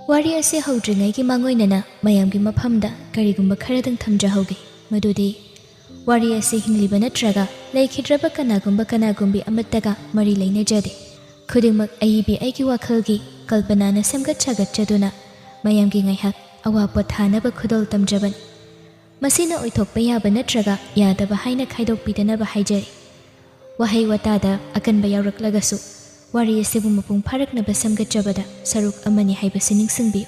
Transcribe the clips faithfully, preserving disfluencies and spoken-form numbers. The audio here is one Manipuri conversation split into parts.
ꯋꯥꯔꯤ ꯑꯁꯤ ꯍꯧꯗ꯭ꯔꯤꯉꯩꯒꯤ ꯃꯥꯡꯑꯣꯏꯅꯅ ꯃꯌꯥꯝꯒꯤ ꯃꯐꯝꯗ ꯀꯔꯤꯒꯨꯝꯕ ꯈꯔꯗꯪ ꯊꯝꯖꯍꯧꯒꯦ, ꯃꯗꯨꯗꯤ ꯋꯥꯔꯤ ꯑꯁꯤ ꯍꯤꯡꯂꯤꯕ ꯅꯠꯇ꯭ꯔꯒ ꯂꯩꯈꯤꯗ꯭ꯔꯕ ꯀꯅꯥꯒꯨꯝꯕ ꯀꯅꯥꯒꯨꯝꯕꯤ ꯑꯃꯠꯇꯒ ꯃꯔꯤ ꯂꯩꯅꯖꯗꯦ꯫ ꯈꯨꯗꯤꯡꯃꯛ ꯑꯏꯕꯤ ꯑꯩꯒꯤ ꯋꯥꯈꯜꯒꯤ ꯀꯜꯄꯅꯥꯅ ꯁꯦꯝꯒꯠ ꯁꯥꯒꯠꯆꯗꯨꯅ ꯃꯌꯥꯝꯒꯤ ꯉꯥꯏꯍꯥꯛ ꯑꯋꯥ ꯄꯣꯊꯥꯅꯕ ꯈꯨꯗꯣꯜ ꯇꯝꯖꯕꯅꯤ꯫ ꯃꯁꯤꯅ ꯑꯣꯏꯊꯣꯛꯄ ꯌꯥꯕ ꯅꯠꯇ꯭ꯔꯒ ꯌꯥꯗꯕ ꯍꯥꯏꯅ ꯈꯥꯏꯗꯣꯛꯄꯤꯗꯅꯕ ꯍꯥꯏꯖꯔꯤ꯫ ꯋꯥꯍꯩ ꯋꯥꯇꯥꯗ ꯑꯀꯟꯕ ꯌꯥꯎꯔꯛꯂꯒꯁꯨ, ꯋꯥꯔꯤ ꯑꯁꯤꯕꯨ ꯃꯄꯨꯡ ꯐꯥꯔꯛꯅꯕ ꯁꯦꯝꯒꯠꯆꯕꯗ ꯁꯔꯨꯛ ꯑꯃꯅꯤ ꯍꯥꯏꯕꯁꯤ ꯅꯤꯡꯁꯤꯡꯕꯤꯌꯨ꯫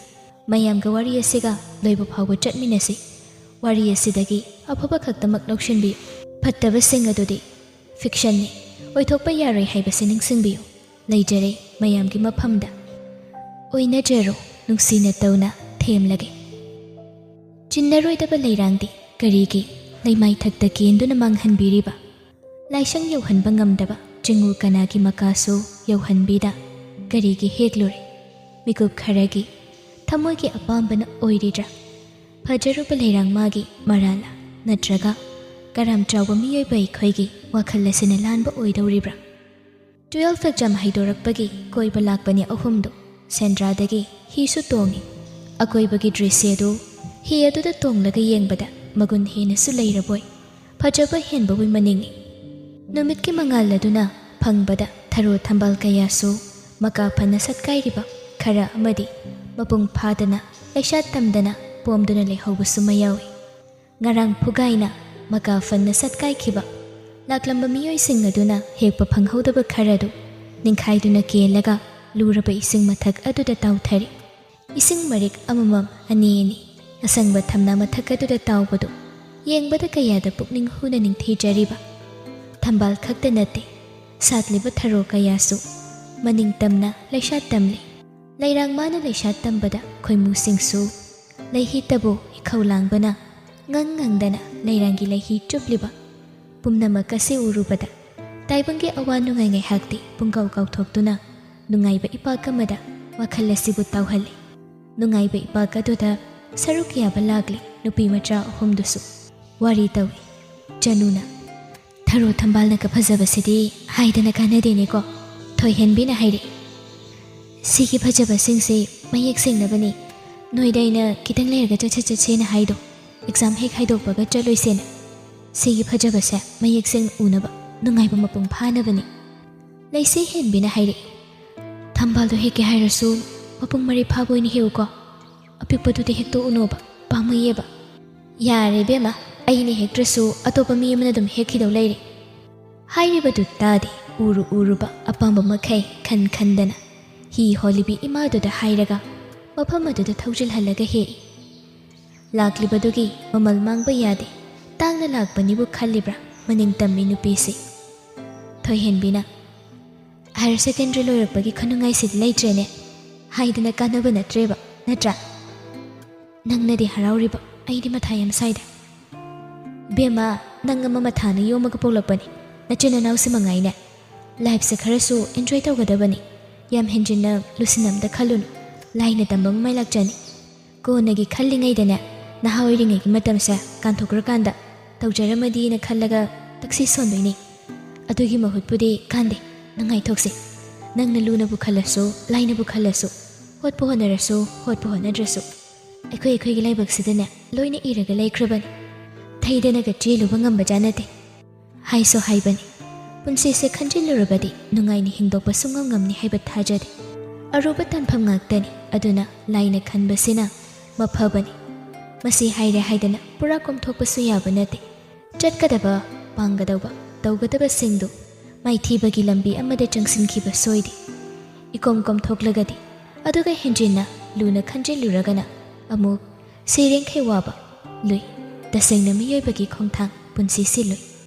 ꯃꯌꯥꯝꯒ ꯋꯥꯔꯤ ꯑꯁꯤꯒ ꯂꯣꯏꯕ ꯐꯥꯎꯕ ꯆꯠꯃꯤꯟꯅꯁꯤ꯫ ꯋꯥꯔꯤ ꯑꯁꯤꯗꯒꯤ ꯑꯐꯕ ꯈꯛꯇꯃꯛ ꯂꯧꯁꯤꯟꯕꯤꯌꯨ꯫ ꯐꯠꯇꯕꯁꯤꯡ ꯑꯗꯨꯗꯤ ꯐꯤꯛꯁꯟꯅꯤ, ꯑꯣꯏꯊꯣꯛꯄ ꯌꯥꯔꯣꯏ ꯍꯥꯏꯕꯁꯤ ꯅꯤꯡꯁꯤꯡꯕꯤꯌꯨ꯫ ꯂꯩꯖꯔꯦ ꯃꯌꯥꯝꯒꯤ ꯃꯐꯝꯗ꯫ ꯑꯣꯏꯅꯖꯔꯣ, ꯅꯨꯡꯁꯤꯅ ꯇꯧꯅ ꯊꯦꯝꯂꯒꯦ꯫ ꯆꯤꯟꯅꯔꯣꯏꯗꯕ ꯂꯩꯔꯥꯡꯗꯤ ꯀꯔꯤꯒꯤ ꯂꯩꯃꯥꯏꯊꯛꯇ ꯀꯦꯟꯗꯨꯅ ꯃꯥꯡꯍꯟꯕꯤꯔꯤꯕ? ꯂꯥꯏꯁꯪ ꯌꯧꯍꯟꯕ ꯉꯝꯗꯕ ꯆꯤꯡꯉꯨ ꯀꯅꯥꯒꯤ ꯃꯀꯥꯁꯨ ꯌꯧꯍꯟꯕꯤꯗ ꯀꯔꯤꯒꯤ ꯍꯦꯛꯂꯨꯔꯦ? ꯃꯤꯀꯨꯞ ꯈꯔꯒꯤ ꯊꯃꯣꯏꯒꯤ ꯑꯄꯥꯝꯕꯅ ꯑꯣꯏꯔꯤꯗ꯭ꯔꯥ? ꯐꯖꯔꯨꯕ ꯂꯩꯔꯥꯡ ꯃꯥꯒꯤ ꯃꯔꯥꯜꯂ? ꯅꯠꯇ꯭ꯔꯒ ꯀꯔꯥꯝ ꯆꯥꯎꯕ ꯃꯤꯑꯣꯏꯕ ꯑꯩꯈꯣꯏꯒꯤ ꯋꯥꯈꯜ ꯑꯁꯤꯅ ꯂꯥꯟꯕ ꯑꯣꯏꯗꯧꯔꯤꯕ꯭ꯔꯥ? ꯇꯨꯌꯦꯜꯐ ꯑꯦꯛꯖꯥꯝ ꯍꯩꯗꯣꯔꯛꯄꯒꯤ ꯀꯣꯏꯕ ꯂꯥꯛꯄꯅꯤ ꯑꯍꯨꯝꯗꯨ꯫ ꯁꯦꯟꯗ꯭ꯔꯥꯗꯒꯤ ꯍꯤꯁꯨ ꯇꯣꯡꯉꯤ꯫ ꯑꯀꯣꯏꯕꯒꯤ ꯗ꯭ꯔꯤꯁ꯭ꯌꯗꯨ ꯍꯤ ꯑꯗꯨꯗ ꯇꯣꯡꯂꯒ ꯌꯦꯡꯕꯗ ꯃꯒꯨꯟ ꯍꯦꯟꯅꯁꯨ ꯂꯩꯔꯕꯣꯏ, ꯐꯖꯕ ꯍꯦꯟꯕꯕꯨ ꯃꯅꯤꯡꯏ꯫ ꯅꯨꯃꯤꯠꯀꯤ ꯃꯉꯥꯜ ꯑꯗꯨꯅ ꯐꯪꯕꯗ ꯊꯔꯣ ꯊꯝꯕꯥꯜ ꯀꯌꯥꯁꯨ ꯃꯀꯥ ꯐꯅ ꯁꯠꯀꯥꯏꯔꯤꯕ, ꯈꯔ ꯑꯃꯗꯤ ꯃꯄꯨꯡ ꯐꯥꯗꯅ ꯂꯩꯁꯥꯠ ꯇꯝꯗꯅ ꯄꯣꯝꯗꯨꯅ ꯂꯩꯍꯧꯕꯁꯨ ꯃꯌꯥꯎꯏ꯫ ꯉꯔꯥꯡ ꯐꯨꯒꯥꯏꯅ ꯃꯀꯥ ꯐꯅ ꯁꯠꯀꯥꯏꯈꯤꯕ ꯂꯥꯛꯂꯝꯕ ꯃꯤꯑꯣꯏꯁꯤꯡ ꯑꯗꯨꯅ ꯍꯦꯛꯄ ꯐꯪꯍꯧꯗꯕ ꯈꯔꯗꯨ ꯅꯤꯡꯈꯥꯏꯗꯨꯅ ꯀꯦꯜꯂꯒ ꯂꯨꯔꯕ ꯏꯁꯤꯡ ꯃꯊꯛ ꯑꯗꯨꯗ ꯇꯥꯎꯊꯔꯤ꯫ ꯏꯁꯤꯡ ꯃꯔꯤꯛ ꯑꯃꯃꯝ, ꯑꯅꯤ ꯑꯅꯤ, ꯑꯁꯪꯕ ꯊꯝꯅꯥ ꯃꯊꯛ ꯑꯗꯨꯗ ꯇꯥꯎꯕꯗꯨ ꯌꯦꯡꯕꯗ ꯀꯌꯥꯗ ꯄꯨꯛꯅꯤꯡ ꯍꯨꯅ ꯅꯤꯡꯊꯤꯖꯔꯤꯕ꯫ ꯊꯝꯕꯥꯜ ꯈꯛꯇ ꯅꯠꯇꯦ, ꯁꯥꯠꯂꯤꯕ ꯊꯔꯣ ꯀꯌꯥꯁꯨ ꯃꯅꯤꯡ ꯇꯝꯅ ꯂꯩꯁꯥꯠ ꯇꯝꯂꯤ꯫ ꯂꯩꯔꯥꯡ ꯃꯥꯅ ꯂꯩꯁꯥꯠ ꯇꯝꯕꯗ ꯈꯣꯏꯃꯨꯁꯤꯡꯁꯨ ꯂꯩꯍꯤꯇꯕꯨ ꯏꯈꯧ ꯂꯥꯡꯕꯅ ꯉꯪ ꯉꯪꯗꯅ ꯂꯩꯔꯥꯡꯒꯤ ꯂꯩꯍꯤ ꯆꯨꯞꯂꯤꯕ꯫ ꯄꯨꯝꯅꯃꯛ ꯑꯁꯤ ꯎꯔꯨꯕꯗ ꯇꯥꯏꯕꯪꯒꯤ ꯑꯋꯥ ꯅꯨꯡꯉꯥꯏ ꯉꯥꯏꯍꯥꯛꯇꯤ ꯄꯨꯡꯀꯥꯎ ꯀꯥꯎꯊꯣꯛꯇꯨꯅ ꯅꯨꯡꯉꯥꯏꯕ ꯏꯄꯥꯛ ꯑꯃꯗ ꯋꯥꯈꯜ ꯑꯁꯤꯕꯨ ꯇꯥꯎꯍꯜꯂꯤ꯫ ꯅꯨꯡꯉꯥꯏꯕ ꯏꯄꯥꯛ ꯑꯗꯨꯗ ꯁꯔꯨꯛ ꯌꯥꯕ ꯂꯥꯛꯂꯤ ꯅꯨꯄꯤ ꯃꯆꯥ ꯑꯍꯨꯝꯗꯨꯁꯨ꯫ ꯋꯥꯔꯤ ꯇꯧꯏ꯫ ꯆꯅꯨꯅ, "ꯊꯔꯣ ꯊꯝꯕꯥꯜꯅꯒ ꯐꯖꯕꯁꯤꯗꯤ ꯍꯥꯏꯗꯅ ꯀꯥꯟꯅꯗꯦꯅꯦꯀꯣ?" ꯊꯣꯏꯍꯦꯟꯕꯤꯅ ꯍꯥꯏꯔꯛꯏ꯫ "ꯁꯤꯒꯤ ꯐꯖꯕꯁꯤꯡꯁꯦ ꯃꯌꯦꯛ ꯁꯦꯡꯅꯕꯅꯤ꯫ ꯅꯣꯏꯗ ꯑꯩꯅ ꯈꯤꯇꯪ ꯂꯩꯔꯒ ꯆꯠꯁꯦ ꯆꯠꯁꯦꯅ ꯍꯥꯏꯗꯣ, ꯑꯦꯛꯖꯥꯝ ꯍꯦꯛ ꯍꯥꯏꯗꯣꯛꯄꯒ ꯆꯠꯂꯣꯏꯁꯦꯅ꯫ ꯁꯤꯒꯤ ꯐꯖꯕꯁꯦ ꯃꯌꯦꯛ ꯁꯦꯡꯅ ꯎꯅꯕ, ꯅꯨꯡꯉꯥꯏꯕ ꯃꯄꯨꯡ ꯐꯥꯅꯕꯅꯤ"꯫ ꯂꯩꯁꯦ ꯍꯦꯟꯕꯤꯅ ꯍꯥꯏꯔꯛꯏ, "ꯊꯝꯕꯥꯜꯗꯣ ꯍꯦꯛꯀꯦ ꯍꯥꯏꯔꯁꯨ ꯃꯄꯨꯡ ꯃꯔꯩ ꯐꯥꯕ ꯑꯣꯏꯅ ꯍꯦꯛꯎꯀꯣ꯫ ꯑꯄꯤꯛꯄꯗꯨꯗꯤ ꯍꯦꯛꯇꯣꯛꯎꯅꯣꯕ, ꯄꯥꯝꯃꯨꯏꯌꯦꯕ"꯫ "ꯌꯥꯔꯦ ꯏꯕꯦꯝꯃ, ꯑꯩꯅ ꯍꯦꯛꯇ꯭ꯔꯁꯨ ꯑꯇꯣꯞꯄ ꯃꯤ ꯑꯃꯅ ꯑꯗꯨꯝ ꯍꯦꯛꯈꯤꯗꯧ ꯂꯩꯔꯦ"꯫ ꯍꯥꯏꯔꯤꯕꯗꯨ ꯇꯥꯗꯦ, ꯎꯔꯨ ꯎꯔꯨꯕ ꯑꯄꯥꯝꯕ ꯃꯈꯩ ꯈꯟ ꯈꯟꯗꯅ ꯍꯤ ꯍꯣꯜꯂꯤꯕꯤ ꯏꯃꯥꯗꯨꯗ ꯍꯥꯏꯔꯒ ꯃꯐꯝ ꯑꯗꯨꯗ ꯊꯧꯖꯤꯜꯍꯜꯂꯒ ꯍꯦꯛꯏ꯫ ꯂꯥꯛꯂꯤꯕꯗꯨꯒꯤ ꯃꯃꯜ ꯃꯥꯡꯕ ꯌꯥꯗꯦ, ꯇꯥꯡꯅ ꯂꯥꯛꯄꯅꯤꯕꯨ ꯈꯜꯂꯤꯕ꯭ꯔꯥ ꯃꯅꯤꯡ ꯇꯝꯃꯤ ꯅꯨꯄꯤꯁꯤ꯫ ꯊꯣꯏꯍꯦꯟꯕꯤꯅ, "ꯍꯥꯌꯔ ꯁꯦꯀꯦꯟꯗꯔꯤ ꯂꯣꯏꯔꯛꯄꯒꯤ ꯈꯨꯅꯨꯡꯉꯥꯏꯁꯤꯗꯤ ꯂꯩꯇ꯭ꯔꯦꯅꯦ" ꯍꯥꯏꯗꯅ ꯀꯥꯟꯅꯕ ꯅꯠꯇ꯭ꯔꯦꯕ, ꯅꯠꯇ꯭ꯔꯥ? ꯅꯪꯅꯗꯤ ꯍꯔꯥꯎꯔꯤꯕ, ꯑꯩꯗꯤ ꯃꯊꯥ ꯌꯥꯝ ꯁꯥꯏꯗ꯫ "ꯕꯦꯝꯃ, ꯅꯪ ꯑꯃ ꯃꯊꯥꯅ ꯌꯣꯝꯃꯒ ꯄꯣꯛꯂꯛꯄꯅꯤ, ꯅꯆꯤꯟ ꯅꯅꯥꯎꯁꯤ ꯃꯉꯥꯏꯅꯦ꯫ ꯂꯥꯏꯐꯁꯦ ꯈꯔꯁꯨ ꯑꯦꯟꯖꯣꯏ ꯇꯧꯒꯗꯕꯅꯤ, ꯌꯥꯝ ꯍꯦꯟꯖꯤꯟꯅ ꯂꯨꯁꯤꯟ ꯑꯝꯇ ꯈꯜꯂꯨꯅꯨ, ꯂꯥꯏꯅ ꯇꯝꯕ ꯑꯃ ꯃꯥꯏ ꯂꯥꯛꯆꯅꯤ꯫ ꯀꯣꯟꯅꯒꯤ ꯈꯜꯂꯤꯉꯩꯗꯅꯦ, ꯅꯍꯥ ꯑꯣꯏꯔꯤꯉꯩꯒꯤ ꯃꯇꯝꯁꯦ ꯀꯥꯟꯊꯣꯛꯈ꯭ꯔꯀꯥꯟꯗ ꯇꯧꯖꯔꯝꯃꯗꯤꯅ ꯈꯜꯂꯒ ꯇꯛꯁꯤ ꯁꯣꯟꯗꯣꯏꯅꯤ꯫ ꯑꯗꯨꯒꯤ ꯃꯍꯨꯠꯄꯨꯗꯤ ꯀꯥꯟꯗꯦ, ꯅꯨꯡꯉꯥꯏꯊꯣꯛꯁꯦ꯫ ꯅꯪꯅ ꯂꯨꯅꯕꯨ ꯈꯜꯂꯁꯨ, ꯂꯥꯏꯅꯕꯨ ꯈꯜꯂꯁꯨ, ꯍꯣꯠꯄꯨ ꯍꯣꯠꯅꯔꯁꯨ, ꯍꯣꯠꯄꯨ ꯍꯣꯠꯅꯗ꯭ꯔꯁꯨ, ꯑꯩꯈꯣꯏ ꯑꯩꯈꯣꯏꯒꯤ ꯂꯥꯏꯕꯛꯁꯤꯗꯅꯦ ꯂꯣꯏꯅ ꯏꯔꯒ ꯂꯩꯈ꯭ꯔꯕꯅꯤ꯫ ꯊꯩꯗꯅꯒ ꯆꯦꯜꯂꯨꯕ ꯉꯝꯕꯖꯥꯠ ꯅꯠꯇꯦ"꯫ ꯍꯥꯏꯁꯨ ꯍꯥꯏꯕꯅꯤ, "ꯄꯨꯟꯁꯤꯁꯦ ꯈꯟꯖꯤꯜꯂꯨꯔꯕꯗꯤ ꯅꯨꯡꯉꯥꯏꯅ ꯍꯤꯡꯗꯣꯛꯄ ꯁꯨꯡꯉꯝ ꯉꯝꯅꯤ ꯍꯥꯏꯕ ꯊꯥꯖꯗꯦ꯫ ꯑꯔꯨꯕ ꯇꯥꯟꯐꯝ ꯉꯥꯛꯇꯅꯤ, ꯑꯗꯨꯅ ꯂꯥꯏꯅ ꯈꯟꯕꯁꯤꯅ ꯃꯐꯕꯅꯤ"꯫ ꯃꯁꯤ ꯍꯥꯏꯔꯦ ꯍꯥꯏꯗꯅ ꯄꯨꯔꯥ ꯀꯣꯝꯊꯣꯛꯄꯁꯨ ꯌꯥꯕ ꯅꯠꯇꯦ꯫ ꯆꯠꯀꯗꯕ, ꯄꯥꯡꯒꯗꯧꯕ, ꯇꯧꯒꯗꯕꯁꯤꯡꯗꯨ ꯃꯥꯏꯊꯤꯕꯒꯤ ꯂꯝꯕꯤ ꯑꯃꯗ ꯆꯪꯁꯤꯟꯈꯤꯕ ꯁꯣꯏꯗꯦ꯫ ꯏꯀꯣꯝ ꯀꯣꯝꯊꯣꯛꯂꯒꯗꯤ, ꯑꯗꯨꯒ ꯍꯦꯟꯖꯤꯟꯅ ꯂꯨꯅ ꯈꯟꯖꯤꯜꯂꯨꯔꯒꯅ ꯑꯃꯨꯛ ꯁꯤꯔꯦꯡꯈꯩ ꯋꯥꯕ ꯂꯨꯏ꯫ ꯇꯁꯦꯡꯅ ꯃꯤꯑꯣꯏꯕꯒꯤ ꯈꯣꯡꯊꯥꯡ ꯄꯨꯟꯁꯤꯁꯤ ꯂꯨꯏ꯫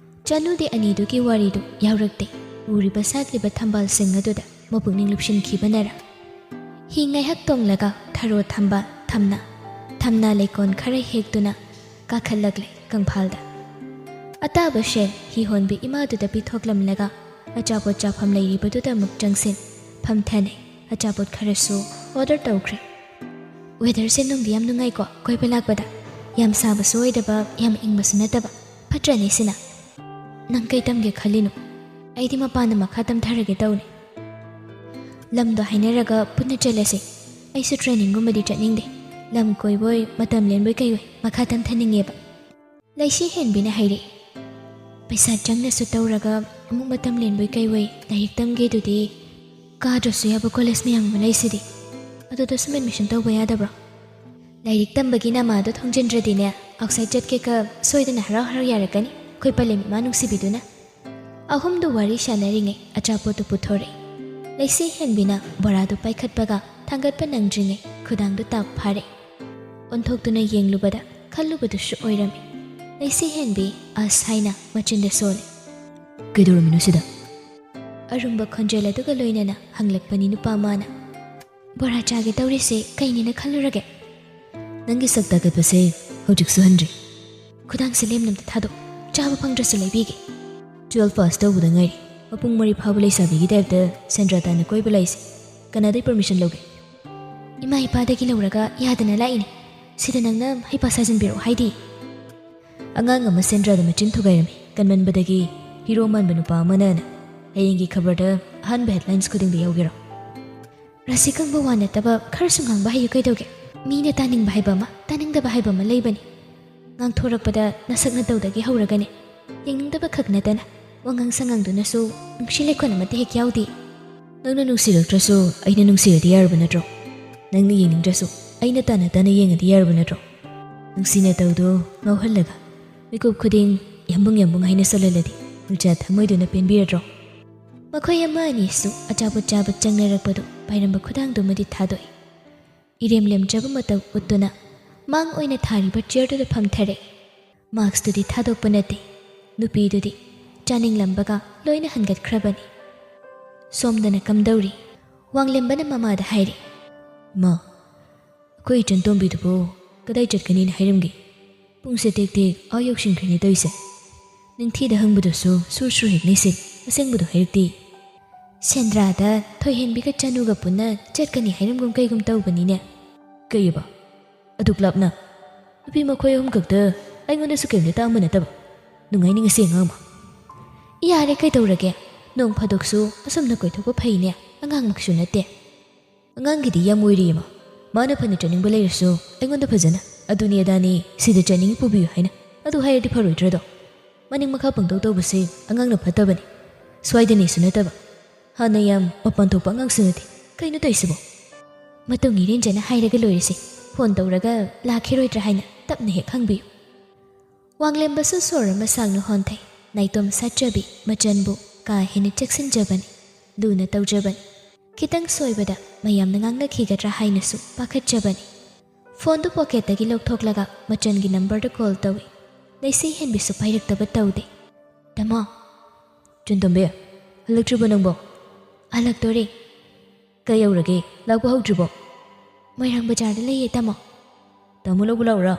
ꯆꯅꯨꯗꯤ ꯑꯅꯤꯗꯨꯒꯤ ꯋꯥꯔꯤꯗꯨ ꯌꯥꯎꯔꯛꯇꯦ꯫ ꯎꯔꯤꯕ ꯁꯥꯠꯂꯤꯕ ꯊꯝꯕꯥꯜꯁꯤꯡ ꯑꯗꯨꯗ ꯃꯄꯨꯛꯅꯤꯡ ꯂꯨꯞꯁꯤꯟꯈꯤꯕꯅꯔ꯫ ꯍꯤ ꯉꯥꯏꯍꯥꯛ ꯇꯣꯡꯂꯒ ꯊꯔꯣ ꯊꯝꯕꯥꯜ, ꯊꯝꯅꯥ, ꯊꯝꯅꯥ ꯂꯩꯀꯣꯟ ꯈꯔ ꯍꯦꯛꯇꯨꯅ ꯀꯥꯈꯠꯂꯛꯂꯦ ꯀꯪꯐꯥꯜꯗ꯫ ꯑꯇꯥꯕ ꯁꯦꯜ ꯍꯤ ꯍꯣꯟꯕꯤ ꯏꯃꯥꯗꯨꯗ ꯄꯤꯊꯣꯛꯂꯝꯂꯒ ꯑꯆꯥꯄꯣꯠ ꯆꯥꯐꯝ ꯂꯩꯔꯤꯕꯗꯨꯗ ꯑꯃꯨꯛ ꯆꯪꯁꯤꯟ ꯐꯝꯊꯅꯩ꯫ ꯑꯆꯥꯄꯣꯠ ꯈꯔꯁꯨ ꯑꯣꯔꯗꯔ ꯇꯧꯈ꯭ꯔꯦ꯫ "ꯋꯦꯗꯔꯁꯦ ꯅꯨꯡꯗꯤ ꯌꯥꯝ ꯅꯨꯡꯉꯥꯏꯀꯣ, ꯀꯣꯏꯕ ꯂꯥꯛꯄꯗ꯫ ꯌꯥꯝ ꯁꯥꯕꯁꯨ ꯑꯣꯏꯗꯕ, ꯌꯥꯝ ꯏꯪꯕꯁꯨ ꯅꯠꯇꯕ꯫ ꯐꯠꯇ꯭ꯔꯅꯦ ꯁꯤꯅ?" "ꯅꯪ ꯀꯩ ꯇꯝꯒꯦ ꯈꯜꯂꯤꯅꯣ?" "ꯑꯩꯗꯤ ꯃꯄꯥꯟꯗ ꯃꯈꯥ ꯇꯝꯊꯔꯒꯦ ꯇꯧꯅꯦ"꯫ "ꯂꯝꯗꯣ ꯍꯥꯏꯅꯔꯒ ꯄꯨꯟꯅ ꯆꯠꯂꯁꯦ꯫ ꯑꯩꯁꯨ ꯇ꯭ꯔꯦꯅꯤꯡꯒꯨꯝꯕꯗꯤ ꯆꯠꯅꯤꯡꯗꯦ꯫ ꯂꯝ ꯀꯣꯏꯕꯣꯏ, ꯃꯇꯝ ꯂꯦꯟꯕꯣꯏ ꯀꯩꯕꯣꯏ ꯃꯈꯥ ꯇꯝꯊꯅꯤꯡꯉꯦꯕ"꯫ ꯂꯩꯁꯤ ꯍꯦꯟꯕꯤꯅ ꯍꯥꯏꯔꯛꯏ꯫ "ꯄꯩꯁꯥ ꯆꯪꯅꯁꯨ ꯇꯧꯔꯒ ꯑꯃꯨꯛ ꯃꯇꯝ ꯂꯦꯟꯕꯣꯏ ꯀꯩꯕꯣꯏ ꯂꯥꯏꯔꯤꯛ ꯇꯝꯒꯦꯗꯨꯗꯤ ꯀꯥꯗ꯭ꯔꯁꯨ ꯌꯥꯕ ꯀꯣꯂꯦꯖ ꯃꯌꯥꯝ ꯑꯃ ꯂꯩꯁꯤꯗꯤ꯫ ꯑꯗꯨꯗ ꯁꯨꯝ ꯑꯦꯗꯃꯤꯁꯟ ꯇꯧꯕ ꯌꯥꯗꯕ꯭ꯔꯣ? ꯂꯥꯏꯔꯤꯛ ꯇꯝꯕꯒꯤ ꯅꯃꯥꯗꯣ ꯊꯣꯡꯖꯤꯟꯗ꯭ꯔꯗꯤꯅꯦ, ꯑꯥꯎꯠꯁꯥꯏꯠ ꯆꯠꯀꯦꯒ ꯁꯣꯏꯗꯅ ꯍꯔꯥꯎ ꯍꯔꯥꯎ ꯌꯥꯔꯛꯀꯅꯤ, ꯑꯩꯈꯣꯏ ꯄꯂꯦꯝ ꯏꯃꯥ ꯅꯨꯡꯁꯤꯕꯤꯗꯨꯅ"꯫ ꯑꯍꯨꯝꯗꯨ ꯋꯥꯔꯤ ꯁꯥꯟꯅꯔꯤꯉꯩ ꯑꯆꯥꯄꯣꯠꯇꯨ ꯄꯨꯊꯣꯔꯛꯏ꯫ ꯂꯩꯁꯤ ꯍꯦꯟꯕꯤꯅ ꯕꯣꯔꯥꯗꯨ ꯄꯥꯏꯈꯠꯄꯒ ꯊꯥꯡꯒꯠꯄ ꯅꯪꯗ꯭ꯔꯤꯉꯩ ꯈꯨꯗꯥꯡꯗꯨ ꯇꯥꯛ ꯐꯥꯔꯦ꯫ ꯑꯣꯟꯊꯣꯛꯇꯨꯅ ꯌꯦꯡꯂꯨꯕꯗ ꯈꯜꯂꯨꯕꯗꯨꯁꯨ ꯑꯣꯏꯔꯝꯃꯤ꯫ ꯂꯩꯁꯤ ꯍꯦꯟꯕꯤ ꯑꯁ ꯍꯥꯏꯅ ꯃꯆꯤꯟꯗ ꯁꯣꯜꯂꯤ꯫ "ꯀꯩꯗꯧꯔꯝꯃꯤꯅꯣ ꯁꯤꯗ?" ꯑꯔꯨꯝꯕ ꯈꯣꯟꯖꯦꯜ ꯑꯗꯨꯒ ꯂꯣꯏꯅꯅ ꯍꯪꯂꯛꯄꯅꯤ ꯅꯨꯄꯥ ꯑꯃꯅ꯫ "ꯕꯣꯔꯥ ꯆꯥꯒꯦ ꯇꯧꯔꯤꯁꯦ ꯀꯩꯅꯦꯅ ꯈꯜꯂꯨꯔꯒꯦ?" "ꯅꯪꯒꯤ ꯁꯛ ꯇꯥꯒꯠꯄꯁꯦ ꯍꯧꯖꯤꯛꯁꯨ ꯍꯟꯗ꯭ꯔꯤ꯫ ꯈꯨꯗꯥꯡꯁꯦ ꯂꯦꯝꯅ ꯑꯝꯇ ꯊꯥꯗꯣꯛ, ꯆꯥꯕ ꯐꯪꯗ꯭ꯔꯁꯨ ꯂꯩꯕꯤꯒꯦ"꯫ "ꯇꯨꯋꯦꯜꯐ ꯄꯥꯁ ꯇꯧꯕꯗ ꯉꯥꯏꯔꯤ, ꯃꯄꯨꯡ ꯃꯔꯩ ꯐꯥꯕ ꯂꯩꯁꯥꯕꯤꯒꯤ ꯇꯥꯏꯞꯇ ꯁꯦꯟꯗ꯭ꯔꯥ ꯇꯥꯟꯅ ꯀꯣꯏꯕ ꯂꯥꯛꯏꯁꯦ꯫ ꯀꯅꯥꯗꯩ ꯄꯔꯃꯤꯁꯟ ꯂꯧꯒꯦ?" "ꯏꯃꯥ ꯏꯄꯥꯗꯒꯤ ꯂꯧꯔꯒ ꯌꯥꯗꯅ ꯂꯥꯛꯏꯅꯦ꯫ ꯁꯤꯗ ꯅꯪꯅ ꯍꯩꯄꯥ ꯁꯥꯖꯤꯟꯕꯤꯔꯛꯑꯣ ꯍꯥꯏꯗꯤ?" ꯑꯉꯥꯡ ꯑꯃ ꯁꯦꯟꯗ꯭ꯔꯥꯗ ꯃꯆꯤꯟ ꯊꯨꯒꯥꯏꯔꯝꯃꯤ꯫ ꯀꯟꯃꯟꯕꯗꯒꯤ ꯍꯤꯔꯣ ꯃꯥꯟꯕ ꯅꯨꯄꯥ ꯑꯃꯅꯅ꯫ ꯍꯌꯦꯡꯒꯤ ꯈꯕꯔꯗ ꯑꯍꯥꯟꯕ ꯍꯦꯗꯂꯥꯏꯟꯁ ꯈꯨꯗꯤꯡꯗ ꯌꯥꯎꯒꯦꯔꯣ? ꯔꯥꯁꯤ ꯈꯪꯕ ꯋꯥ ꯅꯠꯇꯕ ꯈꯔꯁꯨ ꯉꯥꯡꯕ ꯍꯩꯌꯨ ꯀꯩꯗꯧꯒꯦ? ꯃꯤꯅ ꯇꯥꯅꯤꯡꯕ ꯍꯥꯏꯕ ꯑꯃ, ꯇꯥꯅꯤꯡꯗꯕ ꯍꯥꯏꯕ ꯑꯃ ꯂꯩꯕꯅꯤ꯫ ꯉꯥꯡꯊꯣꯔꯛꯄꯗ ꯅꯁꯛ ꯅꯇꯧꯗꯒꯤ ꯍꯧꯔꯒꯅꯦ, ꯌꯦꯡꯅꯤꯡꯗꯕ ꯈꯛ ꯅꯠꯇꯅ ꯋꯥꯉꯥꯡ ꯁꯉꯥꯡꯗꯨꯅꯁꯨ ꯅꯨꯡꯁꯤ ꯂꯩꯈꯣꯟ ꯑꯃꯠꯇ ꯍꯦꯛ ꯌꯥꯎꯗꯦ꯫ ꯅꯪꯅ ꯅꯨꯡꯁꯤꯔꯛꯇ꯭ꯔꯁꯨ ꯑꯩꯅ ꯅꯨꯡꯁꯤꯔꯗꯤ ꯌꯥꯔꯕ ꯅꯠꯇ꯭ꯔꯣ? ꯅꯪꯅ ꯌꯦꯡꯅꯤꯡꯗ꯭ꯔꯁꯨ ꯑꯩꯅ ꯇꯥꯅ ꯇꯥꯅ ꯌꯦꯡꯉꯗꯤ ꯌꯥꯔꯕ ꯅꯠꯇ꯭ꯔꯣ? ꯅꯨꯡꯁꯤ ꯅꯇꯧꯗꯣ ꯉꯥꯎꯍꯜꯂꯒ ꯃꯤꯀꯨꯞ ꯈꯨꯗꯤꯡ "ꯌꯥꯝꯕꯨꯡ, ꯌꯥꯝꯕꯨꯡ" ꯍꯥꯏꯅ ꯁꯣꯜꯍꯜꯂꯗꯤ ꯅꯨꯡꯆꯥ ꯊꯃꯣꯏꯗꯨꯅ ꯄꯦꯟꯕꯤꯔꯗ꯭ꯔꯣ? ꯃꯈꯣꯏ ꯑꯃ ꯑꯅꯤꯁꯨ ꯑꯆꯥꯄꯣꯠ ꯆꯥꯕ ꯆꯪꯅꯔꯛꯄꯗꯨ ꯄꯥꯏꯔꯝꯕ ꯈꯨꯗꯥꯡꯗꯨꯃꯗꯤ ꯊꯥꯗꯣꯛꯏ꯫ ꯏꯔꯦꯝ ꯂꯦꯝꯖꯕ ꯃꯇꯧ ꯎꯠꯇꯨꯅ ꯃꯥꯡ ꯑꯣꯏꯅ ꯊꯥꯔꯤꯕ ꯆꯤꯌꯔꯗꯨꯗ ꯐꯝꯊꯔꯦ꯫ ꯃꯥꯛꯁꯇꯨꯗꯤ ꯊꯥꯗꯣꯛꯄ ꯅꯠꯇꯦ꯫ ꯅꯨꯄꯤꯗꯨꯗꯤ ꯆꯥꯅꯤꯡꯂꯝꯕꯒ ꯂꯣꯏꯅ ꯍꯟꯒꯠꯈ꯭ꯔꯕꯅꯤ꯫ ꯁꯣꯝꯗꯅ ꯀꯝꯗꯧꯔꯤ? ꯋꯥꯡꯂꯦꯝꯕꯅ ꯃꯃꯥꯗ ꯍꯥꯏꯔꯤ꯫ "ꯃꯥ, ꯑꯩꯈꯣꯏ ꯏꯆꯟ ꯇꯣꯝꯕꯤꯗꯨꯕꯨ ꯀꯗꯥꯏ ꯆꯠꯀꯅꯤꯅ ꯍꯥꯏꯔꯝꯒꯦ? ꯄꯨꯡꯁꯦ ꯇꯦꯛ ꯇꯦꯛ ꯑꯥ ꯌꯧꯁꯤꯟꯈ꯭ꯔꯦꯅꯦ ꯇꯧꯔꯤꯁꯦ꯫ ꯅꯤꯡꯊꯤꯗ ꯍꯪꯕꯗꯁꯨ ꯁꯨꯔ ꯁꯨꯔ ꯍꯦꯛ ꯂꯩꯁꯤꯜꯂꯤ, ꯑꯁꯦꯡꯕꯗꯣ ꯍꯥꯏꯔꯛꯇꯦ꯫ ꯁꯦꯟꯗ꯭ꯔꯥꯗ ꯊꯣꯏꯍꯦꯟꯕꯤꯒ ꯆꯅꯨꯒ ꯄꯨꯟꯅ ꯆꯠꯀꯅꯤ ꯍꯥꯏꯔꯝꯒꯨꯝ ꯀꯩꯒꯨꯝ ꯇꯧꯕꯅꯤꯅꯦ"꯫ "ꯀꯩꯑꯕ? ꯑꯗꯨꯛ ꯂꯥꯞꯅ? ꯅꯨꯄꯤ ꯃꯈꯣꯏ ꯑꯍꯨꯝ ꯈꯛꯇ, ꯑꯩꯉꯣꯟꯗꯁꯨ ꯀꯔꯤꯝꯇ ꯇꯥꯡꯕ ꯅꯠꯇꯕ꯫ ꯅꯨꯡꯉꯥꯏꯅꯤꯡꯉꯁꯤ ꯑꯉꯥꯡ ꯑꯃ"꯫ "ꯌꯥꯔꯦ, ꯀꯩꯗꯧꯔꯒꯦ? ꯅꯣꯡ ꯐꯥꯗꯣꯛꯁꯨ ꯑꯁꯨꯝꯅ ꯀꯣꯏꯊꯣꯛꯄ ꯐꯩꯅꯦ꯫ ꯑꯉꯥꯡꯃꯛꯁꯨ ꯅꯠꯇꯦ꯫ ꯑꯉꯥꯡꯒꯤꯗꯤ ꯌꯥꯝ ꯑꯣꯏꯔꯤꯌꯦ ꯃꯥ꯫ ꯃꯥꯅ ꯐꯅ ꯆꯠꯅꯤꯡꯕ ꯂꯩꯔꯁꯨ ꯑꯩꯉꯣꯟꯗ ꯐꯖꯅ "ꯑꯗꯨꯅꯤ ꯑꯗꯥꯅꯤ, ꯁꯤꯗ ꯆꯠꯅꯤꯡꯉꯤ ꯄꯨꯕꯤꯌꯨ" ꯍꯥꯏꯅ ꯑꯗꯨ ꯍꯥꯏꯔꯗꯤ ꯐꯔꯣꯏꯗ꯭ꯔꯗꯣ? ꯃꯅꯤꯡ ꯃꯈꯥ ꯄꯪꯇꯧ ꯇꯧꯕꯁꯦ ꯑꯉꯥꯡꯅ ꯐꯠꯇꯕꯅꯤ꯫ ꯁ꯭ꯋꯥꯏꯗꯅꯤꯁꯨ ꯅꯠꯇꯕ꯫ ꯍꯥꯟꯅ ꯌꯥꯝ ꯃꯄꯥꯟ ꯊꯣꯛꯄ ꯑꯉꯥꯡꯁꯨ ꯅꯠꯇꯦ꯫ ꯀꯩꯅꯣ ꯇꯧꯔꯤꯁꯤꯕꯣ? ꯃꯇꯨꯡ ꯏꯔꯦꯟꯖꯅ ꯍꯥꯏꯔꯒ ꯂꯣꯏꯔꯁꯤ꯫ ꯐꯣꯟ ꯇꯧꯔꯒ ꯂꯥꯛꯈꯤꯔꯣꯏꯗ꯭ꯔꯥ ꯍꯥꯏꯅ ꯇꯞꯅ ꯍꯦꯛ ꯍꯪꯕꯤꯌꯨ꯫ ꯋꯥꯡꯂꯦꯝꯕꯁꯨ ꯁꯣꯔ ꯑꯃ ꯁꯥꯡꯅ ꯍꯣꯟꯊꯩ꯫ ꯅꯥꯏꯇꯣꯝ ꯁꯥꯠꯆꯕꯤ ꯃꯆꯟꯕꯨ ꯀꯥ ꯍꯦꯟꯅ ꯆꯦꯛꯁꯤꯟꯖꯕꯅꯤ, ꯂꯨꯅ ꯇꯧꯖꯕꯅꯤ꯫ ꯈꯤꯇꯪ ꯁꯣꯏꯕꯗ ꯃꯌꯥꯝꯅ ꯉꯥꯡꯅꯈꯤꯒꯗ꯭ꯔꯥ ꯍꯥꯏꯅꯁꯨ ꯄꯥꯈꯠꯆꯕꯅꯤ꯫ ꯐꯣꯟꯗꯨ ꯄꯣꯀꯦꯠꯇꯒꯤ ꯂꯧꯊꯣꯛꯂꯒ ꯃꯆꯟꯒꯤ ꯅꯝꯕꯔꯗ ꯀꯣꯜ ꯇꯧꯏ꯫ ꯂꯩꯁꯤ ꯍꯦꯟꯕꯤꯁꯨ ꯄꯥꯏꯔꯛꯇꯕ ꯇꯧꯗꯦ꯫ "ꯇꯥꯃꯣ!" "ꯆꯨꯟꯇꯣꯝꯕꯤ, ꯍꯜꯂꯛꯇ꯭ꯔꯤꯕꯣ ꯅꯪꯕꯣ?" "ꯍꯜꯂꯛꯇꯣꯔꯦ꯫" "ꯀꯩ ꯌꯧꯔꯒꯦ? ꯂꯥꯛꯄ ꯍꯧꯗ꯭ꯔꯤꯕꯣ?" "ꯃꯣꯏꯔꯥꯡ ꯕꯖꯥꯔꯗ ꯂꯩꯌꯦ, ꯇꯥꯃꯣ꯫" "ꯇꯥꯃꯣ ꯂꯧꯕ ꯂꯥꯛꯎꯔꯥ?"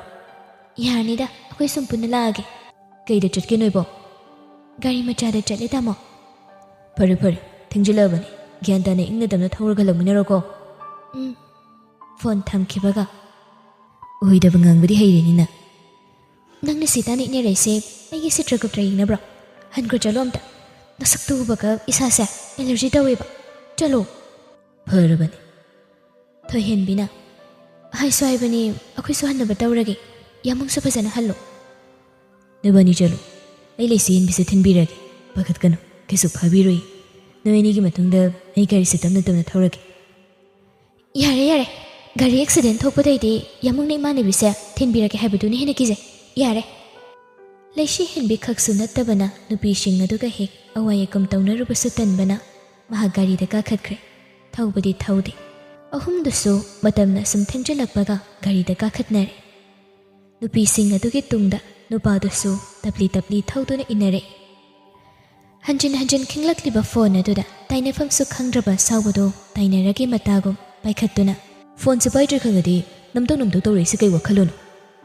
"ꯌꯥꯔꯅꯤꯗ, ꯑꯩꯈꯣꯏ ꯁꯨꯝ ꯄꯨꯟꯅ ꯂꯥꯛꯑꯒꯦ꯫" "ꯀꯩꯗ ꯆꯠꯀꯦ ꯅꯣꯏꯕꯣ?" "ꯒꯥꯔꯤ ꯃꯆꯥꯗ ꯆꯠꯂꯦ, ꯇꯥꯃꯣ꯫" "ꯐꯔꯦ ꯐꯔꯦ, ꯊꯦꯡꯖꯤꯜꯂꯛꯑꯕꯅꯤ꯫ ꯒ꯭ꯌꯥꯟ ꯇꯥꯅ ꯏꯪꯅ ꯇꯞꯅ ꯊꯧꯔꯒ ꯂꯥꯛꯃꯤꯟꯅꯔꯣꯀꯣ꯫" "ꯎꯝ꯫" ꯐꯣꯟ ꯊꯝꯈꯤꯕꯒ, "ꯑꯣꯏꯗꯕ ꯉꯥꯡꯕꯗꯤ ꯍꯩꯔꯦꯅꯦ ꯅꯪ꯫" "ꯅꯪꯅ ꯁꯤ ꯇꯥꯅ ꯏꯟꯅꯔꯛꯏꯁꯦ ꯑꯩꯒꯤ ꯁꯤꯇ꯭ꯔꯒꯨꯞꯇ ꯌꯦꯡꯅꯕ꯭ꯔꯣ? ꯍꯟꯈ꯭ꯔꯣ, ꯆꯠꯂꯣ ꯑꯝꯇ꯫ ꯅꯁꯛꯇꯨ ꯎꯕꯒ ꯏꯁꯥꯁꯦ ꯑꯦꯂꯔꯖꯤ ꯇꯧꯋꯦꯕ꯫ ꯆꯠꯂꯣ꯫" ꯐꯔꯕꯅꯤ꯫ ꯊꯣꯏꯍꯦꯟꯕꯤꯅ, "ꯍꯥꯏꯁꯨ ꯍꯥꯏꯕꯅꯤ, ꯑꯩꯈꯣꯏꯁꯨ ꯍꯟꯅꯕ ꯇꯧꯔꯒꯦ꯫ ꯌꯥꯃꯨꯡꯁꯨ ꯐꯖꯅ ꯍꯜꯂꯣ꯫" "ꯅꯕꯥꯅꯤ ꯆꯠꯂꯣ, ꯑꯩ ꯂꯩꯁꯤ ꯍꯦꯟꯕꯤꯁꯦ ꯊꯤꯟꯕꯤꯔꯒꯦ꯫ ꯄꯥꯈꯠꯀꯅꯨ, ꯀꯩꯁꯨ ꯐꯥꯕꯤꯔꯣꯏ꯫ ꯅꯣꯏ ꯑꯅꯤꯒꯤ ꯃꯇꯨꯡꯗ ꯑꯩ ꯒꯥꯔꯤꯁꯦ ꯇꯞꯅ ꯇꯞꯅ ꯊꯧꯔꯒꯦ꯫" "ꯌꯥꯔꯦ, ꯌꯥꯔꯦ꯫ ꯒꯥꯔꯤ ꯑꯦꯛꯁꯤꯗꯦꯟ ꯊꯣꯛꯄꯗꯩꯗꯤ ꯌꯥꯃꯨꯡꯅ ꯏꯃꯥꯟꯅꯕꯤꯁꯦ ꯊꯤꯟꯕꯤꯔꯒꯦ ꯍꯥꯏꯕꯗꯨꯅ ꯍꯦꯟꯅ ꯀꯤꯖꯩ꯫ ꯌꯥꯔꯦ꯫" ꯂꯩꯁꯤ ꯍꯦꯟꯕꯤ ꯈꯛꯁꯨ ꯅꯠꯇꯕꯅ ꯅꯨꯄꯤꯁꯤꯡ ꯑꯗꯨꯒ ꯍꯦꯛ ꯑꯋꯥ ꯌꯦꯀꯨꯝ ꯇꯧꯅꯔꯨꯕꯁꯨ ꯇꯟꯕꯅ ꯃꯍꯥꯛ ꯒꯥꯔꯤꯗ ꯀꯥꯈꯠꯈ꯭ꯔꯦ꯫ ꯊꯧꯕꯗꯤ ꯊꯧꯗꯦ꯫ ꯑꯍꯨꯝꯗꯨꯁꯨ ꯃꯇꯝꯅ ꯁꯨꯝ ꯊꯦꯡꯖꯤꯜꯂꯛꯄꯒ ꯒꯥꯔꯤꯗ ꯀꯥꯈꯠꯅꯔꯦ꯫ ꯅꯨꯄꯤꯁꯤꯡ ꯑꯗꯨꯒꯤ ꯇꯨꯡꯗ ꯅꯨꯄꯥꯗꯨꯁꯨ ꯇꯞꯂꯤ ꯇꯞꯂꯤ ꯊꯧꯗꯨꯅ ꯏꯟꯅꯔꯛꯏ꯫ ꯍꯟꯖꯤꯟ ꯍꯟꯖꯤꯟ ꯈꯤꯡꯂꯛꯂꯤꯕ ꯐꯣꯟ ꯑꯗꯨꯗ ꯇꯥꯏꯅꯐꯝꯁꯨ ꯈꯪꯗ꯭ꯔꯕ ꯁꯥꯎꯕꯗꯣ ꯇꯥꯏꯅꯔꯒꯦ ꯃꯇꯥꯒꯨꯝ ꯄꯥꯏꯈꯠꯇꯨꯅ, "ꯐꯣꯟꯁꯦ ꯄꯥꯏꯗ꯭ꯔꯦ ꯈꯪꯉꯗꯤ ꯅꯝꯗꯧ ꯅꯝꯗꯧ ꯇꯧꯔꯛꯏꯁꯦ ꯀꯩ ꯋꯥꯈꯜꯂꯣꯅꯣ?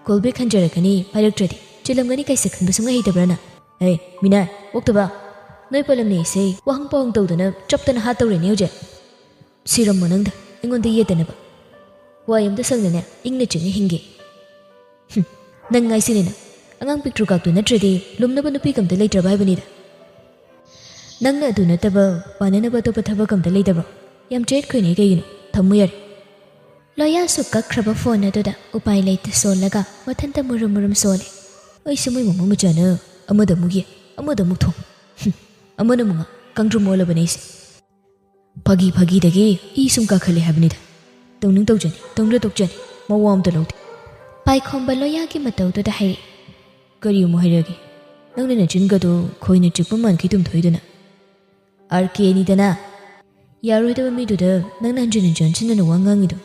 ꯀꯣꯜ ꯕꯦꯛ ꯍꯟꯖꯔꯛꯀꯅꯤ, ꯄꯥꯏꯔꯛꯇ꯭ꯔꯗꯤ ꯆꯤꯜꯂꯝꯒꯅꯤ ꯀꯥꯏꯁꯦ ꯈꯟꯕ ꯁꯨꯡꯍꯩ ꯍꯩꯇꯕ꯭ꯔꯥ ꯅꯪ? ꯑꯦ, ꯃꯤꯅꯥꯏ, ꯑꯣꯛꯇꯕ! ꯅꯣꯏ ꯄꯣꯂꯝꯅꯦ ꯏꯁꯩ ꯋꯥꯍꯪ ꯄꯥꯎꯍꯪ ꯇꯧꯗꯅ ꯆꯞꯇꯅ ꯍꯥꯠꯇꯧꯔꯦꯅꯦ ꯍꯧꯖꯤꯛ꯫ ꯁꯤꯔꯝꯃꯣ ꯅꯪꯗ ꯑꯩꯉꯣꯟꯗ ꯌꯦꯠꯇꯅꯕ꯫ ꯋꯥꯏ ꯑꯝꯇ ꯁꯪꯗꯅꯦ, ꯏꯪꯅ ꯆꯤꯛꯅ ꯍꯤꯡꯒꯦ꯫" "ꯍꯨꯝ, ꯅꯪ ꯉꯥꯏꯁꯤꯅꯦ ꯅꯪ꯫ ꯑꯉꯥꯡ ꯄꯤꯛꯇ꯭ꯔꯨ ꯀꯥꯛꯇꯨ ꯅꯠꯇ꯭ꯔꯗꯤ ꯂꯨꯝꯅꯕ ꯅꯨꯄꯤꯒ ꯑꯝꯇ ꯂꯩꯇ꯭ꯔꯕ ꯍꯥꯏꯕꯅꯤꯗ꯫" "ꯅꯪꯅ ꯑꯗꯨ ꯅꯠꯇꯕ ꯄꯥꯅꯅꯕ ꯑꯇꯣꯞꯄ ꯊꯕꯛ ꯑꯝꯇ ꯂꯩꯇꯕ꯭ꯔꯣ? ꯌꯥꯝ ꯆꯌꯦꯠ ꯈꯣꯏꯅꯩ ꯀꯩꯒꯤꯅꯣ? ꯊꯝꯃꯨ ꯌꯥꯔꯦ"꯫ ꯂꯣꯌꯥꯁꯨ ꯀꯛꯈ꯭ꯔꯕ ꯐꯣꯟ ꯑꯗꯨꯗ ꯎꯄꯥꯏ ꯂꯩꯇ ꯁꯣꯜꯂꯒ ꯃꯊꯟꯇ ꯃꯨꯔꯨꯝ ꯃꯨꯔꯨꯝ ꯁꯣꯜꯂꯤ꯫ ꯑꯩꯁꯨ ꯃꯣꯏ ꯃꯃꯧ ꯃꯆꯥꯅ ꯑꯃꯗ ꯑꯃꯨꯛ ꯌꯦꯡ, ꯑꯃꯗ ꯑꯃꯨꯛ ꯊꯣꯡ꯫ ꯍꯨꯝ, ꯑꯃꯅ ꯑꯃꯨꯛ ꯉꯥꯡ, ꯀꯪꯗ꯭ꯔꯨꯝ ꯑꯣꯜꯂꯕꯅꯦ ꯑꯩꯁꯦ꯫ ꯐꯥꯒꯤ ꯐꯥꯒꯤꯗꯒꯤ ꯏ ꯁꯨꯝ ꯀꯥꯈꯠꯂꯦ ꯍꯥꯏꯕꯅꯤꯗ꯫ ꯇꯧꯅꯤꯡ ꯇꯧꯖꯅꯤ, ꯇꯧꯅꯤꯡ ꯇꯣꯛꯆꯅꯤ, ꯃꯋꯥ ꯑꯝꯇ ꯂꯧꯗꯦ꯫ ꯄꯥꯏꯈꯣꯝꯕ ꯂꯣꯌꯥꯒꯤ ꯃꯇꯧꯗꯨꯗ ꯍꯥꯏꯔꯛꯏ꯫ "ꯀꯔꯤ ꯑꯃꯨꯛ ꯍꯥꯏꯔꯛꯑꯒꯦ? ꯅꯪꯅ ꯅꯆꯤꯟꯒꯗꯣ ꯈꯣꯏꯅ ꯆꯤꯛꯄ ꯃꯥꯟꯈꯩ ꯇꯨꯝꯊꯣꯛꯏꯗꯨꯅ꯫ ꯑꯥꯔ ꯀꯦꯅꯤꯗꯅ꯫ ꯌꯥꯔꯣꯏꯗꯕ ꯃꯤꯗꯨꯗ ꯅꯪꯅ ꯍꯟꯖꯤꯟ ꯍꯟꯖꯤꯟ ꯍꯟꯖꯤꯟꯅ ꯋꯥ ꯉꯥꯡꯉꯤꯗꯣ꯫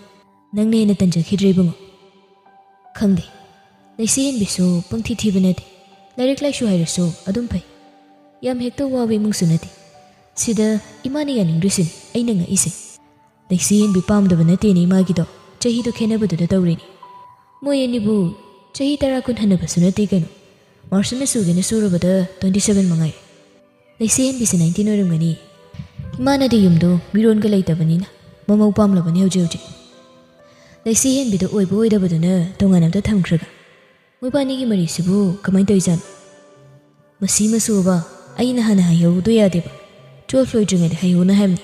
ꯅꯪꯅ ꯍꯦꯟꯅ ꯇꯟꯖꯈꯤꯗ꯭ꯔꯦ ꯏꯕꯨꯡꯉꯣ"꯫ ꯈꯪꯗꯦ꯫ ꯂꯩꯁꯤ ꯍꯦꯟꯕꯤꯁꯨ ꯄꯪꯊꯤ ꯊꯤꯕ ꯅꯠꯇꯦ꯫ ꯂꯥꯏꯔꯤꯛ ꯂꯥꯏꯁꯨ ꯍꯩꯔꯁꯨ ꯑꯗꯨꯝ ꯐꯩ꯫ ꯌꯥꯝ ꯍꯦꯛꯇ ꯋꯥꯕ ꯏꯃꯨꯡꯁꯨ ꯅꯠꯇꯦ꯫ ꯁꯤꯗ ꯏꯃꯥꯅ ꯌꯥꯅꯤꯡꯗ꯭ꯔꯤꯁꯤꯅꯤ ꯑꯩꯅ ꯉꯛꯏꯁꯦ꯫ ꯂꯩꯁꯤ ꯍꯦꯟꯕꯤ ꯄꯥꯝꯗꯕ ꯅꯠꯇꯦꯅꯦ ꯏꯃꯥꯒꯤꯗꯣ꯫ ꯆꯍꯤꯗꯣ ꯈꯦꯠꯅꯕꯗꯨꯗ ꯇꯧꯔꯤꯅꯤ꯫ ꯃꯣꯏ ꯑꯅꯤꯕꯨ ꯆꯍꯤ ꯇꯔꯥ ꯀꯨꯟ ꯍꯟꯅꯕꯁꯨ ꯅꯠꯇꯦ ꯀꯩꯅꯣ꯫ ꯃꯥꯔꯁꯅ ꯁꯨꯒꯦꯅ ꯁꯨꯔꯕꯗ twenty seven ꯃꯉꯥꯏ꯫ ꯂꯩꯁꯤ ꯍꯦꯟꯕꯤꯁꯦ nineteen ꯑꯣꯏꯔꯝꯒꯅꯤ꯫ ꯏꯃꯥꯅꯗꯤ ꯌꯨꯝꯗꯣ ꯃꯤꯔꯣꯟꯒ ꯂꯩꯇꯕꯅꯤꯅ ꯃꯃꯧ ꯄꯥꯝꯂꯕꯅꯤ ꯍꯧꯖꯤꯛ ꯍꯧꯖꯤꯛ꯫ ꯂꯩꯁꯤ ꯍꯦꯟꯕꯤꯗꯣ ꯑꯣꯏꯕ ꯑꯣꯏꯗꯕꯗꯨꯅ ꯇꯣꯉꯥꯟꯅ ꯑꯝꯇ ꯊꯝꯈ꯭ꯔꯒ, ꯃꯣꯏꯕꯥꯅꯤꯒꯤ ꯃꯔꯤꯁꯤꯕꯨ ꯀꯃꯥꯏꯅ ꯇꯧꯔꯤꯖꯥꯠꯅꯣ? ꯃꯁꯤ ꯃꯁꯨꯕ, ꯑꯩꯅ ꯍꯥꯟꯅ ꯍꯥꯏꯍꯧꯗꯣ ꯌꯥꯗꯦꯕ꯫ Twelve ꯂꯣꯏꯗ꯭ꯔꯤꯉꯩꯗ ꯍꯥꯏꯍꯧꯅ ꯍꯥꯏꯕꯅꯤ꯫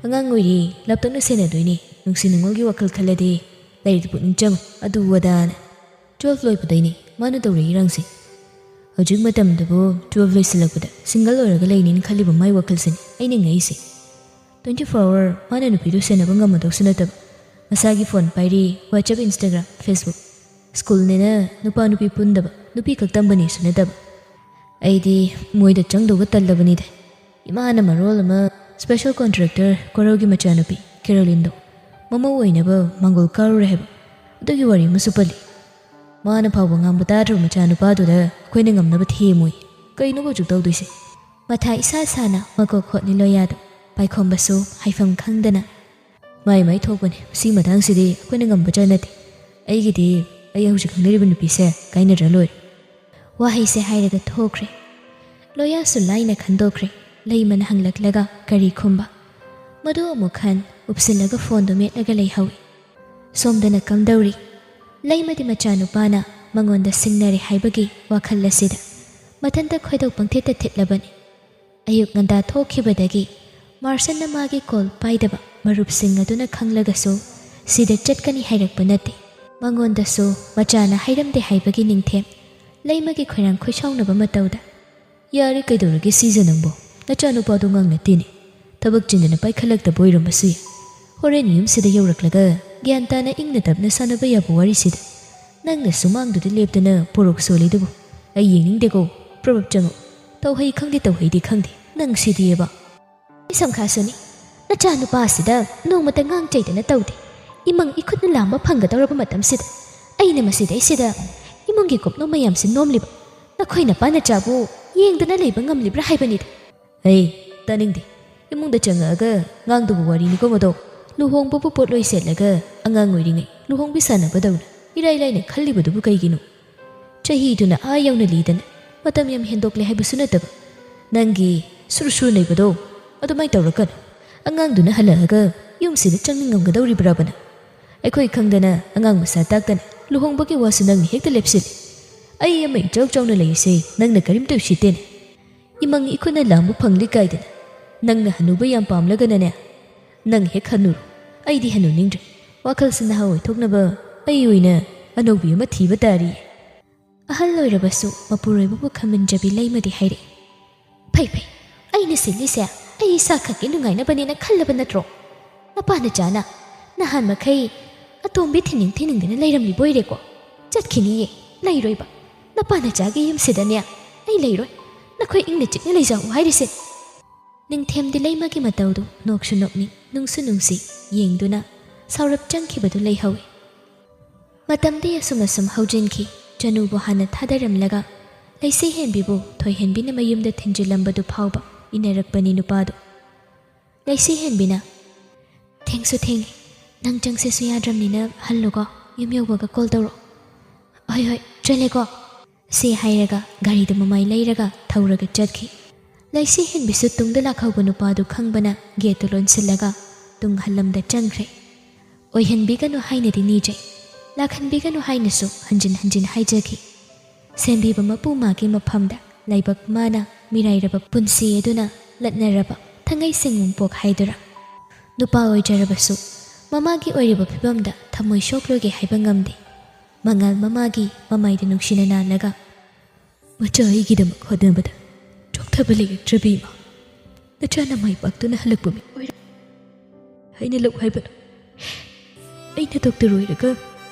ꯑꯉꯥꯡ ꯑꯣꯏꯔꯤ, ꯂꯥꯞꯇꯛꯅ ꯁꯦꯟꯅꯗꯣꯏꯅꯤ, ꯅꯨꯡꯁꯤ ꯅꯨꯡꯉꯣꯜꯒꯤ ꯋꯥꯈꯜ ꯈꯜꯂꯗꯤ꯫ ꯂꯥꯏꯔꯤꯛꯇ ꯄꯨꯛꯅꯤꯡ ꯆꯪꯉꯨ, ꯑꯗꯨ ꯑꯗꯥꯅ꯫ Twelve ꯂꯣꯏꯕꯗꯩꯅꯤ ꯃꯥꯅ ꯇꯧꯔꯛꯏ ꯏꯔꯥꯡꯁꯦ꯫ ꯍꯧꯖꯤꯛ ꯃꯇꯝꯗꯕꯨ twelve ꯂꯣꯏꯁꯤꯜꯂꯛꯄꯗ single ꯑꯣꯏꯔꯒ ꯂꯩꯅꯤꯅ ꯈꯜꯂꯤꯕ ꯃꯥꯏ ꯋꯥꯈꯜꯁꯤꯅꯤ ꯑꯩꯅ ꯉꯛꯏꯁꯦ꯫ Twenty four hour ꯃꯥꯅ ꯅꯨꯄꯤꯗꯨ ꯁꯦꯟꯅꯕ ꯉꯝꯃꯗꯧꯁꯨ ꯅꯠꯇꯕ꯫ ꯃꯁꯥꯒꯤ ꯐꯣꯟ ꯄꯥꯏꯔꯤ, WhatsApp, Instagram, Facebook꯫ ꯁ꯭ꯀꯨꯜꯅꯦꯅ ꯅꯨꯄꯥ ꯅꯨꯄꯤ ꯄꯨꯟꯗꯕ, ꯅꯨꯄꯤ ꯈꯛ ꯇꯝꯕꯅꯦꯁꯨ ꯅꯠꯇꯕ꯫ ꯑꯩꯗꯤ ꯃꯣꯏꯗ ꯆꯪꯗꯧꯕ ꯇꯜꯂꯕꯅꯤꯗ꯫ ꯏꯃꯥꯅ ꯃꯔꯣꯜ ꯑꯃ special contractor ꯀꯣꯔꯧꯒꯤ ꯃꯆꯥꯅꯨꯄꯤ ꯀꯦꯔꯣꯂꯤꯟꯗꯣ ꯃꯃꯧ ꯑꯣꯏꯅꯕ ꯃꯥꯡꯒꯣꯜ ꯀꯥꯔꯨꯔꯦ ꯍꯥꯏꯕ꯫ ꯑꯗꯨꯒꯤ ꯋꯥꯔꯤ ꯑꯃꯁꯨ ꯄꯜꯂꯤ꯫ ꯃꯥꯅ ꯐꯥꯎꯕ ꯉꯥꯡꯕ ꯇꯥꯗ꯭ꯔꯕ ꯃꯆꯥꯅꯨꯄꯥꯗꯨꯗ ꯑꯩꯈꯣꯏꯅ ꯉꯝꯅꯕ ꯊꯦꯝꯃꯨꯏ꯫ ꯀꯩꯅꯣꯕ ꯍꯧꯖꯤꯛ ꯇꯧꯗꯣꯏꯁꯦ? ꯃꯊꯥ ꯏꯁꯥ ꯁꯥꯅ ꯃꯀꯣꯛ ꯈꯣꯠꯂꯤ ꯂꯣꯌꯥꯗꯣ꯫ ꯄꯥꯏꯈꯣꯝꯕꯁꯨ ꯍꯥꯏꯐꯝ ꯈꯪꯗꯅ꯫ ꯃꯥꯏ ꯃꯥꯏ ꯊꯣꯛꯄꯅꯦ꯫ ꯁꯤ ꯃꯇꯥꯡꯁꯤꯗꯤ ꯑꯩꯈꯣꯏꯅ ꯉꯝꯕ ꯖꯥꯠ ꯅꯠꯇꯦ꯫ ꯑꯩꯒꯤꯗꯤ ꯑꯩ ꯍꯧꯖꯤꯛ ꯈꯪꯅꯔꯤꯕ ꯅꯨꯄꯤꯁꯦ ꯀꯥꯏꯅꯗ꯭ꯔ ꯂꯣꯏꯔꯦ꯫ ꯋꯥꯍꯩꯁꯦ ꯍꯥꯏꯔꯒ ꯊꯣꯛꯈ꯭ꯔꯦ꯫ ꯂꯣꯌꯥꯁꯨ ꯂꯥꯏꯅ ꯈꯟꯗꯣꯛꯈ꯭ꯔꯦ ꯂꯩꯃꯅ ꯍꯪꯂꯛꯂꯒ ꯀꯔꯤ ꯈꯨꯝꯕ꯫ ꯃꯗꯨ ꯑꯃꯨꯛ ꯈꯟ ꯎꯞꯁꯤꯜꯂꯒ ꯐꯣꯟꯗꯣ ꯃꯦꯠꯂꯒ ꯂꯩꯍꯧꯏ꯫ ꯁꯣꯝꯗꯅ ꯀꯝꯗꯧꯔꯤ? ꯂꯩꯃꯗꯤ ꯃꯆꯥꯅꯨꯄꯥꯅ ꯃꯉꯣꯟꯗ ꯁꯤꯡꯅꯔꯦ ꯍꯥꯏꯕꯒꯤ ꯋꯥꯈꯜ ꯑꯁꯤꯗ ꯃꯊꯟꯇ ꯈꯣꯏꯗꯧ ꯄꯪꯊꯤꯠꯇ ꯊꯤꯠꯂꯕꯅꯤ꯫ ꯑꯌꯨꯛ ꯉꯟꯇꯥ ꯊꯣꯛꯈꯤꯕꯗꯒꯤ ꯃꯥꯔꯁꯟꯅ ꯃꯥꯒꯤ ꯀꯣꯜ ꯄꯥꯏꯗꯕ ꯃꯔꯨꯞꯁꯤꯡ ꯑꯗꯨꯅ ꯈꯪꯂꯒꯁꯨ ꯁꯤꯗ ꯆꯠꯀꯅꯤ ꯍꯥꯏꯔꯛꯄ ꯅꯠꯇꯦ꯫ ꯃꯉꯣꯟꯗꯁꯨ ꯃꯆꯥꯅ ꯍꯥꯏꯔꯝꯗꯦ ꯍꯥꯏꯕꯒꯤ ꯅꯤꯡꯊꯦꯝ ꯂꯩꯃꯒꯤ ꯈꯣꯏꯔꯥꯡ ꯈꯣꯏꯁꯥꯎꯅꯕ ꯃꯇꯧꯗ, "ꯌꯥꯔꯦ, ꯀꯩꯗꯧꯔꯒꯦ ꯁꯤꯖ ꯅꯪꯕꯣ? ꯅꯆꯥꯅꯨꯄꯥꯗꯣ ꯉꯥꯡ ꯅꯠꯇꯦꯅꯦ꯫ ꯊꯕꯛ ꯆꯤꯟꯗꯅ ꯄꯥꯏꯈꯠꯂꯛꯇꯕ ꯑꯣꯏꯔꯝꯕꯁꯨ ꯌꯥꯏ꯫ ꯍꯣꯔꯦꯟ ꯌꯨꯝꯁꯤꯗ ꯌꯧꯔꯛꯂꯒ ꯒ꯭ꯌꯥꯟ ꯇꯥꯅ ꯏꯪꯅ ꯇꯞꯅ ꯁꯥꯟꯅꯕ ꯌꯥꯕ ꯋꯥꯔꯤꯁꯤꯗ ꯅꯪꯅ ꯁꯨꯃꯥꯡꯗꯨꯗ ꯂꯦꯞꯇꯅ ꯄꯣꯔꯣꯛ ꯁꯣꯜꯂꯤꯗꯨꯕꯨ ꯑꯩ ꯌꯦꯡꯅꯤꯡꯗꯦꯀꯣ꯫ ꯄ꯭ꯔꯣꯚꯔꯕ ꯆꯪꯉꯨ꯫ ꯇꯧꯍꯩ ꯈꯪꯗꯦ, ꯇꯧꯍꯩꯗꯦ ꯈꯪꯗꯦ꯫ ꯅꯪ ꯁꯤꯗꯤꯑꯕ꯫ ꯏꯁꯝꯈꯥꯁꯨꯅꯤ, ꯅꯆꯥꯅꯨꯄꯥ ꯑꯁꯤꯗ ꯅꯣꯡꯃꯇ ꯉꯥꯡ ꯆꯩꯗꯅ ꯇꯧꯗꯦ꯫ ꯏꯃꯪ ꯏꯈꯨꯠꯅ ꯂꯥꯝꯕ ꯐꯪꯒꯗꯧꯔꯕ ꯃꯇꯝꯁꯤꯗ ꯑꯩꯅ ꯃꯁꯤꯗꯩꯁꯤꯗ ꯏꯃꯨꯡꯒꯤ ꯀꯨꯞꯅꯣ ꯃꯌꯥꯝꯁꯤ ꯅꯣꯝꯂꯤꯕ ꯅꯈꯣꯏ ꯅꯄꯥ ꯅꯆꯥꯕꯨ ꯌꯦꯡꯗꯅ ꯂꯩꯕ ꯉꯝꯂꯤꯕ꯭ꯔꯥ ꯍꯥꯏꯕꯅꯤꯗ꯫ ꯑꯩ ꯇꯥꯅꯤꯡꯗꯦ꯫ ꯏꯃꯨꯡꯗ ꯆꯪꯉꯛꯑꯒ ꯉꯥꯡꯗꯕ ꯋꯥꯔꯤꯅꯤꯀꯣ ꯃꯗꯣ꯫ ꯂꯨꯍꯣꯡꯕꯕꯨ ꯄꯣꯠꯂꯣꯏ ꯁꯦꯠꯂꯒ ꯑꯉꯥꯡ ꯑꯣꯏꯔꯤꯉꯩ ꯂꯨꯍꯣꯡꯕꯤ ꯁꯥꯟꯅꯕꯗꯧꯅ ꯏꯔꯥꯏ ꯂꯥꯏꯅ ꯈꯜꯂꯤꯕꯗꯨꯕꯨ ꯀꯩꯒꯤꯅꯣ? ꯆꯍꯤꯗꯨꯅ ꯑꯥ ꯌꯧꯅ ꯂꯤꯗꯅ ꯃꯇꯝ ꯌꯥꯝ ꯍꯦꯟꯗꯣꯛꯂꯦ ꯍꯥꯏꯕꯁꯨ ꯅꯠꯇꯕ꯫ ꯅꯪꯒꯤ ꯁꯨꯔ ꯁꯨꯔ ꯅꯩꯕꯗꯣ ꯑꯗꯨꯃꯥꯏꯅ ꯇꯧꯔꯛꯀꯅꯨ꯫ ꯑꯉꯥꯡꯗꯨꯅ ꯍꯜꯂꯛꯑꯒ ꯌꯨꯝꯁꯤꯗ ꯆꯪꯅꯤꯡꯉꯝꯒꯗꯧꯔꯤꯕ꯭ꯔꯕꯅ? ꯑꯩꯈꯣꯏ ꯈꯪꯗꯅ ꯑꯉꯥꯡ ꯃꯁꯥ ꯇꯥꯛꯇꯅ ꯂꯨꯍꯣꯡꯕꯒꯤ ꯋꯥꯁꯨ ꯅꯪꯅ ꯍꯦꯛꯇ ꯂꯦꯞꯁꯤꯜꯂꯤ꯫ ꯑꯩ ꯑꯃ ꯏꯆꯥꯎ ꯆꯥꯎꯅ ꯂꯩꯔꯤꯁꯦ ꯅꯪꯅ ꯀꯔꯤꯝꯇ ꯎꯁꯤꯠꯇꯦꯅꯦ꯫ ꯏꯃꯪ ꯏꯈꯨꯠꯅ ꯂꯥꯝꯕ ꯐꯪꯂꯤ ꯀꯥꯏꯗꯅ ꯅꯪꯅ ꯍꯅꯨꯕ ꯌꯥꯝ ꯄꯥꯝꯂꯒꯅꯅꯦ꯫ ꯅꯪ ꯍꯦꯛ ꯍꯅꯨꯔꯣ, ꯑꯩꯗꯤ ꯍꯅꯨꯅꯤꯡꯗ꯭ꯔꯦ꯫ ꯋꯥꯈꯜꯁꯤ ꯅꯍꯥ ꯑꯣꯏꯊꯣꯛꯅꯕ ꯑꯩ ꯑꯣꯏꯅ ꯑꯅꯧꯕꯤ ꯑꯃ ꯊꯤꯕ ꯇꯥꯔꯤ꯫ ꯑꯍꯜ ꯑꯣꯏꯔꯕꯁꯨ ꯃꯄꯨꯔꯣꯏꯕꯕꯨ ꯈꯝꯕꯟꯖꯕꯤ ꯂꯩꯃꯗꯤ ꯍꯥꯏꯔꯛꯏ꯫ "ꯐꯩ ꯐꯩ, ꯑꯩꯅ ꯁꯤꯜꯂꯤꯁꯦ ꯑꯩ ꯏꯁꯥ ꯈꯛꯀꯤ ꯅꯨꯡꯉꯥꯏꯅꯕꯅꯦꯅ ꯈꯜꯂꯕ ꯅꯠꯇ꯭ꯔꯣ? ꯅꯄꯥ ꯅꯆꯥꯅ ꯅꯍꯥꯟ ꯃꯈꯩ ꯑꯇꯣꯝꯕꯤ ꯊꯤꯅꯤꯡ ꯊꯤꯅꯤꯡꯗꯅ ꯂꯩꯔꯝꯂꯤꯕ ꯑꯣꯏꯔꯦꯀꯣ꯫ ꯆꯠꯈꯤꯅꯤꯌꯦ, ꯂꯩꯔꯣꯏꯕ꯫ ꯅꯄꯥ ꯅꯆꯥꯒꯤ ꯌꯨꯝꯁꯤꯗꯅꯦ ꯑꯩ ꯂꯩꯔꯣꯏ꯫ ꯅꯈꯣꯏ ꯏꯪꯅ ꯆꯤꯛꯅ ꯂꯩꯖꯍꯧ ꯍꯥꯏꯔꯤꯁꯦ"꯫ ꯅꯤꯡꯊꯦꯝꯗꯤ ꯂꯩꯃꯒꯤ ꯃꯇꯧꯗꯨ ꯅꯣꯛꯁꯨ ꯅꯣꯛꯅꯤꯡ, ꯅꯨꯡꯁꯨ ꯅꯨꯡꯁꯤ ꯌꯦꯡꯗꯨꯅ ꯁꯥꯎꯔꯞ ꯆꯪꯈꯤꯕꯗꯨ ꯂꯩꯍꯧꯏ꯫ ꯃꯇꯝꯗꯤ ꯑꯁꯨꯝ ꯑꯁꯨꯝ ꯍꯧꯖꯤꯟꯈꯤ꯫ ꯆꯅꯨꯕꯨ ꯍꯥꯟꯅ ꯊꯥꯗꯔꯝꯂꯒ ꯂꯩꯁꯤ ꯍꯦꯟꯕꯤꯕꯨ ꯊꯣꯏꯍꯦꯟꯕꯤꯅ ꯃꯌꯨꯝꯗ ꯊꯤꯟꯖꯤꯜꯂꯝꯕꯗꯨ ꯐꯥꯎꯕ ꯏꯟꯅꯔꯛꯄꯅꯤ ꯅꯨꯄꯥꯗꯨ꯫ ꯂꯩꯁꯤ ꯍꯦꯟꯕꯤꯅ, "ꯊꯦꯡꯁꯨ ꯊꯦꯡꯉꯤ, ꯅꯪ ꯆꯪꯁꯦꯁꯨ ꯌꯥꯗ꯭ꯔꯝꯅꯤꯅ ꯍꯜꯂꯨꯀꯣ, ꯌꯨꯝ ꯌꯧꯕꯒ ꯀꯣꯜ ꯇꯧꯔꯛꯑꯣ"꯫ "ꯍꯣꯏ ꯍꯣꯏ, ꯆꯠꯂꯦꯀꯣ"꯫ ꯁꯤ ꯍꯥꯏꯔꯒ ꯒꯥꯔꯤꯗꯨ ꯃꯃꯥꯏ ꯂꯩꯔꯒ ꯊꯧꯔꯒ ꯆꯠꯈꯤ꯫ ꯂꯩꯁꯤ ꯍꯦꯟꯕꯤꯁꯨ ꯇꯨꯡꯗ ꯂꯥꯛꯍꯧꯕ ꯅꯨꯄꯥꯗꯨ ꯈꯪꯕꯅ ꯒꯦꯠꯇꯨ ꯂꯣꯟꯁꯤꯜꯂꯒ ꯇꯨꯡ ꯍꯜꯂꯝꯗ ꯆꯪꯈ꯭ꯔꯦ꯫ ꯑꯣꯏꯍꯟꯕꯤꯒꯅꯨ ꯍꯥꯏꯅꯗꯤ ꯅꯤꯖꯩ, ꯂꯥꯛꯍꯟꯕꯤꯒꯅꯨ ꯍꯥꯏꯅꯁꯨ ꯍꯟꯖꯤꯟ ꯍꯟꯖꯤꯟ ꯍꯥꯏꯖꯈꯤ꯫ ꯁꯦꯝꯕꯤꯕ ꯃꯄꯨ ꯃꯥꯒꯤ ꯃꯐꯝꯗ ꯂꯥꯏꯕꯛ ꯃꯥꯅ ꯃꯤꯔꯥꯏꯔꯕ ꯄꯨꯟꯁꯤ ꯑꯗꯨꯅ ꯂꯠꯅꯔꯕ ꯊꯉꯩ ꯁꯦꯡꯕ ꯄꯣꯛ ꯍꯥꯏꯗꯨꯔꯥ? ꯅꯨꯄꯥ ꯑꯣꯏꯖꯔꯕꯁꯨ ꯃꯃꯥꯒꯤ ꯑꯣꯏꯔꯤꯕ ꯐꯤꯕꯝꯗ ꯊꯃꯣꯏ ꯁꯣꯛꯂꯣꯏꯒꯦ ꯍꯥꯏꯕ ꯉꯝꯗꯦ꯫ ꯃꯉꯥꯜ ꯃꯃꯥꯒꯤ ꯃꯃꯥꯏꯗ ꯅꯨꯡꯁꯤꯅ ꯅꯥꯜꯂꯒ, "ꯃꯆꯥ ꯑꯩꯒꯤꯗꯃꯛ ꯍꯣꯠꯅꯕꯗ ꯆꯣꯛꯊꯕ ꯂꯩꯔꯛꯇ꯭ꯔꯕꯤ ꯏꯃꯥ, ꯅꯆꯥꯅ ꯃꯥꯏ ꯄꯥꯛꯇꯨꯅ ꯍꯜꯂꯛꯄ ꯃꯤ ꯑꯣꯏꯔ-" ꯍꯥꯏꯅ ꯂꯧ ꯍꯥꯏꯕꯅꯣ? ꯑꯩꯅ ꯗꯣꯛꯇꯔ ꯑꯣꯏꯔꯒ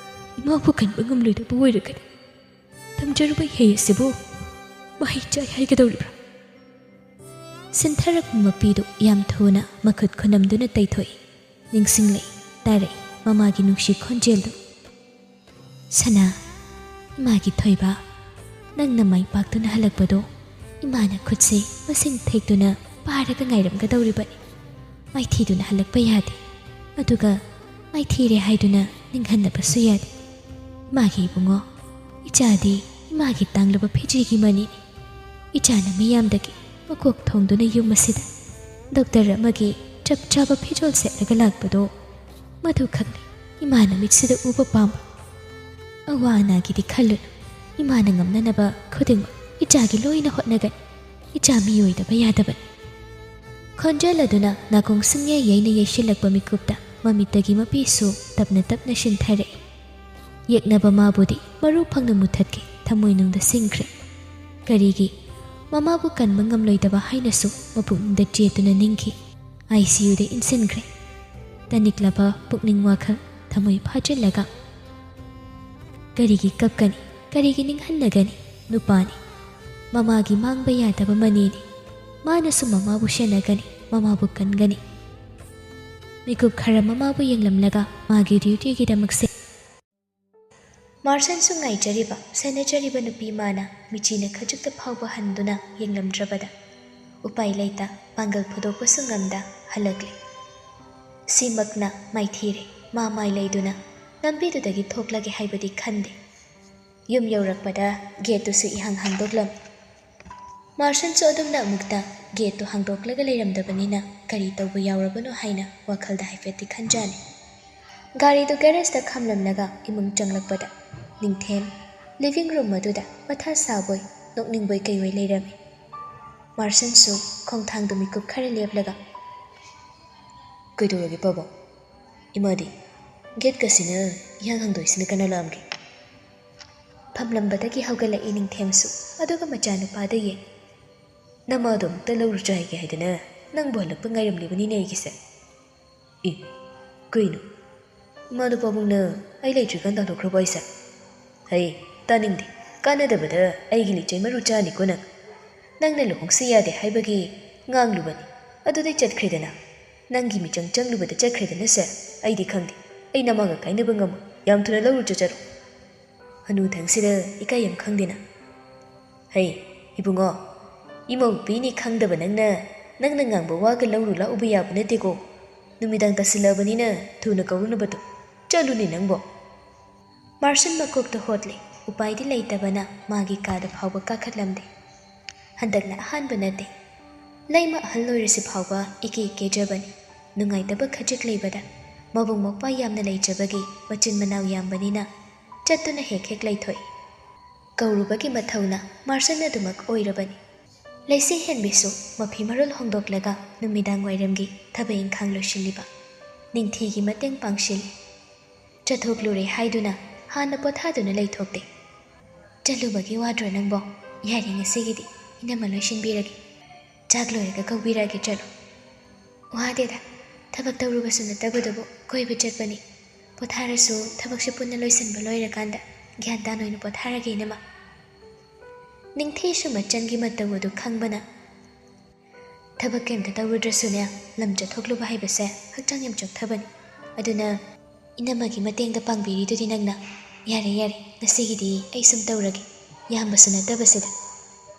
ꯏꯃꯥꯕꯨ ꯀꯟꯕ ꯉꯝꯂꯣꯏꯗꯕ ꯑꯣꯏꯔꯒꯗꯤ ꯇꯝꯖꯔꯨꯕ ꯏꯍꯩ ꯑꯁꯤꯕꯨ ꯃꯍꯩ ꯆꯥꯏ ꯍꯥꯏꯒꯗꯧꯔꯤꯕ꯭ꯔꯥ? ꯁꯤꯟꯊꯔꯛꯄ ꯃꯄꯤꯗꯨ ꯌꯥꯝ ꯊꯨꯅ ꯃꯈꯨꯠ ꯈꯨꯅꯝꯗꯨꯅ ꯇꯩꯊꯣꯛꯏ꯫ ꯅꯤꯡꯁꯤꯡꯂꯛꯏ, ꯇꯥꯔꯛꯏ ꯃꯃꯥꯒꯤ ꯅꯨꯡꯁꯤ ꯈꯣꯟꯖꯦꯜꯗꯨ꯫ "ꯁꯅꯥ, ꯏꯃꯥꯒꯤ ꯊꯣꯏꯕ, ꯅꯪꯅ ꯃꯥꯏ ꯄꯥꯛꯇꯨꯅ ꯍꯜꯂꯛꯄꯗꯣ ꯏꯃꯥꯅ ꯈꯨꯠꯁꯦ ꯃꯁꯤꯡ ꯊꯦꯛꯇꯨꯅ ꯄꯥꯔꯒ ꯉꯥꯏꯔꯝꯒꯗꯧꯔꯤꯕꯅꯤ꯫ ꯃꯥꯏꯊꯤꯗꯨꯅ ꯍꯜꯂꯛꯄ ꯌꯥꯗꯦ, ꯑꯗꯨꯒ ꯃꯥꯏꯊꯤꯔꯦ ꯍꯥꯏꯗꯨꯅ ꯅꯤꯡꯍꯟꯅꯕꯁꯨ ꯌꯥꯗꯦ꯫ ꯏꯃꯥꯒꯤ ꯏꯕꯨꯡꯉꯣ, ꯏꯆꯥꯗꯤ ꯏꯃꯥꯒꯤ ꯇꯥꯡꯂꯕ ꯐꯤꯖꯤꯒꯤ ꯃꯅꯤꯅꯤ꯫ ꯏꯆꯥꯅ ꯃꯤꯌꯥꯝꯗꯒꯤ ꯃꯀꯣꯛ ꯊꯣꯡꯗꯨꯅ ꯌꯨꯝ ꯑꯁꯤꯗ ꯗꯣꯛꯇꯔ ꯑꯃꯒꯤ ꯆꯞ ꯆꯥꯕ ꯐꯤꯖꯣꯜ ꯁꯦꯠꯂꯒ ꯂꯥꯛꯄꯗꯣ ꯃꯗꯨꯈꯛꯅꯤ ꯏꯃꯥꯅ ꯃꯤꯠꯁꯤꯗ ꯎꯕ ꯄꯥꯝꯕ꯫ ꯑꯋꯥ ꯑꯅꯥꯒꯤꯗꯤ ꯈꯜꯂꯨꯅꯨ, ꯏꯃꯥꯅ ꯉꯝꯅꯅꯕ ꯈꯨꯗꯤꯡꯃꯛ ꯏꯆꯥꯒꯤ ꯂꯣꯏꯅ ꯍꯣꯠꯅꯒꯅꯤ꯫ ꯏꯆꯥ ꯃꯤꯑꯣꯏꯗꯕ ꯌꯥꯗꯕꯅꯤ꯫" ꯈꯣꯟꯖꯦꯜ ꯑꯗꯨꯅ ꯅꯥꯀꯣꯡ ꯁꯨꯡꯌꯩ ꯌꯩꯅ ꯌꯩꯁꯤꯜꯂꯛꯄ ꯃꯤꯀꯨꯞꯇ ꯃꯃꯤꯠꯇꯒꯤ ꯃꯄꯤꯁꯨ ꯇꯞꯅ ꯇꯞꯅ ꯁꯤꯟꯊꯔꯛꯏ꯫ ꯌꯦꯛꯅꯕ ꯃꯥꯕꯨꯗꯤ ꯃꯔꯨ ꯐꯪꯅ ꯃꯨꯊꯠꯈꯤ, ꯊꯃꯣꯏꯅꯨꯡꯗ ꯁꯤꯡꯈ꯭ꯔꯦ꯫ ꯀꯔꯤꯒꯤ? ꯃꯃꯥꯕꯨ ꯀꯟꯕ ꯉꯝꯂꯣꯏꯗꯕ ꯍꯥꯏꯅꯁꯨ ꯃꯄꯨꯛꯅꯤꯡꯗ ꯆꯦꯠꯇꯨꯅ ꯅꯤꯡꯈꯤ꯫ ꯑꯥꯏ ꯁꯤ ꯌꯨꯗ ꯏꯟꯁꯤꯟꯈ꯭ꯔꯦ꯫ ꯇꯅꯤꯛꯂꯕ ꯄꯨꯛꯅꯤꯡ ꯋꯥꯈꯜ ꯊꯃꯣꯏ ꯐꯥꯖꯤꯜꯂꯒ, ꯀꯔꯤꯒꯤ ꯀꯞꯀꯅꯤ? ꯀꯔꯤꯒꯤ ꯅꯤꯡꯍꯟꯅꯒꯅꯤ? ꯅꯨꯄꯥꯅꯤ꯫ ꯃꯃꯥꯒꯤ ꯃꯥꯡꯕ ꯌꯥꯗꯕ ꯃꯅꯤꯅꯤ꯫ ꯃꯥꯅꯁꯨ ꯃꯃꯥꯕꯨ ꯁꯦꯟꯅꯒꯅꯤ, ꯃꯃꯥꯕꯨ ꯀꯟꯒꯅꯤ꯫ ꯃꯤꯀꯨꯞ ꯈꯔ ꯃꯃꯥꯕꯨ ꯌꯦꯡꯂꯝꯂꯒ ꯃꯥꯒꯤ ꯗ꯭ꯌꯨꯇꯤꯒꯤꯗꯃꯛ ꯁꯦ-, ꯃꯥꯔꯁꯟꯁꯨ ꯉꯥꯏꯖꯔꯤꯕ, ꯁꯦꯟꯅꯖꯔꯤꯕ ꯅꯨꯄꯤ ꯃꯥꯅ ꯃꯤꯆꯤꯅ ꯈꯖꯤꯛꯇ ꯐꯥꯎꯕ ꯍꯟꯗꯨꯅ ꯌꯦꯡꯂꯝꯗ꯭ꯔꯕꯗ, ꯎꯄꯥꯏ ꯂꯩꯇ, ꯄꯥꯡꯒꯜ ꯐꯨꯗꯣꯛꯄꯁꯨ ꯉꯝꯗ ꯍꯜꯂꯛꯂꯦ꯫ ꯁꯤꯃꯛꯅ ꯃꯥꯏꯊꯤꯔꯦ꯫ ꯃꯥ ꯃꯥꯏ ꯂꯩꯗꯨꯅ ꯂꯝꯕꯤꯗꯨꯗꯒꯤ ꯊꯣꯛꯂꯒꯦ ꯍꯥꯏꯕꯗꯤ ꯈꯟꯗꯦ꯫ ꯌꯨꯝ ꯌꯧꯔꯛꯄꯗ ꯒꯦꯠꯇꯨꯁꯨ ꯏꯍꯥꯡ ꯍꯥꯡꯗꯣꯛꯂꯝꯃꯤ꯫ ꯃꯥꯔꯁꯟꯁꯨ ꯑꯗꯨꯝꯅ ꯑꯃꯨꯛꯇ ꯒꯦꯠꯇꯨ ꯍꯥꯡꯗꯣꯛꯂꯒ ꯂꯩꯔꯝꯗꯕꯅꯤꯅ ꯀꯔꯤ ꯇꯧꯕ ꯌꯥꯎꯔꯕꯅꯣ ꯍꯥꯏꯅ ꯋꯥꯈꯜꯗ ꯍꯥꯏꯐꯦꯠꯇꯤ ꯈꯟꯖꯥꯅꯤ꯫ ꯒꯥꯔꯤꯗꯨ ꯒꯦꯔꯦꯖꯇ ꯈꯥꯝꯂꯝꯂꯒ ꯏꯃꯨꯡ ꯆꯪꯂꯛꯄꯗ ꯅꯤꯡꯊꯦꯝ ꯂꯤꯚꯤꯡ ꯔꯨꯝ ꯑꯗꯨꯗ ꯃꯊꯥ ꯁꯥꯕꯣꯏ ꯅꯣꯛꯅꯤꯡꯕꯣꯏ ꯀꯩꯑꯣꯏ ꯂꯩꯔꯝꯃꯤ꯫ ꯃꯥꯔꯁꯟꯁꯨ ꯈꯣꯡꯊꯥꯡꯗꯨ ꯃꯤꯀꯨꯞ ꯈꯔ ꯂꯦꯞꯂꯒ, "ꯀꯩꯗꯧꯔꯒꯦ ꯄꯥꯕꯨꯡ? ꯏꯃꯥꯗꯤ? ꯒꯦꯠꯀꯁꯤꯅ ꯏꯍꯥꯡ ꯍꯥꯡꯗꯣꯛꯏꯁꯤꯅ ꯀꯅꯥ ꯂꯥꯛꯑꯝꯒꯦ?" ꯐꯝꯂꯝꯕꯗꯒꯤ ꯍꯧꯒꯠꯂꯛꯏ ꯅꯤꯡꯊꯦꯝꯁꯨ, ꯑꯗꯨꯒ ꯃꯆꯥꯅꯨꯄꯥꯗ ꯌꯦꯡ, "ꯅꯃꯥꯗꯣ ꯑꯃꯨꯛꯇ ꯂꯧꯔꯨ ꯆꯥ ꯍꯥꯏꯒꯦ ꯍꯥꯏꯗꯅ ꯅꯪꯕꯨ ꯍꯜꯂꯛꯄ ꯉꯥꯏꯔꯝꯂꯤꯕꯅꯤꯅꯦ ꯑꯩꯒꯤꯁꯦ꯫ ꯏ, ꯀꯩꯅꯣ? ꯏꯃꯥꯗꯣ ꯄꯥꯕꯨꯡꯅ ꯑꯩ ꯂꯩꯇ꯭ꯔꯤꯀꯥꯟꯗ ꯍꯜꯂꯛꯈ꯭ꯔꯕꯣ ꯍꯥꯏꯁꯦ? ꯍꯩ, ꯇꯥꯅꯤꯡꯗꯦ꯫ ꯀꯥꯟꯅꯗꯕꯗ ꯑꯩꯒꯤ ꯂꯤꯆꯩ ꯃꯔꯨ ꯆꯥꯅꯤꯀꯣ ꯅꯪ꯫ ꯅꯪꯅ ꯂꯨꯍꯣꯡꯁꯤ ꯌꯥꯗꯦ ꯍꯥꯏꯕꯒꯤ ꯉꯥꯡꯂꯨꯕꯅꯤ꯫ ꯑꯗꯨꯗꯩ ꯆꯠꯈ꯭ꯔꯦꯗꯅ꯫ ꯅꯪꯒꯤ ꯃꯤꯆꯪ ꯆꯪꯂꯨꯕꯗ ꯆꯠꯈ꯭ꯔꯦꯗꯅ ꯁꯦ꯫ ꯑꯩꯗꯤ ꯈꯪꯗꯦ꯫ ꯑꯩ ꯅꯃꯥꯒ ꯀꯥꯏꯅꯕ ꯉꯝꯃꯣꯏ꯫ ꯌꯥꯝ ꯊꯨꯅ ꯂꯧꯔꯨ ꯆꯠꯆꯔꯣ꯫" ꯍꯅꯨꯊꯪꯁꯤꯗ ꯏꯀꯥꯏ ꯌꯥꯝ ꯈꯪꯗꯦꯅ꯫ "ꯍꯩ, ꯏꯕꯨꯡꯉꯣ, ꯏꯃꯧ ꯄꯤꯅꯤ ꯈꯪꯗꯕ ꯅꯪꯅ, ꯅꯪꯅ ꯉꯥꯡꯕ ꯋꯥꯒ ꯂꯧꯔꯨ ꯂꯥꯛꯎꯕ ꯌꯥꯕ ꯅꯠꯇꯦꯀꯣ꯫ ꯅꯨꯃꯤꯗꯥꯡ ꯇꯥꯁꯤꯜꯂꯛꯑꯕꯅꯤꯅ ꯊꯨꯅ ꯀꯧꯔꯨꯅꯕꯗꯣ꯫ ꯆꯠꯂꯨꯅꯦ ꯅꯪꯕꯣ꯫" ꯃꯥꯔꯁꯟ ꯃꯀꯣꯛꯇ ꯍꯣꯠꯂꯦ꯫ ꯎꯄꯥꯏꯗꯤ ꯂꯩꯇꯕꯅ ꯃꯥꯒꯤ ꯀꯥꯗ ꯐꯥꯎꯕ ꯀꯥꯈꯠꯂꯝꯗꯦ꯫ ꯍꯟꯗꯛꯅ ꯑꯍꯥꯟꯕ ꯅꯠꯇꯦ꯫ ꯂꯩꯃ ꯑꯍꯜ ꯑꯣꯏꯔꯁꯤ ꯐꯥꯎꯕ ꯏꯀꯦ ꯀꯦꯖꯕꯅꯤ꯫ ꯅꯨꯡꯉꯥꯏꯇꯕ ꯈꯖꯤꯛ ꯂꯩꯕꯗ ꯃꯕꯨꯡ ꯃꯧꯄ꯭ꯋꯥ ꯌꯥꯝꯅ ꯂꯩꯖꯕꯒꯤ ꯃꯆꯤꯟ ꯃꯅꯥꯎ ꯌꯥꯝꯕꯅꯤꯅ ꯆꯠꯇꯨꯅ ꯍꯦꯛ ꯍꯦꯛ ꯂꯩꯊꯣꯛꯏ꯫ ꯀꯧꯔꯨꯕꯒꯤ ꯃꯊꯧꯅ ꯃꯥꯔꯁꯟ ꯑꯗꯨꯃꯛ ꯑꯣꯏꯔꯕꯅꯤ꯫ ꯂꯩꯁꯤ ꯍꯦꯟꯕꯤꯁꯨ ꯃꯐꯤ ꯃꯔꯣꯜ ꯍꯣꯡꯗꯣꯛꯂꯒ ꯅꯨꯃꯤꯗꯥꯡ ꯋꯥꯏꯔꯝꯒꯤ ꯊꯕꯛ ꯏꯪꯈꯥꯡ ꯂꯣꯏꯁꯤꯜꯂꯤꯕ꯫ ꯅꯤꯡꯊꯤꯒꯤ ꯃꯇꯦꯡ ꯄꯥꯡꯁꯤꯜꯂꯤ꯫ ꯆꯠꯊꯣꯛꯂꯨꯔꯦ ꯍꯥꯏꯗꯨꯅ ꯍꯥꯟꯅ ꯄꯣꯊꯥꯗꯨꯅ ꯂꯩꯊꯣꯛꯇꯦ꯫ "ꯆꯠꯂꯨꯕꯒꯤ ꯋꯥꯗ꯭ꯔꯣ ꯅꯪꯕꯣ? ꯌꯥꯔꯦ, ꯉꯁꯤꯒꯤꯗꯤ ꯏꯅꯝꯃ ꯂꯣꯏꯁꯤꯟꯕꯤꯔꯒꯦ꯫ ꯆꯥꯛ ꯂꯣꯏꯔꯒ ꯀꯧꯕꯤꯔꯛꯑꯒꯦ, ꯆꯠꯂꯣ꯫" "ꯋꯥꯗꯦꯗ, ꯊꯕꯛ ꯇꯧꯔꯨꯕꯁꯨ ꯅꯠꯇꯕꯗꯨꯕꯨ ꯀꯣꯏꯕ ꯆꯠꯄꯅꯤ꯫ ꯄꯣꯊꯥꯔꯁꯨ ꯊꯕꯛꯁꯦ ꯄꯨꯟꯅ ꯂꯣꯏꯁꯤꯟꯕ ꯂꯣꯏꯔꯀꯥꯟꯗ ꯒ꯭ꯌꯥꯟ ꯇꯥꯅ ꯑꯣꯏꯅ ꯄꯣꯊꯥꯔꯒꯦ ꯏꯅꯝꯃ꯫" ꯅꯤꯡꯊꯤꯁꯨ ꯃꯆꯟꯒꯤ ꯃꯇꯧ ꯑꯗꯨ ꯈꯪꯕꯅ, "ꯊꯕꯛ ꯀꯩꯝꯇ ꯇꯧꯔꯨꯗ꯭ꯔꯁꯨꯅꯦ, ꯂꯝ ꯆꯠꯊꯣꯛꯂꯨꯕ ꯍꯥꯏꯕꯁꯦ ꯍꯛꯆꯥꯡ ꯌꯥꯝ ꯆꯣꯛꯊꯕꯅꯤ꯫ ꯑꯗꯨꯅ ꯏꯅꯝꯃꯒꯤ ꯃꯇꯦꯡꯗ ꯄꯥꯡꯕꯤꯔꯤꯗꯨꯗꯤ ꯅꯪꯅ꯫ ꯌꯥꯔꯦ, ꯌꯥꯔꯦ, ꯉꯁꯤꯒꯤꯗꯤ ꯑꯩ ꯁꯨꯝ ꯇꯧꯔꯒꯦ꯫ ꯌꯥꯝꯕꯁꯨ ꯅꯠꯇꯕꯁꯤꯗ꯫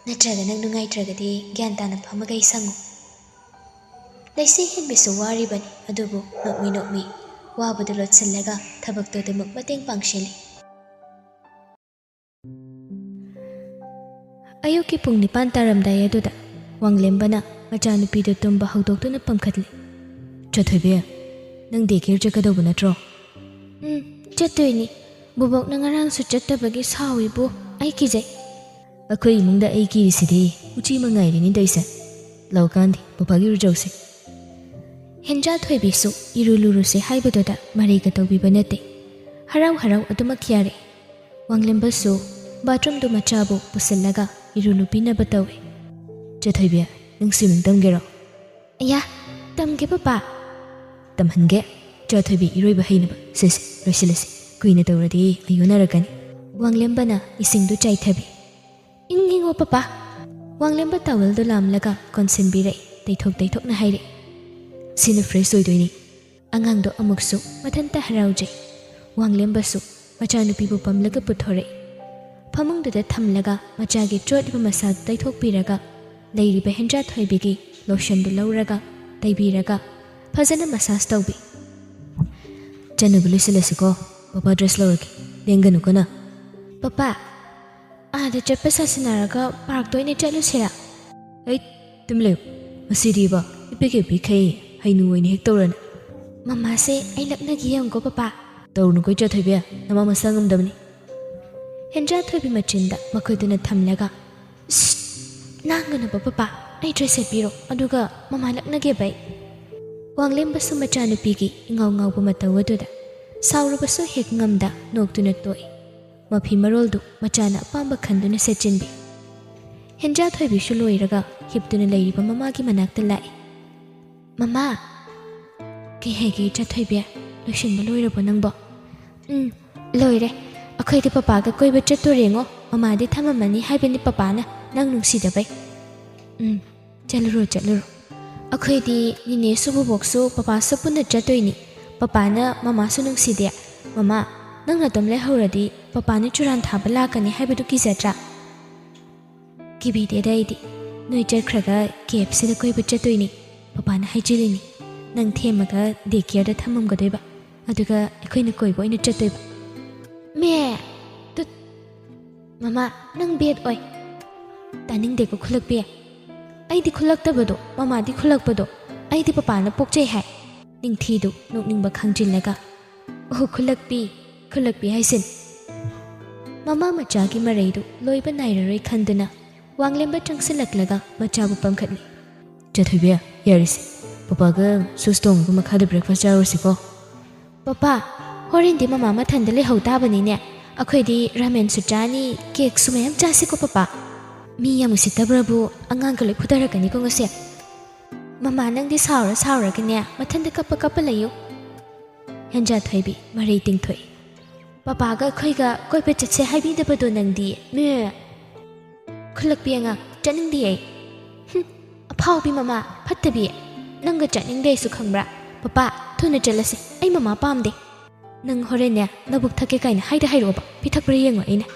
ꯅꯠꯇ꯭ꯔꯒ ꯅꯪ ꯅꯨꯡꯉꯥꯏꯇ꯭ꯔꯒꯗꯤ ꯒ꯭ꯌꯥꯟ ꯇꯥꯅ ꯐꯝꯃꯒ ꯑꯩ ꯁꯪꯉꯨ꯫" ꯂꯩꯁꯤ ꯍꯦꯟꯕꯤꯁꯨ ꯋꯥꯔꯤꯕꯅꯤ, ꯑꯗꯨꯕꯨ ꯅꯣꯛꯃꯤ ꯅꯣꯛꯃꯤ ꯋꯥꯕꯗꯨ ꯂꯣꯠꯁꯤꯜꯂꯒ ꯊꯕꯛꯇꯨ ꯑꯗꯨꯃꯛ ꯃꯇꯦꯡ ꯄꯥꯡꯁꯤꯜꯂꯤ꯫ ꯑꯌꯨꯛꯀꯤ ꯄꯨꯡ ꯅꯤꯄꯥꯟ ꯇꯥꯔꯝꯗꯥꯏ ꯑꯗꯨꯗ ꯋꯥꯡꯂꯦꯝꯕꯅ ꯃꯆꯥꯅꯨꯄꯤꯗꯨ ꯇꯨꯝꯕ ꯍꯧꯗꯣꯛꯇꯨꯅ ꯄꯝꯈꯠꯂꯤ꯫ "ꯆꯠꯊꯣꯏꯕꯤ, ꯅꯪ daycare ꯆꯠꯀꯗꯧꯕ ꯅꯠꯇ꯭ꯔꯣ?" "ꯎꯝ, ꯆꯠꯇꯣꯏꯅꯤ꯫ ꯕꯣꯕꯣꯛꯅ ꯉꯔꯥꯡꯁꯨ ꯆꯠꯇꯕꯒꯤ ꯁꯥꯎꯏꯕꯨ꯫ ꯑꯩ ꯀꯤꯖꯩ꯫" ꯑꯩꯈꯣꯏ ꯏꯃꯨꯡꯗ ꯑꯩ ꯀꯤꯔꯤꯁꯤꯗꯤ ꯎꯆꯤ ꯃꯉꯥꯏꯔꯤꯅꯤ ꯇꯧꯏꯁꯦ꯫ ꯂꯧꯀꯥꯟꯗꯤ ꯄꯄꯥꯒꯤ ꯏꯔꯨꯖꯧꯁꯦ꯫ ꯍꯦꯟꯖꯥ ꯊꯣꯏꯕꯤꯁꯨ ꯏꯔꯨ ꯂꯨꯔꯨꯁꯦ ꯍꯥꯏꯕꯗꯨꯗ ꯃꯔꯩꯒ ꯇꯧꯕꯤꯕ ꯅꯠꯇꯦ꯫ ꯍꯔꯥꯎ ꯍꯔꯥꯎ ꯑꯗꯨꯃꯛ ꯌꯥꯔꯦ꯫ ꯋꯥꯡꯂꯦꯝꯕꯁꯨ ꯕꯥꯊꯔꯨꯝꯗꯨ ꯃꯆꯥꯕꯨ ꯄꯨꯁꯤꯜꯂꯒ ꯏꯔꯨ ꯂꯨꯕꯤꯅꯕ ꯇꯧꯏ꯫ "ꯆꯦ ꯊꯣꯏꯕꯤ, ꯅꯪ ꯁ꯭ꯋꯤꯃꯤꯡ ꯇꯝꯒꯦꯔꯣ?" "ꯑꯌꯥ, ꯇꯝꯒꯦ ꯄꯄꯥ?" "ꯇꯝꯍꯟꯒꯦ꯫ ꯆꯦ ꯊꯣꯏꯕꯤ ꯏꯔꯣꯏꯕ ꯍꯩꯅꯕ꯫ ꯁꯦ ꯁꯦ, ꯂꯣꯏꯁꯤꯜꯂꯁꯤ꯫ ꯀꯨꯏꯅ ꯇꯧꯔꯗꯤ ꯑꯩ ꯑꯣꯟꯅꯔꯛꯀꯅꯤ꯫" ꯋꯥꯡꯂꯦꯝꯕꯅ ꯏꯁꯤꯡꯗꯨ ꯆꯥꯏꯊꯕꯤ꯫ "ꯏꯪ ꯏꯪꯉꯣ ꯄꯄꯥ꯫" ꯋꯥꯡꯂꯦꯝꯕ ꯇꯥꯋꯦꯜꯗꯨ ꯂꯥꯝꯂꯒ ꯀꯣꯟꯁꯤꯟꯕꯤꯔꯛꯏ꯫ ꯇꯩꯊꯣꯛ ꯇꯩꯊꯣꯛꯅ ꯍꯥꯏꯔꯛꯏ꯫ "ꯁꯤꯅ ꯐ꯭ꯔꯦꯁ ꯑꯣꯏꯗꯣꯏꯅꯤ꯫" ꯑꯉꯥꯡꯗꯣ ꯑꯃꯨꯛꯁꯨ ꯃꯊꯟꯇ ꯍꯔꯥꯎꯖꯩ꯫ ꯋꯥꯡꯂꯦꯝꯕꯁꯨ ꯃꯆꯥꯅꯨꯄꯤꯕꯨ ꯄꯝꯂꯒ ꯄꯨꯊꯣꯔꯛꯏ꯫ ꯐꯃꯨꯡꯗꯨꯗ ꯊꯝꯂꯒ ꯃꯆꯥꯒꯤ ꯆꯣꯠꯂꯤꯕ ꯃꯁꯥꯗꯨ ꯇꯩꯊꯣꯛꯄꯤꯔꯒ ꯂꯩꯔꯤꯕ ꯍꯦꯟꯖꯥ ꯊꯣꯏꯕꯤꯒꯤ ꯂꯣꯁꯟꯗꯨ ꯂꯧꯔꯒ ꯇꯩꯕꯤꯔꯒ ꯐꯖꯅ ꯃꯁꯥꯖ ꯇꯧꯕꯤ꯫ "ꯆꯠꯅꯕ ꯂꯣꯏꯁꯤꯜꯂꯁꯤꯀꯣ꯫ ꯄꯄꯥ ꯗ꯭ꯔꯦꯁ ꯂꯧꯔꯒꯦ꯫ ꯂꯦꯡꯒꯅꯨꯀꯣ ꯅꯪ꯫" "ꯄꯄꯥ, ꯑꯥꯗ ꯆꯠꯄ ꯁꯥꯁꯤꯟꯅꯔꯒ ꯄꯥꯔꯛꯇ ꯑꯣꯏꯅ ꯆꯠꯂꯨꯁꯤꯔꯥ?" "ꯑꯩ, ꯇꯨꯃꯤꯟ ꯂꯩꯌꯨ꯫ ꯃꯁꯤꯗꯤꯕ ꯏꯄꯤꯛ ꯍꯦꯛ ꯄꯤꯛꯈꯩ ꯍꯩꯅꯨ ꯑꯣꯏꯅ ꯍꯦꯛ ꯇꯧꯔꯅ꯫" "ꯃꯃꯥꯁꯦ ꯑꯩ ꯂꯛꯅꯒꯦ ꯌꯦꯡꯉꯨꯀꯣ ꯄꯄꯥ꯫" "ꯇꯧꯔꯨꯅꯨꯀꯣ ꯏꯆꯥ ꯊꯣꯏꯕꯤ, ꯅꯃꯥ ꯃꯁꯥ ꯉꯝꯗꯕꯅꯤ꯫" ꯍꯦꯟꯖꯥ ꯊꯣꯏꯕꯤ ꯃꯆꯤꯟꯗ ꯃꯈꯨꯠꯇꯨꯅ ꯊꯝꯂꯒ, "ꯁꯤꯠ! ꯂꯥꯡꯒꯅꯨꯕ ꯄꯄꯥ, ꯑꯩ ꯗ꯭ꯔꯦꯁ ꯁꯦꯠꯄꯤꯔꯣ, ꯑꯗꯨꯒ ꯃꯃꯥ ꯂꯛꯅꯒꯦꯕ ꯑꯩ꯫" ꯋꯥꯡꯂꯦꯝꯕꯁꯨ ꯃꯆꯥꯅꯨꯄꯤꯒꯤ ꯏꯉꯥꯎ ꯉꯥꯎꯕ ꯃꯇꯧ ꯑꯗꯨꯗ ꯁꯥꯎꯔꯕꯁꯨ ꯍꯦꯛ ꯉꯝꯗ ꯅꯣꯛꯇꯨꯅ ꯇꯣꯛꯏ꯫ ꯃꯐꯤ ꯃꯔꯣꯜꯗꯨ ꯃꯆꯥꯅ ꯑꯄꯥꯝꯕ ꯈꯟꯗꯨꯅ ꯁꯦꯠꯆꯤꯟꯕꯤ꯫ ꯍꯦꯟꯖꯥ ꯊꯣꯏꯕꯤꯁꯨ ꯂꯣꯏꯔꯒ ꯍꯤꯞꯇꯨꯅ ꯂꯩꯔꯤꯕ ꯃꯃꯥꯒꯤ ꯃꯅꯥꯛꯇ ꯂꯥꯛꯏ꯫ "ꯃꯃꯥ!" "ꯀꯩ ꯍꯥꯏꯒꯦ ꯏꯆꯥ ꯊꯣꯏꯕꯤ? ꯂꯣꯏꯁꯤꯟꯕ ꯂꯣꯏꯔꯕꯣ ꯅꯪꯕꯣ?" "ꯎꯝ, ꯂꯣꯏꯔꯦ꯫ ꯑꯩꯈꯣꯏꯗꯤ ꯄꯄꯥꯒ ꯀꯣꯏꯕ ꯆꯠꯇꯣꯔꯦꯉꯣ꯫ ꯃꯃꯥꯗꯤ ꯊꯝꯃꯝꯃꯅꯤ ꯍꯥꯏꯕꯅꯤ ꯄꯄꯥꯅ, ꯅꯪ ꯅꯨꯡꯁꯤꯗꯕꯩ꯫" "ꯎꯝ, ꯆꯠꯂꯨꯔꯣ, ꯆꯠꯂꯨꯔꯣ꯫ ꯑꯩꯈꯣꯏꯗꯤ ꯅꯤꯅꯦꯁꯨ ꯕꯣꯕꯣꯛꯁꯨ ꯄꯄꯥꯁꯨ ꯄꯨꯟꯅ ꯆꯠꯇꯣꯏꯅꯤ꯫ ꯄꯄꯥꯅ ꯃꯃꯥꯁꯨ ꯅꯨꯡꯁꯤꯗꯦ꯫ ꯃꯃꯥ, ꯅꯪ ꯅꯇꯣꯝ ꯂꯩꯍꯧꯔꯗꯤ ꯄꯄꯥꯅ ꯆꯨꯔꯥꯟ ꯊꯥꯕ ꯂꯥꯛꯀꯅꯤ ꯍꯥꯏꯕꯗꯨ ꯀꯤꯖꯗ꯭ꯔꯥ?" "ꯀꯤꯕꯤꯗꯦꯗ ꯑꯩꯗꯤ꯫ ꯅꯣꯏ ꯆꯠꯈ꯭ꯔꯒ ꯀꯦ ꯑꯦꯐ ꯁꯤꯗ ꯀꯣꯏꯕ ꯆꯠꯇꯣꯏꯅꯤ꯫ ꯄꯄꯥꯅ ꯍꯥꯏꯖꯤꯜꯂꯤꯅꯤ꯫ ꯅꯪ ꯊꯦꯝꯃꯒ ꯗꯦ ꯀꯦꯌꯔꯗ ꯊꯝꯃꯝꯒꯗꯣꯏꯕ꯫ ꯑꯗꯨꯒ ꯑꯩꯈꯣꯏꯅ ꯀꯣꯏꯕ ꯑꯣꯏꯅ ꯆꯠꯇꯣꯏꯕ꯫" "ꯃꯦ! ꯇꯨꯠ! ꯃꯃꯥ, ꯅꯪ ꯕꯦꯠ ꯑꯣꯏ꯫" "ꯇꯥꯅꯤꯡꯗꯦꯀꯣ ꯈꯨꯜꯂꯛꯄꯤ꯫ ꯑꯩꯗꯤ ꯈꯨꯜꯂꯛꯇꯕꯗꯣ, ꯃꯃꯥꯗꯤ ꯈꯨꯜꯂꯛꯄꯗꯣ꯫ ꯑꯩꯗꯤ ꯄꯄꯥꯅ ꯄꯣꯛꯆꯩ ꯍꯥꯏ꯫" ꯅꯤꯡꯊꯤꯗꯨ ꯅꯣꯛꯅꯤꯡꯕ ꯈꯪꯖꯤꯜꯂꯒ, "ꯑꯣ ꯈꯨꯜꯂꯛꯄꯤ, ꯈꯨꯜꯂꯛꯄꯤ ꯍꯥꯏꯁꯤꯟ꯫" ꯃꯃꯥ ꯃꯆꯥꯒꯤ ꯃꯔꯩꯗꯨ ꯂꯣꯏꯕ ꯅꯥꯏꯔꯔꯣꯏ ꯈꯟꯗꯨꯅ ꯋꯥꯡꯂꯦꯝꯕ ꯆꯪꯁꯤꯜꯂꯛꯂꯒ ꯃꯆꯥꯕꯨ ꯄꯝꯈꯠꯂꯤ꯫ "ꯆꯥꯊꯣꯏꯕꯤ, ꯌꯥꯔꯦꯁꯦ, ꯄꯄꯥꯒ ꯁꯨꯁ ꯇꯣꯡꯉꯒ ꯃꯈꯥꯗ ꯕ꯭ꯔꯦꯛꯐꯥꯁ ꯆꯥꯔꯨꯔꯁꯤꯀꯣ?" "ꯄꯄꯥ, ꯍꯣꯔꯦꯟꯗꯤ ꯃꯃꯥ ꯃꯊꯟꯗ ꯂꯩꯍꯧ ꯇꯥꯕꯅꯤꯅꯦ꯫ ꯑꯩꯈꯣꯏꯗꯤ ꯔꯥꯃꯦꯟꯁꯨ ꯆꯥꯅꯤ, ꯀꯦꯛꯁꯨ ꯃꯌꯥꯝ ꯆꯥꯁꯤꯀꯣ ꯄꯄꯥ꯫ ꯃꯤ ꯌꯥꯝ ꯎꯁꯤꯠꯇꯕ꯭ꯔꯕꯨ, ꯑꯉꯥꯡꯒ ꯂꯣꯏ ꯐꯨꯊꯔꯛꯀꯅꯤꯀꯣ ꯉꯁꯤ꯫ ꯃꯃꯥ, ꯅꯪꯗꯤ ꯁꯥꯎꯔ ꯁꯥꯎꯔꯒꯅꯦ ꯃꯊꯟꯗ ꯀꯞꯄ ꯀꯞꯄ ꯂꯩꯌꯨ꯫" ꯍꯦꯟꯖꯥꯊꯣꯏꯕꯤ ꯃꯔꯩ ꯇꯤꯡꯊꯣꯛꯏ꯫ "ꯄꯄꯥꯒ ꯑꯩꯈꯣꯏꯒ ꯀꯣꯏꯕ ꯆꯠꯁꯦ ꯍꯥꯏꯕꯤꯗꯕꯗꯣ ꯅꯪꯗꯤ, ꯃꯦ꯫" "ꯈꯨꯜꯂꯛꯄꯤ ꯑꯉꯥꯡ, ꯆꯠꯅꯤꯡꯗꯦ ꯑꯩ꯫" "ꯍꯨꯝ, ꯑꯐꯥꯎꯕꯤ ꯃꯃꯥ, ꯐꯠꯇꯕꯤ꯫ ꯅꯪꯒ ꯆꯠꯅꯤꯡꯗꯦ ꯑꯩꯁꯨ ꯈꯪꯕ꯭ꯔꯥ? ꯄꯄꯥ, ꯊꯨꯅ ꯆꯠꯂꯁꯦ, ꯑꯩ ꯃꯃꯥ ꯄꯥꯝꯗꯦ꯫" "ꯅꯪ ꯍꯣꯔꯦꯟꯅꯦ ꯂꯧꯕꯨꯛ ꯊꯛꯀꯦ ꯀꯥꯏꯅ ꯍꯥꯏꯗ ꯍꯥꯏꯔꯛꯑꯣꯕ, ꯄꯤꯊꯛꯄ꯭ꯔꯥ ꯌꯦꯡꯉꯣ ꯑꯩꯅ꯫"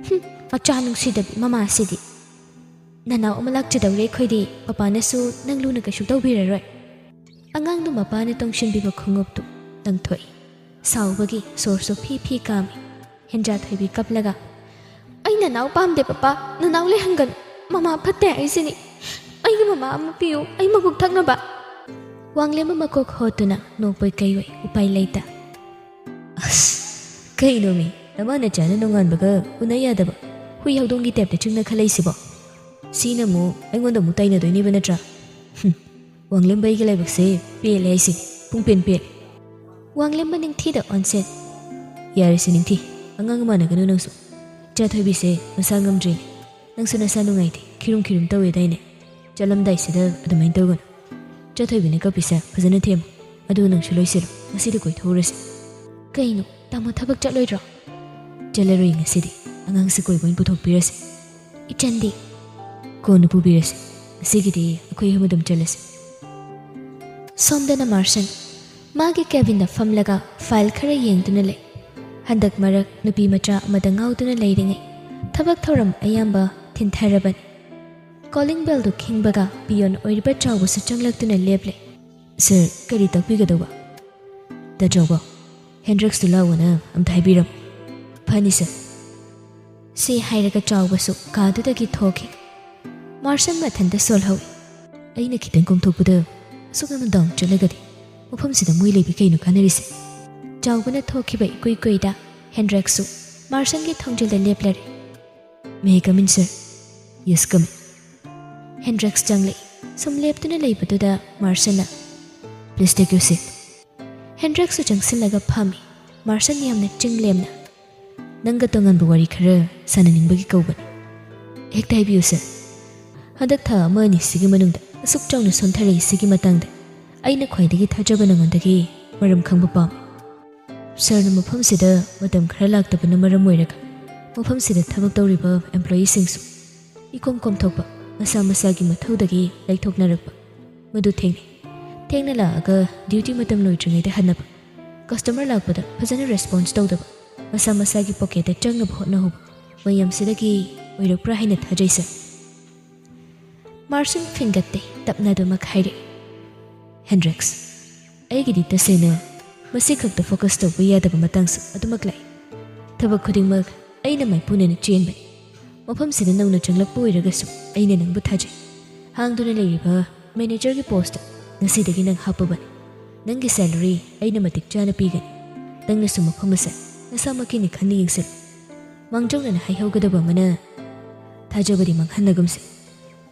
"ꯍꯨꯝ, ꯃꯆꯥ ꯅꯨꯡꯁꯤꯗꯕꯤ ꯃꯃꯥꯁꯤꯗꯤ꯫ ꯅꯅꯥꯎ ꯑꯃ ꯂꯥꯛꯆꯗꯧꯔꯦ ꯑꯩꯈꯣꯏꯗꯤ, ꯄꯄꯥꯅꯁꯨ ꯅꯪ ꯂꯨꯅ ꯀꯩꯁꯨ ꯇꯧꯕꯤꯔꯔꯣꯏ꯫" ꯑꯉꯥꯡꯗꯨ ꯃꯄꯥꯅ ꯇꯣꯡꯁꯤꯟꯕꯤꯕ ꯈꯣꯡꯎꯞꯇꯨ ꯂꯪꯊꯣꯛꯏ꯫ ꯁꯥꯎꯕꯒꯤ ꯁꯣꯔꯁꯨ ꯐꯤ ꯐꯤ ꯀꯥꯝꯃꯤ꯫ ꯍꯦꯟꯖꯥꯊꯣꯏꯕꯤ ꯀꯞꯂꯒ, "ꯑꯩ ꯅꯅꯥꯎ ꯄꯥꯝꯗꯦ ꯄꯄꯥ, ꯅꯅꯥꯎ ꯂꯩꯍꯟꯒꯅꯨ꯫ ꯃꯃꯥ ꯐꯠꯇꯦ ꯍꯥꯏꯁꯤꯅꯤ꯫ ꯑꯩꯒꯤ ꯃꯃꯥ ꯑꯃ ꯄꯤꯌꯨ, ꯑꯩ ꯃꯕꯨꯛ ꯊꯛꯅꯕ꯫" ꯋꯥꯡꯂꯦꯝꯕ ꯃꯀꯣꯛ ꯍꯣꯠꯇꯨꯅ ꯅꯣꯛꯄꯣꯏ ꯀꯩꯑꯣꯏ ꯎꯄꯥꯏ ꯂꯩꯇ꯫ "ꯑꯁ, ꯀꯩꯅꯣꯃꯤ, ꯅꯃꯥ ꯅꯆꯥꯅ ꯅꯣꯡꯉꯥꯟꯕꯒ ꯎꯅ ꯌꯥꯗꯕ ꯍꯨꯏ ꯍꯧꯗꯣꯡꯒꯤ ꯇꯥꯏꯞꯇ ꯆꯨꯝꯅ ꯈꯜꯂꯛꯏꯁꯤꯕꯣ? ꯁꯤꯅ ꯑꯃꯨꯛ ꯑꯩꯉꯣꯟꯗ ꯑꯃꯨꯛ ꯇꯥꯏꯅꯗꯣꯏꯅꯦꯕ ꯅꯠꯇ꯭ꯔꯥ? ꯍꯨꯝ, ꯋꯥꯡꯂꯦꯝꯕ ꯑꯩꯒꯤ ꯂꯥꯏꯕꯛꯁꯦ ꯄꯦꯜꯂꯦ ꯍꯥꯏꯁꯤꯅꯤ, ꯄꯨꯡ ꯄꯦꯟ ꯄꯦꯜꯂꯦ꯫" ꯋꯥꯡꯂꯦꯝꯕ ꯅꯤꯡꯊꯤꯗ ꯑꯣꯟꯁꯤꯟ꯫ "ꯌꯥꯔꯦꯁꯦ ꯅꯤꯡꯊꯤ, ꯑꯉꯥꯡ ꯃꯥꯟꯅꯒꯅꯨ ꯅꯪꯁꯨ꯫ ꯏꯆꯥꯊꯣꯏꯕꯤꯁꯦ ꯃꯁꯥ ꯉꯝꯗ꯭ꯔꯤꯅꯦ꯫ ꯅꯪꯁꯨ ꯅꯁꯥ ꯅꯨꯡꯉꯥꯏꯇꯦ, ꯈꯤꯔꯨꯝ ꯈꯤꯔꯨꯝ ꯇꯧꯋꯦꯗꯥꯏꯅꯦ? ꯆꯠꯂꯝꯗꯥꯏꯁꯤꯗ ꯑꯗꯨꯃꯥꯏꯅ ꯇꯧꯒꯅꯨ꯫ ꯏꯆꯥꯊꯣꯏꯕꯤꯅ ꯀꯞꯄꯤꯁꯦ ꯐꯖꯅ ꯊꯦꯝꯃꯨ, ꯑꯗꯨꯒ ꯅꯪꯁꯨ ꯂꯣꯏꯁꯤꯜꯂꯣ, ꯉꯁꯤꯗꯤ ꯀꯣꯏꯊꯣꯛꯎꯔꯁꯦ꯫" "ꯀꯩꯅꯣ, ꯇꯥꯃꯣ ꯊꯕꯛ ꯆꯠꯂꯣꯏꯗ꯭ꯔꯣ?" "ꯆꯠꯂꯔꯣꯏ ꯉꯁꯤꯗꯤ, ꯑꯉꯥꯡꯁꯦ ꯀꯣꯏꯕ ꯑꯣꯏꯅ ꯄꯨꯊꯣꯛꯄꯤꯔꯁꯦ꯫" "ꯏꯆꯟꯗꯤ?" "ꯀꯣꯟꯅ ꯄꯨꯕꯤꯔꯁꯦ, ꯉꯁꯤꯒꯤꯗꯤ ꯑꯩꯈꯣꯏ ꯑꯍꯨꯝ ꯑꯗꯨꯝ ꯆꯠꯂꯁꯦ꯫" ꯁꯣꯝꯗꯅ ꯃꯥꯔꯁꯟ ꯃꯥꯒꯤ ꯀꯦꯕꯤꯟꯗ ꯐꯝꯂꯒ ꯐꯥꯏꯜ ꯈꯔ ꯌꯦꯡꯗꯨꯅ ꯂꯩ꯫ ꯍꯟꯗꯛ ꯃꯔꯛ ꯅꯨꯄꯤ ꯃꯆꯥ ꯑꯃꯗ ꯉꯥꯎꯗꯨꯅ ꯂꯩꯔꯤꯉꯩ ꯊꯕꯛ ꯊꯧꯔꯝ ꯑꯌꯥꯝꯕ ꯊꯤꯟꯊꯔꯕꯅꯤ꯫ ꯀꯣꯂꯤꯡ ꯕꯦꯜꯗꯨ ꯈꯤꯡꯕꯒ ꯄꯤꯌꯣꯟ ꯑꯣꯏꯔꯤꯕ ꯆꯥꯎꯕꯁꯨ ꯆꯪꯂꯛꯇꯨꯅ ꯂꯦꯞꯂꯦ꯫ "ꯁꯥꯔ, ꯀꯔꯤ ꯇꯥꯛꯄꯤꯒꯗꯧꯕ?" "ꯗꯥ ꯆꯥꯎꯕ, ꯍꯦꯟꯗ꯭ꯔꯛꯁꯇꯨ ꯂꯥꯎꯑꯣꯅ ꯑꯝꯇ ꯍꯥꯏꯕꯤꯔꯝꯃꯨ꯫" "ꯐꯅꯤ ꯁꯥꯔ꯫" ꯁꯤ ꯍꯥꯏꯔꯒ ꯆꯥꯎꯕꯁꯨ ꯀꯥꯗꯨꯗꯒꯤ ꯊꯣꯛꯈꯤ꯫ ꯃꯥꯔꯁꯟ ꯃꯊꯟꯇ ꯁꯣꯜꯍꯧꯏ꯫ "ꯑꯩꯅ ꯈꯤꯇꯪ ꯀꯣꯝꯊꯣꯛꯄꯗ ꯑꯁꯨꯛ ꯌꯥꯝꯅ ꯗꯥꯎꯟ ꯆꯠꯂꯒꯗꯤ ꯃꯐꯝꯁꯤꯗ ꯃꯣꯏ ꯂꯩꯕꯤ ꯀꯩꯅꯣ ꯀꯥꯟꯅꯔꯤꯁꯦ?" ꯆꯥꯎꯕꯅ ꯊꯣꯛꯈꯤꯕ ꯏꯀꯨꯏ ꯀꯨꯏꯗ ꯍꯦꯟꯗ꯭ꯔꯛꯁꯨ ꯃꯥꯔꯁꯟꯒꯤ ꯊꯣꯡꯖꯤꯜꯗ ꯂꯦꯞꯂꯔꯦ꯫ "May I come in, sir?" "Yes, come in." ꯍꯦꯟꯗ꯭ꯔꯤꯛꯁ ꯆꯪꯂꯛꯏ꯫ ꯁꯨꯝ ꯂꯦꯞꯇꯨꯅ ꯂꯩꯕꯗꯨꯗ ꯃꯥꯔꯁꯟꯅ, "Please take your seat." ꯍꯦꯟꯗ꯭ꯔꯤꯛꯁꯁꯨ ꯆꯪꯁꯤꯜꯂꯒ ꯐꯝꯃꯤ꯫ ꯃꯥꯔꯁꯟ ꯌꯥꯝꯅ ꯆꯤꯡ ꯂꯦꯝꯅ, "ꯅꯪꯒ ꯇꯣꯉꯥꯟꯕ ꯋꯥꯔꯤ ꯈꯔ ꯁꯥꯟꯅꯅꯤꯡꯕꯒꯤ ꯀꯧꯕꯅꯤ꯫ ꯍꯦꯛꯇ ꯍꯥꯏꯕꯤꯌꯨ, ꯁꯔ꯫ ꯍꯟꯗꯛ ꯊꯥ ꯑꯃ ꯑꯅꯤꯁꯤꯒꯤ ꯃꯅꯨꯡꯗ ꯑꯁꯨꯛ ꯆꯥꯎꯅ ꯁꯣꯟꯊꯔꯛꯏꯁꯤꯒꯤ ꯃꯇꯥꯡꯗ ꯑꯩꯅ ꯈ꯭ꯋꯥꯏꯗꯒꯤ ꯊꯥꯖꯕ ꯅꯉꯣꯟꯗꯒꯤ ꯃꯔꯝ ꯈꯪꯕ ꯄꯥꯝꯃꯤ꯫ ꯁꯔꯅ ꯃꯐꯝꯁꯤꯗ ꯃꯇꯝ ꯈꯔ ꯂꯥꯛꯇꯕꯅ ꯃꯔꯝ ꯑꯣꯏꯔꯒ ꯃꯐꯝꯁꯤꯗ ꯊꯕꯛ ꯇꯧꯔꯤꯕ employeeꯁꯤꯡꯁꯨ ꯏꯀꯣꯝ ꯀꯣꯝꯊꯣꯛꯄ, ꯃꯁꯥ ꯃꯁꯥꯒꯤ ꯃꯊꯧꯗꯒꯤ ꯂꯩꯊꯣꯛꯅꯔꯛꯄ, ꯃꯗꯨ ꯊꯦꯡꯅꯩ꯫ ꯊꯦꯡꯅ ꯂꯥꯛꯑꯒ duty ꯃꯇꯝ ꯂꯣꯏꯗ꯭ꯔꯤꯉꯩꯗ ꯍꯟꯅꯕ, customer ꯂꯥꯛꯄꯗ ꯐꯖꯅ response ꯇꯧꯗꯕ, ꯃꯁꯥ ꯃꯁꯥꯒꯤ pocketꯇ ꯆꯪꯅꯕ ꯍꯣꯠꯅꯍꯧꯕ ꯃꯌꯥꯝꯁꯤꯗꯒꯤ ꯑꯣꯏꯔꯛꯄ꯭ꯔꯥ ꯍꯥꯏꯅ ꯊꯥꯖꯩ, ꯁꯔ꯫" ꯃꯥꯔꯁꯟ ꯐꯤꯡꯒꯠꯇꯦ, ꯇꯞꯅ ꯑꯗꯨꯃꯛ ꯍꯥꯏꯔꯛꯏ, "ꯍꯦꯟꯗ꯭ꯔꯤꯛꯁ, ꯑꯩꯒꯤꯗꯤ ꯇꯁꯦꯡꯅ ꯃꯁꯤ ꯈꯛꯇ focus ꯇꯧꯕ ꯌꯥꯗꯕ ꯃꯇꯥꯡꯁꯨ ꯑꯗꯨꯃꯛ ꯂꯥꯛꯏ꯫ ꯊꯕꯛ ꯈꯨꯗꯤꯡꯃꯛ ꯑꯩꯅ ꯃꯥꯏꯄꯨꯅꯅ ꯆꯦꯟꯕꯅꯤ꯫ ꯃꯐꯝꯁꯤꯗ ꯅꯧꯅ ꯆꯪꯂꯛꯄ ꯑꯣꯏꯔꯒꯁꯨ ꯑꯩꯅ ꯅꯪꯕꯨ ꯊꯥꯖꯩ꯫ ꯍꯥꯡꯗꯨꯅ ꯂꯩꯔꯤꯕ managerꯒꯤ postꯇ ꯉꯁꯤꯗꯒꯤ ꯅꯪ ꯍꯥꯞꯄꯕꯅꯤ꯫ ꯅꯪꯒꯤ salary ꯑꯩꯅ ꯃꯇꯤꯛ ꯆꯥꯅ ꯄꯤꯒꯅꯤ꯫ ꯅꯪꯅꯁꯨ ꯃꯐꯝ ꯑꯁꯦ ꯅꯁꯥꯃꯛꯀꯤꯅꯤ ꯈꯟꯅ ꯌꯦꯡꯁꯤꯜꯂꯨ꯫ ꯃꯥꯡꯖꯧꯅꯅ ꯍꯥꯏꯍꯧꯒꯗꯕ ꯑꯃꯅ, ꯊꯥꯖꯕꯗꯤ ꯃꯥꯡꯍꯟꯅꯒꯨꯝꯁꯤ꯫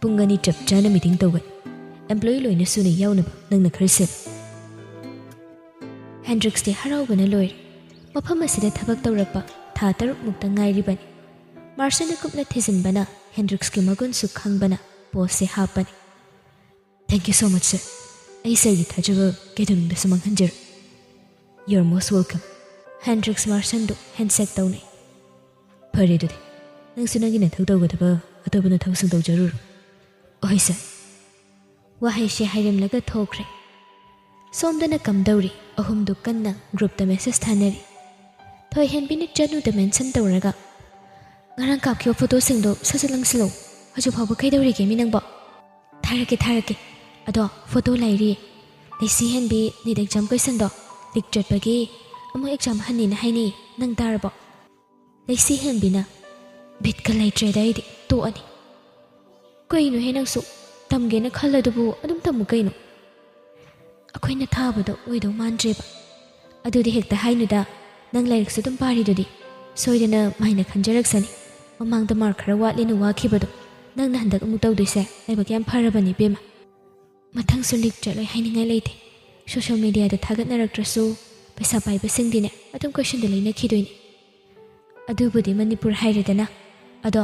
ꯄꯨꯡ ꯑꯅꯤ ꯆꯞ ꯆꯥꯅ meeting ꯇꯧꯒꯅꯤ꯫ Employee ꯂꯣꯏꯅ ꯁꯨꯅ ꯌꯥꯎꯅꯕ ꯅꯪꯅ ꯈꯔ ꯁꯤꯜꯂꯨ꯫" ꯍꯦꯟꯗ꯭ꯔꯤꯛꯁꯇꯤ ꯍꯔꯥꯎꯕꯅ ꯂꯣꯏꯔꯦ꯫ ꯃꯐꯝ ꯑꯁꯤꯗ ꯊꯕꯛ ꯇꯧꯔꯛꯄ ꯊꯥ ꯇꯔꯨꯛꯃꯨꯛꯇ ꯉꯥꯏꯔꯤꯕꯅꯤ꯫ ꯃꯥꯔꯁꯟꯅ ꯀꯨꯞꯅ ꯊꯤꯖꯤꯟꯕꯅ ꯍꯦꯟꯗ꯭ꯔꯤꯛꯁꯀꯤ ꯃꯒꯨꯟꯁꯨ ꯈꯪꯕꯅ postꯁꯦ ꯍꯥꯞꯄꯅꯤ꯫ "Thank you so much, sir꯫ ꯑꯩ ꯁꯔꯒꯤ ꯊꯥꯖꯕ ꯀꯩꯗꯧꯅꯨꯡꯗꯁꯨ ꯃꯥꯡꯍꯟꯖꯔꯣꯏ꯫" "You're most welcome꯫" ꯍꯦꯟꯗ꯭ꯔꯤꯛꯁ ꯃꯥꯔꯁꯟꯗꯨ handshake ꯇꯧꯅꯩ꯫ "ꯐꯔꯦ ꯑꯗꯨꯗꯤ, ꯅꯪꯁꯨ ꯅꯪꯒꯤ ꯅꯊꯧ ꯇꯧꯒꯗꯕ ꯑꯇꯣꯞꯄ ꯅꯊꯧꯁꯤꯡ ꯇꯧꯖꯔꯨꯔꯣ꯫" "ꯑꯍꯣꯏ, ꯁꯔ꯫" ꯋꯥꯍꯩꯁꯦ ꯍꯥꯏꯔꯝꯂꯒ ꯊꯣꯛꯈ꯭ꯔꯦ꯫ ꯁꯣꯝꯗꯅ ꯀꯝꯗꯧꯔꯤ? ꯑꯍꯨꯝꯗꯨ ꯀꯟꯅ groupꯇ message ꯊꯥꯅꯔꯤ꯫ ꯊꯣꯏꯍꯦꯟꯕꯤꯅ ꯆꯅꯨꯗ mention ꯇꯧꯔꯒ, "ꯉꯔꯥꯡ ꯀꯥꯞꯈꯤꯕ photoꯁꯤꯡꯗꯣ ꯁꯠ ꯁꯠ ꯂꯪꯁꯤꯜꯂꯛꯎ꯫ ꯍꯧꯖꯤꯛ ꯐꯥꯎꯕ ꯀꯩꯗꯧꯔꯤꯒꯦ ꯃꯤ ꯅꯪꯕꯣ?" "ꯊꯥꯔꯛꯀꯦ, ꯊꯥꯔꯛꯀꯦ꯫ ꯑꯗꯣ photo ꯂꯩꯔꯤ꯫ ꯂꯩꯁꯤ ꯍꯦꯟꯕꯤ NEET exam questionꯗꯣ leak ꯆꯠꯄꯒꯤ ꯑꯃꯨꯛ exam ꯍꯟꯅꯤꯅ ꯍꯥꯏꯅꯩ꯫ ꯅꯪ ꯇꯥꯔꯕꯣ?" ꯂꯩꯁꯤ ꯍꯦꯟꯕꯤꯅ, "ꯕꯤꯠꯀ ꯂꯩꯇ꯭ꯔꯦꯗ ꯑꯩꯗꯤ, ꯇꯣꯛꯑꯅꯤ꯫" "ꯀꯩꯅꯣꯍꯦ ꯅꯪꯁꯨ, ꯇꯝꯒꯦꯅ ꯈꯜꯂꯗꯨꯕꯨ ꯑꯗꯨꯝ ꯇꯝꯃꯨ ꯀꯩꯅꯣ꯫ ꯑꯩꯈꯣꯏꯅ ꯊꯥꯕꯗꯣ ꯑꯣꯏꯗꯧ ꯃꯥꯟꯗ꯭ꯔꯦꯕ꯫" "ꯑꯗꯨꯗꯤ ꯍꯦꯛꯇ ꯍꯥꯏꯅꯨꯗ, ꯅꯪ ꯂꯥꯏꯔꯤꯛꯁꯨ ꯑꯗꯨꯝ ꯄꯥꯔꯤꯗꯨꯗꯤ꯫" ꯁꯣꯏꯗꯅ ꯃꯥꯏꯅ ꯈꯟꯖꯔꯛꯁꯅꯤ꯫ ꯃꯃꯥꯡꯗ ꯃꯥꯔꯛ ꯈꯔ ꯋꯥꯠꯂꯦꯅ ꯋꯥꯈꯤꯕꯗꯣ ꯅꯪꯅ ꯍꯟꯗꯛ ꯑꯃꯨꯛ ꯇꯧꯗꯣꯏꯁꯦ ꯂꯥꯏꯕꯛ ꯌꯥꯝ ꯐꯔꯕꯅꯤ ꯏꯕꯦꯝꯃ꯫ ꯃꯊꯪꯁꯨ ꯂꯤꯛ ꯆꯠꯂꯣꯏ ꯍꯥꯏꯅꯤꯡꯉꯥꯏ ꯂꯩꯇꯦ꯫ ꯁꯣꯁꯤꯌꯦꯜ ꯃꯦꯗꯤꯌꯥꯗ ꯊꯥꯒꯠꯅꯔꯛꯇ꯭ꯔꯁꯨ ꯄꯩꯁꯥ ꯄꯥꯏꯕꯁꯤꯡꯗꯤꯅꯦ ꯑꯗꯨꯝ ꯀꯣꯏꯁꯟꯗ ꯂꯩꯅꯈꯤꯗꯣꯏꯅꯤ꯫ ꯑꯗꯨꯕꯨꯗꯤ ꯃꯅꯤꯄꯨꯔ ꯍꯥꯏꯔꯦꯗꯅ꯫ ꯑꯗꯣ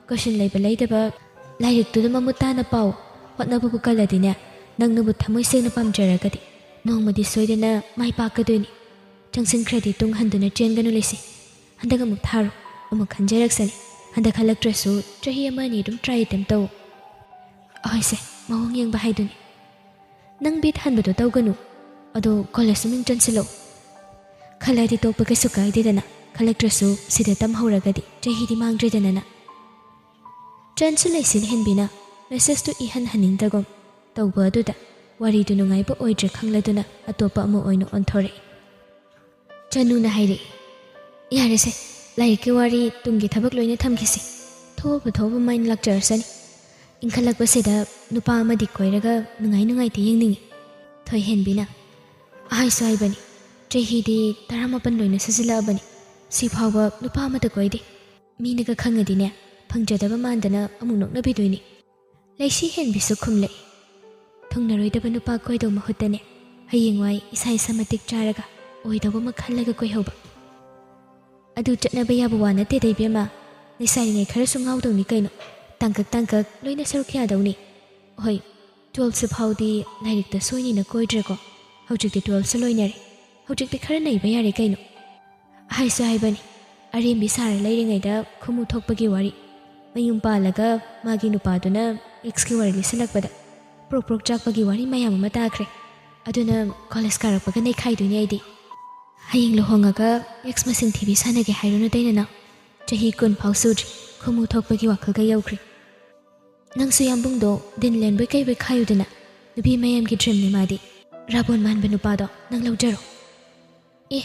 ꯀꯣꯏꯁꯟ ꯂꯩꯕ ꯂꯩꯇꯕ ꯂꯥꯏꯔꯤꯛꯇꯨꯗ ꯃꯃꯨꯠ ꯇꯥꯅ ꯄꯥꯎ꯫ ꯍꯣꯠꯅꯕꯕꯨ ꯀꯜꯂꯗꯤꯅꯦ, ꯅꯪꯅꯕꯨ ꯊꯃꯣꯏ ꯁꯦꯡꯅ ꯄꯥꯝꯖꯔꯒꯗꯤ ꯅꯣꯡꯃꯗꯤ ꯁꯣꯏꯗꯅ ꯃꯥꯏ ꯄꯥꯛꯀꯗꯣꯏꯅꯤ꯫ ꯆꯪꯁꯤꯟꯈ꯭ꯔꯗꯤ ꯇꯨꯡ ꯍꯟꯗꯨꯅ ꯆꯦꯟꯒꯅꯨ ꯂꯩꯁꯤ꯫ ꯍꯟꯗꯛ ꯑꯃꯨꯛ ꯊꯥꯔꯣ, ꯑꯃꯨꯛ ꯈꯟꯖꯔꯛꯁꯅꯤ꯫ ꯍꯟꯗꯛ ꯈꯜꯂꯛꯇ꯭ꯔꯁꯨ ꯆꯍꯤ ꯑꯃ ꯑꯅꯤ ꯑꯗꯨꯝ ꯇ꯭ꯔꯥꯏ ꯑꯦꯇꯦꯝ ꯇꯧ꯫ ꯑꯍꯣꯏꯁꯦ, ꯃꯑꯣꯡ ꯌꯦꯡꯕ ꯍꯥꯏꯗꯨꯅꯤ꯫ ꯅꯪ ꯕꯤꯠ ꯍꯟꯕꯗꯣ ꯇꯧꯒꯅꯨ꯫ ꯑꯗꯣ ꯀꯣꯂꯦꯖꯁꯨ ꯃꯤꯡ ꯆꯟꯁꯤꯜꯂꯛꯎ꯫ ꯈꯜꯂꯗꯤ ꯇꯣꯛꯄ ꯀꯩꯁꯨ ꯀꯥꯏꯗꯦꯗꯅ, ꯈꯜꯂꯛꯇ꯭ꯔꯁꯨ ꯁꯤꯗ ꯇꯝꯍꯧꯔꯒꯗꯤ ꯆꯍꯤꯗꯤ ꯃꯥꯡꯗ꯭ꯔꯦꯗꯅ ꯅꯪ꯫ ꯆꯟꯁꯨ ꯂꯩꯁꯤꯜ ꯍꯦꯟꯕꯤꯅ ꯃꯦꯁꯦꯖꯇꯨ ꯏꯍꯟ ꯍꯟꯅꯤꯡꯗꯒꯨꯝ ꯇꯧꯕ ꯑꯗꯨꯗ ꯋꯥꯔꯤꯗꯨ ꯅꯨꯡꯉꯥꯏꯕ ꯑꯣꯏꯗ꯭ꯔꯦ ꯈꯪꯂꯗꯨꯅ ꯑꯇꯣꯞꯄ ꯑꯃ ꯑꯣꯏꯅ ꯑꯣꯟꯊꯣꯔꯛꯏ꯫ ꯆꯅꯨꯅ ꯍꯥꯏꯔꯛꯏ, "ꯌꯥꯔꯦꯁꯦ, ꯂꯥꯏꯔꯤꯛꯀꯤ ꯋꯥꯔꯤ ꯇꯨꯡꯒꯤ ꯊꯕꯛ ꯂꯣꯏꯅ ꯊꯝꯈꯤꯁꯤ꯫ ꯊꯣꯛꯑꯕ ꯊꯣꯛꯑꯕ ꯃꯥꯏꯅ ꯂꯥꯛꯆꯔꯁꯅꯤ꯫ ꯏꯟꯈꯠꯂꯛꯄꯁꯤꯗ ꯅꯨꯄꯥ ꯑꯃꯗꯤ ꯀꯣꯏꯔꯒ ꯅꯨꯡꯉꯥꯏ ꯅꯨꯡꯉꯥꯏꯇ ꯌꯦꯡꯅꯤꯡꯉꯤ"꯫ ꯊꯣꯏꯍꯦꯟꯕꯤꯅ, "ꯍꯥꯏꯁꯨ ꯍꯥꯏꯕꯅꯤ, ꯆꯍꯤꯗꯤ ꯇꯔꯥꯃꯥꯄꯟ ꯂꯣꯏꯅ ꯁꯨꯖꯤꯜꯂꯛꯑꯕꯅꯤ, ꯁꯤꯐꯥꯎꯕ ꯅꯨꯄꯥ ꯑꯃꯠꯇ ꯀꯣꯏꯗꯦ꯫ ꯃꯤꯅꯒ ꯈꯪꯉꯗꯤꯅꯦ, ꯐꯪꯖꯗꯕ ꯃꯥꯟꯗꯅ ꯑꯃꯨꯛ ꯅꯣꯛꯅꯕꯤꯗꯣꯏꯅꯤ"꯫ ꯂꯩꯁꯤ ꯍꯦꯟꯕꯤꯁꯨ ꯈꯨꯝꯂꯛꯏ, "ꯊꯨꯡꯅꯔꯣꯏꯗꯕ ꯅꯨꯄꯥ ꯀꯣꯏꯗꯧ ꯃꯍꯨꯠꯇꯅꯦ, ꯍꯌꯦꯡꯋꯥꯏ ꯏꯁꯥ ꯏꯁꯥ ꯃꯇꯤꯛ ꯆꯥꯔꯒ ꯑꯣꯏꯗꯧꯕ ꯑꯃ ꯈꯜꯂꯒ ꯀꯣꯏꯍꯧꯕ"꯫ "ꯑꯗꯨ ꯆꯠꯅꯕ ꯌꯥꯕ ꯋꯥ ꯅꯠꯇꯦꯗ ꯏꯕꯦꯝꯃ, ꯂꯩꯁꯥꯔꯤꯉꯩ ꯈꯔꯁꯨ ꯉꯥꯎꯗꯧꯅꯤ ꯀꯩꯅꯣ, ꯇꯥꯡꯀꯛ ꯇꯥꯡꯀꯛ ꯂꯣꯏꯅ ꯁꯔꯨꯛ ꯌꯥꯗꯧꯅꯤ꯫ ꯍꯣꯏ, ꯇꯨꯋꯦꯜꯐꯁꯨ ꯐꯥꯎꯗꯤ ꯂꯥꯏꯔꯤꯛꯇ ꯁꯣꯏꯅꯤꯅ ꯀꯣꯏꯗ꯭ꯔꯦꯀꯣ, ꯍꯧꯖꯤꯛꯇꯤ ꯇꯨꯋꯦꯜꯐꯁꯨ ꯂꯣꯏꯅꯔꯦ, ꯍꯧꯖꯤꯛꯇꯤ ꯈꯔ ꯅꯩꯕ ꯌꯥꯔꯦ ꯀꯩꯅꯣ"꯫ ꯍꯥꯏꯁꯨ ꯍꯥꯏꯕꯅꯤ, ꯑꯔꯦꯝꯕꯤ ꯁꯥꯔ ꯂꯩꯔꯤꯉꯩꯗ ꯈꯨꯃꯨ ꯊꯣꯛꯄꯒꯤ ꯋꯥꯔꯤ꯫ ꯃꯌꯨꯝ ꯄꯥꯜꯂꯒ ꯃꯥꯒꯤ ꯅꯨꯄꯥꯗꯨꯅ ꯑꯦꯛꯁꯀꯤ ꯋꯥꯔꯤ ꯂꯤꯁꯤꯜꯂꯛꯄꯗ ꯄ꯭ꯔꯣꯛ ꯄ꯭ꯔꯣꯛ ꯆꯥꯛꯄꯒꯤ ꯋꯥꯔꯤ ꯃꯌꯥꯝ ꯑꯃ ꯇꯥꯈ꯭ꯔꯦ꯫ ꯑꯗꯨꯅ ꯀꯣꯂꯦꯖ ꯀꯥꯔꯛꯄꯒ ꯅꯩꯈꯥꯏꯗꯣꯏꯅꯦ ꯑꯩꯗꯤ꯫ ꯍꯌꯦꯡ ꯂꯨꯍꯣꯡꯉꯒ ꯑꯦꯛꯁ ꯃꯁꯤꯡ ꯊꯤꯕꯤ ꯁꯥꯟꯅꯒꯦ ꯍꯥꯏꯔꯨꯅꯨ ꯗꯩꯅꯅꯥꯎ꯫ ꯆꯍꯤ ꯀꯨꯟ ꯐꯥꯎ ꯁꯨꯗ꯭ꯔꯤ, ꯈꯨꯃꯨ ꯊꯣꯛꯄꯒꯤ ꯋꯥꯈꯜꯒ ꯌꯧꯈ꯭ꯔꯦ꯫ ꯅꯪꯁꯨ ꯌꯥꯝꯕꯨꯡꯗꯣ ꯗꯤꯟ ꯂꯦꯟꯕꯣꯏ ꯀꯩꯕꯣꯏ ꯈꯥꯏꯌꯨꯗꯅ, ꯅꯨꯄꯤ ꯃꯌꯥꯝꯒꯤ ꯗ꯭ꯔꯤꯝꯅꯤ ꯃꯥꯗꯤ꯫ ꯔꯥꯕꯣꯟ ꯃꯥꯟꯕ ꯅꯨꯄꯥꯗꯣ ꯅꯪ ꯂꯧꯖꯔꯣ꯫ ꯑꯦ,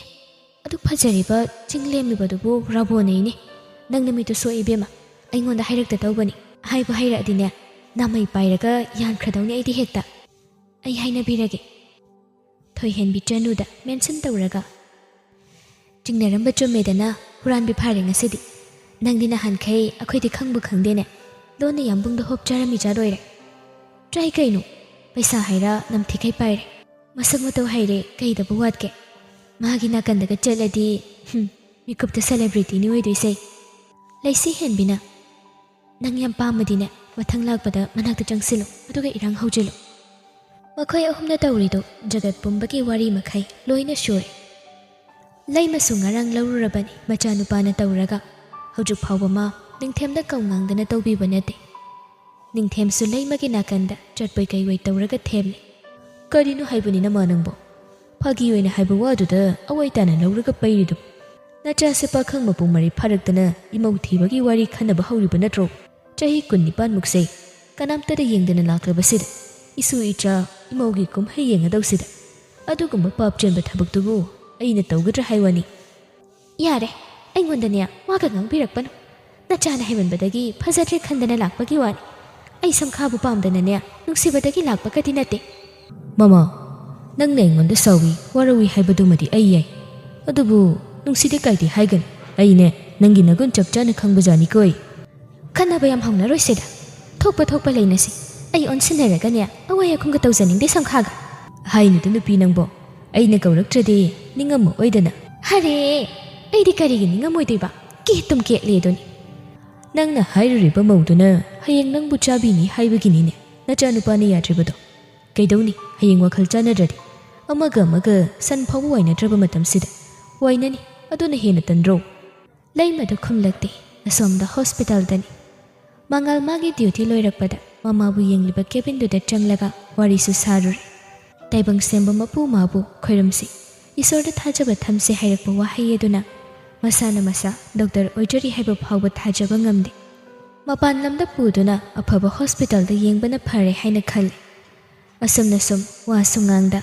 ꯑꯗꯨꯛ ꯐꯖꯔꯤꯕ ꯆꯤꯡ ꯂꯦꯝꯃꯤꯕꯗꯨꯕꯨ ꯔꯥꯕꯣꯟ ꯑꯩꯅꯦ꯫ ꯅꯪ ꯅꯃꯤꯠꯇꯨ ꯁꯣꯛꯏ ꯏꯕꯦꯝꯃ, ꯑꯩꯉꯣꯟꯗ ꯍꯥꯏꯔꯛꯇ ꯇꯧꯕꯅꯤ꯫ ꯍꯥꯏꯕꯨ ꯍꯥꯏꯔꯛꯑꯗꯤꯅꯦ, ꯅꯥꯃꯩ ꯄꯥꯏꯔꯒ ꯌꯥꯟꯈ꯭ꯔꯗꯧꯅꯤ ꯑꯩꯗꯤ ꯍꯦꯛꯇ꯫ ꯑꯩ ꯍꯥꯏꯅꯕꯤꯔꯒꯦ꯫ ꯊꯣꯏꯍꯦꯟꯕꯤ ꯆꯅꯨꯗ ꯃꯦꯟꯁꯟ ꯇꯧꯔꯒ, ꯆꯤꯡꯅꯔꯝꯕ ꯆꯨꯝꯃꯦꯗꯅ, ꯍꯨꯔꯥꯟꯕꯤ ꯐꯥꯔꯦ ꯉꯁꯤꯗꯤ꯫ ꯅꯪꯗꯤ ꯅꯍꯥꯟꯈꯩ ꯑꯩꯈꯣꯏꯗꯤ ꯈꯪꯕꯨ ꯈꯪꯗꯦꯅꯦ꯫ ꯂꯣꯟꯅ ꯌꯥꯝꯕꯨꯡꯗ ꯍꯣꯞ ꯆꯥꯔꯝꯃꯤ ꯆꯥꯔꯣꯏꯔꯦ꯫ ꯇ꯭ꯔꯥꯏ ꯀꯩꯅꯣ? ꯄꯩꯁꯥ ꯍꯥꯏꯔ ꯅꯝꯊꯤꯈꯩ ꯄꯥꯏꯔꯦ꯫ ꯃꯁꯛ ꯃꯇꯧ ꯍꯩꯔꯦ, ꯀꯩꯗꯕꯨ ꯋꯥꯠꯀꯦ? ꯃꯥꯒꯤ ꯅꯥꯀꯟꯗꯒ ꯆꯠꯂꯗꯤ, ꯍꯨꯝ, ꯃꯤꯀꯨꯞꯇ ꯁꯦꯂꯦꯕ꯭ꯔꯤꯇꯤꯅꯤ ꯑꯣꯏꯗꯣꯏꯁꯦ꯫ ꯂꯩꯁꯤ ꯍꯦꯟꯕꯤꯅ, ꯅꯪ ꯌꯥꯝ ꯄꯥꯝꯃꯗꯤꯅꯦ, ꯃꯊꯪ ꯂꯥꯛꯄꯗ ꯃꯅꯥꯛꯇ ꯆꯪꯁꯤꯜꯂꯨ, ꯑꯗꯨꯒ ꯏꯔꯥꯡ ꯍꯧꯖꯤꯜꯂꯨ꯫ ꯃꯈꯣꯏ ꯑꯍꯨꯝꯅ ꯇꯧꯔꯤꯗꯨ ꯖꯒꯠ ꯄꯨꯝꯕꯒꯤ ꯋꯥꯔꯤ ꯃꯈꯩ ꯂꯣꯏꯅ ꯁꯨꯔꯦ꯫ ꯂꯩꯃꯁꯨ ꯉꯔꯥꯡ ꯂꯧꯔꯨꯔꯕꯅꯤ ꯃꯆꯥꯅꯨꯄꯥꯅ ꯇꯧꯔꯒ꯫ ꯍꯧꯖꯤꯛ ꯐꯥꯎꯕ ꯃꯥ ꯅꯤꯡꯊꯦꯝꯗ ꯀꯧ ꯉꯥꯡꯗꯅ ꯇꯧꯕꯤꯕ ꯅꯠꯇꯦ꯫ ꯅꯤꯡꯊꯦꯝꯁꯨ ꯂꯩꯃꯒꯤ ꯅꯥꯀꯟꯗ ꯆꯠꯄꯣꯏ ꯀꯩꯋꯣꯏ ꯇꯧꯔꯒ ꯊꯦꯝꯂꯤ꯫ "ꯀꯔꯤꯅꯣ ꯍꯥꯏꯕꯅꯤ ꯅꯃꯥ ꯅꯪꯕꯣ? ꯐꯥꯒꯤ ꯑꯣꯏꯅ ꯍꯥꯏꯕ ꯋꯥꯗꯨꯗ ꯑꯋꯥꯏ ꯇꯥꯅ ꯂꯧꯔꯒ ꯄꯩꯔꯤꯗꯨ? ꯅꯆꯥꯁꯦ ꯄꯥꯈꯪ ꯃꯄꯨꯡ ꯃꯔꯩ ꯐꯥꯔꯛꯇꯅ ꯏꯃꯧ ꯊꯤꯕꯒꯤ ꯋꯥꯔꯤ ꯈꯟꯅꯕ ꯍꯧꯔꯤꯕ ꯅꯠꯇ꯭ꯔꯣ? ꯆꯍꯤ ꯀꯨꯟꯅꯤꯄꯥꯟꯃꯨꯛꯁꯦ ꯀꯅꯥꯝꯇꯗ ꯌꯦꯡꯗꯅ ꯂꯥꯛꯂꯕꯁꯤꯗ, ꯏꯁꯨ ꯏꯆꯥ ꯏꯃꯧꯒꯤ ꯀꯨꯝꯍꯩ ꯌꯦꯡꯒꯗꯧꯁꯤꯗ, ꯑꯗꯨꯒꯨꯝꯕ ꯄꯥꯞ ꯆꯦꯟꯕ ꯊꯕꯛꯇꯨꯕꯨ ꯑꯩꯅ ꯇꯧꯒꯗ꯭ꯔꯥ ꯍꯥꯏ ꯋꯥꯅꯤ?" "ꯌꯥꯔꯦ, ꯑꯩꯉꯣꯟꯗꯅꯦ ꯋꯥꯒ ꯉꯥꯡꯕꯤꯔꯛꯄꯅꯨ꯫ ꯅꯆꯥꯅ ꯍꯦꯟꯃꯟꯕꯗꯒꯤ ꯐꯖꯗ꯭ꯔꯦ ꯈꯟꯗꯅ ꯂꯥꯛꯄꯒꯤ ꯋꯥꯅꯤ꯫ ꯑꯩ ꯁꯝꯈꯥꯕꯨ ꯄꯥꯝꯗꯅꯅꯦ ꯅꯨꯡꯁꯤꯕꯗꯒꯤ ꯂꯥꯛꯄꯒꯗꯤ ꯅꯠꯇꯦ꯫" "ꯃꯃꯥ, ꯅꯪꯅ ꯑꯩꯉꯣꯟꯗ ꯁꯥꯎꯏ, ꯋꯥꯔꯧꯏ ꯍꯥꯏꯕꯗꯨꯃꯗꯤ ꯑꯩ ꯌꯥꯏ꯫ ꯑꯗꯨꯕꯨ ꯅꯨꯡꯁꯤꯗꯦ ꯀꯥꯏꯗꯤ ꯍꯥꯏꯒꯅꯨ꯫ ꯑꯩꯅꯦ ꯅꯪꯒꯤ ꯅꯒꯨꯟ ꯆꯞ ꯆꯥꯅ ꯈꯪꯕꯖꯥꯠꯅꯤꯀꯣꯏ꯫" "ꯈꯟꯅꯕ ꯌꯥꯝ ꯍꯧꯅꯔꯣꯏꯁꯤꯗ꯫ ꯊꯣꯛꯄ ꯊꯣꯛꯄ ꯂꯩꯅꯁꯤ꯫ ꯑꯩ ꯑꯣꯟꯁꯤꯟꯅꯔꯒꯅꯦ ꯑꯋꯥꯏ ꯑꯈꯨꯝꯒ ꯇꯧꯖꯅꯤꯡꯗꯦ ꯁꯝꯈꯥꯒ꯫" "ꯍꯥꯏꯅꯨꯗ ꯅꯨꯄꯤ ꯅꯪꯕꯣ, ꯑꯩꯅ ꯀꯧꯔꯛꯇ꯭ꯔꯗꯤ ꯅꯤꯡꯉꯝꯃꯛꯑꯣꯏꯗꯅ꯫" "ꯍꯔꯦ, ꯑꯩꯗꯤ ꯀꯔꯤꯒꯤ ꯅꯤꯡꯉꯝꯃꯣꯏꯗꯣꯏꯕ? ꯀꯦ ꯇꯨꯝ ꯀꯦꯠꯂꯦ ꯑꯗꯨꯅꯤ꯫" "ꯅꯪꯅ ꯍꯥꯏꯔꯨꯔꯤꯕ ꯃꯧꯗꯨꯅ ꯍꯌꯦꯡ ꯅꯪꯕꯨ ꯆꯥꯕꯤꯅꯤ ꯍꯥꯏꯕꯒꯤꯅꯤꯅꯦ ꯅꯆꯥꯅꯨꯄꯥꯅ ꯌꯥꯗ꯭ꯔꯤꯕꯗꯣ꯫ ꯀꯩꯗꯧꯅꯤ, ꯍꯌꯦꯡ ꯋꯥꯈꯜ ꯆꯥꯟꯅꯗ꯭ꯔꯗꯤ ꯑꯃꯒ ꯑꯃꯒ ꯁꯟ ꯐꯥꯎꯕ ꯋꯥꯏꯅꯗ꯭ꯔꯕ ꯃꯇꯝꯁꯤꯗ꯫ ꯋꯥꯏꯅꯅꯤ, ꯑꯗꯨꯅ ꯍꯦꯟꯅ ꯇꯟꯗ꯭ꯔꯣ?" ꯂꯩꯃꯗꯨ ꯈꯨꯝꯂꯛꯇꯦ꯫ ꯑꯁꯣꯝꯗ ꯍꯣꯁꯄꯤꯇꯥꯜꯗꯅꯤ꯫ ꯃꯉꯥꯜ ꯃꯥꯒꯤ ꯗ꯭ꯌꯨꯇꯤ ꯂꯣꯏꯔꯛꯄꯗ ꯃꯃꯥꯕꯨ ꯌꯦꯡꯂꯤꯕ ꯀꯦꯕꯤꯟꯗꯨꯗ ꯆꯪꯂꯒ ꯋꯥꯔꯤꯁꯨ ꯁꯥꯔꯨꯔꯦ꯫ ꯇꯥꯏꯕꯪ ꯁꯦꯝꯕ ꯃꯄꯨ ꯃꯥꯕꯨ ꯈꯣꯏꯔꯝꯁꯤ, ꯏꯁꯣꯔꯗ ꯊꯥꯖꯕ ꯊꯝꯁꯤ ꯍꯥꯏꯔꯛꯄ ꯋꯥꯍꯩ ꯑꯗꯨꯅ ꯃꯁꯥꯅ ꯃꯁꯥ ꯗꯣꯛꯇꯔ ꯑꯣꯏꯖꯔꯤ ꯍꯥꯏꯕ ꯐꯥꯎꯕ ꯊꯥꯖꯕ ꯉꯝꯗꯦ꯫ ꯃꯄꯥꯟ ꯂꯝꯗ ꯄꯨꯗꯨꯅ ꯑꯐꯕ ꯍꯣꯁꯄꯤꯇꯥꯜꯗ ꯌꯦꯡꯕꯅ ꯐꯔꯦ ꯍꯥꯏꯅ ꯈꯜꯂꯤ꯫ ꯑꯁꯨꯝꯅ ꯁꯨꯝ ꯋꯥꯁꯨ ꯉꯥꯡꯗ,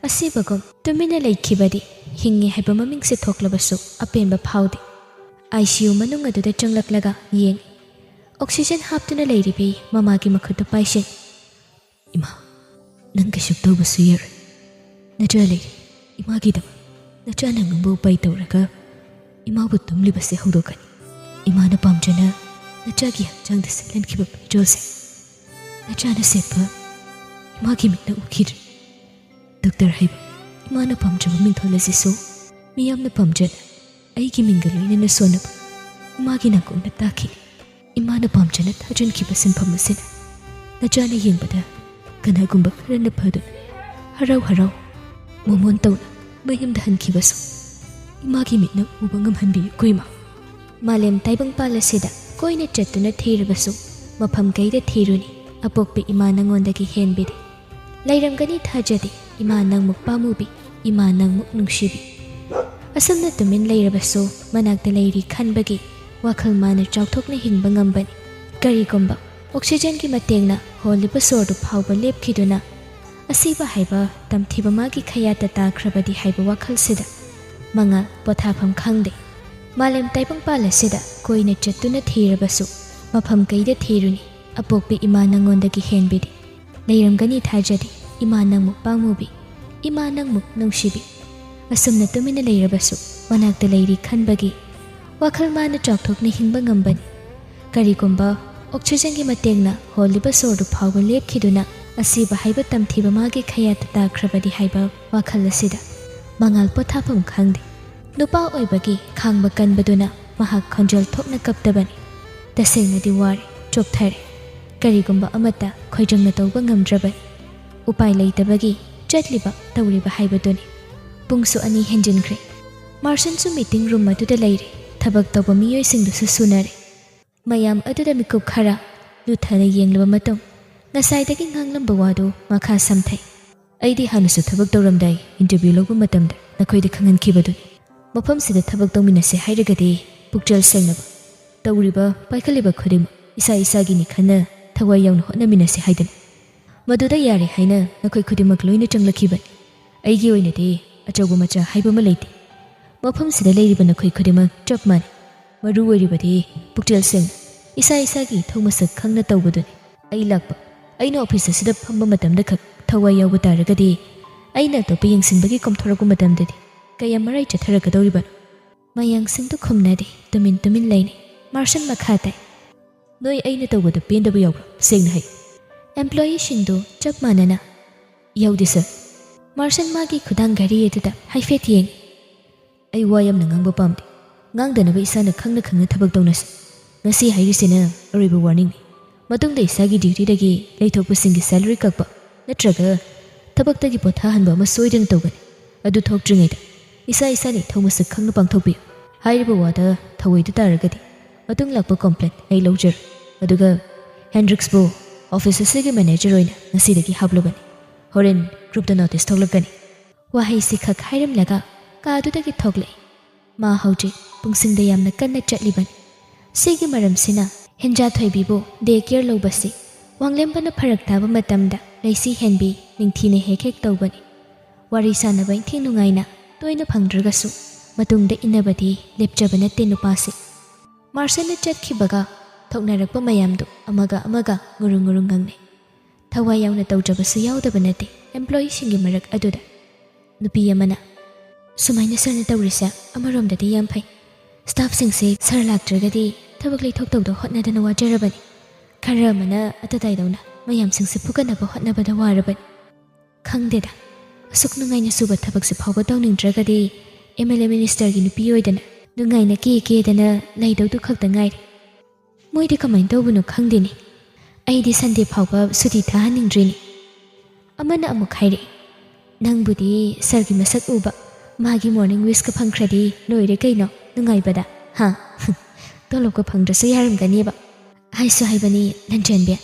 ꯑꯁꯤꯕꯒꯨꯝ ꯇꯨꯃꯤꯟꯅ ꯂꯩꯈꯤꯕꯗꯤ ꯍꯤꯡꯉꯤ ꯍꯥꯏꯕ ꯃꯃꯤꯡꯁꯦ ꯊꯣꯛꯂꯕꯁꯨ ꯑꯄꯦꯟꯕ ꯐꯥꯎꯗꯦ꯫ ꯑꯥꯏ ꯁꯤ ꯌꯨ ꯃꯅꯨꯡ ꯑꯗꯨꯗ ꯆꯪꯂꯛꯂꯒ ꯌꯦꯡꯉꯤ꯫ ꯑꯣꯛꯁꯤꯖꯟ ꯍꯥꯞꯇꯨꯅ ꯂꯩꯔꯤꯕꯤ ꯃꯃꯥꯒꯤ ꯃꯈꯨꯠꯇꯨ ꯄꯥꯏꯁꯤꯟ꯫ "ꯏꯃꯥ, ꯅꯪ ꯀꯩꯁꯨ ꯇꯧꯕꯁꯨ ꯌꯥꯔꯣꯏ꯫ ꯅꯆꯥ ꯂꯩꯔꯤ꯫ ꯏꯃꯥꯒꯤꯗꯃꯛ ꯅꯆꯥꯅ ꯉꯝꯕ ꯎꯄꯥꯏ ꯇꯧꯔꯒ ꯏꯃꯥꯕꯨ ꯇꯨꯝꯂꯤꯕꯁꯦ ꯍꯧꯗꯣꯛꯀꯅꯤ꯫ ꯏꯃꯥꯅ ꯄꯥꯝꯖꯅ ꯅꯆꯥꯒꯤ ꯍꯛꯆꯥꯡꯗ ꯁꯦꯠꯍꯟꯈꯤꯕ ꯐꯤꯖꯣꯜꯁꯦ ꯅꯆꯥꯅ ꯁꯦꯠꯄ ꯏꯃꯥꯒꯤ ꯃꯤꯠꯅ ꯎꯈꯤꯗ꯭ꯔꯦ꯫ ꯗꯣꯛꯇꯔ ꯍꯩꯕ ꯏꯃꯥꯅ ꯄꯥꯝꯖꯕ ꯃꯤꯡꯊꯣꯜ ꯑꯁꯤꯁꯨ ꯃꯤꯌꯥꯝꯅ ꯄꯥꯝꯖꯅ ꯑꯩꯒꯤ ꯃꯤꯡꯒ ꯂꯣꯏꯅꯅ ꯁꯣꯟꯅꯕ ꯏꯃꯥꯒꯤ ꯅꯥꯀꯣꯡꯗ ꯇꯥꯈꯤ꯫ ꯏꯃꯥꯅ ꯄꯥꯝꯖꯅ ꯊꯥꯖꯤꯟꯈꯤꯕ ꯁꯤꯟꯐꯝ ꯑꯁꯤꯅ ꯅꯆꯥꯅ ꯌꯦꯡꯕꯗ ꯀꯅꯥꯒꯨꯝꯕ ꯈꯔꯅ ꯐꯗꯨꯅ ꯍꯔꯥꯎ ꯍꯔꯥꯎ ꯃꯣꯃꯣꯟ ꯇꯧꯅ ꯃꯌꯨꯝꯗ ꯍꯟꯈꯤꯕꯁꯨ ꯏꯃꯥꯒꯤ ꯃꯤꯠꯅ ꯎꯕ ꯉꯝꯍꯟꯕꯤꯌꯨ ꯀꯣ ꯏꯃꯥ꯫ ꯃꯥꯂꯦꯝ ꯇꯥꯏꯕꯪꯄꯥꯜ ꯑꯁꯤꯗ ꯀꯣꯏꯅ ꯆꯠꯇꯨꯅ ꯊꯤꯔꯕꯁꯨ ꯃꯐꯝ ꯀꯩꯗ ꯊꯤꯔꯨꯅꯤ? ꯑꯄꯣꯛꯄꯤ ꯏꯃꯥ ꯅꯪꯉꯣꯟꯗꯒꯤ ꯍꯦꯟꯕꯤꯗꯦ꯫ ꯂꯩꯔꯝꯒꯅꯤ ꯊꯥꯖꯗꯦ ꯏꯃꯥ ꯅꯪꯃꯨꯛ ꯄꯥꯝꯃꯨꯕꯤ, ꯏꯃꯥ ꯅꯪꯃꯨꯛ ꯅꯨꯡꯁꯤꯕꯤ꯫ ꯑꯁꯨꯝꯅ ꯇꯨꯃꯤꯟ ꯂꯩꯔꯕꯁꯨ ꯃꯅꯥꯛꯇ ꯂꯩꯔꯤ ꯈꯟꯕꯒꯤ ꯋꯥꯈꯜ ꯃꯥꯅ ꯆꯥꯎꯊꯣꯛꯅ ꯍꯤꯡꯕ ꯉꯝꯕꯅꯤ꯫ ꯀꯔꯤꯒꯨꯝꯕ ꯑꯣꯛꯁꯤꯖꯦꯟꯒꯤ ꯃꯇꯦꯡꯅ ꯍꯣꯜꯂꯤꯕ ꯁꯣꯔꯗꯨ ꯐꯥꯎꯕ ꯂꯦꯞꯈꯤꯗꯨꯅ ꯑꯁꯤꯕ ꯍꯥꯏꯕ ꯇꯝꯊꯤꯕ ꯃꯥꯒꯤ ꯈꯌꯥꯠꯇ ꯇꯥꯈ꯭ꯔꯕꯗꯤ ꯍꯥꯏꯕ ꯋꯥꯈꯜꯁꯤꯗ ꯃꯉꯥꯜ ꯄꯣꯊꯥꯐꯝ ꯈꯪꯗꯦ꯫ ꯃꯥꯂꯦꯝ ꯇꯥꯏꯕꯪꯄꯥꯜ ꯑꯁꯤꯗ ꯀꯣꯏꯅ ꯆꯠꯇꯨꯅ ꯊꯤꯔꯕꯁꯨ ꯃꯐꯝ ꯀꯩꯗ ꯊꯤꯔꯨꯅꯤ? ꯑꯄꯣꯛꯄꯤ ꯏꯃꯥ ꯅꯪꯉꯣꯟꯗꯒꯤ ꯍꯦꯟꯕꯤꯗꯤ ꯂꯩꯔꯝꯒꯅꯤ ꯊꯥꯖꯗꯦ ꯏꯃꯥ ꯅꯪꯃꯨꯛ ꯄꯥꯝꯃꯨꯕꯤ, ꯏꯃꯥ ꯅꯪꯃꯨꯛ ꯅꯨꯡꯁꯤꯕꯤ꯫ ꯑꯁꯨꯝꯅ ꯇꯨꯃꯤꯟꯅ ꯂꯩꯔꯕꯁꯨ ꯃꯅꯥꯛꯇ ꯂꯩꯔꯤ ꯈꯟꯕꯒꯤ ꯋꯥꯈꯜ ꯃꯥꯅ ꯆꯥꯎꯊꯣꯛꯅ ꯍꯤꯡꯕ ꯉꯝꯕꯅꯤ꯫ ꯀꯔꯤꯒꯨꯝꯕ ꯑꯣꯛꯁꯤꯖꯦꯟꯒꯤ ꯃꯇꯦꯡꯅ ꯍꯣꯜꯂꯤꯕ ꯁꯣꯔꯗꯨ ꯐꯥꯎꯕ ꯂꯦꯞꯈꯤꯗꯨꯅ ꯑꯁꯤꯕ ꯍꯥꯏꯕ ꯇꯝꯊꯤꯕ ꯃꯥꯒꯤ ꯈꯌꯥꯠꯇ ꯇꯥꯈ꯭ꯔꯕꯗꯤ ꯍꯥꯏꯕ ꯋꯥꯈꯜ ꯑꯁꯤꯗ ꯃꯉꯥꯜ ꯄꯣꯊꯥꯐꯝ ꯈꯪꯗꯦ꯫ ꯅꯨꯄꯥ ꯑꯣꯏꯕꯒꯤ ꯈꯥꯡꯕ ꯀꯟꯕꯗꯨꯅ ꯃꯍꯥꯛ ꯈꯣꯟꯖꯦꯜ ꯊꯣꯛꯅ ꯀꯞꯇꯕꯅꯤ꯫ ꯇꯁꯦꯡꯅꯗꯤ ꯋꯥꯔꯦ, ꯆꯣꯛꯊꯔꯦ꯫ ꯀꯔꯤꯒꯨꯝꯕ ꯑꯃꯠꯇ ꯈꯣꯏꯖꯪꯅ ꯇꯧꯕ ꯉꯝꯗ꯭ꯔꯕꯅꯤ꯫ ꯎꯄꯥꯏ ꯂꯩꯇꯕꯒꯤ ꯆꯠꯂꯤꯕ ꯇꯧꯔꯤꯕ ꯍꯥꯏꯕꯗꯨꯅꯤ꯫ ꯄꯨꯡꯁꯨ ꯑꯅꯤ ꯍꯦꯟꯖꯤꯟꯈ꯭ꯔꯦ꯫ ꯃꯥꯔꯁꯟꯁꯨ ꯃꯤꯇꯤꯡ ꯔꯨꯝ ꯑꯗꯨꯗ ꯂꯩꯔꯦ꯫ ꯊꯕꯛ ꯇꯧꯕ ꯃꯤꯑꯣꯏꯁꯤꯡꯗꯨꯁꯨ ꯁꯨꯅꯔꯦ꯫ ꯃꯌꯥꯝ ꯑꯗꯨꯗ ꯃꯤꯀꯨꯞ ꯈꯔ ꯂꯨꯊꯅ ꯌꯦꯡꯂꯕ ꯃꯇꯨꯡ ꯉꯁꯥꯏꯗꯒꯤ ꯉꯥꯡꯂꯝꯕ ꯋꯥꯗꯨ ꯃꯈꯥ ꯁꯝꯊꯩ꯫ ꯑꯩꯗꯤ ꯍꯥꯟꯅꯁꯨ ꯊꯕꯛ ꯇꯧꯔꯝꯗꯥꯏ, ꯏꯟꯇꯔꯚ꯭ꯌꯨ ꯂꯧꯕ ꯃꯇꯝꯗ ꯅꯈꯣꯏꯗ ꯈꯪꯍꯟꯈꯤꯕꯗꯨꯅꯤ꯫ ꯃꯐꯝꯁꯤꯗ ꯊꯕꯛ ꯇꯧꯃꯤꯟꯅꯁꯦ ꯍꯥꯏꯔꯒꯗꯤ ꯄꯨꯛꯆꯦꯜ ꯁꯦꯡꯅꯕ, ꯇꯧꯔꯤꯕ ꯄꯥꯏꯈꯠꯂꯤꯕ ꯈꯨꯗꯤꯡꯃꯛ ꯏꯁꯥ ꯏꯁꯥꯒꯤꯅꯤ ꯈꯟꯅ ꯊꯋꯥꯏ ꯌꯥꯎꯅ ꯍꯣꯠꯅꯃꯤꯟꯅꯁꯦ ꯍꯥꯏꯗꯅ꯫ ꯃꯗꯨꯗ ꯌꯥꯔꯦ ꯍꯥꯏꯅ ꯅꯈꯣꯏ ꯈꯨꯗꯤꯡꯃꯛ ꯂꯣꯏꯅ ꯆꯪꯂꯛꯈꯤꯕꯅꯤ꯫ ꯑꯩꯒꯤ ꯑꯣꯏꯅꯗꯤ ꯑꯆꯧꯕ ꯃꯆꯥ ꯍꯥꯏꯕ ꯑꯃ ꯂꯩꯇꯦ꯫ ꯃꯐꯝꯁꯤꯗ ꯂꯩꯔꯤꯕ ꯅꯈꯣꯏ ꯈꯨꯗꯤꯡꯃꯛ ꯆꯞ ꯃꯥꯟꯅꯩ꯫ ꯃꯔꯨ ꯑꯣꯏꯔꯤꯕꯗꯤ ꯄꯨꯛꯆꯦꯜ ꯁꯦꯡꯅ ꯏꯁꯥ ꯏꯁꯥꯒꯤ ꯏꯊꯧ ꯃꯁꯛ ꯈꯪꯅ ꯇꯧꯕꯗꯨꯅꯤ꯫ ꯑꯩ ꯂꯥꯛꯄ, ꯑꯩꯅ ꯑꯣꯐꯤꯁ ꯑꯁꯤꯗ ꯐꯝꯕ ꯃꯇꯝꯗ ꯈꯛ ꯊꯋꯥꯏ ꯌꯥꯎꯕ ꯇꯥꯔꯒꯗꯤ ꯑꯩꯅ ꯑꯇꯣꯞꯄ ꯌꯦꯡꯁꯤꯟꯕꯒꯤ ꯀꯣꯝꯊꯣꯔꯛꯄ ꯃꯇꯝꯗꯗꯤ ꯀꯌꯥꯝ ꯃꯔꯥꯏ ꯆꯠꯊꯔꯛꯀꯗꯧꯔꯤꯕꯅꯣ? ꯃꯌꯥꯡꯁꯤꯡꯗꯨ ꯈꯨꯝꯅꯗꯦ, ꯇꯨꯃꯤꯟ ꯇꯨꯃꯤꯟ ꯂꯩꯅꯩ꯫ ꯃꯥꯔꯁꯟ ꯃꯈꯥ ꯇꯥꯏ, "ꯅꯣꯏ ꯑꯩꯅ ꯇꯧꯕꯗ ꯄꯦꯟꯗꯕ ꯌꯥꯎꯕ꯭ꯔꯥ? ꯁꯦꯡꯅ ꯍꯥꯏꯌꯨ꯫" ꯑꯦꯝꯄ꯭ꯂꯣꯌꯤꯁꯤꯡꯗꯨ ꯆꯞ ꯃꯥꯟꯅꯅ, "ꯌꯥꯎꯗꯦ ꯁꯔ꯫" ꯃꯥꯔꯁꯟ ꯃꯥꯒꯤ ꯈꯨꯗꯥꯡ ꯘꯔꯤ ꯑꯗꯨꯗ ꯍꯥꯏꯐꯦꯠ ꯌꯦꯡꯉꯤ꯫ "ꯑꯩ ꯋꯥ ꯌꯥꯝꯅ ꯉꯥꯡꯕ ꯄꯥꯝꯗꯦ꯫ ꯉꯥꯡꯗꯅꯕ ꯏꯁꯥꯅ ꯈꯪꯅ ꯈꯪꯅ ꯊꯕꯛ ꯇꯧꯅꯁꯤ꯫ ꯉꯁꯤ ꯍꯥꯏꯔꯤꯁꯤꯅ ꯑꯔꯣꯏꯕ ꯋꯥꯔꯅꯤꯡꯅꯤ꯫ ꯃꯇꯨꯡꯗ ꯏꯁꯥꯒꯤ ꯗ꯭ꯌꯨꯇꯤꯗꯒꯤ ꯂꯩꯊꯣꯛꯄꯁꯤꯡꯒꯤ ꯁꯦꯂꯔꯤ ꯀꯛꯄ ꯅꯠꯇ꯭ꯔꯒ ꯊꯕꯛꯇꯒꯤ ꯄꯣꯊꯥꯍꯟꯕ ꯑꯃ ꯁꯣꯏꯗꯅ ꯇꯧꯒꯅꯤ꯫ ꯑꯗꯨ ꯊꯣꯛꯇ꯭ꯔꯤꯉꯩꯗ ꯏꯁꯥ ꯏꯁꯥꯅ ꯏꯊꯧ ꯃꯁꯛ ꯈꯪꯅ ꯄꯥꯡꯊꯣꯛꯄꯤꯌꯨ꯫" ꯍꯥꯏꯔꯤꯕ ꯋꯥꯗ ꯊꯧꯑꯣꯏꯗ ꯇꯥꯔꯒꯗꯤ ꯃꯇꯨꯡ ꯂꯥꯛꯄ ꯀꯣꯝꯄ꯭ꯂꯦꯟ ꯑꯩ ꯂꯧꯖꯔꯣꯏ꯫ ꯑꯗꯨꯒ ꯍꯦꯟꯗ꯭ꯔꯤꯛꯁꯄꯨ ꯑꯣꯐꯤꯁ ꯑꯁꯤꯒꯤ ꯃꯦꯅꯦꯖꯔ ꯑꯣꯏꯅ ꯉꯁꯤꯗꯒꯤ ꯍꯥꯞꯂꯕꯅꯤ꯫ ꯍꯣꯔꯦꯟ ꯒ꯭ꯔꯨꯞꯇ ꯅꯣꯇꯤꯁ ꯊꯣꯛꯂꯛꯀꯅꯤ꯫ ꯋꯥꯍꯩꯁꯤ ꯈꯛ ꯍꯥꯏꯔꯝꯂꯒ ꯀꯥꯗꯨꯗꯒꯤ ꯊꯣꯛꯂꯛꯏ꯫ ꯃꯥ ꯍꯧꯖꯤꯛ ꯄꯨꯡꯁꯤꯡꯗ ꯌꯥꯝꯅ ꯀꯟꯅ ꯆꯠꯂꯤꯕꯅꯤ꯫ ꯁꯤꯒꯤ ꯃꯔꯝꯁꯤꯅ ꯍꯦꯟꯖꯥ ꯊꯣꯏꯕꯤꯕꯨ ꯗꯦ ꯀꯦꯌꯔ ꯂꯧꯕꯁꯤ ꯋꯥꯡꯂꯦꯝꯕꯅ ꯐꯔꯛ ꯇꯥꯕ ꯃꯇꯝꯗ ꯂꯩꯁꯤ ꯍꯦꯟꯕꯤ ꯅꯤꯡꯊꯤꯅ ꯍꯦꯛ ꯍꯦꯛ ꯇꯧꯕꯅꯤ꯫ ꯋꯥꯔꯤ ꯁꯥꯟꯅꯕ ꯏꯟꯊꯤ ꯅꯨꯡꯉꯥꯏꯅ ꯇꯣꯏꯅ ꯐꯪꯗ꯭ꯔꯒꯁꯨ ꯃꯇꯨꯡꯗ ꯏꯟꯅꯕꯗꯤ ꯂꯦꯞꯆꯕ ꯅꯠꯇꯦ ꯅꯨꯄꯥꯁꯤ꯫ ꯃꯥꯔꯁꯟꯅ ꯆꯠꯈꯤꯕꯒ ꯊꯣꯛꯅꯔꯛꯄ ꯃꯌꯥꯝꯗꯨ ꯑꯃꯒ ꯑꯃꯒ ꯉꯨꯔꯨꯡ ꯉꯨꯔꯨꯡ ꯉꯪꯅꯩ꯫ ꯊꯋꯥꯏ ꯌꯥꯎꯅ ꯇꯧꯖꯕꯁꯨ ꯌꯥꯎꯗꯕ ꯅꯠꯇꯦ ꯑꯦꯝꯄ꯭ꯂꯣꯌꯤꯁꯤꯡꯒꯤ ꯃꯔꯛ ꯑꯗꯨꯗ꯫ ꯅꯨꯄꯤ ꯑꯃꯅ, "ꯁꯨꯃꯥꯏꯅ ꯁꯔꯅ ꯇꯧꯔꯤꯁꯦ ꯑꯃꯔꯣꯝꯗꯗꯤ ꯌꯥꯝ ꯐꯩ꯫ ꯁ꯭ꯇꯥꯐꯁꯤꯡꯁꯦ ꯁꯔ ꯂꯥꯛꯇ꯭ꯔꯒꯗꯤ ꯊꯕꯛ ꯂꯩꯊꯣꯛ ꯇꯧꯗ ꯍꯣꯠꯅꯗꯅ ꯋꯥꯖꯔꯕꯅꯤ꯫ ꯈꯔ ꯑꯃꯅ ꯑꯇꯇꯥꯏꯗꯧꯅ ꯃꯌꯥꯝꯁꯤꯡꯁꯦ ꯐꯨꯒꯠꯅꯕ ꯍꯣꯠꯅꯕꯗ ꯋꯥꯔꯕꯅꯤ꯫ ꯈꯪꯗꯦꯗ, ꯑꯁꯨꯛ ꯅꯨꯡꯉꯥꯏꯅ ꯁꯨꯕ ꯊꯕꯛꯁꯦ ꯐꯥꯎꯕ ꯇꯧꯅꯤꯡꯗ꯭ꯔꯒꯗꯤ ꯑꯦꯝ ꯑꯦꯜ ꯑꯦ ꯃꯤꯅꯤꯁꯇꯔꯒꯤ ꯅꯨꯄꯤ ꯑꯣꯏꯗꯅ ꯅꯨꯡꯉꯥꯏꯅ ꯀꯦ ꯀꯦꯗꯅ ꯂꯩꯗꯧꯗꯨ ꯈꯛꯇ ꯉꯥꯏꯔꯦ꯫ ꯃꯣꯏꯗꯤ ꯀꯃꯥꯏꯅ ꯇꯧꯕꯅꯣ ꯈꯪꯗꯦꯅꯦ꯫ ꯑꯩꯗꯤ ꯁꯟꯗꯦ ꯐꯥꯎꯕ ꯁꯨꯇꯤ ꯊꯥꯍꯟꯅꯤꯡꯗ꯭ꯔꯤꯅꯦ꯫" ꯑꯃꯅ ꯑꯃꯨꯛ ꯍꯥꯏꯔꯛꯏ, "ꯅꯪꯕꯨꯗꯤ ꯁꯔꯒꯤ ꯃꯁꯛ ꯎꯕ, ꯃꯥꯒꯤ ꯃꯣꯔꯅꯤꯡ ꯋꯤꯁꯀ ꯐꯪꯈ꯭ꯔꯗꯤ ꯂꯣꯏꯔꯦ ꯀꯩꯅꯣ ꯅꯨꯡꯉꯥꯏꯕꯗ, ꯍꯥ? ꯇꯣꯂꯣꯞꯀ ꯐꯪꯗ꯭ꯔꯁꯨ ꯌꯥꯔꯝꯒꯅꯦꯕ꯫ ꯍꯥꯏꯁꯨ ꯍꯥꯏꯕꯅꯤ ꯂꯟꯆꯦꯟꯕꯤ,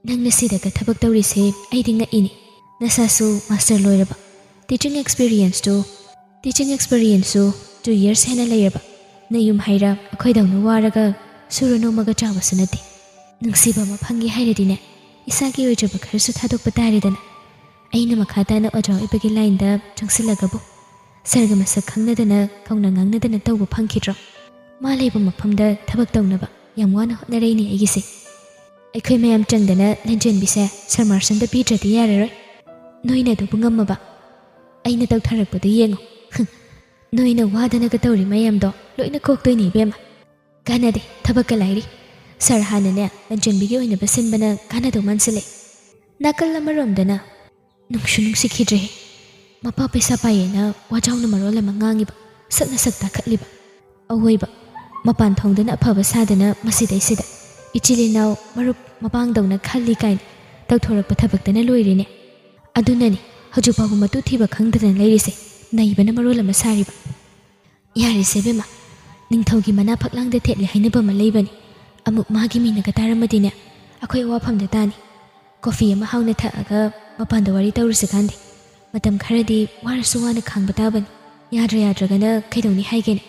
ꯅꯪꯅ ꯁꯤꯗꯒ ꯊꯕꯛ ꯇꯧꯔꯤꯁꯦ ꯑꯩꯗꯤ ꯉꯛꯏꯅꯦ꯫ ꯅꯁꯥꯁꯨ ꯃꯥꯁꯇꯔ ꯂꯣꯏꯔꯕ, ꯇꯤꯆꯤꯡ ꯑꯦꯛꯁꯄꯤꯔꯤꯌꯦꯟꯁꯇꯨ, ꯇꯤꯆꯤꯡ ꯑꯦꯛꯁꯄꯤꯔꯤꯌꯦꯟꯁꯁꯨ ꯇꯨ ꯌꯔꯁ ꯍꯦꯟꯅ ꯂꯩꯔꯕ꯫ ꯅꯌꯨꯝ ꯍꯥꯏꯔ ꯑꯩꯈꯣꯏꯗꯧꯅ ꯋꯥꯔꯒ ꯁꯨꯔ ꯅꯣꯝꯃꯒ ꯆꯥꯕꯁꯨ ꯅꯠꯇꯦ꯫ ꯅꯨꯡꯁꯤꯕ ꯑꯃ ꯐꯪꯒꯦ ꯍꯥꯏꯔꯗꯤꯅꯦ, ꯏꯁꯥꯒꯤ ꯑꯣꯏꯖꯕ ꯈꯔꯁꯨ ꯊꯥꯗꯣꯛꯄ ꯇꯥꯔꯦꯗꯅ꯫" ꯑꯩꯅ ꯃꯈꯥ ꯇꯥꯅ ꯑꯣꯖꯥ ꯑꯣꯏꯕꯒꯤ ꯂꯥꯏꯟꯗ ꯆꯪꯁꯤꯜꯂꯒꯕꯨ ꯁꯔꯒ ꯃꯁꯛ ꯈꯪꯅꯗꯅ ꯀꯧꯅ ꯉꯥꯡꯅꯗꯅ ꯇꯧꯕ ꯐꯪꯈꯤꯗ꯭ꯔꯣ? ꯃꯥ ꯂꯩꯕ ꯃꯐꯝꯗ ꯊꯕꯛ ꯇꯧꯅꯕ ꯌꯥꯝ ꯋꯥꯅ ꯍꯣꯠꯅꯔꯛꯏꯅꯦ ꯑꯩꯒꯤꯁꯦ꯫ ꯑꯩꯈꯣꯏ ꯃꯌꯥꯝ ꯆꯪꯗꯅ ꯂꯟꯆꯦꯟꯕꯤꯁꯦ ꯁꯔ ꯃꯥꯔꯁꯟꯗ ꯄꯤꯗ꯭ꯔꯗꯤ ꯌꯥꯔꯔꯣꯏ꯫ ꯅꯣꯏꯅ ꯑꯗꯨꯕꯨ ꯉꯝꯃꯕ? ꯑꯩꯅ ꯇꯧꯊꯔꯛꯄꯗꯨ ꯌꯦꯡꯉꯨ꯫ ꯅꯣꯏꯅ ꯋꯥꯗꯅꯒ ꯇꯧꯔꯤ ꯃꯌꯥꯝꯗꯣ ꯂꯣꯏꯅ ꯀꯣꯛꯇꯣꯏꯅꯤ ꯏꯕꯦꯝꯃ꯫ ꯀꯥꯟꯅꯗꯦ, ꯊꯕꯛꯀ ꯂꯥꯏꯔꯤ꯫ ꯁꯥꯔ ꯍꯥꯟꯅꯅꯦ ꯂꯟꯆꯦꯟꯕꯤꯒꯤ ꯑꯣꯏꯅꯕ ꯁꯤꯟꯕꯅ ꯀꯥꯟꯅꯗꯧ ꯃꯥꯟꯁꯤꯜꯂꯛꯑꯦ꯫ ꯅꯥꯀꯜ ꯑꯃꯔꯣꯝꯗꯅ ꯅꯨꯡꯁꯨ ꯅꯨꯡꯁꯤꯈꯤꯗ꯭ꯔꯦ꯫ ꯃꯄꯥ ꯄꯩꯁꯥ ꯄꯥꯏꯌꯦꯅ ꯋꯥꯖꯥꯎꯅ ꯃꯔꯣꯜ ꯑꯃ ꯉꯥꯡꯉꯤꯕ, ꯁꯛꯅ ꯁꯛ ꯇꯥꯈꯠꯂꯤꯕ꯫ ꯑꯋꯣꯏꯕ ꯃꯄꯥꯟ ꯊꯣꯡꯗꯅ ꯑꯐꯕ ꯁꯥꯗꯅ ꯃꯁꯤꯗꯩꯁꯤꯗ ꯏꯆꯤꯜ ꯏꯅꯥꯎ ꯃꯔꯨꯞ ꯃꯄꯥꯡꯗꯧꯅ ꯈꯜꯂꯤ ꯀꯥꯏꯅ ꯇꯧꯊꯣꯔꯛꯄ ꯊꯕꯛꯇꯅ ꯂꯣꯏꯔꯦꯅꯦ꯫ ꯑꯗꯨꯅꯅꯤ ꯍꯧꯖꯤꯛ ꯐꯥꯎꯕ ꯃꯇꯨ ꯊꯤꯕ ꯈꯪꯗꯅ ꯂꯩꯔꯤꯁꯦ, ꯅꯩꯕꯅ ꯃꯔꯣꯜ ꯑꯃ ꯁꯥꯔꯤꯕ꯫ ꯌꯥꯔꯦꯁꯦ ꯏꯕꯦꯝꯃ, ꯅꯤꯡꯊꯧꯒꯤ ꯃꯅꯥ ꯐꯛꯂꯥꯡꯗ ꯊꯦꯠꯂꯦ ꯍꯥꯏꯅꯕ ꯑꯃ ꯂꯩꯕꯅꯤ꯫ ꯑꯃꯨꯛ ꯃꯥꯒꯤ ꯃꯤꯅꯒ ꯇꯥꯔꯝꯃꯗꯤꯅꯦ, ꯑꯩꯈꯣꯏ ꯑꯋꯥꯐꯝꯗ ꯇꯥꯅꯤ꯫ ꯀꯣꯐꯤ ꯑꯃ ꯍꯥꯎꯅ ꯊꯛꯑꯒ ꯃꯄꯥꯟꯗ ꯋꯥꯔꯤ ꯇꯧꯔꯨꯁꯤ ꯀꯥꯟꯗꯦ꯫ ꯃꯇꯝ ꯈꯔꯗꯤ ꯋꯥꯔꯁꯨ ꯋꯥꯅ ꯈꯥꯡꯕ ꯇꯥꯕꯅꯤ꯫ ꯌꯥꯗ꯭ꯔ ꯌꯥꯗ꯭ꯔꯒꯅ ꯀꯩꯗꯧꯅꯤ ꯍꯥꯏꯒꯦꯅꯦ?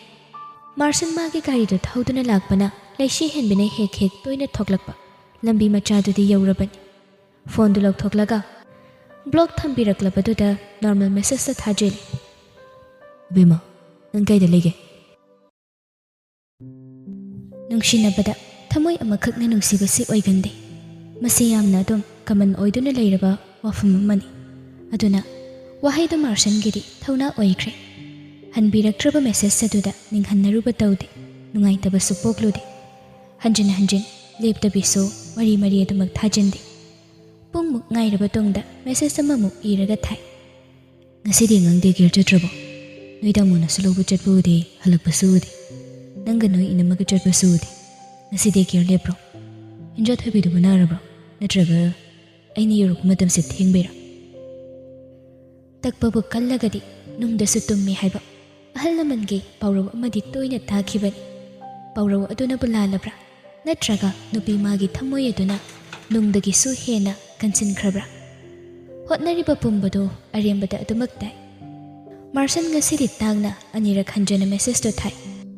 ꯃꯥꯔꯁꯟ ꯃꯥꯒꯤ ꯒꯥꯔꯤꯗꯨ ꯊꯧꯗꯨꯅ ꯂꯥꯛꯄꯅ ꯂꯩꯁꯤ ꯍꯦꯟꯕꯤꯅ ꯍꯦꯛ ꯍꯦꯛ ꯇꯣꯏꯅ ꯊꯣꯛꯂꯛꯄ ꯂꯝꯕꯤ ꯃꯆꯥꯗꯨꯗꯤ ꯌꯧꯔꯕꯅꯤ꯫ ꯐꯣꯟꯗꯨ ꯂꯧꯊꯣꯛꯂꯒ ꯕ꯭ꯂꯣꯛ ꯊꯝꯕꯤꯔꯛꯂꯕꯗꯨꯗ ꯅꯣꯔꯃꯦꯜ ꯃꯦꯁꯦꯖꯇ ꯊꯥꯖꯤꯜꯂꯤ꯫ "ꯏꯕꯦꯝꯃ, ꯅꯪ ꯀꯩꯗ ꯂꯩꯒꯦ?" ꯅꯨꯡꯁꯤꯅꯕꯗ ꯊꯃꯣꯏ ꯑꯃꯈꯛꯅ ꯅꯨꯡꯁꯤꯕꯁꯤ ꯑꯣꯏꯒꯟꯗꯦ꯫ ꯃꯁꯤ ꯌꯥꯝꯅ ꯑꯗꯨꯝ ꯀꯃꯟ ꯑꯣꯏꯗꯨꯅ ꯂꯩꯔꯕ ꯋꯥꯐꯝ ꯑꯃꯅꯤ꯫ ꯑꯗꯨꯅ ꯋꯥꯍꯩꯗꯨ ꯃꯥꯔꯁꯟꯒꯤꯗꯤ ꯊꯧꯅꯥ ꯑꯣꯏꯈ꯭ꯔꯦ꯫ ꯍꯟꯕꯤꯔꯛꯇ꯭ꯔꯕ ꯃꯦꯁꯦꯖ ꯑꯗꯨꯗ ꯅꯤꯡꯍꯟꯅꯔꯨꯕ ꯇꯧꯗꯦ, ꯅꯨꯡꯉꯥꯏꯇꯕꯁꯨ ꯄꯣꯛꯂꯨꯗꯦ꯫ ꯍꯟꯖꯤꯟ ꯍꯟꯖꯤꯟ ꯂꯦꯞꯇꯕꯤꯁꯨ ꯃꯔꯤ ꯃꯔꯤ ꯑꯗꯨꯃꯛ ꯊꯥꯖꯤꯟꯗꯦ꯫ ꯄꯨꯡꯃꯨꯛ ꯉꯥꯏꯔꯕ ꯇꯨꯡꯗ ꯃꯦꯁꯦꯖ ꯑꯃꯃꯨꯛ ꯏꯔꯒ ꯊꯥꯏ꯫ "ꯉꯁꯤꯗꯤ ꯑꯉꯥꯡ ꯗꯦ ꯀꯦꯌꯔ ꯆꯠꯇ꯭ꯔꯕꯣ? ꯅꯣꯏ ꯇꯥꯃꯣꯅꯁꯨ ꯂꯧꯕ ꯆꯠꯄ ꯎꯗꯦ, ꯍꯜꯂꯛꯄꯁꯨ ꯎꯗꯦ꯫ ꯅꯪꯒ ꯅꯣꯏ ꯏꯅꯝꯃꯒ ꯆꯠꯄꯁꯨ ꯎꯗꯦ꯫ ꯉꯁꯤ ꯗꯦ ꯀꯦꯌꯔ ꯂꯦꯞꯄ꯭ꯔꯣ? ꯏꯟꯖꯣ ꯊꯣꯏꯕꯤꯗꯨꯕꯨ ꯅꯥꯔꯕ꯭ꯔꯣ? ꯅꯠꯇ꯭ꯔꯒ ꯑꯩꯅ ꯌꯧꯔꯛꯄ ꯃꯇꯝꯁꯦ ꯊꯦꯡꯕꯩꯔꯥ?" ꯇꯛꯄꯕꯨ ꯀꯜꯂꯒꯗꯤ ꯅꯨꯡꯗꯁꯨ ꯇꯨꯝꯃꯤ ꯍꯥꯏꯕ ꯑꯍꯜ ꯂꯃꯟꯒꯤ ꯄꯥꯎꯔꯧ ꯑꯃꯗꯤ ꯇꯣꯏꯅ ꯇꯥꯈꯤꯕꯅꯤ꯫ ꯄꯥꯎꯔꯧ ꯑꯗꯨꯅꯕꯨ ꯂꯥꯜꯂꯕ꯭ꯔꯥ? ꯅꯠꯇ꯭ꯔꯒ ꯅꯨꯄꯤ ꯃꯥꯒꯤ ꯊꯃꯣꯏ ꯑꯗꯨꯅ ꯅꯨꯡꯗꯒꯤꯁꯨ ꯍꯦꯟꯅ ꯀꯟꯁꯤꯟꯈ꯭ꯔꯕ꯭ꯔꯥ? ꯍꯣꯠꯅꯔꯤꯕ ꯄꯨꯝꯕꯗꯨ ꯑꯔꯦꯝꯕꯗ ꯑꯗꯨꯃꯛ ꯇꯥꯏ꯫ ꯃꯥꯔꯁꯟ ꯉꯁꯤꯗꯤ ꯇꯥꯡꯅ ꯑꯅꯤꯔꯛ ꯍꯟꯖꯅ ꯃꯦꯁꯦꯖꯇꯨ ꯊꯥꯏ꯫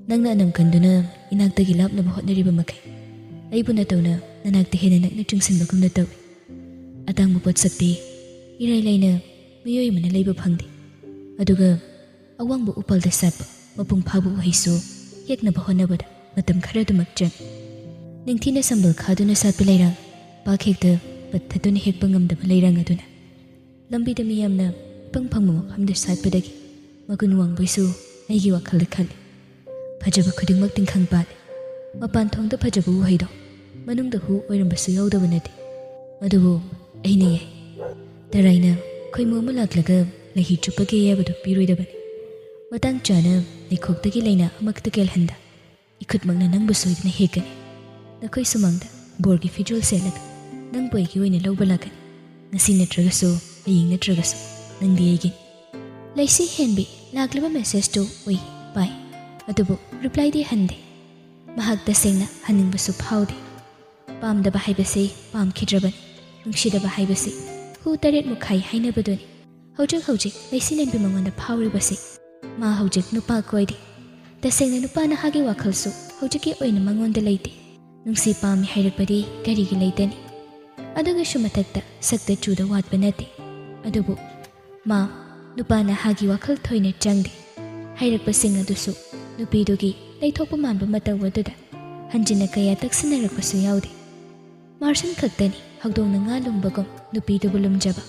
"ꯅꯪꯅ ꯑꯅꯝ ꯀꯟꯗꯨꯅ ꯏꯅꯥꯛꯇꯒꯤ ꯂꯥꯞꯅꯕ ꯍꯣꯠꯅꯔꯤꯕ ꯃꯈꯩ, ꯑꯩꯕꯨ ꯅꯇꯧꯅ ꯅꯅꯥꯛꯇ ꯍꯦꯟꯅ ꯅꯛꯅ ꯆꯤꯡꯁꯤꯟꯕꯒꯨꯝꯅ ꯇꯧꯏ꯫ ꯑꯇꯥꯡꯕ ꯄꯣꯠꯁꯛꯇꯤ ꯏꯔꯥꯏ ꯂꯥꯏꯅ ꯃꯤꯑꯣꯏ ꯑꯃꯅ ꯂꯩꯕ ꯐꯪꯗꯦ꯫ ꯑꯗꯨꯒ ꯑꯋꯥꯡꯕ ꯎꯄꯥꯜꯗ ꯁꯥꯠꯄ ꯃꯄꯨꯡ ꯐꯥꯕ ꯎꯍꯩꯁꯨ ꯍꯦꯛꯅꯕ ꯍꯣꯠꯅꯕꯗ ꯃꯇꯝ ꯈꯔ ꯑꯗꯨꯃꯛ ꯆꯪꯏ꯫ ꯅꯤꯡꯊꯤꯅ ꯁꯝꯕꯜ ꯈꯥꯗꯨꯅ ꯁꯥꯠꯄ ꯂꯩꯔꯥꯡ, ꯄꯥꯛ ꯍꯦꯛꯇ ꯄꯠꯊꯗꯨꯅ ꯍꯦꯛꯄ ꯉꯝꯗꯕ ꯂꯩꯔꯥꯡ ꯑꯗꯨꯅ ꯂꯝꯕꯤꯗ ꯃꯤꯌꯥꯝꯅ ꯏꯐꯪ ꯐꯪꯕ ꯃꯐꯝꯗ ꯁꯥꯠꯄꯗꯒꯤ ꯃꯒꯨꯟ ꯋꯥꯡꯕꯩꯁꯨ ꯑꯩꯒꯤ ꯋꯥꯈꯜꯗ ꯈꯜꯂꯤ꯫ ꯐꯖꯕ ꯈꯨꯗꯤꯡꯃꯛ ꯇꯤꯡꯈꯪ ꯄꯥꯜꯂꯤ꯫ ꯃꯄꯥꯟ ꯊꯣꯡꯗ ꯐꯖꯕ ꯎꯍꯩꯗꯣ ꯃꯅꯨꯡꯗ ꯍꯨ ꯑꯣꯏꯔꯝꯕꯁꯨ ꯌꯥꯎꯗꯕ ꯅꯠꯇꯦ꯫ ꯑꯗꯨꯕꯨ ꯑꯩꯅ ꯌꯥꯏ꯫ ꯇꯔꯥꯏꯅ ꯈꯣꯏꯃꯨ ꯑꯃ ꯂꯥꯛꯂꯒ ꯂꯩꯍꯤ ꯆꯨꯞꯄꯒꯦ ꯍꯥꯏꯕꯗꯨ ꯄꯤꯔꯣꯏꯗꯕꯅꯤ꯫ ꯃꯇꯥꯡ ꯆꯥꯅ ꯂꯩꯈꯣꯛꯇꯒꯤ ꯂꯩꯅꯥ ꯑꯃꯈꯛꯇ ꯀꯦꯜꯍꯟꯗ ꯏꯈꯨꯠꯃꯛꯅ ꯅꯪꯕꯨ ꯁꯣꯏꯗꯅ ꯍꯦꯛꯀꯅꯤ꯫ ꯅꯈꯣꯏ ꯁꯨꯃꯥꯡꯗ ꯕꯣꯔꯒꯤ ꯐꯤꯖꯣꯜ ꯁꯦꯠꯂꯒ ꯅꯪꯕꯨ ꯑꯩꯒꯤ ꯑꯣꯏꯅ ꯂꯧꯕ ꯂꯥꯛꯀꯅꯤ꯫ ꯉꯁꯤ ꯅꯠꯇ꯭ꯔꯒꯁꯨ, ꯍꯌꯦꯡ ꯅꯠꯇ꯭ꯔꯒꯁꯨ ꯅꯪꯗꯤ ꯑꯩꯒꯤꯅꯤ꯫ ꯂꯩꯁꯤ ꯍꯦꯟꯕꯤ ꯂꯥꯛꯂꯤꯕ ꯃꯦꯁꯦꯖꯇꯨ ꯎꯏ, ꯄꯥꯏ꯫ ꯑꯗꯨꯕꯨ ꯔꯤꯄ꯭ꯂꯥꯏꯗꯤ ꯍꯟꯗꯦ꯫ ꯃꯍꯥꯛ ꯇꯁꯦꯡꯅ ꯍꯟꯅꯤꯡꯕꯁꯨ ꯐꯥꯎꯗꯦ꯫ ꯄꯥꯝꯗꯕ ꯍꯥꯏꯕꯁꯤ ꯄꯥꯝꯈꯤꯗ꯭ꯔꯕꯅꯤ꯫ ꯅꯨꯡꯁꯤꯗꯕ ꯍꯥꯏꯕꯁꯤ ꯍꯨ ꯇꯔꯦꯠ ꯃꯈꯥꯏ ꯍꯥꯏꯅꯕꯗꯨꯅꯤ꯫ ꯍꯧꯖꯤꯛ ꯍꯧꯖꯤꯛ ꯂꯩꯁꯤ ꯂꯦꯝꯕꯤ ꯃꯉꯣꯟꯗ ꯐꯥꯎꯔꯤꯕꯁꯤ꯫ ꯃꯥ ꯍꯧꯖꯤꯛ ꯅꯨꯄꯥ ꯀꯣꯏꯗꯦ꯫ ꯇꯁꯦꯡꯅ ꯅꯨꯄꯥ ꯅꯍꯥꯒꯤ ꯋꯥꯈꯜꯁꯨ ꯍꯧꯖꯤꯛꯀꯤ ꯑꯣꯏꯅ ꯃꯉꯣꯟꯗ ꯂꯩꯇꯦ꯫ ꯅꯨꯡꯁꯤ ꯄꯥꯝꯃꯤ ꯍꯥꯏꯔꯛꯄꯗꯤ ꯀꯔꯤꯒꯤ ꯂꯩꯇꯅꯤ? ꯑꯗꯨꯒꯤꯁꯨ ꯃꯊꯛꯇ ꯁꯛꯇ ꯆꯨꯗ ꯋꯥꯠꯄ ꯅꯠꯇꯦ꯫ ꯑꯗꯨꯕꯨ ꯃꯥ ꯅꯨꯄꯥ ꯅꯍꯥꯒꯤ ꯋꯥꯈꯜ ꯊꯣꯏꯅ ꯆꯪꯗꯦ꯫ ꯍꯥꯏꯔꯛꯄꯁꯤꯡ ꯑꯗꯨꯁꯨ ꯅꯨꯄꯤꯗꯨꯒꯤ ꯂꯩꯊꯣꯛꯄ ꯃꯥꯟꯕ ꯃꯇꯧ ꯑꯗꯨꯗ ꯍꯟꯖꯤꯟꯅ ꯀꯌꯥ ꯇꯛꯁꯤꯟꯅꯔꯛꯄꯁꯨ ꯌꯥꯎꯗꯦ꯫ ꯃꯥꯔꯁꯟ ꯈꯛꯇꯅꯤ ꯍꯧꯗꯣꯡꯅ ꯉꯥ ꯂꯨꯝꯕꯒꯨꯝ ꯅꯨꯄꯤꯗꯨꯕꯨ ꯂꯨꯝꯖꯕ꯫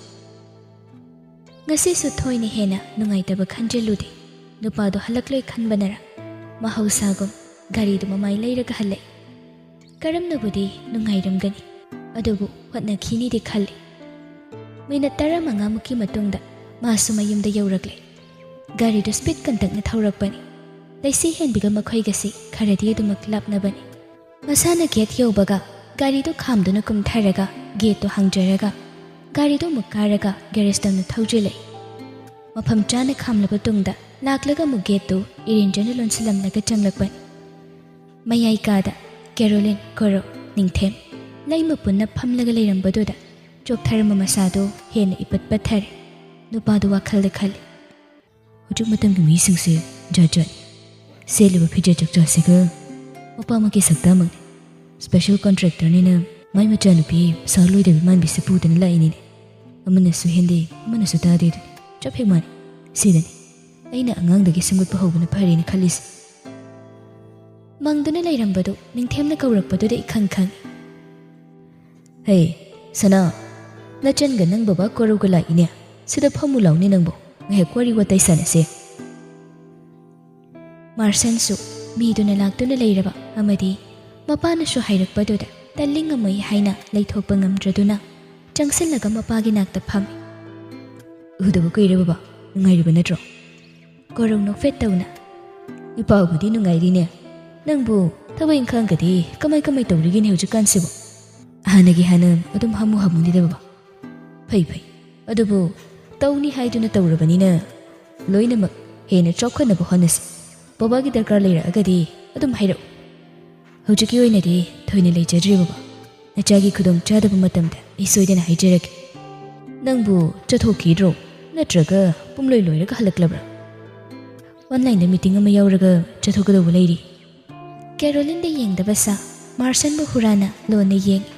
ꯉꯁꯤꯁꯨ ꯊꯣꯏꯅ ꯍꯦꯟꯅ ꯅꯨꯡꯉꯥꯏꯇꯕ ꯈꯟꯖꯤꯜꯂꯨꯗꯦ꯫ ꯅꯨꯄꯥꯗꯣ ꯍꯜꯂꯛꯂꯣꯏ ꯈꯟꯕꯅꯔ ꯃꯍꯧꯁꯥꯒꯨꯝ ꯒꯥꯔꯤꯗꯨ ꯃꯃꯥꯏ ꯂꯩꯔꯒ ꯍꯜꯂꯛꯏ꯫ ꯀꯔꯝꯅꯕꯨꯗꯤ ꯅꯨꯡꯉꯥꯏꯔꯝꯒꯅꯤ, ꯑꯗꯨꯕꯨ ꯍꯣꯠꯅꯈꯤꯅꯤꯗꯤ ꯈꯜꯂꯤ꯫ ꯃꯤꯅꯠ ꯇꯔꯥꯃꯉꯥꯃꯨꯛꯀꯤ ꯃꯇꯨꯡꯗ ꯃꯥꯁꯨ ꯃꯌꯨꯝꯗ ꯌꯧꯔꯛꯂꯦ꯫ ꯒꯥꯔꯤꯗꯨ ꯁ꯭ꯄꯤꯗ ꯀꯟꯇꯛꯅ ꯊꯧꯔꯛꯄꯅꯤ꯫ ꯂꯩꯁꯤ ꯍꯦꯟꯕꯤꯒ ꯃꯈꯣꯏꯒꯁꯤ ꯈꯔꯗꯤ ꯑꯗꯨꯃꯛ ꯂꯥꯞꯅꯕꯅꯤ꯫ ꯃꯁꯥꯅ ꯒꯦꯠ ꯌꯧꯕꯒ ꯒꯥꯔꯤꯗꯨ ꯈꯥꯝꯗꯨꯅ ꯀꯨꯝꯊꯔꯒ ꯒꯦꯠꯇꯨ ꯍꯥꯡꯖꯔꯒ ꯒꯥꯔꯤꯗꯨ ꯑꯃꯨꯛ ꯀꯥꯔꯒ ꯒꯦꯔꯦꯖ ꯇꯝꯅ ꯊꯧꯖꯤꯜꯂꯛꯏ꯫ ꯃꯐꯝ ꯆꯥꯅ ꯈꯥꯝꯂꯕ ꯇꯨꯡꯗ ꯂꯥꯛꯂꯒ ꯑꯃꯨꯛ ꯒꯦꯠꯇꯨ ꯏꯔꯦꯟꯖꯅ ꯂꯣꯟꯁꯤꯜꯂꯝꯂꯒ ꯆꯪꯂꯛꯄꯅꯤ꯫ ꯃꯌꯥꯏ ꯀꯥꯗ ꯀꯦꯔꯣꯂꯤꯟ, ꯀꯣꯔꯣ, ꯅꯤꯡꯊꯦꯝ ꯂꯩꯃ ꯄꯨꯟꯅ ꯐꯝꯂꯒ ꯂꯩꯔꯝꯕꯗꯨꯗ ꯆꯣꯛꯊꯔꯝꯕ ꯃꯁꯥꯗꯨ ꯍꯦꯟꯅ ꯏꯄꯠ ꯄꯠꯊꯔꯦ꯫ ꯅꯨꯄꯥꯗꯨ ꯋꯥꯈꯜꯗ ꯈꯜꯂꯤ꯫ ꯍꯧꯖꯤꯛ ꯃꯇꯝꯒꯤ ꯃꯤꯁꯤꯡꯁꯦ ꯖꯥꯠ ꯖꯥꯠꯅꯤ꯫ ꯁꯦꯠꯂꯤꯕ ꯐꯤꯖꯦꯠ ꯆꯛꯆꯥꯁꯤꯒ ꯃꯄꯥꯃꯛꯀꯤ ꯁꯛꯇꯝꯃꯛꯅꯤ꯫ ꯁ꯭ꯄꯦꯁꯦꯜ ꯀꯣꯟꯇ꯭ꯔꯦꯛꯇꯔꯅꯤꯅ ꯃꯥꯏ ꯃꯆꯥꯅꯨꯄꯤ ꯁꯥ ꯂꯣꯏꯗꯕꯤ ꯃꯥꯟꯕꯤꯁꯦ ꯄꯨꯗꯨꯅ ꯂꯥꯛꯏꯅꯤꯅꯦ꯫ ꯑꯃꯅꯁꯨ ꯍꯦꯟꯗꯦ, ꯑꯃꯅꯁꯨ ꯇꯥꯗꯦ ꯑꯗꯨꯅꯤ꯫ ꯆꯞ ꯍꯦꯛ ꯃꯥꯟꯅꯩ꯫ ꯁꯤꯗꯅꯤ ꯑꯩꯅ ꯑꯉꯥꯡꯗꯒꯤ ꯁꯦꯝꯒꯠꯄ ꯍꯧꯕꯅ ꯐꯔꯦꯅ ꯈꯜꯂꯤꯁꯦ꯫ ꯃꯪꯗꯨꯅ ꯂꯩꯔꯝꯕꯗꯨ ꯅꯤꯡꯊꯦꯝꯅ ꯀꯧꯔꯛꯄꯗꯨꯗ ꯏꯈꯪ ꯈꯪꯏ꯫ "ꯍꯦ, ꯁꯅꯥ, ꯅꯆꯟꯒ ꯅꯪ ꯕꯕꯥ ꯀꯣꯔꯧꯒ ꯂꯥꯛꯏꯅꯦ꯫ ꯁꯤꯗ ꯐꯝꯃꯨ ꯂꯥꯎꯅꯦ ꯅꯪꯕꯨ꯫ ꯉꯥꯏꯍꯥꯛ ꯋꯥꯔꯤ ꯋꯥꯇꯥꯏ ꯁꯥꯟꯅꯁꯦ꯫" ꯃꯥꯔꯁꯟꯁꯨ ꯃꯤꯗꯨꯅ ꯂꯥꯛꯇꯨꯅ ꯂꯩꯔꯕ ꯑꯃꯗꯤ ꯃꯄꯥꯅꯁꯨ ꯍꯥꯏꯔꯛꯄꯗꯨꯗ ꯇꯜꯂꯤ ꯉꯝꯃꯣꯏ ꯍꯥꯏꯅ ꯂꯩꯊꯣꯛꯄ ꯉꯝꯗ꯭ꯔꯗꯨꯅ ꯆꯪꯁꯤꯜꯂꯒ ꯃꯄꯥꯒꯤ ꯅꯥꯛꯇ ꯐꯝꯃꯤ꯫ "ꯎꯗꯕ ꯀꯨꯏꯔꯦ ꯕꯕꯥ, ꯅꯨꯡꯉꯥꯏꯔꯤꯕ ꯅꯠꯇ꯭ꯔꯣ?" ꯀꯣꯔꯧ ꯅꯣꯛꯐꯦꯠ ꯇꯧꯅ, "ꯏꯄꯥꯕꯨꯗꯤ ꯅꯨꯡꯉꯥꯏꯔꯤꯅꯦ꯫ ꯅꯪꯕꯨ ꯊꯕꯛ ꯏꯪꯈꯥꯡꯒꯗꯤ ꯀꯃꯥꯏ ꯀꯃꯥꯏ ꯇꯧꯔꯤꯒꯦꯅꯦ ꯍꯧꯖꯤꯛꯀꯥꯟꯁꯤꯕꯨ?" "ꯍꯥꯟꯅꯒꯤ ꯍꯥꯟꯅ ꯑꯗꯨꯝ ꯍꯥꯃꯨ ꯍꯥꯃꯨꯅꯤꯗ ꯕꯕꯥ꯫" "ꯐꯩ ꯐꯩ, ꯑꯗꯨꯕꯨ ꯇꯧꯅꯤ ꯍꯥꯏꯗꯨꯅ ꯇꯧꯔꯕꯅꯤꯅ ꯂꯣꯏꯅꯃꯛ ꯍꯦꯟꯅ ꯆꯥꯎꯈꯠꯅꯕ ꯍꯣꯠꯅꯁꯤ꯫ ꯕꯕꯥꯒꯤ ꯗꯔꯀꯥꯔ ꯂꯩꯔꯛꯑꯒꯗꯤ ꯑꯗꯨꯝ ꯍꯥꯏꯔꯛꯎ꯫ ꯍꯧꯖꯤꯛꯀꯤ ꯑꯣꯏꯅꯗꯤ ꯊꯣꯏꯅ ꯂꯩꯖꯗ꯭ꯔꯤ ꯕꯕꯥ꯫ ꯅꯆꯥꯒꯤ ꯈꯨꯗꯣꯡ ꯆꯥꯗꯕ ꯃꯇꯝꯗ ꯑꯩ ꯁꯣꯏꯗꯅ ꯍꯥꯏꯖꯔꯛꯀꯦ꯫ ꯅꯪꯕꯨ ꯆꯠꯊꯣꯛꯈꯤꯗ꯭ꯔꯣ? ꯅꯠꯇ꯭ꯔꯒ ꯄꯨꯝꯂꯣꯏ ꯂꯣꯏꯔꯒ ꯍꯜꯂꯛꯂꯕ꯭ꯔꯥ?" "ꯑꯣꯟꯂꯥꯏꯟꯗ ꯃꯤꯇꯤꯡ ꯑꯃ ꯌꯥꯎꯔꯒ ꯆꯠꯊꯣꯛꯀꯗꯧꯕ ꯂꯩꯔꯤ꯫" ꯀꯦꯔꯣꯂꯤꯟꯗ ꯌꯦꯡꯗꯕ ꯁꯥ ꯃꯥꯔꯁꯟꯕꯨ ꯍꯨꯔꯥꯟꯅ ꯂꯣꯟꯅ ꯌꯦꯡꯉꯤ꯫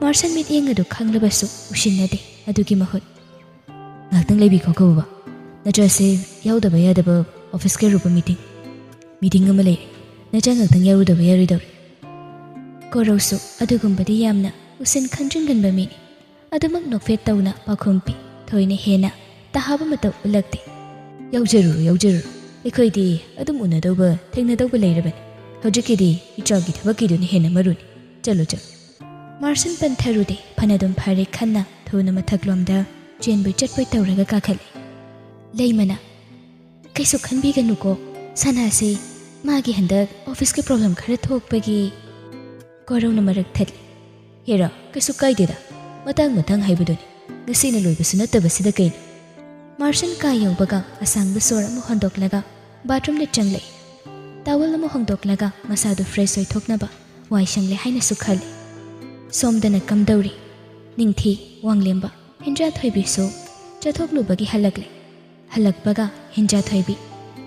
ꯃꯥꯔꯁꯟ ꯃꯤꯠꯌꯦꯡ ꯑꯗꯨ ꯈꯪꯂꯕꯁꯨ ꯎꯁꯤꯟꯅꯗꯦ꯫ ꯑꯗꯨꯒꯤ ꯃꯍꯨꯠ, "ꯉꯥꯏꯍꯥꯛꯇꯪ ꯂꯩꯕꯤꯈꯣ ꯀꯧꯕ, ꯅꯆꯥꯁꯦ ꯌꯥꯎꯗꯕ ꯌꯥꯗꯕ ꯑꯣꯐꯤꯁꯀꯤ ꯑꯔꯨꯕ ꯃꯤꯇꯤꯡ, ꯃꯤꯇꯤꯡ ꯑꯃ ꯂꯩꯔꯦ꯫ ꯅꯆꯥ ꯉꯥꯏꯍꯥꯛꯇꯪ ꯌꯥꯎꯔꯨꯗꯕ ꯌꯥꯔꯣꯏꯗꯧꯔꯦ꯫" ꯀꯣꯔꯧꯁꯨ ꯑꯗꯨꯒꯨꯝꯕꯗꯤ ꯌꯥꯝꯅ ꯎꯁꯤꯟ ꯈꯟꯖꯤꯟꯒꯟꯕ ꯃꯤꯅꯤ꯫ ꯑꯗꯨꯃꯛ ꯅꯣꯛꯐꯦꯠ ꯇꯧꯅ ꯄꯥꯎꯈꯨꯝ ꯄꯤ꯫ ꯊꯣꯏꯅ ꯍꯦꯟꯅ ꯇꯥꯍꯥꯕ ꯃꯇꯧ ꯎꯠꯂꯛꯇꯦ꯫ "ꯌꯥꯎꯖꯔꯨꯔꯣ, ꯌꯥꯎꯖꯔꯨꯔꯣ꯫ ꯑꯩꯈꯣꯏꯗꯤ ꯑꯗꯨꯝ ꯎꯅꯗꯧꯕ, ꯊꯦꯡꯅꯗꯧꯕ ꯂꯩꯔꯕꯅꯤ꯫ ꯍꯧꯖꯤꯛꯀꯤꯗꯤ ꯏꯆꯥꯒꯤ ꯊꯕꯛꯀꯤꯗꯨꯅ ꯍꯦꯟꯅ ꯃꯔꯨꯅꯤ꯫ ꯆꯠꯂꯣ, ꯆꯠꯂꯣ꯫" ꯃꯥꯔꯁꯟ ꯄꯟꯊꯔꯨꯗꯦ꯫ ꯐꯅꯗꯨꯝ ꯐꯔꯦ ꯈꯟꯅ ꯊꯨꯅ ꯃꯊꯛꯂꯣꯝꯗ ꯆꯦꯟꯕꯣꯏ ꯆꯠꯄꯣꯏ ꯇꯧꯔꯒ ꯀꯥꯈꯠꯂꯦ꯫ ꯂꯩꯃꯅ, "ꯀꯩꯁꯨ ꯈꯟꯕꯤꯒꯅꯨꯀꯣ, ꯁꯅꯥꯁꯤ ꯃꯥꯒꯤ ꯍꯟꯗꯛ ꯑꯣꯐꯤꯁꯀꯤ ꯄ꯭ꯔꯣꯕ꯭ꯂꯦꯝ ꯈꯔ ꯊꯣꯛꯄꯒꯤ꯫" ꯀꯣꯔꯧꯅ ꯃꯔꯛ ꯊꯠꯂꯤ꯫ "ꯍꯦꯔꯥ, ꯀꯩꯁꯨ ꯀꯥꯏꯗꯦꯗ, ꯃꯇꯥꯡ ꯃꯇꯥꯡ ꯍꯥꯏꯕꯗꯨꯅꯤ꯫ ꯉꯁꯤꯅ ꯂꯣꯏꯕꯁꯨ ꯅꯠꯇꯕꯁꯤꯗ ꯀꯩꯅꯣ?" ꯃꯥꯔꯁꯟ ꯀꯥ ꯌꯧꯕꯒ ꯑꯁꯥꯡꯕ ꯁꯣꯔ ꯑꯃ ꯍꯣꯟꯗꯣꯛꯂꯒ ꯕꯥꯊꯔꯨꯝꯗ ꯆꯪꯂꯛꯏ꯫ ꯇꯥꯋꯜ ꯑꯃ ꯍꯣꯡꯗꯣꯛꯂꯒ ꯃꯁꯥꯗꯨ ꯐ꯭ꯔꯦꯁ ꯑꯣꯏꯊꯣꯛꯅꯕ ꯋꯥꯏ ꯁꯪꯂꯦ ꯍꯥꯏꯅꯁꯨ ꯈꯜꯂꯤ꯫ ꯁꯣꯝꯗꯅ ꯀꯝꯗꯧꯔꯤ? ꯅꯤꯡꯊꯤ, ꯋꯥꯡꯂꯦꯝꯕ, ꯍꯦꯟꯖꯥ ꯊꯣꯏꯕꯤꯁꯨ ꯆꯠꯊꯣꯛꯂꯨꯕꯒꯤ ꯍꯜꯂꯛꯂꯦ꯫ ꯍꯜꯂꯛꯄꯒ ꯍꯦꯟꯖꯥ ꯊꯣꯏꯕꯤ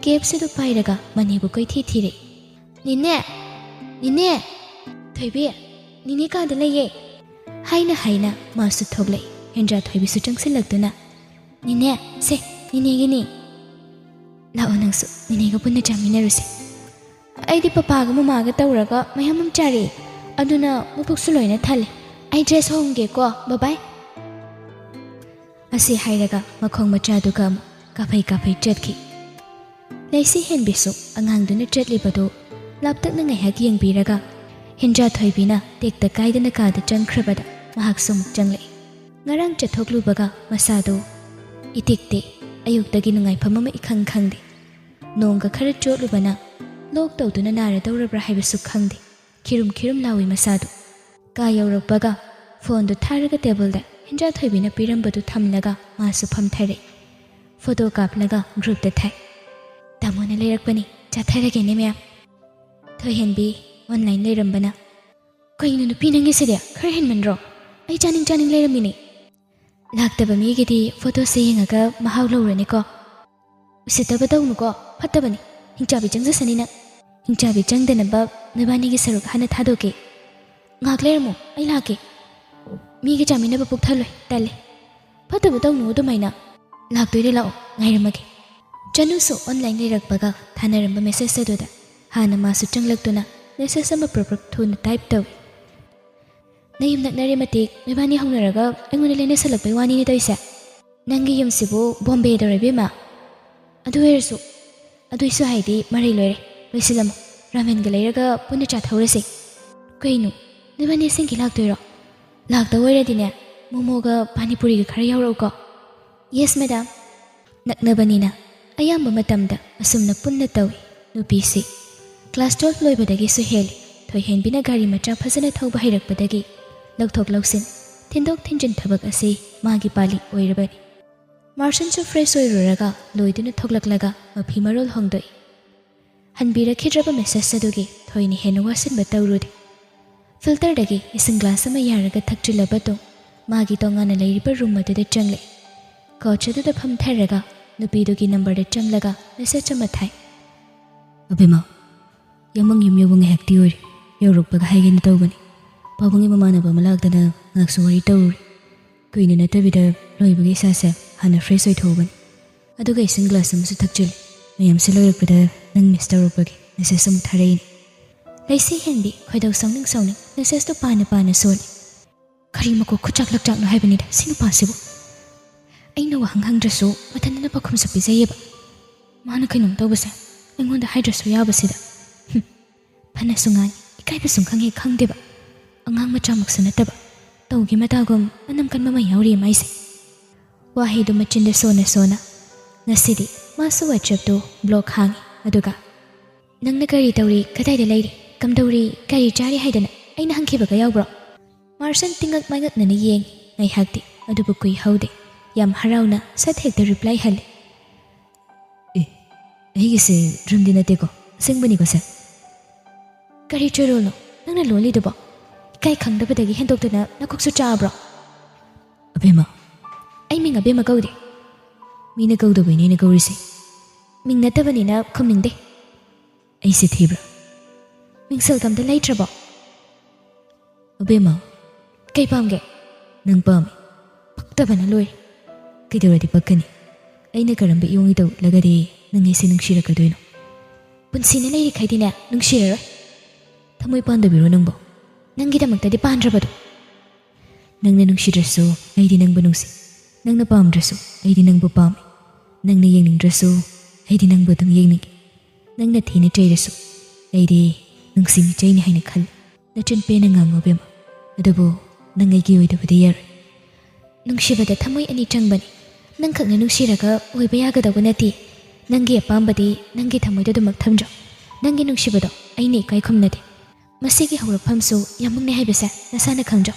ꯀꯦꯞꯁꯤꯗꯨ ꯄꯥꯏꯔꯒ ꯃꯅꯦꯕꯨ ꯀꯣꯏꯊꯤ ꯊꯤꯔꯦ꯫ "ꯅꯦꯅꯦ! ꯅꯦꯅꯦ! ꯊꯣꯏꯕꯤ, ꯅꯦꯅꯦ ꯀꯥꯗ ꯂꯩꯌꯦ!" ꯍꯥꯏꯅ ꯍꯥꯏꯅ ꯃꯥꯁꯨ ꯊꯣꯛꯂꯛꯏ꯫ ꯍꯦꯟꯖꯥ ꯊꯣꯏꯕꯤꯁꯨ ꯆꯪꯁꯤꯜꯂꯛꯇꯨꯅ, "ꯅꯦꯅꯦ, ꯁꯦ, ꯅꯦꯅꯦꯒꯤꯅꯤ꯫ ꯂꯥꯛꯑꯣ ꯅꯪꯁꯨ, ꯅꯦꯅꯦꯒ ꯄꯨꯟꯅ ꯆꯥꯃꯤꯟꯅꯔꯨꯁꯦ꯫" "ꯑꯩꯗꯤ ꯄꯄꯥꯒ ꯃꯃꯥꯒ ꯇꯧꯔꯒ ꯃꯌꯥꯝ ꯑꯃ ꯆꯥꯔꯛꯑꯦ, ꯑꯗꯨꯅ ꯃꯕꯨꯛꯁꯨ ꯂꯣꯏꯅ ꯊꯜꯂꯦ꯫ ꯑꯩ ꯗ꯭ꯔꯦꯁ ꯍꯣꯡꯒꯦꯀꯣ, ꯕꯕꯥꯏ꯫" ꯑꯁꯤ ꯍꯥꯏꯔꯒ ꯃꯈꯣꯡ ꯃꯆꯥꯗꯨꯒ ꯑꯃꯨꯛ ꯀꯥꯐꯩ ꯀꯥꯐꯩ ꯆꯠꯈꯤ꯫ ꯂꯩꯁꯤ ꯍꯦꯟꯕꯤꯁꯨ ꯑꯉꯥꯡꯗꯨꯅ ꯆꯠꯂꯤꯕꯗꯨ ꯂꯥꯞꯇꯛꯅ ꯉꯥꯏꯍꯥꯛ ꯌꯦꯡꯕꯤꯔꯒ, ꯍꯦꯟꯖꯥ ꯊꯣꯏꯕꯤꯅ ꯇꯦꯛꯇ ꯀꯥꯏꯗꯅ ꯀꯥꯗ ꯆꯪꯈ꯭ꯔꯕꯗ ꯃꯍꯥꯛꯁꯨ ꯑꯃꯨꯛ ꯆꯪꯂꯛꯏ꯫ ꯉꯔꯥꯡ ꯆꯠꯊꯣꯛꯂꯨꯕꯒ ꯃꯁꯥꯗꯨ ꯏꯇꯦꯛ ꯇꯦꯛ, ꯑꯌꯨꯛꯇꯒꯤ ꯅꯨꯡꯉꯥꯏꯐꯝ ꯑꯃ ꯏꯈꯪ ꯈꯪꯗꯦ꯫ ꯅꯣꯡꯒ ꯈꯔ ꯆꯣꯠꯂꯨꯕꯅ ꯂꯣꯛ ꯇꯧꯗꯨꯅ ꯅꯥꯔꯗꯧꯔꯕ꯭ꯔꯥ ꯍꯥꯏꯕꯁꯨ ꯈꯪꯗꯦ꯫ ꯈꯤꯔꯨꯝ ꯈꯤꯔꯨꯝ ꯂꯥꯎꯏ ꯃꯁꯥꯗꯨ꯫ ꯀꯥ ꯌꯧꯔꯛꯄꯒ ꯐꯣꯟꯗꯨ ꯊꯥꯔꯒ ꯇꯦꯕꯜꯗ ꯍꯦꯟꯖꯥ ꯊꯣꯏꯕꯤꯅ ꯄꯤꯔꯝꯕꯗꯨ ꯊꯝꯂꯒ ꯃꯥꯁꯨ ꯐꯝꯊꯔꯦ꯫ ꯐꯣꯇꯣ ꯀꯥꯞꯂꯒ ꯒ꯭ꯔꯨꯞꯇ ꯊꯥꯏ꯫ "ꯇꯥꯃꯣꯅ ꯂꯩꯔꯛꯄꯅꯤ, ꯆꯥꯊꯔꯒꯦꯅꯦ ꯃꯌꯥꯝ꯫" ꯊꯣꯏꯍꯦꯟꯕꯤ ꯑꯣꯟꯂꯥꯏꯟ ꯂꯩꯔꯝꯕꯅ, "ꯀꯩꯅꯣ ꯅꯨꯄꯤ ꯅꯪꯒꯤꯁꯤꯗꯤ ꯈꯔ ꯍꯦꯟꯃꯟꯗ꯭ꯔꯣ? ꯑꯩ ꯆꯥꯅꯤꯡ ꯆꯥꯅꯤꯡ ꯂꯩꯔꯝꯃꯤꯅꯦ꯫ ꯂꯥꯛꯇꯕ ꯃꯤꯒꯤꯗꯤ ꯐꯣꯇꯣꯁꯦ ꯌꯦꯡꯉꯒ ꯃꯍꯥꯎ ꯂꯧꯔꯅꯤꯀꯣ꯫ ꯎꯁꯤꯠꯇꯕ ꯇꯧꯅꯨꯀꯣ, ꯐꯠꯇꯕꯅꯤ꯫ ꯍꯤꯡꯆꯥꯕꯤ ꯆꯪꯖꯁꯅꯤ ꯅꯪ꯫ ꯍꯤꯡꯆꯥꯕꯤ ꯆꯪꯗꯅꯕ ꯅꯕꯥꯅꯤꯒꯤ ꯁꯔꯨꯛ ꯍꯥꯟꯅ ꯊꯥꯗꯣꯛꯀꯦ꯫ ꯉꯥꯏꯍꯥꯛ ꯂꯩꯔꯝꯃꯣ, ꯑꯩ ꯂꯥꯛꯀꯦ꯫ ꯃꯤꯒ ꯆꯥꯃꯤꯟꯅꯕ ꯄꯨꯛ ꯊꯜꯂꯣꯏ, ꯇꯜꯂꯦ꯫ ꯐꯠꯇꯕ ꯇꯧꯅꯨ ꯑꯗꯨꯃꯥꯏꯅ꯫ ꯂꯥꯛꯇꯣꯏꯔꯦ, ꯂꯥꯛꯑꯣ, ꯉꯥꯏꯔꯝꯃꯒꯦ꯫" ꯆꯅꯨꯁꯨ ꯑꯣꯟꯂꯥꯏꯟ ꯂꯩꯔꯛꯄꯒ ꯊꯥꯅꯔꯝꯕ ꯃꯦꯁꯦꯖ ꯑꯗꯨꯗ ꯍꯥꯟꯅ ꯃꯥꯁꯨ ꯆꯪꯂꯛꯇꯨꯅ ꯃꯦꯁꯦꯖ ꯑꯃ ꯄ꯭ꯔꯞ ꯄ꯭ꯔꯞ ꯊꯨꯅ ꯇꯥꯏꯞ ꯇꯧꯏ꯫ "ꯅꯌꯨꯝ ꯅꯛꯅꯔꯦ ꯃꯇꯤꯛ, ꯅꯣꯏꯕꯥꯅꯤ ꯍꯧꯅꯔꯒ ꯑꯩꯉꯣꯟꯗ ꯂꯩꯅꯁꯜꯂꯛꯄꯩ ꯋꯥꯅꯤꯅꯦ ꯇꯧꯔꯤꯁꯦ꯫ ꯅꯪꯒꯤ ꯌꯨꯝꯁꯤꯕꯨ ꯕꯣꯝꯕꯦꯗꯧꯔꯦ ꯏꯕꯦꯝꯃ꯫ ꯑꯗꯨ ꯑꯣꯏꯔꯁꯨ, ꯑꯗꯨꯏꯁꯨ ꯍꯥꯏꯗꯤ ꯃꯔꯩ ꯂꯣꯏꯔꯦ, ꯂꯣꯏꯁꯤꯜꯂꯝꯃꯣ꯫ ꯔꯥꯃꯦꯟꯒ ꯂꯩꯔꯒ ꯄꯨꯟꯅ ꯆꯥꯊꯧꯔꯁꯦ꯫" "ꯀꯩꯅꯣ, ꯅꯣꯏꯕꯥꯅꯤ ꯑꯁꯦꯡꯀꯤ ꯂꯥꯛꯇꯣꯏꯔꯣ? ꯂꯥꯛꯇ ꯑꯣꯏꯔꯗꯤꯅꯦ, ꯃꯣꯃꯣꯒ ꯄꯥꯅꯤꯄꯨꯔꯤꯒ ꯈꯔ ꯌꯥꯎꯔꯛꯎꯀꯣ꯫" "Yes madam." ꯅꯛꯅꯕꯅꯤꯅ ꯑꯌꯥꯝꯕ ꯃꯇꯝꯗ ꯑꯁꯨꯝꯅ ꯄꯨꯟꯅ ꯇꯧꯏ ꯅꯨꯄꯤꯁꯤ꯫ ꯀ꯭ꯂꯥꯁ ꯇꯨꯋꯦꯜꯐ ꯂꯣꯏꯕꯗꯒꯤꯁꯨ ꯍꯦꯜꯂꯤ ꯊꯣꯏꯍꯦꯟꯕꯤꯅ ꯒꯥꯔꯤ ꯃꯆꯥ ꯐꯖꯅ ꯊꯧꯕ ꯍꯩꯔꯛꯄꯗꯒꯤ ꯂꯧꯊꯣꯛ ꯂꯧꯁꯤꯟ, ꯊꯤꯟꯗꯣꯛ ꯊꯤꯟꯖꯤꯟ ꯊꯕꯛ ꯑꯁꯤ ꯃꯥꯒꯤ ꯄꯥꯂꯤ ꯑꯣꯏꯔꯕꯅꯤ꯫ ꯃꯥꯔꯁꯟꯁꯨ ꯐ꯭ꯔꯦꯁ ꯑꯣꯏꯔꯨꯔꯒ ꯂꯣꯏꯗꯨꯅ ꯊꯣꯛꯂꯛꯂꯒ ꯃꯐꯤ ꯃꯔꯣꯜ ꯍꯣꯡꯗꯣꯛꯏ꯫ ꯍꯟꯕꯤꯔꯛꯈꯤꯗ꯭ꯔꯕ ꯃꯦꯁꯦꯖ ꯑꯗꯨꯒꯤ ꯊꯣꯏꯅ ꯍꯦꯟꯅ ꯋꯥꯁꯤꯟꯕ ꯇꯧꯔꯨꯗꯦ꯫ ꯐꯤꯜꯇꯔꯗꯒꯤ ꯏꯁꯤꯡ ꯒ꯭ꯂꯥꯁ ꯑꯃ ꯌꯥꯔꯒ ꯊꯛꯆꯤꯜꯂꯕ ꯇꯨꯡ ꯃꯥꯒꯤ ꯇꯣꯉꯥꯟꯅ ꯂꯩꯔꯤꯕ ꯔꯨꯝ ꯑꯗꯨꯗ ꯆꯪꯂꯛꯏ꯫ ꯀꯣꯆ ꯑꯗꯨꯗ ꯐꯝꯊꯔꯒ ꯅꯨꯄꯤꯗꯨꯒꯤ ꯅꯝꯕꯔꯗ ꯆꯪꯂꯒ ꯃꯦꯁꯦꯖ ꯑꯃ ꯊꯥꯏ꯫ "ꯑꯕꯦꯝꯃ, ꯌꯥꯃꯪ ꯌꯨꯝ ꯌꯧꯕ ꯉꯥꯏꯍꯥꯛꯇꯤ ꯑꯣꯏꯔꯦ, ꯌꯧꯔꯛꯄꯒ ꯍꯥꯏꯒꯦꯅ ꯇꯧꯕꯅꯤ꯫ ꯄꯥꯕꯨꯡꯒꯤ ꯃꯃꯥꯟꯅꯕ ꯑꯃ ꯂꯥꯛꯇꯅ ꯉꯥꯏꯍꯥꯛꯁꯨ ꯋꯥꯔꯤ ꯇꯧꯔꯨꯔꯦ꯫ ꯀꯨꯏꯅ ꯅꯠꯇꯕꯤꯗ ꯂꯣꯏꯕꯒ ꯏꯁꯥꯁꯦ ꯍꯥꯟꯅ ꯐ꯭ꯔꯦꯁ ꯑꯣꯏꯊꯣꯛꯎꯕꯅꯤ꯫ ꯑꯗꯨꯒ ꯏꯁꯤꯡ ꯒ꯭ꯂꯥꯁ ꯑꯃꯁꯨ ꯊꯛꯆꯤꯜꯂꯤ꯫ ꯃꯌꯥꯝꯁꯦ ꯂꯣꯏꯔꯛꯄꯗ ꯅꯪ ꯃꯤꯁ ꯇꯧꯔꯛꯄꯒꯤ ꯃꯦꯁꯦꯖ ꯑꯃꯨꯛ ꯊꯥꯔꯛꯏꯅꯤ꯫" ꯂꯩꯁꯤ ꯍꯦꯟꯕꯤ ꯈꯣꯏꯗꯧ ꯁꯥꯎꯅꯤꯡ ꯁꯥꯎꯅꯤꯡ ꯃꯦꯁꯦꯖꯇꯨ ꯄꯥꯅ ꯄꯥꯅ ꯁꯣꯜꯂꯤ꯫ "ꯀꯔꯤ ꯃꯀꯣꯛ ꯈꯨꯆꯥꯛ ꯂꯛꯆꯥꯛꯅꯣ ꯍꯥꯏꯕꯅꯤꯗ ꯁꯤ ꯅꯨꯄꯥꯁꯤꯕꯨ꯫ ꯑꯩꯅ ꯋꯥꯍꯪ ꯍꯪꯗ꯭ꯔꯁꯨ ꯃꯊꯟꯇꯅ ꯄꯥꯎꯈꯨꯝꯁꯨ ꯄꯤꯖꯩꯌꯦꯕ꯫ ꯃꯥꯅ ꯀꯩꯅꯣꯝ ꯇꯧꯕꯁꯦ ꯑꯩꯉꯣꯟꯗ ꯍꯥꯏꯗ꯭ꯔꯁꯨ ꯌꯥꯕꯁꯤꯗ꯫ ꯍꯨꯝ, ꯐꯅꯁꯨ ꯉꯥꯡꯉꯤ, ꯏꯀꯥꯏꯕꯁꯨ ꯈꯪꯉꯦ ꯈꯪꯗꯦꯕ꯫ ꯑꯉꯥꯡ ꯃꯆꯥꯃꯛꯁꯨ ꯅꯠꯇꯕ, ꯇꯧꯒꯦ ꯃꯇꯥꯒꯨꯝ ꯃꯅꯝ ꯀꯟꯕ ꯑꯃ ꯌꯥꯎꯔꯤ ꯃꯥꯏꯁꯦ꯫ ꯋꯥꯍꯩꯗꯨ ꯃꯆꯤꯟꯗ ꯁꯣꯟꯅ ꯁꯣꯟꯅ꯫ ꯉꯁꯤꯗꯤ ꯃꯥꯁꯨ WhatsApp-ꯇꯨ block ꯍꯥꯡꯉꯤ, ꯑꯗꯨꯒ "ꯅꯪꯅ ꯀꯔꯤ ꯇꯧꯔꯤ, ꯀꯗꯥꯏꯗ ꯂꯩꯔꯤ, ꯀꯝꯗꯧꯔꯤ, ꯀꯔꯤ ꯆꯥꯔꯤ ꯍꯥꯏꯗꯅ ꯑꯩꯅ ꯍꯪꯈꯤꯕꯒ ꯌꯥꯎꯕ꯭ꯔꯣ?" ꯃꯥꯔꯁꯟ ꯇꯤꯡꯉꯛ ꯃꯥꯏꯉꯛꯅꯅ ꯌꯦꯡꯉꯤ꯫ ꯉꯥꯏꯍꯥꯛꯇꯤ, ꯑꯗꯨꯕꯨ ꯀꯨꯏꯍꯧꯗꯦ꯫ ꯌꯥꯝ ꯍꯔꯥꯎꯅ ꯁꯠ ꯍꯦꯛꯇ reply ꯍꯜꯂꯤ꯫ "ꯑꯦ, ꯑꯩꯒꯤꯁꯦ ꯔꯨꯝꯗꯤ ꯅꯠꯇꯦꯀꯣ, ꯑꯁꯦꯡꯕꯅꯤꯀꯣ ꯁꯦ?" "ꯀꯔꯤ ꯆꯣꯏꯔꯣꯜꯅꯣ ꯅꯪꯅ ꯂꯣꯜꯂꯤꯗꯨꯕꯣ? ꯏꯀꯥꯏ ꯈꯪꯗꯕꯗꯒꯤ ꯍꯦꯟꯗꯣꯛꯇꯅ ꯅꯀꯣꯛꯁꯨ ꯆꯥꯕ꯭ꯔꯣ?" "ꯑꯕꯦꯝꯃ, ꯑꯩ ꯃꯤꯡ ꯑꯕꯦꯝꯃ ꯀꯧꯗꯦ꯫ ꯃꯤꯅ ꯀꯧꯗꯕꯩꯅꯦ ꯑꯩꯅ ꯀꯧꯔꯤꯁꯦ꯫ ꯃꯤꯡ ꯅꯠꯇꯕꯅꯤꯅ ꯈꯨꯝꯅꯤꯡꯗꯦ꯫ ꯑꯩꯁꯦ ꯊꯤꯕ꯭ꯔꯥ? ꯃꯤꯡꯁꯦꯜꯒ ꯑꯝꯇ ꯂꯩꯇ꯭ꯔꯕꯣ?" "ꯑꯕꯦꯝꯃ, ꯀꯩ ꯄꯥꯝꯒꯦ?" "ꯅꯪ ꯄꯥꯝꯃꯤ꯫ ꯄꯛꯇꯕꯅ ꯂꯣꯏꯔꯦ꯫" "ꯀꯩꯗꯧꯔꯗꯤ ꯄꯛꯀꯅꯤ? ꯑꯩꯅ ꯀꯔꯝꯕ ꯏꯌꯣꯡꯒꯤ ꯇꯧꯂꯒꯗꯤ ꯅꯪ ꯑꯩꯁꯦ ꯅꯨꯡꯁꯤꯔꯛꯀꯗꯣꯏꯅꯣ?" "ꯄꯨꯟꯁꯤꯅ ꯂꯩꯔꯤꯈꯩꯗꯤꯅꯦ ꯅꯨꯡꯁꯤꯔꯔꯣꯏ꯫" "ꯊꯃꯣꯏ ꯄꯥꯟꯗꯕꯤꯔꯣ ꯅꯪꯕꯣ?" "ꯅꯪꯒꯤꯗꯃꯛꯇꯗꯤ ꯄꯥꯟꯗ꯭ꯔꯕꯗꯣ꯫" "ꯅꯪꯅ ꯅꯨꯡꯁꯤꯗ꯭ꯔꯁꯨ ꯑꯩꯗꯤ ꯅꯪꯕꯨ ꯅꯨꯡꯁꯤ꯫ ꯅꯪꯅ ꯄꯥꯝꯗ꯭ꯔꯁꯨ ꯑꯩꯗꯤ ꯅꯪꯕꯨ ꯄꯥꯝꯃꯤ꯫ ꯅꯪꯅ ꯌꯦꯡꯅꯤꯡꯗ꯭ꯔꯁꯨ ꯑꯩꯗꯤ ꯅꯪꯕꯨ ꯑꯗꯨꯝ ꯌꯦꯡꯅꯤꯡꯏ꯫ ꯅꯪꯅ ꯊꯤꯅ ꯆꯩꯔꯁꯨ ꯑꯩꯗꯤ ꯅꯨꯡꯁꯤ ꯃꯤꯆꯩꯅꯤ ꯍꯥꯏꯅ ꯈꯜꯂꯤ꯫" "ꯅꯆꯤꯟ ꯄꯦꯟꯅ ꯉꯥꯡꯉꯨ ꯏꯕꯦꯝꯃ, ꯑꯗꯨꯕꯨ ꯅꯪ ꯑꯩꯒꯤ ꯑꯣꯏꯗꯕꯗꯤ ꯌꯥꯔꯣꯏ꯫" "ꯅꯨꯡꯁꯤꯕꯗ ꯊꯃꯣꯏ ꯑꯅꯤ ꯆꯪꯕꯅꯤ꯫ ꯅꯪꯈꯛꯅ ꯅꯨꯡꯁꯤꯔꯒ ꯑꯣꯏꯕ ꯌꯥꯒꯗꯧꯕ ꯅꯠꯇꯦ꯫ ꯅꯪꯒꯤ ꯑꯄꯥꯝꯕꯗꯤ ꯅꯪꯒꯤ ꯊꯃꯣꯏꯗ ꯑꯗꯨꯃꯛ ꯊꯝꯖꯧ꯫ ꯅꯪꯒꯤ ꯅꯨꯡꯁꯤꯕꯗꯣ ꯑꯩꯅ ꯏꯀꯥꯏ ꯈꯨꯝꯅꯗꯦ꯫ ꯃꯁꯤꯒꯤ ꯍꯧꯔꯛꯐꯝꯁꯨ ꯌꯥꯝꯃꯨꯡꯅꯦ ꯍꯥꯏꯕꯁꯦ ꯅꯁꯥꯅ ꯈꯪꯗ꯭ꯔꯣ?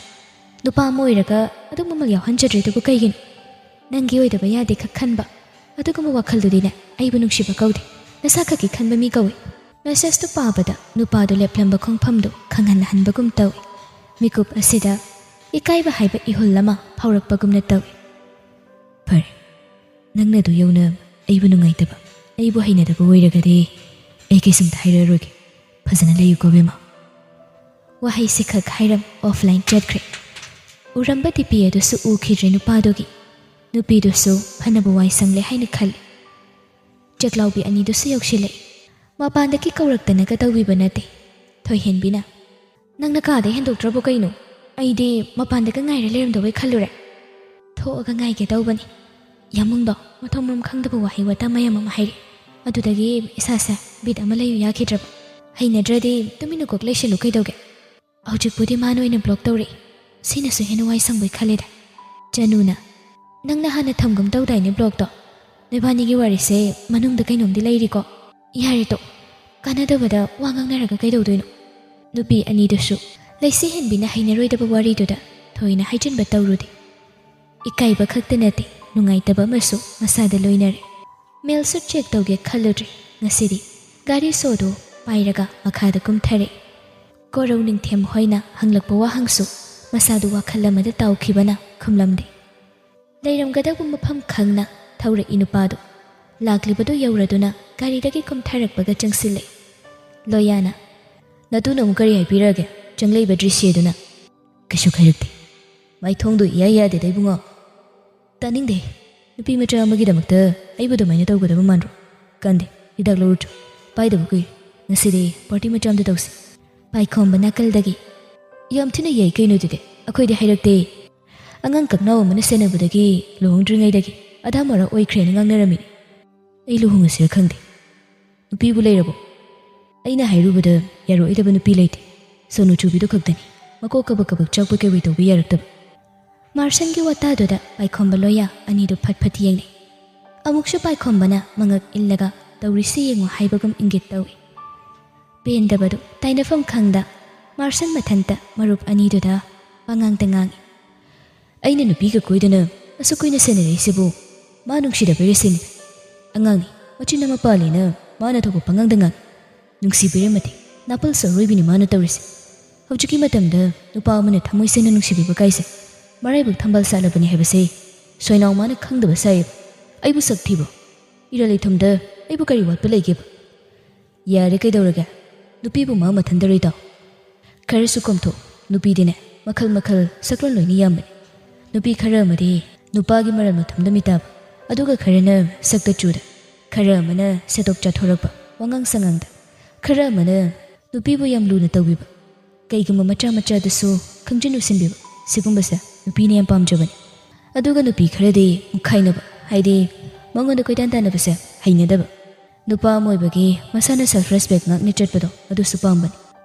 ꯅꯨꯄꯥ ꯑꯃ ꯑꯣꯏꯔꯒ ꯑꯗꯨꯛ ꯃꯃꯜ ꯌꯥꯎꯍꯟꯖꯗ꯭ꯔꯤꯗꯨꯕꯨ ꯀꯩꯒꯤꯅꯣ? ꯅꯪꯒꯤ ꯑꯣꯏꯗꯕ ꯌꯥꯗꯦ ꯈꯛ ꯈꯟꯕ ꯑꯗꯨꯒꯨꯝꯕ ꯋꯥꯈꯜꯗꯨꯗꯤꯅꯦ ꯑꯩꯕꯨ ꯅꯨꯡꯁꯤꯕ ꯀꯧꯗꯦ, ꯅꯁꯥ ꯈꯛꯀꯤ ꯈꯟꯕ ꯃꯤ ꯀꯧꯏ꯫" Message-ꯇꯨ ꯄꯥꯕꯗ ꯅꯨꯄꯥꯗꯨ ꯂꯦꯞꯂꯝꯕ ꯈꯣꯡꯐꯝꯗꯨ ꯈꯪꯍꯟꯍꯟꯕꯒꯨꯝ ꯇꯧꯏ꯫ ꯃꯤꯀꯨꯞ ꯑꯁꯤꯗ ꯏꯀꯥꯏꯕ ꯍꯥꯏꯕ ꯏꯍꯨꯜ ꯑꯃ ꯐꯥꯎꯔꯛꯄꯒꯨꯝꯅ ꯇꯧꯏ꯫ "ꯐꯔꯦ, ꯅꯪꯅ ꯑꯗꯨ ꯌꯧꯅ ꯑꯩꯕꯨ ꯅꯨꯡꯉꯥꯏꯇꯕ, ꯑꯩꯕꯨ ꯍꯩꯅꯗꯕ ꯑꯣꯏꯔꯒꯗꯤ ꯑꯩ ꯀꯩꯁꯨꯝꯇ ꯍꯥꯏꯔꯛꯑꯔꯣꯏꯒꯦ꯫ ꯐꯖꯅ ꯂꯩꯌꯨꯀꯣ ꯕꯦꯝꯃ꯫" ꯋꯥꯍꯩꯁꯤ ꯈꯛ ꯍꯥꯏꯔꯝ offline ꯆꯠꯈ꯭ꯔꯦ꯫ ꯎꯔꯝꯕ DP ꯑꯗꯨꯁꯨ ꯎꯈꯤꯗ꯭ꯔꯦ ꯅꯨꯄꯥꯗꯨꯒꯤ꯫ ꯅꯨꯄꯤꯗꯨꯁꯨ ꯐꯅꯕ ꯋꯥꯏ ꯁꯪꯂꯦ ꯍꯥꯏꯅ ꯈꯜꯂꯤ꯫ ꯆꯥꯛꯂꯥꯎꯕꯤ ꯑꯅꯤꯗꯨꯁꯨ ꯌꯧꯁꯤꯜꯂꯛꯏ꯫ ꯃꯄꯥꯟꯗꯒꯤ ꯀꯧꯔꯛꯇꯅꯒ ꯇꯧꯕꯤꯕ ꯅꯠꯇꯦ꯫ ꯊꯣꯏꯍꯦꯟꯕꯤꯅ, "ꯅꯪꯅ ꯀꯥꯗ ꯍꯦꯟꯗꯣꯛꯇ꯭ꯔꯕꯣ ꯀꯩꯅꯣ? ꯑꯩꯗꯤ ꯃꯄꯥꯟꯗꯒ ꯉꯥꯏꯔ ꯂꯩꯔꯝꯗꯧꯕꯩ ꯈꯜꯂꯨꯔꯦ꯫" "ꯊꯣꯛꯑꯒ ꯉꯥꯏꯒꯦ ꯇꯧꯕꯅꯤ꯫" ꯌꯥꯃꯨꯡꯗꯣ ꯃꯊꯣꯡ ꯃꯔꯝ ꯈꯪꯗꯕ ꯋꯥꯍꯩ ꯋꯥꯇꯥ ꯃꯌꯥꯝ ꯑꯃ ꯍꯥꯏꯔꯛꯏ꯫ ꯑꯗꯨꯗꯒꯤ ꯏꯁꯥꯁꯦ ꯕꯤꯠ ꯑꯃ ꯂꯩꯌꯨ ꯌꯥꯈꯤꯗ꯭ꯔꯕ꯫ ꯍꯩꯅꯗ꯭ꯔꯗꯤ ꯇꯨꯃꯤꯟꯅ ꯀꯣꯛ ꯂꯩꯁꯤꯜꯂꯨ ꯀꯩꯗꯧꯒꯦ? ꯍꯧꯖꯤꯛꯄꯨꯗꯤ ꯃꯥꯅ ꯑꯣꯏꯅ ꯕ꯭ꯂꯣꯛ ꯇꯧꯔꯛꯏ꯫ ꯁꯤꯅꯁꯨ ꯍꯦꯟꯅ ꯋꯥꯏ ꯁꯪꯕꯩ ꯈꯜꯂꯦꯗ꯫ ꯆꯅꯨꯅ, "ꯅꯪꯅ ꯍꯥꯟꯅ ꯊꯝꯒꯨꯝ ꯇꯧꯗꯥꯏꯅꯦ ꯕ꯭ꯂꯣꯛꯇꯣ? ꯅꯣꯏꯕꯥꯅꯤꯒꯤ ꯋꯥꯔꯤꯁꯦ ꯃꯅꯨꯡꯗ ꯀꯩꯅꯣꯝꯗꯤ ꯂꯩꯔꯤꯀꯣ? ꯌꯥꯔꯦ ꯇꯣꯛ, ꯀꯥꯟꯅꯗꯕꯗ ꯋꯥ ꯉꯥꯡꯅꯔꯒ ꯀꯩꯗꯧꯗꯣꯏꯅꯣ?" ꯅꯨꯄꯤ ꯑꯅꯤꯗꯨꯁꯨ ꯂꯩꯁꯤ ꯍꯦꯟꯕꯤꯅ ꯍꯩꯅꯔꯣꯏꯗꯕ ꯋꯥꯔꯤꯗꯨꯗ ꯊꯣꯏꯅ ꯍꯥꯏꯖꯤꯟꯕ ꯇꯧꯔꯨꯗꯦ꯫ ꯏꯀꯥꯏꯕ ꯈꯛꯇ ꯅꯠꯇꯦ, ꯅꯨꯡꯉꯥꯏꯇꯕ ꯑꯃꯁꯨ ꯃꯁꯥꯗ ꯂꯣꯏꯅꯔꯦ꯫ ꯃꯦꯜꯁꯨ ꯆꯦꯛ ꯇꯧꯒꯦ ꯈꯜꯂꯨꯗ꯭ꯔꯦ꯫ ꯉꯁꯤꯗꯤ ꯒꯥꯔꯤ ꯁꯣꯗꯨ ꯄꯥꯏꯔꯒ ꯃꯈꯥꯗ ꯀꯨꯝꯊꯔꯛꯏ꯫ ꯀꯣꯔꯧ ꯅꯤꯡꯊꯦꯝ ꯍꯣꯏꯅ ꯍꯪꯂꯛꯄ ꯋꯥꯍꯪꯁꯨ ꯃꯁꯥꯗꯨ ꯋꯥꯈꯜ ꯑꯃꯗ ꯇꯥꯎꯈꯤꯕꯅ ꯈꯨꯝꯂꯝꯗꯦ꯫ ꯂꯩꯔꯝꯒꯗꯕ ꯃꯐꯝ ꯈꯪꯅ ꯊꯧꯔꯛꯏ ꯅꯨꯄꯥꯗꯨ ꯂꯥꯛꯂꯤꯕꯗꯨ ꯌꯧꯔꯗꯨꯅ ꯒꯥꯔꯤꯗꯒꯤ ꯀꯨꯝꯊꯔꯛꯄꯒ ꯆꯪꯁꯤꯜꯂꯛꯏ꯫ ꯂꯣꯌꯥꯅ, "ꯅꯇꯨꯅ ꯑꯃꯨꯛ ꯀꯔꯤ ꯍꯥꯏꯕꯤꯔꯒꯦ? ꯆꯪꯂꯛꯏꯕ ꯗ꯭ꯔꯤꯁ꯭ꯌꯗꯨꯅ?" "ꯀꯩꯁꯨ ꯍꯥꯏꯔꯛꯇꯦ꯫ ꯃꯥꯏꯊꯣꯡꯗꯣ ꯏꯌꯥ ꯌꯥꯗꯦꯗ ꯏꯕꯨꯡꯉꯣ꯫ ꯇꯥꯅꯤꯡꯗꯦ꯫ ꯅꯨꯄꯤ ꯃꯆꯥ ꯑꯃꯒꯤꯗꯃꯛꯇ ꯑꯩꯕꯨ ꯑꯗꯨꯃꯥꯏꯅ ꯇꯧꯒꯗꯕ ꯃꯥꯟꯕ꯭ꯔꯣ? ꯀꯥꯟꯗꯦ꯫ ꯍꯤꯗꯥꯛ ꯂꯧꯔꯨꯆꯣ꯫ ꯄꯥꯏꯗꯕ ꯀꯨꯏꯔꯦ꯫ ꯉꯁꯤꯗꯤ ꯄꯥꯔꯇꯤ ꯃꯆꯥ ꯑꯃꯗ ꯇꯧꯁꯤ꯫" ꯄꯥꯏꯈꯣꯝꯕ ꯅꯥꯀꯜꯗꯒꯤ, "ꯌꯥꯝ ꯊꯤꯅ ꯌꯥꯏ ꯀꯩꯅꯣ ꯑꯗꯨꯗꯤ꯫ ꯑꯩꯈꯣꯏꯗꯤ ꯍꯥꯏꯔꯛꯇꯦ꯫ ꯑꯉꯥꯡ ꯀꯛꯅꯥꯎ ꯑꯃꯅ ꯁꯦꯟꯅꯕꯗꯒꯤ ꯂꯨꯍꯣꯡꯗ꯭ꯔꯤꯉꯩꯗꯒꯤ ꯑꯙꯥ ꯃꯣꯔꯥ ꯑꯣꯏꯈ꯭ꯔꯦꯅ ꯉꯥꯡꯅꯔꯝꯃꯤꯅꯤ꯫ ꯑꯩ ꯂꯨꯍꯣꯡꯉꯁꯤꯔ ꯈꯪꯗꯦ꯫ ꯅꯨꯄꯤꯕꯨ ꯂꯩꯔꯕꯣ?" "ꯑꯩꯅ ꯍꯥꯏꯔꯨꯕꯗ ꯌꯥꯔꯛꯑꯣꯏꯗꯕ ꯅꯨꯄꯤ ꯂꯩꯇꯦ꯫ ꯁꯣꯅꯨ ꯆꯨꯕꯤꯗꯨ ꯈꯛꯇꯅꯤ꯫ ꯃꯀꯣꯛ ꯀꯕꯛ ꯀꯕꯛ ꯆꯥꯛꯄ ꯀꯩꯕꯣꯏ ꯇꯧꯕ ꯌꯥꯔꯛꯇꯕ꯫" ꯃꯥꯔꯁꯟꯒꯤ ꯋꯥꯇꯥꯗꯨꯗ ꯄꯥꯏꯈꯣꯝꯕ ꯂꯣꯌꯥ ꯑꯅꯤꯗꯨ ꯐꯠ ꯐꯠ ꯌꯦꯡꯅꯩ꯫ ꯑꯃꯨꯛꯁꯨ ꯄꯥꯏꯈꯣꯝꯕꯅ ꯃꯉꯛ ꯏꯜꯂꯒ "ꯇꯧꯔꯤꯁꯤ ꯌꯦꯡꯉꯨ" ꯍꯥꯏꯕꯒꯨꯝ ꯏꯪꯒꯤꯠ ꯇꯧꯏ꯫ ꯄꯦꯟꯗꯕꯗꯨ ꯇꯥꯏꯅꯐꯝ ꯈꯪꯗ ꯃꯥꯔꯁꯟ ꯃꯊꯟꯇ ꯃꯔꯨꯞ ꯑꯅꯤꯗꯨꯗ ꯄꯉꯥꯡꯇ ꯉꯥꯡꯏ꯫ "ꯑꯩꯅ ꯅꯨꯄꯤꯒ ꯀꯣꯏꯗꯅ ꯑꯁꯨꯛ ꯀꯨꯏꯅ ꯁꯦꯟꯅꯔꯛꯏꯁꯤꯕꯨ ꯃꯥ ꯅꯨꯡꯁꯤꯗꯕꯩꯔ ꯁꯤꯅꯤ꯫ ꯑꯉꯥꯡꯅꯤ, ꯃꯆꯤꯟ ꯑꯃ ꯄꯥꯜꯂꯦꯅ ꯃꯥꯅ ꯊꯣꯛꯄ ꯄꯉꯥꯡꯗ ꯉꯥꯡꯏ꯫ ꯅꯨꯡꯁꯤꯕꯤꯔꯝꯃꯗꯤ ꯅꯥꯄꯜꯁꯨ ꯑꯔꯣꯏꯕꯤꯅꯤ ꯃꯥꯅ ꯇꯧꯔꯤꯁꯦ꯫ ꯍꯧꯖꯤꯛꯀꯤ ꯃꯇꯝꯗ ꯅꯨꯄꯥ ꯑꯃꯅ ꯊꯃꯣꯏ ꯁꯦꯡꯅ ꯅꯨꯡꯁꯤꯕꯤꯕ ꯀꯥꯏꯁꯦ ꯃꯔꯥꯏꯕꯛ ꯊꯝꯕꯥꯜ ꯁꯥꯠꯂꯕꯅꯤ ꯍꯥꯏꯕꯁꯦ ꯁꯣꯏꯅꯥꯎ ꯃꯥꯅ ꯈꯪꯗꯕ ꯁꯥꯏꯌꯦꯕ꯫ ꯑꯩꯕꯨ ꯁꯛ ꯊꯤꯕ꯭ꯔꯣ? ꯏꯔꯜ ꯏꯊꯨꯝꯗ ꯑꯩꯕꯨ ꯀꯔꯤ ꯋꯥꯠꯄ ꯂꯩꯒꯦꯕ?" "ꯌꯥꯔꯦ, ꯀꯩꯗꯧꯔꯒꯦ? ꯅꯨꯄꯤꯕꯨ ꯃꯥ ꯃꯊꯟꯗꯔꯣꯏ ꯇꯥꯎ꯫ ꯈꯔꯁꯨ ꯀꯣꯝꯊꯣꯛ꯫ ꯅꯨꯄꯤꯗꯤꯅꯦ, ꯃꯈꯜ ꯃꯈꯜ, ꯁꯛꯂꯣꯟ ꯂꯣꯏꯅ ꯌꯥꯝꯕꯅꯤ꯫ ꯅꯨꯄꯤ ꯈꯔ ꯑꯃꯗꯤ ꯅꯨꯄꯥꯒꯤ ꯃꯔꯜ ꯃꯊꯨꯝꯗ ꯃꯤꯇꯥꯕ, ꯑꯗꯨꯒ ꯈꯔꯅ ꯁꯛꯇ ꯆꯨꯗ, ꯈꯔ ꯑꯃꯅ ꯁꯦꯇꯣꯛ ꯆꯥꯊꯣꯔꯛꯄ, ꯋꯥꯉꯥꯡ ꯁꯉꯥꯡꯗ, ꯈꯔ ꯑꯃꯅ ꯅꯨꯄꯤꯕꯨ ꯌꯥꯝ ꯂꯨꯅ ꯇꯧꯕꯤꯕ, ꯀꯩꯒꯨꯝꯕ ꯃꯆꯥ ꯃꯆꯥꯗꯁꯨ ꯈꯪꯖꯤꯟ ꯎꯁꯤꯟꯕꯤꯕ, ꯁꯤꯒꯨꯝꯕꯁꯦ ꯅꯨꯄꯤꯅ ꯌꯥꯝ ꯄꯥꯝꯖꯕꯅꯤ꯫ ꯑꯗꯨꯒ ꯅꯨꯄꯤ ꯈꯔꯗꯤ ꯃꯨꯛꯈꯥꯏꯅꯕ, ꯍꯥꯏꯗꯤ ꯃꯉꯣꯟꯗ ꯀꯣꯏꯇꯥꯟ ꯇꯥꯟꯅꯕꯁꯦ ꯍꯩꯅꯗꯕ꯫ ꯅꯨꯄꯥ ꯑꯃ ꯑꯣꯏꯕꯒꯤ ꯃꯁꯥꯅ self respect ꯉꯥꯛꯅ ꯆꯠꯄꯗꯣ ꯑꯗꯨꯁꯨ ꯄꯥꯝꯕꯅꯤ꯫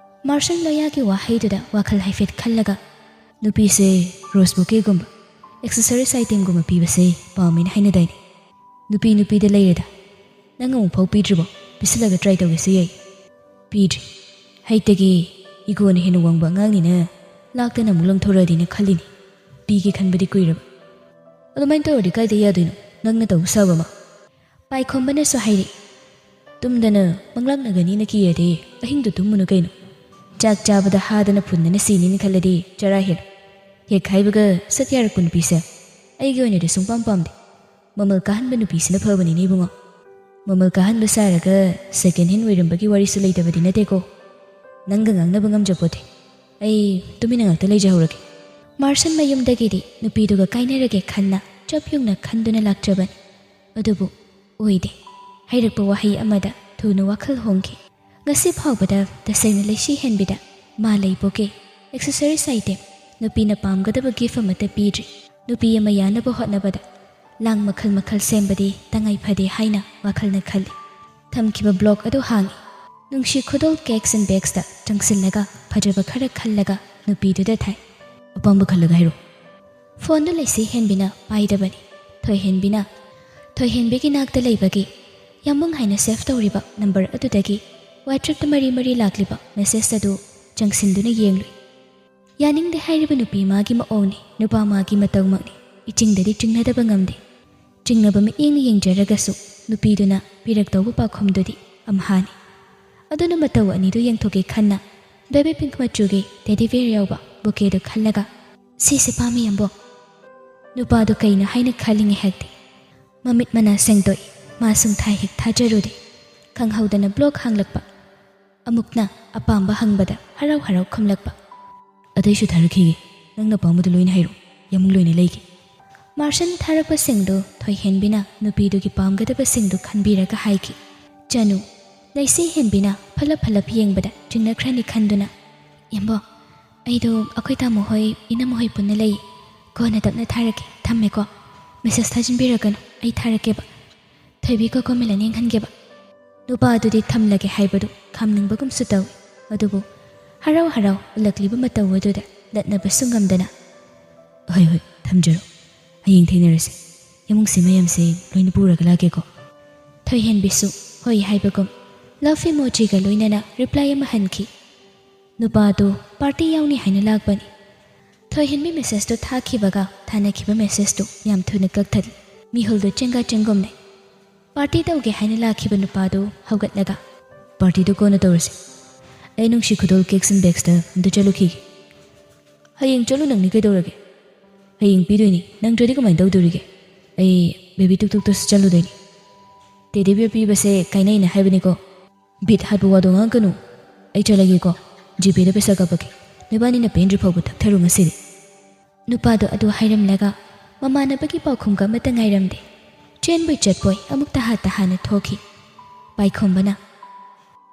ꯃꯥꯔꯁꯟ ꯂꯣꯌꯥꯒꯤ ꯋꯥꯍꯩꯗꯨꯗ ꯋꯥꯈꯜ ꯍꯥꯏꯐꯦꯠ ꯈꯜꯂꯒ, "ꯅꯨꯄꯤꯁꯦ rose bouquetꯒꯨꯝꯕ, accessories itemꯒꯨꯝꯕ ꯄꯤꯕꯁꯦ ꯄꯥꯝꯃꯦꯅ ꯍꯥꯏꯅꯗꯥꯏꯅꯦ? ꯅꯨꯄꯤ ꯅꯨꯄꯤꯗ ꯂꯩꯔꯦꯗ꯫ ꯅꯪ ꯑꯃꯨꯛꯐꯥꯎ ꯄꯤꯗ꯭ꯔꯤꯕꯣ? ꯄꯤꯁꯤꯜꯂꯒ try ꯇꯧꯒꯦꯁꯨ ꯌꯥꯏ꯫" "ꯄꯤꯗ꯭ꯔꯤ꯫ ꯍꯩꯇꯒꯤ ꯏꯒꯣꯅ ꯍꯦꯟꯅ ꯋꯥꯡꯕ ꯑꯉꯥꯡꯅꯤꯅ ꯂꯥꯛꯇꯅ ꯑꯃꯨꯛ ꯂꯪꯊꯣꯔꯛꯑꯗꯤꯅ ꯈꯜꯂꯤꯅꯤ꯫ ꯄꯤꯒꯦ ꯈꯟꯕꯗꯤ ꯀꯨꯏꯔꯕ꯫ ꯑꯗꯨꯃꯥꯏꯅ ꯇꯧꯔꯗꯤ ꯀꯥꯏꯗ ꯌꯥꯗꯣꯏꯅꯣ? ꯅꯪꯅ ꯇꯧꯕ ꯁꯥꯕ ꯑꯃ꯫" ꯄꯥꯏꯈꯣꯝꯕꯅꯁꯨ ꯍꯥꯏꯔꯛꯏ, "ꯇꯨꯝꯗꯅ ꯃꯪꯂꯥꯛꯅꯒꯅꯤꯅ ꯀꯤꯔꯗꯤ ꯑꯍꯤꯡꯗꯨ ꯇꯨꯝꯃꯨꯅꯨ ꯀꯩꯅꯣ꯫ ꯆꯥꯛ ꯆꯥꯕꯗ ꯍꯥꯗꯅ ꯐꯨꯟꯗꯅ ꯁꯤꯅꯤꯅ ꯈꯜꯂꯗꯤ ꯆꯔꯥ ꯍꯦꯜꯂꯨ꯫ ꯍꯦꯛ ꯍꯥꯏꯕꯒ ꯁꯠ ꯌꯥꯔꯛꯄ ꯅꯨꯄꯤꯁꯦ ꯑꯩꯒꯤ ꯑꯣꯏꯅꯗꯤ ꯁꯨꯡꯄꯥꯝ ꯄꯥꯝꯗꯦ꯫ ꯃꯃꯜ ꯀꯥꯍꯟꯕ ꯅꯨꯄꯤꯁꯤꯅ ꯐꯕꯅꯤꯅꯦ ꯏꯕꯨꯡꯉꯣ꯫ ꯃꯃꯜ ꯀꯥꯍꯟꯕ ꯁꯥꯔꯒ second hand ꯑꯣꯏꯔꯝꯕꯒꯤ ꯋꯥꯔꯤꯁꯨ ꯂꯩꯇꯕꯗꯤ ꯅꯠꯇꯦꯀꯣ꯫ ꯅꯪꯒ ꯉꯥꯡꯅꯕ ꯉꯝꯖꯄꯣꯠꯇꯦ꯫ ꯑꯩ ꯇꯨꯃꯤꯟꯅ ꯉꯥꯛꯇ ꯂꯩꯖꯍꯧꯔꯒꯦ꯫" ꯃꯥꯔꯁꯟ ꯃꯌꯨꯝꯗꯒꯤꯗꯤ ꯅꯨꯄꯤꯗꯨꯒ ꯀꯥꯏꯅꯔꯒꯦ ꯈꯟꯅ ꯆꯞ ꯌꯨꯡꯅ ꯈꯟꯗꯨꯅ ꯂꯥꯛꯆꯕꯅꯤ꯫ ꯑꯗꯨꯕꯨ ꯑꯣꯏꯗꯦ꯫ ꯍꯥꯏꯔꯛꯄ ꯋꯥꯍꯩ ꯑꯃꯗ ꯊꯨꯅ ꯋꯥꯈꯜ ꯍꯣꯡꯈꯤ꯫ ꯉꯁꯤ ꯐꯥꯎꯕꯗ ꯇꯁꯦꯡꯅ ꯂꯩꯁꯤ ꯍꯦꯟꯕꯤꯗ ꯃꯥ ꯂꯩ bouquet, accessories item, ꯅꯨꯄꯤꯅ ꯄꯥꯝꯒꯗꯕ gift ꯑꯃꯠꯇ ꯄꯤꯗ꯭ꯔꯤ꯫ ꯅꯨꯄꯤ ꯑꯃ ꯌꯥꯅꯕ ꯍꯣꯠꯅꯕꯗ ꯂꯥꯡ ꯃꯈꯜ ꯃꯈꯜ ꯁꯦꯝꯕꯗꯤ ꯇꯉꯥꯏ ꯐꯗꯦ ꯍꯥꯏꯅ ꯋꯥꯈꯜꯅ ꯈꯜꯂꯤ꯫ ꯊꯝꯈꯤꯕ block ꯑꯗꯨ ꯍꯥꯡꯉꯤ꯫ ꯅꯨꯡꯁꯤ ꯈꯨꯗꯣꯜ cakes and bagsꯇ ꯆꯪꯁꯤꯜꯂꯒ ꯐꯖꯕ ꯈꯔ ꯈꯜꯂꯒ ꯅꯨꯄꯤꯗꯨꯗ ꯊꯥꯏ꯫ "ꯑꯄꯥꯝꯕ ꯈꯜꯂꯒ ꯍꯥꯏꯔꯣ꯫" ꯐꯣꯟꯗꯨ ꯂꯩꯁꯤ ꯍꯦꯟꯕꯤꯅ ꯄꯥꯏꯗꯕꯅꯤ꯫ ꯊꯣꯏꯍꯦꯟꯕꯤꯅ, ꯊꯣꯏꯍꯦꯟꯕꯤꯒꯤ ꯅꯥꯛꯇ ꯂꯩꯕꯒꯤ ꯌꯥꯝꯕꯨꯡ ꯍꯥꯏꯅ save ꯇꯧꯔꯤꯕ number ꯑꯗꯨꯗꯒꯤ WhatsAppꯇ ꯃꯔꯤ ꯃꯔꯤ ꯂꯥꯛꯂꯤꯕ message ꯑꯗꯨ ꯆꯪꯁꯤꯟꯗꯨꯅ ꯌꯦꯡꯂꯨꯏ꯫ ꯌꯥꯅꯤꯡꯗꯦ ꯍꯥꯏꯔꯤꯕ ꯅꯨꯄꯤ ꯃꯥꯒꯤ ꯃꯑꯣꯡꯅꯤ, ꯅꯨꯄꯥ ꯃꯥꯒꯤ ꯃꯇꯧꯃꯛꯅꯤ꯫ ꯏꯆꯤꯡꯗꯗꯤ ꯆꯤꯡꯅꯗꯕ ꯉꯝꯗꯦ꯫ ꯆꯤꯡꯅꯕ ꯃꯤꯠꯌꯦꯡꯅ ꯌꯦꯡꯖꯔꯒꯁꯨ ꯅꯨꯄꯤꯗꯨꯅ ꯄꯤꯔꯛꯇꯧꯕ ꯄꯥꯎꯈꯨꯝꯗꯨꯗꯤ ꯑꯝꯍꯥꯅꯤ꯫ ꯑꯗꯨꯅ ꯃꯇꯧ ꯑꯅꯤꯗꯨ ꯌꯦꯡꯊꯣꯛꯀꯦ ꯈꯟꯅ baby pink ꯃꯆꯨꯒꯤ teddy bear ꯌꯥꯎꯕ bouquetꯗꯨ ꯈꯜꯂꯒ, "ꯁꯤꯁꯦ ꯄꯥꯝꯃꯤ ꯌꯥꯝꯕꯨꯡ꯫" ꯅꯨꯄꯥꯗꯨ ꯀꯩꯅꯣ ꯍꯥꯏꯅ ꯈꯜꯂꯤ ꯉꯥꯏꯍꯥꯛꯇꯤ꯫ ꯃꯃꯤꯠ ꯃꯅꯥ ꯁꯦꯡꯗꯣꯛꯏ꯫ ꯃꯥ ꯁꯨꯡꯊꯥ ꯍꯦꯛ ꯊꯥꯖꯔꯨꯗꯦ꯫ ꯈꯪꯍꯧꯗꯅ block ꯍꯥꯡꯂꯛꯄ꯫ ꯑꯃꯨꯛꯅ ꯑꯄꯥꯝꯕ ꯍꯪꯕꯗ ꯍꯔꯥꯎ ꯍꯔꯥꯎ ꯈꯨꯝꯂꯛꯄ꯫ "ꯑꯇꯩꯁꯨ ꯊꯥꯔꯛꯈꯤꯒꯦ꯫ ꯅꯪꯅ ꯑꯄꯥꯝꯕꯗꯨ ꯂꯣꯏꯅ ꯍꯥꯏꯔꯣ꯫ ꯌꯥꯝꯕꯨꯡ ꯂꯣꯏꯅ ꯂꯩꯒꯦ꯫" ꯃꯥꯔꯁꯟ ꯊꯥꯔꯛꯄꯁꯤꯡꯗꯨ ꯊꯣꯏꯍꯦꯟꯕꯤꯅ ꯅꯨꯄꯤꯗꯨꯒꯤ ꯄꯥꯝꯒꯗꯕꯁꯤꯡꯗꯨ ꯈꯟꯕꯤꯔꯒ ꯍꯥꯏꯈꯤ꯫ ꯆꯅꯨ, ꯂꯩꯁꯤ ꯍꯦꯟꯕꯤꯅ ꯐꯂꯞ ꯐꯂꯞ ꯌꯦꯡꯕꯗ ꯆꯤꯡꯅꯈ꯭ꯔꯅꯤ ꯈꯟꯗꯨꯅ, "ꯌꯥꯝꯕꯨꯡ, ꯑꯩꯗꯣ ꯑꯩꯈꯣꯏ ꯇꯥꯃꯣ ꯍꯣꯏ, ꯏꯅꯝꯃ ꯍꯣꯏ ꯄꯨꯟꯅ ꯂꯩ꯫ ꯀꯣꯟꯅ ꯇꯞꯅ ꯊꯥꯔꯛꯀꯦ꯫ ꯊꯝꯃꯦꯀꯣ꯫ Message ꯊꯥꯖꯤꯟꯕꯤꯔꯛꯀꯅꯨ꯫ ꯑꯩ ꯊꯥꯔꯛꯀꯦꯕ꯫ ꯊꯣꯏꯕꯤ ꯀꯣꯀꯣꯃꯦꯂꯟ ꯌꯦꯡꯍꯟꯒꯦꯕ꯫" ꯅꯨꯄꯥꯗꯨꯗꯤ ꯊꯝꯂꯒꯦ ꯍꯥꯏꯕꯗꯨ ꯈꯥꯝꯅꯤꯡꯕꯒꯨꯝꯁꯨ ꯇꯧꯏ꯫ ꯑꯗꯨꯕꯨ ꯍꯔꯥꯎ ꯍꯔꯥꯎ ꯎꯠꯂꯛꯂꯤꯕ ꯃꯇꯧ ꯑꯗꯨꯗ ꯂꯠꯅꯕꯁꯨ ꯉꯝꯗꯅ, "ꯍꯣꯏ, ꯍꯣꯏ, ꯊꯝꯖꯔꯣ꯫ ꯍꯌꯦꯡ ꯊꯦꯡꯅꯔꯁꯤ꯫ ꯏꯃꯨꯡꯁꯤ ꯃꯌꯥꯝꯁꯦ ꯂꯣꯏꯅ ꯄꯨꯔꯒ ꯂꯥꯛꯀꯦꯀꯣ?" ꯊꯣꯏꯍꯦꯟꯕꯤꯁꯨ ꯍꯣꯏ ꯍꯥꯏꯕꯒꯨꯝ love emojiꯒ ꯂꯣꯏꯅꯅ reply ꯑꯃ ꯍꯟꯈꯤ꯫ ꯅꯨꯄꯥꯗꯨ party ꯌꯥꯎꯅꯤ ꯍꯥꯏꯅ ꯂꯥꯛꯄꯅꯤ꯫ ꯊꯣꯏꯍꯦꯟꯕꯤ messageꯇꯨ ꯊꯥꯈꯤꯕꯒ ꯊꯥꯅꯈꯤꯕ messageꯇꯨ ꯌꯥꯝ ꯊꯨꯅ ꯀꯛꯊꯠꯂꯤ꯫ ꯃꯤꯍꯨꯜꯗꯨ ꯆꯦꯡꯒꯥ ꯆꯦꯡꯒꯨꯝꯅꯩ꯫ Party ꯇꯧꯒꯦ ꯍꯥꯏꯅ ꯂꯥꯛꯈꯤꯕ ꯅꯨꯄꯥꯗꯨ ꯍꯧꯒꯠꯂꯒ, "Partyꯗꯨ ꯀꯣꯟꯅ ꯇꯧꯔꯁꯤ꯫ ꯑꯩ ꯅꯨꯡꯁꯤ ꯈꯨꯗꯣꯜ cakes and bagsꯇ ꯑꯝꯇ ꯆꯠꯂꯨꯈꯤꯒꯦ꯫" "ꯍꯌꯦꯡ ꯆꯠꯂꯨ ꯅꯪꯅꯤ, ꯀꯩꯗꯧꯔꯒꯦ? ꯍꯌꯦꯡ ꯄꯤꯗꯣꯏꯅꯤ, ꯅꯪꯗ꯭ꯔꯗꯤ ꯀꯃꯥꯏꯅ ꯇꯧꯗꯣꯔꯤꯒꯦ? ꯑꯩ baby ꯇꯨꯛ ꯇꯨꯛꯇꯁꯨ ꯆꯠꯂꯨꯗꯣꯏꯅꯤ꯫ Teddy bear ꯄꯤꯕꯁꯦ ꯀꯥꯏꯅꯩꯅ ꯍꯥꯏꯕꯅꯤꯀꯣ꯫ Beat ꯍꯥꯠꯄ ꯋꯥꯗꯣ ꯉꯥꯡꯒꯅꯨ꯫ ꯑꯩ ꯆꯠꯂꯒꯦꯀꯣ꯫ GPayꯗ ꯄꯩꯁꯥ ꯀꯥꯞꯄꯛꯀꯦ꯫ ꯅꯣꯏꯕꯥꯅꯤꯅ ꯄꯦꯟꯗ꯭ꯔꯤ ꯐꯥꯎꯕ ꯊꯛꯊꯔꯨ ꯉꯁꯤꯗꯤ꯫" ꯅꯨꯄꯥꯗꯨ ꯑꯗꯨ ꯍꯥꯏꯔꯝꯂꯒ ꯃꯃꯥꯟꯅꯕꯒꯤ ꯄꯥꯎꯈꯨꯝꯒ ꯑꯃꯠꯇ ꯉꯥꯏꯔꯝꯗꯦ꯫ ꯆꯦꯟꯕꯣꯏ ꯆꯠꯄꯣꯏ ꯑꯃꯨꯛ ꯇꯍꯥ ꯇꯍꯥꯅ ꯊꯣꯛꯈꯤ꯫ ꯄꯥꯏꯈꯣꯝꯕꯅ,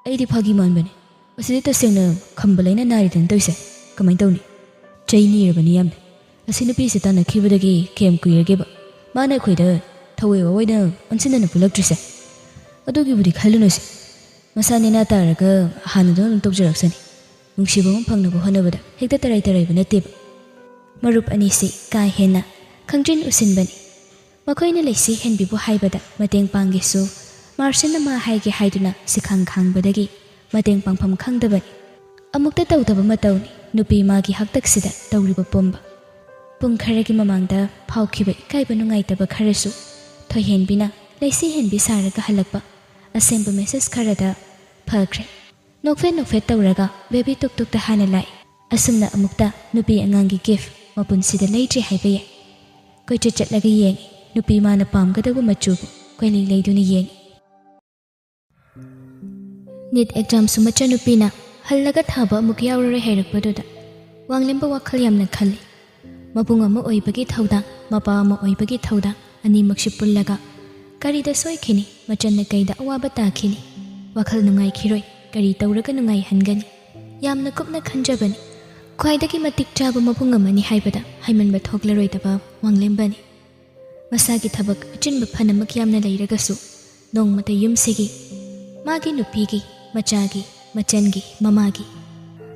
"ꯑꯩꯗꯤ ꯐꯥꯒꯤ ꯃꯥꯟꯕꯅꯦ꯫ ꯑꯁꯤꯗꯤ ꯇꯁꯦꯡꯅ ꯈꯝꯕ ꯂꯩꯅ ꯅꯥꯔꯤꯗꯅ ꯇꯧꯔꯤꯁꯦ꯫ ꯀꯃꯥꯏꯅ ꯇꯧꯅꯤ? ꯆꯩ ꯅꯤꯔꯕꯅꯤ ꯌꯥꯝꯅ꯫ ꯑꯁꯤ ꯅꯨꯄꯤꯁꯦ ꯇꯥꯟꯅꯈꯤꯕꯗꯒꯤ ꯀꯌꯥꯝ ꯀꯨꯏꯔꯒꯦꯕ ꯃꯥꯅ ꯑꯩꯈꯣꯏꯗ ꯊꯋꯥꯏ ꯋꯥꯋꯥꯏꯗ ꯑꯣꯟꯁꯤꯟꯗꯅ ꯄꯨꯜꯂꯛꯇ꯭ꯔꯤꯁꯦ? ꯑꯗꯨꯒꯤꯕꯨꯗꯤ ꯈꯜꯂꯨꯅꯨꯁꯦ꯫ ꯃꯁꯥ ꯅꯦꯅꯥ ꯇꯥꯔꯒ ꯍꯥꯟꯅꯗꯧꯅ ꯑꯗꯨꯝ ꯇꯧꯖꯔꯛꯁꯅꯤ꯫ ꯅꯨꯡꯁꯤꯕ ꯑꯃ ꯐꯪꯅꯕ ꯍꯣꯠꯅꯕꯗ ꯍꯦꯛꯇ ꯇꯔꯥꯏ ꯇꯔꯥꯏꯕ ꯅꯠꯇꯦꯕ꯫" ꯃꯔꯨꯞ ꯑꯅꯤꯁꯤ ꯀꯥ ꯍꯦꯟꯅ ꯈꯪꯖꯤꯟ ꯎꯁꯤꯟꯕꯅꯤ꯫ ꯃꯈꯣꯏꯅ ꯂꯩꯁꯤ ꯍꯦꯟꯕꯤꯕꯨ ꯍꯥꯏꯕꯗ ꯃꯇꯦꯡ ꯄꯥꯡꯒꯦꯁꯨ, ꯃꯥꯔꯁꯤꯅ ꯃꯥ ꯍꯥꯏꯒꯦ ꯍꯥꯏꯗꯨꯅ ꯁꯤꯈꯥꯡ ꯈꯥꯡꯕꯗꯒꯤ ꯃꯇꯦꯡ ꯄꯥꯡꯐꯝ ꯈꯪꯗꯕꯅꯤ꯫ ꯑꯃꯨꯛꯇ ꯇꯧꯗꯕ ꯃꯇꯧꯅꯤ ꯅꯨꯄꯤ ꯃꯥꯒꯤ ꯍꯥꯛꯇꯛꯁꯤꯗ ꯇꯧꯔꯤꯕ ꯄꯨꯝꯕ꯫ ꯄꯨꯡ ꯈꯔꯒꯤ ꯃꯃꯥꯡꯗ ꯐꯥꯎꯈꯤꯕ ꯏꯀꯥꯏꯕ ꯅꯨꯡꯉꯥꯏꯇꯕ ꯈꯔꯁꯨ ꯊꯣꯏꯍꯦꯟꯕꯤꯅ ꯂꯩꯁꯤ ꯍꯦꯟꯕꯤ ꯁꯥꯔꯒ ꯍꯜꯂꯛꯄ ꯑꯁꯦꯡꯕ message ꯈꯔꯗ ꯐꯈ꯭ꯔꯦ꯫ ꯅꯣꯛꯐꯦꯠ ꯅꯣꯛꯐꯦꯠ ꯇꯧꯔꯒ baby ꯇꯨꯛ ꯇꯨꯛꯇ ꯍꯥꯟꯅ ꯂꯥꯛꯏ꯫ ꯑꯁꯨꯝꯅ ꯑꯃꯨꯛꯇ ꯅꯨꯄꯤ ꯑꯉꯥꯡꯒꯤ gift ꯃꯄꯨꯟꯁꯤꯗ ꯂꯩꯗ꯭ꯔꯤ ꯍꯥꯏꯕ ꯌꯥꯏ꯫ ꯀꯣꯏꯆꯠ ꯆꯠꯂꯒ ꯌꯦꯡꯉꯤ꯫ ꯅꯨꯄꯤ ꯃꯥꯅ ꯄꯥꯝꯒꯗꯧꯕ ꯃꯆꯨꯕꯨ ꯀꯣꯏꯂꯩ ꯂꯩꯗꯨꯅ ꯌꯦꯡꯉꯤ꯫ NEET examꯁꯨ ꯃꯆꯟꯅꯨꯄꯤꯅ ꯍꯜꯂꯒ ꯊꯥꯕ ꯑꯃꯨꯛ ꯌꯥꯎꯔꯔꯣꯏ ꯍꯥꯏꯔꯛꯄꯗꯨꯗ ꯋꯥꯡꯂꯦꯝꯕ ꯋꯥꯈꯜ ꯌꯥꯝꯅ ꯈꯜꯂꯤ꯫ ꯃꯕꯨꯡ ꯑꯃ ꯑꯣꯏꯕꯒꯤ ꯊꯧꯗꯥꯡ, ꯃꯄꯥ ꯑꯃ ꯑꯣꯏꯕꯒꯤ ꯊꯧꯗꯥꯡ ꯑꯅꯤꯃꯛꯁꯤ ꯄꯨꯜꯂꯒ ꯀꯔꯤꯗ ꯁꯣꯏꯈꯤꯅꯤ? ꯃꯆꯟꯅ ꯀꯩꯗ ꯑꯋꯥꯕ ꯇꯥꯈꯤꯅꯤ? ꯋꯥꯈꯜ ꯅꯨꯡꯉꯥꯏꯈꯤꯔꯣꯏ꯫ ꯀꯔꯤ ꯇꯧꯔꯒ ꯅꯨꯡꯉꯥꯏꯍꯟꯒꯅꯤ? ꯌꯥꯝꯅ ꯀꯨꯞꯅ ꯈꯟꯖꯕꯅꯤ꯫ ꯈ꯭ꯋꯥꯏꯗꯒꯤ ꯃꯇꯤꯛ ꯆꯥꯕ ꯃꯕꯨꯡ ꯑꯃꯅꯤ ꯍꯥꯏꯕꯗ ꯍꯥꯏꯃꯟꯕ ꯊꯣꯛꯂꯔꯣꯏꯗꯕ ꯋꯥꯡꯂꯦꯝꯕꯅꯤ꯫ ꯃꯁꯥꯒꯤ ꯊꯕꯛ ꯑꯆꯤꯟꯕ ꯐꯅꯃꯛ ꯌꯥꯝꯅ ꯂꯩꯔꯒꯁꯨ ꯅꯣꯡꯃꯇ ꯌꯨꯝꯁꯤꯒꯤ ꯃꯥꯒꯤ ꯅꯨꯄꯤꯒꯤ, ꯃꯆꯥꯒꯤ, ꯃꯆꯟꯒꯤ, ꯃꯃꯥꯒꯤ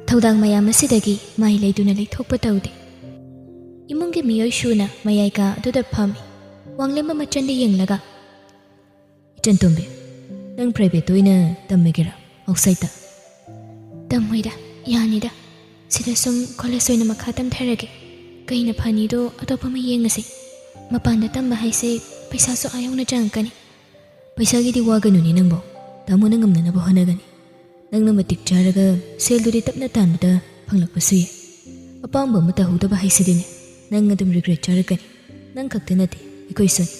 ꯊꯧꯗꯥꯡ ꯃꯌꯥꯝ ꯑꯁꯤꯗꯒꯤ ꯃꯥꯏ ꯂꯩꯗꯨꯅ ꯂꯩꯊꯣꯛꯄ ꯇꯧꯗꯦ꯫ ꯏꯃꯨꯡꯒꯤ ꯃꯤꯑꯣꯏ ꯁꯨꯅ ꯃꯌꯥꯏ ꯀꯥ ꯑꯗꯨꯗ ꯐꯝꯃꯤ꯫ ꯋꯥꯡꯂꯦꯝꯕ ꯃꯆꯟꯗ ꯌꯦꯡꯂꯒ, "ꯏꯆꯟ ꯇꯣꯝꯕꯤ, ꯅꯪ private ꯑꯣꯏꯅ ꯇꯝꯃꯒꯦꯔꯥ, outside ꯇ?" "ꯇꯝꯃꯣꯏꯗ, ꯌꯥꯅꯤꯗ꯫ ꯁꯤꯗ ꯁꯨꯝ college ꯑꯣꯏꯅ ꯃꯈꯥ ꯇꯝꯊꯔꯒꯦ꯫ ꯀꯩꯅ ꯐꯅꯤꯗꯣ ꯑꯇꯣꯞꯄ ꯑꯃ ꯌꯦꯡꯉꯁꯤ꯫ ꯃꯄꯥꯟꯗ ꯇꯝꯕ ꯍꯥꯏꯁꯦ ꯄꯩꯁꯥꯁꯨ ꯑꯥ ꯌꯧꯅ ꯆꯪꯉꯛꯀꯅꯤ꯫" "ꯄꯩꯁꯥꯒꯤꯗꯤ ꯋꯥꯒꯅꯨꯅꯦ ꯅꯪꯕꯣ꯫ ꯇꯥꯃꯣꯅ ꯉꯝꯅꯅꯕ ꯍꯣꯠꯅꯒꯅꯤ꯫ ꯅꯪꯅ ꯃꯇꯤꯛ ꯆꯥꯔꯒ ꯁꯦꯜꯗꯨꯗꯤ ꯇꯞꯅ ꯇꯥꯟꯕꯗ ꯐꯪꯂꯛꯄꯁꯨ ꯌꯥꯏ꯫ ꯑꯄꯥꯝꯕ ꯑꯃ ꯇꯧꯍꯧꯗꯕ ꯍꯥꯏꯁꯤꯗꯤꯅꯦ, ꯅꯪ ꯑꯗꯨꯝ regret ꯆꯥꯔꯛꯀꯅꯤ꯫ ꯅꯪ ꯈꯛꯇ ꯅꯠꯇꯦ, ꯑꯩꯈꯣꯏꯁꯨꯅꯤ꯫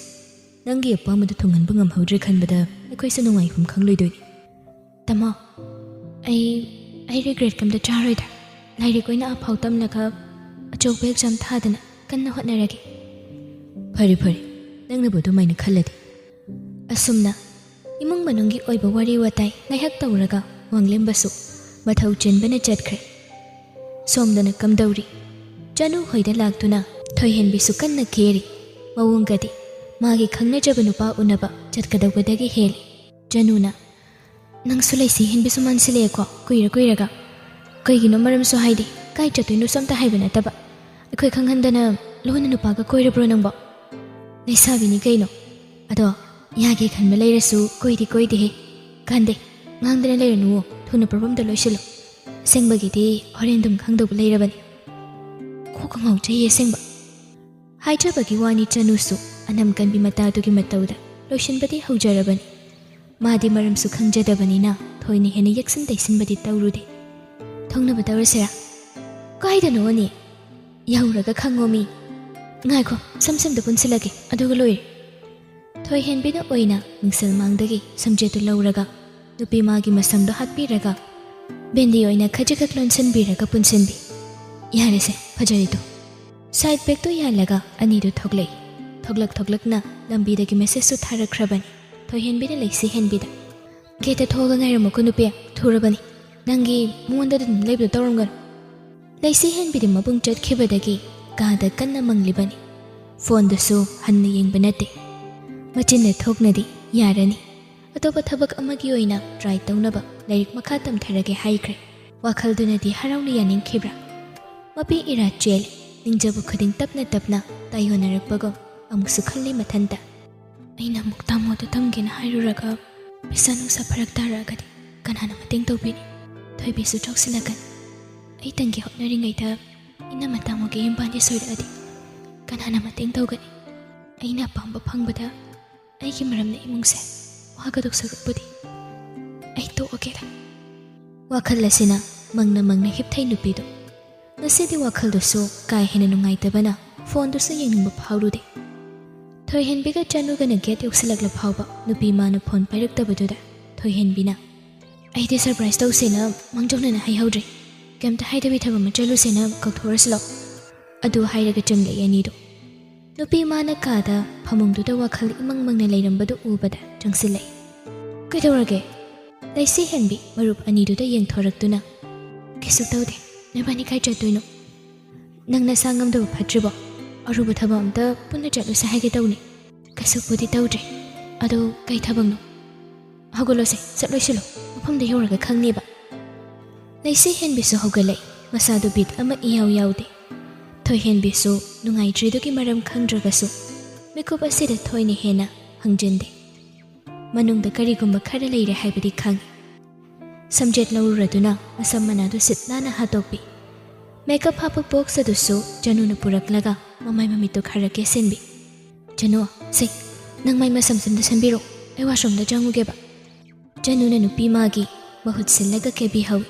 ꯅꯪꯒꯤ ꯑꯄꯥꯝꯕꯗꯨ ꯊꯨꯡꯍꯟꯕ ꯉꯝꯍꯧꯗ꯭ꯔꯦ ꯈꯟꯕꯗ ꯑꯩꯈꯣꯏꯁꯨ ꯅꯨꯡꯉꯥꯏꯐꯝ ꯈꯪꯂꯣꯏꯗꯣꯏꯅꯤ꯫" "ꯇꯥꯃꯣ, ꯑꯩ, ꯑꯩ regret ꯀꯝꯇ ꯆꯥꯔꯣꯏꯗ꯫ ꯂꯥꯏꯔꯤꯛ ꯑꯣꯏꯅ ꯑꯐꯥꯎ ꯇꯝꯂꯒ ꯑꯆꯧꯕ exam ꯊꯥꯗꯅ ꯀꯟꯅ ꯍꯣꯠꯅꯔꯒꯦ꯫" "ꯐꯔꯦ, ꯐꯔꯦ, ꯅꯪꯅꯕꯨ ꯑꯗꯨꯃꯥꯏꯅ ꯈꯜꯂꯗꯤ꯫" ꯑꯁꯨꯝꯅ ꯏꯃꯨꯡ ꯃꯅꯨꯡꯒꯤ ꯑꯣꯏꯕ ꯋꯥꯔꯤ ꯋꯥꯇꯥꯏ ꯉꯥꯏꯍꯥꯛ ꯇꯧꯔꯒ ꯋꯥꯡꯂꯦꯝꯕꯁꯨ ꯃꯊꯧ ꯆꯤꯟꯕꯅ ꯆꯠꯈ꯭ꯔꯦ꯫ ꯁꯣꯝꯗꯅ ꯀꯝꯗꯧꯔꯤ? ꯆꯅꯨ ꯍꯣꯏꯗ ꯂꯥꯛꯇꯨꯅ ꯊꯣꯏꯍꯦꯟꯕꯤꯁꯨ ꯀꯟꯅ ꯀꯦꯔꯤ꯫ ꯃꯑꯣꯡꯒꯗꯤ ꯃꯥꯒꯤ ꯈꯪꯅꯖꯕ ꯅꯨꯄꯥ ꯎꯅꯕ ꯆꯠꯀꯗꯧꯕꯗꯒꯤ ꯍꯦꯜꯂꯤ꯫ ꯆꯅꯨꯅ, "ꯅꯪꯁꯨ ꯂꯩꯁꯤ ꯍꯦꯟꯕꯤꯁꯨ ꯃꯥꯟꯁꯤꯜꯂꯛꯑꯦꯀꯣ, ꯀꯨꯏꯔ ꯀꯨꯏꯔꯒ꯫ ꯀꯩꯒꯤꯅꯣ ꯃꯔꯝꯁꯨ ꯍꯥꯏꯗꯦ, ꯀꯥꯏ ꯆꯠꯇꯣꯏꯅꯣꯁꯨ ꯑꯝꯇ ꯍꯥꯏꯕ ꯅꯠꯇꯕ꯫ ꯑꯩꯈꯣꯏ ꯈꯪꯍꯟꯗꯅ ꯂꯣꯟꯅ ꯅꯨꯄꯥꯒ ꯀꯣꯏꯔꯕ꯭ꯔꯣ ꯅꯪꯕꯣ?" "ꯂꯩꯁꯥꯕꯤꯅꯤ ꯀꯩꯅꯣ꯫ ꯑꯗꯣ ꯌꯥꯒꯦ ꯈꯟꯕ ꯂꯩꯔꯁꯨ ꯀꯣꯏꯗꯤ ꯀꯣꯏꯗꯦꯍꯦ꯫ ꯀꯥꯟꯗꯦ, ꯉꯥꯡꯗꯅ ꯂꯩꯔꯅꯨꯋꯣ, ꯊꯨꯅ ꯄ꯭ꯔꯣꯕ꯭ꯂꯦꯝꯗꯣ ꯂꯣꯏꯁꯤꯜꯂꯣ꯫ ꯑꯁꯦꯡꯕꯒꯤꯗꯤ ꯍꯣꯔꯦꯟ ꯑꯗꯨꯝ ꯈꯪꯗꯧꯕ ꯂꯩꯔꯕꯅꯤ꯫" ꯀꯣꯛꯀ ꯉꯥꯎꯖꯩꯌꯦ ꯑꯁꯦꯡꯕ꯫ ꯍꯥꯏꯖꯕꯒꯤ ꯋꯥꯅꯤ, ꯆꯅꯨꯁꯨ ꯑꯅꯝ ꯀꯟꯕꯤ ꯃꯇꯥꯗꯨꯒꯤ ꯃꯇꯧꯗ ꯂꯣꯏꯁꯤꯟꯕꯗꯤ ꯍꯧꯖꯔꯕꯅꯤ꯫ ꯃꯥꯗꯤ ꯃꯔꯝꯁꯨ ꯈꯪꯖꯗꯕꯅꯤꯅ ꯊꯣꯏꯅ ꯍꯦꯟꯅ ꯌꯦꯛꯁꯤꯟ ꯇꯩꯁꯤꯟꯕꯗꯤ ꯇꯧꯔꯨꯗꯦ꯫ "ꯊꯣꯡꯅꯕ ꯇꯧꯔꯁꯤꯔꯥ?" "ꯀꯥꯏꯗꯅꯣꯅꯦ? ꯌꯧꯔꯒ ꯈꯪꯉꯣ ꯃꯤ꯫ ꯉꯥꯏꯈꯣ, ꯁꯝ ꯁꯦꯝꯗ ꯄꯨꯟꯁꯤꯜꯂꯒꯦ, ꯑꯗꯨꯒ ꯂꯣꯏꯔꯦ꯫" ꯊꯣꯏꯍꯦꯟꯕꯤꯅ ꯑꯣꯏꯅ ꯃꯤꯡꯁꯦꯜ ꯃꯥꯡꯗꯒꯤ ꯁꯝꯖꯦꯠꯇꯨ ꯂꯧꯔꯒ ꯅꯨꯄꯤ ꯃꯥꯒꯤ ꯃꯁꯝꯗꯣ ꯍꯥꯠꯄꯤꯔꯒ ꯕꯦꯟꯗꯤ ꯑꯣꯏꯅ ꯈꯖꯤꯛꯈꯛ ꯂꯣꯟꯁꯤꯟꯕꯤꯔꯒ ꯄꯨꯟꯁꯤꯟꯕꯤ꯫ "ꯌꯥꯔꯦꯁꯦ, ꯐꯖꯔꯦꯗꯣ꯫" Side bag ꯇꯨ ꯌꯥꯜꯂꯒ ꯑꯅꯤꯗꯨ ꯊꯣꯛꯂꯛꯏ꯫ ꯊꯣꯛꯂꯛ ꯊꯣꯛꯂꯛꯅ ꯂꯝꯕꯤꯗꯒꯤ message ꯁꯨ ꯊꯥꯔꯛꯈ꯭ꯔꯕꯅꯤ ꯊꯣꯏꯍꯦꯟꯕꯤꯅ ꯂꯩꯁꯤ ꯍꯦꯟꯕꯤꯗ꯫ "Gate ꯇ ꯊꯣꯛꯑꯒ ꯉꯥꯏꯔꯝꯃꯨꯀꯣ ꯅꯨꯄꯤ, ꯊꯨꯔꯕꯅꯤ꯫ ꯅꯪꯒꯤ ꯃꯉꯣꯟꯗ ꯑꯗꯨꯝ ꯂꯩꯕꯗꯣ ꯇꯧꯔꯝꯒꯅꯨ꯫" ꯂꯩꯁꯤ ꯍꯦꯟꯕꯤꯗꯤ ꯃꯕꯨꯡ ꯆꯠꯈꯤꯕꯗꯒꯤ ꯀꯥꯗ ꯀꯟꯅ ꯃꯪꯂꯤꯕꯅꯤ꯫ Phone ꯗꯨꯁꯨ ꯍꯟꯅ ꯌꯦꯡꯕ ꯅꯠꯇꯦ꯫ ꯃꯆꯤꯟꯅ ꯊꯣꯛꯅꯗꯤ ꯌꯥꯔꯅꯤ꯫ ꯑꯇꯣꯞꯄ ꯊꯕꯛ ꯑꯃꯒꯤ ꯑꯣꯏꯅ ꯇ꯭ꯔꯥꯏ ꯇꯧꯅꯕ ꯂꯥꯏꯔꯤꯛ ꯃꯈꯥ ꯇꯝꯊꯔꯒꯦ ꯍꯥꯏꯈ꯭ꯔꯦ꯫ ꯋꯥꯈꯜꯗꯨꯅꯗꯤ ꯍꯔꯥꯎꯅ ꯌꯥꯅꯤꯡꯈꯤꯕ꯭ꯔꯥ? ꯃꯄꯤ ꯏꯔꯥ ꯆꯦꯜꯂꯤ꯫ ꯅꯤꯡꯖꯕ ꯈꯨꯗꯤꯡ ꯇꯞꯅ ꯇꯞꯅ ꯇꯥꯏꯌꯣꯟꯅꯔꯛꯄꯒꯨꯝ ꯑꯃꯨꯛꯁꯨ ꯈꯜꯂꯤ ꯃꯊꯟꯇ꯫ ꯑꯩꯅ ꯑꯃꯨꯛ ꯇꯥꯃꯣꯗ ꯇꯝꯒꯦꯅ ꯍꯥꯏꯔꯨꯔꯒ ꯄꯩꯁꯥ ꯅꯨꯡꯁꯥ ꯐꯔꯛ ꯇꯥꯔꯛꯑꯒꯗꯤ ꯀꯅꯥꯅ ꯃꯇꯦꯡ ꯇꯧꯕꯤꯅꯤ? ꯊꯣꯏꯕꯤꯁꯨ ꯆꯥꯎꯁꯤꯜꯂꯛꯀꯅꯤ꯫ ꯑꯩ ꯇꯝꯒꯦ ꯍꯣꯠꯅꯔꯤꯉꯩꯗ ꯏꯅꯝꯃ ꯇꯥꯃꯣꯒꯤ ꯌꯨꯝꯕꯥꯟꯗꯤ ꯁꯣꯏꯔꯛꯑꯗꯤ ꯀꯅꯥꯅ ꯃꯇꯦꯡ ꯇꯧꯒꯅꯤ? ꯑꯩꯅ ꯑꯄꯥꯝꯕ ꯐꯪꯕꯗ ꯑꯩꯒꯤ ꯃꯔꯝꯅ ꯏꯃꯨꯡꯁꯦ ꯋꯥꯒꯗꯧ ꯁꯔꯨꯛꯄꯨꯗꯤ ꯑꯩ ꯇꯣꯛꯑꯒꯦꯗ꯫ ꯋꯥꯈꯜ ꯑꯁꯤꯅ ꯃꯪꯅ ꯃꯪꯅ ꯍꯤꯞꯊꯩ ꯅꯨꯄꯤꯗꯨ꯫ ꯉꯁꯤꯗꯤ ꯋꯥꯈꯜꯗꯨꯁꯨ ꯀꯥ ꯍꯦꯟꯅ ꯅꯨꯡꯉꯥꯏꯇꯕꯅ ꯐꯣꯟꯗꯨꯁꯨ ꯌꯦꯡꯅꯤꯡꯕ ꯐꯥꯎꯔꯨꯗꯦ꯫ ꯊꯣꯏꯍꯦꯟꯕꯤꯒ ꯆꯅꯨꯒꯅ ꯒꯦꯠ ꯌꯧꯁꯤꯜꯂꯛꯂ ꯐꯥꯎꯕ ꯅꯨꯄꯤ ꯃꯥꯅ ꯐꯣꯟ ꯄꯥꯏꯔꯛꯇꯕꯗꯨꯗ ꯊꯣꯏꯍꯦꯟꯕꯤꯅ, "ꯑꯩꯗꯤ ꯁꯔꯄ꯭ꯔꯥꯏꯖ ꯇꯧꯁꯦꯅ ꯃꯥꯡꯖꯧꯅꯅ ꯍꯥꯏꯍꯧꯗ꯭ꯔꯦ꯫ ꯀꯩꯝꯇ ꯍꯥꯏꯗꯕꯤ ꯊꯕꯛ ꯑꯃ ꯆꯠꯂꯨꯁꯦꯅ ꯀꯧꯊꯣꯛꯑꯁꯤꯂꯣ?" ꯑꯗꯨ ꯍꯥꯏꯔꯒ ꯆꯪꯂꯛꯏ ꯑꯅꯤꯗꯨ꯫ ꯅꯨꯄꯤ ꯃꯥꯅ ꯀꯥꯗ ꯐꯃꯨꯡꯗꯨꯗ ꯋꯥꯈꯜ ꯏꯃꯪ ꯃꯪꯅ ꯂꯩꯔꯝꯕꯗꯨ ꯎꯕꯗ ꯆꯪꯁꯤꯜꯂꯛꯏ꯫ "ꯀꯩꯗꯧꯔꯒꯦ?" ꯂꯩꯁꯤ ꯍꯦꯟꯕꯤ ꯃꯔꯨꯞ ꯑꯅꯤꯗꯨꯗ ꯌꯦꯡꯊꯣꯔꯛꯇꯨꯅ, "ꯀꯩꯁꯨ ꯇꯧꯗꯦ꯫ ꯅꯕꯥꯅꯤ ꯀꯥꯏ ꯆꯠꯇꯣꯏꯅꯣ? ꯅꯪ ꯅꯁꯥ ꯉꯝꯗꯕ ꯐꯠꯇ꯭ꯔꯤꯕꯣ? ꯑꯔꯨꯕ ꯊꯕꯛ ꯑꯝꯇ ꯄꯨꯟꯅ ꯆꯠꯂꯨꯁꯦ ꯍꯥꯏꯒꯦ ꯇꯧꯅꯤ꯫ ꯀꯩꯁꯨꯕꯨꯗꯤ ꯇꯧꯗ꯭ꯔꯦ꯫ ꯑꯗꯣ ꯀꯩ ꯊꯕꯛꯅꯣ? ꯍꯧꯒꯠꯂꯣꯁꯦ, ꯆꯠꯂꯣꯏꯁꯤꯜꯂꯣ, ꯃꯐꯝꯗ ꯌꯧꯔꯒ ꯈꯪꯅꯦꯕ꯫" ꯂꯩꯁꯤ ꯍꯦꯟꯕꯤꯁꯨ ꯍꯧꯒꯠꯂꯛꯏ꯫ ꯃꯁꯥꯗꯨ ꯕꯤꯠ ꯑꯃ ꯏꯌꯥꯎ ꯌꯥꯎꯗꯦ꯫ ꯊꯣꯏꯍꯦꯟꯕꯤꯁꯨ ꯅꯨꯡꯉꯥꯏꯇ꯭ꯔꯤꯗꯨꯒꯤ ꯃꯔꯝ ꯈꯪꯗ꯭ꯔꯒꯁꯨ ꯃꯤꯀꯨꯞ ꯑꯁꯤꯗ ꯊꯣꯏꯅ ꯍꯦꯟꯅ ꯍꯪꯖꯤꯟꯗꯦ꯫ ꯃꯅꯨꯡꯗ ꯀꯔꯤꯒꯨꯝꯕ ꯈꯔ ꯂꯩꯔꯦ ꯍꯥꯏꯕꯗꯤ ꯈꯪꯏ꯫ ꯁꯝꯖꯦꯠ ꯂꯧꯔꯨꯔꯗꯨꯅ ꯃꯁꯝ ꯃꯅꯥꯗꯨ ꯁꯤꯠ ꯅꯥꯟꯅ ꯍꯥꯠꯇꯣꯛꯄꯤ꯫ ꯃꯦꯀꯞ ꯍꯥꯞꯄ ꯕꯣꯛꯁ ꯑꯗꯨꯁꯨ ꯆꯅꯨꯅ ꯄꯨꯔꯛꯂꯒ ꯃꯃꯥꯏ ꯃꯃꯤꯠꯇꯨ ꯈꯔ ꯀꯦꯁꯤꯟꯕꯤ꯫ "ꯆꯅꯨ, ꯁꯦ, ꯅꯪ ꯃꯥꯏ ꯃꯁꯝꯁꯦ ꯑꯝꯇ ꯁꯦꯝꯕꯤꯔꯣ, ꯑꯩ ꯋꯥꯁꯔꯨꯝꯗ ꯆꯪꯉꯨꯒꯦꯕ꯫" ꯆꯅꯨꯅ ꯅꯨꯄꯤ ꯃꯥꯒꯤ ꯃꯍꯨꯠ ꯁꯤꯜꯂꯒ ꯀꯦꯕꯤꯍꯧꯏ꯫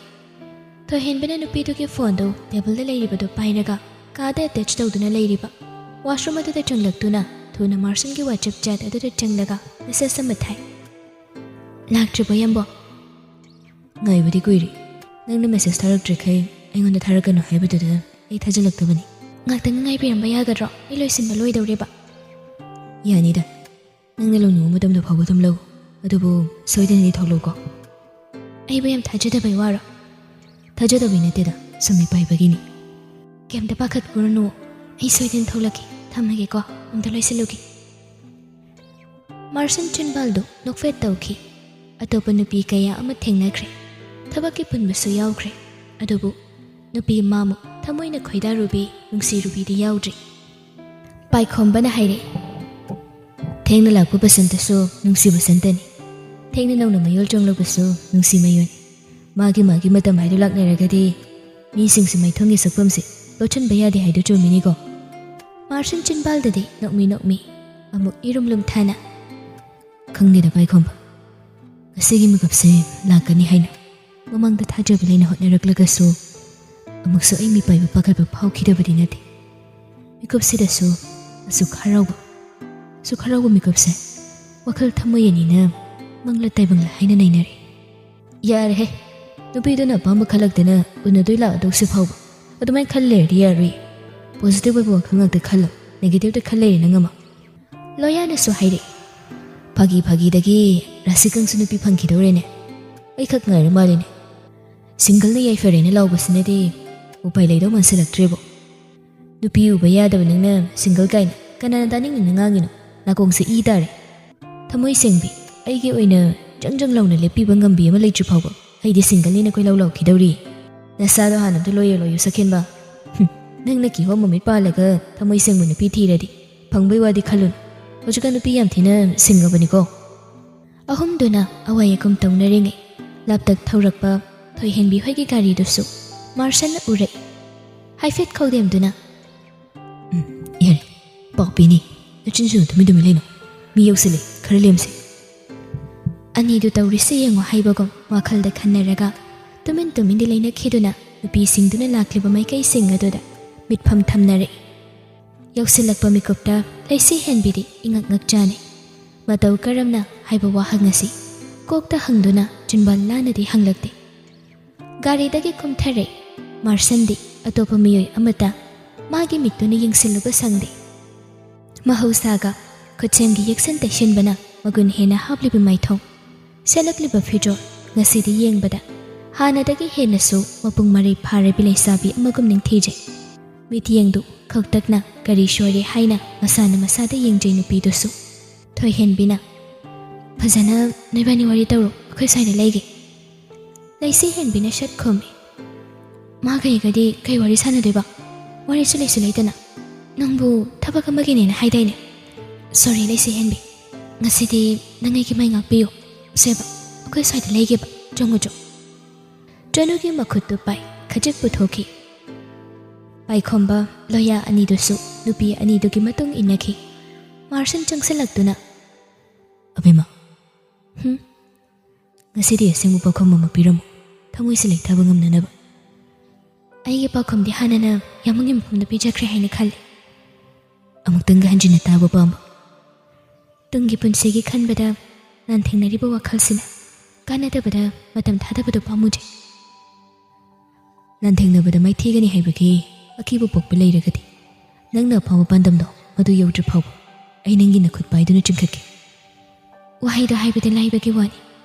ꯊꯣꯏꯍꯦꯟꯕꯅ ꯅꯨꯄꯤꯗꯨꯒꯤ ꯐꯣꯟꯗꯨ ꯇꯦꯕꯜꯗ ꯂꯩꯔꯤꯕꯗꯨ ꯄꯥꯏꯔꯒ ꯀꯥꯗ ꯑꯦꯇꯦꯆ ꯇꯧꯗꯨꯅ ꯂꯩꯔꯤꯕ ꯋꯥꯁꯔꯨꯝ ꯑꯗꯨꯗ ꯆꯪꯂꯛꯇꯨꯅ ꯊꯨꯅ ꯃꯥꯔꯁꯟꯒꯤ ꯋꯥꯆꯦꯞ ꯆꯦꯠ ꯑꯗꯨꯗ ꯆꯪꯂꯒ ꯃꯦꯁꯦꯖ ꯑꯃ ꯊꯥꯏ꯫ "ꯂꯥꯛꯇ꯭ꯔꯤꯕꯣ, ꯌꯥꯝꯕꯣ?" "ꯉꯥꯏꯕꯗꯤ ꯀꯨꯏꯔꯦ꯫ ꯅꯪꯅ ꯃꯦꯁꯦꯖ ꯊꯥꯔꯛꯇ꯭ꯔꯤꯈꯩ ꯑꯩꯉꯣꯟꯗ ꯊꯥꯔꯛꯀꯅꯨ ꯍꯥꯏꯕꯗꯨꯗ ꯑꯩ ꯊꯥꯖꯤꯜꯂꯛꯇꯕꯅꯤ꯫" "ꯉꯥꯛꯇꯪ ꯉꯥꯏꯕꯤꯔꯝꯕ ꯌꯥꯒꯗ꯭ꯔꯣ? ꯑꯩ ꯂꯣꯏꯁꯤꯟꯕ ꯂꯣꯏꯗꯧꯔꯦꯕ꯫" "ꯌꯥꯅꯤꯗ꯫ ꯅꯪꯅ ꯂꯧꯅꯤꯡꯕ ꯃꯇꯝꯗ ꯐꯥꯎꯕ ꯑꯗꯨꯝ ꯂꯧ꯫ ꯑꯗꯨꯕꯨ ꯁꯣꯏꯗꯅꯗꯤ ꯊꯣꯛꯂꯛꯎꯀꯣ꯫" "ꯑꯩꯕꯨ ꯌꯥꯝ ꯊꯥꯖꯗꯕꯩ ꯋꯥꯔꯣ?" "ꯊꯥꯖꯗꯕꯩ ꯅꯠꯇꯦꯗ, ꯁꯨꯝ ꯃꯤꯄꯥꯏꯕꯒꯤꯅꯤ꯫" "ꯀꯩꯝꯇ ꯄꯥꯈꯠꯀꯨꯔꯅꯨ, ꯑꯩ ꯁꯣꯏꯗꯅ ꯊꯣꯛꯂꯛꯀꯦ꯫ ꯊꯝꯃꯒꯦꯀꯣ, ꯑꯝꯇ ꯂꯣꯏꯁꯤꯜꯂꯨꯒꯦ꯫" ꯃꯥꯔꯁꯟ ꯆꯤꯟꯕꯥꯜꯗꯨ ꯅꯣꯛꯐꯦꯠ ꯇꯧꯈꯤ꯫ ꯑꯇꯣꯞꯄ ꯅꯨꯄꯤ ꯀꯌꯥ ꯑꯃ ꯊꯦꯡꯅꯈ꯭ꯔꯦ, ꯊꯕꯛꯀꯤ ꯄꯨꯟꯕꯁꯨ ꯌꯥꯎꯈ꯭ꯔꯦ꯫ ꯑꯗꯨꯕꯨ ꯅꯨꯄꯤ ꯑꯃꯃꯨꯛ ꯊꯃꯣꯏꯅ ꯈꯣꯏꯗꯥꯔꯨꯕꯤ, ꯅꯨꯡꯁꯤꯔꯨꯕꯤꯗꯤ ꯌꯥꯎꯗ꯭ꯔꯤ꯫ ꯄꯥꯏꯈꯣꯝꯕꯅ ꯍꯥꯏꯔꯛꯏ, "ꯊꯦꯡꯅ ꯂꯥꯛꯄ ꯕꯁꯟꯇꯁꯨ ꯅꯨꯡꯁꯤ ꯕꯁꯟꯇꯅꯤ, ꯊꯦꯡꯅ ꯅꯧꯅ ꯃꯌꯣꯜ ꯆꯣꯡꯂꯛꯄꯁꯨ ꯅꯨꯡꯁꯤ ꯃꯌꯣꯜꯅꯤ꯫ ꯃꯥꯒꯤ ꯃꯥꯒꯤ ꯃꯇꯝ ꯍꯥꯏꯗꯨ ꯂꯥꯛꯅꯔꯒꯗꯤ ꯃꯤꯁꯤꯡꯁꯦ ꯃꯩꯊꯣꯡꯒꯤ ꯁꯛꯐꯝꯁꯦ ꯂꯣꯠꯁꯤꯟꯕ ꯌꯥꯗꯦ ꯍꯥꯏꯗꯨ ꯆꯨꯝꯃꯤꯅꯤꯀꯣ?" ꯃꯥꯔꯁꯟ ꯆꯤꯟꯕꯥꯜꯗꯗꯤ ꯅꯣꯛꯃꯤ ꯅꯣꯛꯃꯤ ꯑꯃꯨꯛ ꯏꯔꯨꯝ ꯂꯨꯝꯊꯥꯅ, "ꯈꯪꯗꯦꯗ ꯄꯥꯏꯈꯣꯝꯕ, ꯉꯁꯤꯒꯤ ꯃꯤꯀꯞꯁꯦ ꯂꯥꯛꯀꯅꯤ ꯍꯥꯏꯅ ꯃꯃꯥꯡꯗ ꯊꯥꯖꯕ ꯂꯩꯅ ꯍꯣꯠꯅꯔꯛꯂꯒꯁꯨ ꯑꯃꯨꯛꯁꯨ ꯑꯩ ꯃꯤꯄꯥꯏꯕ ꯄꯥꯈꯠꯄ ꯐꯥꯎꯈꯤꯗꯕꯗꯤ ꯅꯠꯇꯦ꯫ ꯃꯤꯀꯨꯞꯁꯤꯗꯁꯨ ꯑꯁꯨꯛ ꯍꯔꯥꯎꯕ, ꯑꯁꯨꯛ ꯍꯔꯥꯎꯕ ꯃꯤꯀꯨꯞꯁꯦ ꯋꯥꯈꯜ ꯊꯃꯣꯏ ꯑꯅꯤꯅ ꯃꯪꯂ ꯇꯥꯏꯕꯪꯂ ꯍꯥꯏꯅ ꯅꯩꯅꯔꯦ꯫ ꯌꯥꯔꯦꯍꯦ, ꯅꯨꯄꯤꯗꯨꯅ ꯑꯄꯥꯝꯕ ꯈꯜꯂꯛꯇꯅ ꯎꯅꯗꯣꯏ ꯂꯥꯛꯑꯗꯧꯁꯤ ꯐꯥꯎꯕ ꯑꯗꯨꯃꯥꯏꯅ ꯈꯜ ꯂꯩꯔꯗꯤ ꯌꯥꯔꯣꯏ꯫ ꯄꯣꯖꯤꯇꯤꯚ ꯑꯣꯏꯕ ꯋꯥꯈꯜ ꯉꯥꯛꯇ ꯈꯜꯂꯣ, ꯅꯦꯒꯦꯇꯤꯚꯇ ꯈꯜ ꯂꯩꯔꯦ ꯅꯪ ꯑꯃ꯫" ꯂꯣꯌꯥꯅꯁꯨ ꯍꯥꯏꯔꯛꯏ, "ꯐꯥꯒꯤ ꯐꯥꯒꯤꯗꯒꯤ ꯔꯥꯁꯤꯀꯪꯁꯨ ꯅꯨꯄꯤ ꯐꯪꯈꯤꯗꯧꯔꯦꯅꯦ꯫ ꯑꯩꯈꯛ ꯉꯥꯏꯔ ꯃꯥꯜꯂꯦꯅꯦ꯫ ꯁꯤꯡꯒꯜꯅ ꯌꯥꯏꯐꯔꯦꯅ ꯂꯥꯎꯕꯁꯤꯅꯗꯤ ꯎꯄꯥꯏ ꯂꯩꯗꯧ ꯃꯥꯟꯁꯤꯜꯂꯛꯇ꯭ꯔꯦꯕꯣ꯫ ꯅꯨꯄꯤ ꯎꯕ ꯌꯥꯗꯕ ꯅꯪꯅ ꯁꯤꯡꯒꯜ ꯀꯥꯏꯅ ꯀꯅꯥꯅ ꯇꯥꯅꯤꯡꯅ ꯉꯥꯡꯉꯤꯅꯣ? ꯅꯥꯀꯣꯡꯁꯦ ꯏ ꯇꯥꯔꯦ꯫ ꯊꯃꯣꯏ ꯁꯦꯡꯕꯤ, ꯑꯩꯒꯤ ꯑꯣꯏꯅ ꯖꯪ ꯖꯪ ꯂꯥꯎꯅ ꯂꯦꯞꯄꯤꯕ ꯉꯝꯕꯤ ꯑꯃ ꯂꯩꯇ꯭ꯔꯤ ꯐꯥꯎꯕ ꯑꯩꯗꯤ ꯁꯤꯡꯒꯜꯅꯤꯅ ꯀꯣꯏꯂꯥꯎ ꯂꯥꯎꯈꯤꯗꯧꯔꯤ꯫ ꯅꯁꯥꯗꯣ ꯍꯥꯟꯅ ꯑꯝꯇ ꯂꯣꯏꯌꯣ, ꯂꯣꯏꯌꯣ ꯁꯛꯍꯦꯟꯕ꯫ ꯍꯨꯝ, ꯅꯪꯅ ꯀꯤꯍꯣꯝ ꯃꯃꯤꯠ ꯄꯥꯜꯂꯒ ꯊꯃꯣꯏ ꯁꯦꯡꯕ ꯅꯨꯄꯤ ꯊꯤꯔꯗꯤ ꯐꯪꯕꯩ ꯋꯥꯗꯤ ꯈꯜꯂꯨꯅꯨ꯫ ꯍꯧꯖꯤꯛꯀꯥꯟ ꯅꯨꯄꯤ ꯌꯥꯝ ꯊꯤꯅ ꯁꯤꯡꯉꯕꯅꯤꯀꯣ꯫" ꯑꯍꯨꯝꯗꯨꯅ ꯑꯋꯥꯏ ꯑꯈꯨꯝ ꯇꯧꯅꯔꯤꯉꯩ ꯂꯥꯞꯇꯛ ꯊꯧꯔꯛꯄ ꯊꯣꯏꯍꯦꯟꯕꯤ ꯍꯣꯏꯒꯤ ꯒꯥꯔꯤꯗꯨꯁꯨ ꯃꯥꯔꯁꯟꯅ ꯎꯔꯛꯏ꯫ ꯍꯥꯏꯐꯦꯠ ꯈꯧꯗꯦꯝꯗꯨꯅ, "ꯎꯝ, ꯌꯥꯔꯦ, ꯄꯥꯎ ꯄꯤꯅꯤ꯫ ꯅꯆꯤꯟꯁꯨ ꯇꯨꯃꯤꯟ ꯇꯨꯃꯤꯟ ꯂꯩꯅꯣ꯫ ꯃꯤ ꯌꯧꯁꯤꯜꯂꯦ, ꯈꯔ ꯂꯦꯝꯁꯦ꯫" ꯑꯅꯤꯗꯨ ꯇꯧꯔꯤꯁꯦ ꯌꯦꯡꯉꯣ ꯍꯥꯏꯕꯒꯨꯝ ꯋꯥꯈꯜꯗ ꯈꯟꯅꯔꯒ ꯇꯨꯃꯤꯟ ꯇꯨꯃꯤꯟꯗꯤ ꯂꯩꯅꯈꯤꯗꯨꯅ ꯅꯨꯄꯤꯁꯤꯡꯗꯨꯅ ꯂꯥꯛꯂꯤꯕ ꯃꯥꯏꯀꯩꯁꯤꯡ ꯑꯗꯨꯗ ꯃꯤꯠꯐꯝ ꯊꯝꯅꯔꯛꯏ꯫ ꯌꯧꯁꯤꯜꯂꯛꯄ ꯃꯤꯀꯨꯞꯇ ꯂꯩꯁꯤ ꯍꯦꯟꯕꯤꯗꯤ ꯏꯉꯛ ꯉꯛꯆꯥꯅꯩ꯫ ꯃꯇꯧ ꯀꯔꯝꯅ ꯍꯥꯏꯕ ꯋꯥꯍꯪ ꯑꯁꯤ ꯀꯣꯛꯇ ꯍꯪꯗꯨꯅ ꯆꯤꯟꯕꯥꯜ ꯂꯥꯟꯅꯗꯤ ꯍꯪꯂꯛꯇꯦ꯫ ꯒꯥꯔꯤꯗꯒꯤ ꯀꯨꯝꯊꯔꯦ꯫ ꯃꯥꯔꯁꯟꯗꯤ ꯑꯇꯣꯞꯄ ꯃꯤꯑꯣꯏ ꯑꯃꯠꯇ ꯃꯥꯒꯤ ꯃꯤꯠꯇꯨꯅ ꯌꯦꯡꯁꯤꯜꯂꯨꯕ ꯁꯪꯗꯦ꯫ ꯃꯍꯧꯁꯥꯒ ꯈꯨꯠꯁꯦꯝꯒꯤ ꯌꯦꯛꯁꯤꯟ ꯇꯩꯁꯤꯟꯕꯅ ꯃꯒꯨꯟ ꯍꯦꯟꯅ ꯍꯥꯞꯂꯤꯕ ꯃꯥꯏꯊꯣꯡ, ꯁꯦꯠꯂꯛꯂꯤꯕ ꯐꯤꯖꯣꯜ ꯉꯁꯤꯗꯤ ꯌꯦꯡꯕꯗ ꯍꯥꯟꯅꯗꯒꯤ ꯍꯦꯟꯅꯁꯨ ꯃꯄꯨꯡ ꯃꯔꯩ ꯐꯥꯔꯕꯤ ꯂꯩꯁꯥꯕꯤ ꯑꯃꯒꯨꯝ ꯅꯤꯡꯊꯤꯖꯩ꯫ ꯃꯤꯠꯌꯦꯡꯗꯨ ꯈꯛꯇꯛꯅ ꯀꯔꯤ ꯁꯣꯏꯔꯦ ꯍꯥꯏꯅ ꯃꯁꯥꯅ ꯃꯁꯥꯗ ꯌꯦꯡꯖꯩ ꯅꯨꯄꯤꯗꯨꯁꯨ꯫ ꯊꯣꯏꯍꯦꯟꯕꯤꯅ, "ꯐꯖꯅ ꯅꯣꯏꯕꯥꯅꯤ ꯋꯥꯔꯤ ꯇꯧꯔꯣ, ꯑꯩꯈꯣꯏ ꯁ꯭ꯋꯥꯏꯗ ꯂꯩꯒꯦ꯫" ꯂꯩꯁꯤ ꯍꯦꯟꯕꯤꯅ ꯁꯠ ꯈꯨꯝꯃꯤ꯫ "ꯃꯥꯒ ꯑꯩꯒꯗꯤ ꯀꯩ ꯋꯥꯔꯤ ꯁꯥꯟꯅꯗꯣꯏꯕ? ꯋꯥꯔꯤꯁꯨ ꯂꯩꯁꯨ ꯂꯩꯇꯅ꯫ ꯅꯪꯕꯨ ꯊꯕꯛ ꯑꯃꯒꯤꯅꯦꯅ ꯍꯥꯏꯗꯥꯏꯅꯦ? ꯁꯣꯔꯤ ꯂꯩꯁꯤ ꯍꯦꯟꯕꯤ, ꯉꯁꯤꯗꯤ ꯅꯪ ꯑꯩꯒꯤ ꯃꯩ ꯉꯥꯛꯄꯤꯌꯨ꯫ ꯁꯦꯕ, ꯑꯩꯈꯣꯏ ꯁ꯭ꯋꯥꯏꯗ ꯂꯩꯒꯦꯕ, ꯆꯪꯉꯨ ꯆꯣ꯫" ꯇꯅꯨꯒꯤ ꯃꯈꯨꯠꯇꯨ ꯄꯥꯏ, ꯈꯖꯤꯛ ꯄꯨꯊꯣꯛꯈꯤ꯫ ꯄꯥꯏꯈꯣꯝꯕ, ꯂꯣꯌꯥ ꯑꯅꯤꯗꯨꯁꯨ ꯅꯨꯄꯤ ꯑꯅꯤꯗꯨꯒꯤ ꯃꯇꯨꯡ ꯏꯟꯅꯈꯤ꯫ ꯃꯥꯔꯁꯟ ꯆꯪꯁꯤꯜꯂꯛꯇꯨꯅ, "ꯑꯕꯦꯝꯃ, ꯍꯨꯝ? ꯉꯁꯤꯗꯤ ꯑꯁꯦꯡꯕ ꯄꯥꯎꯈꯨꯝ ꯑꯃ ꯄꯤꯔꯝꯃꯨ, ꯊꯃꯣꯏꯁꯦ ꯂꯩꯊꯕ ꯉꯝꯅꯅꯕ꯫" "ꯑꯩꯒꯤ ꯄꯥꯎꯈꯨꯝꯗꯤ ꯍꯥꯟꯅꯅ ꯌꯥꯝꯕꯨꯡꯒꯤ ꯃꯐꯝꯗ ꯄꯤꯖꯈ꯭ꯔꯦ ꯍꯥꯏꯅ ꯈꯜꯂꯤ꯫" "ꯑꯃꯨꯛꯇꯪꯒ ꯍꯟꯖꯤꯟꯅ ꯇꯥꯕ ꯄꯥꯝꯕ꯫" "ꯇꯨꯡꯒꯤ ꯄꯨꯟꯁꯤꯒꯤ ꯈꯟꯕꯗ ꯂꯥꯟꯊꯦꯡꯅꯔꯤꯕ ꯋꯥꯈꯜꯁꯤꯅ ꯀꯥꯟꯅꯗꯕꯗ ꯃꯇꯝ ꯊꯥꯗꯕꯗꯨ ꯄꯥꯝꯃꯨꯗꯦ꯫" "ꯂꯥꯟꯊꯦꯡꯅꯕꯗ ꯃꯥꯏꯊꯤꯒꯅꯤ ꯍꯥꯏꯕꯒꯤ ꯑꯀꯤꯕ ꯄꯣꯛꯄ ꯂꯩꯔꯒꯗꯤ, ꯅꯪꯅ ꯑꯐꯥꯎꯕ ꯄꯥꯟꯗꯝꯗꯣ ꯃꯗꯨ ꯌꯧꯗ꯭ꯔꯤ ꯐꯥꯎꯕ ꯑꯩ ꯅꯪꯒꯤ ꯅꯈꯨꯠ ꯄꯥꯏꯗꯨꯅ ꯆꯤꯡꯈꯠꯀꯦ꯫" "ꯋꯥꯍꯩꯗꯣ ꯍꯥꯏꯕꯗꯤ ꯂꯥꯏꯕꯒꯤ ꯋꯥꯅꯤ,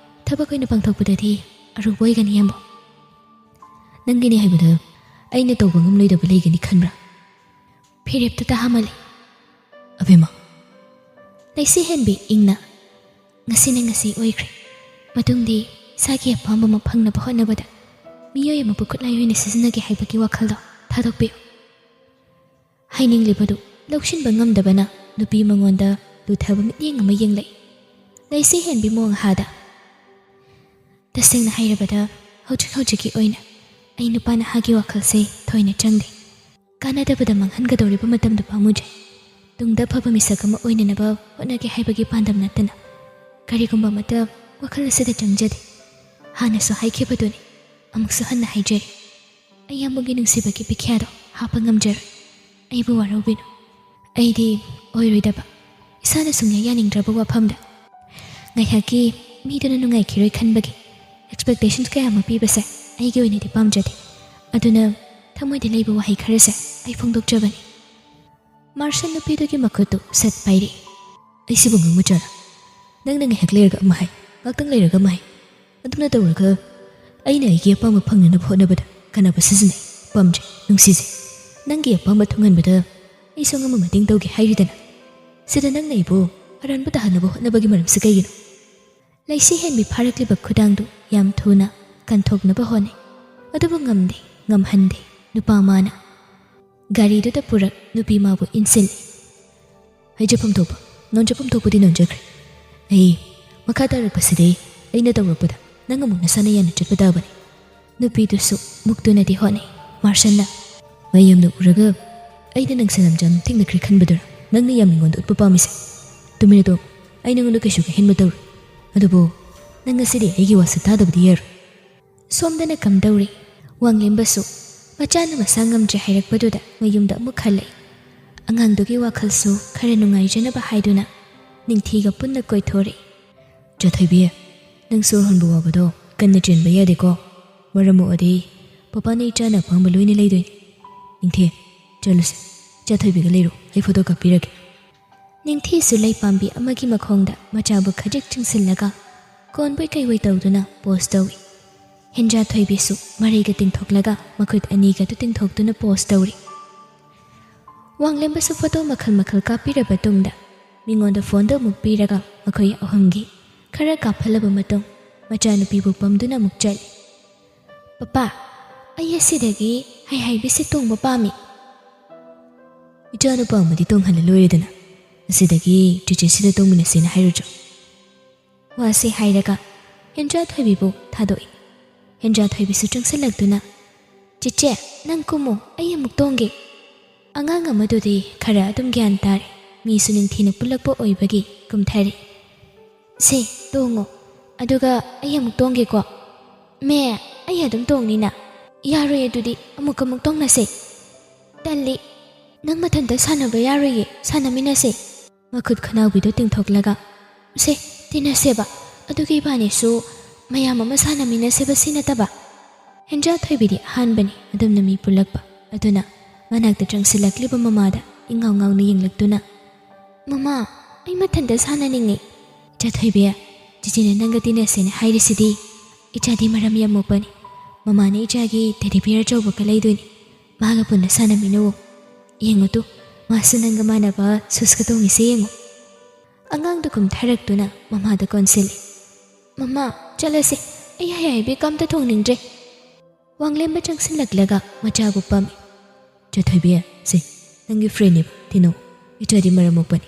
ꯊꯕꯛ ꯑꯣꯏꯅ ꯄꯥꯡꯊꯣꯛꯄꯗꯗꯤ ꯑꯔꯨꯕ ꯑꯣꯏꯒꯅꯤ, ꯌꯥꯝꯕꯨꯡ꯫" "ꯅꯪꯒꯤꯅꯤ ꯍꯥꯏꯕꯗ ꯑꯩꯅ ꯇꯧꯕ ꯉꯝꯂꯣꯏꯗꯕ ꯂꯩꯒꯅꯤ ꯈꯟꯕ꯭ꯔꯥ?" ꯐꯤꯔꯦꯞꯇꯨ ꯇꯍꯥꯃꯜꯂꯤ꯫ "ꯑꯕꯦꯝꯃ꯫" ꯂꯩꯁꯤ ꯍꯦꯟꯕꯤ ꯏꯪꯅ, "ꯉꯁꯤꯅ ꯉꯁꯤ ꯑꯣꯏꯈ꯭ꯔꯦ꯫ ꯃꯇꯨꯡꯗꯤ ꯏꯁꯥꯒꯤ ꯑꯄꯥꯝꯕ ꯑꯃ ꯐꯪꯅꯕ ꯍꯣꯠꯅꯕꯗ ꯃꯤꯑꯣꯏ ꯑꯃꯕꯨ ꯈꯨꯠꯂꯥꯏ ꯑꯣꯏꯅ ꯁꯤꯖꯤꯟꯅꯒꯦ ꯍꯥꯏꯕꯒꯤ ꯋꯥꯈꯜꯗꯣ ꯊꯥꯗꯣꯛꯄꯤꯌꯨ꯫" ꯍꯥꯏꯅꯤꯡꯂꯤꯕꯗꯨ ꯂꯧꯁꯤꯟꯕ ꯉꯝꯗꯕꯅ ꯅꯨꯄꯤ ꯃꯉꯣꯟꯗ ꯂꯨꯊꯕ ꯃꯤꯠꯌꯦꯡ ꯑꯃ ꯌꯦꯡꯂꯛꯏ꯫ ꯂꯩꯁꯤ ꯍꯦꯟꯕꯤ ꯃꯣꯡꯍꯥꯗ, "ꯇꯁꯦꯡꯅ ꯍꯥꯏꯔꯕꯗ, ꯍꯧꯖꯤꯛ ꯍꯧꯖꯤꯛꯀꯤ ꯑꯣꯏꯅ ꯑꯩ ꯅꯨꯄꯥ ꯅꯍꯥꯒꯤ ꯋꯥꯈꯜꯁꯦ ꯊꯣꯏꯅ ꯆꯪꯗꯦ꯫ ꯀꯥꯟꯅꯗꯕꯗ ꯃꯥꯡꯍꯟꯒꯗꯧꯔꯤꯕ ꯃꯇꯝꯗꯨ ꯄꯥꯝꯃꯨꯗ꯭ꯔꯦ꯫ ꯇꯨꯡꯗ ꯑꯐꯕ ꯃꯤꯁꯛ ꯑꯃ ꯑꯣꯏꯅꯅꯕ ꯍꯣꯠꯅꯒꯦ ꯍꯥꯏꯕꯒꯤ ꯄꯥꯟꯗꯝ ꯅꯠꯇꯅ ꯀꯔꯤꯒꯨꯝꯕ ꯑꯃꯠꯇ ꯋꯥꯈꯜ ꯑꯁꯤꯗ ꯆꯪꯖꯗꯦ꯫ ꯍꯥꯟꯅꯁꯨ ꯍꯥꯏꯈꯤꯕꯗꯨꯅꯤ, ꯑꯃꯨꯛꯁꯨ ꯍꯟꯅ ꯍꯥꯏꯖꯔꯤ꯫ ꯑꯩ ꯌꯥꯝꯕꯨꯡꯒꯤ ꯅꯨꯡꯁꯤꯕꯒꯤ ꯄꯤꯈ꯭ꯌꯥꯗꯣ ꯍꯥꯞꯄ ꯉꯝꯖꯔꯣꯏ꯫ ꯑꯩꯕꯨ ꯋꯥꯔꯧꯕꯤꯅꯨ꯫ ꯑꯩꯗꯤ ꯑꯣꯏꯔꯣꯏꯗꯕ, ꯏꯁꯥꯅ ꯁꯨꯡꯌꯥ ꯌꯥꯅꯤꯡꯗ꯭ꯔꯕ ꯋꯥꯐꯝꯗ ꯉꯥꯏꯍꯥꯛꯀꯤ ꯃꯤꯗꯨꯅ ꯅꯨꯡꯉꯥꯏꯈꯤꯔꯣꯏ ꯈꯟꯕꯒꯤ expectations ꯀꯌꯥ ꯑꯃ ꯄꯤꯕꯁꯦ ꯑꯩꯒꯤ ꯑꯣꯏꯅꯗꯤ ꯄꯥꯝꯖꯗꯦ꯫ ꯑꯗꯨꯅ ꯊꯃꯣꯏꯗ ꯂꯩꯕ ꯋꯥꯍꯩ ꯈꯔꯁꯦ ꯑꯩ ꯐꯣꯡꯗꯣꯛꯆꯕꯅꯤ꯫" ꯃꯥꯔꯁꯟ ꯅꯨꯄꯤꯗꯨꯒꯤ ꯃꯈꯨꯠꯇꯨ ꯁꯠ ꯄꯥꯏꯔꯛꯏ꯫ "ꯑꯩꯁꯤꯕꯨ ꯉꯥꯡꯃꯆꯥꯔ? ꯅꯪꯅ ꯉꯥꯏꯍꯥꯛ ꯂꯩꯔꯒ ꯑꯃ ꯍꯥꯏ, ꯉꯥꯛꯇꯪ ꯂꯩꯔꯒ ꯑꯃ ꯍꯥꯏ꯫ ꯑꯗꯨꯝꯅ ꯇꯧꯔꯒ ꯑꯩꯅ ꯑꯩꯒꯤ ꯑꯄꯥꯝꯕ ꯐꯪꯅꯅꯕ ꯍꯣꯠꯅꯕꯗ ꯀꯥꯟꯅꯕ ꯁꯤꯖꯤꯟꯅꯩ, ꯄꯥꯝꯖꯩ, ꯅꯨꯡꯁꯤꯖꯩ꯫ ꯅꯪꯒꯤ ꯑꯄꯥꯝꯕ ꯊꯨꯡꯍꯟꯕꯗ ꯑꯩꯁꯨ ꯑꯉꯝꯕ ꯃꯇꯦꯡ ꯇꯧꯒꯦ ꯍꯥꯏꯔꯤꯗꯅ꯫ ꯁꯤꯗ ꯅꯪꯅ ꯑꯩꯕꯨ ꯑꯔꯥꯟꯕ ꯇꯥꯍꯟꯅꯕ ꯍꯣꯠꯅꯕꯒꯤ ꯃꯔꯝꯁꯤ ꯀꯩꯒꯤꯅꯣ? ꯂꯩꯁꯤ ꯍꯦꯟꯕꯤ ꯐꯥꯔꯛꯂꯤꯕ ꯈꯨꯗꯥꯡꯗꯨ ꯌꯥꯝ ꯊꯨꯅ ꯀꯟꯊꯣꯛꯅꯕ ꯍꯣꯠꯅꯩ꯫ ꯑꯗꯨꯕꯨ ꯉꯝꯗꯦ, ꯉꯝꯍꯟꯗꯦ꯫ ꯅꯨꯄꯥ ꯃꯥꯅ ꯒꯥꯔꯤꯗꯨꯗ ꯄꯨꯔꯛ ꯅꯨꯄꯤ ꯃꯥꯕꯨ ꯏꯟꯁꯤꯜꯂꯤ꯫ ꯍꯥꯏꯖꯐꯝ ꯊꯣꯛꯄ, ꯅꯣꯟꯖꯐꯝ ꯊꯣꯛꯄꯗꯤ ꯅꯣꯟꯖꯈ꯭ꯔꯦ꯫ ꯑꯩ ꯃꯈꯥ ꯇꯥꯔꯛꯄꯁꯤꯗꯤ ꯑꯩꯅ ꯇꯧꯔꯛꯄꯗ ꯅꯪ ꯑꯃꯨꯛ ꯅꯁꯥꯅ ꯌꯥꯅ ꯆꯠꯄ ꯇꯥꯕꯅꯤ꯫ ꯅꯨꯄꯤꯗꯨꯁꯨ ꯃꯨꯛꯇꯨꯅꯗꯤ ꯍꯣꯠꯅꯩ꯫ ꯃꯥꯔꯁꯟꯅ ꯃꯌꯥꯝꯅ ꯎꯔꯒ ꯑꯩꯅ ꯅꯪ ꯁꯅꯥꯝꯆꯥ ꯊꯦꯡꯅꯈ꯭ꯔꯦ ꯈꯟꯕꯗꯨꯔ ꯅꯪꯅ ꯌꯥꯝ ꯑꯩꯉꯣꯟꯗ ꯎꯠꯄ ꯄꯥꯝꯃꯤꯁꯦ? ꯇꯨꯃꯤꯟꯅ ꯇꯣꯛ꯫ ꯑꯩ ꯅꯪꯉꯣꯟꯗ ꯀꯩꯁꯨ ꯑꯍꯦꯟꯕ ꯇꯧꯔꯣꯏ꯫ ꯑꯗꯨꯕꯨ ꯅꯪ ꯉꯁꯤꯗꯤ ꯑꯩꯒꯤ ꯋꯥꯁꯦ ꯇꯥꯗꯕꯗꯤ ꯌꯥꯔꯣꯏ꯫ ꯁꯣꯝꯗꯅ ꯀꯝꯗꯧꯔꯤ? ꯋꯥꯡꯂꯦꯝꯕꯁꯨ ꯃꯆꯥꯅ ꯃꯁꯥ ꯉꯝꯗ꯭ꯔꯦ ꯍꯥꯏꯔꯛꯄꯗꯨꯗ ꯃꯌꯨꯝꯗ ꯑꯃꯨꯛ ꯍꯜꯂꯛꯏ꯫ ꯑꯉꯥꯡꯗꯨꯒꯤ ꯋꯥꯈꯜꯁꯨ ꯈꯔ ꯅꯨꯡꯉꯥꯏꯖꯅꯕ ꯍꯥꯏꯗꯨꯅ ꯅꯤꯡꯊꯤꯒ ꯄꯨꯟꯅ ꯀꯣꯏꯊꯣꯔꯛꯏ꯫ ꯆꯥꯊꯣꯏꯕꯤ, ꯅꯪ ꯁꯣꯔ ꯍꯣꯟꯕ ꯋꯥꯕꯗꯣ ꯀꯟꯅ ꯆꯦꯟꯕ ꯌꯥꯗꯦꯀꯣ꯫ ꯃꯔꯝ ꯃꯣꯛꯑꯗꯤ ꯄꯄꯥꯅ ꯏꯆꯥꯅ ꯑꯄꯥꯝꯕ ꯂꯣꯏꯅ ꯂꯩꯗꯣꯏꯅꯤ꯫ ꯅꯤꯡꯊꯤ, ꯆꯠꯂꯨꯁꯦ꯫ ꯆꯥꯊꯣꯏꯕꯤꯒ ꯂꯩꯔꯣ, ꯑꯩ ꯐꯣꯇꯣ ꯀꯥꯞꯄꯤꯔꯒꯦ꯫ ꯅꯤꯡꯊꯤꯁꯨ ꯂꯩ ꯄꯥꯝꯕꯤ ꯑꯃꯒꯤ ꯃꯈꯣꯡꯗ ꯃꯆꯥꯕꯨ ꯈꯖꯤꯛ ꯆꯤꯡꯁꯤꯜꯂꯒ ꯀꯣꯟꯕꯣꯏ ꯀꯩꯕꯣꯏ ꯇꯧꯗꯨꯅ ꯄꯣꯁ ꯇꯧꯏ꯫ ꯍꯦꯟꯖꯥ ꯊꯣꯏꯕꯤꯁꯨ ꯃꯔꯩꯒ ꯇꯤꯡꯊꯣꯛꯂꯒ ꯃꯈꯨꯠ ꯑꯅꯤꯒꯗꯨ ꯇꯤꯡꯊꯣꯛꯇꯨꯅ ꯄꯣꯁ ꯇꯧꯔꯤ꯫ ꯋꯥꯡꯂꯦꯝꯕꯁꯨ ꯐꯣꯇꯣ ꯃꯈꯜ ꯃꯈꯜ ꯀꯥꯞꯄꯤꯔꯕ ꯇꯨꯡꯗ ꯃꯤꯉꯣꯟꯗ ꯐꯣꯟꯗꯨ ꯑꯃꯨꯛ ꯄꯤꯔꯒ ꯃꯈꯣꯏ ꯑꯍꯨꯝꯒꯤ ꯈꯔ ꯀꯥꯞꯍꯜꯂꯕ ꯃꯇꯨꯡ ꯃꯆꯥꯅꯨꯄꯤꯕꯨ ꯄꯝꯗꯨꯅ ꯑꯃꯨꯛ ꯆꯠꯂꯤ꯫ "ꯄꯄꯥ, ꯑꯩ ꯑꯁꯤꯗꯒꯤ ꯍꯩꯍꯩꯕꯤꯁꯦ ꯇꯣꯡꯕ ꯄꯥꯝꯃꯤ꯫" "ꯏꯆꯥꯅ ꯄꯥꯝꯃꯗꯤ ꯇꯣꯡꯍꯜꯂ ꯂꯣꯏꯔꯦꯗꯅ꯫ ꯑꯁꯤꯗꯒꯤ ꯆꯦꯆꯦꯁꯤꯗ ꯇꯣꯡꯃꯤꯟꯅꯁꯦꯅ ꯍꯥꯏꯔꯨꯆꯣ꯫" ꯋꯥꯁꯤ ꯍꯥꯏꯔꯒ ꯍꯦꯟꯖꯥ ꯊꯣꯏꯕꯤꯕꯨ ꯊꯥꯗꯣꯛꯏ꯫ ꯍꯦꯟꯖꯥ ꯊꯣꯏꯕꯤꯁꯨ ꯆꯪꯁꯤꯜꯂꯛꯇꯨꯅ, "ꯆꯦꯆꯦ, ꯅꯪ ꯀꯨꯝꯃꯨ, ꯑꯩ ꯑꯃꯨꯛ ꯇꯣꯡꯒꯦ꯫" ꯑꯉꯥꯡ ꯑꯃꯗꯨꯗꯤ ꯈꯔ ꯑꯗꯨꯝ ꯒ꯭ꯌꯥꯟ ꯇꯥꯔꯦ꯫ ꯃꯤꯁꯨ ꯅꯤꯡꯊꯤꯅ ꯄꯨꯜꯂꯛꯄ ꯑꯣꯏꯕꯒꯤ ꯀꯨꯝꯊꯔꯦ꯫ "ꯁꯦ, ꯇꯣꯡꯉꯣ, ꯑꯗꯨꯒ ꯑꯩ ꯑꯃꯨꯛ ꯇꯣꯡꯒꯦꯀꯣ꯫" "ꯃꯦ, ꯑꯩ ꯑꯗꯨꯝ ꯇꯣꯡꯅꯤꯅ꯫" "ꯌꯥꯔꯣꯏ, ꯑꯗꯨꯗꯤ ꯑꯃꯨꯛ ꯑꯃꯨꯛ ꯇꯣꯡꯅꯁꯦ꯫" "ꯇꯜꯂꯤ, ꯅꯪ ꯃꯊꯟꯇ ꯁꯥꯟꯅꯕ ꯌꯥꯔꯣꯏꯌꯦ, ꯁꯥꯟꯅꯃꯤꯟꯅꯁꯦ꯫" ꯃꯈꯨꯠ ꯈꯅꯥꯎꯕꯤꯗꯨ ꯇꯤꯡꯊꯣꯛꯂꯒ, "ꯁꯦ, ꯇꯤꯟꯅꯁꯦꯕ, ꯑꯗꯨꯒ ꯏꯕꯥꯅꯤꯁꯨ ꯃꯌꯥꯝ ꯑꯃ ꯁꯥꯟꯅꯃꯤꯟꯅꯁꯦꯕ, ꯁꯤ ꯅꯠꯇꯕ꯫" ꯍꯦꯟꯖꯥ ꯊꯣꯏꯕꯤꯗꯤ ꯑꯍꯥꯟꯕꯅꯤ ꯑꯗꯨꯝꯅ ꯃꯤ ꯄꯨꯜꯂꯛꯄ, ꯑꯗꯨꯅ ꯃꯅꯥꯛꯇ ꯆꯪꯁꯤꯜꯂꯛꯂꯤꯕ ꯃꯃꯥꯗ ꯏꯉꯥꯎ ꯉꯥꯎꯅ ꯌꯦꯡꯂꯛꯇꯨꯅ, "ꯃꯃꯥ, ꯑꯩ ꯃꯊꯟꯇ ꯁꯥꯟꯅꯅꯤꯡꯉꯤ꯫" "ꯆꯥꯊꯣꯏꯕꯤ, ꯆꯤꯆꯦꯅ ꯅꯪꯒ ꯇꯤꯟꯅꯁꯦꯅ ꯍꯥꯏꯔꯤꯁꯤꯗꯤ꯫ ꯏꯆꯥꯗꯤ ꯃꯔꯝ ꯌꯥꯝ ꯃꯣꯛꯄꯅꯤ꯫ ꯃꯃꯥꯅ ꯏꯆꯥꯒꯤ ꯇꯦꯗꯤ ꯕꯤꯌꯔ ꯑꯆꯧꯕꯒ ꯂꯩꯗꯣꯏꯅꯤ꯫ ꯃꯥꯒ ꯄꯨꯟꯅ ꯁꯥꯟꯅꯃꯤꯟꯅꯧ꯫ ꯌꯦꯡꯉꯨ ꯇꯨ, ꯃꯥꯁꯨ ꯅꯪꯒ ꯃꯥꯟꯅꯕ ꯁꯨꯁꯀ ꯇꯣꯡꯉꯤꯁꯦ ꯌꯦꯡꯉꯨ꯫" ꯑꯉꯥꯡꯗꯨ ꯀꯨꯝꯊꯔꯛꯇꯨꯅ ꯃꯃꯥꯗ ꯀꯣꯟꯁꯤꯜꯂꯤ꯫ "ꯃꯃꯥ, ꯆꯠꯂꯁꯦ, ꯑꯩ ꯍꯩ ꯍꯩꯕꯤ ꯀꯝꯇ ꯊꯣꯡꯅꯤꯡꯗ꯭ꯔꯦ꯫" ꯋꯥꯡꯂꯦꯝꯕ ꯆꯪꯁꯤꯜꯂꯛꯂꯒ ꯃꯆꯥꯕꯨ ꯄꯝꯃꯤ꯫ "ꯆꯥꯊꯣꯏꯕꯤ, ꯁꯦ, ꯅꯪꯒꯤ ꯐ꯭ꯔꯦꯟꯅꯦꯕ, ꯊꯤꯅꯧ꯫ ꯏꯆꯥꯗꯤ ꯃꯔꯝ ꯃꯣꯛꯄꯅꯤ꯫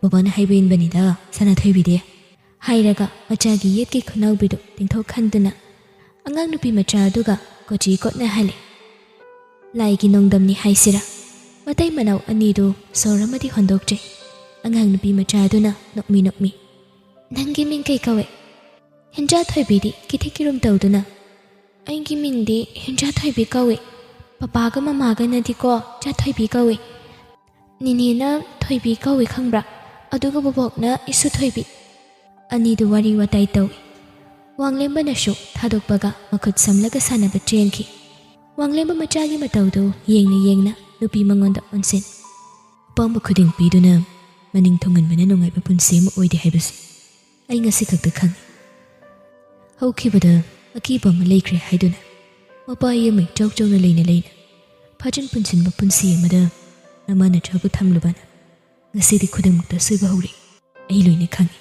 ꯕꯕꯥꯅ ꯍꯥꯏꯕ ꯏꯟꯕꯅꯤꯗ, ꯁꯅꯥꯊꯣꯏꯕꯤꯗꯤ꯫" ꯍꯥꯏꯔꯒ ꯃꯆꯥꯒꯤ ꯌꯦꯠꯀꯤ ꯈꯨꯅꯥꯎꯕꯤꯗꯨ ꯇꯤꯡꯊꯣꯛꯍꯟꯗꯨꯅ ꯑꯉꯥꯡ ꯅꯨꯄꯤ ꯃꯆꯥ ꯑꯗꯨꯒ ꯀꯣꯆꯤ ꯀꯣꯠꯅꯍꯜꯂꯤ꯫ ꯂꯥꯏꯒꯤ ꯅꯣꯡꯗꯝꯅꯤ ꯍꯥꯏꯁꯤꯔꯥ, ꯃꯇꯩ ꯃꯅꯥꯎ ꯑꯅꯤꯗꯨ ꯁꯣꯔ ꯑꯃꯗꯤ ꯍꯣꯟꯗꯣꯛꯇ꯭ꯔꯦ꯫ ꯑꯉꯥꯡ ꯅꯨꯄꯤ ꯃꯆꯥ ꯑꯗꯨꯅ ꯅꯣꯛꯃꯤ ꯅꯣꯛꯃꯤ, "ꯅꯪꯒꯤ ꯃꯤꯡ ꯀꯩ ꯀꯧꯏ?" ꯍꯦꯟꯖꯥ ꯊꯣꯏꯕꯤꯗꯤ ꯀꯤꯊꯤ ꯀꯤꯔꯨꯝ ꯇꯧꯗꯨꯅ, "ꯑꯩꯒꯤ ꯃꯤꯡꯗꯤ ꯍꯦꯟꯖꯥ ꯊꯣꯏꯕꯤ ꯀꯧꯏ꯫ ꯄꯄꯥꯒ ꯃꯃꯥꯒꯅꯗꯤꯀꯣ ꯆꯥ ꯊꯣꯏꯕꯤ ꯀꯧꯏ꯫ ꯅꯤꯅꯦꯅ ꯊꯣꯏꯕꯤ ꯀꯧꯏ ꯈꯪꯕ꯭ꯔꯥ? ꯑꯗꯨꯒ ꯕꯣꯕꯣꯛꯅ ꯏꯁꯨ ꯊꯣꯏꯕꯤ꯫" ꯑꯅꯤꯗꯨ ꯋꯥꯔꯤ ꯋꯥꯇꯥꯏ ꯇꯧꯏ꯫ ꯋꯥꯡꯂꯦꯝꯕꯅꯁꯨ ꯊꯥꯗꯣꯛꯄꯒ ꯃꯈꯨꯠ ꯁꯝꯂꯒ ꯁꯥꯟꯅꯕ ꯆꯦꯟꯈꯤ꯫ ꯋꯥꯡꯂꯦꯝꯕ ꯃꯆꯥꯒꯤ ꯃꯇꯧꯗꯨ ꯌꯦꯡꯅ ꯌꯦꯡꯅ ꯅꯨꯄꯤ ꯃꯉꯣꯟꯗ ꯑꯣꯟꯁꯤꯟ꯫ "ꯑꯄꯥꯝꯕ ꯈꯨꯗꯤꯡ ꯄꯤꯗꯨꯅ ꯃꯅꯤꯡ ꯊꯨꯡꯍꯟꯕꯅ ꯅꯨꯡꯉꯥꯏꯕ ꯄꯨꯟꯁꯤ ꯑꯃ ꯑꯣꯏꯗꯦ ꯍꯥꯏꯕꯁꯤ ꯑꯩ ꯉꯁꯤ ꯈꯛꯇ ꯈꯪꯉꯤ꯫ ꯍꯧꯈꯤꯕꯗ ꯑꯀꯤꯕ ꯑꯃ ꯂꯩꯈ꯭ꯔꯦ ꯍꯥꯏꯗꯨꯅ ꯃꯄꯥ ꯑꯃ ꯏꯆꯥꯎ ꯆꯥꯎꯅ ꯂꯩꯅ ꯂꯩꯅ ꯐꯥꯖꯤꯟ ꯄꯨꯟꯁꯤꯟꯕ ꯄꯨꯟꯁꯤ ꯑꯃꯗ ꯅꯃꯥ ꯅꯆꯥꯕꯨ ꯊꯝꯂꯨꯕꯅ ꯉꯁꯤꯗꯤ ꯈꯨꯗꯤꯡꯃꯛꯇ ꯑꯁꯣꯏꯕ ꯍꯧꯔꯛꯏ꯫ ꯑꯩ ꯂꯣꯏꯅ ꯈꯪꯉꯤ꯫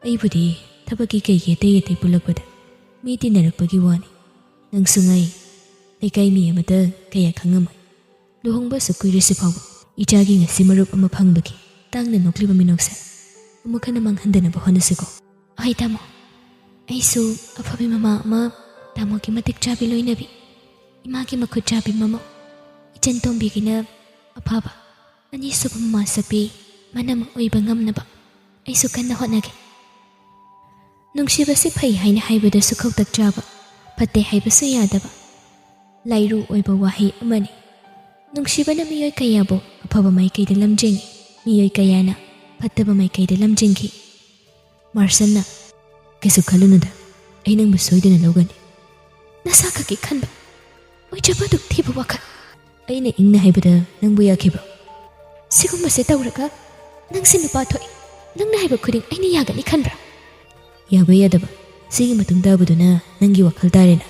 ꯑꯩꯕꯨꯗꯤ ꯊꯕꯛꯀꯤ ꯀꯩꯒꯤ ꯑꯇꯩ ꯑꯇꯩ ꯄꯨꯜꯂꯛꯄꯗ ꯃꯤ ꯇꯤꯟꯅꯔꯛꯄꯒꯤ ꯋꯥꯅꯤ꯫ ꯅꯪꯁꯨ ꯉꯥꯏ, ꯂꯩꯀꯥꯏ ꯃꯤ ꯑꯃꯠꯇ ꯀꯌꯥ ꯈꯪꯉꯝꯃꯣꯏ꯫ ꯂꯨꯍꯣꯡꯕ ꯑꯁꯨꯛ ꯀꯨꯏꯔꯁꯤ ꯐꯥꯎꯕ ꯏꯆꯥꯒꯤ ꯉꯁꯤ ꯃꯔꯨꯞ ꯑꯃ ꯐꯪꯕꯒꯤ ꯇꯥꯡꯅ ꯅꯣꯛꯂꯤꯕ ꯃꯤꯅꯣꯛꯁꯦ ꯑꯃꯨꯛ ꯍꯟꯅ ꯃꯥꯡꯍꯟꯗꯅꯕ ꯍꯣꯠꯅꯁꯤꯀꯣ꯫" "ꯍꯣꯏ ꯇꯥꯃꯣ, ꯑꯩꯁꯨ ꯑꯐꯕꯤ ꯃꯃꯥ ꯑꯃ, ꯇꯥꯃꯣꯒꯤ ꯃꯇꯤꯛ ꯆꯥꯕꯤ ꯂꯣꯏꯅꯕꯤ, ꯏꯃꯥꯒꯤ ꯃꯈꯨꯠ ꯆꯥꯕꯤ ꯃꯃꯧ, ꯏꯆꯟ ꯇꯣꯝꯕꯤꯒꯤꯅ ꯑꯐꯕ ꯑꯅꯤꯁꯨꯕ ꯃꯃꯥ ꯁꯛꯄꯤ ꯃꯅꯝ ꯑꯣꯏꯕ ꯉꯝꯅꯕ ꯑꯩꯁꯨ ꯀꯟꯅ ꯍꯣꯠꯅꯒꯦ꯫" ꯅꯨꯡꯁꯤꯕꯁꯤ ꯐꯩ ꯍꯥꯏꯅ ꯍꯥꯏꯕꯗꯁꯨ ꯈꯧꯇꯛ ꯆꯥꯕ, ꯐꯠꯇꯦ ꯍꯥꯏꯕꯁꯨ ꯌꯥꯗꯕ, ꯂꯥꯏꯔꯨ ꯑꯣꯏꯕ ꯋꯥꯍꯩ ꯑꯃꯅꯤ꯫ ꯅꯨꯡꯁꯤꯕꯅ ꯃꯤꯑꯣꯏ ꯀꯌꯥꯕꯨ ꯑꯐꯕ ꯃꯥꯏꯀꯩꯗ ꯂꯝꯖꯤꯡꯏ, ꯃꯤꯑꯣꯏ ꯀꯌꯥꯅ ꯐꯠꯇꯕ ꯃꯥꯏꯀꯩꯗ ꯂꯝꯖꯤꯡꯈꯤ꯫ ꯃꯥꯔꯁꯟꯅ, "ꯀꯩꯁꯨ ꯈꯜꯂꯨꯅꯨꯗ, ꯑꯩ ꯅꯪꯕꯨ ꯁꯣꯏꯗꯅ ꯂꯧꯒꯅꯤ꯫" "ꯅꯁꯥ ꯈꯛꯀꯤ ꯈꯟꯕ, ꯑꯣꯏꯖꯕ ꯑꯗꯨꯛ ꯊꯤꯕ ꯋꯥꯈꯜ꯫" "ꯑꯩꯅ ꯏꯪꯅ ꯍꯥꯏꯕꯗ ꯅꯪꯕꯨ ꯌꯥꯈꯤꯕ꯭ꯔꯣ?" "ꯁꯤꯒꯨꯝꯕꯁꯦ ꯇꯧꯔꯒ ꯅꯪꯁꯦ ꯅꯨꯄꯥ ꯊꯣꯛꯏ, ꯅꯪꯅ ꯍꯥꯏꯕ ꯈꯨꯗꯤꯡ ꯑꯩꯅ ꯌꯥꯒꯅꯤ ꯈꯟꯕ꯭ꯔꯥ?" "ꯌꯥꯕ ꯌꯥꯗꯕ, ꯁꯤꯒꯤ ꯃꯇꯨꯡ ꯇꯥꯕꯗꯨꯅ ꯅꯪꯒꯤ ꯋꯥꯈꯜ ꯇꯥꯔꯦꯅ꯫"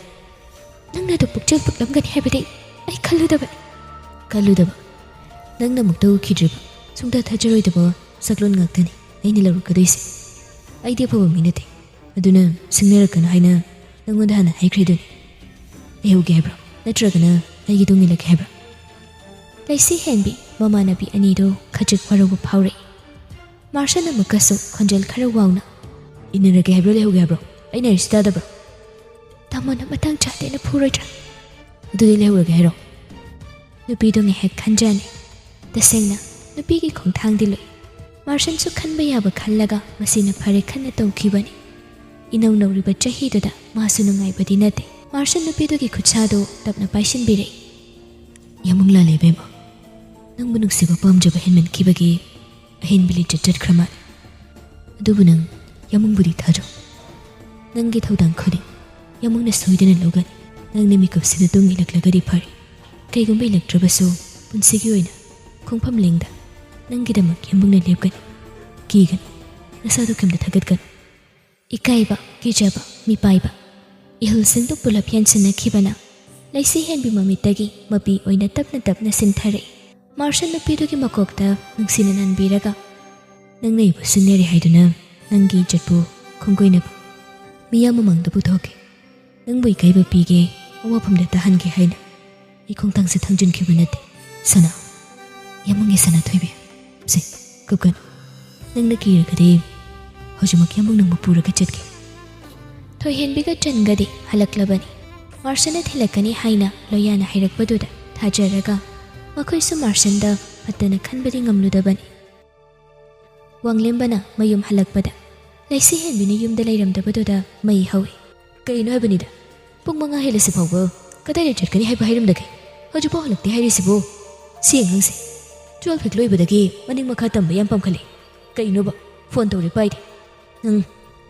"ꯅꯪꯅ ꯑꯗꯨ ꯄꯨꯛꯆꯦꯜ ꯄꯤꯛꯂꯝꯒꯅꯤ ꯍꯥꯏꯕꯗꯤ ꯑꯩ ꯈꯜꯂꯨꯗꯕꯅꯤ꯫" "ꯈꯜꯂꯨꯗꯕ? ꯅꯪꯅ ꯑꯃꯨꯛꯇ ꯎꯈꯤꯗ꯭ꯔꯤꯕ, ꯁꯨꯡꯊꯥ ꯊꯥꯖꯔꯣꯏꯗꯕ ꯁꯛꯂꯣꯟ ꯉꯥꯛꯇꯅꯤ꯫ ꯑꯩꯅ ꯂꯧꯔꯛꯀꯗꯣꯏꯁꯦ꯫ ꯑꯩꯗꯤ ꯑꯐꯕ ꯃꯤ ꯅꯠꯇꯦ, ꯑꯗꯨꯅ ꯁꯤꯡꯅꯔꯛꯀꯅꯨ ꯍꯥꯏꯅ ꯅꯪꯉꯣꯟꯗ ꯍꯥꯟꯅ ꯍꯥꯏꯈ꯭ꯔꯤꯗꯨꯅꯤ꯫ ꯂꯩꯍꯧꯒꯦ ꯍꯥꯏꯕ꯭ꯔꯣ, ꯅꯠꯇ꯭ꯔꯒꯅ ꯑꯩꯒꯤ ꯇꯨꯡ ꯏꯜꯂꯛꯀꯦ ꯍꯥꯏꯕ꯭ꯔꯣ? ꯂꯩꯁꯤ ꯍꯦꯟꯕꯤ ꯃꯃꯥꯟꯅꯕꯤ ꯑꯅꯤꯗꯨ ꯈꯖꯤꯛ ꯋꯥꯔꯧꯕ ꯐꯥꯎꯔꯛꯏ꯫ ꯃꯥꯔꯁꯟ ꯑꯃꯨꯛꯀꯁꯨ ꯈꯣꯟꯖꯦꯜ ꯈꯔ ꯋꯥꯡꯅ, "ꯏꯟꯅꯔꯒꯦ ꯍꯥꯏꯕ꯭ꯔꯣ, ꯂꯩꯍꯧꯒꯦ ꯍꯥꯏꯕ꯭ꯔꯣ? ꯑꯩꯅ ꯍꯥꯏꯔꯤꯁꯤ ꯇꯥꯗꯕ꯭ꯔꯣ?" "ꯇꯥꯃꯣꯅ ꯃꯇꯥꯡ ꯆꯥꯗꯦꯅ ꯐꯨꯔꯣꯏꯗ꯭ꯔꯥ?" "ꯑꯗꯨꯗꯤ ꯂꯩꯍꯧꯔꯒꯦ ꯍꯥꯏꯔꯣ?" ꯅꯨꯄꯤꯗꯣ ꯉꯥꯏꯍꯥꯛ ꯈꯟꯖꯅꯩ꯫ ꯇꯁꯦꯡꯅ, ꯅꯨꯄꯤꯒꯤ ꯈꯣꯡꯊꯥꯡꯗꯤ ꯂꯨꯏ꯫ ꯃꯥꯔꯁꯟꯁꯨ ꯈꯟꯕ ꯌꯥꯕ ꯈꯜꯂꯒ ꯃꯁꯤꯅ ꯐꯔꯦ ꯈꯟꯅ ꯇꯧꯈꯤꯕꯅꯤ꯫ ꯏꯅꯧ ꯅꯧꯔꯤꯕ ꯆꯍꯤꯗꯨꯗ ꯃꯥꯁꯨ ꯅꯨꯡꯉꯥꯏꯕꯗꯤ ꯅꯠꯇꯦ꯫ ꯃꯥꯔꯁꯟ ꯅꯨꯄꯤꯗꯨꯒꯤ ꯈꯨꯠꯁꯥꯗꯨ ꯇꯞꯅ ꯄꯥꯏꯁꯤꯟꯕꯤꯔꯛꯏ꯫ "ꯌꯥꯝꯃꯨꯡ ꯂꯥꯜꯂꯦ, ꯏꯕꯦꯝꯃ꯫ ꯅꯪꯕꯨ ꯅꯨꯡꯁꯤꯕ ꯄꯥꯝꯖꯕ ꯍꯦꯟꯃꯟꯈꯤꯕꯒꯤ ꯑꯍꯦꯟꯕ ꯂꯤꯆꯠ ꯆꯠꯈ꯭ꯔ ꯃꯥꯜꯂꯦ꯫ ꯑꯗꯨꯕꯨ ꯅꯪ ꯌꯥꯝꯃꯨꯡꯕꯨꯗꯤ ꯊꯥꯖꯧ꯫ ꯅꯪꯒꯤ ꯊꯧꯗꯥꯡ ꯈꯨꯗꯤꯡ ꯌꯥꯝꯃꯨꯡꯅ ꯁꯣꯏꯗꯅ ꯂꯧꯒꯅꯤ꯫ ꯅꯪꯅ ꯃꯤꯀꯨꯞꯁꯤꯗ ꯇꯨꯡ ꯏꯜꯂꯛꯂꯒꯗꯤ ꯐꯔꯦ꯫ ꯀꯩꯒꯨꯝꯕ ꯏꯜꯂꯛꯇ꯭ꯔꯕꯁꯨ, ꯄꯨꯟꯁꯤꯒꯤ ꯑꯣꯏꯅ ꯈꯣꯡꯐꯝ ꯂꯦꯡꯗ ꯅꯪꯒꯤꯗꯃꯛ ꯌꯥꯝꯃꯨꯡꯅ ꯂꯦꯞꯀꯅꯤ꯫ ꯀꯤꯒꯅꯨ, ꯅꯁꯥꯗꯨ ꯀꯩꯝꯇ ꯊꯥꯒꯠꯀꯅꯨ꯫" ꯏꯀꯥꯏꯕ, ꯀꯤꯖꯕ, ꯃꯤꯄꯥꯏꯕ, ꯏꯍꯨꯜꯁꯤꯡꯗꯨ ꯄꯨꯂꯞ ꯌꯥꯟꯁꯤꯟꯅꯈꯤꯕꯅ ꯂꯩꯁꯤ ꯍꯦꯟꯕꯤ ꯃꯃꯤꯠꯇꯒꯤ ꯃꯄꯤ ꯑꯣꯏꯅ ꯇꯞꯅ ꯇꯞꯅ ꯁꯤꯟꯊꯔꯛꯏ꯫ ꯃꯥꯔꯁꯟ ꯅꯨꯄꯤꯗꯨꯒꯤ ꯃꯀꯣꯛꯇ ꯅꯨꯡꯁꯤꯅ ꯅꯟꯕꯤꯔꯒ, "ꯅꯪꯅ ꯑꯩꯕꯨ ꯁꯤꯡꯅꯔꯦ ꯍꯥꯏꯗꯨꯅ ꯅꯪꯒꯤ ꯏꯖꯠꯄꯨ ꯈꯣꯡꯒꯣꯏꯅꯕ ꯃꯤꯌꯥꯝ ꯃꯃꯥꯡꯗ ꯄꯨꯊꯣꯛꯀꯦ꯫ ꯅꯪꯕꯨ ꯏꯀꯥꯏꯕ ꯄꯤꯒꯦ, ꯑꯋꯥꯐꯝꯗ ꯇꯥꯍꯟꯒꯦ ꯍꯥꯏꯅ ꯑꯩ ꯈꯣꯡꯊꯥꯡꯁꯦ ꯊꯥꯡꯖꯤꯟꯈꯤꯕ ꯅꯠꯇꯦ, ꯁꯅꯥ꯫ ꯌꯥꯝꯃꯨꯡꯒꯤ ꯁꯅꯥꯊꯣꯏꯕꯤ꯫ ꯁꯦ, ꯀꯞꯀꯅꯨ꯫ ꯅꯪꯅ ꯀꯤꯔꯒꯗꯤ ꯍꯧꯖꯤꯛꯃꯛ ꯌꯥꯝꯃꯨꯡ ꯅꯪꯕꯨ ꯄꯨꯔꯒ ꯆꯠꯀꯦ꯫" ꯊꯣꯏꯍꯦꯟꯕꯤꯒ ꯆꯟꯒꯗꯤ ꯍꯜꯂꯛꯂꯕꯅꯤ꯫ ꯃꯥꯔꯁꯟꯅ ꯊꯤꯜꯂꯛꯀꯅꯤ ꯍꯥꯏꯅ ꯂꯣꯌꯥꯅ ꯍꯥꯏꯔꯛꯄꯗꯨꯗ ꯊꯥꯖꯔꯒ ꯃꯈꯣꯏꯁꯨ ꯃꯥꯔꯁꯟꯗ ꯐꯠꯇꯅ ꯈꯟꯕꯗꯤ ꯉꯝꯂꯨꯗꯕꯅꯤ꯫ ꯋꯥꯡꯂꯦꯝꯕꯅ ꯃꯌꯨꯝ ꯍꯜꯂꯛꯄꯗ ꯂꯩꯁꯤ ꯍꯦꯟꯕꯤꯅ ꯌꯨꯝꯗ ꯂꯩꯔꯝꯗꯕꯗꯨꯗ ꯃꯩ ꯍꯧꯏ꯫ "ꯀꯩꯅꯣ ꯍꯥꯏꯕꯅꯤꯗ, ꯄꯨꯡ ꯃꯉꯥ ꯍꯦꯜꯂꯁꯤ ꯐꯥꯎꯕ ꯀꯗꯥꯏꯗ ꯆꯠꯀꯅꯤ ꯍꯥꯏꯕ ꯍꯥꯏꯔꯝꯗꯒꯦ? ꯍꯧꯖꯤꯛꯐꯥꯎ ꯍꯜꯂꯛꯇꯦ ꯍꯥꯏꯔꯤꯁꯤꯕꯨ? ꯁꯤ ꯑꯉꯥꯡꯁꯦ ꯇꯨꯋꯦꯜꯐ ꯍꯦꯛ ꯂꯣꯏꯕꯗꯒꯤ ꯃꯅꯤꯡ ꯃꯈꯥ ꯇꯝꯕ ꯌꯥꯝ ꯄꯥꯝꯈꯠꯂꯦ꯫ ꯀꯩꯅꯣꯕ, ꯐꯣꯟ ꯇꯧꯔꯦ ꯄꯥꯏꯗꯦ꯫ ꯅꯪ,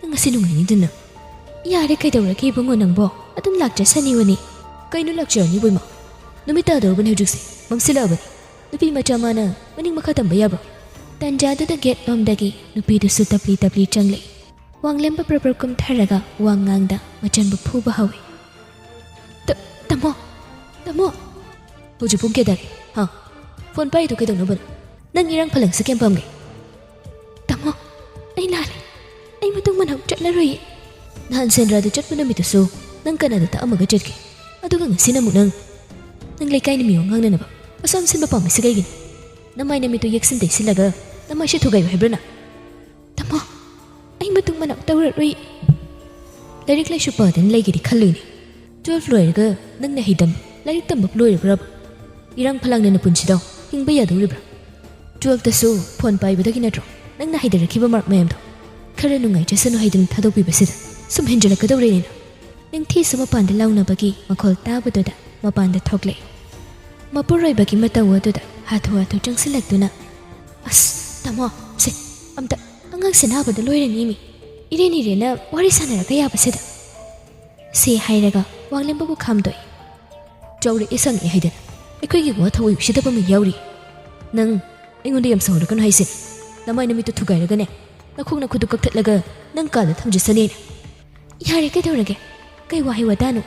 ꯅꯪ ꯉꯁꯤ ꯅꯨꯡꯉꯥꯏꯅꯤꯗꯅ?" "ꯌꯥꯔꯦ, ꯀꯩꯗꯧꯔꯒꯦ ꯏꯕꯨꯡꯉꯣ ꯅꯪꯕꯣ? ꯑꯗꯨꯝ ꯂꯥꯛꯆꯁꯅꯤꯕꯅꯤ꯫" "ꯀꯩꯅꯣ ꯂꯥꯛꯆꯔꯅꯤꯕꯣ ꯏꯃꯥ? ꯅꯨꯃꯤꯠ ꯇꯥꯗꯧꯔꯕꯅꯦ ꯍꯧꯖꯤꯛꯁꯦ, ꯃꯝꯁꯤꯜꯂꯛꯑꯕꯅꯤ꯫ ꯅꯨꯄꯤ ꯃꯆꯥ ꯃꯥꯅ ꯃꯅꯤꯡ ꯃꯈꯥ ꯇꯝꯕ ꯌꯥꯕ꯭ꯔꯣ?" ꯇꯟꯖꯥꯗꯨꯗ ꯒꯦꯠ ꯂꯣꯝꯗꯒꯤ ꯅꯨꯄꯤꯗꯨꯁꯨ ꯇꯞꯂꯤ ꯇꯞꯂꯤ ꯆꯪꯂꯛꯏ꯫ ꯋꯥꯡꯂꯦꯝꯕ ꯄ꯭ꯔꯞ ꯄ꯭ꯔꯞ ꯀꯨꯝꯊꯔꯒ ꯋꯥ ꯉꯥꯡꯗ ꯃꯆꯟꯕꯨ ꯐꯨꯕ ꯍꯧꯏ꯫ "ꯇ-, ꯇꯥꯃꯣ, ꯇꯥꯃꯣ!" "ꯍꯧꯖꯤꯛ ꯄꯨꯡ ꯀꯌꯥ ꯇꯥꯔꯦ? ꯍꯥ? ꯐꯣꯟ ꯄꯥꯏꯔꯤꯗꯨ ꯀꯩꯗꯧꯅꯕꯅꯣ? ꯅꯪ ꯏꯔꯥꯡ ꯐꯂꯪꯁꯦ ꯀꯌꯥꯝ ꯄꯥꯝꯒꯦ?" "ꯇꯥꯃꯣ, ꯂꯔꯣꯏ, ꯅꯍꯥꯟ ꯁꯦꯟꯗ꯭ꯔꯥꯗ ꯆꯠꯄ ꯅꯨꯃꯤꯠꯇꯨꯁꯨ ꯅꯪ ꯀꯅꯥꯗ ꯇꯛꯑꯝꯃꯒ ꯆꯠꯈꯤ? ꯑꯗꯨꯒ ꯉꯁꯤꯅ ꯑꯃꯨꯛ ꯅꯪ, ꯅꯪ ꯂꯩꯀꯥꯏꯅ ꯃꯤꯋꯥ ꯉꯥꯡꯅꯅꯕ ꯑꯁꯨꯛ ꯌꯥꯝ ꯁꯤꯟꯕ ꯄꯥꯝꯃꯤꯁꯤ ꯀꯩꯒꯤꯅꯣ? ꯅꯃꯥꯏ ꯅꯃꯤꯠꯇꯨ ꯌꯦꯛꯁꯤꯟ ꯇꯩꯁꯤꯜꯂꯒ ꯅꯃꯥꯏꯁꯦ ꯊꯨꯒꯥꯏꯌꯨ ꯍꯥꯏꯕ꯭ꯔꯥ ꯅꯪ? ꯇꯥꯃꯣ, ꯑꯩ ꯃꯇꯨꯡ ꯃꯅꯥꯎ ꯇꯧꯔꯔꯣꯏ꯫ ꯂꯥꯏꯔꯤꯛ ꯂꯥꯏꯁꯨ ꯄꯥꯗꯅ ꯂꯩꯒꯦꯗꯤ ꯈꯜꯂꯨꯏꯅꯦ꯫ Twelve ꯂꯣꯏꯔꯒ ꯅꯪꯅ ꯍꯩꯗꯝ ꯂꯥꯏꯔꯤꯛ ꯇꯝꯕ ꯂꯣꯏꯔꯕ꯭ꯔꯕ? ꯏꯔꯥꯡ ꯐꯂꯥꯡꯅ ꯅꯄꯨꯟꯁꯤꯗꯣ ꯍꯤꯡꯕ ꯌꯥꯗꯧꯔꯤꯕ꯭ꯔꯥ? Twelveꯇꯁꯨ phone ꯄꯥꯏꯕꯗꯒꯤ ꯅꯠꯇ꯭ꯔꯣ ꯅꯪꯅ ꯍꯩꯗꯔꯛꯈꯤꯕ mark ꯃꯌꯥꯝꯗꯣ? ꯈꯔ ꯅꯨꯡꯉꯥꯏꯖꯁꯅꯨ ꯍꯥꯏꯗꯨꯅ ꯊꯥꯗꯣꯛꯄꯤꯕꯁꯤꯗ ꯁꯨꯝ ꯍꯦꯟꯖꯤꯜꯂꯛꯀꯗꯧꯔꯦꯅꯦ ꯅꯪ꯫ ꯅꯤꯡꯊꯤꯁꯨ ꯃꯄꯥꯟꯗ ꯂꯥꯎꯅꯕꯒꯤ ꯃꯈꯣꯜ ꯇꯥꯕꯗꯨꯗ ꯃꯄꯥꯟꯗ ꯊꯣꯛꯂꯛꯏ꯫ ꯃꯄꯨꯔꯣꯏꯕꯒꯤ ꯃꯇꯧ ꯑꯗꯨꯗ ꯍꯥꯊꯨ ꯍꯥꯊꯨ ꯆꯪꯁꯤꯜꯂꯛꯇꯨꯅ, "ꯑꯁ, ꯇꯥꯃꯣ, ꯁꯦ, ꯑꯝꯇ, ꯑꯉꯥꯡꯁꯦ ꯅꯥꯕꯗ ꯂꯣꯏꯔꯅꯤ ꯃꯤ꯫ ꯏꯔꯦꯟ ꯏꯔꯦꯟꯅ ꯋꯥꯔꯤ ꯁꯥꯟꯅꯔꯒ ꯌꯥꯕꯁꯤꯗ?" ꯁꯤ ꯍꯥꯏꯔꯒ ꯋꯥꯡꯂꯦꯝꯕꯕꯨ ꯈꯥꯝꯗꯣꯛꯏ꯫ ꯆꯥꯎꯔꯛꯑꯦ ꯁꯪꯉꯛꯑꯦ ꯍꯥꯏꯗꯅ ꯑꯩꯈꯣꯏꯒꯤ ꯋꯥ ꯊꯑꯣꯏ ꯎꯁꯤꯗꯕ ꯑꯃ ꯌꯥꯎꯔꯤ꯫ ꯅꯪ ꯑꯩꯉꯣꯟꯗ ꯌꯥꯝ ꯁꯥꯎꯔꯛꯀꯅꯨ ꯍꯥꯏꯁꯦ꯫ ꯅꯃꯥꯏ ꯅꯃꯤꯠꯇꯨ ꯊꯨꯒꯥꯏꯔꯒꯅꯦ, ꯅꯈꯣꯡ ꯅꯈꯨꯠꯇꯨ ꯀꯛꯊꯠꯂꯒ ꯅꯪ ꯀꯥꯗ ꯊꯝꯖꯁꯅꯤ ꯑꯩꯅ꯫ ꯌꯥꯔꯦ, ꯀꯩꯗꯧꯔꯒꯦ? ꯀꯩ ꯋꯥꯍꯩ ꯋꯥꯇꯥꯅꯣ?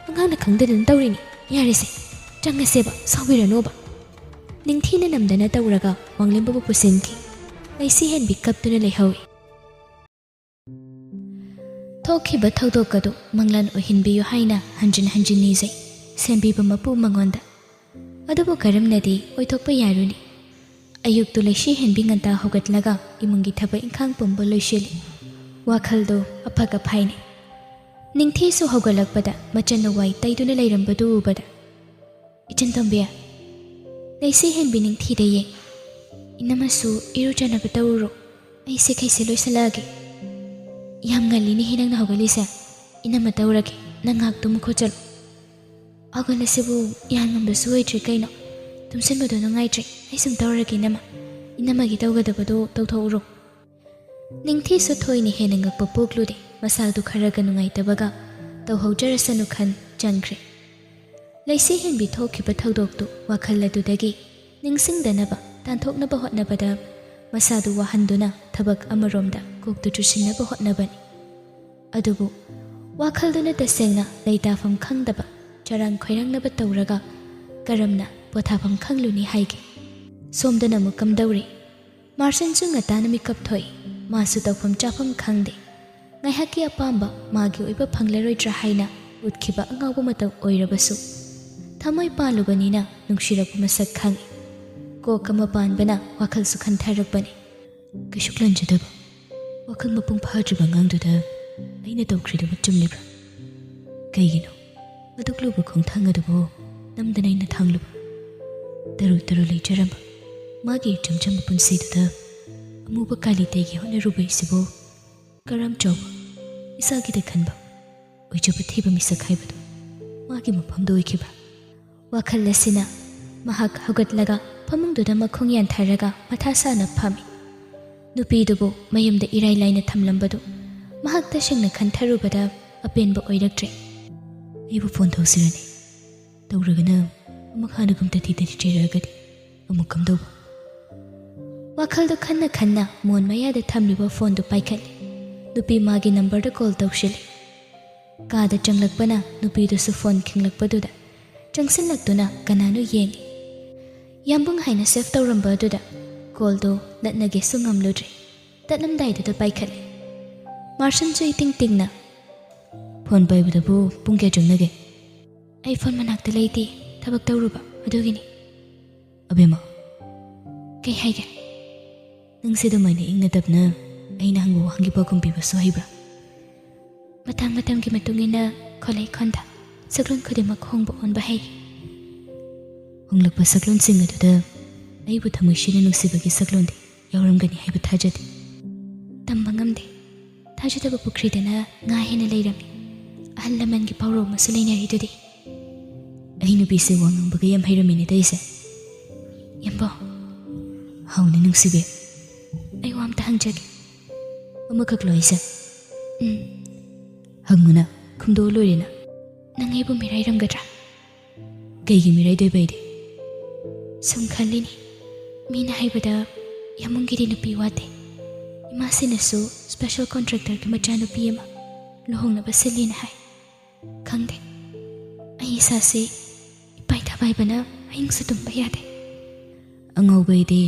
ꯑꯉꯥꯡꯅ ꯈꯪꯗꯗꯅ ꯇꯧꯔꯤꯅꯤ꯫ ꯌꯥꯔꯦꯁꯦ, ꯆꯪꯉꯁꯦꯕ, ꯁꯥꯎꯕꯤꯔꯅꯣꯕ꯫ ꯅꯤꯡꯊꯤꯅ ꯅꯝꯗꯅ ꯇꯧꯔꯒ ꯋꯥꯡꯂꯦꯝꯕꯕꯨ ꯄꯨꯁꯤꯟꯈꯤ꯫ ꯂꯩꯁꯤ ꯍꯦꯟꯕꯤ ꯀꯞꯇꯨꯅ ꯂꯩꯍꯧꯏ꯫ ꯊꯣꯛꯈꯤꯕ ꯊꯧꯗꯣꯛ ꯑꯗꯨ ꯃꯪꯂꯥꯟ ꯑꯣꯏꯍꯟꯕꯤꯌꯨ ꯍꯥꯏꯅ ꯍꯟꯖꯤꯟ ꯍꯟꯖꯤꯟ ꯅꯤꯖꯩ, ꯁꯦꯝꯕꯤꯕ ꯃꯄꯨ ꯃꯉꯣꯟꯗ꯫ ꯑꯗꯨꯕꯨ ꯀꯔꯝꯅꯗꯤ ꯑꯣꯏꯊꯣꯛꯄ ꯌꯥꯔꯨꯅꯤ? ꯑꯌꯨꯛꯇꯨ ꯂꯩꯁꯤ ꯍꯦꯟꯕꯤ ꯉꯟꯇꯥ ꯍꯧꯒꯠꯂꯒ ꯏꯃꯨꯡꯒꯤ ꯊꯕꯛ ꯏꯪꯈꯥꯡ ꯄꯨꯝꯕ ꯂꯣꯏꯁꯤꯜꯂꯤ꯫ ꯋꯥꯈꯜꯗꯨ ꯑꯐꯛ ꯑꯐꯥꯏꯅꯤ꯫ ꯅꯤꯡꯊꯤꯁꯨ ꯍꯧꯒꯠꯂꯛꯄꯗ ꯃꯆꯟꯅ ꯋꯥꯏ ꯇꯩꯗꯨꯅ ꯂꯩꯔꯝꯕꯗꯨ ꯎꯕꯗ, "ꯏꯆꯟ ꯇꯣꯝꯕꯤ, ꯂꯩꯁꯤ ꯍꯦꯟꯕꯤ ꯅꯤꯡꯊꯤꯗ ꯌꯦꯡ꯫ ꯏꯅꯝꯃꯁꯨ ꯏꯔꯨꯖꯅꯕ ꯇꯧꯔꯨꯔꯣ꯫ ꯑꯩ ꯁꯤ ꯀꯩꯁꯦ ꯂꯣꯏꯁꯤꯜꯂꯛꯑꯒꯦ꯫" "ꯌꯥꯝ ꯉꯜꯂꯤꯅꯦꯍꯦ ꯅꯪꯅ ꯍꯧꯒꯠꯂꯤꯁꯦ꯫ ꯏꯅꯝꯃ ꯇꯧꯔꯒꯦ, ꯅꯪ ꯉꯥꯏꯍꯥꯛ ꯇꯨꯝꯃꯨ ꯈꯣꯠꯆꯜꯂꯨ꯫" "ꯍꯧꯒꯠꯂꯁꯤꯕꯨ, ꯌꯥꯝ ꯉꯟꯕꯁꯨ ꯑꯣꯏꯗ꯭ꯔꯤ ꯀꯩꯅꯣ꯫ ꯇꯨꯝꯁꯤꯟꯕꯗꯣ ꯅꯨꯡꯉꯥꯏꯇ꯭ꯔꯦ꯫ ꯑꯩ ꯁꯨꯝ ꯇꯧꯔꯒꯦ ꯏꯅꯝꯃ꯫ ꯏꯅꯝꯃꯒꯤ ꯇꯧꯒꯗꯕꯗꯣ ꯇꯧꯊꯣꯛꯎꯔꯣ꯫" ꯅꯤꯡꯊꯤꯁꯨ ꯊꯣꯏꯅ ꯍꯦꯟꯅ ꯉꯛꯄ ꯄꯣꯛꯂꯨꯗꯦ꯫ ꯃꯁꯥꯗꯨ ꯈꯔꯒ ꯅꯨꯡꯉꯥꯏꯇꯕꯒ ꯇꯧꯍꯧꯖꯔꯁꯅꯨ ꯈꯟ ꯆꯪꯈ꯭ꯔꯦ꯫ ꯂꯩꯁꯤ ꯍꯦꯟꯕꯤ ꯊꯣꯛꯈꯤꯕ ꯊꯧꯗꯣꯛꯇꯨ ꯋꯥꯈꯜ ꯑꯗꯨꯗꯒꯤ ꯅꯤꯡꯁꯤꯡꯗꯅꯕ, ꯇꯥꯟꯊꯣꯛꯅꯕ ꯍꯣꯠꯅꯕꯗ ꯃꯁꯥꯗꯨ ꯋꯥꯍꯟꯗꯨꯅ ꯊꯕꯛ ꯑꯃꯔꯣꯝꯗ ꯀꯣꯛꯇꯨ ꯆꯨꯁꯤꯟꯅꯕ ꯍꯣꯠꯅꯕꯅꯤ꯫ ꯑꯗꯨꯕꯨ ꯋꯥꯈꯜꯗꯨꯅ ꯇꯁꯦꯡꯅ ꯂꯩꯇꯥꯐꯝ ꯈꯪꯗꯕ, ꯆꯔꯥꯡ ꯈꯣꯏꯔꯥꯡꯅꯕ ꯇꯧꯔꯒ ꯀꯔꯝꯅ ꯄꯣꯊꯥꯐꯝ ꯈꯪꯂꯨꯅꯤ ꯍꯥꯏꯒꯦ? ꯁꯣꯝꯗꯅ ꯑꯃꯨꯛ ꯀꯝꯗꯧꯔꯤ? ꯃꯥꯔꯁꯟꯁꯨ ꯉꯟꯇꯥꯅ ꯃꯤꯀꯞ ꯊꯣꯛꯏ꯫ ꯃꯥꯁꯨ ꯇꯧꯐꯝ ꯆꯥꯐꯝ ꯈꯪꯗꯦ꯫ ꯉꯥꯏꯍꯥꯛꯀꯤ ꯑꯄꯥꯝꯕ ꯃꯥꯒꯤ ꯑꯣꯏꯕ ꯐꯪꯂꯔꯣꯏꯗ꯭ꯔꯥ ꯍꯥꯏꯅ ꯎꯠꯈꯤꯕ ꯑꯉꯥꯎꯕ ꯃꯇꯧ ꯑꯣꯏꯔꯕꯁꯨ, ꯊꯃꯣꯏ ꯄꯥꯜꯂꯨꯕꯅꯤꯅ ꯅꯨꯡꯁꯤꯔꯛꯄ ꯃꯁꯛ ꯈꯪꯏ꯫ ꯀꯣꯛ ꯑꯃ ꯄꯥꯟꯕꯅ ꯋꯥꯈꯜꯁꯨ ꯈꯟꯊꯔꯛꯄꯅꯤ꯫ ꯀꯩꯁꯨ ꯂꯥꯟꯖꯗꯕ, ꯋꯥꯈꯜ ꯃꯄꯨꯡ ꯐꯥꯗ꯭ꯔꯤꯕ ꯑꯉꯥꯡꯗꯨꯗ ꯑꯩꯅ ꯇꯧꯈ꯭ꯔꯤꯗꯨꯕꯨ ꯆꯨꯝꯂꯤꯕ꯭ꯔꯥ? ꯀꯩꯒꯤꯅꯣ ꯑꯗꯨꯛ ꯂꯨꯕ ꯈꯣꯡꯊꯥꯡ ꯑꯗꯨꯕꯨ ꯅꯝꯗꯅ ꯑꯩꯅ ꯊꯥꯡꯂꯨꯕ? ꯇꯔꯨ ꯇꯔꯨ ꯂꯩꯖꯔꯝꯕ ꯃꯥꯒꯤ ꯏꯆꯝ ꯆꯝꯕ ꯄꯨꯟꯁꯤꯗꯨꯗ ꯑꯃꯨꯕ ꯀꯥꯂꯤ ꯇꯩꯒꯦ ꯍꯣꯠꯅꯔꯨꯕ ꯑꯩꯁꯤꯕꯨ ꯀꯔꯝ ꯆꯥꯎꯕ, ꯏꯁꯥꯒꯤꯗ ꯈꯟꯕ, ꯑꯣꯏꯖꯕ ꯊꯤꯕ ꯃꯤꯁꯛ ꯍꯥꯏꯕꯗꯨ ꯃꯥꯒꯤ ꯃꯐꯝꯗ ꯑꯣꯏꯈꯤꯕ꯭ꯔꯥ? ꯋꯥꯈꯜ ꯑꯁꯤꯅ ꯃꯍꯥꯛ ꯍꯧꯒꯠꯂꯒ ꯐꯃꯨꯡꯗꯨꯗ ꯃꯈꯣꯡ ꯌꯥꯟꯊꯔꯒ ꯃꯊꯥ ꯁꯥꯅ ꯐꯝꯃꯤ꯫ ꯅꯨꯄꯤꯗꯨꯕꯨ ꯃꯌꯨꯝꯗ ꯏꯔꯥꯏ ꯂꯥꯏꯅ ꯊꯝꯂꯝꯕꯗꯨ ꯃꯍꯥꯛ ꯇꯁꯦꯡꯅ ꯈꯟꯊꯔꯨꯕꯗ ꯑꯄꯦꯟꯕ ꯑꯣꯏꯔꯛꯇ꯭ꯔꯦ꯫ ꯑꯩꯕꯨ ꯐꯣꯟ ꯇꯧꯁꯤꯔꯅꯦ? ꯇꯧꯔꯒꯅ ꯑꯃꯨꯛ ꯍꯥꯟꯅꯒꯨꯝ ꯇꯊꯤ ꯇꯊꯤ ꯆꯩꯔꯛꯑꯒꯗꯤ ꯑꯃꯨꯛ ꯀꯝꯗꯧꯕ? ꯋꯥꯈꯜꯗꯣ ꯈꯟꯅ ꯈꯟꯅ ꯃꯣꯟ ꯃꯌꯥꯗ ꯊꯝꯂꯤꯕ ꯐꯣꯟꯗꯨ ꯄꯥꯏꯈꯠꯂꯤ꯫ ꯅꯨꯄꯤ ꯃꯥꯒꯤ ꯅꯝꯕꯔꯗ ꯀꯣꯜ ꯇꯧꯁꯤꯜꯂꯤ꯫ ꯀꯥꯗ ꯆꯪꯂꯛꯄꯅ ꯅꯨꯄꯤꯗꯨꯁꯨ ꯐꯣꯟ ꯈꯤꯡꯂꯛꯄꯗꯨꯗ ꯆꯪꯁꯤꯜꯂꯛꯇꯨꯅ ꯀꯅꯥꯅꯣ ꯌꯦꯡꯉꯤ꯫ ꯌꯥꯝꯕꯨꯡ ꯍꯥꯏꯅ ꯁꯦꯚ ꯇꯧꯔꯝꯕ ꯑꯗꯨꯗ ꯀꯣꯜꯗꯣ ꯅꯠꯅꯒꯦꯁꯨ ꯉꯝꯂꯨꯗ꯭ꯔꯦ꯫ ꯇꯠꯂꯝꯗꯥꯏꯗꯨꯗ ꯄꯥꯏꯈꯠꯂꯦ꯫ ꯃꯥꯔꯁꯟꯁꯨ ꯏꯇꯤꯡ ꯇꯤꯡꯅ, "ꯐꯣꯟ ꯄꯥꯏꯕꯗꯕꯨ ꯄꯨꯡ ꯀꯌꯥ ꯆꯪꯅꯒꯦ?" "ꯑꯩ ꯐꯣꯟ ꯃꯅꯥꯛꯇ ꯂꯩꯇꯦ, ꯊꯕꯛ ꯇꯧꯔꯨꯕ ꯑꯗꯨꯒꯤꯅꯤ꯫" "ꯑꯕꯦꯝꯃ, ꯀꯩ ꯍꯥꯏꯒꯦ?" "ꯅꯪꯁꯦ ꯑꯗꯨꯃꯥꯏꯅ ꯏꯪꯅ ꯇꯞꯅ ꯑꯩꯅ ꯍꯪꯕ ꯋꯥꯍꯪꯒꯤ ꯄꯥꯎꯈꯨꯝ ꯄꯤꯕꯁꯨ ꯍꯩꯕ꯭ꯔꯥ?" "ꯃꯇꯥꯡ ꯃꯇꯝꯒꯤ ꯃꯇꯨꯡ ꯏꯟꯅ ꯈꯣꯂꯩ ꯈꯣꯟꯗ ꯁꯛꯂꯣꯟ ꯈꯨꯗꯤꯡꯃꯛ ꯍꯣꯡꯕ ꯑꯣꯟꯕ ꯍꯩ꯫" "ꯍꯣꯡꯂꯛꯄ ꯁꯛꯂꯣꯟꯁꯤꯡ ꯑꯗꯨꯗ ꯑꯩꯕꯨ ꯊꯃꯣꯏ ꯁꯦꯡꯅ ꯅꯨꯡꯁꯤꯕꯒꯤ ꯁꯛꯂꯣꯟꯗꯤ ꯌꯥꯎꯔꯝꯒꯅꯤ ꯍꯥꯏꯕ ꯊꯥꯖꯗꯦ꯫" "ꯇꯝꯕ ꯉꯝꯗꯦ꯫ ꯊꯥꯖꯗꯕ ꯄꯨꯈ꯭ꯔꯤꯗꯅ ꯉꯥ ꯍꯦꯟꯅ ꯂꯩꯔꯝꯃꯤ꯫ ꯑꯍꯜ ꯂꯃꯟꯒꯤ ꯄꯥꯎꯔꯧ ꯑꯃꯁꯨ ꯂꯩꯅꯔꯤꯗꯨꯗꯤ꯫" "ꯑꯩ ꯅꯨꯄꯤꯁꯦ ꯋꯥ ꯉꯥꯡꯕꯒ ꯌꯥꯝ ꯍꯩꯔꯝꯃꯤꯅꯦ ꯇꯧꯔꯤꯁꯦ꯫" "ꯌꯥꯝꯕꯣ꯫" "ꯍꯥꯎꯅꯦ ꯅꯨꯡꯁꯤꯕꯤ꯫" "ꯑꯩ ꯋꯥ ꯑꯝꯇ ꯍꯪꯖꯒꯦ꯫" "ꯑꯃꯈꯛꯂꯣ ꯍꯥꯏꯁꯦ?" "ꯎꯝ꯫" "ꯍꯪꯉꯨꯅ, ꯈꯨꯝꯗꯣꯛꯑ ꯂꯣꯏꯔꯦꯅ꯫" "ꯅꯪ ꯑꯩꯕꯨ ꯃꯤꯔꯥꯏꯔꯝꯒꯗ꯭ꯔꯥ?" "ꯀꯩꯒꯤ ꯃꯤꯔꯥꯏꯗꯣꯏꯕ ꯑꯩꯗꯤ?" "ꯁꯨꯝ ꯈꯜꯂꯤꯅꯤ, ꯃꯤꯅ ꯍꯥꯏꯕꯗ ꯌꯥꯝꯕꯨꯡꯒꯤꯗꯤ ꯅꯨꯄꯤ ꯋꯥꯠꯇꯦ꯫ ꯏꯃꯥꯁꯤꯅꯁꯨ ꯁ꯭ꯄꯦꯁꯦꯜ ꯀꯣꯟꯇ꯭ꯔꯦꯛꯇꯔꯒꯤ ꯃꯆꯥꯅꯨꯄꯤ ꯑꯃ ꯂꯨꯍꯣꯡꯅꯕ ꯁꯤꯜꯂꯤꯅ ꯍꯥꯏ꯫ ꯈꯪꯗꯦ, ꯑꯩ ꯏꯁꯥꯁꯤ ꯏꯄꯥꯏ ꯊꯕꯥꯏꯕꯅ ꯑꯍꯤꯡꯁꯨ ꯇꯨꯝꯕ ꯌꯥꯗꯦ꯫" "ꯑꯉꯥꯎꯕ ꯑꯩꯗꯤ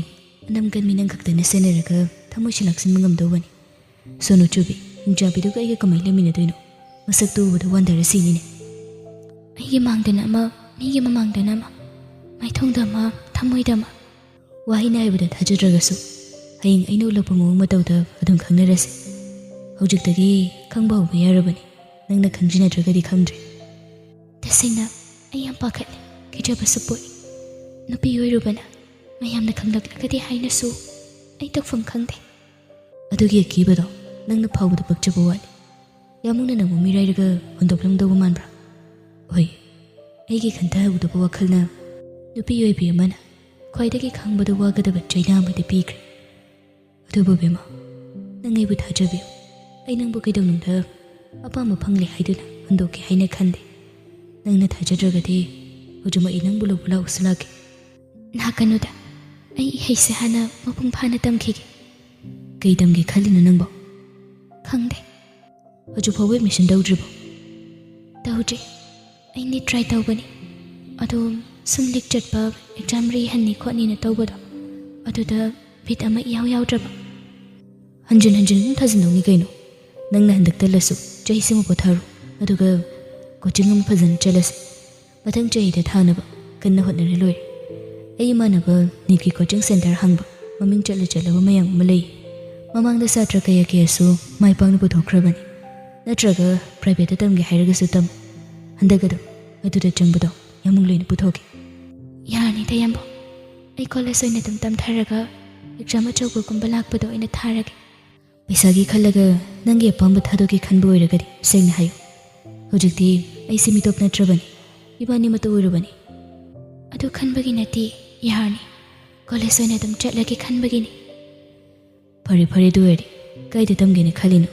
ꯑꯅꯝ ꯀꯟꯕꯤ ꯅꯪ ꯈꯛꯇꯅ ꯁꯦꯟꯅꯔꯒ ꯊꯃꯣꯏꯁꯤ ꯂꯥꯛꯁꯤꯟꯕ ꯉꯝꯗꯧꯕꯅꯤ꯫ ꯁꯣꯅꯨ ꯆꯨꯕꯤ, ꯍꯤꯡꯆꯥꯕꯤꯗꯨꯒ ꯑꯩꯒ ꯀꯃꯥꯏꯅ ꯂꯩꯃꯤꯟꯅꯗꯣꯏꯅꯣ? ꯃꯁꯛꯇꯨ ꯎꯕꯗ ꯋꯥꯟꯊꯔ ꯁꯤꯅꯤꯅꯦ꯫ ꯑꯩꯒꯤ ꯃꯥꯡꯗꯅ ꯑꯃ, ꯃꯤꯒꯤ ꯃꯃꯥꯡꯗꯅ ꯑꯃ, ꯃꯥꯏꯊꯣꯡꯗ ꯑꯃ, ꯊꯃꯣꯏꯗ ꯑꯃ꯫ ꯋꯥꯍꯩꯅ ꯍꯥꯏꯕꯗ ꯊꯥꯖꯗ꯭ꯔꯒꯁꯨ, ꯍꯌꯦꯡ ꯑꯩꯅ ꯎꯠꯂꯛꯄ ꯃꯑꯣꯡ ꯃꯇꯧꯗ ꯑꯗꯨꯝ ꯈꯪꯅꯔꯁꯦ꯫ ꯍꯧꯖꯤꯛꯇꯒꯤ ꯈꯪꯕ ꯍꯧꯕ ꯌꯥꯔꯕꯅꯤ, ꯅꯪꯅ ꯈꯪꯖꯤꯟꯅꯗ꯭ꯔꯒꯗꯤ ꯈꯪꯗ꯭ꯔꯦ꯫ ꯇꯁꯦꯡꯅ ꯑꯩ ꯌꯥꯝ ꯄꯥꯈꯠꯂꯦ, ꯀꯤꯖꯕꯁꯨ ꯄꯣꯛꯏ꯫ ꯅꯨꯄꯤ ꯑꯣꯏꯔꯨꯕꯅ ꯃꯌꯥꯝꯅ ꯈꯪꯂꯛꯂꯒꯗꯤ ꯍꯥꯏꯅꯁꯨ ꯑꯩ ꯇꯧꯐꯝ ꯈꯪꯗꯦ꯫ ꯑꯗꯨꯒꯤ ꯑꯀꯤꯕꯗꯣ ꯅꯪꯅ ꯐꯥꯎꯕꯗ ꯄꯛꯆꯕ ꯋꯥꯠꯂꯤ꯫ ꯌꯥꯝꯕꯨꯡꯅ ꯅꯪꯕꯨ ꯃꯤꯔꯥꯏꯔꯒ ꯍꯨꯟꯗꯣꯛꯂꯝꯗꯧꯕ ꯃꯥꯟꯕ꯭ꯔꯥ? ꯍꯣꯏ, ꯑꯩꯒꯤ ꯈꯟꯊꯍꯧꯗꯕ ꯋꯥꯈꯜꯅ ꯅꯨꯄꯤ ꯑꯣꯏꯕꯤ ꯑꯃꯅ ꯈ꯭ꯋꯥꯏꯗꯒꯤ ꯈꯪꯕꯗ ꯋꯥꯒꯗꯕ ꯆꯩꯅꯥ ꯑꯃꯗꯤ ꯄꯤꯈ꯭ꯔꯦ꯫ ꯑꯗꯨꯕꯨ ꯕꯦꯝꯃ, ꯅꯪ ꯑꯩꯕꯨ ꯊꯥꯖꯕꯤꯌꯨ꯫ ꯑꯩ ꯅꯪꯕꯨ ꯀꯩꯗꯧꯅꯨꯡꯗ ꯑꯄꯥꯝꯕ ꯐꯪꯂꯦ ꯍꯥꯏꯗꯨꯅ ꯍꯨꯟꯗꯣꯛꯀꯦ ꯍꯥꯏꯅ ꯈꯟꯗꯦ꯫ ꯅꯪꯅ ꯊꯥꯖꯗ꯭ꯔꯒꯗꯤ ꯍꯧꯖꯤꯛꯃꯛ ꯑꯩ ꯅꯪꯕꯨ ꯂꯧꯕ ꯂꯥꯛꯎꯁꯨ ꯂꯥꯛꯀꯦ꯫ ꯂꯥꯛꯀꯅꯨꯗ, ꯑꯩ ꯏꯍꯩꯁꯦ ꯍꯥꯟꯅ ꯃꯄꯨꯡ ꯐꯥꯅ ꯇꯝꯈꯤꯒꯦ꯫ ꯀꯩ ꯇꯝꯒꯦ ꯈꯜꯂꯤꯅꯣ ꯅꯪꯕꯣ? ꯈꯪꯗꯦ꯫ ꯍꯧꯖꯤꯛ ꯐꯥꯎꯕ ꯑꯦꯗꯃꯤꯁꯟ ꯇꯧꯗ꯭ꯔꯤꯕꯣ? ꯇꯧꯗ꯭ꯔꯤ꯫ ꯑꯩ ꯅꯤꯠ ꯇ꯭ꯔꯥꯏ ꯇꯧꯒꯅꯤ꯫ ꯑꯗꯣ ꯁꯨꯝ ꯂꯤꯛ ꯆꯠꯄ, ꯑꯦꯛꯖꯥꯝ ꯔꯤꯍꯟꯅꯤ ꯈꯣꯠꯅꯤꯅ ꯇꯧꯕꯗꯣ, ꯑꯗꯨꯗ ꯕꯤꯠ ꯑꯃ ꯏꯌꯥꯎ ꯌꯥꯎꯗ꯭ꯔꯕ꯫ ꯍꯟꯖꯤꯟ ꯍꯟꯖꯤꯟ ꯑꯗꯨꯝ ꯊꯥꯖꯤꯟꯗꯧꯅꯤ ꯀꯩꯅꯣ꯫ ꯅꯪꯅ ꯍꯟꯗꯛꯇ ꯂꯁꯨ ꯆꯍꯤꯁꯤꯃ ꯄꯣꯊꯥꯔꯣ, ꯑꯗꯨꯒ ꯀꯣꯆꯤꯡ ꯑꯃ ꯐꯖꯅ ꯆꯠꯂꯁꯦ꯫ ꯃꯊꯪ ꯆꯍꯤꯗ ꯊꯥꯅꯕ ꯀꯟꯅ ꯍꯣꯠꯅꯔ ꯂꯣꯏꯔꯦ꯫ ꯑꯩ ꯏꯃꯥꯟꯅꯕ ꯅꯤꯠꯀꯤ ꯀꯣꯆꯤꯡ ꯁꯦꯟꯇꯔ ꯍꯥꯡꯕ ꯃꯃꯤꯡ ꯆꯠꯂ ꯆꯠꯂꯕ ꯃꯌꯥꯝ ꯑꯃ ꯂꯩ꯫ ꯃꯃꯥꯡꯗ ꯁꯥꯇ꯭ꯔ ꯀꯌꯥ ꯀꯌꯥꯁꯨ ꯃꯥꯏ ꯄꯥꯛꯅ ꯄꯨꯊꯣꯛꯈ꯭ꯔꯕꯅꯤ꯫ ꯅꯠꯇ꯭ꯔꯒ ꯄ꯭ꯔꯥꯏꯚꯦꯠꯇ ꯇꯝꯒꯦ ꯍꯥꯏꯔꯒꯁꯨ ꯇꯝ꯫ ꯍꯟꯗꯛ ꯑꯗꯨꯝ ꯑꯗꯨꯗ ꯆꯪꯕꯗꯣ ꯌꯥꯝꯃꯨꯡ ꯂꯣꯏꯅ ꯄꯨꯊꯣꯛꯀꯦ꯫ ꯌꯥꯔꯅꯤꯗ ꯌꯥꯝꯕꯣ, ꯑꯩ ꯀꯣꯂꯦꯖ ꯑꯣꯏꯅ ꯑꯗꯨꯝ ꯇꯝꯊꯔꯒ ꯑꯦꯛꯖꯥꯝ ꯑꯆꯧꯕꯒꯨꯝꯕ ꯂꯥꯛꯄꯗ ꯑꯣꯏꯅ ꯊꯥꯔꯒꯦ꯫ ꯄꯩꯁꯥꯒꯤ ꯈꯜꯂꯒ ꯅꯪꯒꯤ ꯑꯄꯥꯝꯕ ꯊꯥꯗꯣꯛꯀꯦ ꯈꯟꯕ ꯑꯣꯏꯔꯒꯗꯤ ꯁꯦꯡꯅ ꯍꯥꯏꯌꯨ꯫ ꯍꯧꯖꯤꯛꯇꯤ ꯑꯩꯁꯦ ꯃꯤꯇꯣꯞ ꯅꯠꯇ꯭ꯔꯕꯅꯤ, ꯏꯕꯥꯅꯤꯃꯛꯇ ꯑꯣꯏꯔꯕꯅꯤ꯫ ꯑꯗꯨ ꯈꯟꯕꯒꯤ ꯅꯠꯇꯦ, ꯌꯥꯔꯅꯤ꯫ ꯀꯣꯂꯦꯖ ꯑꯣꯏꯅ ꯑꯗꯨꯝ ꯆꯠꯂꯒꯦ ꯈꯟꯕꯒꯤꯅꯤ꯫ ꯐꯔꯦ ꯐꯔꯦ, ꯑꯗꯨ ꯑꯣꯏꯔꯗꯤ ꯀꯥꯏꯗ ꯇꯝꯒꯦꯅ ꯈꯜꯂꯤꯅꯣ?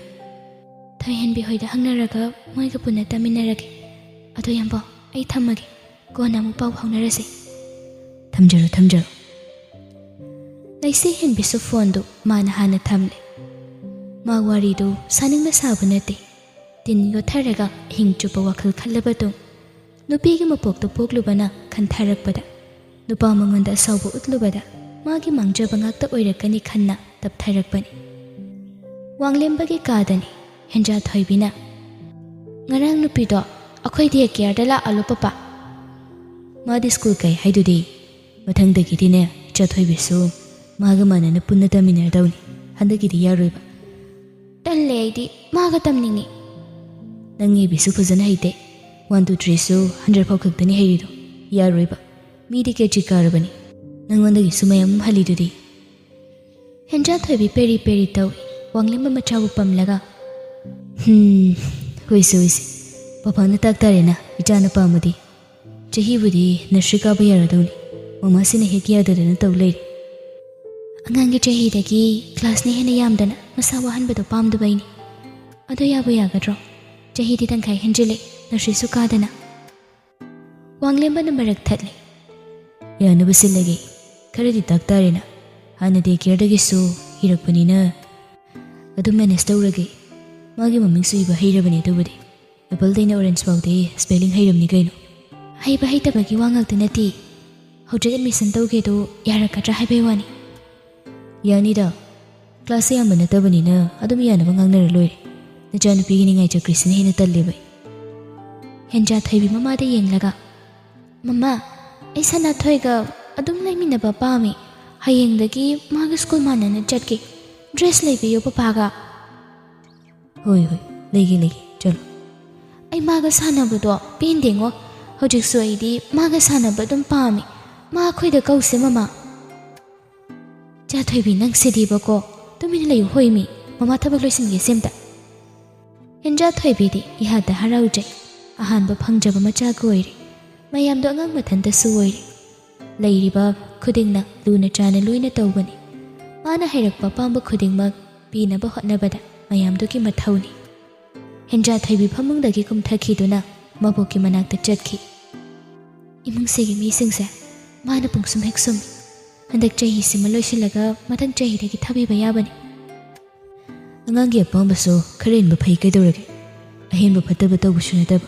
ꯊꯣꯏꯍꯟꯕꯤ ꯍꯣꯏꯗ ꯍꯪꯅꯔꯒ ꯃꯣꯏꯒ ꯄꯨꯟꯅ ꯇꯝꯃꯤꯟꯅꯔꯒꯦ꯫ ꯑꯗꯣ ꯌꯥꯝꯕꯣ, ꯑꯩ ꯊꯝꯃꯒꯦ, ꯀꯣꯟꯅ ꯑꯃꯨꯛ ꯄꯥꯎ ꯐꯥꯎꯅꯔꯁꯦ꯫ ꯊꯝꯖꯔꯣ, ꯊꯝꯖꯔꯣ꯫ ꯂꯩꯁꯤ ꯍꯦꯟꯕꯤꯁꯨ ꯐꯣꯟꯗꯨ ꯃꯥꯅ ꯍꯥꯟꯅ ꯊꯝꯂꯦ꯫ ꯃꯥ ꯋꯥꯔꯤꯗꯨ ꯁꯥꯅꯤꯡꯅ ꯁꯥꯕ ꯅꯠꯇꯦ꯫ ꯇꯤꯟ ꯌꯣꯠꯊꯔꯒ ꯑꯍꯤꯡ ꯆꯨꯞꯄ ꯋꯥꯈꯜ ꯈꯜꯂꯕ ꯇꯨꯡ, ꯅꯨꯄꯤꯒꯤ ꯃꯄꯣꯛꯇ ꯄꯣꯛꯂꯨꯕꯅ ꯈꯟꯊꯔꯛꯄꯗ, ꯅꯨꯄꯥ ꯃꯉꯣꯟꯗ ꯑꯁꯥꯎꯕ ꯎꯠꯂꯨꯕꯗ ꯃꯥꯒꯤ ꯃꯥꯡꯖꯕ ꯉꯥꯛꯇ ꯑꯣꯏꯔꯛꯀꯅꯤ ꯈꯟꯅ ꯇꯞꯊꯔꯛꯄꯅꯤ꯫ ꯋꯥꯡꯂꯦꯝꯕꯒꯤ ꯀꯥꯗꯅꯤ ꯍꯦꯟꯖꯥ ꯊꯣꯏꯕꯤꯅ, "ꯉꯔꯥꯡ ꯅꯨꯄꯤꯗꯣ ꯑꯩꯈꯣꯏ ꯗꯦ ꯀꯦꯌꯔꯗ ꯂꯥꯛꯑꯜꯂꯣ ꯄꯄꯥ꯫ ꯃꯥꯗꯤ ꯁ꯭ꯀꯨꯜ ꯀꯥꯏ ꯍꯥꯏꯗꯨꯗꯤ꯫ ꯃꯊꯪꯗꯒꯤꯗꯤꯅꯦ ꯏꯆꯥ ꯊꯣꯏꯕꯤꯁꯨ ꯃꯥꯒ ꯃꯥꯟꯅꯅ ꯄꯨꯟꯅ ꯇꯝꯃꯤꯟꯅꯔꯗꯧꯅꯤ꯫ ꯍꯟꯗꯛꯀꯤꯗꯤ ꯌꯥꯔꯣꯏꯕ꯫" "ꯇꯜꯂꯦ, ꯑꯩꯗꯤ ꯃꯥꯒ ꯇꯝꯅꯤꯡꯉꯤ꯫" "ꯅꯪ ꯑꯦ ꯕꯤꯁꯨ ꯐꯖꯅ ꯍꯩꯇꯦ, ꯋꯥꯟ ꯇꯨ ꯊ꯭ꯔꯤꯁꯨ ꯍꯟꯗ꯭ꯔꯦꯠ ꯐꯥꯎ ꯈꯛꯇꯅꯤ ꯍꯩꯔꯤꯗꯣ꯫ ꯌꯥꯔꯣꯏꯕ, ꯃꯤꯗꯤ ꯀꯦꯖꯤ ꯀꯥꯔꯕꯅꯤ꯫ ꯅꯪꯉꯣꯟꯗꯒꯤꯁꯨ ꯃꯌꯥꯝ ꯑꯃ ꯍꯜꯂꯤꯗꯨꯗꯤ꯫" ꯍꯦꯟꯖꯥ ꯊꯣꯏꯕꯤ ꯄꯦꯔꯤ ꯄꯦꯔꯤ ꯇꯧꯏ꯫ ꯋꯥꯡꯂꯦꯝꯕ ꯃꯆꯥꯕꯨ ꯄꯝꯂꯒ, "ꯍꯝ, ꯍꯣꯏꯁꯦ ꯍꯣꯏꯁꯦ, ꯄꯄꯥꯅ ꯇꯥꯛ ꯇꯥꯔꯦꯅ ꯏꯆꯥꯅ ꯄꯥꯝꯃꯗꯤ꯫ ꯆꯍꯤꯕꯨꯗꯤ ꯅꯔꯁꯔꯤ ꯀꯥꯕ ꯌꯥꯔꯗꯧꯅꯤ, ꯃꯃꯥꯁꯤꯅ ꯍꯦꯛ ꯌꯥꯗꯗꯅ ꯇꯧ ꯂꯩꯔꯦ꯫ ꯑꯉꯥꯡꯒꯤ ꯆꯍꯤꯗꯒꯤ ꯀ꯭ꯂꯥꯁꯅ ꯍꯦꯟꯅ ꯌꯥꯝꯗꯅ ꯃꯁꯥ ꯋꯥꯍꯟꯕꯗꯣ ꯄꯥꯝꯗꯕꯩꯅꯤ꯫ ꯑꯗꯣ ꯌꯥꯕꯨ ꯌꯥꯒꯗ꯭ꯔꯣ? ꯆꯍꯤꯗꯤ ꯇꯪꯈꯥꯏ ꯍꯦꯟꯖꯤꯜꯂꯦ, ꯅꯔꯁꯔꯤꯁꯨ ꯀꯥꯗꯅ꯫" ꯋꯥꯡꯂꯦꯝꯕꯅ ꯃꯔꯛ ꯊꯠꯂꯦ꯫ "ꯌꯥꯅꯕ ꯁꯤꯜꯂꯒꯦ, ꯈꯔꯗꯤ ꯇꯥꯛ ꯇꯥꯔꯦꯅ꯫ ꯍꯥꯟꯅ ꯗꯦ ꯀꯦꯌꯔꯗꯒꯤꯁꯨ ꯏꯔꯛꯄꯅꯤꯅ ꯑꯗꯨꯝ ꯃꯦꯅꯦꯖ ꯇꯧꯔꯒꯦ꯫ ꯃꯥꯒꯤ ꯃꯃꯤꯡꯁꯨ ꯏꯕ ꯍꯩꯔꯕꯅꯦ, ꯑꯗꯨꯕꯨꯗꯤ ꯑꯦꯄꯜꯗꯩꯅ ꯑꯣꯔꯦꯟꯖ ꯐꯥꯎꯗꯤ ꯁ꯭ꯄꯦꯂꯤꯡ ꯍꯩꯔꯕꯅꯤ ꯀꯩꯅꯣ꯫" "ꯍꯩꯕ ꯍꯩꯇꯕꯒꯤ ꯋꯥ ꯉꯥꯛꯇ ꯅꯠꯇꯦ, ꯍꯧꯖꯤꯛ ꯑꯦꯗꯃꯤꯁꯟ ꯇꯧꯒꯦꯗꯣ ꯌꯥꯔꯛꯀꯗ꯭ꯔꯥ ꯍꯥꯏꯕꯩ ꯋꯥꯅꯤ꯫" "ꯌꯥꯅꯤꯗ, ꯀ꯭ꯂꯥꯁ ꯌꯥꯝꯕ ꯅꯠꯇꯕꯅꯤꯅ ꯑꯗꯨꯝ ꯌꯥꯅꯕ ꯉꯥꯡꯅꯔ ꯂꯣꯏꯔꯦ꯫ ꯅꯆꯥꯅꯨꯄꯤꯒꯤ ꯅꯤꯡꯉꯥꯏ ꯆꯀ꯭ꯔꯤꯁꯤꯅ ꯍꯦꯟꯅ ꯇꯜꯂꯦꯕ ꯑꯩ꯫" ꯍꯦꯟꯖꯥ ꯊꯣꯏꯕꯤ ꯃꯃꯥꯗ ꯌꯦꯡꯂꯒ, "ꯃꯃꯥ, ꯑꯩ ꯁꯅꯥꯊꯣꯏꯒ ꯑꯗꯨꯝ ꯂꯩꯃꯤꯟꯅꯕ ꯄꯥꯝꯃꯤ꯫ ꯍꯌꯦꯡꯗꯒꯤ ꯃꯥꯒ ꯁ꯭ꯀꯨꯜ ꯃꯥꯟꯅꯅ ꯆꯠꯀꯦ꯫ ꯗ꯭ꯔꯦꯁ ꯂꯩꯕꯤꯌꯨ ꯄꯄꯥꯒ꯫" "ꯍꯣꯏ, ꯍꯣꯏ, ꯂꯩꯒꯦ, ꯂꯩꯒꯦ, ꯆꯠꯂꯣ꯫" "ꯑꯩ ꯃꯥꯒ ꯁꯥꯟꯅꯕꯗꯣ ꯄꯦꯟꯗꯦꯉꯣ꯫ ꯍꯧꯖꯤꯛꯁꯨ ꯑꯩꯗꯤ ꯃꯥꯒ ꯁꯥꯟꯅꯕ ꯑꯗꯨꯝ ꯄꯥꯝꯃꯤ꯫ ꯃꯥ ꯑꯩꯈꯣꯏꯗ ꯀꯧꯁꯦ, ꯃꯃꯥ꯫" "ꯆꯥ ꯊꯣꯏꯕꯤ, ꯅꯪ ꯁꯤꯗꯤꯕꯀꯣ꯫ ꯇꯨꯃꯤꯟꯅ ꯂꯩꯌꯨ ꯍꯣꯏꯃꯤ꯫ ꯃꯃꯥ ꯊꯕꯛ ꯂꯣꯏꯁꯤꯟꯒꯦꯁꯦ ꯑꯝꯇ꯫" ꯍꯦꯟꯖꯥ ꯊꯣꯏꯕꯤꯗꯤ ꯏꯍꯥꯗ ꯍꯔꯥꯎꯖꯩ꯫ ꯑꯍꯥꯟꯕ ꯐꯪꯖꯕ ꯃꯆꯥꯒ ꯑꯣꯏꯔꯦ꯫ ꯃꯌꯥꯝꯗꯣ ꯑꯉꯥꯡ ꯃꯊꯟꯇꯁꯨ ꯑꯣꯏꯔꯦ꯫ ꯂꯩꯔꯤꯕ ꯈꯨꯗꯤꯡꯅ ꯂꯨꯅ ꯆꯥꯅ ꯂꯣꯏꯅ ꯇꯧꯕꯅꯤ꯫ ꯃꯥꯅ ꯍꯩꯔꯛꯄ ꯑꯄꯥꯝꯕ ꯈꯨꯗꯤꯡꯃꯛ ꯄꯤꯅꯕ ꯍꯣꯠꯅꯕꯗ ꯃꯌꯥꯝꯗꯨꯒꯤ ꯃꯊꯧꯅꯤ꯫ ꯍꯦꯟꯖꯥ ꯊꯣꯏꯕꯤ ꯐꯃꯨꯡꯗꯒꯤ ꯀꯨꯝꯊꯈꯤꯗꯨꯅ ꯃꯕꯣꯛꯀꯤ ꯃꯅꯥꯛꯇ ꯆꯠꯈꯤ꯫ "ꯏꯃꯨꯡꯁꯤꯒꯤ ꯃꯤꯁꯤꯡꯁꯦ ꯃꯥꯅ ꯄꯨꯡꯁꯨꯝ ꯍꯦꯛ ꯁꯨꯝꯃꯤ꯫ ꯍꯟꯗꯛ ꯆꯍꯤꯁꯤꯃ ꯂꯣꯏꯁꯤꯜꯂꯒ ꯃꯊꯪ ꯆꯍꯤꯗꯒꯤ ꯊꯥꯕꯤꯕ ꯌꯥꯕꯅꯤ꯫" "ꯑꯉꯥꯡꯒꯤ ꯑꯄꯥꯝꯕꯁꯨ ꯈꯔ ꯏꯟꯕ ꯐꯩ ꯀꯩꯗꯧꯔꯒꯦ? ꯑꯍꯦꯟꯕ ꯐꯠꯇꯕ ꯇꯧꯕꯁꯨ ꯅꯠꯇꯕ꯫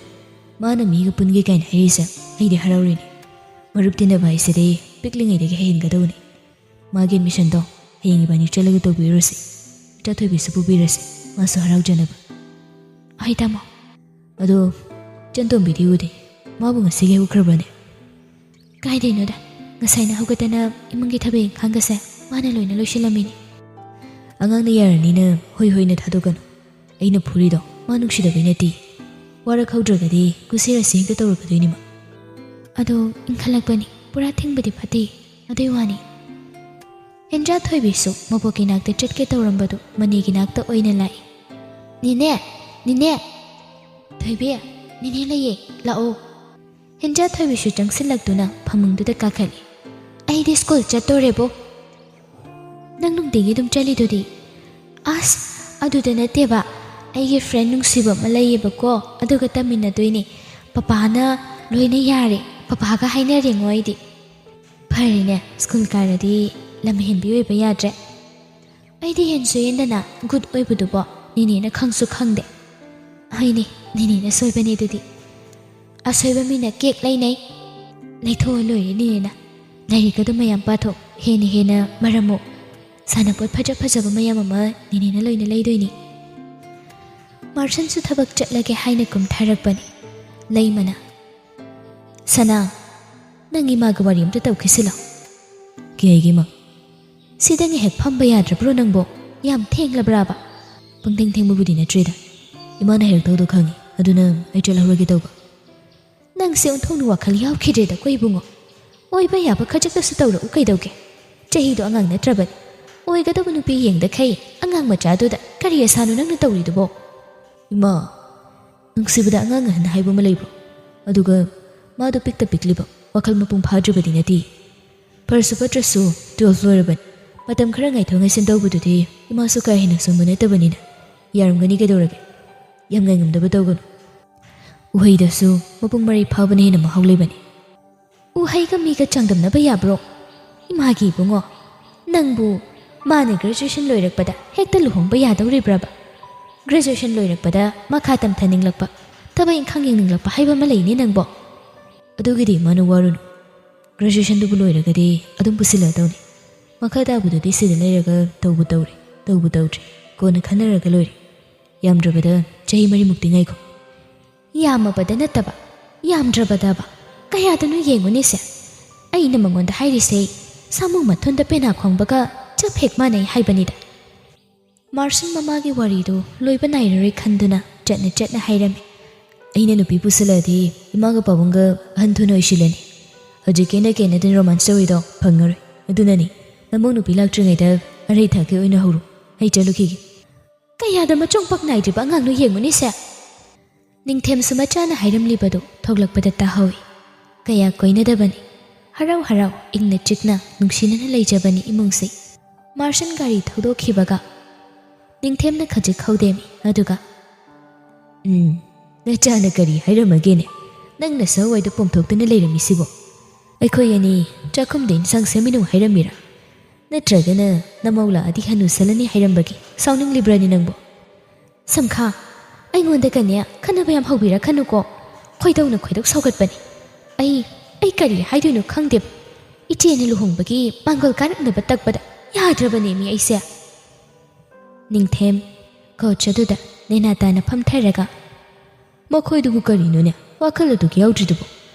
ꯃꯥꯅ ꯃꯤꯒ ꯄꯨꯟꯒꯦ ꯀꯥꯏꯅ ꯍꯥꯏꯔꯤꯁꯦ ꯑꯩꯗꯤ ꯍꯔꯥꯎꯔꯤꯅꯤ꯫ ꯃꯔꯨꯞ ꯇꯤꯟꯅꯕ ꯍꯥꯏꯁꯤꯗꯤ ꯄꯤꯛꯂꯤꯉꯩꯗꯒꯤ ꯍꯩꯍꯟꯒꯗꯧꯅꯤ꯫ ꯃꯥꯒꯤ ꯑꯦꯗꯃꯤꯁꯟꯗꯣ ꯍꯌꯦꯡ ꯏꯕꯥꯅꯤ ꯆꯠꯂꯒ ꯇꯧꯕꯤꯔꯨꯔꯁꯤ꯫ ꯏꯆꯥ ꯊꯣꯏꯕꯤꯁꯨ ꯄꯨꯕꯤꯔꯁꯤ, ꯃꯥꯁꯨ ꯍꯔꯥꯎꯖꯅꯕ꯫" ꯍꯣꯏ ꯇꯥꯃꯣ꯫ ꯑꯗꯣ ꯆꯟꯇꯣꯝꯕꯤꯗꯤ ꯎꯗꯦ, ꯃꯥꯕꯨ ꯉꯁꯤꯒꯤ ꯎꯈ꯭ꯔꯕꯅꯦ? ꯀꯥꯏꯗꯩꯅꯣꯗ, ꯉꯁꯥꯏꯅ ꯍꯧꯒꯠꯇꯅ ꯏꯃꯨꯡꯒꯤ ꯊꯕꯛ ꯏꯪꯈꯥꯡꯒꯁꯦ ꯃꯥꯅ ꯂꯣꯏꯅ ꯂꯣꯏꯁꯤꯜꯂꯝꯃꯤꯅꯤ꯫ ꯑꯉꯥꯡꯅ ꯌꯥꯔꯅꯤꯅ ꯍꯣꯏ ꯍꯣꯏꯅ ꯊꯥꯗꯣꯛꯀꯅꯨ꯫ ꯑꯩꯅ ꯐꯨꯔꯤꯗꯣ ꯃꯥ ꯅꯨꯡꯁꯤꯗꯕꯩ ꯅꯠꯇꯦ꯫ ꯋꯥꯔꯛꯍꯧꯗ꯭ꯔꯒꯗꯤ ꯀꯨꯁꯤꯔꯁꯤ ꯍꯦꯛꯇ ꯇꯧꯔꯛꯀꯗꯣꯏꯅꯤꯃ꯫ ꯑꯗꯣ ꯏꯪꯈꯠꯂꯛꯄꯅꯤ, ꯄꯨꯔꯥ ꯊꯤꯡꯕꯗꯤ ꯐꯠꯇꯦ, ꯑꯗꯨꯏ ꯋꯥꯅꯤ꯫ ꯍꯦꯟꯖꯥ ꯊꯣꯏꯕꯤꯁꯨ ꯃꯕꯣꯛꯀꯤ ꯅꯥꯛꯇ ꯆꯠꯀꯦ ꯇꯧꯔꯝꯕꯗꯨ ꯃꯅꯦꯒꯤ ꯅꯥꯛꯇ ꯑꯣꯏꯅ ꯂꯥꯛꯏ꯫ "ꯅꯦꯅꯦ, ꯅꯦꯅꯦ!" "ꯊꯣꯏꯕꯤ, ꯅꯦꯅꯦ ꯂꯩꯌꯦ, ꯂꯥꯛꯑꯣ꯫" ꯍꯦꯟꯖꯥ ꯊꯣꯏꯕꯤꯁꯨ ꯆꯪꯁꯤꯜꯂꯛꯇꯨꯅ ꯐꯃꯨꯡꯗꯨꯗ ꯀꯥꯈꯠꯂꯤ꯫ "ꯑꯩꯗꯤ ꯁ꯭ꯀꯨꯜ ꯆꯠꯇꯣꯔꯦꯕꯣ꯫" "ꯅꯪ ꯅꯨꯡꯇꯤꯒꯤ ꯑꯗꯨꯝ ꯆꯠꯂꯤꯗꯨꯗꯤ?" "ꯑꯁ, ꯑꯗꯨꯗ ꯅꯠꯇꯦꯕ, ꯑꯩꯒꯤ ꯐ꯭ꯔꯦꯟ ꯅꯨꯡꯁꯤꯕ ꯑꯃ ꯂꯩꯌꯦꯕꯀꯣ, ꯑꯗꯨꯒ ꯇꯝꯃꯤꯟꯅꯗꯣꯏꯅꯦ꯫ ꯄꯄꯥꯅ ꯂꯣꯏꯅ ꯌꯥꯔꯦ, ꯄꯄꯥꯒ ꯍꯥꯏꯅꯔꯦꯉꯣ ꯑꯩꯗꯤ꯫" "ꯐꯔꯦꯅꯦ, ꯁ꯭ꯀꯨꯜ ꯀꯥꯔꯗꯤ ꯂꯝ ꯍꯦꯟꯕꯤ ꯑꯣꯏꯕ ꯌꯥꯗ꯭ꯔꯦ꯫" "ꯑꯩꯗꯤ ꯍꯦꯟꯁꯨ ꯍꯦꯟꯗꯅ ꯒꯨꯗ ꯑꯣꯏꯕꯗꯨꯕꯣ ꯅꯦꯅꯦꯅ ꯈꯪꯁꯨ ꯈꯪꯗꯦ꯫" "ꯍꯣꯏꯅꯦ, ꯅꯦꯅꯦꯅ ꯁꯣꯏꯕꯅꯦ ꯑꯗꯨꯗꯤ꯫ ꯑꯁꯣꯏꯕ ꯃꯤꯅ ꯀꯦꯛ ꯂꯩꯅꯩ꯫ ꯂꯩꯊꯣꯛꯑ ꯂꯣꯏꯔꯦ ꯅꯦꯅꯦꯅ꯫ ꯂꯥꯏꯔꯤꯛ ꯑꯗꯨ ꯃꯌꯥꯝ ꯄꯥꯊꯣꯛ, ꯍꯦꯟꯅ ꯍꯦꯟꯅ ꯃꯔꯝ ꯃꯣꯛ꯫ ꯁꯥꯟꯅꯄꯣꯠ ꯐꯖ ꯐꯖꯕ ꯃꯌꯥꯝ ꯑꯃ ꯅꯦꯅꯦꯅ ꯂꯣꯏꯅ ꯂꯩꯗꯣꯏꯅꯤ꯫" ꯃꯥꯔꯁꯟꯁꯨ ꯊꯕꯛ ꯆꯠꯂꯒꯦ ꯍꯥꯏꯅ ꯀꯨꯝꯊꯔꯛꯄꯅꯤ꯫ ꯂꯩꯃꯅ, "ꯁꯅꯥ, ꯅꯪ ꯏꯃꯥꯒ ꯋꯥꯔꯤ ꯑꯝꯇ ꯇꯧꯈꯤꯁꯤꯂꯣ꯫" "ꯀꯩꯒꯤ, ꯏꯃꯥ?" "ꯁꯤꯗ ꯉꯥꯏꯍꯥꯛ ꯐꯝꯕ ꯌꯥꯗ꯭ꯔꯕ꯭ꯔꯣ ꯅꯪꯕꯣ? ꯌꯥꯝ ꯊꯦꯡꯂꯕ꯭ꯔꯥꯕ?" "ꯄꯪꯊꯦꯡ ꯊꯦꯡꯕꯕꯨꯗꯤ ꯅꯠꯇ꯭ꯔꯦꯗ꯫ ꯏꯃꯥꯅ ꯍꯩꯔꯛꯇꯧꯗꯣ ꯈꯪꯉꯤ, ꯑꯗꯨꯅ ꯑꯩ ꯆꯠꯍꯧꯔꯒꯦ ꯇꯧꯕ꯫" "ꯅꯪꯁꯦ ꯑꯣꯟꯊꯣꯛꯅ ꯋꯥꯈꯜ ꯌꯥꯎꯈꯤꯗ꯭ꯔꯦꯗꯀꯣ ꯏꯕꯨꯡꯉꯣ꯫ ꯑꯣꯏꯕ ꯌꯥꯕ ꯈꯖꯤꯛꯇꯁꯨ ꯇꯧꯔꯛꯎ ꯀꯩꯗꯧꯒꯦ? ꯆꯍꯤꯗꯣ ꯑꯉꯥꯡ ꯅꯠꯇ꯭ꯔꯕꯅꯤ꯫ ꯑꯣꯏꯒꯗꯕ ꯅꯨꯄꯤ ꯌꯦꯡꯗꯈꯩ ꯑꯉꯥꯡ ꯃꯆꯥꯗꯨꯗ ꯀꯔꯤ ꯑꯁꯥꯅꯣ ꯅꯪꯅ ꯇꯧꯔꯤꯗꯨꯕꯣ?" "ꯏꯃꯥ, ꯅꯨꯡꯁꯤꯕꯗ ꯑꯉꯥꯡ ꯑꯍꯟ ꯍꯥꯏꯕ ꯑꯃ ꯂꯩꯕ꯭ꯔꯣ? ꯑꯗꯨꯒ ꯃꯥꯗꯣ ꯄꯤꯛꯇ ꯄꯤꯛꯂꯤꯕ, ꯋꯥꯈꯜ ꯃꯄꯨꯡ ꯐꯥꯗ꯭ꯔꯤꯕꯗꯤ ꯅꯠꯇꯦ꯫ ꯐꯔꯁꯨ ꯐꯠꯇ꯭ꯔꯁꯨ ꯇꯨꯋꯦꯜꯐ ꯂꯣꯏꯔꯕꯅꯤ꯫ ꯃꯇꯝ ꯈꯔ ꯉꯥꯏꯊꯣꯛ ꯉꯥꯏꯁꯤꯟ ꯇꯧꯕꯗꯨꯗꯤ ꯏꯃꯥꯁꯨ ꯀꯥ ꯍꯦꯟꯅ ꯁꯣꯟꯕ ꯅꯠꯇꯕꯅꯤꯅ ꯌꯥꯔꯝꯒꯅꯤ ꯀꯩꯗꯧꯔꯒꯦ? ꯌꯥꯝ ꯉꯥꯏꯉꯝꯗꯕ ꯇꯧꯒꯅꯨ꯫ ꯎꯍꯩꯗꯁꯨ ꯃꯄꯨꯡ ꯃꯔꯩ ꯐꯥꯕꯅ ꯍꯦꯟꯅ ꯃꯍꯥꯎ ꯂꯩꯕꯅꯤ꯫" "ꯎꯍꯩꯒ ꯃꯤꯒ ꯆꯥꯡꯗꯝꯅꯕ ꯌꯥꯕ꯭ꯔꯣ? ꯏꯃꯥꯒꯤ ꯏꯕꯨꯡꯉꯣ, ꯅꯪꯕꯨ ꯃꯥꯅ ꯒ꯭ꯔꯦꯖꯨꯑꯦꯁꯟ ꯂꯣꯏꯔꯛꯄꯗ ꯍꯦꯛꯇ ꯂꯨꯍꯣꯡꯕ ꯌꯥꯗꯧꯔꯤꯕ꯭ꯔꯕ? ꯒ꯭ꯔꯦꯖꯨꯑꯦꯁꯟ ꯂꯣꯏꯔꯛꯄꯗ ꯃꯈꯥ ꯇꯝꯊꯅꯤꯡꯂꯛꯄ, ꯊꯕꯛ ꯏꯪꯈꯥꯡ ꯌꯦꯡꯅꯤꯡꯂꯛꯄ ꯍꯥꯏꯕ ꯑꯃ ꯂꯩꯅꯦ ꯅꯪꯕꯣ?" "ꯑꯗꯨꯒꯤꯗꯤ ꯏꯃꯥꯅ ꯋꯥꯔꯨꯅꯨ꯫ ꯒ꯭ꯔꯦꯖꯨꯑꯦꯁꯟꯗꯨꯕꯨ ꯂꯣꯏꯔꯒꯗꯤ ꯑꯗꯨꯝ ꯄꯨꯁꯤꯜꯂꯛꯑꯗꯧꯅꯤ꯫ ꯃꯈꯥ ꯇꯥꯕꯗꯨꯗꯤ ꯁꯤꯗ ꯂꯩꯔꯒ ꯇꯧꯕꯨ ꯇꯧꯔꯦ, ꯇꯧꯕꯨ ꯇꯧꯗ꯭ꯔꯤ, ꯀꯣꯟꯅ ꯈꯟꯅꯔꯒ ꯂꯣꯏꯔꯦ꯫ ꯌꯥꯝꯗ꯭ꯔꯕꯗ ꯆꯍꯤ ꯃꯔꯤꯃꯨꯛꯇꯤ ꯉꯥꯏꯈꯣ꯫ ꯌꯥꯝꯃꯕꯗ ꯅꯠꯇꯕ, ꯌꯥꯝꯗ꯭ꯔꯕꯗꯕ ꯀꯌꯥꯗꯅꯣ ꯌꯦꯡꯉꯨꯅꯦꯁꯦ꯫ ꯑꯩꯅ ꯃꯉꯣꯟꯗ ꯍꯥꯏꯔꯤꯁꯦ ꯁꯥꯃꯨ ꯃꯊꯨꯟꯗ ꯄꯦꯅꯥ ꯈꯣꯡꯕꯒ ꯆꯞ ꯍꯦꯛ ꯃꯥꯟꯅꯩ ꯍꯥꯏꯕꯅꯤꯗ꯫ ꯃꯥꯔꯁꯟ ꯃꯃꯥꯒꯤ ꯋꯥꯔꯤꯗꯨ ꯂꯣꯏꯕ ꯅꯥꯏꯔꯔꯣꯏ ꯈꯟꯗꯨꯅ ꯆꯠꯅ ꯆꯠꯅ ꯍꯥꯏꯔꯝꯃꯤ꯫ ꯑꯩꯅ ꯅꯨꯄꯤ ꯄꯨꯁꯜꯂꯛꯑꯗꯤ ꯏꯃꯥꯒ ꯄꯥꯕꯨꯡꯒ ꯑꯍꯟ ꯊꯨꯅ ꯑꯣꯏꯁꯤꯜꯂꯅꯤ꯫ ꯍꯧꯖꯤꯛ ꯀꯦꯅ ꯀꯦꯅꯗꯅ ꯔꯣꯃꯥꯟꯁ ꯇꯧꯔꯤꯗꯣ ꯐꯪꯉꯔꯣꯏ꯫ ꯑꯗꯨꯅꯅꯤ ꯅꯃꯧ ꯅꯨꯄꯤ ꯂꯥꯛꯇ꯭ꯔꯤꯉꯩꯗ ꯑꯔꯩ ꯊꯥꯛꯀꯤ ꯑꯣꯏꯅ ꯍꯧꯔꯣ꯫ ꯑꯩ ꯆꯠꯂꯨꯈꯤꯒꯦ꯫ ꯀꯌꯥꯗ ꯃꯆꯣꯡ ꯄꯛ ꯅꯥꯏꯗ꯭ꯔꯤꯕ ꯑꯉꯥꯡꯅꯣ ꯌꯦꯡꯉꯨꯅꯦꯁꯦ꯫ ꯅꯤꯡꯊꯦꯝꯁꯨ ꯃꯆꯥꯅ ꯍꯥꯏꯔꯝꯂꯤꯕꯗꯨ ꯊꯣꯛꯂꯛꯄꯗ ꯇꯥꯍꯧꯏ꯫ ꯀꯌꯥ ꯀꯣꯏꯅꯗꯕꯅꯤ꯫ ꯍꯔꯥꯎ ꯍꯔꯥꯎ ꯏꯪꯅ ꯆꯤꯛꯅ ꯅꯨꯡꯁꯤꯅꯅ ꯂꯩꯖꯕꯅꯤ ꯏꯃꯨꯡꯁꯤ꯫ ꯃꯥꯔꯁꯟ ꯒꯥꯔꯤ ꯊꯧꯗꯣꯛꯈꯤꯕꯒ ꯅꯤꯡꯊꯦꯝꯅ ꯈꯖꯤꯛ ꯍꯧꯗꯦꯝꯃꯤ꯫ ꯑꯗꯨꯒ, "ꯎꯝ, ꯅꯆꯥꯅ ꯀꯔꯤ ꯍꯥꯏꯔꯝꯃꯒꯦꯅꯦ? ꯅꯪꯅ ꯁꯋꯥꯏꯗ ꯄꯣꯝꯊꯣꯛꯇꯨꯅ ꯂꯩꯔꯝꯃꯤꯁꯤꯕꯣ? ꯑꯩꯈꯣꯏ ꯑꯅꯤ ꯆꯥꯛꯈꯨꯝꯗ ꯏꯟꯁꯥꯡ ꯁꯦꯝꯃꯤꯟꯅꯧ ꯍꯥꯏꯔꯝꯃꯤꯔꯥ? ꯅꯠꯇ꯭ꯔꯒꯅ ꯅꯃꯧ ꯂꯥꯛꯑꯗꯤ ꯍꯅꯨꯁꯜꯂꯅꯤ ꯍꯥꯏꯔꯝꯕꯒꯤ ꯁꯥꯎꯅꯤꯡꯂꯤꯕ꯭ꯔꯥꯅꯦ ꯅꯪꯕꯣ?" ꯁꯝꯈꯥ, ꯑꯩꯉꯣꯟꯗꯒꯅꯦ ꯈꯟꯅꯕ ꯌꯥꯝ ꯍꯧꯕꯤꯔꯛꯀꯅꯨꯀꯣ꯫ ꯈꯣꯏꯗꯧꯅ ꯈꯣꯏꯗꯧ ꯁꯧꯒꯠꯄꯅꯤ꯫ ꯑꯩ, ꯑꯩ ꯀꯔꯤ ꯍꯥꯏꯗꯣꯏꯅꯣ ꯈꯪꯗꯦꯕ꯫ ꯏꯆꯦꯅ ꯂꯨꯍꯣꯡꯕꯒꯤ ꯃꯥꯡꯒꯣꯜ ꯀꯥꯔꯛꯅꯕ ꯇꯛꯄꯗ ꯌꯥꯗ꯭ꯔꯕꯅꯦꯃꯤ ꯑꯩꯁꯦ꯫ ꯅꯤꯡꯊꯦꯝ, ꯀꯣꯆ ꯑꯗꯨꯗ ꯅꯦꯅꯥ ꯇꯥꯅ ꯐꯝꯊꯔꯒ, "ꯃꯈꯣꯏꯗꯨꯕꯨ ꯀꯔꯤꯅꯣꯅꯦ ꯋꯥꯈꯜ ꯑꯗꯨꯛ ꯌꯥꯎꯗ꯭ꯔꯤꯗꯨꯕꯨ?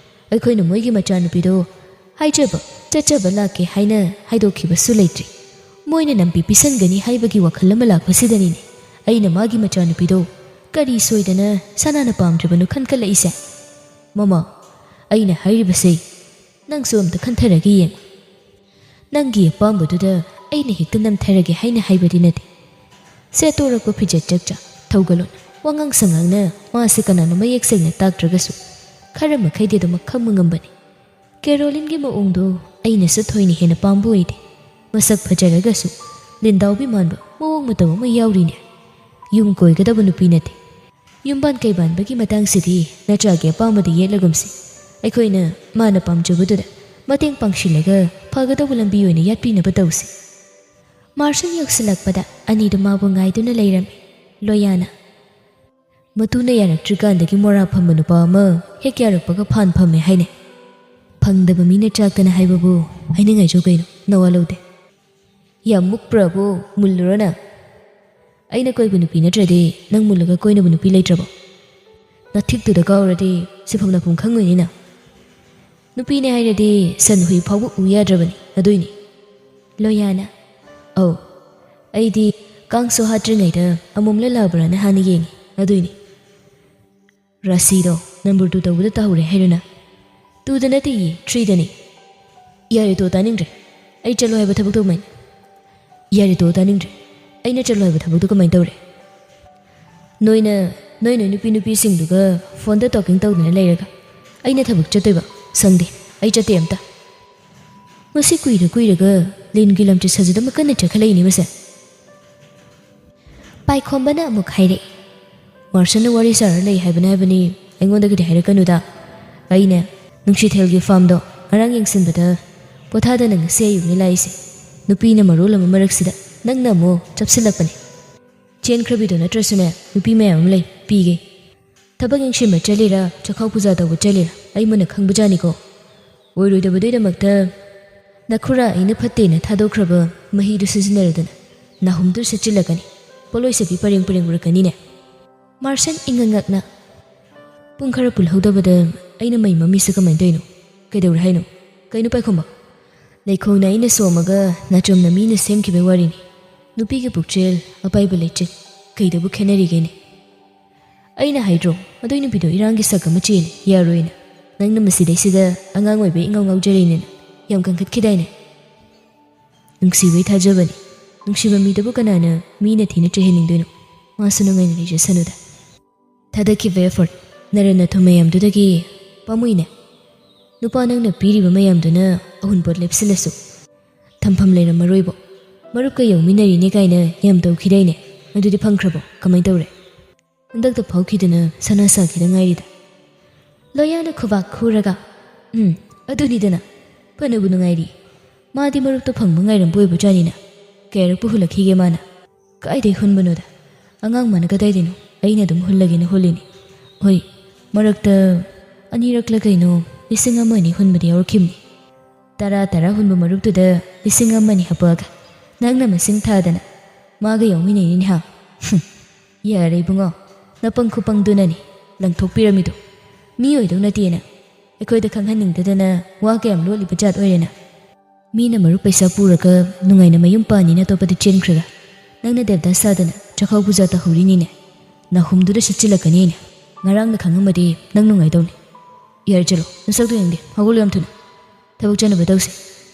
ꯑꯩꯈꯣꯏꯅ ꯃꯣꯏꯒꯤ ꯃꯆꯥꯅꯨꯄꯤꯗꯣ ꯍꯥꯏꯖꯕ, ꯆꯠꯆꯕ ꯂꯥꯛꯀꯦ ꯍꯥꯏꯅ ꯍꯥꯏꯗꯣꯛꯈꯤꯕꯁꯨ ꯂꯩꯇ꯭ꯔꯤ꯫ ꯃꯣꯏꯅ ꯅꯝꯕꯤ ꯄꯤꯁꯟꯒꯅꯤ ꯍꯥꯏꯕꯒꯤ ꯋꯥꯈꯜ ꯑꯃ ꯂꯥꯛꯄꯁꯤꯗꯅꯤꯅꯦ ꯑꯩꯅ ꯃꯥꯒꯤ ꯃꯆꯥꯅꯨꯄꯤꯗꯣ ꯀꯔꯤ ꯁꯣꯏꯗꯅ ꯁꯅꯥꯅ ꯄꯥꯝꯗ꯭ꯔꯤꯕꯅꯣ ꯈꯟꯀꯠꯂꯛꯏꯁꯦ꯫ ꯃꯃꯥ, ꯑꯩꯅ ꯍꯥꯏꯔꯤꯕꯁꯦ ꯅꯪꯁꯨ ꯑꯝꯇ ꯈꯟꯊꯔꯒ ꯌꯦꯡꯉꯨ꯫ ꯅꯪꯒꯤ ꯑꯄꯥꯝꯕꯗꯨꯗ ꯑꯩꯅ ꯍꯦꯛꯇ ꯅꯝꯊꯔꯒꯦ ꯍꯥꯏꯅ ꯍꯥꯏꯕꯗꯤ ꯅꯠꯇꯦ꯫ ꯁꯦꯠꯇꯣꯔꯛꯄ ꯐꯤꯖꯦꯠ ꯆꯛꯆꯥ, ꯊꯧꯒꯜꯂꯣꯟ, ꯋꯥꯉꯥꯡ ꯁꯉꯥꯡꯅ ꯃꯥꯁꯦ ꯀꯅꯥꯅꯣ ꯃꯌꯦꯛ ꯁꯦꯡꯅ ꯇꯥꯛꯇ꯭ꯔꯒꯁꯨ ꯈꯔ ꯃꯈꯩꯗꯤ ꯑꯗꯨꯃꯛ ꯈꯪꯕ ꯉꯝꯕꯅꯤ꯫ ꯀꯦꯔꯣꯂꯤꯟꯒꯤ ꯃꯑꯣꯡꯗꯣ ꯑꯩꯅꯁꯨ ꯊꯣꯏꯅ ꯍꯦꯟꯅ ꯄꯥꯝꯕ ꯑꯣꯏꯗꯦ꯫ ꯃꯁꯛ ꯐꯖꯔꯒꯁꯨ ꯂꯤꯟꯗꯥꯎꯕꯤ ꯃꯥꯟꯕ ꯃꯑꯣꯡ ꯃꯇꯧ ꯑꯃ ꯌꯥꯎꯔꯤꯅꯦ꯫ ꯌꯨꯝ ꯀꯣꯏꯒꯗꯕ ꯅꯨꯄꯤ ꯅꯠꯇꯦ꯫ ꯌꯨꯝꯕꯥꯟ ꯀꯩꯕꯥꯟꯕꯒꯤ ꯃꯇꯥꯡꯁꯤꯗꯤ ꯅꯆꯥꯒꯤ ꯑꯄꯥꯝꯕꯗ ꯌꯦꯠꯂꯒꯨꯝꯁꯤ꯫ ꯑꯩꯈꯣꯏꯅ ꯃꯥꯅ ꯄꯥꯝꯖꯕꯗꯨꯗ ꯃꯇꯦꯡ ꯄꯥꯡꯁꯤꯜꯂꯒ ꯐꯒꯗꯧꯕ ꯂꯝꯕꯤ ꯑꯣꯏꯅ ꯌꯥꯠꯄꯤꯅꯕ ꯇꯧꯁꯤ꯫ ꯃꯥꯔꯁꯟ ꯌꯧꯁꯤꯜꯂꯛꯄꯗ ꯑꯅꯤꯗꯨ ꯃꯥꯕꯨ ꯉꯥꯏꯗꯨꯅ ꯂꯩꯔꯝꯃꯤ꯫ ꯂꯣꯌꯥꯅ, "ꯃꯇꯨꯅ ꯌꯥꯔꯛꯇ꯭ꯔꯤꯀꯥꯟꯗꯒꯤ ꯃꯣꯔꯥ ꯐꯝꯕ ꯅꯨꯄꯥ ꯑꯃ ꯍꯦꯛ ꯌꯥꯔꯛꯄꯒ ꯐꯥꯟ ꯐꯝꯃꯦ ꯍꯥꯏꯅꯦ꯫ ꯐꯪꯗꯕ ꯃꯤꯅ ꯆꯥꯛꯇꯅ ꯍꯥꯏꯕꯕꯨ ꯍꯥꯏꯅꯤꯡꯉꯥꯏꯁꯨ ꯀꯩꯅꯣ? ꯅꯋꯥ ꯂꯧꯗꯦ꯫ ꯌꯥꯝ ꯃꯨꯛꯄ꯭ꯔꯕꯨ ꯃꯨꯜꯂꯨꯔꯣꯅ?" ꯑꯩꯅ ꯀꯣꯏꯕ ꯅꯨꯄꯤ ꯅꯠꯇ꯭ꯔꯗꯤ ꯅꯪ ꯃꯨꯜꯂꯒ ꯀꯣꯏꯅꯕ ꯅꯨꯄꯤ ꯂꯩꯇ꯭ꯔꯕꯣ? ꯅꯊꯤꯛꯇꯨꯗ ꯀꯥꯎꯔꯗꯤ ꯁꯤꯐꯝ ꯂꯥꯛꯐꯝ ꯈꯪꯉꯣꯏꯅꯤꯅ꯫ ꯅꯨꯄꯤꯅꯦ ꯍꯥꯏꯔꯗꯤ ꯁꯟ ꯍꯨꯏ ꯐꯥꯎꯕ ꯎ ꯌꯥꯗ꯭ꯔꯕꯅꯤ, ꯑꯗꯨꯏꯅꯤ꯫ ꯂꯣꯌꯥꯅ, ꯑꯧ, ꯑꯩꯗꯤ ꯀꯥꯡꯁꯨ ꯍꯥꯠꯇ꯭ꯔꯤꯉꯩꯗ ꯑꯃꯣꯝꯂ ꯂꯥꯕ꯭ꯔꯥꯅ ꯍꯥꯟꯅ ꯌꯦꯡꯉꯤ, ꯑꯗꯨꯏꯅꯤ꯫ ꯔꯥꯁꯤꯗꯣ ꯅꯝꯕꯔ ꯇꯨ ꯇꯧꯕꯗ ꯇꯥꯍꯧꯔꯦ ꯍꯥꯏꯔꯣ ꯅꯪ? ꯇꯨꯗ ꯅꯠꯇꯦꯌꯦ, ꯊ꯭ꯔꯤꯗꯅꯤ꯫ ꯌꯥꯔꯦ ꯇꯣ, ꯇꯥꯅꯤꯡꯗ꯭ꯔꯦ꯫ ꯑꯩ ꯆꯠꯂꯣ ꯍꯥꯏꯕ ꯊꯕꯛꯇꯣ ꯀꯃꯥꯏꯅ? ꯌꯥꯔꯦ ꯇꯣ, ꯇꯥꯅꯤꯡꯗ꯭ꯔꯦ꯫ ꯑꯩꯅ ꯆꯠꯂꯣ ꯍꯥꯏꯕ ꯊꯕꯛꯇꯣ ꯀꯃꯥꯏꯅ ꯇꯧꯔꯦ? ꯅꯣꯏꯅ, ꯅꯣꯏ ꯅꯣꯏ ꯅꯨꯄꯤ ꯅꯨꯄꯤꯁꯤꯡꯗꯨꯒ ꯐꯣꯟꯗ ꯇꯣꯀꯤꯡ ꯇꯧꯗꯅ ꯂꯩꯔꯒ ꯑꯩꯅ ꯊꯕꯛ ꯆꯠꯇꯣꯏꯕ? ꯁꯪꯗꯦ, ꯑꯩ ꯆꯠꯇꯦ ꯑꯝꯇ꯫ ꯃꯁꯤ ꯀꯨꯏꯔ ꯀꯨꯏꯔꯒ ꯂꯤꯟꯒꯤ ꯂꯝꯆꯠ ꯁꯥꯖꯠ ꯑꯃ ꯀꯟꯅ ꯆꯠꯈꯠꯂꯛꯏꯅꯦ ꯃꯁꯦ꯫ ꯄꯥꯏꯈꯣꯝꯕꯅ ꯑꯃꯨꯛ ꯍꯥꯏꯔꯛꯏ, "ꯃꯥꯔꯁꯟꯅ ꯋꯥꯔꯤ ꯁꯥꯔ ꯂꯩ ꯍꯥꯏꯕꯅꯦ ꯍꯥꯏꯕꯅꯤ, ꯑꯩꯉꯣꯟꯗꯒꯗꯤ ꯍꯥꯏꯔꯛꯀꯅꯨꯗ꯫" ꯑꯩꯅ, "ꯅꯨꯡꯁꯤꯊꯦꯜꯒꯤ ꯐꯥꯝꯗꯣ ꯉꯔꯥꯡ ꯌꯦꯡꯁꯤꯟꯕꯗ ꯄꯣꯊꯥꯗꯅ ꯉꯁꯤ ꯑꯌꯨꯛꯅꯤ ꯂꯥꯛꯏꯁꯦ꯫ ꯅꯨꯄꯤꯅ ꯃꯔꯣꯜ ꯑꯃ ꯃꯔꯛꯁꯤꯗ ꯅꯪꯅ ꯑꯃꯨꯛ ꯆꯞꯁꯤꯜꯂꯛꯄꯅꯦ꯫ ꯆꯦꯟꯈ꯭ꯔꯕꯤꯗꯣ ꯅꯠꯇ꯭ꯔꯁꯨꯅꯦ, ꯅꯨꯄꯤ ꯃꯌꯥꯝ ꯑꯃ ꯂꯩ, ꯄꯤꯒꯦ꯫ ꯊꯕꯛ ꯌꯦꯡꯁꯤꯟꯕ ꯆꯠꯂꯤꯔꯥ, ꯆꯥꯛꯈꯥꯎ ꯄꯨꯖꯥ ꯇꯧꯕ ꯆꯠꯂꯤꯔꯥ, ꯑꯩ ꯃꯨꯟꯅ ꯈꯪꯕꯖꯥꯠꯅꯤꯀꯣ꯫ ꯑꯣꯏꯔꯣꯏꯗꯕꯗꯨꯒꯤꯗꯃꯛꯇ ꯅꯈꯨꯔꯥ ꯑꯩꯅ ꯐꯠꯇꯦꯅ ꯊꯥꯗꯣꯛꯈ꯭ꯔꯕ ꯃꯍꯤꯗꯨ ꯁꯤꯖꯤꯟꯅꯔꯗꯅ ꯅꯥꯍꯨꯝꯗꯨ ꯁꯦꯠꯆꯤꯜꯂꯛꯀꯅꯤ, ꯄꯣꯠꯂꯣꯏ ꯁꯦꯠꯄꯤ ꯄꯔꯦꯡ ꯄꯔꯦꯡ ꯎꯔꯛꯀꯅꯤꯅꯦ꯫" ꯃꯥꯔꯁꯟ ꯏꯉꯛꯉꯛꯅ, "ꯄꯨꯡ ꯈꯔ ꯄꯨꯜꯍꯧꯗꯕꯗ ꯑꯩꯅ ꯃꯩ ꯃꯝꯃꯤꯁꯦ ꯀꯃꯥꯏꯅ ꯇꯧꯔꯤꯅꯣ? ꯀꯩꯗꯧꯔꯦ ꯍꯥꯏꯅꯣ? ꯀꯩꯅꯣ ꯄꯥꯏꯈꯣꯝꯕ?" "ꯂꯩꯈꯣꯡꯅ ꯑꯩꯅ ꯁꯣꯝꯃꯒ ꯅꯥꯆꯣꯝꯅ ꯃꯤꯅ ꯁꯦꯝꯈꯤꯕꯒꯤ ꯋꯥꯔꯤꯅꯤ꯫ ꯅꯨꯄꯤꯒꯤ ꯄꯨꯛꯆꯦꯜ, ꯑꯄꯥꯏꯕ ꯂꯩꯆꯤꯟ, ꯀꯩꯗꯕꯨ ꯈꯦꯠꯅꯔꯤꯒꯦꯅꯦ?" ꯑꯩꯅ ꯍꯥꯏꯗ꯭ꯔꯣ, ꯑꯗꯨꯏ ꯅꯨꯄꯤꯗꯣ ꯏꯔꯥꯡꯒꯤ ꯁꯛ ꯑꯃ ꯆꯦꯜꯂꯤ, ꯌꯥꯔꯣꯏꯅ꯫ ꯅꯪꯅ ꯃꯁꯤꯗꯩꯁꯤꯗ ꯑꯉꯥꯡ ꯑꯣꯏꯕꯩ ꯏꯉꯥꯎ ꯉꯥꯎꯖꯔꯤꯅꯦꯅ ꯌꯥꯝ ꯀꯟꯈꯠꯈꯤꯗꯥꯏꯅꯦ? ꯅꯨꯡꯁꯤꯕꯩ ꯊꯥꯖꯕꯅꯤ꯫ ꯅꯨꯡꯁꯤꯕ ꯃꯤꯗꯕꯨ ꯀꯅꯥꯅ ꯃꯤꯅ ꯊꯤꯅ ꯆꯩꯍꯟꯅꯤꯡꯗꯣꯏꯅꯣ? ꯃꯥꯁꯨ ꯅꯨꯡꯉꯥꯏꯅ ꯂꯩꯖꯁꯅꯨꯗ꯫ ꯊꯥꯗꯈꯤꯕ effort, ꯅꯔꯟ ꯅꯊꯨꯝ ꯃꯌꯥꯝꯗꯨꯗꯒꯤ ꯄꯥꯝꯃꯨꯏꯅꯦ꯫ ꯅꯨꯄꯥ ꯅꯪꯅ ꯄꯤꯔꯤꯕ ꯃꯌꯥꯝꯗꯨꯅ ꯑꯍꯨꯟꯄꯣꯠ ꯂꯦꯞꯁꯤꯜꯂꯁꯨ ꯊꯝꯐꯝ ꯂꯩꯔꯝꯃꯔꯣꯏꯕꯣ꯫ ꯃꯔꯨꯞꯀ ꯌꯧꯃꯤꯟꯅꯔꯤꯅꯦ ꯀꯥꯏꯅ ꯌꯥꯝ ꯇꯧꯈꯤꯗꯥꯏꯅꯦ? ꯑꯗꯨꯗꯤ ꯐꯪꯈ꯭ꯔꯕꯣ? ꯀꯃꯥꯏ ꯇꯧꯔꯦ? ꯍꯟꯗꯛꯇ ꯐꯥꯎꯈꯤꯗꯅ ꯁꯅꯥ ꯁꯥꯈꯤꯗ ꯉꯥꯏꯔꯤꯗ꯫ ꯂꯣꯌꯥꯅ ꯈꯨꯕꯥꯛ ꯈꯨꯔꯒ, "ꯎꯝ, ꯑꯗꯨꯅꯤꯗꯅ꯫ ꯐꯅꯕꯨ ꯅꯨꯡꯉꯥꯏꯔꯤ꯫ ꯃꯥꯗꯤ ꯃꯔꯨꯞꯇꯣ ꯐꯪꯕ ꯉꯥꯏꯔꯝꯕ ꯑꯣꯏꯕꯖꯥꯠꯅꯤꯅ꯫ ꯀꯌꯥꯔꯛꯄꯨ ꯍꯨꯜꯂꯛꯈꯤꯒꯦ ꯃꯥꯅ? ꯀꯥꯏꯗꯩ ꯍꯨꯟꯕꯅꯣꯗ? ꯑꯉꯥꯡ ꯃꯥꯅ ꯀꯗꯥꯏꯗꯩꯅꯣ? ꯑꯩꯅ ꯑꯗꯨꯝ ꯍꯨꯜꯂꯒꯦꯅ ꯍꯨꯜꯂꯤꯅꯤ꯫ ꯍꯣꯏ, ꯃꯔꯛꯇ ꯑꯅꯤꯔꯛꯂ ꯀꯩꯅꯣ ꯂꯤꯁꯤꯡ ꯑꯃ ꯑꯅꯤ ꯍꯨꯟꯕꯗꯤ ꯌꯥꯎꯔꯛꯈꯤꯕꯅꯤ꯫ ꯇꯔꯥ ꯇꯔꯥ ꯍꯨꯟꯕ ꯃꯔꯨꯞꯇꯨꯗ ꯂꯤꯁꯤꯡ ꯑꯃ ꯑꯅꯤ ꯍꯥꯞꯄꯛꯑꯒ ꯅꯪꯅ ꯃꯁꯤꯡ ꯊꯥꯗꯅ ꯃꯥꯒ ꯌꯥꯎꯃꯤꯟꯅꯩꯅꯤꯅꯦ ꯍꯥ?" ꯌꯥꯔꯦ ꯏꯕꯨꯡꯉꯣ, ꯅꯄꯪ ꯈꯨꯄꯪꯗꯨꯅꯅꯤ ꯂꯪꯊꯣꯛꯄꯤꯔꯝꯃꯤꯗꯣ꯫ ꯃꯤ ꯑꯣꯏꯗꯧ ꯅꯠꯇꯦꯅ ꯑꯩꯈꯣꯏꯗ ꯈꯪꯍꯟꯅꯤꯡꯗꯗꯅ ꯋꯥ ꯀꯌꯥꯝ ꯂꯣꯠꯂꯤꯕ ꯖꯥꯠ ꯑꯣꯏꯔꯦꯅ꯫ ꯃꯤꯅ ꯃꯔꯨꯞ ꯄꯩꯁꯥ ꯄꯨꯔꯒ ꯅꯨꯡꯉꯥꯏꯅ ꯃꯌꯨꯝ ꯄꯥꯅꯤꯅ ꯑꯇꯣꯞꯄꯗ ꯆꯦꯟꯈ꯭ꯔꯒ ꯅꯪꯅ ꯗꯦꯕꯗꯥꯁ ꯁꯥꯗꯅ ꯆꯥꯛꯈꯥꯎ ꯄꯨꯖꯥ ꯇꯧꯍꯧꯔꯤꯅꯤꯅꯦ꯫ ꯅꯥꯍꯨꯝꯗꯨꯗ ꯁꯨꯠꯆꯤꯜꯂꯛꯀꯅꯤꯅꯦ꯫ ꯉꯔꯥꯡꯅ ꯈꯪꯉꯝꯃꯗꯤ ꯅꯪ ꯅꯨꯡꯉꯥꯏꯗꯧꯅꯤ꯫ ꯌꯥꯔꯦ ꯆꯠꯂꯣ, ꯅꯁꯛꯇꯣ ꯌꯦꯡꯗꯦ, ꯍꯧꯒꯠꯂꯣ ꯌꯥꯝ ꯊꯨꯅ꯫ ꯊꯕꯛ ꯆꯠꯅꯕ ꯇꯧꯁꯦ꯫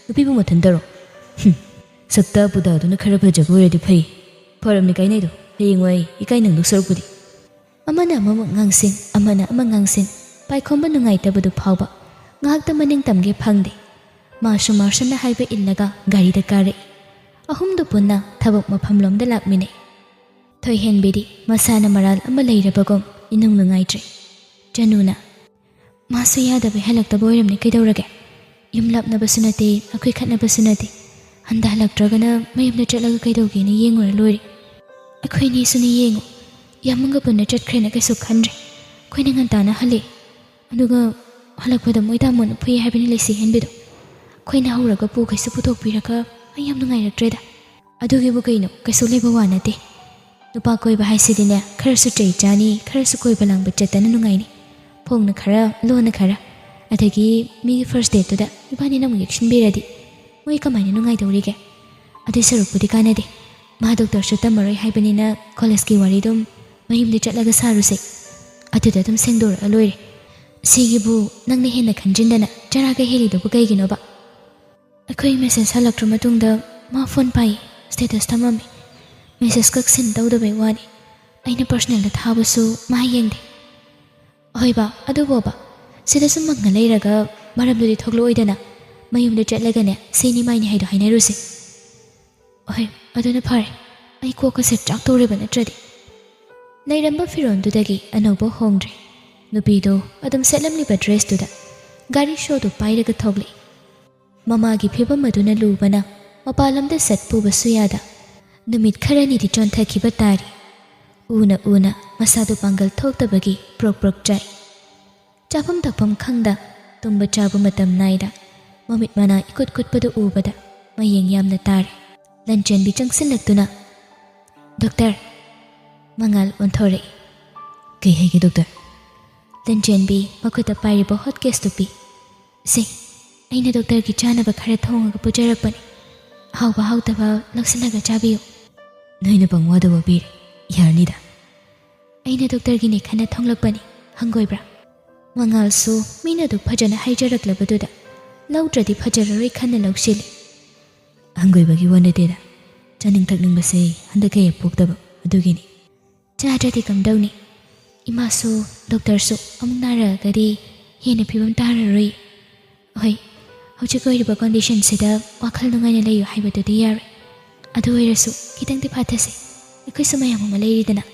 ꯅꯨꯄꯤꯕꯨ ꯃꯊꯟꯇꯔꯣ? ꯍꯨꯝ, ꯁꯛꯇꯥ ꯄꯨꯗꯥꯗꯨꯅ ꯈꯔ ꯐꯖꯕ ꯑꯣꯏꯔꯗꯤ ꯐꯩ꯫ ꯐꯔꯝꯅꯤ ꯀꯥꯏꯅꯩꯗꯣ, ꯍꯌꯦꯡꯋꯥꯏ ꯏꯀꯥꯏ ꯅꯪꯗꯧ ꯁꯔꯨꯛꯄꯨꯗꯤ꯫ ꯑꯃꯅ ꯑꯃꯃꯨꯛ ꯉꯥꯡꯁꯤꯟ, ꯑꯃꯅ ꯑꯃ ꯉꯥꯡꯁꯤꯟ, ꯄꯥꯏꯈꯣꯝꯕ ꯅꯨꯡꯉꯥꯏꯇꯕꯗꯨ ꯐꯥꯎꯕ ꯉꯥꯏꯍꯥꯛꯇ ꯃꯅꯤꯡ ꯇꯝꯒꯦ ꯐꯪꯗꯦ꯫ ꯃꯥꯁꯨ ꯃꯥꯔꯁꯟꯅ ꯍꯥꯏꯕ ꯏꯜꯂꯒ ꯒꯥꯔꯤꯗ ꯀꯥꯔꯛꯏ꯫ ꯑꯍꯨꯝꯗꯨ ꯄꯨꯟꯅ ꯊꯕꯛ ꯃꯐꯝꯂꯣꯝꯗ ꯂꯥꯛꯃꯤꯟꯅꯩ꯫ ꯊꯣꯏꯍꯦꯟꯕꯤꯗꯤ ꯃꯁꯥꯅ ꯃꯔꯥꯜ ꯑꯃ ꯂꯩꯔꯕꯒꯨꯝ ꯏꯅꯨꯡ ꯅꯨꯡꯉꯥꯏꯇ꯭ꯔꯦ꯫ ꯆꯅꯨꯅ, "ꯃꯥꯁꯨ ꯌꯥꯗꯕꯩ ꯍꯜꯂꯛꯇꯕ ꯑꯣꯏꯔꯝꯅꯤ, ꯀꯩꯗꯧꯔꯒꯦ? ꯌꯨꯝ ꯂꯥꯞꯅꯕꯁꯨ ꯅꯠꯇꯦ, ꯑꯩꯈꯣꯏ ꯈꯠꯅꯕꯁꯨ ꯅꯠꯇꯦ꯫ ꯍꯟꯗ ꯍꯜꯂꯛꯇ꯭ꯔꯒꯅ ꯃꯌꯨꯝꯗ ꯆꯠꯂꯒ ꯀꯩꯗꯧꯒꯦꯅ ꯌꯦꯡꯉꯨꯔ ꯂꯣꯏꯔꯦ꯫ ꯑꯩꯈꯣꯏꯅꯤꯁꯨꯅꯦ ꯌꯦꯡꯉꯨ, ꯌꯥꯝꯃꯒ ꯄꯨꯟꯅ ꯆꯠꯈ꯭ꯔꯦꯅ ꯀꯩꯁꯨ ꯈꯟꯗ꯭ꯔꯦ꯫ ꯑꯩꯈꯣꯏꯅ ꯉꯟꯇꯥꯅ ꯍꯜꯂꯛꯑꯦ꯫ ꯑꯗꯨꯒ ꯍꯜꯂꯛꯄꯗ ꯃꯣꯏ ꯇꯥꯃꯣꯅ ꯐꯨꯏ ꯍꯥꯏꯕꯅꯤ ꯂꯩꯁꯤ ꯍꯦꯟꯕꯤꯗꯣ꯫ ꯑꯩꯈꯣꯏꯅ ꯍꯧꯔꯒ ꯄꯨꯈꯩꯁꯨ ꯄꯨꯊꯣꯛꯄꯤꯔꯒ ꯑꯩ ꯌꯥꯝ ꯅꯨꯡꯉꯥꯏꯔꯛꯇ꯭ꯔꯦꯗ꯫" "ꯑꯗꯨꯒꯤꯕꯨ ꯀꯩꯅꯣ, ꯀꯩꯁꯨ ꯂꯩꯕ ꯋꯥ ꯅꯠꯇꯦ꯫ ꯅꯨꯄꯥ ꯀꯣꯏꯕ ꯍꯥꯏꯁꯤꯗꯤꯅꯦ, ꯈꯔꯁꯨ ꯆꯩ ꯆꯥꯅꯤ, ꯈꯔꯁꯨ ꯀꯣꯏꯕ ꯂꯥꯡꯕ ꯆꯠꯇꯅ ꯅꯨꯡꯉꯥꯏꯅꯤ꯫ ꯐꯣꯡꯅ ꯈꯔ, ꯂꯣꯟꯅ ꯈꯔ꯫ ꯑꯗꯒꯤ ꯃꯤꯒꯤ ꯐꯥꯔꯁ ꯗꯦꯠꯇꯨꯗ ꯏꯕꯥꯅꯤꯅ ꯑꯃꯨꯛ ꯌꯦꯛꯁꯤꯟꯕꯤꯔꯗꯤ ꯃꯣꯏ ꯀꯃꯥꯏꯅ ꯅꯨꯡꯉꯥꯏꯗꯧꯔꯤꯒꯦ? ꯑꯗꯨꯏ ꯁꯔꯨꯛꯄꯨꯗꯤ ꯀꯥꯟꯅꯗꯦ꯫ ꯃꯥ ꯗꯣꯛꯇꯔꯁꯨ ꯇꯝꯃꯔꯣꯏ ꯍꯥꯏꯕꯅꯤꯅ ꯀꯣꯂꯦꯖꯀꯤ ꯋꯥꯔꯤꯗꯨꯝ ꯃꯌꯨꯝꯗ ꯆꯠꯂꯒ ꯁꯥꯔꯨꯁꯦ꯫ ꯑꯗꯨꯗ ꯑꯗꯨꯝ ꯁꯦꯡꯗꯣꯔꯛꯑ ꯂꯣꯏꯔꯦ꯫ ꯁꯤꯒꯤꯕꯨ ꯅꯪꯅ ꯍꯦꯟꯅ ꯈꯟꯖꯤꯟꯗꯅ ꯆꯔꯥꯒ ꯍꯦꯜꯂꯤꯗꯨꯕꯨ ꯀꯩꯒꯤꯅꯣꯕ?" ꯑꯩꯈꯣꯏ ꯃꯦꯁꯦꯖ ꯍꯜꯂꯛꯇ꯭ꯔ ꯃꯇꯨꯡꯗ ꯃꯥ ꯐꯣꯟ ꯄꯥꯏꯌꯦ, ꯁ꯭ꯇꯦꯇꯁ ꯊꯝꯃꯝꯃꯤ꯫ ꯃꯦꯁꯦꯖ ꯈꯛ ꯁꯤꯟ ꯇꯧꯗꯕꯩ ꯋꯥꯅꯤ꯫ ꯑꯩꯅ ꯄꯔꯁꯅꯦꯜꯗ ꯊꯥꯕꯁꯨ ꯃꯥ ꯌꯦꯡꯗꯦ꯫ "ꯍꯣꯏꯕ, ꯑꯗꯨꯕꯣꯕ, ꯁꯤꯗ ꯁꯨꯝ ꯃꯪꯉ ꯂꯩꯔꯒ ꯃꯔꯝꯗꯨꯗꯤ ꯊꯣꯛꯂꯛꯑꯣꯏꯗꯅ, ꯃꯌꯨꯝꯗ ꯆꯠꯂꯒꯅꯦ ꯁꯤꯅꯤ ꯃꯥꯏꯅꯤ ꯍꯥꯏꯗꯣ ꯍꯥꯏꯅꯔꯨꯁꯦ꯫" "ꯍꯣꯏ, ꯑꯗꯨꯅ ꯐꯔꯦ꯫ ꯑꯩ ꯀꯣꯛꯀꯁꯦ ꯆꯥꯛ ꯇꯧꯔꯦꯕ ꯅꯠꯇ꯭ꯔꯗꯤ꯫" ꯂꯩꯔꯝꯕ ꯐꯤꯔꯣꯜꯗꯨꯗꯒꯤ ꯑꯅꯧꯕ ꯍꯣꯡꯗ꯭ꯔꯦ꯫ ꯅꯨꯄꯤꯗꯣ ꯑꯗꯨꯝ ꯁꯦꯠꯂꯝꯂꯤꯕ ꯗ꯭ꯔꯦꯁꯇꯨꯗ ꯒꯥꯔꯤ ꯁꯣꯗꯨ ꯄꯥꯏꯔꯒ ꯊꯣꯛꯂꯛꯏ꯫ ꯃꯃꯥꯒꯤ ꯐꯤꯕꯝ ꯑꯗꯨꯅ ꯂꯨꯕꯅ ꯃꯄꯥꯟꯂꯝꯗ ꯆꯠꯄꯨꯕꯁꯨ ꯌꯥꯗ ꯅꯨꯃꯤꯠ ꯈꯔꯅꯤꯗꯤ ꯆꯣꯟꯊꯈꯤꯕ ꯇꯥꯔꯤ꯫ ꯎꯅ ꯎꯅ ꯃꯁꯥꯗꯨ ꯄꯥꯡꯒꯜ ꯊꯣꯛꯇꯕꯒꯤ ꯄ꯭ꯔꯣꯛ ꯄ꯭ꯔꯣꯛ ꯆꯥꯏ꯫ ꯆꯥꯐꯝ ꯊꯛꯐꯝ ꯈꯪꯗ, ꯇꯨꯝꯕ ꯆꯥꯕ ꯃꯇꯝ ꯅꯥꯏꯗ, ꯃꯃꯤꯠ ꯃꯅꯥ ꯏꯀꯨꯠ ꯀꯨꯠꯄꯗꯨ ꯎꯕꯗ ꯃꯌꯦꯡ ꯌꯥꯝꯅ ꯇꯥꯔꯦ꯫ ꯂꯟꯆꯦꯟꯕꯤ ꯆꯪꯁꯤꯜꯂꯛꯇꯨꯅ, "ꯗꯣꯛꯇꯔ, ꯃꯉꯥꯜ ꯑꯣꯟꯊꯣꯔꯛꯏ꯫ "ꯀꯩ ꯍꯥꯏꯒꯦ, ꯗꯣꯛꯇꯔ?" ꯂꯟꯆꯦꯟꯕꯤ ꯃꯈꯨꯠꯇ ꯄꯥꯏꯔꯤꯕ ꯍꯣꯠ ꯀꯦꯁꯇꯨ ꯄꯤ꯫ "ꯁꯦ, ꯑꯩꯅ ꯗꯣꯛꯇꯔꯒꯤ ꯆꯥꯅꯕ ꯈꯔ ꯊꯣꯡꯉꯒ ꯄꯨꯖꯔꯛꯄꯅꯤ꯫ ꯑꯍꯥꯎꯕ ꯍꯥꯎꯇꯕ ꯂꯧꯁꯤꯜꯂꯒ ꯆꯥꯕꯤꯌꯨ꯫" "ꯅꯣꯏꯅ ꯄꯪꯋꯥꯗ ꯋꯥꯕꯤꯔꯦ, ꯌꯥꯔꯅꯤꯗ꯫" "ꯑꯩꯅ ꯗꯣꯛꯇꯔꯒꯤꯅꯦ ꯈꯟꯅ ꯊꯣꯡꯂꯛꯄꯅꯤ, ꯍꯪꯒꯣꯏꯕ꯭ꯔꯥ?" ꯃꯉꯥꯜꯁꯨ ꯃꯤꯅ ꯑꯗꯨ ꯐꯖꯅ ꯍꯥꯏꯖꯔꯛꯂꯕꯗꯨꯗ ꯂꯧꯗ꯭ꯔꯗꯤ ꯐꯖꯔꯔꯣꯏ ꯈꯟꯅ ꯂꯧꯁꯤꯜꯂꯤ꯫ "ꯍꯪꯒꯣꯏꯕꯒꯤ ꯋꯥ ꯅꯠꯇꯦꯗ, ꯆꯥꯅꯤꯡ ꯊꯛꯅꯤꯡꯕꯁꯦ ꯍꯟꯗꯛ ꯀꯌꯥ ꯄꯣꯛꯇꯕ, ꯑꯗꯨꯒꯤꯅꯤ꯫ ꯆꯥꯗ꯭ꯔꯗꯤ ꯀꯝꯗꯧꯅꯤ? ꯏꯃꯥꯁꯨ ꯗꯣꯛꯇꯔꯁꯨ ꯑꯃꯨꯛ ꯅꯥꯔꯛꯑꯒꯗꯤ ꯍꯦꯟꯅ ꯐꯤꯕꯝ ꯇꯥꯔꯔꯣꯏ꯫ ꯍꯣꯏ, ꯍꯧꯖꯤꯛ ꯑꯣꯏꯔꯤꯕ ꯀꯣꯟꯗꯤꯁꯟꯁꯤꯗ ꯋꯥꯈꯜ ꯅꯨꯡꯉꯥꯏꯅ ꯂꯩꯌꯨ ꯍꯥꯏꯕꯗꯨꯗꯤ ꯌꯥꯔꯣꯏ꯫ ꯑꯗꯨ ꯑꯣꯏꯔꯁꯨ ꯈꯤꯇꯪꯗꯤ ꯐꯥꯊꯁꯦ, ꯑꯩꯈꯣꯏꯁꯨ ꯃꯌꯥꯝ ꯑꯃ ꯂꯩꯔꯤꯗꯅ꯫"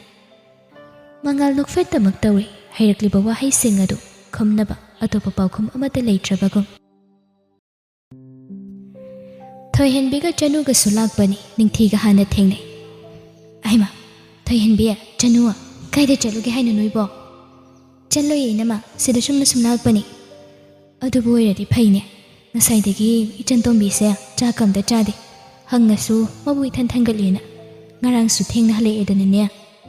ꯃꯉꯥꯜ ꯅꯣꯛꯐꯦꯠꯇꯃꯛ ꯇꯧꯔꯤ꯫ ꯍꯩꯔꯛꯂꯤꯕ ꯋꯥꯍꯩꯁꯤꯡ ꯑꯗꯨ ꯈꯨꯝꯅꯕ ꯑꯇꯣꯞꯄ ꯄꯥꯎꯈꯨꯝ ꯑꯃꯠꯇ ꯂꯩꯇ꯭ꯔꯕꯒꯨꯝ꯫ ꯊꯣꯏꯍꯦꯟꯕꯤꯒ ꯆꯅꯨꯒꯁꯨ ꯂꯥꯛꯄꯅꯤ꯫ ꯅꯤꯡꯊꯤꯒ ꯍꯥꯟꯅ ꯊꯦꯡꯅꯩ꯫ "ꯑꯍꯩꯃ, ꯊꯣꯏꯍꯦꯟꯕꯤ, ꯆꯅꯨ, ꯀꯥꯏꯗ ꯆꯠꯂꯨꯒꯦ ꯍꯥꯏꯅꯣ ꯅꯣꯏꯕꯣ?" "ꯆꯠꯂꯣꯏꯌꯦ ꯏꯅꯝꯃ, ꯁꯤꯗ ꯁꯨꯝꯅ ꯁꯨꯝ ꯂꯥꯛꯄꯅꯤ꯫" "ꯑꯗꯨꯕꯨ ꯑꯣꯏꯔꯗꯤ ꯐꯩꯅꯦ, ꯉꯁꯥꯏꯗꯒꯤ ꯏꯆꯟ ꯇꯣꯝꯕꯤꯁꯦ ꯆꯥꯛꯀ ꯑꯝꯇ ꯆꯥꯗꯦ꯫ ꯍꯪꯉꯁꯨ ꯃꯕꯨ ꯏꯊꯟ ꯊꯟꯒꯠꯂꯦꯅ꯫ ꯉꯔꯥꯡꯁꯨ ꯊꯦꯡꯅ ꯍꯜꯂꯛꯑꯦꯗꯅꯅꯦ,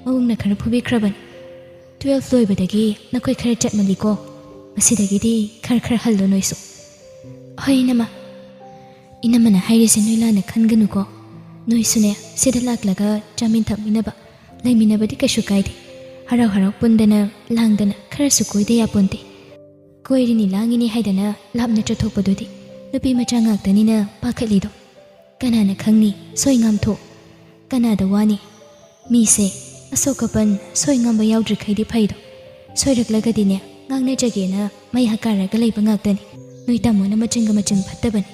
ꯃꯕꯨꯡꯅ ꯈꯔ ꯐꯨꯕꯤꯈ꯭ꯔꯕꯅꯤ꯫ ꯇꯨꯋꯦꯜꯐ ꯂꯣꯏꯕꯗꯒꯤ ꯅꯈꯣꯏ ꯈꯔ ꯆꯠꯃꯜꯂꯤꯀꯣ꯫ ꯃꯁꯤꯗꯒꯤꯗꯤ ꯈꯔ ꯈꯔ ꯍꯜꯂꯣ ꯅꯣꯏꯁꯨ꯫" "ꯍꯣꯏ ꯏꯅꯝꯃ꯫" "ꯏꯅꯝꯃꯅ ꯍꯥꯏꯔꯤꯁꯦ ꯅꯣꯏ ꯂꯥꯟꯅ ꯈꯟꯒꯅꯨꯀꯣ꯫ ꯅꯣꯏꯁꯨꯅꯦ ꯁꯤꯗ ꯂꯥꯛꯂꯒ ꯆꯥꯃꯤꯟ ꯊꯛꯃꯤꯟꯅꯕ, ꯂꯩꯃꯤꯟꯅꯕꯗꯤ ꯀꯩꯁꯨ ꯀꯥꯏꯗꯦ꯫ ꯍꯔꯥꯎ ꯍꯔꯥꯎ ꯄꯨꯟꯗꯅ ꯂꯥꯡꯗꯅ ꯈꯔꯁꯨ ꯀꯣꯏꯗ ꯌꯥꯄꯣꯟꯇꯦ꯫ ꯀꯣꯏꯔꯤꯅꯤ ꯂꯥꯡꯉꯤꯅꯤ ꯍꯥꯏꯗꯅ ꯂꯥꯞꯅ ꯆꯠꯊꯣꯛꯄꯗꯨꯗꯤ ꯅꯨꯄꯤ ꯃꯆꯥ ꯉꯥꯛꯇꯅꯤꯅ ꯄꯥꯈꯠꯂꯤꯗꯣ꯫ ꯀꯅꯥꯅ ꯈꯪꯅꯤ ꯁꯣꯏ ꯉꯥꯝꯊꯣꯛ꯫ ꯀꯅꯥꯗ ꯋꯥꯅꯤ? ꯃꯤꯁꯦ ꯑꯁꯣꯛ ꯑꯄꯟ ꯁꯣꯏ ꯉꯥꯝꯕ ꯌꯥꯎꯗ꯭ꯔꯤꯈꯩꯗꯤ ꯐꯩꯗꯣ꯫ ꯁꯣꯏꯔꯛꯂꯒꯗꯤꯅꯦ ꯉꯥꯡꯅꯖꯒꯦꯅ ꯃꯌꯥ ꯀꯥꯔꯒ ꯂꯩꯕ ꯉꯥꯛꯇꯅꯤ꯫ ꯅꯣꯏ ꯇꯥꯃꯣꯅ ꯃꯆꯤꯟꯒ ꯃꯆꯤꯟ ꯐꯠꯇꯕꯅꯤ꯫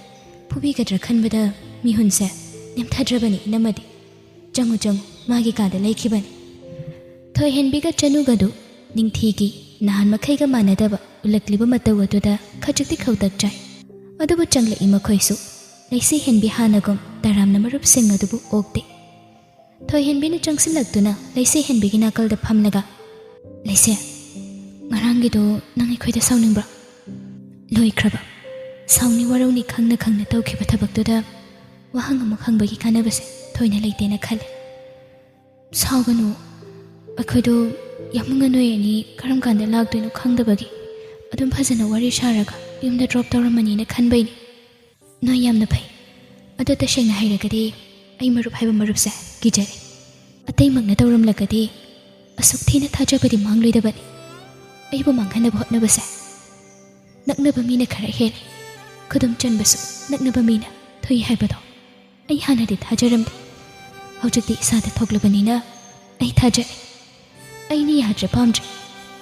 ꯐꯨꯕꯤꯒꯗ꯭ꯔꯥ ꯈꯟꯕꯗ ꯃꯤꯍꯨꯟꯁꯦ ꯅꯦꯝꯊꯗ꯭ꯔꯕꯅꯤ ꯏꯅꯝꯃꯗꯤ꯫ ꯆꯪꯉꯨ ꯆꯪꯉꯨ, ꯃꯥꯒꯤ ꯀꯥꯗ ꯂꯩꯈꯤꯕꯅꯤ꯫" ꯊꯣꯏꯍꯦꯟꯕꯤꯒ ꯆꯅꯨꯒꯗꯨ ꯅꯤꯡꯊꯤꯒꯤ ꯅꯍꯥꯟ ꯃꯈꯩꯒ ꯃꯥꯟꯅꯗꯕ ꯎꯠꯂꯛꯂꯤꯕ ꯃꯇꯧ ꯑꯗꯨꯗ ꯈꯖꯤꯛꯇꯤ ꯈꯧꯇꯛ ꯆꯥꯏ꯫ ꯑꯗꯨꯕꯨ ꯆꯪꯂꯛꯏ ꯃꯈꯣꯏꯁꯨ꯫ ꯂꯩꯁꯤ ꯍꯦꯟꯕꯤ ꯍꯥꯟꯅꯒꯨꯝ ꯇꯔꯥꯝꯅ ꯃꯔꯨꯞꯁꯤꯡ ꯑꯗꯨꯕꯨ ꯑꯣꯛꯇꯦ꯫ ꯊꯣꯏꯍꯦꯟꯕꯤꯅ ꯆꯪꯁꯤꯜꯂꯛꯇꯨꯅ ꯂꯩꯁꯤ ꯍꯦꯟꯕꯤꯒꯤ ꯅꯥꯀꯜꯗ ꯐꯝꯂꯒ, "ꯂꯩꯁꯤ, ꯉꯔꯥꯡꯒꯤꯗꯣ ꯅꯪ ꯑꯩꯈꯣꯏꯗ ꯁꯥꯎꯅꯤꯡꯕ꯭ꯔꯥ?" ꯂꯣꯏꯈ꯭ꯔꯕ꯫ ꯁꯥꯎꯅꯤ ꯋꯥꯔꯧꯅꯤ ꯈꯪꯅ ꯈꯪꯅ ꯇꯧꯈꯤꯕ ꯊꯕꯛꯇꯨꯗ ꯋꯥꯍꯪ ꯑꯃꯨꯛ ꯍꯪꯕꯒꯤ ꯀꯥꯟꯅꯕꯁꯦ ꯊꯣꯏꯅ ꯂꯩꯇꯦꯅ ꯈꯜꯂꯤ꯫ "ꯁꯥꯎꯒꯅꯨ, ꯑꯩꯈꯣꯏꯗꯣ ꯌꯥꯝꯃꯨꯡꯒ ꯅꯣꯏ ꯑꯅꯤ ꯀꯔꯝ ꯀꯥꯟꯗ ꯂꯥꯛꯇꯣꯏꯅꯣ ꯈꯪꯗꯕꯒꯤ ꯑꯗꯨꯝ ꯐꯖꯅ ꯋꯥꯔꯤ ꯁꯥꯔꯒ ꯌꯨꯝꯗ ꯗ꯭ꯔꯣꯞ ꯇꯧꯔꯝꯃꯅꯤꯅ ꯈꯟꯕꯩꯅꯦ꯫ ꯅꯣꯏ ꯌꯥꯝꯅ ꯐꯩ꯫ ꯑꯗꯣ ꯇꯁꯦꯡꯅ ꯍꯥꯏꯔꯒꯗꯤ ꯑꯩ ꯃꯔꯨꯞ ꯍꯥꯏꯕ ꯃꯔꯨꯞꯁꯦ ꯀꯤꯖꯔꯦ꯫ ꯑꯇꯩꯃꯛꯅ ꯇꯧꯔꯝꯂꯒꯗꯤ ꯑꯁꯨꯛ ꯊꯤꯅ ꯊꯥꯖꯕꯗꯤ ꯃꯥꯡꯂꯣꯏꯗꯕꯅꯤ꯫ ꯑꯩꯕꯨ ꯃꯥꯡꯍꯟꯅꯕ ꯍꯣꯠꯅꯕꯁꯦ ꯅꯛꯅꯕ ꯃꯤꯅ ꯈꯔ ꯍꯦꯜꯂꯤ꯫ ꯈꯨꯗꯨꯝ ꯆꯟꯕꯁꯨ ꯅꯛꯅꯕ ꯃꯤꯅ ꯊꯨꯏ ꯍꯥꯏꯕꯗꯣ ꯑꯩ ꯍꯥꯟꯅꯗꯤ ꯊꯥꯖꯔꯝꯗꯦ꯫ ꯍꯧꯖꯤꯛꯇꯤ ꯏꯁꯥꯗ ꯊꯣꯛꯂꯕꯅꯤꯅ ꯑꯩ ꯊꯥꯖꯔꯦ꯫ ꯑꯩꯅ ꯌꯥꯗ꯭ꯔꯦ, ꯄꯥꯝꯗ꯭ꯔꯦ,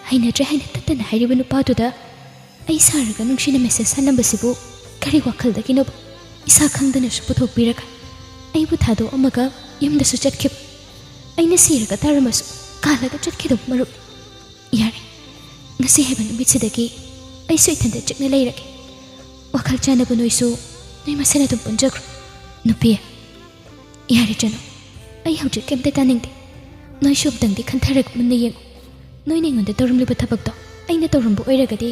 ꯍꯩꯅꯗ꯭ꯔꯦ ꯍꯥꯏꯅ ꯇꯠꯇꯅ ꯍꯥꯏꯔꯤꯕ ꯅꯨꯄꯥꯗꯨꯗ ꯑꯩ ꯁꯥꯔꯒ ꯅꯨꯡꯁꯤꯅ ꯃꯦꯁꯦꯖ ꯊꯥꯅꯕꯁꯤꯕꯨ ꯀꯔꯤ ꯋꯥꯈꯜꯗꯒꯤꯅꯣꯕ? ꯏꯁꯥ ꯈꯪꯗꯅꯁꯨ ꯄꯨꯊꯣꯛꯄꯤꯔꯒ ꯑꯩꯕꯨ ꯊꯥꯗꯣꯛꯑꯝꯃꯒ ꯌꯨꯝꯗꯁꯨ ꯆꯠꯈꯤꯕ꯫ ꯑꯩꯅ ꯁꯤꯔꯒ ꯇꯥꯔꯝꯃꯁꯨ ꯀꯥꯜꯂꯒ ꯆꯠꯈꯤꯗꯧꯕ ꯃꯔꯨꯞꯅꯤ꯫ ꯌꯥꯔꯦ, ꯉꯁꯤ ꯍꯥꯏꯕ ꯅꯨꯃꯤꯠꯁꯤꯗꯒꯤ ꯑꯩꯁꯨ ꯏꯊꯟꯇ ꯆꯤꯛꯅ ꯂꯩꯔꯒꯦ꯫ ꯋꯥꯈꯜ ꯆꯥꯟꯅꯕ ꯅꯣꯏꯁꯨ ꯅꯣꯏ ꯃꯁꯦꯟ ꯑꯗꯨꯝ ꯄꯨꯟꯖꯈ꯭ꯔꯣ꯫ ꯅꯨꯄꯤ, ꯌꯥꯔꯦ ꯆꯅꯨ, ꯑꯩ ꯍꯧꯖꯤꯛ ꯀꯩꯝꯇ ꯇꯥꯅꯤꯡꯗꯦ꯫ ꯅꯣꯏꯁꯨ ꯑꯝꯇꯪꯗꯤ ꯈꯟꯊꯔꯒ ꯃꯨꯟꯅ ꯌꯦꯡꯉꯨ꯫ ꯅꯣꯏꯅ ꯑꯩꯉꯣꯟꯗ ꯇꯧꯔꯝꯂꯤꯕ ꯊꯕꯛꯇꯣ ꯑꯩꯅ ꯇꯧꯔꯝꯕ ꯑꯣꯏꯔꯒꯗꯤ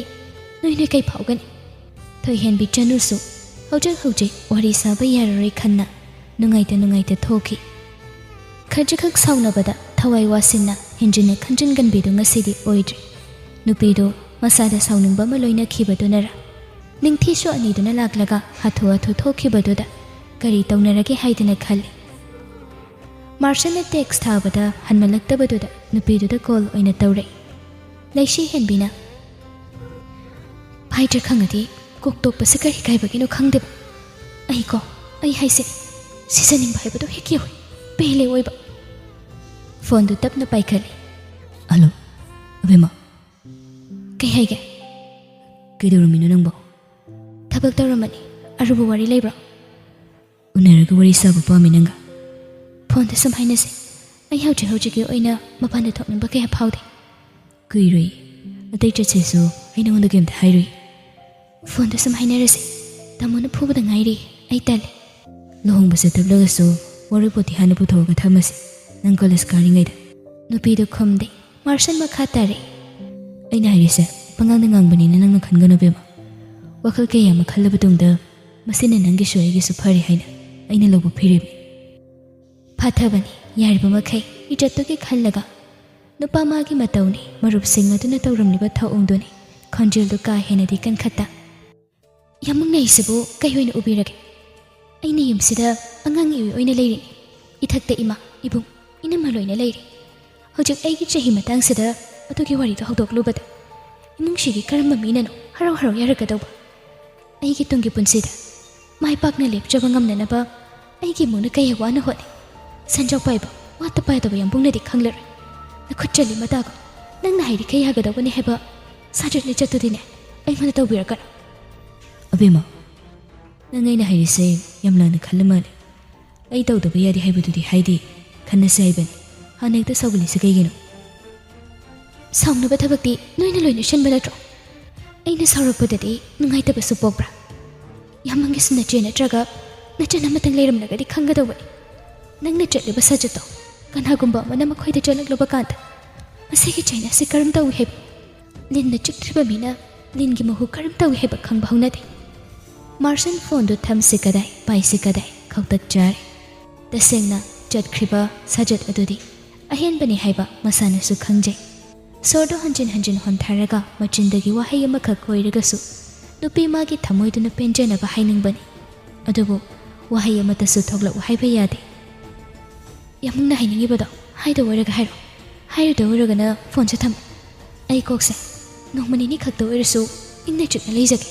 ꯅꯣꯏ ꯅꯣꯏ ꯀꯩ ꯐꯥꯎꯒꯅꯤ? ꯊꯣꯏꯍꯦꯟꯕꯤ ꯆꯅꯨꯁꯨ ꯍꯧꯖꯤꯛ ꯍꯧꯖꯤꯛ ꯋꯥꯔꯤ ꯁꯥꯕ ꯌꯥꯔꯔꯣꯏ ꯈꯟꯅ ꯅꯨꯡꯉꯥꯏꯇ ꯅꯨꯡꯉꯥꯏꯇ ꯊꯣꯛꯈꯤ꯫ ꯈꯖꯤꯛꯈꯛ ꯁꯥꯎꯅꯕꯗ ꯊꯋꯥꯏ ꯋꯥꯁꯤꯟꯅ ꯍꯦꯟꯖꯤꯟꯅ ꯈꯟꯖꯤꯟꯒꯟꯕꯤꯗꯨ ꯉꯁꯤꯗꯤ ꯑꯣꯏꯗ꯭ꯔꯦ꯫ ꯅꯨꯄꯤꯗꯨ ꯃꯁꯥꯗ ꯁꯥꯎꯅꯤꯡꯕ ꯑꯃ ꯂꯣꯏꯅꯈꯤꯕꯗꯨꯅꯔ, ꯅꯤꯡꯊꯤꯁꯨ ꯑꯅꯤꯗꯨꯅ ꯂꯥꯛꯂꯒ ꯍꯥꯊꯨ ꯍꯥꯊꯨ ꯊꯣꯛꯈꯤꯕꯗꯨꯗ ꯀꯔꯤ ꯇꯧꯅꯔꯒꯦ ꯍꯥꯏꯗꯅ ꯈꯜꯂꯤ꯫ ꯃꯥꯔꯁꯜꯅ ꯇꯦꯛꯁ ꯊꯥꯕꯗ ꯍꯟꯃꯜꯂꯛꯇꯕꯗꯨꯗ ꯅꯨꯄꯤꯗꯨꯗ ꯀꯣꯜ ꯑꯣꯏꯅ ꯇꯧꯔꯛꯏ꯫ ꯂꯩꯁꯤ ꯍꯦꯟꯕꯤꯅ, "ꯐꯥꯏꯇꯔ ꯈꯪꯉꯗꯤ ꯀꯣꯛ ꯇꯣꯛꯄꯁꯦ ꯀꯔꯤ ꯀꯥꯏꯕꯒꯤꯅꯣ ꯈꯪꯗꯦꯕ꯫ ꯑꯩꯀꯣ, ꯑꯩ ꯍꯥꯏꯁꯦ, ꯁꯤꯖꯅꯤꯡꯕ ꯍꯥꯏꯕꯗꯣ ꯍꯦꯛ ꯌꯧꯏ꯫ ꯄꯦꯜꯂꯦ ꯑꯣꯏꯕ꯫" ꯐꯣꯟꯗꯨ ꯇꯞꯅ ꯄꯥꯏꯈꯠꯂꯤ꯫ "ꯍꯜꯂꯣ, ꯑꯕꯦꯝꯃ꯫" "ꯀꯩ ꯍꯥꯏꯒꯦ?" "ꯀꯩꯗꯧꯔꯝꯃꯤꯅꯣ ꯅꯪꯕꯣ?" "ꯊꯕꯛ ꯇꯧꯔꯝꯕꯅꯤ꯫ ꯑꯔꯨꯕ ꯋꯥꯔꯤ ꯂꯩꯕ꯭ꯔꯣ?" "ꯎꯅꯔꯒ ꯋꯥꯔꯤ ꯁꯥꯕ ꯄꯥꯝꯃꯤ ꯅꯪꯒ꯫" "ꯐꯣꯟꯗ ꯁꯨꯝ ꯍꯥꯏꯅꯁꯦ꯫ ꯑꯩ ꯍꯧꯖꯤꯛ ꯍꯧꯖꯤꯛꯀꯤ ꯑꯣꯏꯅ ꯃꯄꯥꯟꯗ ꯊꯣꯛꯅꯤꯡꯕ ꯀꯌꯥ ꯐꯥꯎꯗꯦ꯫" "ꯀꯨꯏꯔꯣꯏ꯫ ꯑꯇꯩ ꯆꯠꯁꯦꯁꯨ ꯑꯩ ꯅꯉꯣꯟꯗ ꯀꯩꯝꯇ ꯍꯥꯏꯔꯣꯏ꯫" "ꯐꯣꯟꯗ ꯁꯨꯝ ꯍꯥꯏꯅꯔꯁꯦ꯫ ꯇꯥꯃꯣꯅ ꯐꯨꯕꯗ ꯉꯥꯏꯔꯤ꯫ ꯑꯩ ꯇꯜꯂꯦ꯫" "ꯂꯨꯍꯣꯡꯕ ꯆꯠꯇꯞꯂꯒꯁꯨ ꯋꯥꯔꯣꯏꯄꯣꯠꯇꯤ ꯍꯥꯟꯅ ꯄꯨꯊꯣꯛꯑꯒ ꯊꯝꯃꯁꯦ, ꯅꯪ ꯀꯣꯂꯦꯖ ꯀꯥꯔꯤꯉꯩꯗ꯫" ꯅꯨꯄꯤꯗꯨ ꯈꯨꯝꯗꯦ꯫ ꯃꯥꯔꯁꯜ ꯃꯈꯥ ꯇꯥꯔꯛꯏ꯫ "ꯑꯩꯅ ꯍꯥꯏꯔꯤꯁꯦ ꯄꯉꯥꯡꯗ ꯉꯥꯡꯕꯅꯤꯅ ꯅꯪꯅ ꯈꯟꯒꯅꯨ ꯕꯦꯝꯃ꯫ ꯋꯥꯈꯜ ꯀꯌꯥ ꯑꯃ ꯈꯜꯂꯕ ꯇꯨꯡꯗ ꯃꯁꯤꯅ ꯅꯪꯒꯤꯁꯨ ꯑꯩꯒꯤꯁꯨ ꯐꯔꯦ ꯍꯥꯏꯅ ꯑꯩꯅ ꯂꯧꯕ ꯐꯤꯔꯦꯞꯅꯤ꯫" ꯐꯥꯊꯕꯅꯤ꯫ ꯌꯥꯔꯤꯕ ꯃꯈꯩ ꯏꯖꯠꯇꯨꯒꯤ ꯈꯜꯂꯒ ꯅꯨꯄꯥ ꯃꯥꯒꯤ ꯃꯇꯧꯅꯤ, ꯃꯔꯨꯞꯁꯤꯡ ꯑꯗꯨꯅ ꯇꯧꯔꯝꯂꯤꯕ ꯊꯧꯑꯣꯡꯗꯨꯅꯤ꯫ ꯈꯣꯟꯖꯦꯜꯗꯨ ꯀꯥ ꯍꯦꯟꯅꯗꯤ ꯀꯟꯈꯠꯇ꯫ "ꯌꯥꯝ ꯃꯨꯛꯅꯩꯁꯤꯕꯨ ꯀꯩ ꯑꯣꯏꯅ ꯎꯕꯤꯔꯒꯦ? ꯑꯩꯅ ꯌꯨꯝꯁꯤꯗ ꯑꯉꯥꯡ ꯏꯑꯣꯏ ꯑꯣꯏꯅ ꯂꯩꯔꯤꯅꯤ꯫ ꯏꯊꯛꯇ ꯏꯃꯥ, ꯏꯕꯨꯡ, ꯏꯅꯝꯃ ꯂꯣꯏꯅ ꯂꯩꯔꯤ꯫ ꯍꯧꯖꯤꯛ ꯑꯩꯒꯤ ꯆꯍꯤ ꯃꯇꯥꯡꯁꯤꯗ ꯑꯗꯨꯒꯤ ꯋꯥꯔꯤꯗꯣ ꯍꯧꯗꯣꯛꯂꯨꯕꯗ ꯏꯃꯨꯡꯁꯤꯒꯤ ꯀꯔꯝꯕ ꯃꯤꯅꯅꯣ ꯍꯔꯥꯎ ꯍꯔꯥꯎ ꯌꯥꯔꯛꯀꯗꯧꯕ? ꯑꯩꯒꯤ ꯇꯨꯡꯒꯤ ꯄꯨꯟꯁꯤꯗ ꯃꯥꯏ ꯄꯥꯛꯅ ꯂꯦꯞꯆꯕ ꯉꯝꯅꯅꯕ ꯑꯩꯒꯤ ꯏꯃꯨꯡꯅ ꯀꯌꯥ ꯋꯥꯅ ꯍꯣꯠꯅꯩ꯫ ꯁꯦꯟꯖꯥꯎ ꯄꯥꯏꯕ, ꯋꯥꯠꯇ ꯄꯥꯗꯕ ꯌꯥꯝꯕꯨꯡꯅꯗꯤ ꯈꯪꯂꯔꯣꯏ꯫ ꯅꯈꯨꯠ ꯆꯠꯂꯤ ꯃꯇꯥꯒꯨꯝ ꯅꯪꯅ ꯍꯥꯏꯔꯤꯈꯩ ꯌꯥꯒꯗꯧꯕꯅꯤ ꯍꯥꯏꯕ ꯁꯥꯖꯠ ꯂꯤꯆꯠꯇꯨꯗꯤꯅꯦ ꯑꯩꯉꯣꯟꯗ ꯇꯧꯕꯤꯔꯛꯀꯅꯨ꯫" "ꯑꯕꯦꯝꯃ, ꯅꯪ ꯑꯩꯅ ꯍꯥꯏꯔꯤꯁꯦ ꯌꯥꯝ ꯂꯥꯟꯅ ꯈꯜꯂ ꯃꯥꯜꯂꯦ꯫ ꯑꯩ ꯇꯧꯗꯕ ꯌꯥꯗꯦ ꯍꯥꯏꯕꯗꯨꯗꯤ ꯍꯥꯏꯗꯦ, ꯈꯟꯅꯁꯦ ꯍꯥꯏꯕꯅꯤ꯫ ꯍꯥꯟꯅ ꯍꯦꯛꯇ ꯁꯥꯎꯒꯜꯂꯤꯁꯦ ꯀꯩꯒꯤꯅꯣ?" "ꯁꯥꯎꯅꯕ ꯊꯕꯛꯇꯤ ꯅꯣꯏꯅ ꯂꯣꯏꯅ ꯁꯤꯟꯕ ꯅꯠꯇ꯭ꯔꯣ? ꯑꯩꯅ ꯁꯥꯎꯔꯛꯄꯗꯗꯤ ꯅꯨꯡꯉꯥꯏꯇꯕꯁꯨ ꯄꯣꯛꯄ꯭ꯔꯥ? ꯌꯥꯝꯃꯪꯒꯤꯁꯨ ꯅꯆꯦ ꯅꯠꯇ꯭ꯔꯒ ꯅꯆꯟ ꯑꯃꯇꯪ ꯂꯩꯔꯝꯂꯒꯗꯤ ꯈꯪꯒꯗꯧꯕꯅꯤ꯫ ꯅꯪꯅ ꯆꯠꯂꯤꯕ ꯁꯥꯖꯠꯇꯣ ꯀꯅꯥꯒꯨꯝꯕ ꯑꯃꯅ ꯃꯈꯣꯏꯗ ꯆꯠꯂꯛꯂꯨꯕ ꯀꯥꯟꯗ ꯃꯁꯤꯒꯤ ꯆꯩꯅꯥꯁꯤ ꯀꯔꯝ ꯇꯧꯏ ꯍꯥꯏꯕ? ꯂꯤꯟꯅ ꯆꯤꯛꯇ꯭ꯔꯤꯕ ꯃꯤꯅ ꯂꯤꯟꯒꯤ ꯃꯍꯨ ꯀꯔꯝ ꯇꯧꯏ ꯍꯥꯏꯕ ꯈꯪꯕ ꯍꯧꯅꯗꯦ꯫" ꯃꯥꯔꯁꯟ ꯐꯣꯟꯗꯨ ꯊꯝꯁꯤ ꯀꯗꯥꯏ, ꯄꯥꯏꯁꯤ ꯀꯗꯥꯏ, ꯈꯧꯇꯛ ꯆꯥꯔꯦ꯫ ꯇꯁꯦꯡꯅ ꯆꯠꯈ꯭ꯔꯤꯕ ꯁꯥꯖꯠ ꯑꯗꯨꯗꯤ ꯑꯍꯦꯟꯕꯅꯤ ꯍꯥꯏꯕ ꯃꯁꯥꯅꯁꯨ ꯈꯪꯖꯩ꯫ ꯁꯣꯔꯗꯨ ꯍꯟꯖꯤꯟ ꯍꯟꯖꯤꯟ ꯍꯣꯟꯊꯔꯒ ꯃꯆꯤꯟꯗꯒꯤ ꯋꯥꯍꯩ ꯑꯃꯈꯛ ꯑꯣꯏꯔꯒꯁꯨ ꯅꯨꯄꯤ ꯃꯥꯒꯤ ꯊꯃꯣꯏꯗꯨꯅ ꯄꯦꯟꯖꯅꯕ ꯍꯥꯏꯅꯤꯡꯕꯅꯤ꯫ ꯑꯗꯨꯕꯨ ꯋꯥꯍꯩ ꯑꯃꯠꯇꯁꯨ ꯊꯣꯛꯂꯛꯎ ꯍꯥꯏꯕ ꯌꯥꯗꯦ꯫ "ꯌꯥꯝꯕꯨꯡꯅ ꯍꯥꯏꯅꯤꯡꯉꯤꯕꯗꯣ ꯍꯥꯏꯗ ꯑꯣꯏꯔꯒ ꯍꯥꯏꯔꯣ, ꯍꯥꯏꯔꯨꯗ ꯑꯣꯏꯔꯒꯅ ꯐꯣꯟꯁꯦ ꯊꯝꯃꯨ꯫ ꯑꯩ ꯀꯣꯛꯁꯦ ꯅꯣꯡꯃ ꯅꯤꯅꯤ ꯈꯛꯇ ꯑꯣꯏꯔꯁꯨ ꯏꯪꯅ ꯆꯤꯛꯅ ꯂꯩꯖꯒꯦ꯫"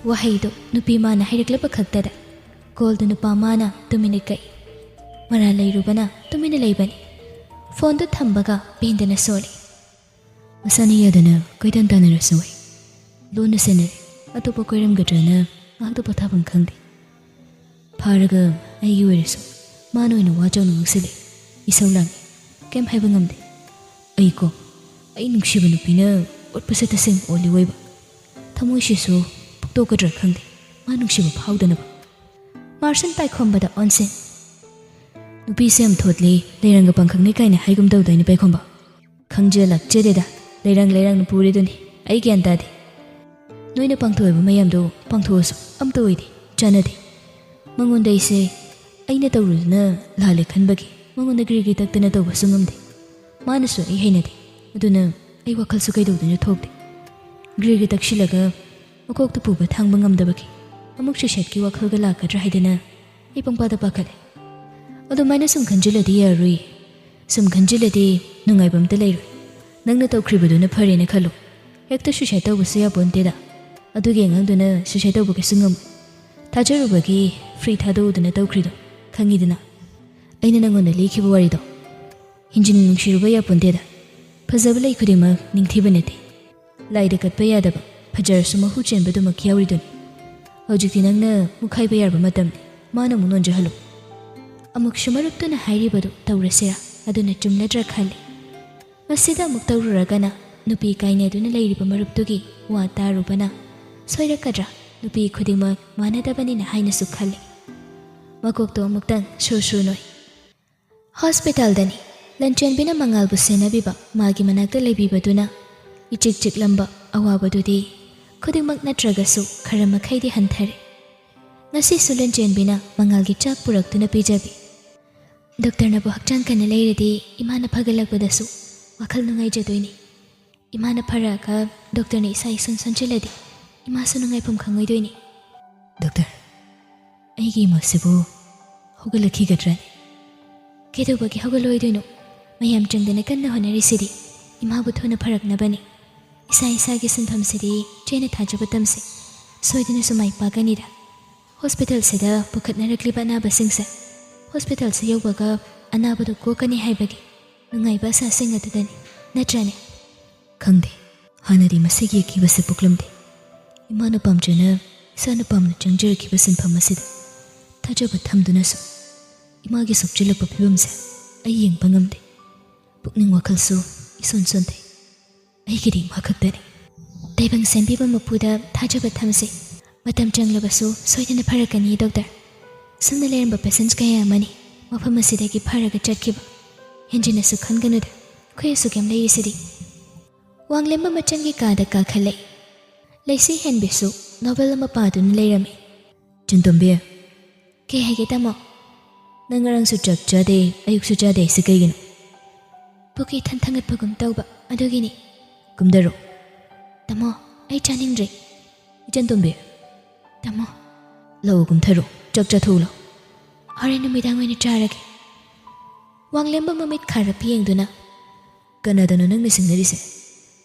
ꯋꯥꯍꯩꯗꯨ ꯅꯨꯄꯤ ꯃꯥꯅ ꯍꯥꯏꯔꯛꯂꯕ ꯈꯛꯇꯗ ꯀꯣꯜꯗꯨ ꯅꯨꯄꯥ ꯃꯥꯅ ꯇꯨꯃꯤꯟꯅ ꯀꯛꯏ꯫ ꯃꯔꯥꯜ ꯂꯩꯔꯨꯕꯅ ꯇꯨꯃꯤꯟꯅ ꯂꯩꯕꯅꯤ꯫ ꯐꯣꯟꯗꯨ ꯊꯝꯕꯒ ꯄꯦꯟꯗꯅ ꯁꯣꯜꯂꯤ꯫ "ꯃꯁꯥꯅ ꯌꯥꯗꯅ ꯀꯣꯏꯇꯥꯟ ꯇꯥꯟꯅꯔꯁꯨ ꯑꯩ ꯂꯣꯟꯅ ꯁꯦꯟꯅꯔꯦ꯫ ꯑꯇꯣꯞꯄ ꯀꯣꯏꯔꯝꯒꯗ꯭ꯔꯅ ꯉꯥꯏꯍꯥꯛꯇ ꯄꯣꯊꯥꯐꯝ ꯈꯪꯗꯦ꯫ ꯐꯥꯔꯒ ꯑꯩꯒꯤ ꯑꯣꯏꯔꯁꯨ ꯃꯥꯅ ꯑꯣꯏꯅ ꯋꯥ ꯆꯥꯎꯅ ꯉꯥꯡꯁꯤꯜꯂꯤ꯫ ꯏꯁꯧ ꯂꯥꯡꯉꯤ꯫ ꯀꯩꯝ ꯍꯥꯏꯕ ꯉꯝꯗꯦ꯫ ꯑꯩꯀꯣ, ꯑꯩ ꯅꯨꯡꯁꯤꯕ ꯅꯨꯄꯤꯅ ꯑꯣꯠꯄꯁꯦ ꯇꯁꯦꯡꯅ ꯑꯣꯠꯂꯤ ꯑꯣꯏꯕ꯫ ꯊꯃꯣꯏꯁꯤꯁꯨ ꯐꯨꯛꯇꯣꯛꯀꯗ꯭ꯔꯥ ꯈꯪꯗꯦ, ꯃꯥ ꯅꯨꯡꯁꯤꯕ ꯐꯥꯎꯗꯅꯕ꯫" ꯃꯥꯔꯁꯟ ꯄꯥꯏꯈꯣꯝꯕꯗ ꯑꯣꯟꯁꯤꯟ꯫ "ꯅꯨꯄꯤꯁꯦ ꯌꯥꯝ ꯊꯣꯠꯂꯤ, ꯂꯩꯔꯪꯒ ꯄꯥꯡꯈꯛꯅꯤ ꯀꯥꯏꯅ ꯍꯥꯏꯒꯨꯝ ꯇꯧꯗꯥꯏꯅꯦ ꯄꯥꯏꯈꯣꯝꯕ?" "ꯈꯪꯖ ꯂꯥꯛꯆꯗꯦꯗ, ꯂꯩꯔꯪ ꯂꯩꯔꯪꯅ ꯄꯨꯔꯤꯗꯨꯅꯤ꯫ ꯑꯩ ꯒ꯭ꯌꯥꯟ ꯇꯥꯗꯦ꯫ ꯅꯣꯏꯅ ꯄꯥꯡꯊꯣꯛꯑꯕ ꯃꯌꯥꯝꯗꯣ ꯄꯥꯡꯊꯣꯛꯑꯁꯨ ꯑꯝꯇ ꯑꯣꯏꯗꯦ, ꯆꯥꯟꯅꯗꯦ꯫ ꯃꯉꯣꯟꯗ ꯑꯩꯁꯦ ꯑꯩꯅ ꯇꯧꯔꯨꯗꯨꯅ ꯂꯥꯜꯂꯦ ꯈꯟꯕꯒꯤ ꯃꯉꯣꯟꯗ ꯒ꯭ꯔꯤ ꯒ꯭ꯔꯤ ꯇꯛꯇꯅ ꯇꯧꯕꯁꯨ ꯉꯝꯗꯦ꯫ ꯃꯥꯅꯁꯨ ꯑꯩ ꯍꯩꯅꯗꯦ꯫ ꯑꯗꯨꯅ ꯑꯩ ꯋꯥꯈꯜꯁꯨ ꯀꯩꯗꯧꯗꯣꯏꯅꯣ ꯊꯣꯛꯇꯦ꯫ ꯒ꯭ꯔꯤꯒ ꯇꯛꯁꯤꯜꯂꯒ ꯃꯀꯣꯛꯇ ꯄꯨꯕ ꯊꯥꯡꯕ ꯉꯝꯗꯕꯒꯤ ꯑꯃꯨꯛ suicideꯀꯤ ꯋꯥꯈꯜꯒ ꯂꯥꯛꯀꯗ꯭ꯔꯥ ꯍꯥꯏꯗꯅ ꯑꯩ ꯄꯪꯄꯥꯗ ꯄꯥꯈꯠꯂꯦ꯫ ꯑꯗꯨꯃꯥꯏꯅ ꯁꯨꯝ ꯈꯟꯖꯤꯜꯂꯗꯤ ꯌꯥꯔꯣꯏꯌꯦ꯫ ꯁꯨꯝ ꯈꯟꯖꯤꯜꯂꯗꯤ ꯅꯨꯡꯉꯥꯏꯕ ꯑꯝꯇ ꯂꯩꯔꯣꯏ꯫ ꯅꯪꯅ ꯇꯧꯈ꯭ꯔꯤꯕꯗꯨꯅ ꯐꯔꯦꯅ ꯈꯜꯂꯣ꯫ ꯍꯦꯛꯇ suicide ꯇꯧꯕꯁꯨ ꯌꯥꯄꯣꯟꯇꯦꯗ꯫ ꯑꯗꯨꯒꯤ ꯑꯉꯥꯡꯗꯨꯅ suicide ꯇꯧꯕ ꯀꯩꯁꯨ ꯉꯝꯃꯣꯏ꯫ ꯊꯥꯖꯔꯨꯕꯒꯤ free ꯊꯥꯗꯣꯛꯎꯗꯅ ꯇꯧꯈ꯭ꯔꯤꯗꯣ ꯈꯪꯉꯤꯗꯅ꯫ ꯑꯩꯅ ꯅꯪꯉꯣꯟꯗ ꯂꯤꯈꯤꯕ ꯋꯥꯔꯤꯗꯣ ꯍꯦꯟꯖꯤꯟꯅ ꯅꯨꯡꯁꯤꯔꯨꯕ ꯌꯥꯄꯣꯟꯇꯦꯗ꯫ ꯐꯖꯕ ꯂꯩ ꯈꯨꯗꯤꯡꯃꯛ ꯅꯤꯡꯊꯤꯕ ꯅꯠꯇꯦ꯫ ꯂꯥꯏꯗ ꯀꯠꯄ ꯌꯥꯗꯕ, ꯐꯖꯔꯁꯨ ꯃꯍꯨ ꯆꯦꯟꯕꯗꯨꯃꯛ ꯌꯥꯎꯔꯤꯗꯨꯅꯤ꯫ ꯍꯧꯖꯤꯛꯇꯤ ꯅꯪꯅ ꯃꯨꯛꯈꯥꯏꯕ ꯌꯥꯔꯕ ꯃꯇꯝꯅꯤ꯫ ꯃꯥꯅ ꯑꯃꯨꯛ ꯅꯣꯟꯖꯍꯜꯂꯨ꯫ ꯑꯃꯨꯛꯁꯨ ꯃꯔꯨꯞꯇꯨꯅ ꯍꯥꯏꯔꯤꯕꯗꯨ ꯇꯧꯔꯁꯤꯔꯥ? ꯑꯗꯨꯅ ꯆꯨꯝꯂꯗ꯭ꯔꯥ ꯈꯜꯂꯤ꯫ ꯃꯁꯤꯗ ꯑꯃꯨꯛ ꯇꯧꯔꯨꯔꯒꯅ ꯅꯨꯄꯤ ꯀꯥꯏꯅꯗꯨꯅ ꯂꯩꯔꯤꯕ ꯃꯔꯨꯞꯇꯨꯒꯤ ꯋꯥ ꯇꯥꯔꯨꯕꯅ ꯁꯣꯏꯔꯛꯀꯗ꯭ꯔꯥ? ꯅꯨꯄꯤ ꯈꯨꯗꯤꯡꯃꯛ ꯃꯥꯟꯅꯗꯕꯅꯤꯅ ꯍꯥꯏꯅꯁꯨ ꯈꯜꯂꯤ꯫ ꯃꯀꯣꯛꯇꯣ ꯑꯃꯨꯛꯇꯪ ꯁꯨꯔ ꯁꯨꯔ ꯅꯣꯏ꯫ ꯍꯣꯁꯄꯤꯇꯥꯜꯗꯅꯤ꯫ ꯂꯟꯆꯦꯟꯕꯤꯅ ꯃꯉꯥꯜꯕꯨ ꯁꯦꯟꯅꯕꯤꯕ ꯃꯥꯒꯤ ꯃꯅꯥꯛꯇ ꯂꯩꯕꯤꯕꯗꯨꯅ ꯏꯆꯤꯛ ꯆꯤꯛꯂꯝꯕ ꯑꯋꯥꯕꯗꯨꯗꯤ ꯈꯨꯗꯤꯡꯃꯛ ꯅꯠꯇ꯭ꯔꯒꯁꯨ ꯈꯔ ꯃꯈꯩꯗꯤ ꯍꯟꯊꯔꯦ꯫ ꯉꯁꯤꯁꯨ ꯂꯟꯆꯦꯟꯕꯤꯅ ꯃꯉꯥꯜꯒꯤ ꯆꯥꯛ ꯄꯨꯔꯛꯇꯨꯅ ꯄꯤꯖꯕꯤ꯫ ꯗꯣꯛꯇꯔꯅꯕꯨ ꯍꯛꯆꯥꯡ ꯀꯟꯅ ꯂꯩꯔꯗꯤ ꯏꯃꯥꯅ ꯐꯒꯠꯂꯛꯄꯗꯁꯨ ꯋꯥꯈꯜ ꯅꯨꯡꯉꯥꯏꯖꯗꯣꯏꯅꯤ꯫ ꯏꯃꯥꯅ ꯐꯔꯛꯑꯒ ꯗꯣꯛꯇꯔꯅ ꯏꯁꯥ ꯏꯁꯣꯟ ꯁꯣꯟꯖꯤꯜꯂꯗꯤ ꯏꯃꯥꯁꯨ ꯅꯨꯡꯉꯥꯏꯐꯝ ꯈꯪꯉꯣꯏꯗꯣꯏꯅꯤ꯫ ꯗꯣꯛꯇꯔ, ꯑꯩꯒꯤ ꯏꯃꯥꯁꯤꯕꯨ ꯍꯧꯒꯠꯂꯛꯈꯤꯒꯗ꯭ꯔꯅꯦ? ꯀꯩꯗꯧꯕꯒꯤ ꯍꯧꯒꯠꯂꯣꯏꯗꯣꯏꯅꯣ? ꯃꯌꯥꯝ ꯆꯪꯗꯅ ꯀꯟꯅ ꯍꯣꯠꯅꯔꯤꯁꯤꯗꯤ ꯏꯃꯥꯕꯨ ꯊꯨꯅ ꯐꯔꯛꯅꯕꯅꯤ꯫ ꯏꯁꯥ ꯏꯁꯥꯒꯤ ꯁꯤꯟꯐꯝꯁꯤꯗꯤ ꯆꯦꯟꯅ ꯊꯥꯖꯕ ꯇꯝꯁꯤ꯫ ꯁꯣꯏꯗꯅꯁꯨ ꯃꯥꯏ ꯄꯥꯛꯀꯅꯤꯗ꯫ ꯍꯣꯁꯄꯤꯇꯥꯜꯁꯤꯗ ꯄꯨꯈꯠꯅꯔꯛꯂꯤꯕ ꯑꯅꯥꯕꯁꯤꯡꯁꯦ ꯍꯣꯁꯄꯤꯇꯥꯜꯁꯤ ꯌꯧꯕꯒ ꯑꯅꯥꯕꯗꯨ ꯀꯣꯛꯀꯅꯤ ꯍꯥꯏꯕꯒꯤ ꯅꯨꯡꯉꯥꯏꯕ ꯑꯁꯥꯁꯤꯡ ꯑꯗꯨꯗꯅꯤ, ꯅꯠꯇ꯭ꯔꯅꯦ? ꯈꯪꯗꯦ, ꯍꯥꯟꯅꯗꯤ ꯃꯁꯤꯒꯤ ꯑꯀꯤꯕꯁꯦ ꯄꯣꯛꯂꯝꯗꯦ꯫ ꯏꯃꯥꯅ ꯄꯥꯝꯖꯅ ꯏꯁꯥꯅ ꯄꯥꯝꯅ ꯆꯪꯖꯔꯛꯈꯤꯕ ꯁꯤꯟꯐꯝ ꯑꯁꯤꯗ ꯊꯥꯖꯕ ꯊꯝꯗꯨꯅꯁꯨ ꯏꯃꯥꯒꯤ ꯁꯣꯛꯆꯤꯜꯂꯛꯄ ꯐꯤꯕꯝꯁꯦ ꯑꯩ ꯌꯦꯡꯕ ꯉꯝꯗꯦ꯫ ꯄꯨꯛꯅꯤꯡ ꯋꯥꯈꯜꯁꯨ ꯏꯁꯣꯟ ꯁꯣꯟꯊꯩ꯫ ꯑꯩꯒꯤꯗꯤ ꯏꯃꯥ ꯈꯛꯇꯅꯤ꯫ ꯇꯥꯏꯕꯪ ꯁꯦꯝꯕꯤꯕ ꯃꯄꯨꯗ ꯊꯥꯖꯕ ꯊꯝꯁꯤ꯫ ꯃꯇꯝ ꯆꯪꯂꯕꯁꯨ ꯁꯣꯏꯗꯅ ꯐꯔꯛꯀꯅꯤ, ꯗꯣꯛꯇꯔ꯫ ꯁꯨꯝꯅ ꯂꯩꯔꯝꯕ ꯄꯦꯁꯦꯟꯁ ꯀꯌꯥ ꯑꯃꯅꯤ ꯃꯐꯝ ꯑꯁꯤꯗꯒꯤ ꯐꯔꯒ ꯆꯠꯈꯤꯕ꯫ ꯍꯦꯟꯖꯤꯟꯅꯁꯨ ꯈꯟꯒꯅꯨꯗ, ꯑꯩꯈꯣꯏ ꯑꯁꯨꯛ ꯌꯥꯝ ꯂꯩꯔꯤꯁꯤꯗꯤ꯫ ꯋꯥꯡꯂꯦꯝꯕ ꯃꯆꯪꯒꯤ ꯀꯥꯗ ꯀꯥꯈꯠꯂꯛꯏ꯫ ꯂꯩꯁꯤ ꯍꯦꯟꯕꯤꯁꯨ ꯅꯣꯕꯦꯜ ꯑꯃ ꯄꯥꯗꯨꯅ ꯂꯩꯔꯝꯃꯤ꯫ ꯆꯟꯇꯣꯝꯕꯤ꯫ ꯀꯩ ꯍꯥꯏꯒꯦ, ꯇꯥꯃꯣ? ꯅꯪ ꯉꯔꯥꯡꯁꯨ ꯆꯥꯛ ꯆꯥꯗꯦ, ꯑꯌꯨꯛꯁꯨ ꯆꯥꯗꯦ ꯍꯥꯏꯁꯤ ꯀꯩꯒꯤꯅꯣ? ꯄꯨꯛ ꯏꯊꯟ ꯊꯟꯒꯠꯄꯒꯨꯝ ꯇꯧꯕ ꯑꯗꯨꯒꯤꯅꯤ꯫ "ꯀꯨꯝꯊꯔꯣ꯫" "ꯇꯥꯃꯣ, ꯑꯩ ꯆꯥꯅꯤꯡꯗ꯭ꯔꯦ꯫" "ꯏꯆꯟ ꯇꯣꯝꯕꯤ꯫" "ꯇꯥꯃꯣ꯫" "ꯂꯥꯛꯑꯣ, ꯀꯨꯝꯊꯔꯣ, ꯆꯥꯛ ꯆꯥꯊꯣꯛꯎ ꯂꯥꯛꯑꯣ꯫" "ꯍꯣꯔꯦꯟ ꯅꯨꯃꯤꯗꯥꯡ ꯑꯣꯏꯅ ꯆꯥꯔꯒꯦ꯫" ꯋꯥꯡꯂꯦꯝꯕ ꯃꯃꯤꯠ ꯈꯥꯔꯞ ꯌꯦꯡꯗꯨꯅ, "ꯀꯅꯥꯗꯅꯣ ꯅꯪꯅ ꯁꯤꯡꯅꯔꯤꯁꯦ?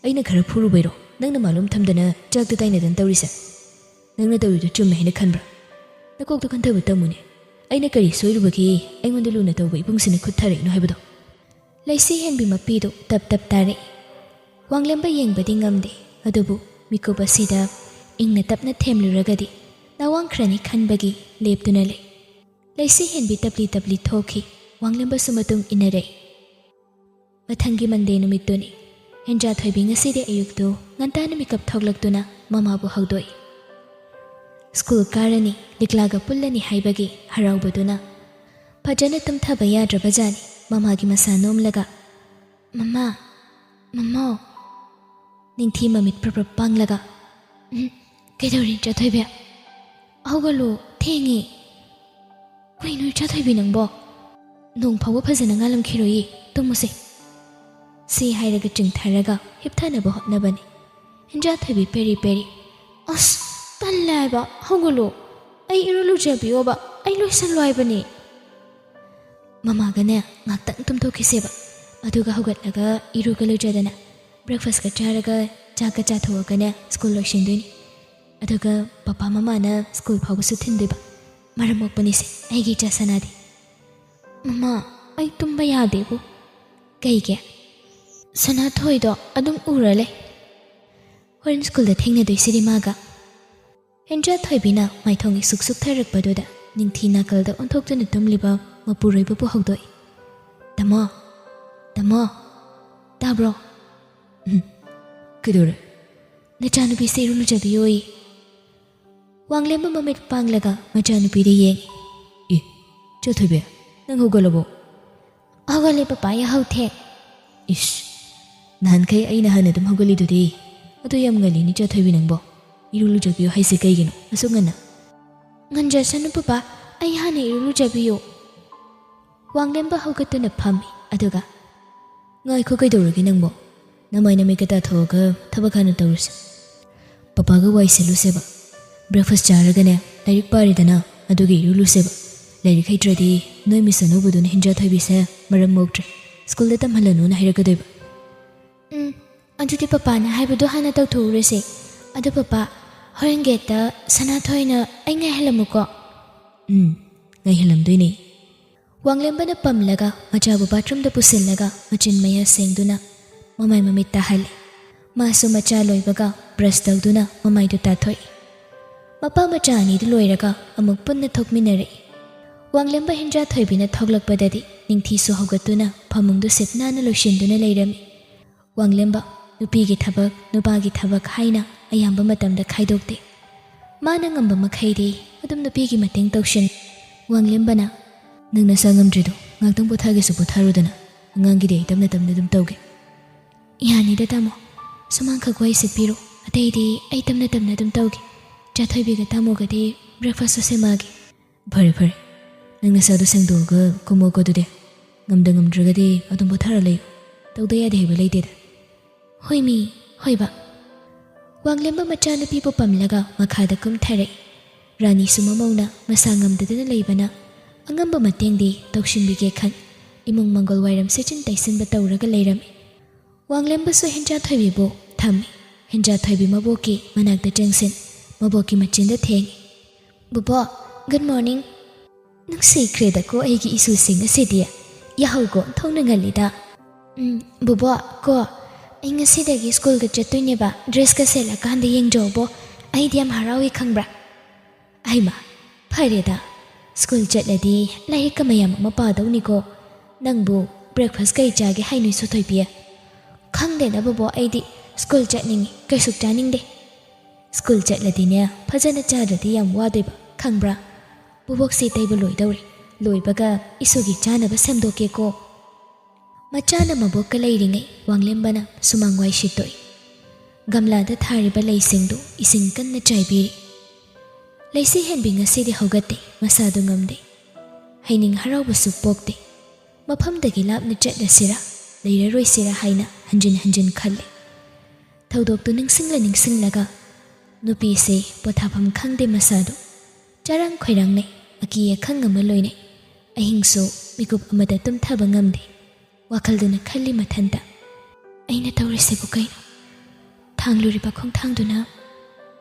ꯑꯩꯅ ꯈꯔ ꯐꯨꯔꯨꯕꯩꯔꯣ ꯅꯪꯅ ꯃꯥꯂꯣꯝ ꯊꯝꯗꯅ ꯆꯥꯛꯇ ꯇꯥꯏꯅꯗꯅ ꯇꯧꯔꯤꯁꯦ? ꯅꯪꯅ ꯇꯧꯔꯤꯗꯣ ꯆꯨꯝꯃꯦ ꯍꯥꯏꯅ ꯈꯟꯕ꯭ꯔꯥ? ꯅꯀꯣꯛꯇꯣ ꯈꯟꯊꯕ ꯇꯝꯃꯨꯅꯦ꯫ ꯑꯩꯅ ꯀꯔꯤ ꯁꯣꯏꯔꯨꯕꯒꯦ ꯑꯩꯉꯣꯟꯗ ꯂꯨꯅ ꯇꯧꯕ ꯏꯕꯨꯡꯁꯤꯅ ꯈꯨꯠ ꯊꯥꯔꯛꯏꯅꯣ ꯍꯥꯏꯕꯗꯣ?" ꯂꯩꯁꯤ ꯍꯦꯟꯕꯤ ꯃꯄꯤꯗꯨ ꯇꯞ ꯇꯞ ꯇꯥꯔꯛꯏ꯫ ꯋꯥꯡꯂꯦꯝꯕ ꯌꯦꯡꯕꯗꯤ ꯉꯝꯗꯦ, ꯑꯗꯨꯕꯨ ꯃꯤꯀꯨꯞ ꯑꯁꯤꯗ ꯏꯪꯅ ꯇꯞꯅ ꯊꯦꯝꯂꯨꯔꯒꯗꯤ ꯅꯥꯋꯥꯡꯈ꯭ꯔꯅꯤ ꯈꯟꯕꯒꯤ ꯂꯦꯞꯇꯨꯅ ꯂꯩ꯫ ꯂꯩꯁꯤ ꯍꯦꯟꯕꯤ ꯇꯞꯂꯤ ꯇꯞꯂꯤ ꯊꯣꯛꯈꯤ꯫ ꯋꯥꯡꯂꯦꯝꯕꯁꯨ ꯃꯇꯨꯡ ꯏꯟꯅꯔꯛꯏ꯫ ꯃꯊꯪꯒꯤ ꯃꯟꯗꯦ ꯅꯨꯃꯤꯠꯇꯨꯅꯤ꯫ ꯍꯦꯟꯖꯥ ꯊꯣꯏꯕꯤ ꯉꯁꯤꯗꯤ ꯑꯌꯨꯛꯇꯨ ꯉꯟꯇꯥꯅ ꯃꯤꯀꯞ ꯊꯣꯛꯂꯛꯇꯨꯅ ꯃꯃꯥꯕꯨ ꯍꯧꯗꯣꯛꯏ꯫ ꯁ꯭ꯀꯨꯜ ꯀꯥꯔꯅꯤ, ꯂꯤꯛꯂꯥꯒ ꯄꯨꯜꯂꯅꯤ ꯍꯥꯏꯕꯒꯤ ꯍꯔꯥꯎꯕꯗꯨꯅ ꯐꯖꯅ ꯇꯨꯝꯊꯕ ꯌꯥꯗ꯭ꯔꯕꯖꯥꯠꯅꯤ꯫ ꯃꯃꯥꯒꯤ ꯃꯁꯥ ꯅꯣꯝꯂꯒ, "ꯃꯃꯥ, ꯃꯃꯥꯎ꯫" ꯅꯤꯡꯊꯤ ꯃꯃꯤꯠ ꯄ꯭ꯔꯞ ꯄ꯭ꯔꯞ ꯄꯥꯡꯂꯒ, "ꯎꯝ, ꯀꯩꯗꯧꯔꯤ ꯏꯆꯥ ꯊꯣꯏꯕꯤ? ꯍꯧꯒꯠꯂꯣ, ꯊꯦꯡꯉꯦ꯫ ꯀꯩꯅꯣ ꯏꯆꯥ ꯊꯣꯏꯕꯤ ꯅꯪꯕꯣ? ꯅꯣꯡ ꯐꯥꯎꯕ ꯐꯖꯅ ꯉꯥꯜꯂꯝꯈꯤꯔꯣꯏꯌꯦ, ꯇꯨꯝꯃꯨꯁꯦ꯫" ꯁꯤ ꯍꯥꯏꯔꯒ ꯆꯤꯡꯊꯔꯒ ꯍꯤꯞꯊꯅꯕ ꯍꯣꯠꯅꯕꯅꯤ꯫ ꯍꯦꯟꯖꯥ ꯊꯣꯏꯕꯤ ꯄꯦꯔꯤ ꯄꯦꯔꯤ, "ꯑꯁ, ꯇꯜꯂꯦ ꯍꯥꯏꯕ, ꯍꯧꯒꯠꯂꯣ꯫ ꯑꯩ ꯏꯔꯨ ꯂꯨꯖꯕꯤꯌꯣꯕ, ꯑꯩ ꯂꯣꯏꯁꯜꯂꯣ ꯍꯥꯏꯕꯅꯦ꯫" ꯃꯃꯥꯒꯅꯦ ꯉꯥꯛꯇꯪ ꯇꯨꯝꯊꯣꯛꯈꯤꯁꯦꯕ, ꯑꯗꯨꯒ ꯍꯧꯒꯠꯂꯒ ꯏꯔꯨꯒ ꯂꯨꯖꯗꯅ breakfastꯀ ꯆꯥꯔꯒ ꯆꯥꯛꯀ ꯆꯥꯊꯣꯛꯑꯒꯅꯦ ꯁ꯭ꯀꯨꯜ ꯂꯣꯏꯁꯤꯟꯗꯣꯏꯅꯤ꯫ ꯑꯗꯨꯒ ꯄꯄꯥ ꯃꯃꯥꯅ ꯁ꯭ꯀꯨꯜ ꯐꯥꯎꯕꯁꯨ ꯊꯤꯟꯗꯣꯏꯕ꯫ ꯃꯔꯝ ꯃꯣꯛꯄꯅꯤꯁꯦ ꯑꯩꯒꯤ ꯏꯆꯥ ꯁꯅꯥꯗꯤ꯫ "ꯃꯃꯥ, ꯑꯩ ꯇꯨꯝꯕ ꯌꯥꯗꯦꯕꯨ꯫" "ꯀꯩꯒꯤ?" "ꯁꯅꯥꯊꯣꯏꯗꯣ ꯑꯗꯨꯝ ꯎꯔ ꯂꯩ꯫" "ꯍꯣꯔꯦꯟ ꯁ꯭ꯀꯨꯜꯗ ꯊꯦꯡꯅꯗꯣꯏꯁꯤꯗꯤ ꯃꯥꯒ꯫" ꯍꯦꯟꯖꯥ ꯊꯣꯏꯕꯤꯅ ꯃꯥꯏꯊꯣꯡ ꯏꯁꯨꯛ ꯁꯨꯛꯊꯔꯛꯄꯗꯨꯗ ꯅꯤꯡꯊꯤ ꯅꯥꯀꯜꯗ ꯑꯣꯟꯊꯣꯛꯇꯨꯅ ꯇꯨꯝꯂꯤꯕ ꯃꯄꯨꯔꯣꯏꯕꯕꯨ ꯍꯧꯗꯣꯛꯏ꯫ "ꯇꯥꯃꯣ, ꯇꯥꯃꯣ, ꯇꯥꯕ꯭ꯔꯣ?" "ꯎꯝ, ꯀꯩꯗꯧꯔꯦ?" "ꯅꯆꯥꯅꯨꯄꯤꯁꯦ ꯏꯔꯨ ꯂꯨꯖꯕꯤꯌꯣꯌꯦ꯫" ꯋꯥꯡꯂꯦꯝꯕ ꯃꯃꯤꯠ ꯄꯥꯡꯂꯒ ꯃꯆꯥꯅꯨꯄꯤꯗ ꯌꯦꯡꯉꯤ꯫ "ꯑꯦ, ꯏꯆꯥ ꯊꯣꯏꯕꯤ, ꯅꯪ ꯍꯧꯒꯠꯂꯕꯣ?" "ꯍꯧꯒꯠꯂꯦ ꯄꯄꯥ, ꯌꯥꯍꯧ ꯊꯦꯡ꯫" "ꯏꯁ, ꯅꯍꯥꯟꯈꯩ ꯑꯩꯅ ꯍꯥꯟꯅ ꯑꯗꯨꯝ ꯍꯧꯒꯠꯂꯤꯗꯨꯗꯤ꯫ ꯑꯗꯨ ꯌꯥꯝ ꯉꯜꯂꯤꯅꯦ ꯏꯆꯥ ꯊꯣꯏꯕꯤ ꯅꯪꯕꯣ꯫ ꯏꯔꯨ ꯂꯨꯖꯕꯤꯌꯨ ꯍꯥꯏꯁꯦ ꯀꯩꯒꯤꯅꯣ ꯑꯁꯨꯛ ꯉꯟꯅ?" "ꯉꯟꯖꯁꯅꯨ ꯄꯄꯥ, ꯑꯩ ꯍꯥꯟꯅ ꯏꯔꯨ ꯂꯨꯖꯕꯤꯌꯨ꯫" ꯋꯥꯡꯂꯦꯝꯕ ꯍꯧꯒꯠꯇꯨꯅ ꯐꯝꯃꯤ, ꯑꯗꯨꯒ, ꯉꯥꯏꯈꯣ, ꯀꯩꯗꯧꯔꯒꯦ ꯅꯪꯕꯣ? ꯅꯃꯥꯏ ꯅꯃꯤꯠꯀ ꯇꯥꯊꯣꯛꯑꯒ ꯊꯕꯛ ꯍꯥꯟꯅ ꯇꯧꯔꯨꯁꯦ꯫ ꯄꯄꯥꯒ ꯋꯥꯏ ꯁꯤꯠꯂꯨꯁꯦꯕ꯫ Breakfast ꯆꯥꯔꯒꯅꯦ, ꯂꯥꯏꯔꯤꯛ ꯄꯥꯔꯦꯗꯅ, ꯑꯗꯨꯒ ꯏꯔꯨꯂꯨꯁꯦꯕ꯫ ꯂꯥꯏꯔꯤꯛ ꯍꯩꯇ꯭ꯔꯗꯤ ꯅꯣꯏ ꯃꯤꯁ ꯑꯅꯧꯕꯗꯨꯅ ꯍꯤꯟꯖꯥ ꯊꯣꯏꯕꯤꯁꯦ ꯃꯔꯝ ꯃꯣꯛꯇ꯭ꯔꯦ, ꯁ꯭ꯀꯨꯜꯗ ꯇꯝꯍꯜꯂꯅꯨꯅ ꯍꯥꯏꯔꯛꯀꯗꯣꯏꯕ꯫ ꯎꯝ, ꯑꯗꯨꯗꯤ ꯄꯄꯥꯅ ꯍꯥꯏꯕꯗꯣ ꯍꯥꯟꯅ ꯇꯧꯊꯣꯛꯎꯔꯁꯦ꯫ ꯑꯗꯣ ꯄꯄꯥ, ꯍꯣꯔꯦꯟ ꯒꯦꯠꯇ ꯁꯅꯥꯊꯣꯏꯅ ꯑꯩ ꯉꯥꯏꯍꯜꯂꯝꯃꯨꯀꯣ꯫ ꯎꯝ, ꯉꯥꯏꯍꯜꯂꯝꯗꯣꯏꯅꯦ꯫ ꯋꯥꯡꯂꯦꯝꯕꯅ ꯄꯝꯂꯒ ꯃꯆꯥꯕꯨ ꯕꯥꯊꯔꯨꯝꯗ ꯄꯨꯁꯤꯜꯂꯒ ꯃꯆꯤꯟ ꯃꯌꯥ ꯁꯦꯡꯗꯨꯅ ꯃꯃꯥꯏ ꯃꯃꯤꯠ ꯇꯥꯍꯜꯂꯤ꯫ ꯃꯥꯁꯨ ꯃꯆꯥ ꯂꯣꯏꯕꯒ ꯕ꯭ꯔꯁ ꯇꯧꯗꯨꯅ ꯃꯃꯥꯏꯗꯨ ꯇꯥꯊꯣꯛꯏ꯫ ꯃꯄꯥ ꯃꯆꯥ ꯑꯅꯤꯗꯨ ꯂꯣꯏꯔꯒ ꯑꯃꯨꯛ ꯄꯨꯟꯅ ꯊꯣꯛꯃꯤꯟꯅꯔꯛꯏ꯫ ꯋꯥꯡꯂꯦꯝꯕ ꯍꯤꯟꯖꯥ ꯊꯣꯏꯕꯤꯅ ꯊꯣꯛꯂꯛꯄꯗꯗꯤ ꯅꯤꯡꯊꯤꯁꯨ ꯍꯧꯒꯠꯇꯨꯅ ꯐꯃꯨꯡꯗꯨ ꯁꯤꯠ ꯅꯥꯟꯅ ꯂꯣꯏꯁꯤꯟꯗꯨꯅ ꯂꯩꯔꯝꯃꯤ꯫ ꯋꯥꯡꯂꯦꯝꯕ, ꯅꯨꯄꯤꯒꯤ ꯊꯕꯛ, ꯅꯨꯄꯥꯒꯤ ꯊꯕꯛ ꯍꯥꯏꯅ ꯑꯌꯥꯝꯕ ꯃꯇꯝꯗ ꯈꯥꯏꯗꯣꯛꯇꯦ꯫ ꯃꯥꯅ ꯉꯝꯕ ꯃꯈꯩꯗꯤ ꯑꯗꯨꯝ ꯅꯨꯄꯤꯒꯤ ꯃꯇꯦꯡ ꯇꯧꯁꯤꯟ꯫ ꯋꯥꯡꯂꯦꯝꯕꯅ, "ꯅꯪ ꯅꯁꯥ ꯉꯝꯗ꯭ꯔꯤꯗꯣ ꯉꯥꯛꯇꯪ ꯄꯣꯊꯥꯒꯦꯁꯨ ꯄꯣꯊꯥꯔꯨꯗꯅ, ꯑꯉꯥꯡꯒꯤꯗꯤ ꯑꯩ ꯇꯞꯅ ꯇꯞꯅ ꯑꯗꯨꯝ ꯇꯧꯒꯦ꯫" "ꯌꯥꯅꯤꯗ ꯇꯥꯃꯣ, ꯁꯨꯃꯥꯡꯈꯛ ꯋꯥꯏ ꯁꯤꯠꯄꯤꯔꯣ, ꯑꯇꯩꯗꯤ ꯑꯩ ꯇꯞꯅ ꯇꯞꯅ ꯑꯗꯨꯝ ꯇꯧꯒꯦ꯫ ꯆꯥꯊꯣꯏꯕꯤꯒ ꯇꯥꯃꯣꯒꯗꯤ breakfastꯁꯨ ꯁꯦꯝꯃꯛꯑꯒꯦ꯫" "ꯐꯔꯦ ꯐꯔꯦ, ꯅꯪ ꯅꯁꯥꯗꯣ ꯁꯦꯡꯗꯣꯛꯑꯒ ꯀꯨꯝꯃꯣꯀꯣ ꯑꯗꯨꯗꯤ꯫ ꯉꯝꯗ ꯉꯝꯗ꯭ꯔꯒꯗꯤ ꯑꯗꯨꯝ ꯄꯣꯊꯥꯔ ꯂꯩꯌꯨ, ꯇꯧꯗ ꯌꯥꯗꯦ ꯍꯥꯏꯕ ꯂꯩꯇꯦꯗ꯫" "ꯍꯣꯏ ꯃꯤ, ꯍꯣꯏꯕ꯫" ꯋꯥꯡꯂꯦꯝꯕ ꯃꯆꯥꯅꯨꯄꯤꯕꯨ ꯄꯝꯂꯒ ꯃꯈꯥꯗ ꯀꯨꯝꯊꯔꯛꯏ꯫ ꯔꯥꯅꯤꯁꯨ ꯃꯃꯧꯅ ꯃꯁꯥ ꯉꯝꯗꯗꯨꯅ ꯂꯩꯕꯅ ꯑꯉꯝꯕ ꯃꯇꯦꯡꯗꯤ ꯇꯧꯁꯤꯟꯕꯤꯒꯦ ꯈꯟ ꯏꯃꯨꯡ ꯃꯪꯒꯣꯜ ꯋꯥꯏꯔꯝ ꯁꯤꯠꯆꯤꯟ ꯇꯩꯁꯤꯟꯕ ꯇꯧꯔꯒ ꯂꯩꯔꯝꯃꯤ꯫ ꯋꯥꯡꯂꯦꯝꯕꯁꯨ ꯍꯦꯟꯖꯥ ꯊꯣꯏꯕꯤꯕꯨ ꯊꯝꯃꯤ꯫ ꯍꯦꯟꯖꯥ ꯊꯣꯏꯕꯤ ꯃꯕꯣꯛꯀꯤ ꯃꯅꯥꯛꯇ ꯆꯪꯁꯤꯟ ꯃꯕꯣꯛꯀꯤ ꯃꯆꯤꯟꯗ ꯊꯦꯡꯉꯤ꯫ "ꯕꯣꯕꯣꯛ, good morning꯫" "ꯅꯨꯡꯁꯤꯈ꯭ꯔꯦꯗꯀꯣ ꯑꯩꯒꯤ ꯏꯁꯨꯁꯤꯡ ꯑꯁꯤꯗꯤ꯫ ꯌꯥꯍꯧꯒ ꯑꯣꯟꯊꯣꯛꯅ ꯉꯜꯂꯤꯗ꯫" "ꯎꯝ, ꯕꯣꯕꯣꯛ ꯀꯣ, ꯑꯩ ꯉꯁꯤꯗꯒꯤ ꯁ꯭ꯀꯨꯜꯒ ꯆꯠꯇꯣꯏꯅꯦꯕ, dressꯀ ꯁꯦꯠꯂꯀꯥꯟꯗ ꯌꯦꯡꯖꯧꯕꯣ, ꯑꯩꯗꯤ ꯌꯥꯝ ꯍꯔꯥꯎꯏ ꯈꯪꯕ꯭ꯔꯥ?" "ꯍꯩꯃꯥ, ꯐꯔꯦꯗ, ꯁ꯭ꯀꯨꯜ ꯆꯠꯂꯗꯤ ꯂꯥꯏꯔꯤꯛꯀ ꯃꯌꯥꯝ ꯑꯃ ꯄꯥꯗꯧꯅꯤꯀꯣ꯫ ꯅꯪꯕꯨ breakfast ꯀꯩ ꯆꯥꯒꯦ ꯍꯥꯏꯅꯣ ꯏꯁꯨ ꯊꯣꯏꯕꯤ?" "ꯈꯪꯗꯦꯗ ꯕꯣꯕꯣꯛ, ꯑꯩꯗꯤ ꯁ꯭ꯀꯨꯜ ꯆꯠꯅꯤꯡꯉꯤ, ꯀꯩꯁꯨ ꯆꯥꯅꯤꯡꯗꯦ꯫" "ꯁ꯭ꯀꯨꯜ ꯆꯠꯂꯗꯤꯅꯦ ꯐꯖꯅ ꯆꯥꯗ꯭ꯔꯗꯤ ꯌꯥꯝ ꯋꯥꯗꯣꯏꯕ ꯈꯪꯕ꯭ꯔꯥ? ꯕꯣꯕꯣꯛꯁꯤ ꯇꯩꯕ ꯂꯣꯏꯗꯧꯔꯦ, ꯂꯣꯏꯕꯒ ꯏꯁꯨꯒꯤ ꯆꯥꯅꯕ ꯁꯦꯝꯗꯣꯛꯀꯦꯀꯣ꯫" ꯃꯆꯥꯅ ꯃꯕꯣꯛꯀ ꯂꯩꯔꯤꯉꯩ ꯋꯥꯡꯂꯦꯝꯕꯅ ꯁꯨꯃꯥꯡ ꯋꯥꯏ ꯁꯤꯠꯇꯣꯛꯏ꯫ ꯒꯝꯂꯥꯗ ꯊꯥꯔꯤꯕ ꯂꯩꯁꯤꯡꯗꯨ ꯏꯁꯤꯡ ꯀꯟꯅ ꯆꯥꯏꯕꯤꯔꯤ꯫ ꯂꯩꯁꯤ ꯍꯦꯟꯕꯤ ꯉꯁꯤꯗꯤ ꯍꯧꯒꯠꯇꯦ, ꯃꯁꯥꯗꯨ ꯉꯝꯗꯦ꯫ ꯍꯩꯅꯤꯡ ꯍꯔꯥꯎꯕꯁꯨ ꯄꯣꯛꯇꯦ꯫ ꯃꯐꯝꯗꯒꯤ ꯂꯥꯞꯅ ꯆꯠꯂꯁꯤꯔꯥ? ꯂꯩꯔꯔꯣꯏꯁꯤꯔꯥ ꯍꯥꯏꯅ ꯍꯟꯖꯤꯟ ꯍꯟꯖꯤꯟ ꯈꯜꯂꯤ꯫ ꯊꯧꯗꯣꯛꯇꯨ ꯅꯤꯡꯁꯤꯡꯂ ꯅꯤꯡꯁꯤꯡꯂꯒ ꯅꯨꯄꯤꯁꯦ ꯄꯣꯊꯥꯐꯝ ꯈꯪꯗꯦ ꯃꯁꯥꯗꯨ꯫ ꯆꯔꯥꯡ ꯈꯣꯏꯔꯥꯡꯅꯩ, ꯑꯀꯤ ꯑꯈꯪ ꯑꯃ ꯂꯣꯏꯅꯩ꯫ ꯑꯍꯤꯡꯁꯨ ꯃꯤꯀꯨꯞ ꯑꯃꯗ ꯇꯨꯝꯊꯕ ꯉꯝꯗꯦ꯫ ꯋꯥꯈꯜꯗꯨꯅ ꯈꯜꯂꯤ ꯃꯊꯟꯇ, "ꯑꯩꯅ ꯇꯧꯔꯤꯁꯤꯕꯨ ꯀꯩꯅꯣ? ꯊꯥꯡꯂꯨꯔꯤꯕ ꯈꯣꯡꯊꯥꯡꯗꯨꯅ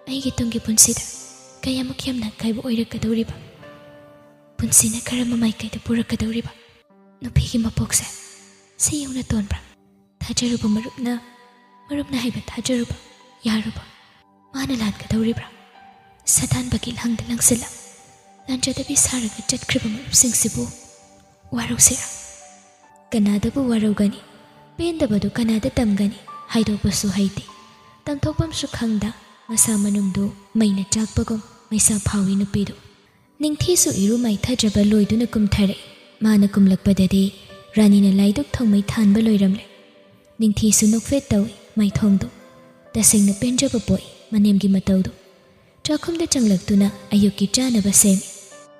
ꯑꯩꯒꯤ ꯇꯨꯡꯒꯤ ꯄꯨꯟꯁꯤꯗ ꯀꯌꯥꯃꯨꯛ ꯌꯥꯝꯅ ꯑꯀꯥꯏꯕ ꯑꯣꯏꯔꯛꯀꯗꯧꯔꯤꯕ? ꯄꯨꯟꯁꯤꯅ ꯀꯔꯝꯕ ꯃꯥꯏꯀꯩꯗ ꯄꯨꯔꯛꯀꯗꯧꯔꯤꯕ? ꯅꯨꯄꯤꯒꯤ ꯃꯄꯣꯛꯁꯦ ꯁꯤ ꯌꯧꯅ ꯇꯣꯟꯕ꯭ꯔꯥ? ꯊꯥꯖꯔꯨꯕ ꯃꯔꯨꯞꯅ, ꯃꯔꯨꯞꯅ ꯍꯥꯏꯕ ꯊꯥꯖꯔꯨꯕ ꯌꯥꯔꯨꯕ, ꯃꯥꯅ ꯂꯥꯟꯒꯗꯧꯔꯤꯕ꯭ꯔꯥ? ꯁꯥꯇꯥꯟꯕꯒꯤ ꯂꯥꯡꯗ ꯂꯪꯁꯤꯜꯂ ꯂꯥꯟꯖꯗꯕꯤ ꯁꯥꯔꯒ ꯆꯠꯈ꯭ꯔꯤꯕ ꯃꯔꯨꯞꯁꯤꯡꯁꯤꯕꯨ ꯋꯥꯔꯧꯁꯤꯔꯥ? ꯀꯅꯥꯗꯕꯨ ꯋꯥꯔꯧꯒꯅꯤ? ꯄꯦꯟꯗꯕꯗꯨ ꯀꯅꯥꯗ ꯇꯝꯒꯅꯤ? ꯍꯥꯏꯗꯣꯛꯄꯁꯨ ꯍꯩꯇꯦ꯫ ꯇꯝꯊꯣꯛꯐꯝꯁꯨ ꯈꯪꯗ ꯃꯁꯥ ꯃꯅꯨꯡꯗꯨ ꯃꯩꯅ ꯆꯥꯛꯄꯒꯨꯝ ꯃꯩꯁꯥ ꯐꯥꯎꯏ ꯅꯨꯄꯤꯗꯨ꯫ ꯅꯤꯡꯊꯤꯁꯨ ꯏꯔꯨ ꯃꯥꯏꯊꯖꯕ ꯂꯣꯏꯗꯨꯅ ꯀꯨꯝꯊꯔꯛꯏ꯫ ꯃꯥꯅ ꯀꯨꯝꯂꯛꯄꯗꯗꯤ ꯔꯥꯅꯤꯅ ꯂꯥꯏꯗꯨꯛ ꯊꯧꯃꯩ ꯊꯥꯟꯕ ꯂꯣꯏꯔꯝꯂꯦ꯫ ꯅꯤꯡꯊꯤꯁꯨ ꯅꯣꯛꯐꯦꯠ ꯇꯧꯏ ꯃꯥꯏꯊꯣꯡꯗꯨ꯫ ꯇꯁꯦꯡꯅ ꯄꯦꯟꯖꯕ ꯄꯣꯛꯏ ꯃꯅꯦꯝꯒꯤ ꯃꯇꯧꯗꯨ꯫ ꯆꯥꯛꯈꯨꯝꯗ ꯆꯪꯂꯛꯇꯨꯅ ꯑꯌꯨꯛꯀꯤ ꯆꯥꯅꯕ ꯁꯦꯝꯃꯤ꯫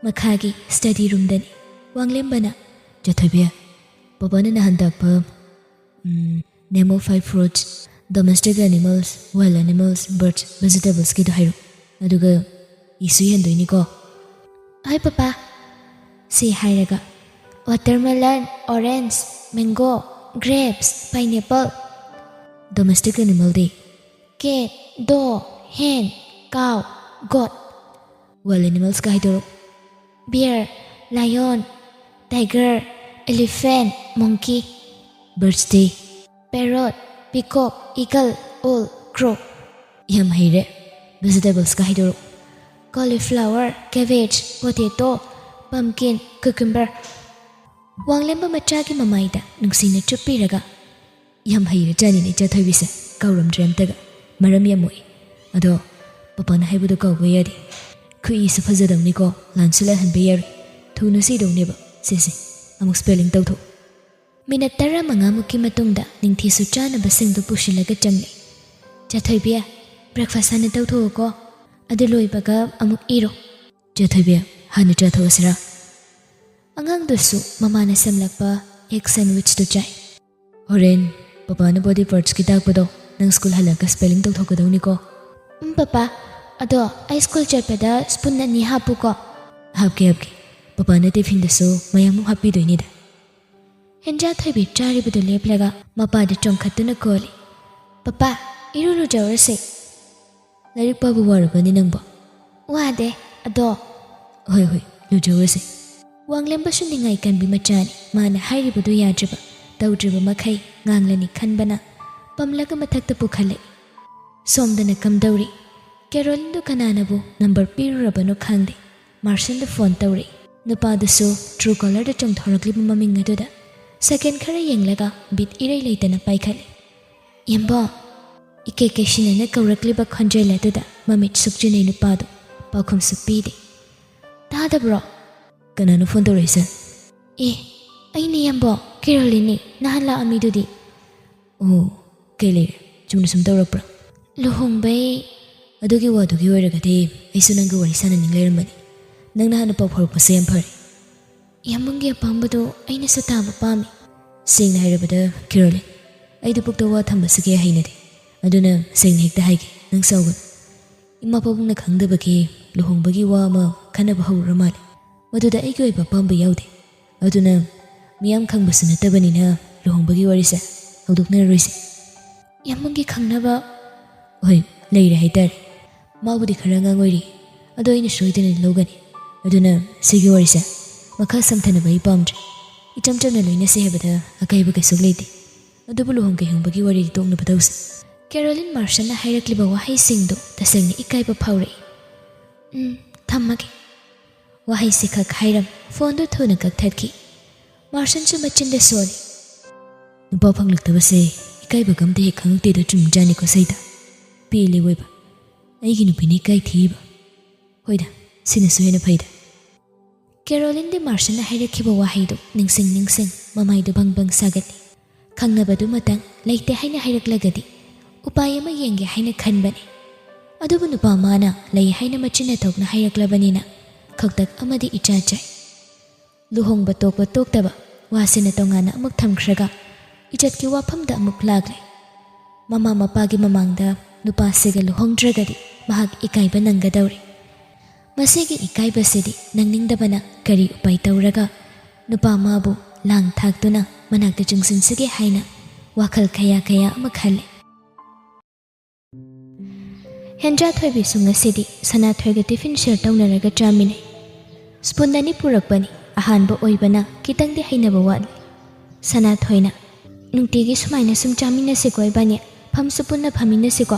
ꯃꯈꯥꯒꯤ ꯁ꯭ꯇꯗꯤ ꯔꯨꯝꯗꯅꯤ꯫ ꯋꯥꯡꯂꯦꯝꯕꯅ, "ꯆꯥꯊꯣꯏꯕꯤ, ꯄꯥꯄꯥꯅ ꯅꯍꯥꯟ ꯇꯥꯛꯄ, ꯎꯝ, name of five fruits, domestic animals, wild animals, birds, vegetables ꯀꯤꯗꯣ ꯍꯥꯏꯔꯣ꯫ ꯑꯗꯨꯒ ꯏꯁꯨ ꯏꯍꯟꯗꯣꯏꯅꯤꯀꯣ꯫" "ꯍꯣꯏ ꯄꯥꯄꯥ꯫" ꯁꯤ ꯍꯥꯏꯔꯒ, "Watermelon, orange, mango, grapes, pineapple." "Domestic animal ꯗꯤ?" "Cat, dog, hen, cow, goat." "Wild animals ꯀ ꯍꯥꯏꯗꯣꯔꯛꯑꯣ꯫" "Bear, lion, tiger, elephant, monkey." "Birds T?" "Parrot, peacock, eagle, owl, crow." "ꯌꯥꯝ ꯍꯩꯔꯦ꯫ Vegetables ꯀ ꯍꯥꯏꯗꯣꯔꯛꯑꯣ꯫" "Cauliflower, cabbage, potato, pumpkin, cucumber." ꯋꯥꯡꯂꯦꯝꯕ ꯃꯆꯥꯒꯤ ꯃꯃꯥꯏꯗ ꯅꯨꯡꯁꯤꯅ ꯆꯨꯞꯄꯤꯔꯒ, "ꯌꯥꯝ ꯍꯩꯔꯖꯥꯠꯅꯤꯅꯦ ꯏꯆꯥ ꯊꯣꯏꯕꯤꯁꯦ, ꯀꯥꯎꯔꯝꯗ꯭ꯔꯦ ꯑꯝꯇꯒ꯫ ꯃꯔꯝ ꯌꯥꯝ ꯃꯣꯛꯏ꯫ ꯑꯗꯣ ꯄꯄꯥꯅ ꯍꯥꯏꯕꯗꯣ ꯀꯥꯎꯕ ꯌꯥꯗꯦ꯫ ꯈꯨꯏꯁꯨ ꯐꯖꯗꯧꯅꯤꯀꯣ, ꯂꯥꯟꯁꯨ ꯂꯥꯜꯍꯟꯕ ꯌꯥꯔꯣꯏ꯫ ꯊꯨꯅ ꯁꯤꯗꯧꯅꯦꯕ꯫ ꯁꯦ ꯁꯦ, ꯑꯃꯨꯛ spelling ꯇꯧꯊꯣꯛ꯫" ꯃꯤꯅꯠ ꯇꯔꯥꯃꯉꯥꯃꯨꯛꯀꯤ ꯃꯇꯨꯡꯗ ꯅꯤꯡꯊꯤꯁꯨ ꯆꯥꯅꯕꯁꯤꯡꯗꯨ ꯄꯨꯁꯤꯜꯂꯒ ꯆꯪꯂꯛꯏ꯫ "ꯆꯥꯊꯣꯏꯕꯤ, breakfast ꯍꯥꯟꯅ ꯇꯧꯊꯣꯛꯑꯣꯀꯣ꯫ ꯑꯗꯨ ꯂꯣꯏꯕꯒ ꯑꯃꯨꯛ ꯏꯔꯣ꯫" "ꯆꯥꯊꯣꯏꯕꯤ, ꯍꯥꯟꯅ ꯆꯥꯊꯣꯛꯑꯁꯤꯔꯥ?" ꯑꯉꯥꯡꯗꯨꯁꯨ ꯃꯃꯥꯅ ꯁꯦꯝꯂꯛꯄ egg sandwich ꯇꯨ ꯆꯥꯏ꯫ ꯍꯣꯔꯦꯟ ꯄꯄꯥꯅ body partsꯀꯤ ꯇꯥꯛꯄꯗꯣ ꯅꯪ ꯁ꯭ꯀꯨꯜ ꯍꯜꯂꯛꯑꯒ spelling ꯇꯧꯊꯣꯛꯀꯗꯧꯅꯤꯀꯣ꯫ "ꯎꯝ, ꯄꯄꯥ꯫ ꯑꯗꯣ ꯑꯩ ꯁ꯭ꯀꯨꯜ ꯆꯠꯄꯗ spoon ꯑꯅꯤ ꯍꯥꯞꯄꯨꯀꯣ?" "ꯍꯥꯞꯀꯦ, ꯍꯥꯞꯀꯦ꯫ ꯄꯄꯥꯅ tiffinꯗꯁꯨ ꯃꯌꯥꯝ ꯑꯃ ꯍꯥꯞꯄꯤꯗꯣꯏꯅꯤꯗ꯫" ꯍꯦꯟꯖꯥ ꯊꯣꯏꯕꯤ ꯆꯥꯔꯤꯕꯗꯨ ꯂꯦꯞꯂꯒ ꯃꯄꯥꯗ ꯆꯣꯡꯈꯠꯇꯨꯅ ꯀꯣꯜꯂꯤ꯫ "ꯄꯄꯥ, ꯏꯔꯨ ꯂꯨꯖꯧꯔꯁꯦ꯫" "ꯂꯥꯏꯔꯤꯛ ꯄꯥꯕ ꯋꯥꯔꯕꯅꯤ ꯅꯪꯕꯣ?" "ꯋꯥꯗꯦ, ꯑꯗꯣ꯫" "ꯍꯣꯏ, ꯍꯣꯏ, ꯂꯨꯖꯧꯔꯁꯦ꯫" ꯋꯥꯡꯂꯦꯝꯕꯁꯨ ꯅꯤꯡꯉꯥꯏ ꯀꯟꯕꯤ ꯃꯆꯥꯅꯤ꯫ ꯃꯥꯅ ꯍꯥꯏꯔꯤꯕꯗꯨ ꯌꯥꯗ꯭ꯔꯤꯕ, ꯇꯧꯗ꯭ꯔꯤꯕ ꯃꯈꯩ ꯉꯥꯡꯂꯅꯤ ꯈꯟꯕꯅ ꯄꯝꯂꯒ ꯃꯊꯛꯇ ꯄꯨꯈꯠꯂꯛꯏ꯫ ꯁꯣꯝꯗꯅ ꯀꯝꯗꯧꯔꯤ? ꯀꯦꯔꯣꯂꯤꯟꯗꯨ ꯀꯅꯥꯅꯕꯨ number ꯄꯤꯔꯨꯔꯕꯅꯣ ꯈꯪꯗꯦ꯫ ꯃꯥꯔꯁꯟꯗ phone ꯇꯧꯔꯛꯏ꯫ ꯅꯨꯄꯥꯗꯨꯁꯨ Truecallerꯗ ꯆꯣꯡꯊꯣꯔꯛꯂꯤꯕ ꯃꯃꯤꯡ ꯑꯗꯨꯗ second ꯈꯔ ꯌꯦꯡꯂꯒ beat ꯏꯔꯩ ꯂꯩꯇꯅ ꯄꯥꯏꯈꯠꯂꯤ꯫ "ꯏꯌꯥꯝꯕꯣ!" ꯏꯀꯩ ꯀꯩꯁꯤꯟꯅꯅ ꯀꯧꯔꯛꯂꯤꯕ ꯈꯣꯟꯖꯦꯜ ꯑꯗꯨꯗ ꯃꯃꯤꯠ ꯁꯨꯛꯆꯤꯟꯅꯩ ꯅꯨꯄꯥꯗꯨ꯫ ꯄꯥꯎꯈꯨꯝꯁꯨ ꯄꯤꯗꯦ꯫ "ꯇꯥꯗꯕ꯭ꯔꯣ?" "ꯀꯅꯥꯅꯣ phone ꯇꯧꯔꯛꯏꯁꯦ?" "ꯑꯦ, ꯑꯩꯅꯦ ꯏꯌꯥꯝꯕꯣ, ꯀꯦꯔꯣꯂꯤꯟꯅꯦ, ꯅꯍꯥꯟ ꯂꯥꯛꯑꯝꯃꯤꯗꯨꯗꯤ꯫" "ꯑꯣ, ꯀꯩ ꯂꯩꯔꯦ? ꯆꯨꯝꯅ ꯁꯨꯝ ꯇꯧꯔꯛꯄ꯭ꯔꯥ?" "ꯂꯨꯍꯣꯡꯕꯩ꯫" "ꯑꯗꯨꯒꯤ ꯋꯥꯗꯨꯒꯤ ꯑꯣꯏꯔꯒꯗꯤ ꯑꯩꯁꯨ ꯅꯪꯒ ꯋꯥꯔꯤ ꯁꯥꯟꯅꯅꯤꯡ ꯂꯩꯔꯝꯕꯅꯤ꯫ ꯅꯪꯅ ꯍꯥꯟꯅ ꯄꯥꯎ ꯐꯥꯎꯔꯛꯄꯁꯦ ꯌꯥꯝ ꯐꯔꯦ꯫" "ꯏꯌꯥꯝꯕꯨꯡꯒꯤ ꯑꯄꯥꯝꯕꯗꯣ ꯑꯩꯅꯁꯨ ꯇꯥꯕ ꯄꯥꯝꯃꯤ꯫" "ꯁꯦꯡꯅ ꯍꯥꯏꯔꯕꯗ, ꯀꯦꯔꯣꯂꯤꯟ, ꯑꯩꯗꯤ ꯄꯨꯛꯇ ꯋꯥ ꯊꯝꯕꯁꯦ ꯀꯌꯥ ꯍꯩꯅꯗꯦ꯫ ꯑꯗꯨꯅ ꯁꯦꯡꯅ ꯍꯦꯛꯇ ꯍꯥꯏꯒꯦ, ꯅꯪ ꯁꯥꯎꯒꯅꯨ꯫ ꯏꯃꯥ ꯄꯥꯕꯨꯡꯅ ꯈꯪꯗꯕꯒꯤ ꯂꯨꯍꯣꯡꯕꯒꯤ ꯋꯥ ꯑꯃ ꯈꯟꯅꯕ ꯍꯧꯔꯨꯔ ꯃꯥꯜꯂꯦ꯫ ꯃꯗꯨꯗ ꯑꯩꯒꯤ ꯑꯣꯏꯕ ꯑꯄꯥꯝꯕ ꯌꯥꯎꯗꯦ꯫ ꯑꯗꯨꯅ ꯃꯤꯌꯥꯝ ꯈꯪꯕꯁꯨ ꯅꯠꯇꯕꯅꯤꯅ ꯂꯨꯍꯣꯡꯕꯒꯤ ꯋꯥꯔꯤꯁꯦ ꯍꯧꯗꯣꯛꯅꯔꯔꯣꯏꯁꯦ꯫" "ꯏꯌꯥꯝꯕꯨꯡꯒꯤ ꯈꯪꯅꯕ?" "ꯍꯣꯏ, ꯂꯩꯔꯦ ꯍꯥꯏꯇꯥꯔꯦ꯫ ꯃꯥꯕꯨꯗꯤ ꯈꯔ ꯑꯉꯥꯡ ꯑꯣꯏꯔꯤ, ꯑꯗꯣ ꯑꯩꯅ ꯁꯣꯏꯗꯅ ꯂꯧꯒꯅꯤ꯫ ꯑꯗꯨꯅ ꯁꯤꯒꯤ ꯋꯥꯔꯤꯁꯦ ꯃꯈꯥ ꯁꯝꯊꯅꯕ ꯑꯩ ꯄꯥꯝꯗ꯭ꯔꯦ꯫ ꯏꯆꯝ ꯆꯝꯅ ꯂꯣꯏꯅꯁꯤ ꯍꯥꯏꯕꯗ ꯑꯀꯥꯏꯕ ꯀꯩꯁꯨ ꯂꯩꯇꯦ꯫ ꯑꯗꯨꯕꯨ ꯂꯨꯍꯣꯡ ꯀꯩꯍꯣꯡꯕꯒꯤ ꯋꯥꯔꯤꯗꯤ ꯇꯣꯛꯅꯕ ꯇꯧꯁꯤ꯫" ꯀꯦꯔꯣꯂꯤꯟ ꯃꯥꯔꯁꯟꯅ ꯍꯥꯏꯔꯛꯂꯤꯕ ꯋꯥꯍꯩꯁꯤꯡꯗꯨ ꯇꯁꯦꯡꯅ ꯏꯀꯥꯏꯕ ꯐꯥꯎꯔꯛꯏ꯫ "ꯎꯝ, ꯊꯝꯃꯒꯦ꯫" ꯋꯥꯍꯩꯁꯤ ꯈꯛ ꯍꯥꯏꯔꯝ phoneꯗꯨ ꯊꯨꯅ ꯀꯛꯊꯠꯈꯤ꯫ ꯃꯥꯔꯁꯟꯁꯨ ꯃꯆꯤꯟꯗ ꯁꯣꯜꯂꯤ꯫ "ꯅꯨꯄꯥ ꯐꯪꯂꯛꯇꯕꯁꯦ ꯏꯀꯥꯏꯕꯒ ꯑꯝꯇ ꯍꯦꯛ ꯈꯪꯉꯛꯇꯦꯗ, ꯆꯨꯝꯖꯥꯅꯤꯀꯣ ꯁꯩꯇ꯫ ꯄꯦꯜꯂꯦ ꯑꯣꯏꯕ꯫ ꯑꯩꯒꯤ ꯅꯨꯄꯤꯅ ꯏꯀꯥꯏ ꯊꯤꯔꯤꯕ꯫ ꯍꯣꯏꯗ, ꯁꯤꯅꯁꯨ ꯍꯦꯟꯅ ꯐꯩꯗ꯫" ꯀꯦꯔꯣꯂꯤꯟꯗꯤ ꯃꯥꯔꯁꯟꯅ ꯍꯥꯏꯔꯛꯈꯤꯕ ꯋꯥꯍꯩꯗꯨ ꯅꯤꯡꯁꯤꯡ ꯅꯤꯡꯁꯤꯡ ꯃꯃꯥꯏꯗꯨ ꯕꯪ ꯕꯪ ꯁꯥꯒꯠꯂꯤ꯫ ꯈꯪꯅꯕꯗꯨꯃꯇꯪ ꯂꯩꯇꯦ ꯍꯥꯏꯅ ꯍꯥꯏꯔꯛꯂꯒꯗꯤ ꯎꯄꯥꯏ ꯑꯃ ꯌꯦꯡꯒꯦ ꯍꯥꯏꯅ ꯈꯟꯕꯅꯤ꯫ ꯑꯗꯨꯕꯨ ꯅꯨꯄꯥ ꯃꯥꯅ ꯂꯩ ꯍꯥꯏꯅ ꯃꯆꯤꯟꯅ ꯊꯣꯛꯅ ꯍꯥꯏꯔꯛꯂꯕꯅꯤꯅ ꯈꯛꯇꯛ ꯑꯃꯗꯤ ꯏꯆꯥ ꯆꯥꯏ꯫ ꯂꯨꯍꯣꯡꯕ ꯇꯣꯛꯄ ꯇꯣꯛꯇꯕ ꯋꯥꯁꯤꯅ ꯇꯣꯉꯥꯟꯅ ꯑꯃꯨꯛ ꯊꯝꯈ꯭ꯔꯒ ꯏꯖꯠꯀꯤ ꯋꯥꯐꯝꯗ ꯑꯃꯨꯛ ꯂꯥꯛꯂꯦ꯫ ꯃꯃꯥ ꯃꯄꯥꯒꯤ ꯃꯃꯥꯡꯗ ꯅꯨꯄꯥꯁꯤꯒ ꯂꯨꯍꯣꯡꯗ꯭ꯔꯒꯗꯤ ꯃꯍꯥꯛ ꯏꯀꯥꯏꯕ ꯅꯪꯒꯗꯧꯔꯦ꯫ ꯃꯁꯤꯒꯤ ꯏꯀꯥꯏꯕꯁꯤꯗꯤ ꯅꯪꯅꯤꯡꯗꯕꯅ ꯀꯔꯤ ꯎꯄꯥꯏ ꯇꯧꯔꯒ ꯅꯨꯄꯥ ꯃꯥꯕꯨ ꯂꯥꯡ ꯊꯥꯛꯇꯨꯅ ꯃꯅꯥꯛꯇ ꯆꯪꯁꯤꯟꯁꯤꯒꯦ ꯍꯥꯏꯅ ꯋꯥꯈꯜ ꯀꯌꯥ ꯀꯌꯥ ꯑꯃ ꯈꯜꯂꯦ꯫ ꯍꯦꯟꯖꯥ ꯊꯣꯏꯕꯤꯁꯨ ꯉꯁꯤꯗꯤ ꯁꯅꯥꯊꯣꯏꯒ ꯇꯤꯐꯤꯟ ꯁꯤꯌꯔ ꯇꯧꯅꯔꯒ ꯆꯥꯃꯤꯟꯅꯩ꯫ ꯁ꯭ꯄꯨꯟ ꯑꯅꯤ ꯄꯨꯔꯛꯄꯅꯤ, ꯑꯍꯥꯟꯕ ꯑꯣꯏꯕꯅ ꯈꯤꯇꯪꯗꯤ ꯍꯩꯅꯕ ꯋꯥꯠꯂꯤ꯫ ꯁꯅꯥꯊꯣꯏꯅ, "ꯅꯨꯡꯇꯤꯒꯤ ꯁꯨꯃꯥꯏꯅ ꯁꯨꯝ ꯆꯥꯃꯤꯟꯅꯁꯤꯀꯣ ꯏꯕꯥꯅꯤ, ꯐꯝꯁꯨ ꯄꯨꯟꯅ ꯐꯝꯃꯤꯟꯅꯁꯤꯀꯣ"꯫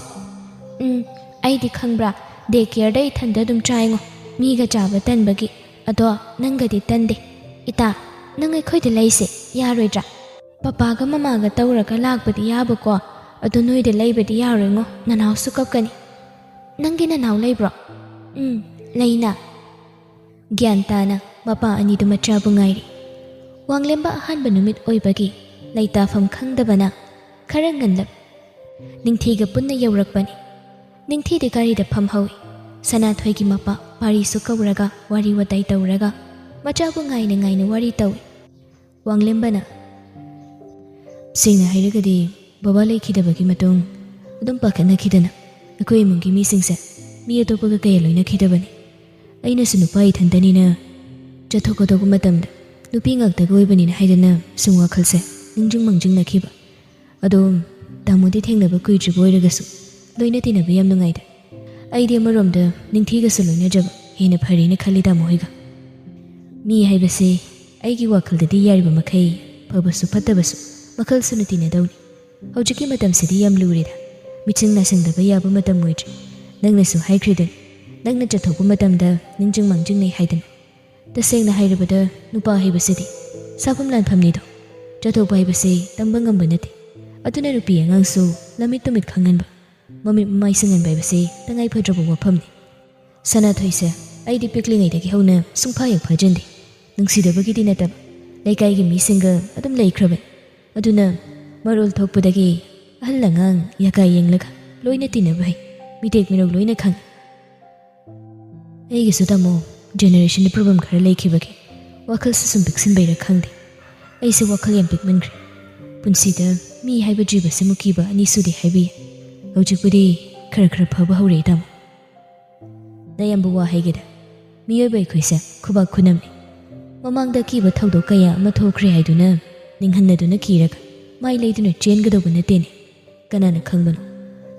"ꯎꯝ, ꯑꯩꯗꯤ ꯈꯪꯕ꯭ꯔꯥ, ꯗꯦ ꯀꯦꯌꯔꯗ ꯏꯊꯟꯗ ꯑꯗꯨꯝ ꯆꯥꯏꯉꯣ, ꯃꯤꯒ ꯆꯥꯕ ꯇꯟꯕꯒꯤ꯫ ꯑꯗꯣ ꯅꯪꯒꯗꯤ ꯇꯟꯗꯦ꯫ ꯏꯇꯥ, ꯅꯪ ꯑꯩꯈꯣꯏꯗ ꯂꯩꯁꯦ ꯌꯥꯔꯣꯏꯗ꯭ꯔꯥ? ꯄꯄꯥꯒ ꯃꯃꯥꯒ ꯇꯧꯔꯒ ꯂꯥꯛꯄꯗꯤ ꯌꯥꯕꯀꯣ, ꯑꯗꯣ ꯅꯣꯏꯗ ꯂꯩꯕꯗꯤ ꯌꯥꯔꯣꯏꯉꯣ, ꯅꯅꯥꯎꯁꯨ ꯀꯞꯀꯅꯤ"꯫ "ꯅꯪꯒꯤ ꯅꯅꯥꯎ ꯂꯩꯕ꯭ꯔꯣ?" "ꯎꯝ, ꯂꯩꯅ"꯫ ꯒ꯭ꯌꯥꯟ ꯇꯥꯅ ꯃꯄꯥ ꯑꯅꯤꯗꯨ ꯃꯆꯥꯕꯨ ꯉꯥꯏꯔꯤ꯫ ꯋꯥꯡꯂꯦꯝꯕ ꯑꯍꯥꯟꯕ ꯅꯨꯃꯤꯠ ꯑꯣꯏꯕꯒꯤ ꯂꯩꯇꯥꯐꯝ ꯈꯪꯗꯕꯅ ꯈꯔ ꯉꯟꯂꯞ ꯅꯤꯡꯊꯤꯒ ꯄꯨꯟꯅ ꯌꯧꯔꯛꯄꯅꯤ꯫ ꯅꯤꯡꯊꯤꯗꯤ ꯒꯥꯔꯤꯗ ꯐꯝꯍꯧꯏ꯫ ꯁꯅꯥꯊꯣꯏꯒꯤ ꯃꯄꯥ ꯄꯥꯔꯤꯁꯨ ꯀꯧꯔꯒ ꯋꯥꯔꯤ ꯋꯥꯇꯥꯏ ꯇꯧꯔꯒ ꯃꯆꯥꯕꯨ ꯉꯥꯏꯅ ꯉꯥꯏꯅ ꯋꯥꯔꯤ ꯇꯧꯏ꯫ ꯋꯥꯡꯂꯦꯝꯕꯅ, "ꯁꯦꯡꯅ ꯍꯥꯏꯔꯒꯗꯤ, ꯕꯕꯥ ꯂꯩꯈꯤꯗꯕꯒꯤ ꯃꯇꯨꯡ ꯑꯗꯨꯝ ꯄꯥꯈꯠꯅꯈꯤꯗꯅ ꯑꯩꯈꯣꯏ ꯏꯃꯨꯡꯒꯤ ꯃꯤꯁꯤꯡꯁꯦ ꯃꯤ ꯑꯇꯣꯞꯄꯒ ꯀꯌꯥ ꯂꯣꯏꯅꯈꯤꯗꯕꯅꯤ꯫ ꯑꯩꯅꯁꯨ ꯅꯨꯄꯥ ꯏꯊꯟꯇꯅꯤꯅ ꯆꯠꯊꯣꯛꯀꯗꯧꯕ ꯃꯇꯝꯗ ꯅꯨꯄꯤ ꯉꯥꯛꯇꯒ ꯑꯣꯏꯕꯅꯤꯅ ꯍꯥꯏꯗꯅ ꯁꯨꯝ ꯋꯥꯈꯜꯁꯦ ꯅꯤꯡꯁꯤꯡ ꯃꯥꯡꯖꯤꯡꯅꯈꯤꯕ꯫ ꯑꯗꯣ ꯇꯥꯃꯣꯗꯤ ꯊꯦꯡꯅꯕ ꯀꯨꯏꯗ꯭ꯔꯤꯕ ꯑꯣꯏꯔꯒꯁꯨ ꯂꯣꯏꯅ ꯇꯤꯟꯅꯕ ꯌꯥꯝ ꯅꯨꯡꯉꯥꯏꯗ꯫ ꯑꯩꯗꯤ ꯑꯃꯔꯣꯝꯗ ꯅꯤꯡꯊꯤꯒꯁꯨ ꯂꯣꯏꯅꯖꯕ ꯍꯦꯟꯅ ꯐꯔꯦꯅ ꯈꯜꯂꯤ ꯇꯥꯃꯣ ꯍꯣꯏꯒ꯫ ꯃꯤ ꯍꯥꯏꯕꯁꯦ ꯑꯩꯒꯤ ꯋꯥꯈꯜꯗꯗꯤ ꯌꯥꯔꯤꯕ ꯃꯈꯩ ꯐꯕꯁꯨ ꯐꯠꯇꯕꯁꯨ ꯃꯈꯜ ꯁꯨꯅ ꯇꯤꯟꯅꯗꯧꯅꯤ꯫ ꯍꯧꯖꯤꯛꯀꯤ ꯃꯇꯝꯁꯤꯗꯤ ꯌꯥꯝ ꯂꯨꯔꯦꯗ꯫ ꯃꯤꯆꯪ ꯅꯥꯏꯁꯟꯗꯕ ꯌꯥꯕ ꯃꯇꯝ ꯑꯣꯏꯗ꯭ꯔꯦ꯫ ꯅꯪꯅꯁꯨ ꯍꯥꯏꯈ꯭ꯔꯤꯗꯨꯅꯤ, ꯅꯪꯅ ꯆꯠꯊꯣꯛꯄ ꯃꯇꯝꯗ ꯅꯤꯡꯖꯤꯡ ꯃꯥꯡꯖꯤꯡꯅꯩ ꯍꯥꯏꯗꯅ꯫ ꯇꯁꯦꯡꯅ ꯍꯥꯏꯔꯕꯗ ꯅꯨꯄꯥ ꯍꯥꯏꯕꯁꯤꯗꯤ ꯁꯥꯐꯝ ꯂꯥꯟꯐꯝꯅꯤꯗꯣ꯫ ꯆꯠꯊꯣꯛꯄ ꯍꯥꯏꯕꯁꯤ ꯇꯝꯕ ꯉꯝꯕ ꯅꯠꯇꯦ꯫ ꯑꯗꯨꯅ ꯅꯨꯄꯤ ꯑꯉꯥꯡꯁꯨ ꯂꯝꯃꯤꯠ ꯇꯨꯃꯤꯠ ꯈꯪꯍꯟꯕ, ꯃꯃꯤꯠ ꯃꯃꯥꯏ ꯁꯤꯡꯍꯟꯕ ꯍꯥꯏꯕꯁꯤ ꯇꯉꯥꯏ ꯐꯗ꯭ꯔꯕ ꯋꯥꯐꯝꯅꯤ꯫ ꯁꯅꯥꯊꯣꯏꯁꯦ ꯑꯩꯗꯤ ꯄꯤꯛꯂꯤꯉꯩꯗꯒꯤ ꯍꯧꯅ ꯁꯨꯡꯐꯥ ꯍꯦꯛ ꯐꯥꯖꯤꯟꯗꯦ꯫ ꯅꯨꯡꯁꯤꯗꯕꯒꯤꯗꯤ ꯅꯠꯇꯕ, ꯂꯩꯀꯥꯏꯒꯤ ꯃꯤꯁꯤꯡꯒ ꯑꯗꯨꯝ ꯂꯩꯈ꯭ꯔꯕꯅꯤ꯫ ꯑꯗꯨꯅ ꯃꯔꯣꯜ ꯊꯣꯛꯄꯗꯒꯤ ꯑꯍꯜ ꯑꯉꯥꯡ ꯌꯥꯀꯥ ꯌꯦꯡꯂꯒ ꯂꯣꯏꯅ ꯇꯤꯟꯅꯕ ꯍꯩ꯫ ꯃꯤꯇꯦꯛ ꯃꯤꯔꯧ ꯂꯣꯏꯅ ꯈꯪꯉꯤ꯫ ꯑꯩꯒꯤꯁꯨ ꯇꯥꯃꯣ, ꯖꯦꯅꯦꯔꯦꯁꯟꯗ ꯄ꯭ꯔꯣꯕ꯭ꯂꯦꯝ ꯈꯔ ꯂꯩꯈꯤꯕꯒꯤ ꯋꯥꯈꯜꯁꯨ ꯁꯨꯝ ꯄꯤꯛꯁꯤꯟꯕꯩꯔꯥ ꯈꯪꯗꯦ, ꯑꯩꯁꯦ ꯋꯥꯈꯜ ꯌꯥꯝ ꯄꯤꯛꯃꯟꯈ꯭ꯔꯦ꯫ ꯄꯨꯟꯁꯤꯗ ꯃꯤ ꯍꯥꯏꯕ ꯖꯤꯕꯁꯤꯃꯨꯛ ꯀꯤꯕ ꯑꯅꯤ ꯁꯨꯗꯦ ꯍꯥꯏꯕꯤ꯫ ꯍꯧꯖꯤꯛꯄꯨꯗꯤ ꯈꯔ ꯈꯔ ꯐꯕ ꯍꯧꯔꯛꯑꯦ, ꯇꯥꯃꯣ꯫ ꯅꯌꯥꯝꯕ, ꯋꯥ ꯍꯥꯏꯒꯦꯗ꯫ ꯃꯤꯑꯣꯏꯕ ꯑꯩꯈꯣꯏꯁꯦ ꯈꯨꯕꯥꯛ ꯈꯨꯅꯝꯅꯤ꯫ ꯃꯃꯥꯡꯗ ꯑꯀꯤꯕ ꯊꯧꯗꯣꯛ ꯀꯌꯥ ꯑꯃ ꯊꯣꯛꯈ꯭ꯔꯦ ꯍꯥꯏꯗꯨꯅ ꯅꯤꯡꯍꯟꯅꯗꯨꯅ ꯀꯤꯔꯒ ꯃꯥꯏ ꯂꯩꯗꯨꯅ ꯆꯦꯟꯒꯗꯧꯕ ꯅꯠꯇꯦꯅꯦ꯫ ꯀꯅꯥꯅ ꯈꯪꯕꯅꯣ?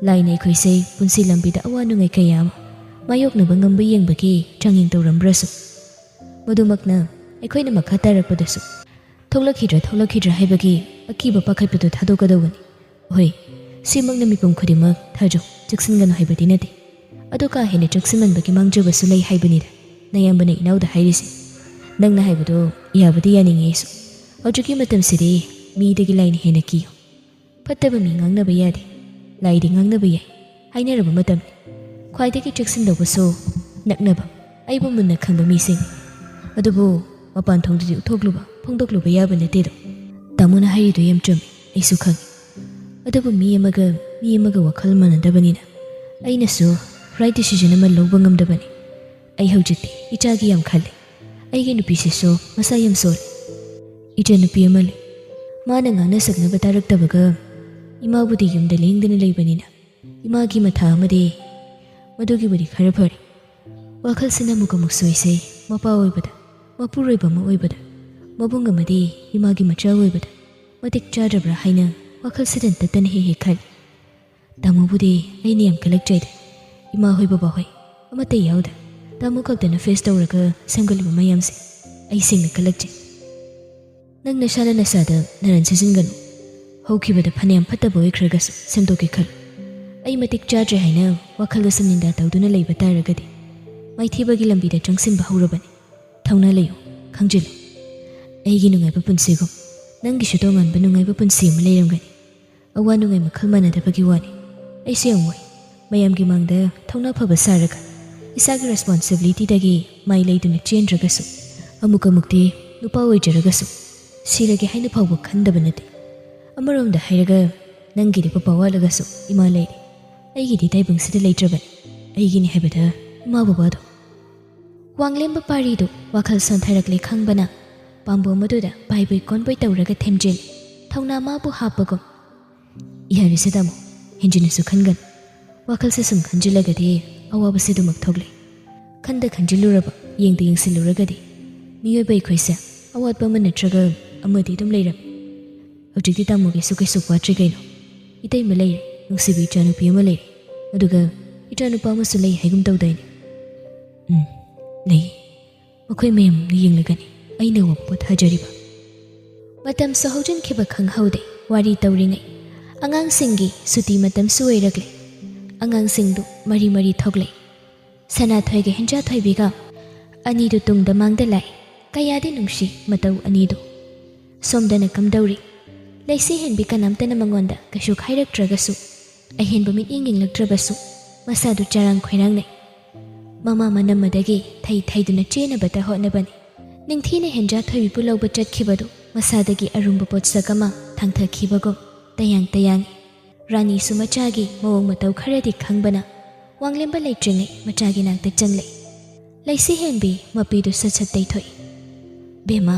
ꯂꯥꯏꯅ ꯑꯩꯈꯣꯏꯁꯦ ꯄꯨꯟꯁꯤ ꯂꯝꯕꯤꯗ ꯑꯋꯥ ꯅꯨꯡꯉꯥꯏ ꯀꯌꯥ ꯑꯃ ꯃꯥꯌꯣꯛꯅꯕ ꯉꯝꯕ ꯌꯦꯡꯕꯒꯤ ꯆꯥꯡꯌꯦꯡ ꯇꯧꯔꯝꯕ꯭ꯔꯁꯨ, ꯃꯗꯨꯃꯛꯅ ꯑꯩꯈꯣꯏꯅ ꯃꯈꯥ ꯇꯥꯔꯛꯄꯗꯁꯨ ꯊꯣꯛꯂꯛꯈꯤꯗ꯭ꯔꯥ ꯊꯣꯛꯂꯛꯈꯤꯗ꯭ꯔꯥ ꯍꯥꯏꯕꯒꯤ ꯑꯀꯤꯕ ꯄꯥꯈꯠꯄꯗꯨ ꯊꯥꯗꯣꯛꯀꯗꯧꯕꯅꯤ꯫ ꯍꯣꯏ, ꯁꯤꯃꯛꯅ ꯃꯤꯄꯨꯝ ꯈꯨꯗꯤꯡꯃꯛ ꯊꯥꯖꯧ, ꯆꯦꯛꯁꯤꯟꯒꯅꯨ ꯍꯥꯏꯕꯗꯤ ꯅꯠꯇꯦ꯫ ꯑꯗꯨ ꯀꯥ ꯍꯦꯟꯅ ꯆꯦꯛꯁꯤꯟꯃꯟꯕꯒꯤ ꯃꯥꯡꯖꯕꯁꯨ ꯂꯩ ꯍꯥꯏꯕꯅꯤꯗ ꯅꯌꯥꯝꯕꯅ ꯏꯅꯥꯎꯗ ꯍꯥꯏꯔꯤꯁꯦ꯫ ꯅꯪꯅ ꯍꯥꯏꯕꯗꯣ ꯌꯥꯕꯨꯗꯤ ꯌꯥꯅꯤꯡꯉꯦ ꯑꯩꯁꯨ꯫ ꯍꯧꯖꯤꯛꯀꯤ ꯃꯇꯝꯁꯤꯗꯤ ꯃꯤꯗꯒꯤ ꯂꯥꯏꯅ ꯍꯦꯟꯅ ꯀꯤꯌꯨ꯫ ꯐꯠꯇꯕ ꯃꯤ ꯉꯥꯡꯅꯕ ꯌꯥꯗꯦ, ꯂꯥꯏꯗꯤ ꯉꯥꯡꯅꯕ ꯌꯥꯏ ꯍꯥꯏꯅꯔꯕ ꯃꯇꯝꯅꯤ꯫ ꯈ꯭ꯋꯥꯏꯗꯒꯤ ꯆꯦꯛꯁꯤꯟꯗꯧꯕꯁꯨ ꯅꯛꯅꯕ, ꯑꯩꯕꯨ ꯃꯨꯟꯅ ꯈꯪꯕ ꯃꯤꯁꯤꯡ꯫ ꯑꯗꯨꯕꯨ ꯃꯄꯥꯟ ꯊꯣꯡꯗꯗꯤ ꯎꯠꯊꯣꯛꯂꯨꯕ, ꯐꯣꯡꯗꯣꯛꯂꯨꯕ ꯌꯥꯕ ꯅꯠꯇꯦꯗꯣ꯫ ꯇꯥꯃꯣꯅ ꯍꯥꯏꯔꯤꯗꯨ ꯌꯥꯝ ꯆꯨꯝꯃꯤ, ꯑꯩꯁꯨ ꯈꯪꯉꯤ꯫ ꯑꯗꯨꯕꯨ ꯃꯤ ꯑꯃꯒ ꯃꯤ ꯑꯃꯒ ꯋꯥꯈꯜ ꯃꯥꯟꯅꯗꯕꯅꯤꯅ ꯑꯩꯅꯁꯨ right decision ꯑꯃ ꯂꯧꯕ ꯉꯝꯗꯕꯅꯤ꯫ ꯑꯩ ꯍꯧꯖꯤꯛꯇꯤ ꯏꯆꯥꯒꯤ ꯌꯥꯝ ꯈꯜꯂꯤ꯫ ꯑꯩꯒꯤ ꯅꯨꯄꯤꯁꯤꯁꯨ ꯃꯁꯥ ꯌꯥꯝ ꯁꯣꯜꯂꯤ꯫ ꯏꯆꯟꯅꯨꯄꯤ ꯑꯃ ꯂꯩ꯫ ꯃꯥꯅ ꯉꯥꯡꯅ ꯁꯛꯅꯕ ꯇꯥꯔꯛꯇꯕꯒ ꯏꯃꯥꯕꯨꯗꯤ ꯌꯨꯝꯗ ꯂꯦꯡꯗꯅ ꯂꯩꯕꯅꯤꯅ ꯏꯃꯥꯒꯤ ꯃꯊꯥ ꯑꯃꯗꯤ ꯃꯗꯨꯒꯤꯕꯨꯗꯤ ꯈꯔ ꯐꯔꯦ꯫ ꯋꯥꯈꯜꯁꯤꯅ ꯑꯃꯨꯛ ꯑꯃꯨꯛ ꯁꯣꯏꯁꯦ, ꯃꯄꯥ ꯑꯣꯏꯕꯗ, ꯃꯄꯨꯔꯣꯏꯕ ꯑꯃ ꯑꯣꯏꯕꯗ, ꯃꯕꯨꯡ ꯑꯃꯗꯤ ꯏꯃꯥꯒꯤ ꯃꯆꯥ ꯑꯣꯏꯕꯗ ꯃꯇꯤꯛ ꯆꯥꯗ꯭ꯔꯕ꯭ꯔꯥ ꯍꯥꯏꯅ ꯋꯥꯈꯜꯁꯤꯗ ꯇꯠꯇꯅ ꯍꯦꯛ ꯍꯦꯛ ꯈꯜꯂꯤ꯫ ꯇꯥꯃꯣꯕꯨꯗꯤ ꯑꯩꯅ ꯌꯥꯝ ꯀꯜꯂꯛꯆꯩꯗ, ꯏꯃꯥ ꯍꯣꯏ ꯕꯕꯥ ꯍꯣꯏ ꯑꯃꯠꯇ ꯌꯥꯎꯗ ꯇꯥꯃꯣ ꯈꯛꯇꯅ face ꯇꯧꯔꯒ ꯁꯦꯝꯒꯠꯂꯤꯕ ꯃꯌꯥꯝꯁꯦ꯫ ꯑꯩ ꯁꯦꯡꯅ ꯀꯜꯂꯛꯆꯩ꯫ ꯅꯪ ꯅꯁꯥꯅ ꯅꯁꯥꯗ ꯅꯔꯟ ꯁꯤꯖꯤꯟꯒꯅꯨ꯫ ꯍꯧꯈꯤꯕꯗ ꯐꯅꯌꯥꯝ ꯐꯠꯇꯕ ꯑꯣꯏꯈ꯭ꯔꯒꯁꯨ ꯁꯦꯝꯗꯣꯛꯀꯦ ꯈꯜꯂꯨ꯫ ꯑꯩ ꯃꯇꯤꯛ ꯆꯥꯗ꯭ꯔꯦ ꯍꯥꯏꯅ ꯋꯥꯈꯜꯗ ꯁꯨꯝ ꯅꯤꯟꯗꯥ ꯇꯧꯗꯨꯅ ꯂꯩꯕ ꯇꯥꯔꯒꯗꯤ ꯃꯥꯏꯊꯤꯕꯒꯤ ꯂꯝꯕꯤꯗ ꯆꯪꯁꯤꯟꯕ ꯍꯧꯔꯕꯅꯤ꯫ ꯊꯧꯅꯥ ꯂꯩꯌꯨ, ꯈꯪꯖꯤꯜꯂꯨ꯫ ꯑꯩꯒꯤ ꯅꯨꯡꯉꯥꯏꯕ ꯄꯨꯟꯁꯤꯒꯨꯝ ꯅꯪꯒꯤꯁꯨ ꯇꯣꯉꯥꯟꯕ ꯅꯨꯡꯉꯥꯏꯕ ꯄꯨꯟꯁꯤ ꯑꯃ ꯂꯩꯔꯝꯒꯅꯤ꯫ ꯑꯋꯥ ꯅꯨꯡꯉꯥꯏ ꯃꯈꯜ ꯃꯥꯟꯅꯗꯕꯒꯤ ꯋꯥꯅꯤ꯫ ꯑꯩꯁꯨ ꯌꯥꯝ ꯋꯥꯏ꯫ ꯃꯌꯥꯝꯒꯤ ꯃꯥꯡꯗ ꯊꯧꯅꯥ ꯐꯕ ꯁꯥꯔꯒ ꯏꯁꯥꯒꯤ responsibilityꯗꯒꯤ ꯃꯥꯏ ꯂꯩꯗꯨꯅ ꯆꯦꯟꯗ꯭ꯔꯒꯁꯨ, ꯑꯃꯨꯛ ꯑꯃꯨꯛꯇꯤ ꯅꯨꯄꯥ ꯑꯣꯏꯖꯔꯒꯁꯨ ꯁꯤꯔꯒꯦ ꯍꯥꯏꯅ ꯐꯥꯎꯕ ꯈꯟꯗꯕ ꯅꯠꯇꯦ꯫ ꯑꯃꯔꯣꯝꯗ ꯍꯥꯏꯔꯒ ꯅꯪꯒꯤꯗꯤ ꯄꯄꯥ ꯋꯥꯠꯂꯒꯁꯨ ꯏꯃꯥ ꯂꯩꯔꯤ꯫ ꯑꯩꯒꯤꯗꯤ ꯇꯥꯏꯕꯪꯁꯤꯗ ꯂꯩꯇ꯭ꯔꯕꯅꯤ꯫ ꯑꯩꯒꯤꯅꯤ ꯍꯥꯏꯕꯗ ꯏꯃꯥ ꯕꯕꯥꯗꯣ꯫ ꯋꯥꯡꯂꯦꯝꯕ ꯄꯥꯔꯤꯗꯨ ꯋꯥꯈꯜ ꯁꯣꯟꯊꯔꯛꯂꯦ ꯈꯪꯕꯅ ꯄꯥꯝꯕꯣꯝ ꯑꯗꯨꯗ ꯄꯥꯏꯕꯣꯏ ꯀꯣꯟꯕꯣꯏ ꯇꯧꯔꯒ ꯊꯦꯝꯖꯤꯜꯂꯤ꯫ ꯊꯧꯅꯥ ꯃꯥꯕꯨ ꯍꯥꯞꯄꯒꯨꯝ꯫ "ꯏꯍꯥ ꯃꯤꯁꯦ ꯇꯥꯃꯣ, ꯍꯦꯟꯖꯤꯟꯅꯁꯨ ꯈꯟꯒꯅꯨ꯫ ꯋꯥꯈꯜꯁꯦ ꯁꯨꯝ ꯈꯟꯖꯤꯜꯂꯒꯗꯤ ꯑꯋꯥꯕꯁꯦ ꯑꯗꯨꯃꯛ ꯊꯣꯛꯂꯛꯏ꯫ ꯈꯟꯗ ꯈꯟꯖꯤꯜꯂꯨꯔꯕ, ꯌꯦꯡꯗ ꯌꯦꯡꯁꯤꯜꯂꯨꯔꯒꯗꯤ ꯃꯤꯑꯣꯏꯕ ꯑꯩꯈꯣꯏꯁꯦ ꯑꯋꯥꯠꯄ ꯑꯃ ꯅꯠꯇ꯭ꯔꯒ ꯑꯃꯗꯤ ꯑꯗꯨꯝ ꯂꯩꯔꯝꯃꯤ꯫ ꯍꯧꯖꯤꯛꯇꯤ ꯇꯥꯃꯣꯒꯤꯁꯨ ꯀꯩꯁꯨ ꯋꯥꯠꯇ꯭ꯔꯤ ꯀꯩꯅꯣ꯫ ꯏꯇꯩꯃ ꯂꯩꯔꯦ, ꯅꯨꯡꯁꯤꯕꯤ ꯏꯆꯥꯅꯨꯄꯤ ꯑꯃ ꯂꯩꯔꯦ, ꯑꯗꯨꯒ ꯏꯆꯥꯅꯨꯄꯥ ꯑꯃꯁꯨ ꯂꯩ ꯍꯥꯏꯒꯨꯝ ꯇꯧꯗꯥꯏꯅꯦ?" "ꯎꯝ, ꯂꯩ꯫ ꯃꯈꯣꯏ ꯃꯌꯥꯝ ꯌꯦꯡꯂꯒꯅꯤ ꯑꯩꯅ ꯋꯥ ꯄꯣꯊꯥꯖꯔꯤꯕ꯫" ꯃꯇꯝꯁꯨ ꯍꯧꯖꯤꯟꯈꯤꯕ ꯈꯪꯍꯧꯗꯦ꯫ ꯋꯥꯔꯤ ꯇꯧꯔꯤꯉꯩ ꯑꯉꯥꯡꯁꯤꯡꯒꯤ ꯁꯨꯇꯤ ꯃꯇꯝꯁꯨ ꯑꯣꯏꯔꯛꯂꯦ꯫ ꯑꯉꯥꯡꯁꯤꯡꯗꯨ ꯃꯔꯤ ꯃꯔꯤ ꯊꯣꯛꯂꯦ꯫ ꯁꯅꯥꯊꯣꯏꯒ ꯍꯦꯟꯖꯥꯊꯣꯏꯕꯤꯒ ꯑꯅꯤꯗꯨ ꯇꯨꯡꯗ ꯃꯥꯡꯗ ꯂꯥꯛꯏ꯫ ꯀꯌꯥꯗꯤ ꯅꯨꯡꯁꯤ ꯃꯇꯧ ꯑꯅꯤꯗꯨ꯫ ꯁꯣꯝꯗꯅ ꯀꯝꯗꯧꯔꯤ? ꯂꯩꯁꯤ ꯍꯦꯟꯕꯤ ꯀꯅꯥꯝꯇꯅ ꯃꯉꯣꯟꯗ ꯀꯩꯁꯨ ꯈꯥꯏꯔꯛꯇ꯭ꯔꯒꯁꯨ, ꯑꯍꯦꯟꯕ ꯃꯤꯠꯌꯦꯡ ꯌꯦꯡꯂꯛꯇ꯭ꯔꯕꯁꯨ, ꯃꯁꯥꯗꯨ ꯆꯔꯥꯡ ꯈꯣꯏꯔꯥꯡꯅꯩ꯫ ꯃꯃꯥ ꯃꯅꯝꯃꯗꯒꯤ ꯊꯩ ꯊꯩꯗꯨꯅ ꯆꯦꯟꯅꯕꯇ ꯍꯣꯠꯅꯕꯅꯤ꯫ ꯅꯤꯡꯊꯤꯅ ꯍꯦꯟꯖꯥ ꯊꯣꯏꯕꯤꯕꯨ ꯂꯧꯕ ꯆꯠꯈꯤꯕꯗꯨ ꯃꯁꯥꯗꯒꯤ ꯑꯔꯨꯝꯕ ꯄꯣꯠꯁꯛ ꯑꯃ ꯊꯥꯡꯊꯈꯤꯕꯒꯨꯝ ꯇꯌꯥꯡ ꯇꯌꯥꯡꯏ꯫ ꯔꯥꯅꯤꯁꯨ ꯃꯆꯥꯒꯤ ꯃꯑꯣꯡ ꯃꯇꯧ ꯈꯔꯗꯤ ꯈꯪꯕꯅ ꯋꯥꯡꯂꯦꯝꯕ ꯂꯩꯇ꯭ꯔꯤꯉꯩ ꯃꯆꯥꯒꯤ ꯅꯥꯛꯇ ꯆꯪꯂꯛꯏ꯫ ꯂꯩꯁꯤ ꯍꯦꯟꯕꯤ ꯃꯄꯤꯗꯨ ꯁꯠ ꯁꯠ ꯇꯩꯊꯣꯛꯏ꯫ "ꯕꯦꯝꯃ,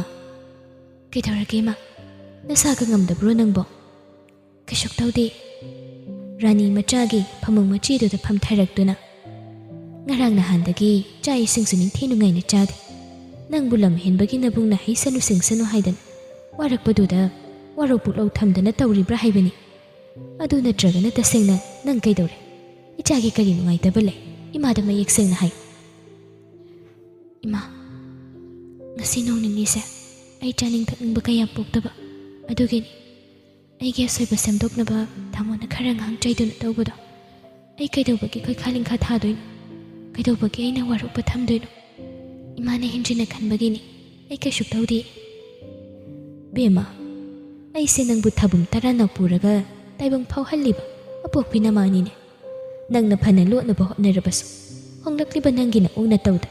ꯀꯩꯗꯧꯔꯒꯦ ꯏꯃꯥ? ꯅꯁꯥꯒ ꯉꯝꯗꯕ꯭ꯔꯣ ꯅꯪꯕꯣ?" "ꯀꯩꯁꯨ ꯇꯧꯗꯦ꯫" ꯔꯥꯅꯤ ꯃꯆꯥꯒꯤ ꯐꯃꯨꯡ ꯃꯆꯤꯗꯨꯗ ꯐꯝꯊꯔꯛꯇꯨꯅ, "ꯉꯔꯥꯡ ꯅꯍꯥꯟꯗꯒꯤ ꯆꯥꯛ ꯏꯁꯤꯡꯁꯨ ꯅꯤꯡꯊꯤ ꯅꯨꯡꯉꯥꯏꯅ ꯆꯥꯗꯦ꯫ ꯅꯪꯕꯨ ꯂꯝ ꯍꯦꯟꯕꯒꯤ ꯅꯕꯨꯡꯅ ꯍꯩꯁꯅꯨ ꯁꯤꯡꯁꯅꯨ ꯍꯥꯏꯗꯅ ꯋꯥꯔꯛꯄꯗꯨꯗ ꯋꯥꯔꯧ ꯄꯨꯛꯂꯧ ꯊꯝꯗꯅ ꯇꯧꯔꯤꯕ꯭ꯔꯥ ꯍꯥꯏꯕꯅꯤ꯫ ꯑꯗꯨ ꯅꯠꯇ꯭ꯔꯒꯅ ꯇꯁꯦꯡꯅ ꯅꯪ ꯀꯩꯗꯧꯔꯦ? ꯏꯆꯥꯒꯤ ꯀꯔꯤ ꯅꯨꯡꯉꯥꯏꯇꯕ ꯂꯩ? ꯏꯃꯥꯗ ꯃꯌꯦꯛ ꯁꯦꯡꯅ ꯍꯥꯏ꯫" "ꯏꯃꯥ, ꯉꯁꯤ ꯅꯣꯡ ꯅꯤꯅꯤꯁꯦ ꯑꯩ ꯆꯥꯅꯤꯡ ꯊꯛꯅꯤꯡꯕ ꯀꯌꯥ ꯄꯣꯛꯇꯕ꯫ ꯑꯗꯨꯒꯤꯅꯤ ꯑꯩꯒꯤ ꯑꯁꯣꯏꯕ ꯁꯦꯝꯗꯣꯛꯅꯕ ꯇꯥꯃꯣꯅ ꯈꯔ ꯉꯥꯡ ꯆꯩꯗꯨꯅ ꯇꯧꯕꯗꯣ꯫ ꯑꯩ ꯀꯩꯗꯧꯕꯒꯤ ꯈꯣꯏꯈꯥ ꯂꯤꯡꯈꯥ ꯊꯥꯗꯣꯏꯅꯣ? ꯀꯩꯗꯧꯕꯒꯤ ꯑꯩꯅ ꯋꯥꯔꯧꯕ ꯊꯝꯗꯣꯏꯅꯣ? ꯏꯃꯥꯅ ꯍꯦꯟꯖꯤꯟꯅ ꯈꯟꯕꯒꯤꯅꯤ꯫ ꯑꯩ ꯀꯩꯁꯨ ꯇꯧꯗꯦ꯫" "ꯕꯦꯝꯃ, ꯑꯩꯁꯦ ꯅꯪꯕꯨ ꯊꯥꯕꯨꯝ ꯇꯔꯥꯅ ꯄꯨꯔꯒ ꯇꯥꯏꯕꯪ ꯐꯥꯎꯍꯜꯂꯤꯕ ꯑꯄꯣꯛꯄꯤ ꯅꯃꯥꯅꯤꯅꯦ꯫ ꯅꯪꯅ ꯐꯅ ꯂꯣꯠꯅꯕ ꯍꯣꯠꯅꯔꯕꯁꯨ, ꯍꯣꯡꯂꯛꯂꯤꯕ ꯅꯪꯒꯤ ꯅꯑꯣꯡ ꯅꯇꯧꯗ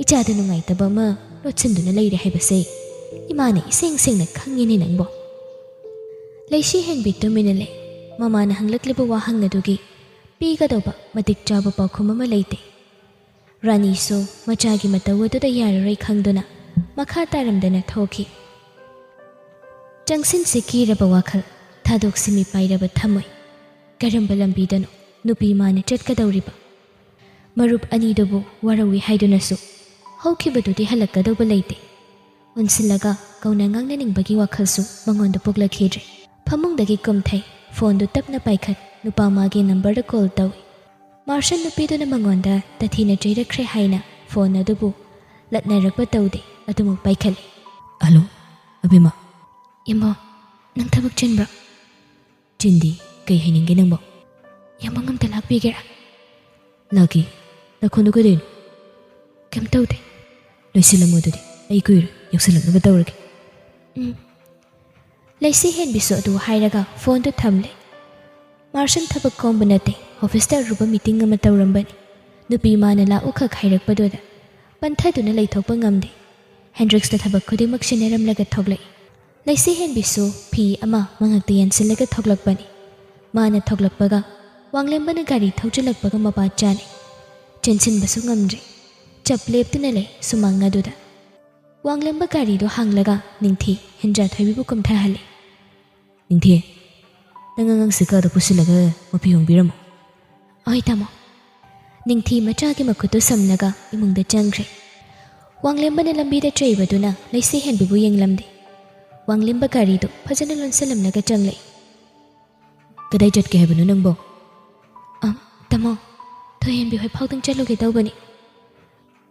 ꯏꯆꯥꯗ ꯅꯨꯡꯉꯥꯏꯇꯕ ꯑꯃ ꯂꯣꯠꯁꯤꯟꯗꯨꯅ ꯂꯩꯔꯦ ꯍꯥꯏꯕꯁꯦ ꯏꯃꯥꯅ ꯏꯁꯦꯡ ꯁꯦꯡꯅ ꯈꯪꯉꯤꯅꯦ ꯅꯪꯕꯣ꯫" ꯂꯩꯁꯤ ꯍꯦꯟꯕꯤ ꯇꯨꯃꯤꯟꯅ ꯂꯩ꯫ ꯃꯃꯥꯅ ꯍꯪꯂꯛꯂꯤꯕ ꯋꯥꯍꯪ ꯑꯗꯨꯒꯤ ꯄꯤꯒꯗꯧꯕ ꯃꯇꯤꯛ ꯆꯥꯕ ꯄꯥꯎꯈꯨꯝ ꯑꯃ ꯂꯩꯇꯦ꯫ ꯔꯥꯅꯤꯁꯨ ꯃꯆꯥꯒꯤ ꯃꯇꯧ ꯑꯗꯨꯗ ꯌꯥꯔꯔꯣꯏ ꯈꯪꯗꯨꯅ ꯃꯈꯥ ꯇꯥꯔꯝꯗꯅ ꯊꯣꯛꯈꯤ꯫ ꯆꯪꯁꯤꯟꯁꯤ ꯀꯤꯔꯕ ꯋꯥꯈꯜ, ꯊꯥꯗꯣꯛꯁꯤ ꯃꯤꯄꯥꯏꯔꯕ ꯊꯝꯃꯣꯏ꯫ ꯀꯔꯝꯕ ꯂꯝꯕꯤꯗꯅꯣ ꯅꯨꯄꯤ ꯃꯥꯅ ꯆꯠꯀꯗꯧꯔꯤꯕ? ꯃꯔꯨꯞ ꯑꯅꯤꯗꯨꯕꯨ ꯋꯥꯔꯧꯏ ꯍꯥꯏꯗꯨꯅꯁꯨ ꯍꯧꯈꯤꯕꯗꯨꯗꯤ ꯍꯜꯂꯛꯀꯗꯧꯕ ꯂꯩꯇꯦ꯫ ꯑꯣꯟꯁꯤꯜꯂꯒ ꯀꯧꯅ ꯉꯥꯡꯅꯅꯤꯡꯕꯒꯤ ꯋꯥꯈꯜꯁꯨ ꯃꯉꯣꯟꯗ ꯄꯣꯛꯂꯛꯈꯤꯗ꯭ꯔꯦ꯫ ꯐꯃꯨꯡꯗꯒꯤ ꯀꯨꯝꯊꯩ, ꯐꯣꯟꯗꯨ ꯇꯞꯅ ꯄꯥꯏꯈꯠ, ꯅꯨꯄꯥ ꯃꯥꯒꯤ ꯅꯝꯕꯔꯗ ꯀꯣꯜ ꯇꯧꯏ꯫ ꯃꯥꯔꯁꯟ ꯅꯨꯄꯤꯗꯨꯅ ꯃꯉꯣꯟꯗ ꯇꯊꯤꯅ ꯆꯩꯔꯛꯈ꯭ꯔꯦ ꯍꯥꯏꯅ ꯐꯣꯟ ꯑꯗꯨꯕꯨ ꯂꯠꯅꯔꯛꯄ ꯇꯧꯗꯦ, ꯑꯗꯨꯃꯛ ꯄꯥꯏꯈꯠꯂꯤ꯫ "ꯍꯜꯂꯣ, ꯑꯕꯦꯝꯃ꯫" "ꯌꯥꯝꯕꯣ, ꯅꯪ ꯊꯕꯛ ꯆꯤꯟꯕ꯭ꯔꯣ?" "ꯆꯤꯟꯗꯤ꯫ ꯀꯩ ꯍꯥꯏꯅꯤꯡꯒꯦ ꯅꯪꯕꯣ?" "ꯌꯥꯝꯕꯣ, ꯑꯝꯇ ꯂꯥꯛꯄꯤꯒꯦꯔꯥ?" "ꯂꯥꯛꯀꯦ꯫ ꯅꯈꯣꯟꯗꯣ ꯀꯩꯗꯧꯔꯤꯅꯣ?" "ꯀꯩꯝ ꯇꯧꯗꯦ꯫" "ꯂꯣꯏꯁꯤꯜꯂꯝꯃꯣ ꯑꯗꯨꯗꯤ, ꯑꯩ ꯀꯨꯏꯔꯣꯏ, ꯌꯧꯁꯤꯜꯂꯛꯅꯕ ꯇꯧꯔꯒꯦ꯫" "ꯎꯝ꯫" ꯂꯩꯁꯤ ꯍꯦꯟꯕꯤꯁꯨ ꯑꯗꯨ ꯍꯥꯏꯔꯒ ꯐꯣꯟꯗꯨ ꯊꯝꯂꯦ꯫ ꯃꯥꯔꯁꯟ ꯊꯕꯛ ꯀꯣꯝꯕ ꯅꯠꯇꯦ, ꯑꯣꯐꯤꯁꯇ ꯑꯔꯨꯕ ꯃꯤꯇꯤꯡ ꯑꯃ ꯇꯧꯔꯝꯕꯅꯤ꯫ ꯅꯨꯄꯤ ꯃꯥꯅ ꯂꯥꯛꯎꯈꯛ ꯍꯥꯏꯔꯛꯄꯗꯨꯗ ꯄꯟꯊꯗꯨꯅ ꯂꯩꯊꯣꯛꯄ ꯉꯝꯗꯦ꯫ ꯍꯦꯟꯗ꯭ꯔꯤꯛꯁꯇ ꯊꯕꯛ ꯈꯨꯗꯤꯡꯃꯛ ꯁꯤꯟꯅꯔꯝꯂꯒ ꯊꯣꯛꯂꯛꯏ꯫ ꯂꯩꯁꯤ ꯍꯦꯟꯕꯤꯁꯨ ꯐꯤ ꯑꯃ ꯃꯉꯛꯇ ꯌꯥꯟꯁꯤꯜꯂꯒ ꯊꯣꯛꯂꯛꯄꯅꯤ꯫ ꯃꯥꯅ ꯊꯣꯛꯂꯛꯄꯒ ꯋꯥꯡꯂꯦꯝꯕꯅ ꯒꯥꯔꯤ ꯊꯧꯖꯤꯜꯂꯛꯄꯒ ꯃꯄꯥ ꯆꯥꯅꯩ꯫ ꯆꯦꯟꯁꯤꯟꯕꯁꯨ ꯉꯝꯗ꯭ꯔꯦ꯫ ꯆꯞ ꯂꯦꯞꯇꯨꯅ ꯂꯩ ꯁꯨꯃꯥꯡ ꯑꯗꯨꯗ꯫ ꯋꯥꯡꯂꯦꯝꯕ ꯒꯥꯔꯤꯗꯨ ꯍꯥꯡꯂꯒ ꯅꯤꯡꯊꯤ ꯍꯤꯟꯖꯥ ꯊꯣꯏꯕꯤꯕꯨ ꯀꯨꯝꯊꯍꯜꯂꯤ꯫ "ꯅꯤꯡꯊꯤ, ꯅꯪ ꯑꯉꯥꯡꯁꯤ ꯀꯥꯗ ꯄꯨꯁꯤꯜꯂꯒ ꯃꯄꯤ ꯍꯣꯡꯕꯤꯔꯝꯃꯣ꯫" "ꯍꯣꯏ ꯇꯥꯃꯣ꯫" ꯅꯤꯡꯊꯤ ꯃꯆꯥꯒꯤ ꯃꯈꯨꯠꯇꯨ ꯁꯝꯂꯒ ꯏꯃꯨꯡꯗ ꯆꯪꯈ꯭ꯔꯦ꯫ ꯋꯥꯡꯂꯦꯝꯕꯅ ꯂꯝꯕꯤꯗ ꯆꯩꯕꯗꯨꯅ ꯂꯩꯁꯤ ꯍꯦꯟꯕꯤꯕꯨ ꯌꯦꯡꯂꯝꯗꯦ꯫ ꯋꯥꯡꯂꯦꯝꯕ ꯒꯥꯔꯤꯗꯨ ꯐꯖꯅ ꯂꯣꯟꯁꯤꯜꯂꯝꯂꯒ ꯆꯪꯂꯛꯏ꯫ "ꯀꯗꯥꯏ ꯆꯠꯀꯦ ꯍꯥꯏꯕꯅꯣ ꯅꯪꯕꯣ?" "ꯑ, ꯇꯥꯃꯣ, ꯊꯣꯏꯍꯦꯟꯕꯤ ꯍꯣꯏ ꯐꯥꯎꯗꯪ ꯆꯠꯂꯨꯒꯦ ꯇꯧꯕꯅꯤ꯫"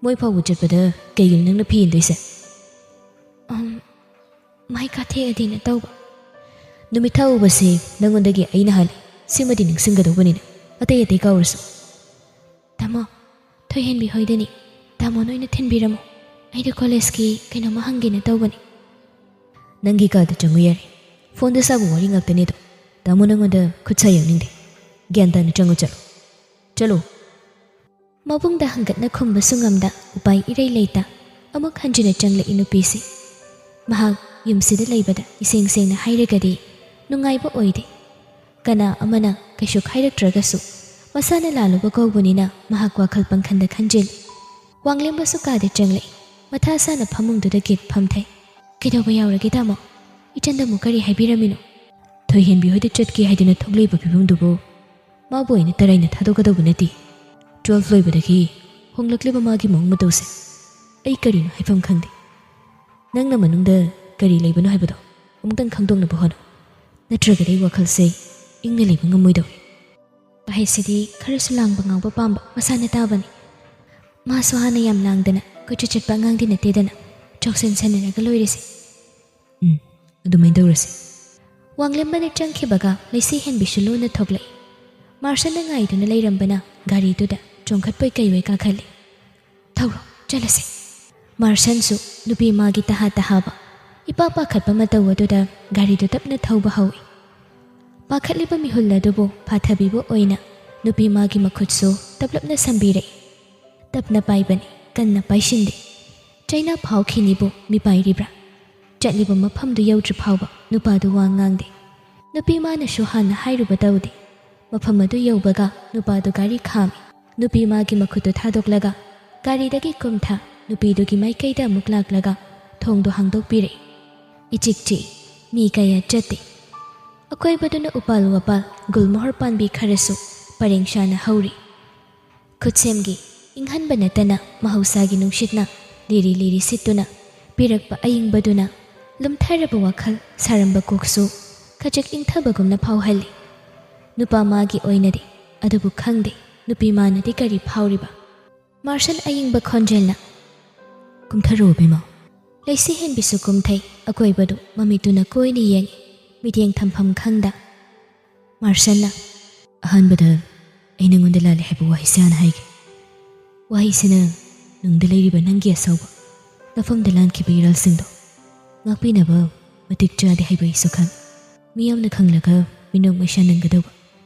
"ꯃꯣꯏ ꯐꯥꯎꯕ ꯆꯠꯄꯗ ꯀꯩꯒꯤꯅꯣ ꯅꯪꯅ ꯐꯤ ꯏꯟꯗꯣꯏꯁꯦ?" "ꯑꯝ, ꯃꯥꯏ ꯀꯥꯊꯦꯛꯑꯗꯤꯅ ꯇꯧꯕ꯫" "ꯅꯨꯃꯤꯠ ꯊꯥ ꯎꯕꯁꯦ ꯅꯪꯉꯣꯟꯗꯒꯤ ꯑꯩꯅ ꯍꯥꯜꯂꯤ, ꯁꯤꯃꯗꯤ ꯅꯤꯡꯁꯤꯡꯒꯗꯧꯕꯅꯤꯅ, ꯑꯇꯩ ꯑꯇꯩ ꯀꯥꯎꯔꯁꯨ꯫" "ꯇꯥꯃꯣ, ꯊꯣꯏꯍꯦꯟꯕꯤ ꯍꯣꯏꯗꯅꯤ꯫ ꯇꯥꯃꯣꯅ ꯑꯣꯏꯅ ꯊꯤꯟꯕꯤꯔꯝꯃꯣ꯫ ꯑꯩꯗꯣ ꯀꯣꯂꯦꯖꯀꯤ ꯀꯩꯅꯣꯝꯃ ꯍꯪꯒꯦꯅ ꯇꯧꯕꯅꯤ꯫" "ꯅꯪꯒꯤ ꯀꯥꯗ ꯆꯪꯉꯨ ꯌꯥꯔꯦ꯫ ꯐꯣꯟꯗ ꯁꯥꯕ ꯋꯥꯔꯤ ꯉꯥꯛꯇꯅꯦ ꯑꯗꯣ꯫ ꯇꯥꯃꯣ ꯅꯪꯉꯣꯟꯗ ꯈꯨꯠ ꯁꯥ ꯌꯦꯡꯅꯤꯡꯗꯦ꯫ ꯒ꯭ꯌꯥꯟ ꯇꯥꯅ ꯆꯪꯉꯨ ꯆꯠꯂꯣ꯫ ꯆꯠꯂꯣ꯫" ꯃꯕꯨꯡꯗ ꯍꯪꯒꯠꯅ ꯈꯨꯝꯕꯁꯨ ꯉꯝꯗ ꯎꯄꯥꯏ ꯏꯔꯩ ꯂꯩꯇ ꯑꯃꯨꯛ ꯍꯟꯖꯤꯟꯅ ꯆꯪꯂꯛꯏ ꯅꯨꯄꯤꯁꯤ꯫ ꯃꯍꯥꯛ ꯌꯨꯝꯁꯤꯗ ꯂꯩꯕꯗ ꯏꯁꯦꯡ ꯁꯦꯡꯅ ꯍꯥꯏꯔꯒꯗꯤ ꯅꯨꯡꯉꯥꯏꯕ ꯑꯣꯏꯗꯦ꯫ ꯀꯅꯥ ꯑꯃꯅ ꯀꯩꯁꯨ ꯍꯥꯏꯔꯛꯇ꯭ꯔꯒꯁꯨ ꯃꯁꯥꯅ ꯂꯥꯜꯂꯨꯕ ꯀꯧꯕꯅꯤꯅ ꯃꯍꯥꯛ ꯋꯥꯈꯜ ꯄꯪꯈꯟꯗ ꯈꯟꯖꯤꯜꯂꯤ꯫ ꯋꯥꯡꯂꯦꯝꯕꯁꯨ ꯀꯥꯗ ꯆꯪꯂꯛꯏ꯫ ꯃꯊꯥ ꯁꯥꯅ ꯐꯃꯨꯡꯗꯨꯗ ꯒꯤꯠ ꯐꯝꯊꯩ꯫ "ꯀꯩꯗꯧꯕ ꯌꯥꯎꯔꯒꯦ ꯇꯥꯃꯣ?" ꯏꯆꯟꯗ ꯑꯃꯨꯛ ꯀꯔꯤ ꯍꯥꯏꯕꯤꯔꯝꯃꯤꯅꯣ? ꯊꯣꯏꯍꯦꯟꯕꯤ ꯍꯣꯏꯗ ꯆꯠꯀꯦ ꯍꯥꯏꯗꯨꯅ ꯊꯣꯛꯂꯛꯏꯕ ꯐꯤꯕꯝꯗꯨꯕꯨ ꯃꯥꯕꯨ ꯑꯣꯏꯅ ꯇꯔꯥꯏꯅ ꯊꯥꯗꯣꯛꯀꯗꯧꯕ ꯅꯠꯇꯦ꯫ ꯇꯨꯋꯦꯜꯐ ꯂꯣꯏꯕꯗꯒꯤ ꯍꯣꯡꯂꯛꯂꯤꯕ ꯃꯥꯒꯤ ꯃꯑꯣꯡ ꯃꯇꯧꯁꯦ ꯑꯩ ꯀꯔꯤꯅꯣ ꯍꯥꯏꯐꯝ ꯈꯪꯗꯦ꯫ ꯅꯪꯅ ꯃꯅꯨꯡꯗ ꯀꯔꯤ ꯂꯩꯕꯅꯣ ꯍꯥꯏꯕꯗꯣ ꯑꯃꯨꯛꯇꯪ ꯈꯪꯗꯣꯛꯅꯕ ꯍꯣꯠꯅꯧ꯫ ꯅꯠꯇ꯭ꯔꯒꯗꯤ ꯑꯩ ꯋꯥꯈꯜꯁꯦ ꯏꯪꯅ ꯂꯩꯕ ꯉꯝꯃꯣꯏꯗꯧꯔꯤ꯫ ꯋꯥꯍꯩꯁꯤꯗꯤ ꯈꯔꯁꯨ ꯂꯥꯡꯕ ꯉꯥꯎꯕ ꯄꯥꯝꯕ ꯃꯁꯥꯅ ꯇꯥꯕꯅꯤ꯫ ꯃꯥꯁꯨ ꯍꯥꯟꯅ ꯌꯥꯝ ꯂꯥꯡꯗꯅ ꯀꯣꯏꯆꯠ ꯆꯠꯄ ꯑꯉꯥꯡꯗꯤ ꯅꯠꯇꯦꯗꯅ, ꯆꯥꯎꯁꯤꯟ ꯁꯥꯟꯅꯔꯒ ꯂꯣꯏꯔꯦꯁꯦ꯫ ꯎꯝ, ꯑꯗꯨꯃꯥꯏꯅ ꯇꯧꯔꯁꯦ꯫ ꯋꯥꯡꯂꯦꯝꯕꯅ ꯆꯪꯈꯤꯕꯒ ꯂꯩꯁꯤ ꯍꯦꯟꯕꯤꯁꯨ ꯂꯣꯟꯅ ꯊꯣꯛꯂꯛꯏ꯫ ꯃꯥꯔꯁꯟꯅ ꯉꯥꯏꯗꯨꯅ ꯂꯩꯔꯝꯕꯅ ꯒꯥꯔꯤꯗꯨꯗ ꯆꯣꯡꯈꯠꯄꯣꯏ ꯀꯩꯑꯣꯏ ꯀꯥꯈꯠꯂꯤ꯫ "ꯊꯧꯔꯣ, ꯆꯠꯂꯁꯦ꯫" ꯃꯥꯔꯁꯟꯁꯨ ꯅꯨꯄꯤ ꯃꯥꯒꯤ ꯇꯍꯥ ꯇꯍꯥꯕ, ꯏꯄꯥ ꯄꯥꯈꯠꯄ ꯃꯇꯧ ꯑꯗꯨꯗ ꯒꯥꯔꯤꯗꯨ ꯇꯞꯅ ꯊꯧꯕ ꯍꯧꯏ꯫ ꯄꯥꯈꯠꯂꯤꯕ ꯃꯤꯍꯨꯜ ꯑꯗꯨꯕꯨ ꯐꯥꯊꯕꯤꯕ ꯑꯣꯏꯅ ꯅꯨꯄꯤ ꯃꯥꯒꯤ ꯃꯈꯨꯠꯁꯨ ꯇꯞꯂꯞꯅ ꯁꯝꯕꯤꯔꯛꯏ꯫ ꯇꯞꯅ ꯄꯥꯏꯕꯅꯤ, ꯀꯟꯅ ꯄꯥꯏꯁꯤꯟꯗꯦ꯫ ꯆꯩꯅꯥ ꯐꯥꯎꯈꯤꯅꯤꯕꯨ ꯃꯤꯄꯥꯏꯔꯤꯕ꯭ꯔꯥ? ꯆꯠꯂꯤꯕ ꯃꯐꯝꯗꯨ ꯌꯧꯗ꯭ꯔꯤ ꯐꯥꯎꯕ ꯅꯨꯄꯥꯗꯨ ꯋꯥ ꯉꯥꯡꯗꯦ꯫ ꯅꯨꯄꯤ ꯃꯥꯅꯁꯨ ꯍꯥꯟꯅ ꯍꯥꯏꯔꯨꯕ ꯇꯧꯗꯦ꯫ ꯃꯐꯝ ꯑꯗꯨ ꯌꯧꯕꯒ ꯅꯨꯄꯥꯗꯨ ꯒꯥꯔꯤ ꯈꯥꯝꯃꯤ꯫ ꯅꯨꯄꯤ ꯃꯥꯒꯤ ꯃꯈꯨꯠꯇꯨ ꯊꯥꯗꯣꯛꯂꯒ ꯒꯥꯔꯤꯗꯒꯤ ꯀꯨꯝꯊ ꯅꯨꯄꯤꯗꯨꯒꯤ ꯃꯥꯏꯀꯩꯗ ꯑꯃꯨꯛ ꯂꯥꯛꯂꯒ ꯊꯣꯡꯗꯨ ꯍꯥꯡꯗꯣꯛꯄꯤꯔꯛꯏ꯫ ꯏꯆꯤꯛ ꯆꯤꯛꯏ꯫ ꯃꯤ ꯀꯌꯥ ꯆꯠꯇꯦ꯫ ꯑꯀꯣꯏꯕꯗꯨꯅ ꯎꯄꯥꯜ ꯋꯥꯄꯥꯜ, ꯒꯨꯜꯃꯣꯍꯔ ꯄꯥꯟꯕꯤ ꯈꯔꯁꯨ ꯄꯔꯦꯡ ꯁꯥꯅ ꯍꯧꯔꯤ꯫ ꯈꯨꯠꯁꯦꯝꯒꯤ ꯏꯪꯍꯟꯕ ꯅꯠꯇꯅ ꯃꯍꯧꯁꯥꯒꯤ ꯅꯨꯡꯁꯤꯠꯅ ꯂꯤꯔꯤ ꯂꯤꯔꯤ ꯁꯤꯠꯇꯨꯅ ꯄꯤꯔꯛꯄ ꯑꯏꯪꯕꯗꯨꯅ ꯂꯨꯝꯊꯔꯕ ꯋꯥꯈꯜ ꯁꯥꯔꯝꯕ ꯀꯣꯛꯁꯨ ꯈꯖꯤꯛ ꯏꯪꯊꯕꯒꯨꯝꯅ ꯐꯥꯎꯍꯜꯂꯤ꯫ ꯅꯨꯄꯥ ꯃꯥꯒꯤ ꯑꯣꯏꯅꯗꯤ ꯑꯗꯨꯕꯨ ꯈꯪꯗꯦ, ꯅꯨꯄꯤ ꯃꯥꯅꯗꯤ ꯀꯔꯤ ꯐꯥꯎꯔꯤꯕ꯫ ꯃꯥꯔꯁꯟ ꯑꯏꯪꯕ ꯈꯣꯟꯖꯦꯜꯅ, "ꯀꯨꯝꯊꯔꯛꯑꯣ ꯕꯦꯝꯃ꯫" ꯂꯩꯁꯤ ꯍꯦꯟꯕꯤꯁꯨ ꯀꯨꯝꯊꯩ꯫ ꯑꯀꯣꯏꯕꯗꯨ ꯃꯃꯤꯠꯇꯨꯅ ꯀꯣꯏꯅ ꯌꯦꯡꯏ, ꯃꯤꯠꯌꯦꯡ ꯊꯝꯐꯝ ꯈꯪꯗ꯫ ꯃꯥꯔꯁꯟꯅ, "ꯑꯍꯥꯟꯕꯗ ꯑꯩ ꯅꯉꯣꯟꯗ ꯂꯥꯜꯂꯦ ꯍꯥꯏꯕ ꯋꯥꯍꯩꯁꯦ ꯍꯥꯟꯅ ꯍꯥꯏꯒꯦ꯫ ꯋꯥꯍꯩꯁꯤꯅ ꯅꯨꯡꯗ ꯂꯩꯔꯤꯕ ꯅꯪꯒꯤ ꯑꯁꯥꯎꯕ, ꯅꯐꯝꯗ ꯂꯥꯟꯈꯤꯕ ꯏꯔꯥꯜꯁꯤꯡꯗꯣ ꯉꯥꯛꯄꯤꯅꯕ ꯃꯇꯤꯛ ꯆꯥꯗꯦ ꯍꯥꯏꯕ ꯑꯩꯁꯨ ꯈꯪꯏ꯫ ꯃꯤꯌꯥꯝꯅ ꯈꯪꯂꯒ ꯃꯤꯅꯣꯛ ꯃꯩꯁꯥ ꯅꯪꯒꯗꯧꯕ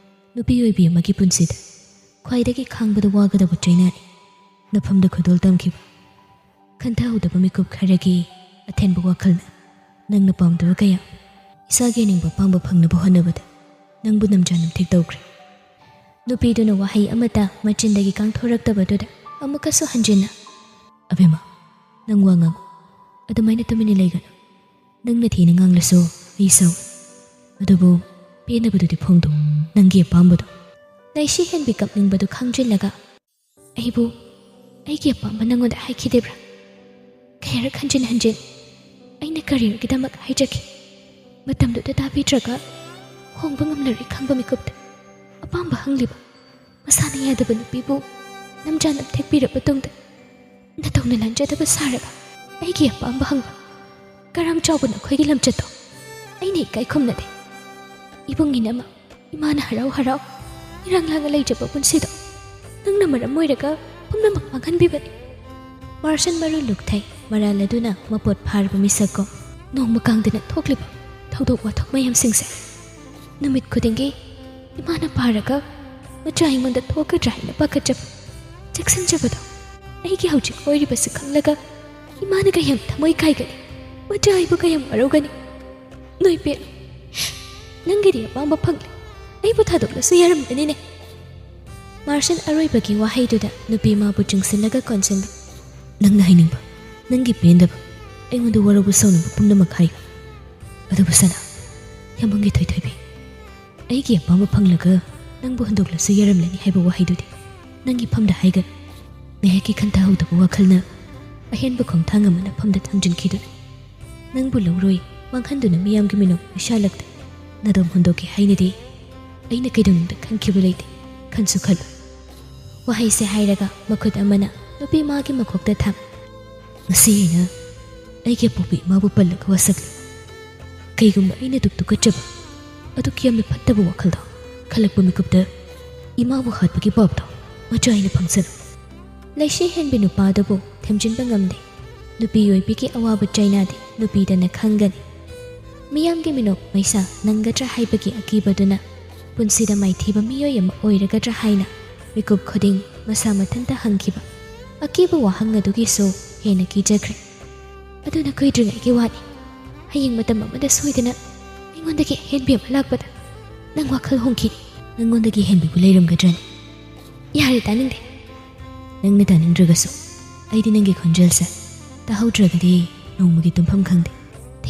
ꯅꯨꯄꯤ ꯑꯣꯏꯕꯤ ꯑꯃꯒꯤ ꯄꯨꯟꯁꯤꯗ ꯈ꯭ꯋꯥꯏꯗꯒꯤ ꯈꯥꯡꯕꯗ ꯋꯥꯒꯗꯕ ꯆꯩꯅꯥꯅꯤ ꯅꯐꯝꯗ ꯈꯨꯗꯣꯜ ꯇꯝꯈꯤꯕ꯫ ꯈꯟꯊꯍꯧꯗꯕ ꯃꯤꯀꯨꯞ ꯈꯔꯒꯤ ꯑꯊꯦꯟꯕ ꯋꯥꯈꯜꯅ ꯅꯪꯅ ꯄꯥꯝꯗꯕ ꯀꯌꯥ ꯏꯁꯥꯒꯤ ꯑꯅꯤꯡꯕ ꯑꯄꯥꯝꯕ ꯐꯪꯅꯕ ꯍꯣꯠꯅꯕꯗ ꯅꯪꯕꯨ ꯅꯝꯖꯥ ꯅꯝꯊꯦꯛ ꯇꯧꯈ꯭ꯔꯦ꯫" ꯅꯨꯄꯤꯗꯨꯅ ꯋꯥꯍꯩ ꯑꯃꯠꯇ ꯃꯆꯤꯟꯗꯒꯤ ꯀꯥꯡꯊꯣꯔꯛꯇꯕꯗꯨꯗ ꯑꯃꯨꯛꯀꯁꯨ ꯍꯟꯖꯤꯟꯅ, "ꯑꯕꯦꯝꯃ, ꯅꯪ ꯋꯥ ꯉꯥꯡꯉꯨ꯫ ꯑꯗꯨꯃꯥꯏꯅ ꯇꯨꯃꯤꯟꯅ ꯂꯩꯒꯅꯨ꯫ ꯅꯪꯅ ꯊꯤꯅ ꯉꯥꯡꯂꯁꯨ ꯑꯩ ꯁꯧ꯫ ꯑꯗꯨꯕꯨ ꯄꯦꯟꯗꯕꯗꯨꯗꯤ ꯐꯣꯡꯗꯣꯛ, ꯅꯪꯒꯤ ꯑꯄꯥꯝꯕꯗꯣ꯫ ꯂꯩꯁꯤ ꯍꯦꯟꯕꯤ ꯀꯞꯅꯤꯡꯕꯗꯨ ꯈꯪꯖꯤꯜꯂꯒ, ꯑꯩꯕꯨ ꯑꯩꯒꯤ ꯑꯄꯥꯝꯕ ꯅꯪꯉꯣꯟꯗ ꯍꯥꯏꯈꯤꯗꯦꯕ꯭ꯔꯥ? ꯀꯌꯥꯔꯛ ꯍꯟꯖꯤꯟ ꯍꯟꯖꯤꯟ ꯑꯩꯅ careerꯒꯤꯗꯃꯛ ꯍꯥꯏꯖꯈꯤ꯫ ꯃꯇꯝꯗꯨꯗ ꯇꯥꯕꯤꯗ꯭ꯔꯒ ꯍꯣꯡꯕ ꯉꯝꯂꯔꯣꯏ ꯈꯪꯕ ꯃꯤꯀꯨꯞꯇ ꯑꯄꯥꯝꯕ ꯍꯪꯂꯤꯕ ꯃꯁꯥꯅ ꯌꯥꯗꯕ ꯅꯨꯄꯤꯕꯨ ꯅꯝꯖꯥ ꯅꯝꯊꯦꯛꯄꯤꯔꯕ ꯇꯨꯡꯗ ꯅꯇꯧꯅ ꯂꯥꯟꯖꯗꯕ ꯁꯥꯔꯒ ꯑꯩꯒꯤ ꯑꯄꯥꯝꯕ ꯍꯪꯕ ꯀꯔꯥꯝ ꯆꯥꯎꯕ ꯅꯈꯣꯏꯒꯤ ꯂꯝꯆꯠꯇꯣ ꯑꯩꯅ ꯏꯀꯥꯏ ꯈꯨꯝꯅꯗꯦ꯫ ꯏꯕꯨꯡ ꯏꯅꯝꯃ, ꯏꯃꯥꯅ ꯍꯔꯥꯎ ꯍꯔꯥꯎ ꯏꯔꯥꯡ ꯂꯥꯡꯅ ꯂꯩꯖꯕ ꯄꯨꯟꯁꯤꯗꯣ ꯅꯪꯅ ꯃꯔꯝ ꯑꯣꯏꯔꯒ ꯄꯨꯝꯅꯃꯛ ꯃꯥꯡꯍꯟꯕꯤꯕꯅꯤ꯫ ꯃꯥꯔꯁꯟ ꯃꯔꯨ ꯂꯨꯛꯊꯩ ꯃꯔꯥꯜ ꯑꯗꯨꯅ ꯃꯄꯣꯠ ꯐꯥꯔꯕ ꯃꯤꯁꯛꯀꯨꯝ ꯅꯣꯡꯃ ꯀꯥꯡꯗꯅ ꯊꯣꯛꯂꯤꯕ ꯊꯧꯗꯣꯛ ꯋꯥꯊꯣꯛ ꯃꯌꯥꯝꯁꯤꯡꯁꯦ ꯅꯨꯃꯤꯠ ꯈꯨꯗꯤꯡꯒꯤ ꯏꯃꯥꯅ ꯄꯥꯔꯒ ꯃꯆꯥ ꯑꯩꯉꯣꯟꯗ ꯊꯣꯛꯀꯗ꯭ꯔꯥ ꯍꯥꯏꯅ ꯄꯥꯈꯠꯆꯕ, ꯆꯦꯛꯁꯤꯟꯖꯕꯗꯣ ꯑꯩꯒꯤ ꯍꯧꯖꯤꯛ ꯑꯣꯏꯔꯤꯕꯁꯤ ꯈꯪꯂꯒ ꯏꯃꯥꯅ ꯀꯌꯥꯝ ꯊꯃꯣꯏ ꯀꯥꯏꯒꯅꯤ, ꯃꯆꯥ ꯑꯩꯕꯨ ꯀꯌꯥꯝ ꯋꯥꯔꯧꯒꯅꯤ꯫ ꯅꯣꯏ ꯄꯦꯠ, ꯅꯪꯒꯤꯗꯤ ꯑꯄꯥꯝꯕ ꯐꯪꯂꯦ, ꯑꯩꯕꯨ ꯊꯥꯗꯣꯛꯂꯁꯨ ꯌꯥꯔꯝꯒꯅꯤꯅꯦ꯫ ꯃꯥꯔꯁꯟ ꯑꯔꯣꯏꯕꯒꯤ ꯋꯥꯍꯩꯗꯨꯗ ꯅꯨꯄꯤ ꯃꯥꯕꯨ ꯆꯤꯡꯁꯤꯜꯂꯒ ꯀꯣꯟꯁꯤꯟꯕ꯫ ꯅꯪꯅ ꯍꯥꯏꯅꯤꯡꯕ, ꯅꯪꯒꯤ ꯄꯦꯟꯗꯕ, ꯑꯩꯉꯣꯟꯗ ꯋꯥꯔꯧꯕ ꯁꯥꯎꯅꯤꯡꯕ ꯄꯨꯝꯅꯃꯛ ꯍꯥꯏꯌꯨ꯫ ꯑꯗꯨꯕꯨ ꯁꯅꯥ, ꯌꯥꯝꯕꯨꯡꯒꯤ ꯊꯣꯏꯊꯣꯏꯕꯤ, ꯑꯩꯒꯤ ꯑꯄꯥꯝꯕ ꯐꯪꯂꯒ ꯅꯪꯕꯨ ꯍꯨꯟꯗꯣꯛꯂꯁꯨ ꯌꯥꯔꯝꯂꯅꯤ ꯍꯥꯏꯕ ꯋꯥꯍꯩꯗꯨꯗꯤ ꯅꯪꯒꯤ ꯐꯝꯗ ꯍꯥꯏꯒꯅꯨ꯫ ꯉꯥꯏꯍꯥꯛꯀꯤ ꯈꯟꯊꯍꯧꯗꯕ ꯋꯥꯈꯜꯅ ꯑꯍꯦꯟꯕ ꯈꯣꯡꯊꯥꯡ ꯑꯃ ꯅꯐꯝꯗ ꯊꯥꯡꯖꯤꯟꯈꯤꯗꯨꯅ ꯅꯪꯕꯨ ꯂꯧꯔꯣꯏ ꯃꯥꯡꯍꯟꯗꯨꯅ ꯃꯤꯌꯥꯝꯒꯤ ꯃꯤꯅꯣꯛ ꯃꯩꯁꯥꯂꯛꯇ ꯅꯥꯗꯣꯝ ꯍꯨꯟꯗꯣꯛꯀꯦ ꯍꯥꯏꯅꯗꯤ ꯑꯩꯅ ꯀꯩꯗꯧꯅꯨꯡꯗ ꯈꯟꯈꯤꯕ ꯂꯩꯇꯦ, ꯈꯟꯁꯨ ꯈꯜꯂꯣꯏ꯫ ꯋꯥꯍꯩꯁꯦ ꯍꯥꯏꯔꯒ ꯃꯈꯨꯠ ꯑꯃꯅ ꯅꯨꯄꯤ ꯃꯥꯒꯤ ꯃꯀꯣꯛꯇ ꯊꯝ꯫ ꯉꯁꯤ ꯑꯩꯅ ꯑꯩꯒꯤ ꯑꯄꯣꯛꯄ ꯏꯃꯥꯕꯨ ꯄꯜꯂꯒ ꯋꯥꯁꯛꯂꯤ꯫ ꯀꯩꯒꯨꯝꯕ ꯑꯩꯅ ꯗꯨꯛ ꯇꯨꯀꯠꯆꯕ, ꯑꯗꯨꯛ ꯌꯥꯝꯅ ꯐꯠꯇꯕ ꯋꯥꯈꯜꯗꯣ ꯈꯜꯂꯛꯄ ꯃꯤꯀꯨꯞꯇ ꯏꯃꯥꯕꯨ ꯍꯥꯠꯄꯒꯤ ꯄꯥꯞꯇꯣ ꯃꯆꯥ ꯑꯩꯅ ꯐꯪꯁꯅꯨ꯫ ꯂꯩꯁꯤ ꯍꯦꯟꯕꯤ ꯅꯨꯄꯥꯗꯨꯕꯨ ꯊꯦꯝꯖꯤꯟꯕ ꯉꯝꯗꯦ꯫ ꯅꯨꯄꯤ ꯑꯣꯏꯕꯤꯒꯤ ꯑꯋꯥꯕ ꯆꯩꯅꯥꯗꯤ ꯅꯨꯄꯤꯗꯅ ꯈꯪꯒꯅꯤ꯫ ꯃꯤꯌꯥꯝꯒꯤ ꯃꯤꯅꯣꯛ ꯃꯩꯁꯥ ꯅꯪꯒꯗ꯭ꯔꯥ ꯍꯥꯏꯕꯒꯤ ꯑꯀꯤꯕꯗꯨꯅ ꯄꯨꯟꯁꯤꯗ ꯃꯥꯏꯊꯤꯕ ꯃꯤꯑꯣꯏ ꯑꯃ ꯑꯣꯏꯔꯒꯗ꯭ꯔꯥ ꯍꯥꯏꯅ ꯃꯤꯀꯨꯞ ꯈꯨꯗꯤꯡ ꯃꯁꯥ ꯃꯊꯟꯇ ꯍꯪꯈꯤꯕ ꯑꯀꯤꯕ ꯋꯥꯍꯪ ꯑꯗꯨꯒꯤꯁꯨ ꯍꯦꯟꯅ ꯀꯤꯖꯈ꯭ꯔꯦ꯫ ꯑꯗꯨꯅ ꯀꯨꯏꯗ꯭ꯔꯤꯉꯩꯒꯤ ꯋꯥꯅꯤ꯫ ꯍꯌꯦꯡ ꯃꯇꯝ ꯑꯃꯗ ꯁꯣꯏꯗꯅ ꯑꯩꯉꯣꯟꯗꯒꯤ ꯑꯍꯦꯟꯕꯤ ꯑꯃ ꯂꯥꯛꯄꯗ ꯅꯪ ꯋꯥꯈꯜ ꯍꯣꯡꯈꯤꯅꯤ꯫ ꯅꯪꯉꯣꯟꯗꯒꯤ ꯍꯦꯟꯕꯤꯕꯨ ꯂꯩꯔꯝꯒꯗ꯭ꯔꯅꯦ? ꯌꯥꯔꯦ, ꯇꯥꯅꯤꯡꯗꯦ꯫ ꯅꯪꯅ ꯇꯥꯅꯤꯡꯗ꯭ꯔꯒꯁꯨ ꯑꯩꯗꯤ ꯅꯪꯒꯤ ꯈꯣꯟꯖꯦꯜꯁꯦ ꯇꯥꯍꯧꯗ꯭ꯔꯒꯗꯤ ꯅꯣꯡꯃꯒꯤ ꯇꯨꯝꯐꯝ ꯈꯪꯗꯦ꯫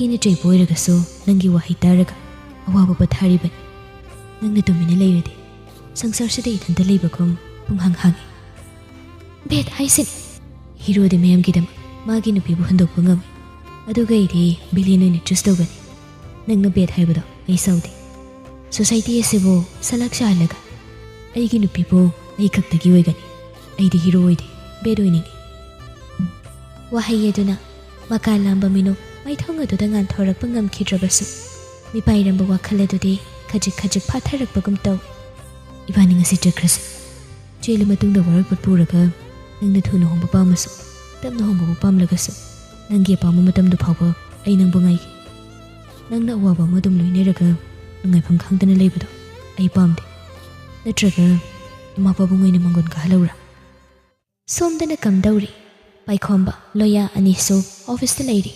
ꯏꯅ ꯆꯩꯕ ꯑꯣꯏꯔꯒꯁꯨ ꯅꯪꯒꯤ ꯋꯥꯍꯩ ꯇꯥꯔꯒ ꯑꯋꯥꯕ ꯄꯣꯊꯥꯔꯤꯕꯅꯤ꯫ ꯅꯪꯅ ꯇꯨꯃꯤꯟꯅ ꯂꯩꯔꯗꯤ ꯁꯪꯁꯥꯔꯁꯤꯗ ꯏꯊꯟꯇ ꯂꯩꯕꯒꯨꯝ ꯄꯨꯡꯍꯥꯡ ꯍꯥꯡꯉꯤ꯫ ꯕꯦꯠ ꯍꯥꯏꯁꯤꯅꯤ꯫ ꯍꯤꯔꯣꯗꯤ ꯃꯌꯥꯝꯒꯤꯗꯃꯛ ꯃꯥꯒꯤ ꯅꯨꯄꯤꯕꯨ ꯍꯟꯗꯣꯛꯄ ꯉꯝꯃꯤ꯫ ꯑꯗꯨꯒ ꯑꯩꯗꯤ ꯚꯤꯂꯦꯟ ꯑꯣꯏꯅ ꯆꯨꯁ ꯇꯧꯒꯅꯤ꯫ ꯅꯪꯅ ꯕꯦꯠ ꯍꯥꯏꯕꯗꯣ ꯑꯩ ꯁꯥꯎꯗꯦ꯫ ꯁꯣꯁꯥꯏꯇꯤ ꯑꯁꯤꯕꯨ ꯁꯂꯥꯛ ꯁꯥꯍꯜꯂꯒ ꯑꯩꯒꯤ ꯅꯨꯄꯤꯕꯨ ꯑꯩ ꯈꯛꯇꯒꯤ ꯑꯣꯏꯒꯅꯤ꯫ ꯑꯩꯗꯤ ꯍꯤꯔꯣ ꯑꯣꯏꯗꯦ, ꯕꯦꯠ ꯑꯣꯏꯅꯤꯡꯉꯤ꯫ ꯋꯥꯍꯩ ꯑꯗꯨꯅ ꯃꯀꯥ ꯂꯥꯝꯕ ꯃꯤꯅꯣꯛ ꯃꯥꯏꯊꯣꯡ ꯑꯗꯨꯗ ꯉꯥꯟꯊꯣꯔꯛꯄ ꯉꯝꯈꯤꯗ꯭ꯔꯕꯁꯨ, ꯃꯤꯄꯥꯏꯔꯝꯕ ꯋꯥꯈꯜ ꯑꯗꯨꯗꯤ ꯈꯖꯤꯛ ꯈꯖꯤꯛ ꯐꯥꯊꯔꯛꯄꯒꯨꯝ ꯇꯧꯏ꯫ ꯏꯕꯥꯅꯤ ꯉꯁꯤ ꯆꯠꯈ꯭ꯔꯁꯤ꯫ ꯆꯦꯜꯂ ꯃꯇꯨꯡꯗ ꯋꯥꯔꯣꯏꯄꯣꯠ ꯄꯨꯔꯒ ꯅꯪꯅ ꯊꯨꯅ ꯍꯣꯡꯕ ꯄꯥꯝꯃꯁꯨ, ꯇꯞꯅ ꯍꯣꯡꯕꯕꯨ ꯄꯥꯝꯂꯒꯁꯨ, ꯅꯪꯒꯤ ꯑꯄꯥꯝꯕ ꯃꯇꯝꯗꯨ ꯐꯥꯎꯕ ꯑꯩ ꯅꯪꯕꯨ ꯉꯥꯏꯒꯦ꯫ ꯅꯪꯅ ꯑꯋꯥꯕ ꯑꯃ ꯑꯗꯨꯝ ꯂꯣꯏꯅꯔꯒ ꯅꯨꯡꯉꯥꯏꯐꯝ ꯈꯪꯗꯅ ꯂꯩꯕꯗꯣ ꯑꯩ ꯄꯥꯝꯗꯦ꯫ ꯅꯠꯇ꯭ꯔꯒ ꯏꯃꯥ ꯄꯥꯕꯨꯡ ꯑꯣꯏꯅ ꯃꯪꯒꯣꯟ ꯀꯥꯍꯜꯂꯧꯔꯥ? ꯁꯣꯝꯗꯅ ꯀꯝꯗꯧꯔꯤ? ꯄꯥꯏꯈꯣꯝꯕ, ꯂꯣꯌꯥ ꯑꯅꯤꯁꯨ ꯑꯣꯐꯤꯁꯇ ꯂꯩꯔꯤ꯫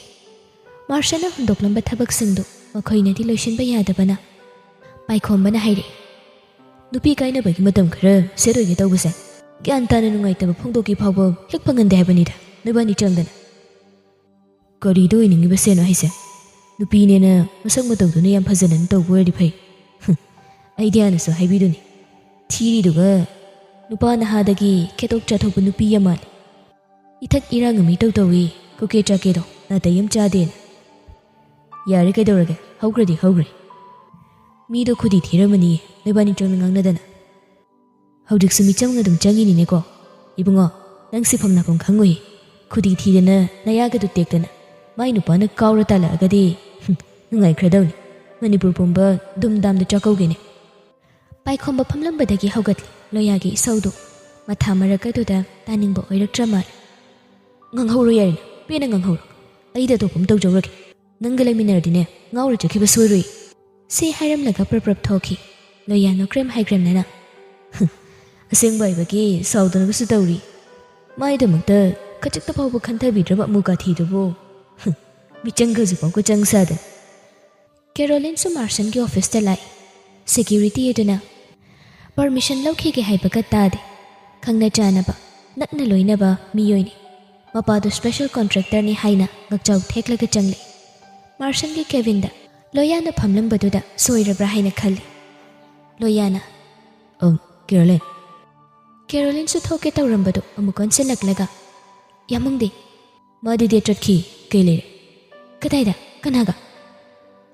ꯃꯥꯔꯁꯅ ꯍꯨꯟꯗꯣꯛꯂꯝꯕ ꯊꯕꯛꯁꯤꯡꯗꯨ ꯃꯈꯣꯏꯅꯗꯤ ꯂꯣꯏꯁꯤꯟꯕ ꯌꯥꯗꯕꯅ ꯄꯥꯏꯈꯣꯝꯕꯅ ꯍꯥꯏꯔꯛꯏ, "ꯅꯨꯄꯤ ꯀꯥꯏꯅꯕꯒꯤ ꯃꯇꯝ ꯈꯔ ꯁꯦꯠ ꯑꯣꯏꯒꯦ ꯇꯧꯕꯁꯦ ꯒ꯭ꯌꯥꯟ ꯇꯥꯅ ꯅꯨꯡꯉꯥꯏꯇꯕ ꯐꯣꯡꯗꯣꯛꯈꯤ ꯐꯥꯎꯕ ꯍꯦꯛ ꯐꯪꯍꯟꯗꯦ ꯍꯥꯏꯕꯅꯤꯗ, ꯅꯣꯏꯕꯥꯅꯤ ꯆꯪꯗꯅ꯫ ꯀꯔꯤꯗ ꯑꯣꯏꯅꯤꯡꯉꯤꯕ ꯁꯦꯠꯅꯣ ꯍꯥꯏꯁꯦ? ꯅꯨꯄꯤꯅꯦꯅ ꯃꯁꯛ ꯃꯇꯧꯗꯨꯅ ꯌꯥꯝ ꯐꯖꯅ ꯇꯧꯕ ꯑꯣꯏꯔꯗꯤ ꯐꯩ꯫ ꯍꯨꯝ, ꯑꯩꯗꯤ ꯍꯥꯟꯅꯁꯨ ꯍꯥꯏꯕꯤꯗꯨꯅꯤ, ꯊꯤꯔꯤꯗꯨꯒ ꯅꯨꯄꯥ ꯅꯍꯥꯗꯒꯤ ꯈꯦꯇꯣꯛ ꯆꯥꯊꯣꯛꯄ ꯅꯨꯄꯤ ꯌꯥꯝ ꯃꯥꯜꯂꯤ꯫ ꯏꯊꯛ ꯏꯔꯥꯡ ꯑꯃ ꯏꯇꯧ ꯇꯧꯏ, ꯀꯨꯀꯦ ꯆꯥꯀꯦꯗꯣ ꯅꯥꯇꯩ ꯑꯃ ꯆꯥꯗꯦꯅ꯫ ꯌꯥꯔꯦ, ꯀꯩꯗꯧꯔꯒꯦ? ꯍꯧꯈ꯭ꯔꯗꯤ ꯍꯧꯈ꯭ꯔꯦ꯫ ꯃꯤꯗꯣ ꯈꯨꯗꯤ ꯊꯤꯔꯝꯃꯅꯤ, ꯅꯣꯏꯕꯥꯅꯤ ꯆꯪꯅ ꯉꯥꯡꯅꯗꯅ꯫ ꯍꯧꯖꯤꯛꯁꯨ ꯃꯤꯆꯪ ꯑꯗꯨꯝ ꯆꯪꯉꯤꯅꯤꯅꯦꯀꯣ꯫ ꯏꯕꯨꯡꯉꯣ, ꯅꯪ ꯁꯤꯐꯝ ꯅꯥꯐꯝ ꯈꯪꯉꯨꯏ꯫ ꯈꯨꯗꯤ ꯊꯤꯗꯅ ꯅꯌꯥꯒꯗꯨ ꯇꯦꯛꯇꯅ ꯃꯥꯏ ꯅꯨꯄꯥꯅ ꯀꯥꯎꯔ ꯇꯥꯜꯂꯛꯑꯒꯗꯤ, ꯍꯨꯝ, ꯅꯨꯡꯉꯥꯏꯈ꯭ꯔꯗꯧꯅꯤ꯫ ꯃꯅꯤꯄꯨꯔ ꯄꯨꯝꯕ ꯗꯨꯝ ꯗꯥꯝꯗ ꯆꯥꯛꯀꯧꯒꯦꯅꯦ꯫ ꯄꯥꯏꯈꯣꯝꯕ ꯐꯝꯂꯝꯕꯗꯒꯤ ꯍꯧꯒꯠꯂꯤ꯫ ꯂꯣꯌꯥꯒꯤ ꯏꯁꯧꯗꯨ ꯃꯊꯥ ꯃꯔꯛ ꯑꯗꯨꯗ ꯇꯥꯅꯤꯡꯕ ꯑꯣꯏꯔꯛꯇ꯭ꯔ ꯃꯥꯜꯂꯦ꯫ "ꯉꯥꯡꯍꯧꯔꯣ ꯌꯥꯔꯦꯅꯦ, ꯄꯦꯟꯅ ꯉꯥꯡꯍꯧꯔꯣ꯫ ꯑꯩꯗꯤ ꯑꯇꯣꯞꯄ ꯑꯃ ꯇꯧꯖꯧꯔꯒꯦ꯫ ꯅꯪꯒ ꯂꯩꯃꯤꯟꯅꯔꯗꯤꯅꯦ, ꯉꯥꯎꯔ ꯆꯠꯈꯤꯕ ꯁꯣꯏꯔꯣꯏ꯫" ꯁꯤ ꯍꯥꯏꯔꯝꯂꯒ ꯄ꯭ꯔꯞ ꯄ꯭ꯔꯞ ꯊꯣꯛꯈꯤ꯫ ꯂꯣꯌꯥ ꯅꯣꯀ꯭ꯔꯦꯝ ꯍꯥꯏꯒ꯭ꯔꯦꯝꯅꯅ, "ꯍꯨꯝ, ꯑꯁꯦꯡꯕ ꯍꯥꯏꯕꯒꯤ ꯁꯥꯎꯗꯅꯒꯁꯨ ꯇꯧꯔꯤ꯫ ꯃꯥꯏꯗꯃꯛꯇ ꯈꯖꯤꯛꯇ ꯐꯥꯎꯕ ꯈꯟꯊꯕꯤꯗ꯭ꯔꯕ ꯑꯃꯨ ꯀꯥꯊꯤꯗꯨꯕꯨ꯫ ꯍꯨꯝ, ꯃꯤꯆꯪꯒ ꯍꯧꯖꯤꯛꯐꯥꯎ ꯀꯣꯏꯆꯪ ꯁꯥꯗꯅ꯫" ꯀꯦꯔꯣꯂꯤꯟꯁꯨ ꯃꯥꯔꯁꯟꯒꯤ ꯑꯣꯐꯤꯁꯇ ꯂꯥꯛꯏ꯫ ꯁꯦꯀ꯭ꯌꯨꯔꯤꯇꯤ ꯑꯗꯨꯅ ꯄꯔꯃꯤꯁꯟ ꯂꯧꯈꯤꯒꯦ ꯍꯥꯏꯕꯒ ꯇꯥꯗꯦ꯫ ꯈꯪꯅ ꯆꯥꯟꯅꯕ, ꯅꯛꯅ ꯂꯣꯏꯅꯕ ꯃꯤꯑꯣꯏꯅꯤ꯫ ꯃꯄꯥꯗꯨ ꯁ꯭ꯄꯦꯁꯦꯜ ꯀꯣꯟꯇ꯭ꯔꯦꯛꯇꯔꯅꯤ ꯍꯥꯏꯅ ꯉꯛꯆꯥꯎ ꯊꯦꯛꯂꯒ ꯆꯪꯂꯛꯏ꯫ ꯃꯥꯔꯁꯟꯒꯤ ꯀꯦꯕꯤꯟꯗ ꯂꯣꯌꯥꯅ ꯐꯝꯂꯝꯕꯗꯨꯗ ꯁꯣꯏꯔꯕ꯭ꯔꯥ ꯍꯥꯏꯅ ꯈꯜꯂꯤ꯫ ꯂꯣꯌꯥꯅ, "ꯑꯪ, ꯀꯦꯔꯣꯂꯤꯟ꯫" ꯀꯦꯔꯣꯂꯤꯟꯁꯨ ꯊꯣꯛꯀꯦ ꯇꯧꯔꯝꯕꯗꯨ ꯑꯃꯨꯛ ꯑꯣꯟꯁꯤꯜꯂꯛꯂꯒ, "ꯌꯥꯃꯨꯡꯗꯤ?" "ꯃꯥꯗꯤ ꯗꯦꯠ ꯆꯠꯈꯤ꯫ ꯀꯩ ꯂꯩꯔꯦ?" "ꯀꯗꯥꯏꯗ? ꯀꯅꯥꯒ?"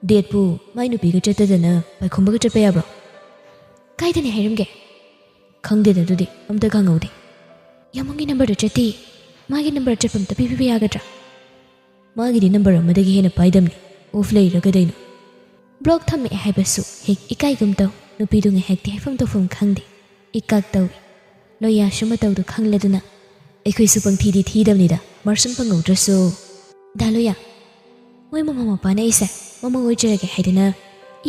"ꯗꯦꯠꯄꯨ ꯃꯥꯏ ꯅꯨꯄꯤꯒ ꯆꯠꯇꯗꯅ ꯄꯥꯏꯈꯣꯝꯕꯒ ꯆꯠꯄ ꯌꯥꯕ꯭ꯔꯣ?" "ꯀꯥꯏꯗꯅꯤ ꯍꯥꯏꯔꯝꯒꯦ?" "ꯈꯪꯗꯦꯗ, ꯑꯗꯨꯗꯤ ꯑꯝꯇ ꯈꯪꯍꯧꯗꯦ꯫" "ꯌꯥꯃꯨꯡꯒꯤ ꯅꯝꯕꯔꯗꯨ ꯆꯠꯇꯦ꯫ ꯃꯥꯒꯤ ꯅꯝꯕꯔ ꯆꯠꯄ ꯑꯝꯇ ꯄꯤꯕꯤꯕ ꯌꯥꯒꯗ꯭ꯔꯥ?" "ꯃꯥꯒꯤꯗꯤ ꯅꯝꯕꯔ ꯑꯃꯗꯒꯤ ꯍꯦꯟꯅ ꯄꯥꯏꯗꯝꯅꯤ꯫ ꯑꯣꯐ ꯂꯩꯔꯤꯔ ꯀꯩꯗꯩꯅꯣ?" ꯕ꯭ꯂꯣꯛ ꯊꯝꯃꯛꯑꯦ ꯍꯥꯏꯕꯁꯨ ꯍꯦꯛ ꯏꯀꯥꯏꯒꯨꯝ ꯇꯧ꯫ ꯅꯨꯄꯤꯗꯨ ꯉꯥꯏꯍꯥꯛꯇꯤ ꯍꯥꯏꯐꯝ ꯇꯧꯐꯝ ꯈꯪꯗꯦ꯫ ꯏꯀꯥꯛ ꯇꯧꯏ꯫ ꯂꯣꯌꯥꯁꯨ ꯃꯇꯧꯗꯨ ꯈꯪꯂꯗꯨꯅ, "ꯑꯩꯈꯣꯏꯁꯨ ꯄꯪꯊꯤꯗꯤ ꯊꯤꯗꯕꯅꯤꯗ, ꯃꯥꯔꯁꯟ ꯐꯪꯍꯧꯗ꯭ꯔꯁꯨ꯫" "ꯗꯥ ꯂꯣꯌꯥ, ꯃꯣꯏ ꯃꯃꯥ ꯃꯄꯥꯅ ꯑꯩꯁꯦ ꯃꯃꯧ ꯑꯣꯏꯖꯔꯒꯦ ꯍꯥꯏꯗꯅ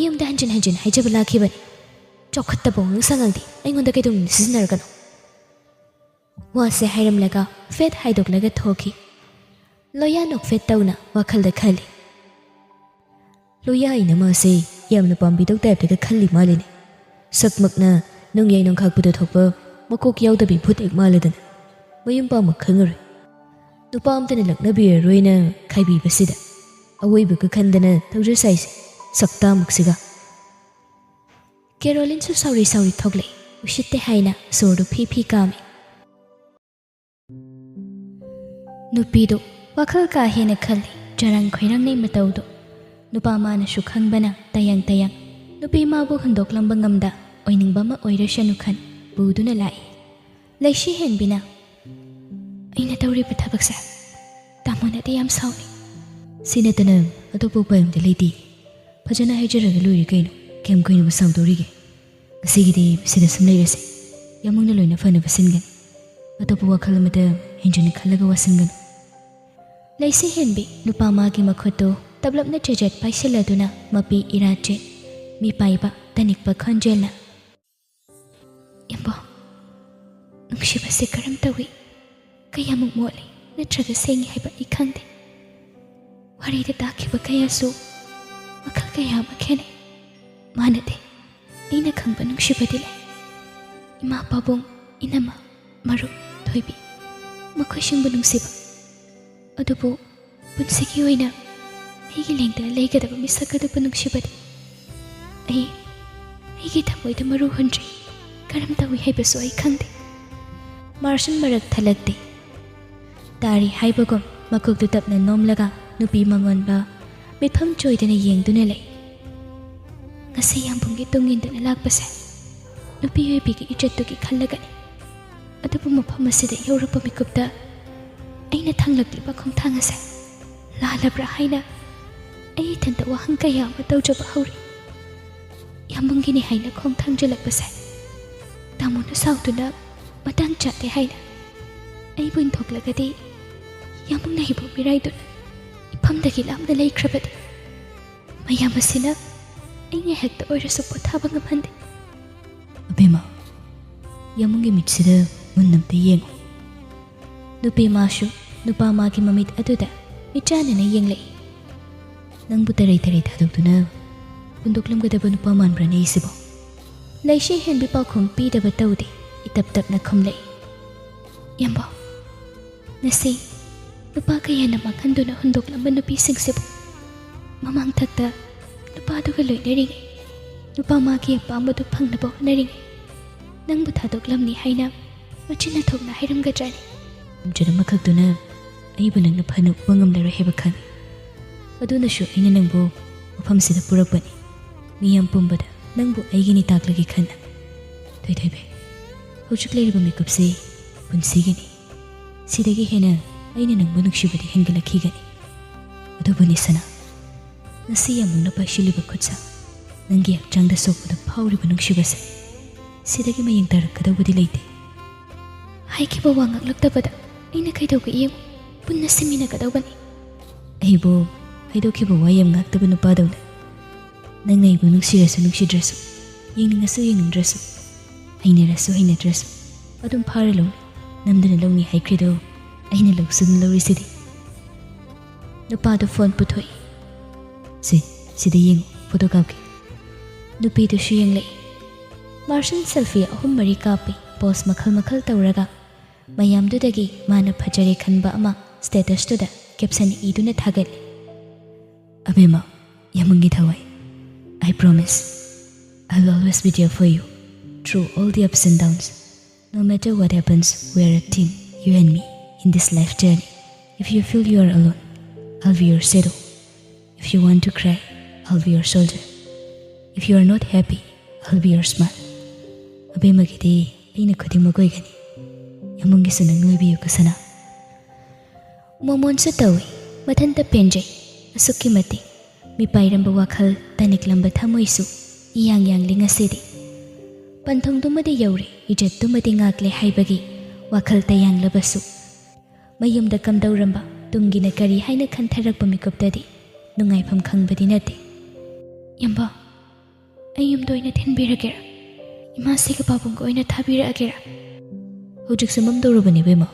ꯌꯨꯝꯗ ꯍꯟꯖꯤꯟ ꯍꯟꯖꯤꯟ ꯍꯥꯏꯖꯕ ꯂꯥꯛꯈꯤꯕꯅꯤ꯫ ꯆꯥꯎꯈꯠꯇꯕ ꯋꯥꯉꯥꯡ ꯁꯉꯥꯡꯗꯤ ꯑꯩꯉꯣꯟꯗ ꯀꯩꯗꯧꯅꯨꯡꯗ ꯁꯤꯖꯤꯟꯅꯔꯒꯅꯨ꯫" ꯋꯥꯁꯦ ꯍꯥꯏꯔꯝꯂꯒ ꯐꯦꯠ ꯍꯥꯏꯗꯣꯛꯂꯒ ꯊꯣꯛꯈꯤ꯫ ꯂꯣꯌꯥ ꯅꯣꯛꯐꯦꯠ ꯇꯧꯅ ꯋꯥꯈꯜꯗ ꯈꯜꯂꯤ꯫ "ꯂꯣꯌꯥ ꯏꯅꯝꯃꯁꯦ ꯌꯥꯝꯅ ꯄꯥꯝꯕꯤꯗꯧ ꯇꯥꯏꯞꯇꯒ ꯈꯜꯂꯤ ꯃꯥꯜꯂꯤꯅꯦ꯫ ꯁꯛꯃꯛꯅ ꯅꯣꯡꯌꯥꯏ ꯅꯣꯡꯈꯥꯛꯄꯗ ꯊꯣꯛꯄ ꯃꯀꯣꯛ ꯌꯥꯎꯗꯕꯤ ꯚꯨꯠ ꯍꯦꯛ ꯃꯥꯜꯂꯗꯅ꯫ ꯃꯌꯨꯝ ꯄꯥꯝꯕ ꯈꯪꯉꯔꯣꯏ꯫ ꯅꯨꯄꯥ ꯑꯝꯇꯅ ꯂꯛꯅꯕꯤꯔꯔꯣꯏꯅ ꯈꯥꯏꯕꯤꯕꯁꯤꯗ ꯑꯋꯣꯏꯕꯒ ꯈꯟꯗꯅ ꯊꯧꯖ ꯁꯥꯏꯁꯦ, ꯁꯛꯇꯥꯃꯛꯁꯤꯒ꯫" ꯀꯦꯔꯣꯂꯤꯟꯁꯨ ꯁꯥꯎꯔꯤ ꯁꯥꯎꯔꯤ ꯊꯣꯛꯂꯛꯏ꯫ ꯎꯁꯤꯠꯇꯦ ꯍꯥꯏꯅ ꯁꯣꯔꯗꯨ ꯐꯤ ꯐꯤ ꯀꯥꯝꯃꯤ꯫ ꯅꯨꯄꯤꯗꯨ ꯋꯥꯈꯜ ꯀꯥ ꯍꯦꯟꯅ ꯈꯜꯂꯤ꯫ ꯆꯔꯥꯡ ꯈꯣꯏꯔꯥꯡꯅꯩ ꯃꯇꯧꯗꯨ꯫ ꯅꯨꯄꯥ ꯃꯥꯅꯁꯨ ꯈꯪꯕꯅ ꯇꯌꯥꯡ ꯇꯌꯥꯡ꯫ ꯅꯨꯄꯤ ꯃꯥꯕꯨ ꯍꯨꯟꯗꯣꯛꯂꯝꯕ ꯉꯝꯗ ꯑꯣꯏꯅꯤꯡꯕ ꯑꯃ ꯑꯣꯏꯔꯁꯅꯨ ꯈꯟ ꯄꯨꯗꯨꯅ ꯂꯥꯛꯏ꯫ ꯂꯩꯁꯤ ꯍꯦꯟꯕꯤꯅ, "ꯑꯩꯅ ꯇꯧꯔꯤꯕ ꯊꯕꯛꯁꯦ ꯇꯥꯃꯣꯅꯗꯤ ꯌꯥꯝ ꯁꯥꯎꯅꯤ꯫" "ꯁꯤ ꯅꯠꯇꯅ ꯑꯇꯣꯞꯄ ꯎꯄꯥꯏ ꯑꯝꯇ ꯂꯩꯇꯦ꯫ ꯐꯖꯅ ꯍꯥꯏꯖꯔꯒ ꯂꯣꯏꯔꯦ ꯀꯩꯅꯣ꯫ ꯀꯌꯥꯝ ꯀꯨꯏꯅꯕꯨ ꯁꯥꯎꯗꯧꯔꯤꯒꯦ? ꯉꯁꯤꯒꯤꯗꯤ ꯁꯤꯗ ꯁꯨꯝ ꯂꯩꯔꯁꯦ꯫ ꯌꯥꯃꯨꯡꯅ ꯂꯣꯏꯅ ꯐꯅꯕ ꯁꯤꯟꯒꯅꯤ꯫ ꯑꯇꯣꯞꯄ ꯋꯥꯈꯜ ꯑꯃꯇ ꯍꯦꯟꯖꯤꯟꯅ ꯈꯜꯂꯒ ꯋꯥꯁꯤꯟꯒꯅꯨ꯫" ꯂꯩꯁꯤ ꯍꯦꯟꯕꯤ ꯅꯨꯄꯥ ꯃꯥꯒꯤ ꯃꯈꯨꯠꯇꯨ ꯇꯞꯂꯞꯅ ꯆꯦꯖꯦꯠ ꯄꯥꯏꯁꯤꯜꯂꯗꯨꯅ ꯃꯄꯤ ꯏꯔꯥ ꯆꯦꯠ, ꯃꯤꯄꯥꯏꯕ ꯇꯅꯤꯛꯄ ꯈꯣꯟꯖꯦꯜꯅ, "ꯏꯕꯣ, ꯅꯨꯡꯁꯤꯕꯁꯦ ꯀꯔꯝ ꯇꯧꯏ? ꯀꯌꯥꯃꯨꯛ ꯃꯣꯠꯂꯤ ꯅꯠꯇ꯭ꯔꯒ ꯁꯦꯡꯉꯤ ꯍꯥꯏꯕ ꯑꯩ ꯈꯪꯗꯦ꯫ ꯋꯥꯔꯤꯗ ꯇꯥꯈꯤꯕ ꯀꯌꯥꯁꯨ ꯃꯈꯜ ꯀꯌꯥ ꯑꯃ ꯈꯦꯠꯅꯩ꯫ ꯃꯥꯟꯅꯗꯦ ꯑꯩꯅ ꯈꯪꯕ ꯅꯨꯡꯁꯤꯕꯗꯤ ꯂꯩ꯫ ꯏꯃꯥ ꯄꯥꯕꯨꯡ, ꯏꯅꯝꯃ, ꯃꯔꯨꯞ, ꯊꯣꯏꯕꯤ, ꯃꯈꯣꯏꯁꯤꯡꯕꯨ ꯅꯨꯡꯁꯤꯕ꯫ ꯑꯗꯨꯕꯨ ꯄꯨꯟꯁꯤꯒꯤ ꯑꯣꯏꯅ ꯑꯩꯒꯤ ꯂꯦꯡꯗꯅ ꯂꯩꯒꯗꯕ ꯃꯤꯁꯛ ꯑꯗꯨꯕꯨ ꯅꯨꯡꯁꯤꯕꯗꯤ ꯑꯩ ꯑꯩꯒꯤ ꯊꯃꯣꯏꯗ ꯃꯔꯨ ꯍꯨꯟꯗ꯭ꯔꯤ꯫ ꯀꯔꯝ ꯇꯧꯏ ꯍꯥꯏꯕꯁꯨ ꯑꯩ ꯈꯪꯗꯦ꯫ ꯃꯥꯔꯁꯟ ꯃꯔꯛ ꯊꯠꯂꯛꯇꯦ꯫ ꯇꯥꯔꯤ ꯍꯥꯏꯕꯒꯨꯝ ꯃꯀꯣꯛꯇꯨ ꯇꯞꯅ ꯅꯣꯝꯂꯒ ꯅꯨꯄꯤ ꯃꯉꯣꯟꯗ ꯃꯤꯠꯐꯝ ꯆꯣꯏꯗꯅ ꯌꯦꯡꯗꯨꯅ ꯂꯩ꯫ ꯉꯁꯤ ꯌꯥꯝꯕꯨꯡꯒꯤ ꯇꯨꯡ ꯏꯟꯗꯨꯅ ꯂꯥꯛꯄꯁꯦ ꯅꯨꯄꯤ ꯑꯣꯏꯕꯤꯒꯤ ꯏꯖꯠꯇꯨꯒꯤ ꯈꯜꯂꯒꯅꯤ꯫ ꯑꯗꯨꯕꯨ ꯃꯐꯝ ꯑꯁꯤꯗ ꯌꯧꯔꯛꯄ ꯃꯤꯀꯨꯞꯇ ꯑꯩꯅ ꯊꯥꯡꯂꯛꯂꯤꯕ ꯈꯣꯡꯊꯥꯡ ꯑꯁꯦ ꯂꯥꯜꯂꯕ꯭ꯔꯥ ꯍꯥꯏꯅ ꯑꯩ ꯏꯊꯟꯇ ꯋꯥꯍꯪ ꯀꯌꯥ ꯑꯃ ꯇꯧꯖꯕ ꯍꯧꯔꯤ꯫ ꯌꯥꯝꯕꯨꯡꯒꯤꯅꯤ ꯍꯥꯏꯅ ꯈꯣꯡ ꯊꯥꯡꯖꯤꯜꯂꯛꯄꯁꯦ ꯇꯥꯃꯣꯅ ꯁꯥꯎꯗꯨꯅ ꯃꯇꯥꯡ ꯆꯥꯗꯦ ꯍꯥꯏꯅ ꯑꯩꯕꯨ ꯏꯟꯊꯣꯛꯂꯒꯗꯤ ꯌꯥꯝꯕꯨꯡꯅ ꯑꯩꯕꯨ ꯃꯤꯔꯥꯏꯗꯨꯅ ꯏꯐꯝꯗꯒꯤ ꯂꯥꯞꯅ ꯂꯩꯈ꯭ꯔꯕꯗꯤ ꯃꯌꯥꯝ ꯑꯁꯤꯅ ꯑꯩ ꯉꯥꯏꯍꯥꯛꯇ ꯑꯣꯏꯔꯁꯨ ꯄꯣꯊꯥꯕ ꯉꯝꯍꯟꯗꯦ꯫ ꯑꯕꯦꯝꯃ, ꯌꯥꯝꯕꯨꯡꯒꯤ ꯃꯤꯠꯁꯤꯗ ꯃꯨꯟꯅ ꯑꯝꯇ ꯌꯦꯡꯉꯨ꯫ ꯅꯨꯄꯤ ꯃꯥꯁꯨ ꯅꯨꯄꯥ ꯃꯥꯒꯤ ꯃꯃꯤꯠ ꯑꯗꯨꯗ ꯃꯤꯠꯆꯥꯟꯅꯅ ꯌꯦꯡꯂꯛꯏ꯫ ꯅꯪꯕꯨ ꯇꯔꯩ ꯇꯔꯩ ꯊꯥꯗꯣꯛꯇꯨꯅ ꯍꯨꯟꯗꯣꯛꯂꯝꯒꯗꯕ ꯅꯨꯄꯥ ꯃꯥꯟꯕ꯭ꯔꯅꯦ ꯑꯩꯁꯤꯕꯣ? ꯂꯩꯁꯤ ꯍꯦꯟꯕꯤ ꯄꯥꯎꯈꯨꯝ ꯄꯤꯗꯕ ꯇꯧꯗꯦ, ꯏꯇꯞ ꯇꯞꯅ ꯈꯨꯝꯂꯛꯏ꯫ ꯌꯥꯝꯕꯣ, ꯉꯁꯤ ꯅꯨꯄꯥ ꯀꯌꯥꯅ ꯃꯥꯡꯍꯟꯗꯨꯅ ꯍꯨꯟꯗꯣꯛꯂꯝꯕ ꯅꯨꯄꯤꯁꯤꯡꯁꯤꯕꯨ ꯃꯃꯥꯡꯊꯛꯇ ꯅꯨꯄꯥꯗꯨꯒ ꯂꯣꯏꯅꯔꯤꯉꯩ ꯅꯨꯄꯥ ꯃꯥꯒꯤ ꯑꯄꯥꯝꯕꯗꯨ ꯐꯪꯅꯕ ꯍꯣꯠꯅꯔꯤꯉꯩ ꯅꯪꯕꯨ ꯊꯥꯗꯣꯛꯂꯝꯅꯤ ꯍꯥꯏꯅ ꯃꯆꯤꯟ ꯊꯣꯛꯅ ꯍꯥꯏꯔꯝꯒꯗ꯭ꯔꯅꯤ? ꯂꯝꯆꯠ ꯑꯃꯈꯛꯇꯨꯅ ꯑꯩꯕꯨ ꯅꯪꯅ ꯐꯅ ꯎꯕ ꯉꯝꯂꯔꯣꯏ ꯍꯥꯏꯕ ꯈꯪꯏ꯫ ꯑꯗꯨꯅꯁꯨ ꯑꯩꯅ ꯅꯪꯕꯨ ꯃꯐꯝꯁꯤꯗ ꯄꯨꯔꯛꯄꯅꯤ꯫ ꯃꯤꯌꯥꯝ ꯄꯨꯝꯕꯗ ꯅꯪꯕꯨ ꯑꯩꯒꯤꯅꯤ ꯇꯥꯛꯂꯒꯦ ꯈꯟꯅ꯫ ꯊꯣꯏꯊꯣꯏꯕꯤ, ꯍꯧꯖꯤꯛ ꯂꯩꯔꯤꯕ ꯃꯤꯀꯨꯞꯁꯤ ꯄꯨꯟꯁꯤꯒꯤꯅꯤ꯫ ꯁꯤꯗꯒꯤ ꯍꯦꯟꯅ ꯑꯩꯅ ꯅꯪꯕꯨ ꯅꯨꯡꯁꯤꯕꯗꯤ ꯍꯦꯟꯒꯠꯂꯛꯈꯤꯒꯅꯤ꯫ ꯑꯗꯨꯕꯨꯅꯤ ꯁꯅꯥ, ꯉꯁꯤ ꯌꯥꯝꯕꯨꯡꯅ ꯄꯥꯏꯁꯤꯜꯂꯤꯕ ꯈꯨꯠꯁꯥ, ꯅꯪꯒꯤ ꯍꯛꯆꯥꯡꯗ ꯁꯣꯛꯄꯗ ꯐꯥꯎꯔꯤꯕ ꯅꯨꯡꯁꯤꯕꯁꯦ ꯁꯤꯗꯒꯤ ꯃꯌꯦꯡ ꯇꯥꯔꯛꯀꯗꯧꯕꯗꯤ ꯂꯩꯇꯦ꯫ ꯍꯥꯏꯈꯤꯕ ꯋꯥ ꯉꯥꯛꯂꯛꯇꯕꯗ ꯑꯩꯅ ꯀꯩꯗꯧꯒꯦ ꯌꯦꯡꯉꯨ, ꯄꯨꯟꯅ ꯁꯤꯃꯤꯟꯅꯒꯗꯧꯕꯅꯤ꯫ ꯑꯩꯕꯨ ꯍꯥꯏꯗꯣꯛꯈꯤꯕ ꯋꯥ ꯌꯥꯝ ꯉꯥꯛꯇꯕ ꯅꯨꯄꯥꯗꯧꯅ ꯅꯪꯅ ꯑꯩꯕꯨ ꯅꯨꯡꯁꯤꯔꯁꯨ ꯅꯨꯡꯁꯤꯗ꯭ꯔꯁꯨ, ꯌꯦꯡꯅꯤꯡꯉꯁꯨ ꯌꯦꯡꯅꯤꯡꯗ꯭ꯔꯁꯨ, ꯍꯩꯅꯔꯁꯨ ꯍꯩꯅꯗ꯭ꯔꯁꯨ, ꯑꯗꯨꯝ ꯐꯥꯔ ꯂꯧꯅꯤ, ꯅꯝꯗꯅ ꯂꯧꯅꯤ ꯍꯥꯏꯈ꯭ꯔꯤꯗꯣ ꯑꯩꯅ ꯂꯧꯁꯨ ꯑꯗꯨꯝ ꯂꯧꯔꯤꯁꯤꯗꯤ꯫ ꯅꯨꯄꯥꯗꯨ ꯐꯣꯟ ꯄꯨꯊꯣꯛꯏ꯫ "ꯁꯦ, ꯁꯤꯗ ꯌꯦꯡꯉꯨ, ꯐꯣꯇꯣ ꯀꯥꯞꯀꯦ꯫" ꯅꯨꯄꯤꯗꯨꯁꯨ ꯌꯦꯡꯂꯛꯏ꯫ ꯃꯥꯔꯁꯟ ꯁꯦꯜꯐꯤ ꯑꯍꯨꯝ ꯃꯔꯤ ꯀꯥꯞꯄꯤ, ꯄꯣꯁ ꯃꯈꯜ ꯃꯈꯜ ꯇꯧꯔꯒ꯫ ꯃꯌꯥꯝꯗꯨꯗꯒꯤ ꯃꯥꯅ ꯐꯖꯔꯦ ꯈꯟꯕ ꯑꯃ ꯁ꯭ꯇꯦꯇꯁꯇꯨꯗ ꯀꯦꯞꯁꯟ ꯏꯗꯨꯅ ꯊꯥꯒꯠꯂꯤ꯫ ꯑꯕꯦꯝꯃ, ꯌꯥꯃꯨꯡꯒꯤ ꯊꯋꯥꯏ, I promise I will always be there for you through all the ups and downs. No matter what happens, we are a team, you and me, in this life journey. If you feel you are alone, I'll be your shadow. If you want to cry, I'll be your shoulder. If you are not happy, I'll be your smile. ꯑꯕꯦꯝꯃꯒꯤꯗꯤ ꯑꯩꯅ ꯈꯨꯗꯤꯡꯃꯛ ꯑꯣꯏꯒꯅꯤ꯫ ꯌꯥꯃꯨꯡꯒꯤꯁꯨ ꯅꯪ ꯑꯣꯏꯕꯤꯌꯨ ꯀꯁꯅꯥ꯫ ꯃꯣꯃꯣꯟꯁꯨ ꯇꯧꯏ, ꯃꯊꯟꯇ ꯄꯦꯟꯖꯩ꯫ ꯑꯁꯨꯛꯀꯤ ꯃꯇꯤꯛ ꯃꯤꯄꯥꯏꯔꯝꯕ ꯋꯥꯈꯜ ꯇꯅꯤꯛꯂꯝꯕ ꯊꯃꯣꯏꯁꯨ ꯏꯌꯥꯡ ꯌꯥꯡꯂꯤ ꯉꯁꯤꯗꯤ꯫ ꯄꯟꯊꯨꯡꯗꯨꯃꯗꯤ ꯌꯧꯔꯦ, ꯏꯖꯠꯇꯨꯃꯗꯤ ꯉꯥꯛꯂꯦ ꯍꯥꯏꯕꯒꯤ ꯋꯥꯈꯜ ꯇꯌꯥꯡꯂꯕꯁꯨ, ꯃꯌꯨꯝꯗ ꯀꯝꯗꯧꯔꯝꯕ, ꯇꯨꯡꯒꯤꯅ ꯀꯔꯤ ꯍꯥꯏꯅ ꯈꯟꯊꯔꯛꯄ ꯃꯤꯀꯨꯞꯇꯗꯤ ꯅꯨꯡꯉꯥꯏꯐꯝ ꯈꯪꯕꯗꯤ ꯅꯠꯇꯦ꯫ ꯌꯥꯝꯕ, ꯑꯩ ꯌꯨꯝꯗ ꯑꯣꯏꯅ ꯊꯤꯟꯕꯤꯔꯒꯦꯔꯥ? ꯏꯃꯥꯁꯤꯒ ꯄꯥꯕꯨꯡꯒ ꯑꯣꯏꯅ ꯊꯥꯕꯤꯔꯛꯑꯒꯦꯔꯥ? ꯍꯧꯖꯤꯛꯁꯦ ꯃꯝꯗꯧꯔꯕꯅꯦ, ꯏꯕꯦꯝꯃ꯫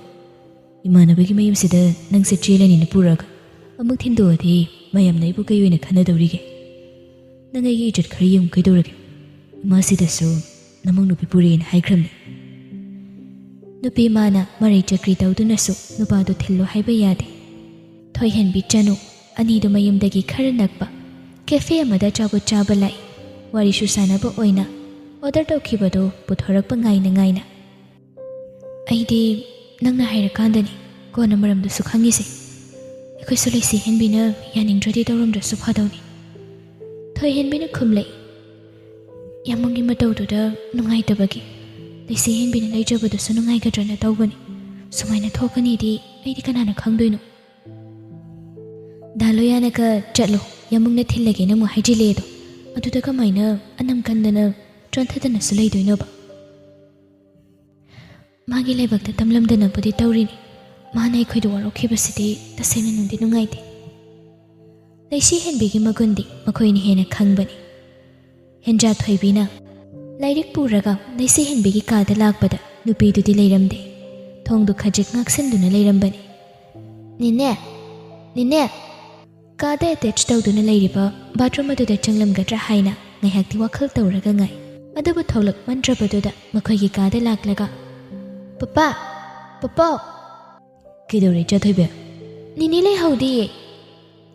ꯏꯃꯥꯟꯅꯕꯒꯤꯅ ꯄꯨꯔꯛꯑꯒ ꯑꯃꯨꯛ ꯊꯤꯟꯗꯣꯛꯑꯗꯤ ꯃꯌꯥꯝꯅ ꯑꯩꯕꯨ ꯀꯩ ꯑꯣꯏꯅ ꯈꯟꯅꯗꯧꯔꯤꯒꯦ? ꯅꯪ ꯑꯩꯒꯤ ꯏꯖꯠ ꯈꯔ ꯌꯦꯡꯉꯨ ꯀꯩꯗꯧꯔꯒꯦ? ꯏꯃꯥꯁꯤꯗꯁꯨ ꯅꯃꯧ ꯅꯨꯄꯤ ꯄꯨꯔꯛꯑꯦꯅ ꯍꯥꯏꯈ꯭ꯔꯕꯅꯤ꯫ ꯅꯨꯄꯤ ꯃꯥꯅ ꯃꯔꯩ ꯆꯀ꯭ꯔꯤ ꯇꯧꯗꯨꯅꯁꯨ ꯅꯨꯄꯥꯗꯨ ꯊꯤꯜꯂꯨ ꯍꯥꯏꯕ ꯌꯥꯗꯦ꯫ ꯊꯣꯏꯍꯟꯕꯤ ꯆꯅꯨ ꯑꯅꯤꯗꯨ ꯃꯌꯨꯝꯗꯒꯤ ꯈꯔ ꯅꯛꯄ ꯀꯦꯐꯦ ꯑꯃꯗ ꯑꯆꯥꯄꯣꯠ ꯆꯥꯕ ꯂꯥꯛꯏ꯫ ꯋꯥꯔꯤꯁꯨ ꯁꯥꯟꯅꯕ ꯑꯣꯏꯅ ꯑꯣꯔꯗꯔ ꯇꯧꯈꯤꯕꯗꯨ ꯄꯨꯊꯣꯔꯛꯄ ꯉꯥꯏꯅ ꯉꯥꯏꯅ꯫ ꯑꯩꯗꯤ ꯅꯪꯅ ꯍꯥꯏꯔꯀꯥꯟꯗꯅꯤ ꯀꯣꯟꯅ ꯃꯔꯝꯗꯨꯁꯨ ꯈꯪꯉꯤꯁꯦ꯫ ꯑꯩꯈꯣꯏꯁꯨ ꯂꯩꯁꯤ ꯍꯦꯟꯕꯤꯅ ꯌꯥꯅꯤꯡꯗ꯭ꯔꯗꯤ ꯇꯧꯔꯝꯗ꯭ꯔꯁꯨ ꯐꯗꯧꯅꯤ꯫ ꯊꯣꯏꯍꯦꯟꯕꯤꯅ ꯈꯨꯝꯂꯛꯏ꯫ ꯌꯥꯃꯨꯡꯒꯤ ꯃꯇꯧꯗꯨꯗ ꯅꯨꯡꯉꯥꯏꯇꯕꯒꯤ ꯂꯩꯁꯤ ꯍꯦꯟꯕꯤꯅ ꯂꯩꯖꯕꯗꯨꯁꯨ ꯅꯨꯡꯉꯥꯏꯒꯗ꯭ꯔꯅ ꯇꯧꯕꯅꯤ꯫ ꯁꯨꯃꯥꯏꯅ ꯊꯣꯛꯀꯅꯤꯗꯤ ꯑꯩꯗꯤ ꯀꯅꯥꯅ ꯈꯪꯗꯣꯏꯅꯣ? ꯗꯥ ꯂꯣꯌꯥꯅꯒ "ꯆꯠꯂꯣ, ꯌꯥꯃꯨꯡꯅ ꯊꯤꯜꯂꯒꯦꯅ" ꯑꯃꯨꯛ ꯍꯥꯏꯖꯤꯜꯂꯛꯑꯦꯗꯣ, ꯑꯗꯨꯗ ꯀꯃꯥꯏꯅ ꯑꯅꯝ ꯀꯟꯗꯅ ꯆꯣꯟꯊꯗꯅꯁꯨ ꯂꯩꯗꯣꯏꯅꯣꯕ? ꯃꯥꯒꯤ ꯂꯥꯏꯕꯛꯇ ꯇꯝꯂꯝꯗꯅꯕꯨꯗꯤ ꯇꯧꯔꯤꯅꯤ꯫ ꯃꯥꯅ ꯑꯩꯈꯣꯏꯗ ꯋꯥꯔꯧꯈꯤꯕꯁꯤꯗꯤ ꯇꯁꯦꯡꯅ ꯅꯨꯡꯗꯤ ꯅꯨꯡꯉꯥꯏꯇꯦ꯫ ꯂꯩꯁꯤ ꯍꯦꯟꯕꯤꯒꯤ ꯃꯒꯨꯟꯗꯤ ꯃꯈꯣꯏꯅ ꯍꯦꯟꯅ ꯈꯪꯕꯅꯤ꯫ ꯍꯦꯟꯖꯥ ꯊꯣꯏꯕꯤꯅ ꯂꯥꯏꯔꯤꯛ ꯄꯨꯔꯒ ꯂꯩꯁꯤ ꯍꯦꯟꯕꯤꯒꯤ ꯀꯥꯗ ꯂꯥꯛꯄꯗ ꯅꯨꯄꯤꯗꯨꯗꯤ ꯂꯩꯔꯝꯗꯦ꯫ ꯊꯣꯡꯗꯨ ꯈꯖꯤꯛ ꯉꯥꯛꯁꯤꯟꯗꯨꯅ ꯂꯩꯔꯝꯕꯅꯤ꯫ "ꯅꯦꯅꯦ, ꯅꯦꯅꯦ!" ꯀꯥꯗ ꯑꯦꯇꯦꯆ ꯇꯧꯗꯨꯅ ꯂꯩꯔꯤꯕ ꯕꯥꯊꯔꯨꯝ ꯑꯗꯨꯗ ꯆꯪꯂꯝꯒꯗ꯭ꯔꯥ ꯍꯥꯏꯅ ꯉꯥꯏꯍꯥꯛꯇꯤ ꯋꯥꯈꯜ ꯇꯧꯔꯒ ꯉꯥꯏ꯫ ꯑꯗꯨꯕꯨ ꯊꯣꯛꯂꯛꯃꯟꯗ꯭ꯔꯕꯗꯨꯗ ꯃꯈꯣꯏꯒꯤ ꯀꯥꯗ ꯂꯥꯛꯂꯒ, "ꯄꯄꯥ! ꯄꯄꯥ!" "ꯀꯩꯗꯧꯔꯦ ꯏꯆꯥ ꯊꯣꯏꯕꯤ?" "ꯅꯤꯅꯤ ꯂꯩꯍꯧꯗꯤꯌꯦ꯫"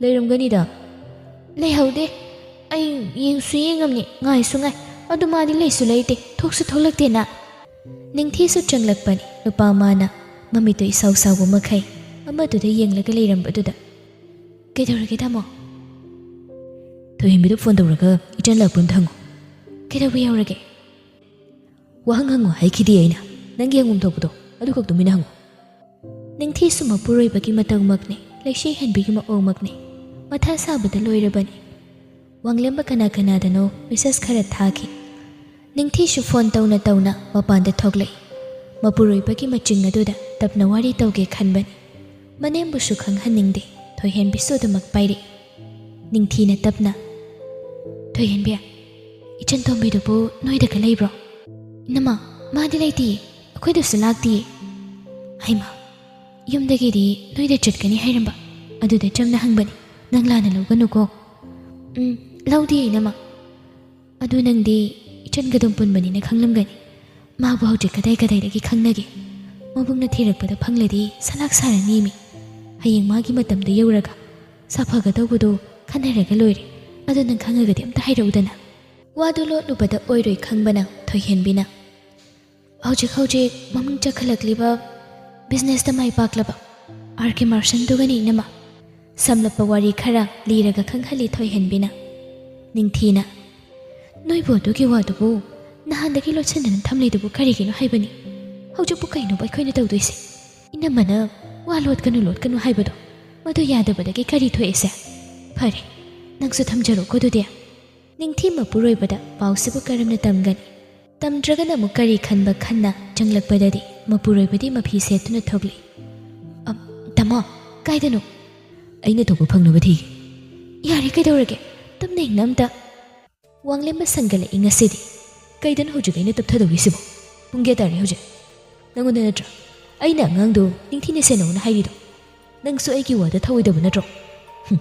"ꯂꯩꯔꯝꯒꯅꯤꯗ, "ꯂꯩꯍꯧꯗꯦ꯫ ꯑꯩ ꯌꯦꯡꯁꯨ ꯌꯦꯡꯉꯝꯅꯤ, ꯉꯥꯏꯁꯨ ꯉꯥꯏ꯫ ꯑꯗꯨ ꯃꯥꯗꯤ ꯂꯩꯁꯨ ꯂꯩꯇꯦ, ꯊꯣꯛꯁꯨ ꯊꯣꯛꯂꯛꯇꯦꯅ꯫" ꯅꯤꯡꯊꯤꯁꯨ ꯆꯪꯂꯛꯄꯅꯤ꯫ ꯅꯨꯄꯥ ꯃꯥꯅ ꯃꯃꯤꯠꯇꯣ ꯏꯁꯥꯎ ꯁꯥꯎꯕ ꯃꯈꯩ ꯑꯃꯗꯨꯗ ꯌꯦꯡꯂꯒ ꯂꯩꯔꯝꯕꯗꯨꯗ, "ꯀꯩꯗꯧꯔꯒꯦ, ꯇꯥꯃꯣ?" "ꯊꯣꯏꯍꯦꯟꯕꯤꯗ ꯐꯣꯟ ꯇꯧꯔꯒ ꯏꯆꯟ ꯂꯥꯛꯄ꯭ꯔꯥ ꯑꯝꯇ ꯍꯪꯉꯨ꯫" "ꯀꯩꯗꯧꯕ ꯌꯥꯎꯔꯒꯦ?" "ꯋꯥꯍꯪ ꯍꯪꯉꯨ ꯍꯥꯏꯈꯤꯗꯤ ꯑꯩꯅ꯫ ꯅꯪꯒꯤ ꯍꯪꯐꯝ ꯊꯣꯛꯄꯗꯣ ꯑꯗꯨꯈꯛ ꯇꯨꯃꯤꯟꯅ ꯍꯪꯉꯨ꯫" ꯅꯤꯡꯊꯤꯁꯨ ꯃꯄꯨꯔꯣꯏꯕꯒꯤ ꯃꯇꯧꯃꯛꯅꯤ, ꯂꯩꯁꯤ ꯍꯦꯟꯕꯤꯒꯤ ꯃꯑꯣꯡꯃꯛꯅꯤ꯫ ꯃꯊꯥ ꯁꯥꯕꯗ ꯂꯣꯏꯔꯕꯅꯤ꯫ ꯋꯥꯡꯂꯦꯝꯕ ꯀꯅꯥ ꯀꯅꯥꯗꯅꯣ ꯃꯦꯁꯦꯖ ꯈꯔ ꯊꯥꯈꯤ꯫ ꯅꯤꯡꯊꯤꯁꯨ ꯐꯣꯟ ꯇꯧꯅ ꯇꯧꯅ ꯃꯄꯥꯟꯗ ꯊꯣꯛꯂꯛꯏ꯫ ꯃꯄꯨꯔꯣꯏꯕꯒꯤ ꯃꯆꯤꯡ ꯑꯗꯨꯗ ꯇꯞꯅ ꯋꯥꯔꯤ ꯇꯧꯒꯦ ꯈꯟꯕꯅꯤ꯫ ꯃꯅꯦꯝꯕꯨꯁꯨ ꯈꯪꯍꯟꯅꯤꯡꯗꯦ꯫ ꯊꯣꯏꯍꯦꯟꯕꯤꯁꯨ ꯑꯗꯨꯃꯛ ꯄꯥꯏꯔꯛꯏ꯫ ꯅꯤꯡꯊꯤꯅ ꯇꯞꯅ, "ꯊꯣꯏꯍꯦꯟꯕꯤ, ꯏꯆꯟ ꯇꯣꯝꯕꯤꯗꯨꯕꯨ ꯅꯣꯏꯗꯒ ꯂꯩꯕ꯭ꯔꯣ?" "ꯏꯅꯝꯃ, ꯃꯥꯗꯤ ꯂꯩꯇꯤꯌꯦ, ꯑꯩꯈꯣꯏꯗꯁꯨ ꯂꯥꯛꯇꯤꯌꯦ꯫" "ꯍꯩꯃꯥ, ꯌꯨꯝꯗꯒꯤꯗꯤ ꯅꯣꯏꯗ ꯆꯠꯀꯅꯤ ꯍꯥꯏꯔꯝꯕ, ꯑꯗꯨꯗ ꯆꯝꯅ ꯍꯪꯕꯅꯤ, ꯅꯪ ꯂꯥꯟꯅ ꯂꯧꯒꯅꯨꯀꯣ꯫" "ꯎꯝ, ꯂꯧꯗꯤꯌꯦ ꯏꯅꯝꯃ꯫ ꯑꯗꯨ ꯅꯪꯗꯤ ꯏꯆꯟꯒ ꯑꯗꯨꯝ ꯄꯨꯟꯕꯅꯤꯅ ꯈꯪꯂꯝꯒꯅꯤ꯫ ꯃꯥꯕꯨ ꯍꯧꯖꯤꯛ ꯀꯗꯥꯏ ꯀꯗꯥꯏꯗꯒꯤ ꯈꯪꯅꯒꯦ? ꯃꯕꯨꯡꯅ ꯊꯤꯔꯛꯄꯗ ꯐꯪꯂꯗꯤ ꯁꯂꯥꯛ ꯁꯥꯔꯅꯤꯃꯤ꯫ ꯍꯌꯦꯡ ꯃꯥꯒꯤ ꯃꯇꯝꯗ ꯌꯧꯔꯒ ꯁꯥꯐꯒꯗꯧꯕꯗꯣ ꯈꯟꯅꯔꯒ ꯂꯣꯏꯔꯦ꯫ ꯑꯗꯣ ꯅꯪ ꯈꯪꯉꯒꯗꯤ ꯑꯝꯇ ꯍꯥꯏꯔꯛꯎꯗꯅ꯫" ꯋꯥꯗꯨ ꯂꯣꯠꯂꯨꯕꯗ ꯑꯣꯏꯔꯣꯏ ꯈꯪꯕꯅ ꯊꯣꯏꯍꯦꯟꯕꯤꯅ, "ꯍꯧꯖꯤꯛ ꯍꯧꯖꯤꯛ ꯃꯃꯤꯡ ꯆꯠꯈꯠꯂꯛꯂꯤꯕ ꯕꯤꯖꯤꯅꯦꯁꯇ ꯃꯥꯏ ꯄꯥꯛꯂꯕ ꯑꯥꯔ ꯀꯦ ꯃꯥꯔꯁꯟꯗꯨꯒꯅꯤ ꯏꯅꯝꯃ꯫" ꯁꯝꯂꯞꯄ ꯋꯥꯔꯤ ꯈꯔ ꯂꯤꯔꯒ ꯈꯪꯍꯜꯂꯤ ꯊꯣꯏꯍꯦꯟꯕꯤꯅ꯫ ꯅꯤꯡꯊꯤꯅ, "ꯅꯣꯏꯕꯨ ꯑꯗꯨꯒꯤ ꯋꯥꯗꯨꯕꯨ ꯅꯍꯥꯟꯗꯒꯤ ꯂꯣꯠꯁꯤꯟꯗꯅ ꯊꯝꯂꯤꯗꯨꯕꯨ ꯀꯔꯤꯒꯤꯅꯣ ꯍꯥꯏꯕꯅꯤ? ꯍꯧꯖꯤꯛꯄꯨ ꯀꯩꯅꯣꯕ ꯑꯩꯈꯣꯏꯅ ꯇꯧꯗꯣꯏꯁꯦ? ꯏꯅꯝꯃꯅ ꯋꯥ ꯂꯣꯠꯀꯅꯨ, ꯂꯣꯠꯀꯅꯨ ꯍꯥꯏꯕꯗꯣ, ꯃꯗꯨ ꯌꯥꯗꯕꯗꯒꯤ ꯀꯔꯤ ꯊꯣꯛꯑꯦꯁꯦ? ꯐꯔꯦ, ꯅꯪꯁꯨ ꯊꯝꯖꯔꯣꯀꯣ ꯑꯗꯨꯗꯤ꯫" ꯅꯤꯡꯊꯤ ꯃꯄꯨꯔꯣꯏꯕꯗ ꯄꯥꯎꯁꯤꯕꯨ ꯀꯔꯝꯅ ꯇꯝꯒꯅꯤ? ꯇꯝꯗ꯭ꯔꯒꯅ ꯑꯃꯨꯛ ꯀꯔꯤ ꯈꯟꯕ ꯈꯟꯅ ꯆꯪꯂꯛꯄꯗꯗꯤ ꯃꯄꯨꯔꯣꯏꯕꯗꯤ ꯃꯐꯤ ꯁꯦꯠꯇꯨꯅ ꯊꯣꯛꯂꯛꯏ꯫ "ꯑ, ꯇꯥꯃꯣ, ꯀꯥꯏꯗꯅꯣ?" "ꯑꯩꯅ ꯊꯣꯛꯄ ꯐꯪꯅꯕ ꯊꯤꯒꯦ꯫" "ꯌꯥꯔꯦ, ꯀꯩꯗꯧꯔꯒꯦ? ꯇꯞꯅ ꯏꯪꯅ ꯑꯝꯇ꯫" ꯋꯥꯡꯂꯦꯝꯕ ꯁꯪꯒꯠꯂꯛꯏ ꯉꯁꯤꯗꯤ꯫ "ꯀꯩꯗꯅꯣ ꯍꯧꯖꯤꯛ ꯑꯩꯅ ꯇꯞꯊꯗꯧꯔꯤꯁꯤꯕꯣ? ꯄꯨꯡ ꯀꯌꯥ ꯇꯥꯔꯦ ꯍꯧꯖꯤꯛ? ꯅꯪꯉꯣꯟꯗ ꯅꯠꯇ꯭ꯔꯥ ꯑꯩꯅ ꯑꯉꯥꯡꯗꯣ ꯅꯤꯡꯊꯤꯅ ꯁꯦꯟꯅꯧꯅ ꯍꯥꯏꯔꯤꯗꯣ? ꯅꯪꯁꯨ ꯑꯩꯒꯤ ꯋꯥꯗ ꯊꯧꯑꯣꯏꯗꯕ ꯅꯠꯇ꯭ꯔꯣ? ꯍꯨꯝ,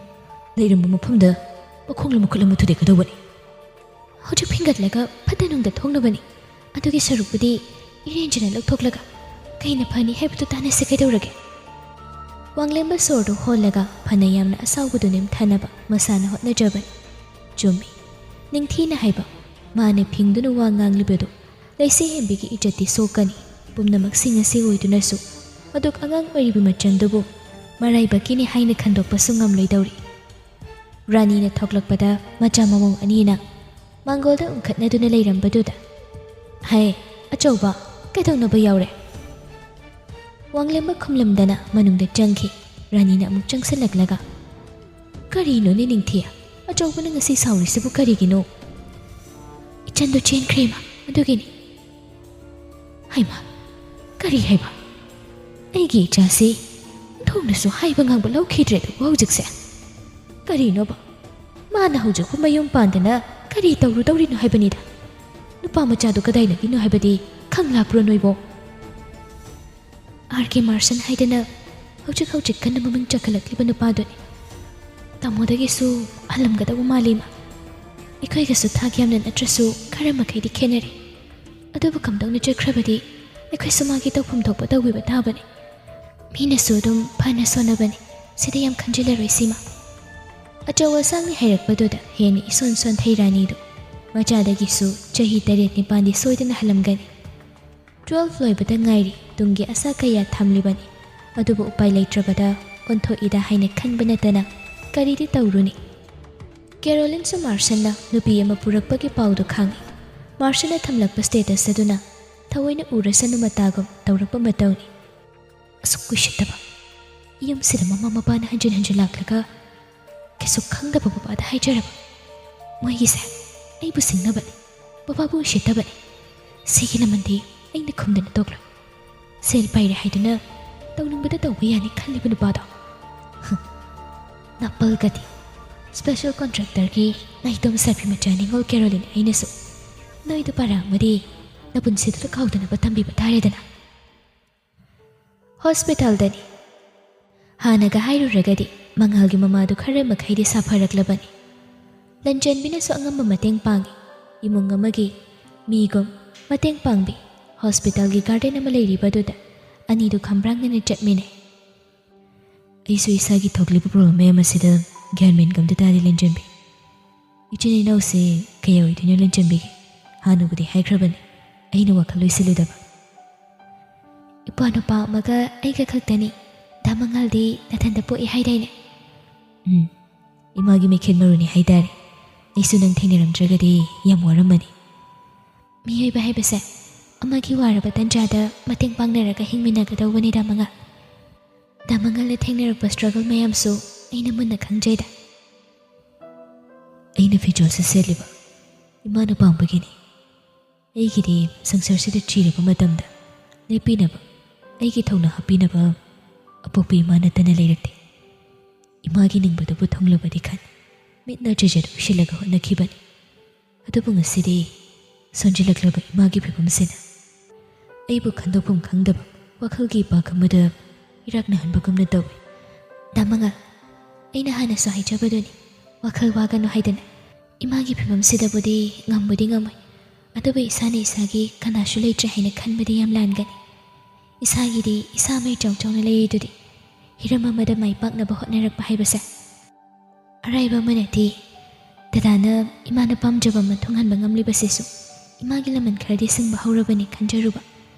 ꯂꯩꯔꯝꯕ ꯃꯐꯝꯗ ꯃꯈꯣꯡꯂ ꯃꯈꯨꯠ ꯑꯃ ꯊꯨꯗꯦꯛꯀꯗꯧꯕꯅꯤ꯫" ꯍꯧꯖꯤꯛ ꯐꯤꯡꯒꯠꯂꯒ ꯐꯠꯇ ꯅꯨꯡꯗ ꯊꯣꯛꯅꯕꯅꯤ꯫ ꯑꯗꯨꯒꯤ ꯁꯔꯨꯛꯄꯨꯗꯤ ꯏꯔꯦꯟꯖꯅ ꯂꯧꯊꯣꯛꯂꯒ ꯀꯩꯅ ꯐꯅꯤ ꯍꯥꯏꯕꯗꯨ ꯇꯥꯟꯅꯁꯦ, ꯀꯩꯗꯧꯔꯒꯦ? ꯋꯥꯡꯂꯦꯝꯕ ꯁꯣꯔꯗꯨ ꯍꯣꯜꯂꯒ ꯐꯅ ꯌꯥꯝꯅ ꯑꯁꯥꯎꯕꯗꯨ ꯅꯦꯝꯊꯅꯕ ꯃꯁꯥꯅ ꯍꯣꯠꯅꯖꯕꯅꯤ꯫ ꯆꯨꯝꯃꯤ, ꯅꯤꯡꯊꯤꯅ ꯍꯥꯏꯕ, ꯃꯥꯅ ꯐꯤꯡꯗꯨꯅ ꯋꯥ ꯉꯥꯡꯂꯤꯕꯗꯨ ꯂꯩꯁꯦ ꯍꯦꯟꯕꯤꯒꯤ ꯏꯖꯠꯇꯤ ꯁꯣꯛꯀꯅꯤ꯫ ꯄꯨꯝꯅꯃꯛꯁꯤꯡ ꯑꯁꯤ ꯑꯣꯏꯗꯨꯅꯁꯨ ꯃꯗꯨꯛ ꯑꯉꯥꯡ ꯑꯣꯏꯔꯤꯕ ꯃꯆꯟꯗꯨꯕꯨ ꯃꯔꯥꯏꯕꯛꯀꯤꯅꯤ ꯍꯥꯏꯅ ꯈꯟꯗꯣꯛꯄꯁꯨ ꯉꯝꯂꯣꯏꯗꯧꯔꯤ꯫ ꯔꯥꯅꯤꯅ ꯊꯣꯛꯂꯛꯄꯗ ꯃꯆꯥ ꯃꯃꯧ ꯑꯅꯤꯅ ꯃꯥꯡꯒꯣꯜꯗ ꯎꯪꯈꯠꯅꯗꯨꯅ ꯂꯩꯔꯝꯕꯗꯨꯗ, "ꯍꯦ, ꯑꯆꯧꯕ, ꯀꯩꯗꯧꯅꯕ ꯌꯥꯎꯔꯦ?" ꯋꯥꯡꯂꯦꯝꯕ ꯈꯨꯝꯂꯝꯗꯅ ꯃꯅꯨꯡꯗ ꯆꯪꯈꯤ꯫ ꯔꯥꯅꯤꯅ ꯑꯃꯨꯛ ꯆꯪꯁꯤꯜꯂꯛꯂꯒ, "ꯀꯔꯤꯅꯣꯅꯦ ꯅꯤꯡꯊꯤ? ꯑꯆꯧꯕꯅ ꯉꯁꯤ ꯁꯥꯎꯔꯤꯁꯤꯕꯨ ꯀꯔꯤꯒꯤꯅꯣ?" "ꯏꯆꯟꯗꯣ ꯆꯦꯟꯈ꯭ꯔꯦ, ꯏꯃꯥ, ꯑꯗꯨꯒꯤꯅꯤ꯫" "ꯍꯩꯃꯥ, ꯀꯔꯤ ꯍꯥꯏꯕ? ꯑꯩꯒꯤ ꯏꯆꯥꯁꯤ ꯊꯣꯡꯅꯁꯨ ꯍꯥꯏꯕ ꯉꯥꯡꯕ ꯂꯧꯈꯤꯗ꯭ꯔꯦ ꯑꯗꯨꯕꯨ ꯍꯧꯖꯤꯛꯁꯦ꯫ ꯀꯔꯤꯅꯣꯕ? ꯃꯥꯅ ꯍꯧꯖꯤꯛꯄꯨ ꯃꯌꯨꯝ ꯄꯥꯟꯗꯅ ꯀꯔꯤ ꯇꯧꯔꯨꯗꯧꯔꯤꯅꯣ ꯍꯥꯏꯕꯅꯤꯗ꯫ ꯅꯨꯄꯥ ꯃꯆꯥꯗꯨ ꯀꯗꯥꯏꯗꯒꯤꯅꯣ ꯍꯥꯏꯕꯗꯤ ꯈꯪꯂꯥꯛꯄ꯭ꯔꯣ ꯅꯣꯏꯕꯣ?" "ꯑꯥꯔ ꯀꯦ ꯃꯥꯔꯁꯟ ꯍꯥꯏꯗꯅ ꯍꯧꯖꯤꯛ ꯍꯧꯖꯤꯛ ꯀꯟꯅ ꯃꯃꯤꯡ ꯆꯠꯈꯠꯂꯛꯂꯤꯕ ꯅꯨꯄꯥꯗꯨꯅꯤ꯫ ꯇꯥꯃꯣꯗꯒꯤꯁꯨ ꯍꯜꯂꯝꯒꯗꯧꯕ ꯃꯥꯜꯂꯤ, ꯏꯃꯥ꯫ ꯑꯩꯈꯣꯏꯒꯁꯨ ꯊꯥꯛ ꯌꯥꯝꯅ ꯅꯠꯇ꯭ꯔꯁꯨ ꯈꯔ ꯃꯈꯩꯗꯤ ꯈꯦꯠꯅꯔꯤ꯫ ꯑꯗꯨꯕꯨ ꯀꯝꯗꯧꯅ ꯆꯠꯈ꯭ꯔꯕꯗꯤ ꯑꯩꯈꯣꯏꯁꯨ ꯃꯥꯒꯤ ꯇꯧꯐꯝ ꯊꯣꯛꯄ ꯇꯧꯕꯤꯕ ꯇꯥꯕꯅꯤ꯫ ꯃꯤꯅꯁꯨ ꯑꯗꯨꯝ ꯐꯅ ꯁꯣꯟꯅꯕꯅꯤ꯫ ꯁꯤꯗ ꯌꯥꯝ ꯈꯟꯖꯤꯜꯂꯔꯣꯏꯁꯤ, ꯏꯃꯥ꯫" ꯑꯆꯧ ꯑꯁꯥꯡꯅ ꯍꯥꯏꯔꯛꯄꯗꯨꯗ ꯍꯦꯟꯅ ꯏꯁꯣꯟ ꯁꯣꯟꯊꯩ ꯔꯥꯅꯤꯗꯨ꯫ ꯃꯆꯥꯗꯒꯤꯁꯨ ꯆꯍꯤ ꯇꯔꯦꯠ ꯅꯤꯄꯥꯟꯗꯤ ꯁꯣꯏꯗꯅ ꯍꯜꯂꯝꯒꯅꯤ꯫ ꯇ꯭ꯋꯦꯜꯐ ꯂꯣꯏꯕꯗ ꯉꯥꯏꯔꯤ, ꯇꯨꯡꯒꯤ ꯑꯁꯥ ꯀꯌꯥ ꯊꯝꯂꯤꯕꯅꯤ꯫ ꯑꯗꯨꯕꯨ ꯎꯄꯥꯏ ꯂꯩꯇ꯭ꯔꯕꯗ ꯑꯣꯟꯊꯣꯛꯏꯗ ꯍꯥꯏꯅ ꯈꯟꯕ ꯅꯠꯇꯅ ꯀꯔꯤꯗꯤ ꯇꯧꯔꯨꯅꯤ? ꯀꯦꯔꯣꯂꯤꯟꯁꯨ ꯃꯥꯔꯁꯟꯅ ꯅꯨꯄꯤ ꯑꯃ ꯄꯨꯔꯛꯄꯒꯤ ꯄꯥꯎꯗꯨ ꯈꯪꯏ꯫ ꯃꯥꯔꯁꯟꯅ ꯊꯝꯂꯛꯄ ꯁ꯭ꯇꯦꯇꯁ ꯑꯗꯨꯅ ꯊꯑꯣꯏꯅ ꯎꯔꯁꯅꯨ ꯃꯇꯥꯒꯨꯝ ꯇꯧꯔꯛꯄ ꯃꯇꯧꯅꯤ꯫ ꯑꯁꯨꯛ ꯀꯨꯏꯁꯤꯠꯇꯕ꯫ ꯌꯨꯝꯁꯤꯗ ꯃꯃꯥ ꯃꯄꯥꯅ ꯍꯟꯖꯤꯟ ꯍꯟꯖꯤꯟ ꯂꯥꯛꯂꯒ ꯀꯩꯁꯨ ꯈꯪꯗꯕ ꯕꯕꯥꯗ ꯍꯥꯏꯖꯔꯕ? ꯃꯣꯏꯒꯤꯁꯦ ꯑꯩꯕꯨ ꯁꯤꯡꯅꯕꯅꯤ, ꯕꯕꯥꯕꯨ ꯎꯁꯤꯠꯇꯕꯅꯤ꯫ ꯁꯤꯒꯤ ꯂꯃꯟꯗꯤ ꯑꯩꯅ ꯈꯨꯝꯗꯅ ꯇꯣꯛꯂꯣꯏ꯫ ꯁꯦꯜ ꯄꯥꯏꯔꯦ ꯍꯥꯏꯗꯨꯅ ꯇꯧꯅꯤꯡꯕꯗ ꯇꯧꯕ ꯌꯥꯅꯤ ꯈꯜꯂꯤꯕ ꯅꯨꯄꯥꯗꯣ꯫ ꯍꯨꯝ꯫ ꯅꯥꯄꯜꯒꯗꯤ꯫ ꯁ꯭ꯄꯦꯁꯦꯜ ꯀꯣꯟꯇ꯭ꯔꯦꯛꯇꯔꯒꯤ ꯅꯥꯏꯇꯣꯝ ꯁꯥꯐꯤ ꯃꯆꯥ ꯅꯤꯉꯣꯜ ꯀꯦꯔꯣꯂꯤꯟ ꯑꯩꯅꯁꯨ ꯅꯣꯏꯗ ꯄꯥꯔꯥ ꯑꯃꯗꯤ ꯅꯄꯨꯟꯁꯤꯗꯨꯗ ꯀꯥꯎꯗꯅꯕ ꯇꯝꯕꯤꯕ ꯇꯥꯔꯦꯗꯅ꯫ ꯍꯣꯁꯄꯤꯇꯥꯜꯗꯅꯤ꯫ ꯍꯥꯟꯅꯒ ꯍꯥꯏꯔꯨꯔꯒꯗꯤ ꯃꯉꯥꯜꯒꯤ ꯃꯃꯥꯗꯨ ꯈꯔ ꯃꯈꯩꯗꯤ ꯁꯥꯐꯔꯛꯂꯕꯅꯤ꯫ ꯂꯟꯆꯦꯟꯕꯤꯅꯁꯨ ꯑꯉꯝꯕ ꯃꯇꯦꯡ ꯄꯥꯡꯏ꯫ ꯏꯃꯨꯡ ꯑꯃꯒꯤ ꯃꯤꯒꯨꯝ ꯃꯇꯦꯡ ꯄꯥꯡꯕꯤ꯫ ꯍꯣꯁꯄꯤꯇꯥꯜꯒꯤ ꯒꯥꯔꯗꯦꯟ ꯑꯃ ꯂꯩꯔꯤꯕꯗꯨꯗ ꯑꯅꯤꯗꯨ ꯈꯝꯕ꯭ꯔꯥꯡꯅꯅ ꯆꯠꯃꯤꯟꯅꯩ꯫ ꯑꯩꯁꯨ ꯏꯁꯥꯒꯤ ꯊꯣꯛꯂꯤꯕ ꯄ꯭ꯔꯣꯕ꯭ꯂꯦꯝ ꯃꯌꯥꯝ ꯑꯁꯤꯗ ꯒ꯭ꯌꯥꯟ ꯃꯦꯟ ꯑꯝꯇ ꯇꯥꯗꯦ, ꯂꯦꯟꯖꯟꯕꯤ꯫ ꯏꯆꯤꯟ ꯏꯅꯥꯎꯁꯦ ꯀꯌꯥ ꯑꯣꯏꯗꯣꯏꯅꯣ, ꯂꯦꯟꯖꯟꯕꯤꯒꯤ? ꯍꯥꯟꯅꯕꯨꯗꯤ ꯍꯥꯏꯈ꯭ꯔꯕꯅꯤ, ꯑꯩꯅ ꯋꯥꯈꯜ ꯂꯣꯏꯁꯤꯜꯂꯨꯗꯕ꯫ ꯏꯄ꯭ꯋꯥ ꯅꯨꯄꯥ ꯑꯃꯒ ꯑꯩꯒ ꯈꯛꯇꯅꯤ꯫ ꯗꯥ ꯃꯉꯥꯜꯗꯤ ꯅꯊꯟꯗ ꯄꯣꯛꯏ ꯍꯥꯏꯗꯥꯏꯅꯦ? ꯎꯝ, ꯏꯃꯥꯒꯤ ꯃꯩꯈꯦꯠ ꯃꯔꯨꯅꯤ ꯍꯥꯏꯇꯥꯔꯦ꯫ ꯑꯩꯁꯨ ꯅꯪ ꯊꯦꯡꯅꯔꯝꯗ꯭ꯔꯒꯗꯤ ꯌꯥꯝ ꯋꯥꯔꯝꯃꯅꯤ꯫ ꯃꯤꯑꯣꯏꯕ ꯍꯥꯏꯕꯁꯦ ꯑꯃꯒꯤ ꯋꯥꯔꯕ ꯇꯟꯖꯥꯗ ꯃꯇꯦꯡ ꯄꯥꯡꯅꯔꯒ ꯍꯤꯡꯃꯤꯟꯅꯒꯗꯧꯕꯅꯤ, ꯗꯥ ꯃꯉꯥꯜ꯫ ꯗꯥ ꯃꯉꯥꯜꯅ ꯊꯦꯡꯅꯔꯛꯄ ꯁ꯭ꯇ꯭ꯔꯒꯜ ꯃꯌꯥꯝꯁꯨ ꯑꯩꯅ ꯃꯨꯟꯅ ꯈꯪꯖꯩꯗ꯫ ꯑꯩꯅ ꯐꯤꯖꯣꯜꯁꯦ ꯁꯦꯠꯂꯤꯕ ꯏꯃꯥꯅ ꯄꯥꯝꯕꯒꯤꯅꯤ꯫ ꯑꯩꯒꯤꯗꯤ ꯁꯪꯁꯥꯔꯁꯤꯗ ꯊꯤꯔꯕ ꯃꯇꯝꯗ ꯂꯦꯞꯄꯤꯅꯕ, ꯑꯩꯒꯤ ꯊꯧꯅꯥ ꯍꯥꯞꯄꯤꯅꯕ ꯑꯄꯣꯛꯄ ꯏꯃꯥ ꯅꯠꯇꯅ ꯂꯩꯔꯛꯇꯦ꯫ ꯏꯃꯥꯒꯤ ꯅꯤꯡꯕꯗꯨꯕꯨ ꯊꯨꯡꯂꯕꯗꯤ ꯈꯟ ꯃꯤꯠꯅ ꯆꯦꯖꯦꯠ ꯎꯏꯁꯤꯜꯂꯒ ꯍꯣꯠꯅꯈꯤꯕꯅꯤ꯫ ꯑꯗꯨꯕꯨ ꯉꯁꯤꯗꯤ ꯁꯣꯟꯖꯤꯜꯂꯛꯂꯕ ꯏꯃꯥꯒꯤ ꯐꯤꯕꯝꯁꯤꯅ ꯑꯩꯕꯨ ꯈꯟꯗꯣꯛꯐꯝ ꯈꯪꯗꯕ ꯋꯥꯈꯜꯒꯤ ꯏꯄꯥꯛ ꯑꯃꯗ ꯏꯔꯥꯛꯅꯍꯟꯕꯒꯨꯝꯅ ꯇꯧꯏ꯫ ꯗꯥ ꯃꯉꯥꯜ, ꯑꯩꯅ ꯍꯥꯟꯅꯁꯨ ꯍꯥꯏꯖꯕꯗꯨꯅꯤ, ꯋꯥꯈꯜ ꯋꯥꯒꯅꯨ ꯍꯥꯏꯗꯅ꯫ ꯏꯃꯥꯒꯤ ꯐꯤꯕꯝꯁꯤꯗꯕꯨꯗꯤ ꯉꯝꯕꯨꯗꯤ ꯉꯝꯃꯣꯏ, ꯑꯗꯨꯕꯨ ꯏꯁꯥꯅ ꯏꯁꯥꯒꯤ ꯀꯅꯥꯁꯨ ꯂꯩꯇ꯭ꯔꯦ ꯍꯥꯏꯅ ꯈꯟꯕꯗꯤ ꯌꯥꯝ ꯂꯥꯟꯒꯅꯤ꯫ ꯏꯁꯥꯒꯤꯗꯤ ꯏꯁꯥꯃꯛ ꯏꯆꯥꯎ ꯆꯥꯎꯅ ꯂꯩꯔꯤꯗꯨꯗꯤ꯫ ꯍꯤꯔꯝ ꯑꯃꯗ ꯃꯥꯏ ꯄꯥꯛꯅꯕ ꯍꯣꯠꯅꯔꯛꯄ ꯍꯥꯏꯕꯁꯦ ꯑꯔꯥꯏꯕ ꯑꯃ ꯅꯠꯇꯦ꯫ ꯗꯗꯥꯅ ꯏꯃꯥꯅ ꯄꯥꯝꯖꯕ ꯑꯃ ꯊꯨꯡꯍꯟꯕ ꯉꯝꯂꯤꯕꯁꯤꯁꯨ ꯏꯃꯥꯒꯤ ꯂꯃꯟ ꯈꯔꯗꯤ ꯁꯤꯡꯕ ꯍꯧꯔꯕꯅꯤ ꯈꯟꯖꯔꯨꯕ,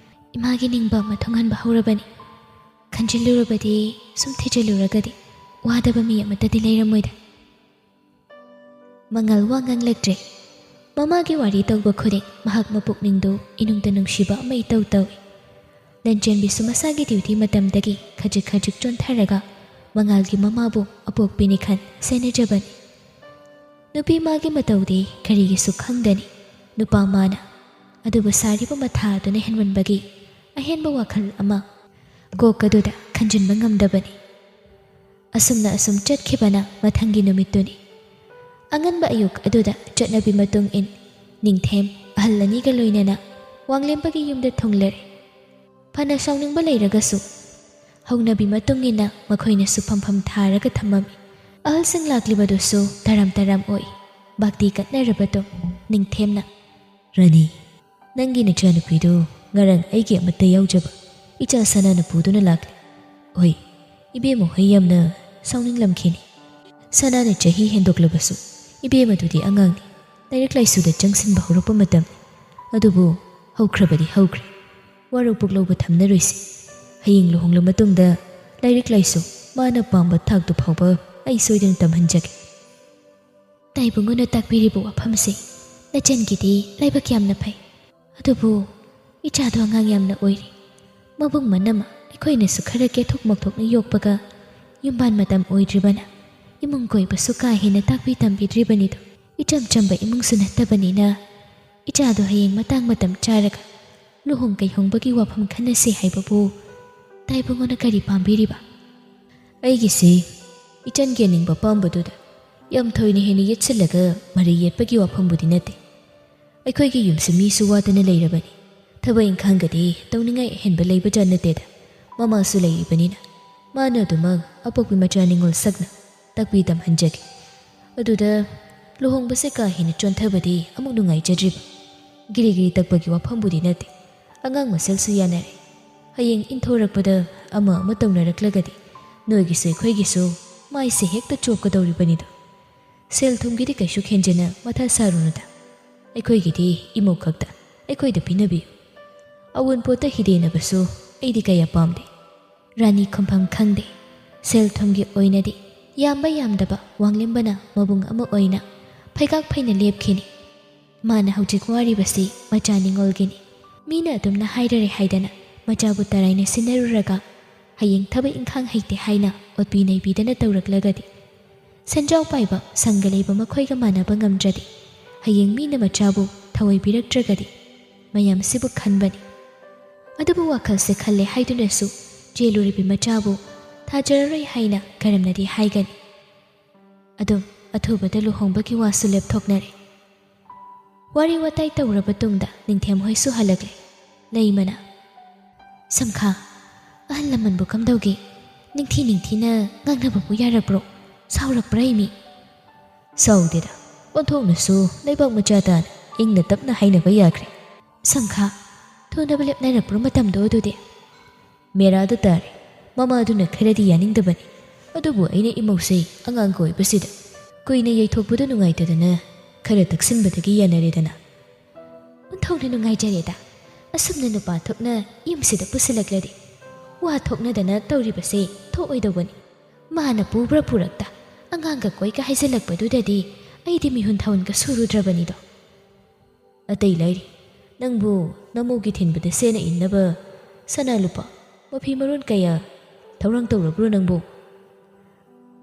ꯏꯃꯥꯒꯤ ꯅꯤꯡꯕ ꯑꯃ ꯊꯨꯡꯍꯟꯕ ꯍꯧꯔꯕꯅꯤ꯫ ꯈꯟꯖꯤꯜꯂꯨꯔꯕꯗꯤ, ꯁꯨꯝ ꯊꯤꯖꯤꯜꯂꯨꯔꯒꯗꯤ ꯋꯥꯗꯕ ꯃꯤ ꯑꯃꯠꯇꯗꯤ ꯂꯩꯔꯝꯃꯣꯏꯗ꯫ ꯃꯉꯥꯜ ꯋꯥ ꯉꯥꯡꯂꯛꯇ꯭ꯔꯦ꯫ ꯃꯃꯥꯒꯤ ꯋꯥꯔꯤ ꯇꯧꯕ ꯈꯨꯗꯤꯡ ꯃꯍꯥꯛ ꯃꯄꯨꯛꯅꯤꯡꯗꯨ ꯏꯅꯨꯡꯗ ꯅꯨꯡꯁꯤꯕ ꯑꯃ ꯏꯇꯧ ꯇꯧꯏ꯫ ꯂꯟꯆꯦꯟꯕꯤꯁꯨ ꯃꯁꯥꯒꯤ ꯗ꯭ꯌꯨꯇꯤ ꯃꯇꯝꯗꯒꯤ ꯈꯖꯤꯛ ꯈꯖꯤꯛ ꯆꯣꯟꯊꯔꯒ ꯃꯉꯥꯜꯒꯤ ꯃꯃꯥꯕꯨ ꯑꯄꯣꯛꯄꯤꯅꯤ ꯈꯟ ꯁꯦꯟꯅꯖꯕꯅꯤ꯫ ꯅꯨꯄꯤ ꯃꯥꯒꯤ ꯃꯇꯧꯗꯤ ꯀꯔꯤꯒꯤꯁꯨ ꯈꯪꯗꯅꯤ꯫ ꯅꯨꯄꯥ ꯃꯥꯅ꯫ ꯑꯗꯨꯕꯨ ꯁꯥꯔꯤꯕ ꯃꯊꯥ ꯑꯗꯨꯅ ꯍꯦꯟꯃꯟꯕꯒꯤ ꯑꯍꯦꯟꯕ ꯋꯥꯈꯜ ꯑꯃ ꯀꯣꯛ ꯑꯗꯨꯗ ꯈꯟꯖꯤꯟꯕ ꯉꯝꯗꯕꯅꯤ꯫ ꯑꯁꯨꯝꯅ ꯑꯁꯨꯝ ꯆꯠꯈꯤꯕꯅ ꯃꯊꯪꯒꯤ ꯅꯨꯃꯤꯠꯇꯨꯅꯤ꯫ ꯑꯉꯟꯕ ꯑꯌꯨꯛ ꯑꯗꯨꯗ ꯆꯠꯅꯕꯤ ꯃꯇꯨꯡ ꯏꯟ ꯅꯤꯡꯊꯦꯝ ꯑꯍꯜ ꯑꯅꯤꯒ ꯂꯣꯏꯅꯅ ꯋꯥꯡꯂꯦꯝꯕꯒꯤ ꯌꯨꯝꯗ ꯊꯨꯡꯂꯔꯦ꯫ ꯐꯅ ꯁꯥꯎꯅꯤꯡꯕ ꯂꯩꯔꯒꯁꯨ ꯍꯧꯅꯕꯤ ꯃꯇꯨꯡ ꯏꯟꯅ ꯃꯈꯣꯏꯅꯁꯨ ꯐꯝꯐꯝ ꯊꯥꯔꯒ ꯊꯝꯃꯝꯃꯤ꯫ ꯑꯍꯜꯁꯤꯡ ꯂꯥꯛꯂꯤꯕꯗꯨꯁꯨ ꯇꯔꯥꯝ ꯇꯔꯥꯝ ꯑꯣꯛꯏ꯫ ꯕꯥꯛꯇꯤ ꯀꯠꯅꯔꯕ ꯇꯨꯡ ꯅꯤꯡꯊꯦꯝꯅ, "ꯔꯥꯅꯤ, ꯅꯪꯒꯤ ꯅꯆꯥꯅꯨꯄꯤꯗꯨ ꯉꯔꯥꯡ ꯑꯩꯒꯤ ꯑꯃꯠꯇ ꯌꯥꯎꯖꯕ ꯏꯆꯥ ꯁꯅꯥꯅ ꯄꯨꯗꯨꯅ ꯂꯥꯛꯂꯤ꯫ ꯍꯣꯏ, ꯏꯕꯦꯝꯃ ꯍꯣꯏ ꯌꯥꯝꯅ ꯁꯥꯎꯅꯤꯡꯂꯝꯈꯤꯅꯤ꯫ ꯁꯅꯥꯅ ꯆꯍꯤ ꯍꯦꯟꯗꯣꯛꯂꯕꯁꯨ ꯏꯕꯦꯝꯃꯗꯨꯗꯤ ꯑꯉꯥꯡꯅꯤ꯫ ꯂꯥꯏꯔꯤꯛ ꯂꯥꯏꯁꯨꯗ ꯆꯪꯁꯤꯟꯕ ꯍꯧꯔꯛꯄ ꯃꯇꯝꯅꯤ꯫ ꯑꯗꯨꯕꯨ ꯍꯧꯈ꯭ꯔꯕꯗꯤ ꯍꯧꯈ꯭ꯔꯦ꯫ ꯋꯥꯔꯧ ꯄꯨꯛꯂꯧꯕ ꯊꯝꯅꯔꯣꯏꯁꯤ꯫ ꯍꯌꯦꯡ ꯂꯨꯍꯣꯡꯂ ꯃꯇꯨꯡꯗ ꯂꯥꯏꯔꯤꯛ ꯂꯥꯏꯁꯨ ꯃꯥꯅ ꯄꯥꯝꯕ ꯊꯥꯛꯇꯨ ꯐꯥꯎꯕ ꯑꯩ ꯁꯣꯏꯗꯅ ꯇꯝꯍꯟꯖꯒꯦ꯫ ꯇꯥꯏꯕꯨꯡꯉꯣꯅ ꯇꯥꯛꯄꯤꯔꯤꯕ ꯋꯥꯐꯝꯁꯦ ꯅꯆꯟꯒꯤꯗꯤ ꯂꯥꯏꯕꯛ ꯌꯥꯝꯅ ꯐꯩ꯫ ꯑꯗꯨꯕꯨ ꯏꯆꯥꯗꯣ ꯑꯉꯥꯡ ꯌꯥꯝꯅ ꯑꯣꯏꯔꯤ꯫ ꯃꯕꯨꯡ ꯃꯅꯝ ꯑꯩꯈꯣꯏꯅꯁꯨ ꯈꯔ ꯀꯦꯊꯣꯛ ꯃꯧꯊꯣꯛꯅ ꯌꯣꯛꯄꯒ ꯌꯨꯝꯕꯥꯟ ꯃꯇꯝ ꯑꯣꯏꯗ꯭ꯔꯤꯕꯅ ꯏꯃꯨꯡ ꯀꯣꯏꯕꯁꯨ ꯀꯥ ꯍꯦꯟꯅ ꯇꯥꯛꯄꯤ ꯇꯝꯕꯤꯗ꯭ꯔꯤꯕꯅꯤꯗꯣ꯫ ꯏꯆꯝ ꯆꯝꯕ ꯏꯃꯨꯡꯁꯨ ꯅꯠꯇꯕꯅꯤꯅ ꯏꯆꯥꯗꯣ ꯍꯌꯦꯡ ꯃꯇꯥꯡ ꯃꯇꯝ ꯆꯥꯔꯒ ꯂꯨꯍꯣꯡ ꯀꯩꯍꯣꯡꯕꯒꯤ ꯋꯥꯐꯝ ꯈꯟꯅꯁꯤ ꯍꯥꯏꯕꯕꯨ ꯇꯥꯏꯕꯨꯡꯉꯣꯅ ꯀꯔꯤ ꯄꯥꯝꯕꯤꯔꯤꯕ? ꯑꯩꯒꯤꯁꯤ ꯏꯆꯟꯒꯤ ꯑꯅꯤꯡꯕ ꯄꯥꯝꯕꯗꯨꯗ ꯌꯥꯝ ꯊꯣꯏꯅ ꯍꯦꯟꯅ ꯌꯦꯠꯁꯤꯜꯂꯒ ꯃꯔꯩ ꯌꯦꯠꯄꯒꯤ ꯋꯥꯐꯝꯕꯨꯗꯤ ꯅꯠꯇꯦ꯫ ꯑꯩꯈꯣꯏꯒꯤ ꯌꯨꯝꯁꯤ ꯃꯤꯁꯨ ꯋꯥꯗꯅ ꯂꯩꯔꯕꯅꯤ꯫ ꯊꯕꯛ ꯏꯪꯈꯥꯡꯒꯗꯤ ꯇꯧꯅꯤꯡꯉꯥꯏ ꯑꯍꯦꯟꯕ ꯂꯩꯕꯖꯥꯠ ꯅꯠꯇꯦꯗ꯫ ꯃꯃꯥꯁꯨ ꯂꯩꯔꯤꯕꯅꯤꯅ ꯃꯥꯅ ꯑꯗꯨꯃꯛ ꯑꯄꯣꯛꯄꯤ ꯃꯆꯥ ꯅꯤꯉꯣꯜ ꯁꯛꯅ ꯇꯥꯛꯄꯤ ꯇꯝꯍꯟꯖꯒꯦ꯫ ꯑꯗꯨꯗ ꯂꯨꯍꯣꯡꯕꯁꯦ ꯀꯥ ꯍꯦꯟꯅ ꯆꯣꯟꯊꯕꯗꯤ ꯑꯃꯨꯛ ꯅꯨꯡꯉꯥꯏꯖꯗ꯭ꯔꯤꯕ꯫ ꯒꯤꯔꯤ ꯒꯤꯔꯤ ꯇꯛꯄꯒꯤ ꯋꯥꯐꯝꯕꯨꯗꯤ ꯅꯠꯇꯦ꯫ ꯑꯉꯥꯡ ꯃꯁꯦꯜꯁꯨ ꯌꯥꯅꯔꯦ꯫ ꯍꯌꯦꯡ ꯏꯟꯊꯣꯔꯛꯄꯗ ꯑꯃ ꯑꯃ ꯇꯧꯅꯔꯛꯂꯒꯗꯤ ꯅꯣꯏꯒꯤꯁꯨ ꯑꯩꯈꯣꯏꯒꯤꯁꯨ ꯃꯥꯏꯁꯦ ꯍꯦꯛꯇ ꯆꯣꯞꯀꯗꯧꯔꯤꯕꯅꯤꯗꯣ꯫ ꯁꯦꯜ ꯊꯨꯝꯒꯤꯗꯤ ꯀꯩꯁꯨ ꯈꯦꯟꯖꯅ ꯃꯊꯥ ꯁꯥꯔꯨꯅꯨꯗ꯫ ꯑꯩꯈꯣꯏꯒꯤꯗꯤ ꯏꯃꯧ ꯈꯛꯇ ꯑꯩꯈꯣꯏꯗ ꯄꯤꯅꯕꯤꯌꯨ꯫ ꯑꯑꯣꯟꯄꯣꯠꯇ ꯍꯤꯗꯦꯟꯅꯕꯁꯨ ꯑꯩꯗꯤ ꯀꯌꯥ ꯄꯥꯝꯗꯦ꯫ ꯔꯥꯅꯤ ꯈꯨꯝꯐꯝ ꯈꯪꯗꯦ꯫ ꯁꯦꯜ ꯊꯨꯝꯒꯤ ꯑꯣꯏꯅꯗꯤ ꯌꯥꯝꯕ ꯌꯥꯝꯗꯕ ꯋꯥꯡꯂꯦꯝꯕꯅ ꯃꯕꯨꯡ ꯑꯃ ꯑꯣꯏꯅ ꯐꯩꯒꯥꯛ ꯐꯩꯅ ꯂꯦꯞꯈꯤꯅꯤ꯫ ꯃꯥꯅ ꯍꯧꯖꯤꯛ ꯋꯥꯔꯤꯕꯁꯤ ꯃꯆꯥ ꯅꯤꯉꯣꯜꯒꯤꯅꯤ꯫ ꯃꯤꯅ ꯑꯗꯨꯝꯅ ꯍꯥꯏꯔꯔꯦ ꯍꯥꯏꯗꯅ ꯃꯆꯥꯕꯨ ꯇꯔꯥꯏꯅ ꯁꯤꯟꯅꯔꯨꯔꯒ ꯍꯌꯦꯡ ꯊꯕꯛ ꯏꯪꯈꯥꯡ ꯍꯩꯇꯦ ꯍꯥꯏꯅ ꯑꯣꯠꯄꯤ ꯅꯩꯕꯤꯗꯅ ꯇꯧꯔꯛꯂꯒꯗꯤ ꯁꯦꯟꯖꯥꯎ ꯄꯥꯏꯕ ꯁꯪꯒ ꯂꯩꯕ ꯃꯈꯣꯏꯒ ꯃꯥꯟꯅꯕ ꯉꯝꯗ꯭ꯔꯗꯤ, ꯍꯌꯦꯡ ꯃꯤꯅ ꯃꯆꯥꯕꯨ ꯊꯑꯣꯏꯕꯤꯔꯛꯇ꯭ꯔꯒꯗꯤ ꯃꯌꯥꯝꯁꯤꯕꯨ ꯈꯟꯕꯅꯤ꯫ ꯑꯗꯨꯕꯨ ꯋꯥꯈꯜꯁꯦ ꯈꯜꯂꯦ ꯍꯥꯏꯗꯨꯅꯁꯨ ꯆꯦꯜꯂꯨꯔꯤꯕꯤ ꯃꯆꯥꯕꯨ ꯊꯥꯖꯔꯔꯣꯏ ꯍꯥꯏꯅ ꯀꯔꯝꯅꯗꯤ ꯍꯥꯏꯒꯅꯤ? ꯑꯗꯨꯝ ꯑꯊꯨꯕꯗ ꯂꯨꯍꯣꯡꯕꯒꯤ ꯋꯥꯁꯨ ꯂꯦꯞꯊꯣꯛꯅꯔꯦ꯫ ꯋꯥꯔꯤ ꯋꯥꯇꯥꯏ ꯇꯧꯔꯕ ꯇꯨꯡꯗ ꯅꯤꯡꯊꯦꯝ ꯍꯣꯏꯁꯨ ꯍꯜꯂꯛꯂꯦ꯫ ꯂꯩꯃꯅ, "ꯁꯝꯈꯥ, ꯑꯍꯜ ꯂꯃꯟꯕꯨ ꯀꯝꯗꯧꯒꯦ? ꯅꯤꯡꯊꯤ ꯅꯤꯡꯊꯤꯅ ꯉꯥꯡꯅꯕꯕꯨ ꯌꯥꯔꯛꯄ꯭ꯔꯣ? ꯁꯥꯎꯔꯛꯄ꯭ꯔꯥ ꯏꯃꯤ?" "ꯁꯥꯎꯗꯦꯗ, ꯑꯣꯟꯊꯣꯛꯅꯁꯨ ꯂꯩꯕꯥꯛ ꯃꯆꯥ ꯇꯥꯅ ꯏꯪꯅ ꯇꯞꯅ ꯍꯥꯏꯅꯕ ꯌꯥꯈ꯭ꯔꯦ꯫" "ꯁꯝꯈꯥ, ꯊꯨꯅꯕ ꯂꯦꯞꯅꯔꯛꯄ꯭ꯔꯣ ꯃꯇꯝꯗꯣ ꯑꯗꯨꯗꯤ?" "ꯃꯦꯔꯥꯗ ꯇꯥꯔꯦ꯫ ꯃꯃꯥꯗꯨꯅ ꯈꯔꯗꯤ ꯌꯥꯅꯤꯡꯗꯕꯅꯤ, ꯑꯗꯨꯕꯨ ꯑꯩꯅ ꯏꯃꯧꯁꯦ ꯑꯉꯥꯡ ꯀꯣꯏꯕꯁꯤꯗ ꯀꯨꯏꯅ ꯌꯩꯊꯣꯛꯄꯗꯨ ꯅꯨꯡꯉꯥꯏꯇꯗꯅ ꯈꯔ ꯇꯛꯁꯤꯟꯕꯗꯒꯤ ꯌꯥꯅꯔꯦꯗꯅ꯫ "ꯑꯣꯟꯊꯣꯛꯅ ꯅꯨꯡꯉꯥꯏꯖꯔꯦꯗ, ꯑꯁꯨꯝꯅ ꯅꯨꯄꯥ ꯊꯣꯛꯅ ꯌꯨꯝꯁꯤꯗ ꯄꯨꯁꯤꯜꯂꯛꯂꯗꯤ꯫ ꯋꯥ ꯊꯣꯛꯅꯗꯅ ꯇꯧꯔꯤꯕꯁꯦ ꯊꯣꯛꯑꯣꯏꯗꯧꯕꯅꯤ꯫ ꯃꯥꯅ ꯄꯨꯕ꯭ꯔꯥ ꯄꯨꯔꯛꯇ, ꯑꯉꯥꯡꯒ ꯀꯣꯏꯒ ꯍꯥꯏꯖꯤꯜꯂꯛꯄꯗꯨꯗꯗꯤ ꯑꯩꯗꯤ ꯃꯤꯍꯨꯟ ꯊꯥꯍꯨꯟꯒ ꯁꯨꯔꯨꯗ꯭ꯔꯕꯅꯤꯗꯣ꯫ ꯑꯇꯩ ꯂꯥꯏꯔꯤ, ꯅꯪꯕꯨ ꯅꯃꯧꯒꯤ ꯊꯤꯟꯕꯗ ꯁꯦꯠꯅ ꯏꯟꯅꯕ ꯁꯅꯥ ꯂꯨꯄꯥ, ꯃꯐꯤ ꯃꯔꯣꯟ ꯀꯌꯥ ꯊꯧꯔꯥꯡ ꯇꯧꯔꯕ꯭ꯔꯣ ꯅꯪꯕꯨ?"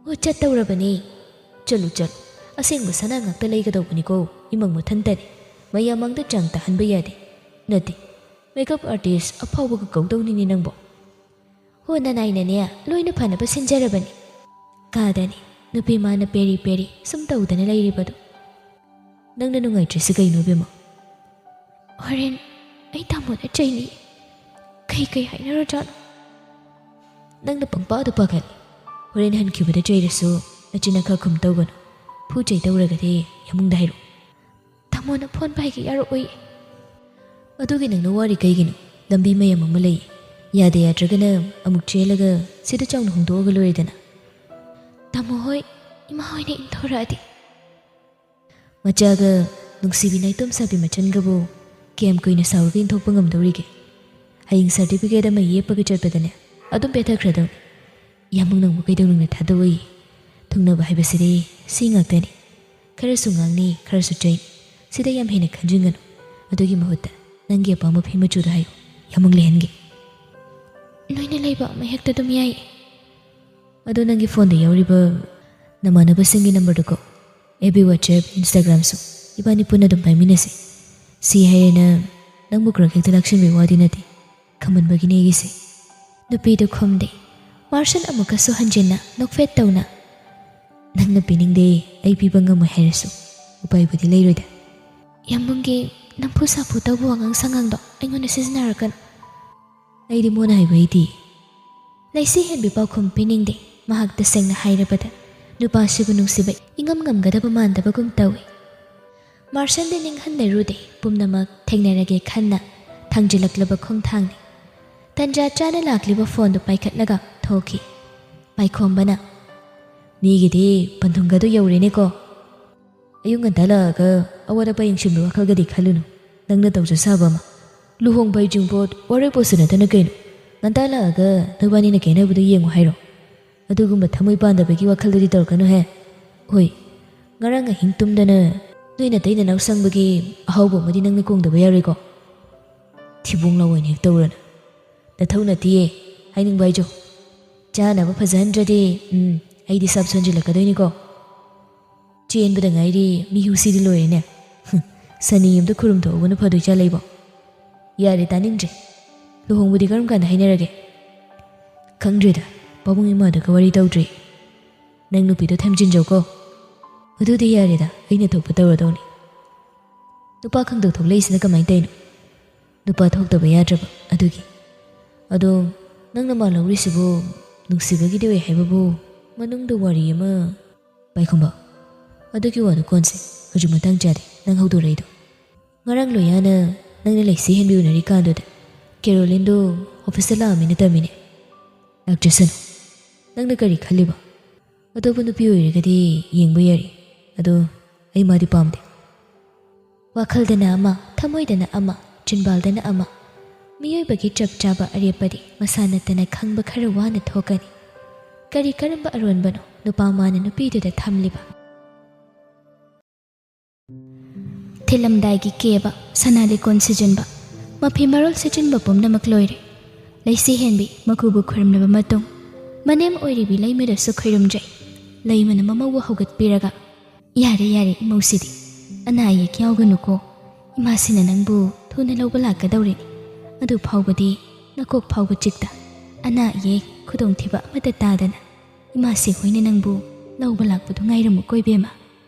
"ꯑꯣ, ꯆꯠꯇꯧꯔꯕꯅꯤ꯫ ꯆꯠꯂꯨ, ꯆꯠꯂꯨ꯫ ꯑꯁꯦꯡꯕ ꯁꯅꯥ ꯉꯥꯛꯇ ꯂꯩꯒꯗꯧꯕꯅꯤꯀꯣ꯫ ꯏꯃꯧ ꯃꯊꯟꯇꯅꯤ꯫ ꯃꯌꯥꯝ ꯃꯥꯡꯗ ꯆꯥꯡ ꯇꯥꯍꯟꯕ ꯌꯥꯗꯦ꯫ ꯅꯠꯇꯦ, ꯃꯦꯀꯞ ꯑꯥꯔꯇꯤꯁ ꯑꯐꯥꯎꯕꯒ ꯀꯧꯗꯧꯅꯤꯅꯦ ꯅꯪꯕꯣ꯫" "ꯍꯣ, ꯅꯅꯥꯏꯅꯅꯦ ꯂꯣꯏꯅ ꯐꯅꯕ ꯁꯤꯟꯖꯔꯕꯅꯤ꯫ ꯀꯥꯗꯅꯤ ꯅꯨꯄꯤ ꯃꯥꯅ ꯄꯦꯔꯤ ꯄꯦꯔꯤ ꯁꯨꯝ ꯇꯧꯗꯅ ꯂꯩꯔꯤꯕꯗꯣ꯫" "ꯅꯪꯅ ꯅꯨꯡꯉꯥꯏꯇ꯭ꯔꯤꯁꯤ ꯀꯩꯅꯣ, ꯏꯕꯦꯝꯃ?" "ꯍꯣꯔꯦꯟ ꯑꯩ ꯇꯥꯃꯣꯅ ꯆꯩꯅꯤ꯫ ꯀꯩ ꯀꯩ ꯍꯥꯏꯅꯔꯣꯖꯥꯠꯅꯣ?" "ꯅꯪꯅ ꯄꯪꯄꯥꯗ ꯄꯥꯈꯠꯂꯤ꯫ ꯍꯣꯔꯦꯟ ꯍꯟꯈꯤꯕꯗ ꯆꯩꯔꯁꯨ ꯅꯆꯤꯟ ꯅꯈꯥ ꯈꯨꯝ ꯇꯧꯒꯅꯨ꯫ ꯐꯨ ꯆꯩ ꯇꯧꯔꯒꯗꯤ ꯌꯥꯃꯨꯡꯗ ꯍꯥꯏꯔꯛꯎ꯫" "ꯇꯥꯃꯣꯅ ꯐꯣꯟ ꯄꯥꯏꯒꯦ ꯌꯥꯔꯛꯑꯣꯏ꯫" "ꯑꯗꯨꯒꯤ ꯅꯪꯅ ꯋꯥꯔꯤ ꯀꯩꯒꯤꯅꯣ? ꯂꯝꯕꯤ ꯃꯌꯥꯝ ꯑꯃ ꯂꯩ꯫ ꯌꯥꯗꯦ ꯌꯥꯗ꯭ꯔꯒꯅ ꯑꯃꯨꯛ ꯆꯦꯜꯂꯒ ꯁꯤꯗ ꯆꯥꯎꯅ ꯍꯣꯡꯗꯣꯛꯑꯒ ꯂꯣꯏꯔꯦꯗꯅ꯫" "ꯇꯥꯃꯣ ꯍꯣꯏ, ꯏꯃꯥ ꯍꯣꯏꯅ ꯏꯟꯊꯣꯔꯛꯑꯗꯤ?" ꯃꯆꯥꯒ ꯅꯨꯡꯁꯤꯕꯤ ꯅꯥꯏꯇꯣꯝ ꯁꯥꯕꯤ ꯃꯆꯟꯒꯕꯨ ꯀꯌꯥꯝ ꯀꯨꯏꯅ ꯁꯥꯎꯔꯒ ꯏꯟꯊꯣꯛꯄ ꯉꯝꯗꯧꯔꯤꯒꯦ? ꯍꯌꯦꯡ ꯁꯥꯔꯇꯤꯐꯤꯀꯦꯠ ꯑꯃ ꯌꯦꯞꯄꯒ ꯆꯠꯄꯗꯅꯦ ꯑꯗꯨꯝ ꯄꯦꯊꯈ꯭ꯔꯗꯧꯅꯤ꯫ ꯌꯥꯃꯨꯡ ꯅꯪꯕꯨ ꯀꯩꯗꯧꯅꯨꯡꯗ ꯊꯥꯗꯣꯛꯑꯣꯏ꯫ ꯊꯨꯡꯅꯕ ꯍꯥꯏꯕꯁꯤꯗꯤ ꯁꯤ ꯉꯥꯛꯇꯅꯤ꯫ ꯈꯔꯁꯨ ꯉꯥꯡꯅꯤ, ꯈꯔꯁꯨ ꯆꯩꯅꯤ꯫ ꯁꯤꯗ ꯌꯥꯝ ꯍꯦꯟꯅ ꯈꯟꯖꯤꯟꯒꯅꯨ꯫ ꯑꯗꯨꯒꯤ ꯃꯍꯨꯠꯇ ꯅꯪꯒꯤ ꯑꯄꯥꯝꯕ ꯐꯤ ꯃꯆꯨꯗ ꯍꯥꯏꯌꯨ꯫ ꯌꯥꯃꯨꯡ ꯂꯩꯍꯟꯒꯦ꯫ ꯅꯣꯏꯅ ꯂꯩꯕ ꯑꯃ ꯍꯦꯛꯇ ꯑꯗꯨꯝ ꯌꯥꯏ꯫ ꯑꯗꯣ ꯅꯪꯒꯤ ꯐꯣꯟꯗ ꯌꯥꯎꯔꯤꯕ ꯅꯃꯥꯟꯅꯕꯁꯤꯡꯒꯤ ꯅꯝꯕꯔꯗꯨꯀꯣ, ꯑꯦꯐ ꯕꯤ, WhatsApp, Instagram-ꯁꯨ ꯏꯕꯥꯅꯤ ꯄꯨꯟꯅ ꯑꯗꯨꯝ ꯄꯥꯏꯃꯤꯟꯅꯁꯤ꯫ ꯁꯤ ꯍꯥꯏꯔꯦꯅ ꯅꯪꯕꯨ ꯀ꯭ꯔꯛ ꯍꯦꯛꯇ ꯂꯥꯛꯁꯤꯟꯕꯒꯤ ꯋꯥꯗꯤ ꯅꯠꯇꯦ꯫ ꯈꯝꯕꯟꯕꯒꯤꯅꯦ ꯑꯩꯒꯤꯁꯦ꯫ ꯅꯨꯄꯤꯗꯨ ꯈꯨꯝꯗꯦ꯫ ꯃꯥꯔꯁꯟ ꯑꯃꯨꯛꯀꯁꯨ ꯍꯟꯖꯤꯟꯅ ꯅꯣꯛꯐꯦꯠ ꯇꯧꯅ, "ꯅꯪꯅ ꯄꯤꯅꯤꯡꯗꯦ, ꯑꯩ ꯄꯤꯕ ꯉꯝꯃꯣꯏ ꯍꯥꯏꯔꯁꯨ ꯎꯄꯥꯏꯕꯨꯗꯤ ꯂꯩꯔꯣꯏꯗ꯫" ꯌꯥꯝꯕꯨꯡꯒꯤ ꯅꯝꯐꯨ ꯁꯥꯐꯨ ꯇꯧꯕ ꯋꯥꯉꯥꯡ ꯁꯉꯥꯡꯗꯣ ꯑꯩꯉꯣꯟꯗ ꯁꯤꯖꯤꯟꯅꯔꯛꯀꯅꯨ꯫ ꯑꯩꯗꯤ ꯃꯣꯟꯅ ꯍꯥꯏꯕ ꯍꯩꯇꯦ꯫ ꯂꯩꯁꯤ ꯍꯦꯟꯕꯤ ꯄꯥꯎꯈꯨꯝ ꯄꯤꯅꯤꯡꯗꯦ꯫ ꯃꯍꯥꯛ ꯇꯁꯦꯡꯅ ꯍꯥꯏꯔꯕꯗ ꯅꯨꯄꯥꯁꯤꯕꯨ ꯅꯨꯡꯁꯤꯕ ꯏꯉꯝ ꯉꯝꯒꯗꯕ ꯃꯥꯟꯗꯕꯒꯨꯝ ꯇꯧꯏ꯫ ꯃꯥꯔꯁꯟꯗꯤ ꯅꯤꯡꯍꯟꯅꯔꯨꯗꯦ꯫ ꯄꯨꯝꯅꯃꯛ ꯊꯦꯡꯅꯔꯒꯦ ꯈꯟꯅ ꯊꯥꯡꯖꯤꯜꯂꯛꯂꯕ ꯈꯣꯡꯊꯥꯡꯅꯤ꯫ ꯇꯟꯖꯥ ꯆꯥꯅ ꯂꯥꯛꯂꯤꯕ ꯐꯣꯟꯗꯨ ꯄꯥꯏꯈꯠꯂꯒ ꯊꯣꯛꯈꯤ꯫ ꯄꯥꯏꯈꯣꯝꯕꯅ, "ꯃꯤꯒꯤꯗꯤ ꯄꯟꯊꯨꯡꯒꯗꯨ ꯌꯧꯔꯦꯅꯦꯀꯣ꯫ ꯑꯌꯨꯛ ꯉꯟꯇꯥ ꯂꯥꯛꯑꯒ ꯑꯋꯥꯠ ꯑꯄꯥ ꯌꯦꯡꯁꯤꯟꯕ ꯋꯥꯈꯜꯒꯗꯤ ꯈꯜꯂꯨꯅꯨ꯫ ꯅꯪꯅ ꯇꯧꯖ ꯁꯥꯕ ꯑꯃ꯫ ꯂꯨꯍꯣꯡꯕ ꯍꯩꯖꯤꯡꯄꯣꯠ ꯋꯥꯔꯣꯏꯄꯣꯠꯁꯨ ꯅꯠꯇꯅ ꯀꯩꯅꯣ? ꯉꯟꯇꯥ ꯂꯥꯛꯑꯒ ꯅꯕꯥꯅꯤꯅ ꯀꯥꯏꯅꯕꯗꯨ ꯌꯦꯡꯉꯨ ꯍꯥꯏꯔꯣ? ꯑꯗꯨꯒꯨꯝꯕ ꯊꯃꯣꯏ ꯄꯥꯟꯗꯕꯒꯤ ꯋꯥꯈꯜꯗꯨꯗꯤ ꯇꯧꯔꯛꯀꯅꯨꯍꯦ꯫ ꯍꯣꯏ, ꯉꯔꯥꯡ ꯑꯍꯤꯡ ꯇꯨꯝꯗꯅ ꯅꯣꯏ ꯅꯇꯩ ꯅꯅꯥꯎ ꯁꯪꯕꯒꯤ ꯑꯍꯥꯎꯕ ꯑꯃꯗꯤ ꯅꯪꯅ ꯀꯣꯡꯗꯕ ꯌꯥꯔꯣꯏꯀꯣ? ꯊꯤꯕꯣꯡ ꯂꯥꯎ ꯑꯣꯏꯅ ꯍꯦꯛ ꯇꯧꯔꯅꯨ꯫ ꯅꯊꯧ ꯅꯠꯇꯤꯌꯦ, ꯍꯥꯏꯅꯤꯡꯕ ꯍꯥꯏꯖꯧ꯫ ꯆꯥꯅꯕ ꯐꯖꯍꯟꯗ꯭ꯔꯗꯤ, ꯎꯝ, ꯑꯩꯗꯤ ꯁꯥꯞ ꯁꯣꯟꯖꯤꯜꯂꯛꯀꯗꯣꯏꯅꯤꯀꯣ꯫ ꯆꯦꯟꯕꯗ ꯉꯥꯏꯔꯤ, ꯃꯤꯍꯨꯁꯤꯗꯤ ꯂꯣꯏꯔꯦꯅꯦ꯫ ꯍꯨꯝ, ꯁꯅꯤ ꯑꯝꯇ ꯈꯨꯔꯨꯝꯊꯣꯛꯍꯧꯕꯅ ꯐꯗꯣꯏ ꯆꯥ ꯂꯩꯕꯣ꯫ ꯌꯥꯔꯦ, ꯇꯥꯅꯤꯡꯗ꯭ꯔꯦ꯫ ꯂꯨꯍꯣꯡꯕꯗꯤ ꯀꯔꯝ ꯀꯥꯟꯗ ꯍꯥꯏꯅꯔꯒꯦ? ꯈꯪꯗ꯭ꯔꯦꯗ, ꯄꯥꯕꯨꯡ ꯏꯃꯥꯗꯒ ꯋꯥꯔꯤ ꯇꯧꯗ꯭ꯔꯤ꯫ ꯅꯪ ꯅꯨꯄꯤꯗꯣ ꯊꯦꯝꯖꯤꯟꯖꯧꯀꯣ꯫ ꯑꯗꯨꯗꯤ ꯌꯥꯔꯦꯗ, ꯑꯩꯅ ꯊꯣꯛꯄ ꯇꯧꯔꯗꯧꯅꯤ꯫ ꯅꯨꯄꯥ ꯈꯪꯗꯣꯛ ꯊꯣꯛꯂꯛꯏꯁꯤꯅ ꯀꯃꯥꯏꯅ ꯇꯧꯔꯤꯅꯣ? ꯅꯨꯄꯥ ꯊꯣꯛꯇꯕ ꯌꯥꯗ꯭ꯔꯕ ꯑꯗꯨꯒꯤ꯫ ꯑꯗꯣ ꯅꯪꯅ ꯃꯥꯜꯍꯧꯔꯤꯁꯤꯕꯨ ꯅꯨꯡꯁꯤꯕꯒꯤꯗꯤ ꯑꯣꯏ ꯍꯥꯏꯕꯕꯨ ꯃꯅꯨꯡꯗ ꯋꯥꯔꯤ ꯑꯃ꯫ ꯄꯥꯏꯈꯣꯝꯕ, ꯑꯗꯨꯒꯤ ꯋꯥꯗꯨ ꯀꯣꯟꯁꯦ, ꯍꯧꯖꯤꯛ ꯃꯇꯥꯡ ꯆꯥꯗꯦ ꯅꯪ ꯍꯧꯗꯣꯔꯛꯏꯗꯣ꯫ ꯉꯔꯥꯡ ꯂꯣꯌꯥꯅ ꯅꯪꯅ ꯂꯩꯁꯤ ꯍꯦꯟꯕꯤ ꯎꯅꯔꯤꯀꯥꯟꯗꯨꯗ ꯀꯦꯔꯣꯂꯤꯟꯗꯣ ꯑꯣꯐꯤꯁꯇ ꯂꯥꯛꯑꯝꯃꯤꯅ ꯇꯝꯃꯤꯅꯦ꯫ ꯂꯥꯛꯆꯁꯅꯨ꯫ ꯅꯪꯅ ꯀꯔꯤ ꯈꯜꯂꯤꯕ? ꯑꯇꯣꯞꯄ ꯅꯨꯄꯤ ꯑꯣꯏꯔꯒꯗꯤ ꯌꯦꯡꯕ ꯌꯥꯔꯤ, ꯑꯗꯣ ꯑꯩ ꯃꯥꯗꯤ ꯄꯥꯝꯗꯦ꯫ ꯋꯥꯈꯜꯗꯅ ꯑꯃ, ꯊꯃꯣꯏꯗꯅ ꯑꯃ, ꯆꯤꯟꯕꯥꯜꯗꯅ ꯑꯃ꯫ ꯃꯤꯑꯣꯏꯕꯒꯤ ꯆꯞ ꯆꯥꯕ ꯑꯔꯦꯞꯄꯗꯤ ꯃꯁꯥ ꯅꯠꯇꯅ ꯈꯪꯕ ꯈꯔ ꯋꯥꯅ ꯊꯣꯛꯀꯅꯤ꯫ ꯀꯔꯤ ꯀꯔꯝꯕ ꯑꯔꯣꯟꯕꯅꯣ ꯅꯨꯄꯥ ꯃꯥꯅ ꯅꯨꯄꯤꯗꯨꯗ ꯊꯝꯂꯤꯕ? ꯊꯤꯜꯂꯝꯗꯥꯏꯒꯤ ꯀꯦꯕ, ꯁꯅꯥ ꯂꯤꯀꯣꯟ ꯁꯤꯖꯤꯟꯕ, ꯃꯐꯤ ꯃꯔꯣꯜ ꯁꯤꯖꯤꯟꯕ ꯄꯨꯝꯅꯃꯛ ꯂꯣꯏꯔꯦ꯫ ꯂꯩꯁꯤ ꯍꯦꯟꯕꯤ ꯃꯀꯨꯕꯨ ꯈꯨꯔꯨꯝꯂꯕ ꯃꯇꯨꯡ, ꯃꯅꯦꯝ ꯑꯣꯏꯔꯤꯕꯤ ꯂꯩꯃꯗꯁꯨ ꯈꯨꯔꯨꯝꯖꯩ꯫ ꯂꯩꯃꯅ ꯃꯃꯧꯕꯨ ꯍꯧꯒꯠꯄꯤꯔꯒ, "ꯌꯥꯔꯦ, ꯌꯥꯔꯦ, ꯏꯃꯧꯁꯤꯗꯤ꯫ ꯑꯅꯥ ꯑꯌꯦꯛ ꯌꯥꯎꯒꯅꯨꯀꯣ꯫ ꯏꯃꯥꯁꯤꯅ ꯅꯪꯕꯨ ꯊꯨꯅ ꯂꯧꯕ ꯂꯥꯛꯀꯗꯧꯔꯤꯅꯤ꯫ ꯑꯗꯨ ꯐꯥꯎꯕꯗꯤ ꯅꯀꯣꯛ ꯐꯥꯎꯕ ꯆꯤꯛꯇ, ꯑꯅꯥ ꯑꯌꯦꯛ, ꯈꯨꯗꯣꯡꯊꯤꯕ ꯑꯃꯠꯇ ꯇꯥꯗꯅ ꯏꯃꯥꯁꯤ ꯍꯣꯏꯅ ꯅꯪꯕꯨ ꯂꯧꯕ ꯂꯥꯛꯄꯗꯨ ꯉꯥꯏꯔꯝꯃꯨꯀꯣ, ꯏꯕꯦꯝꯃ꯫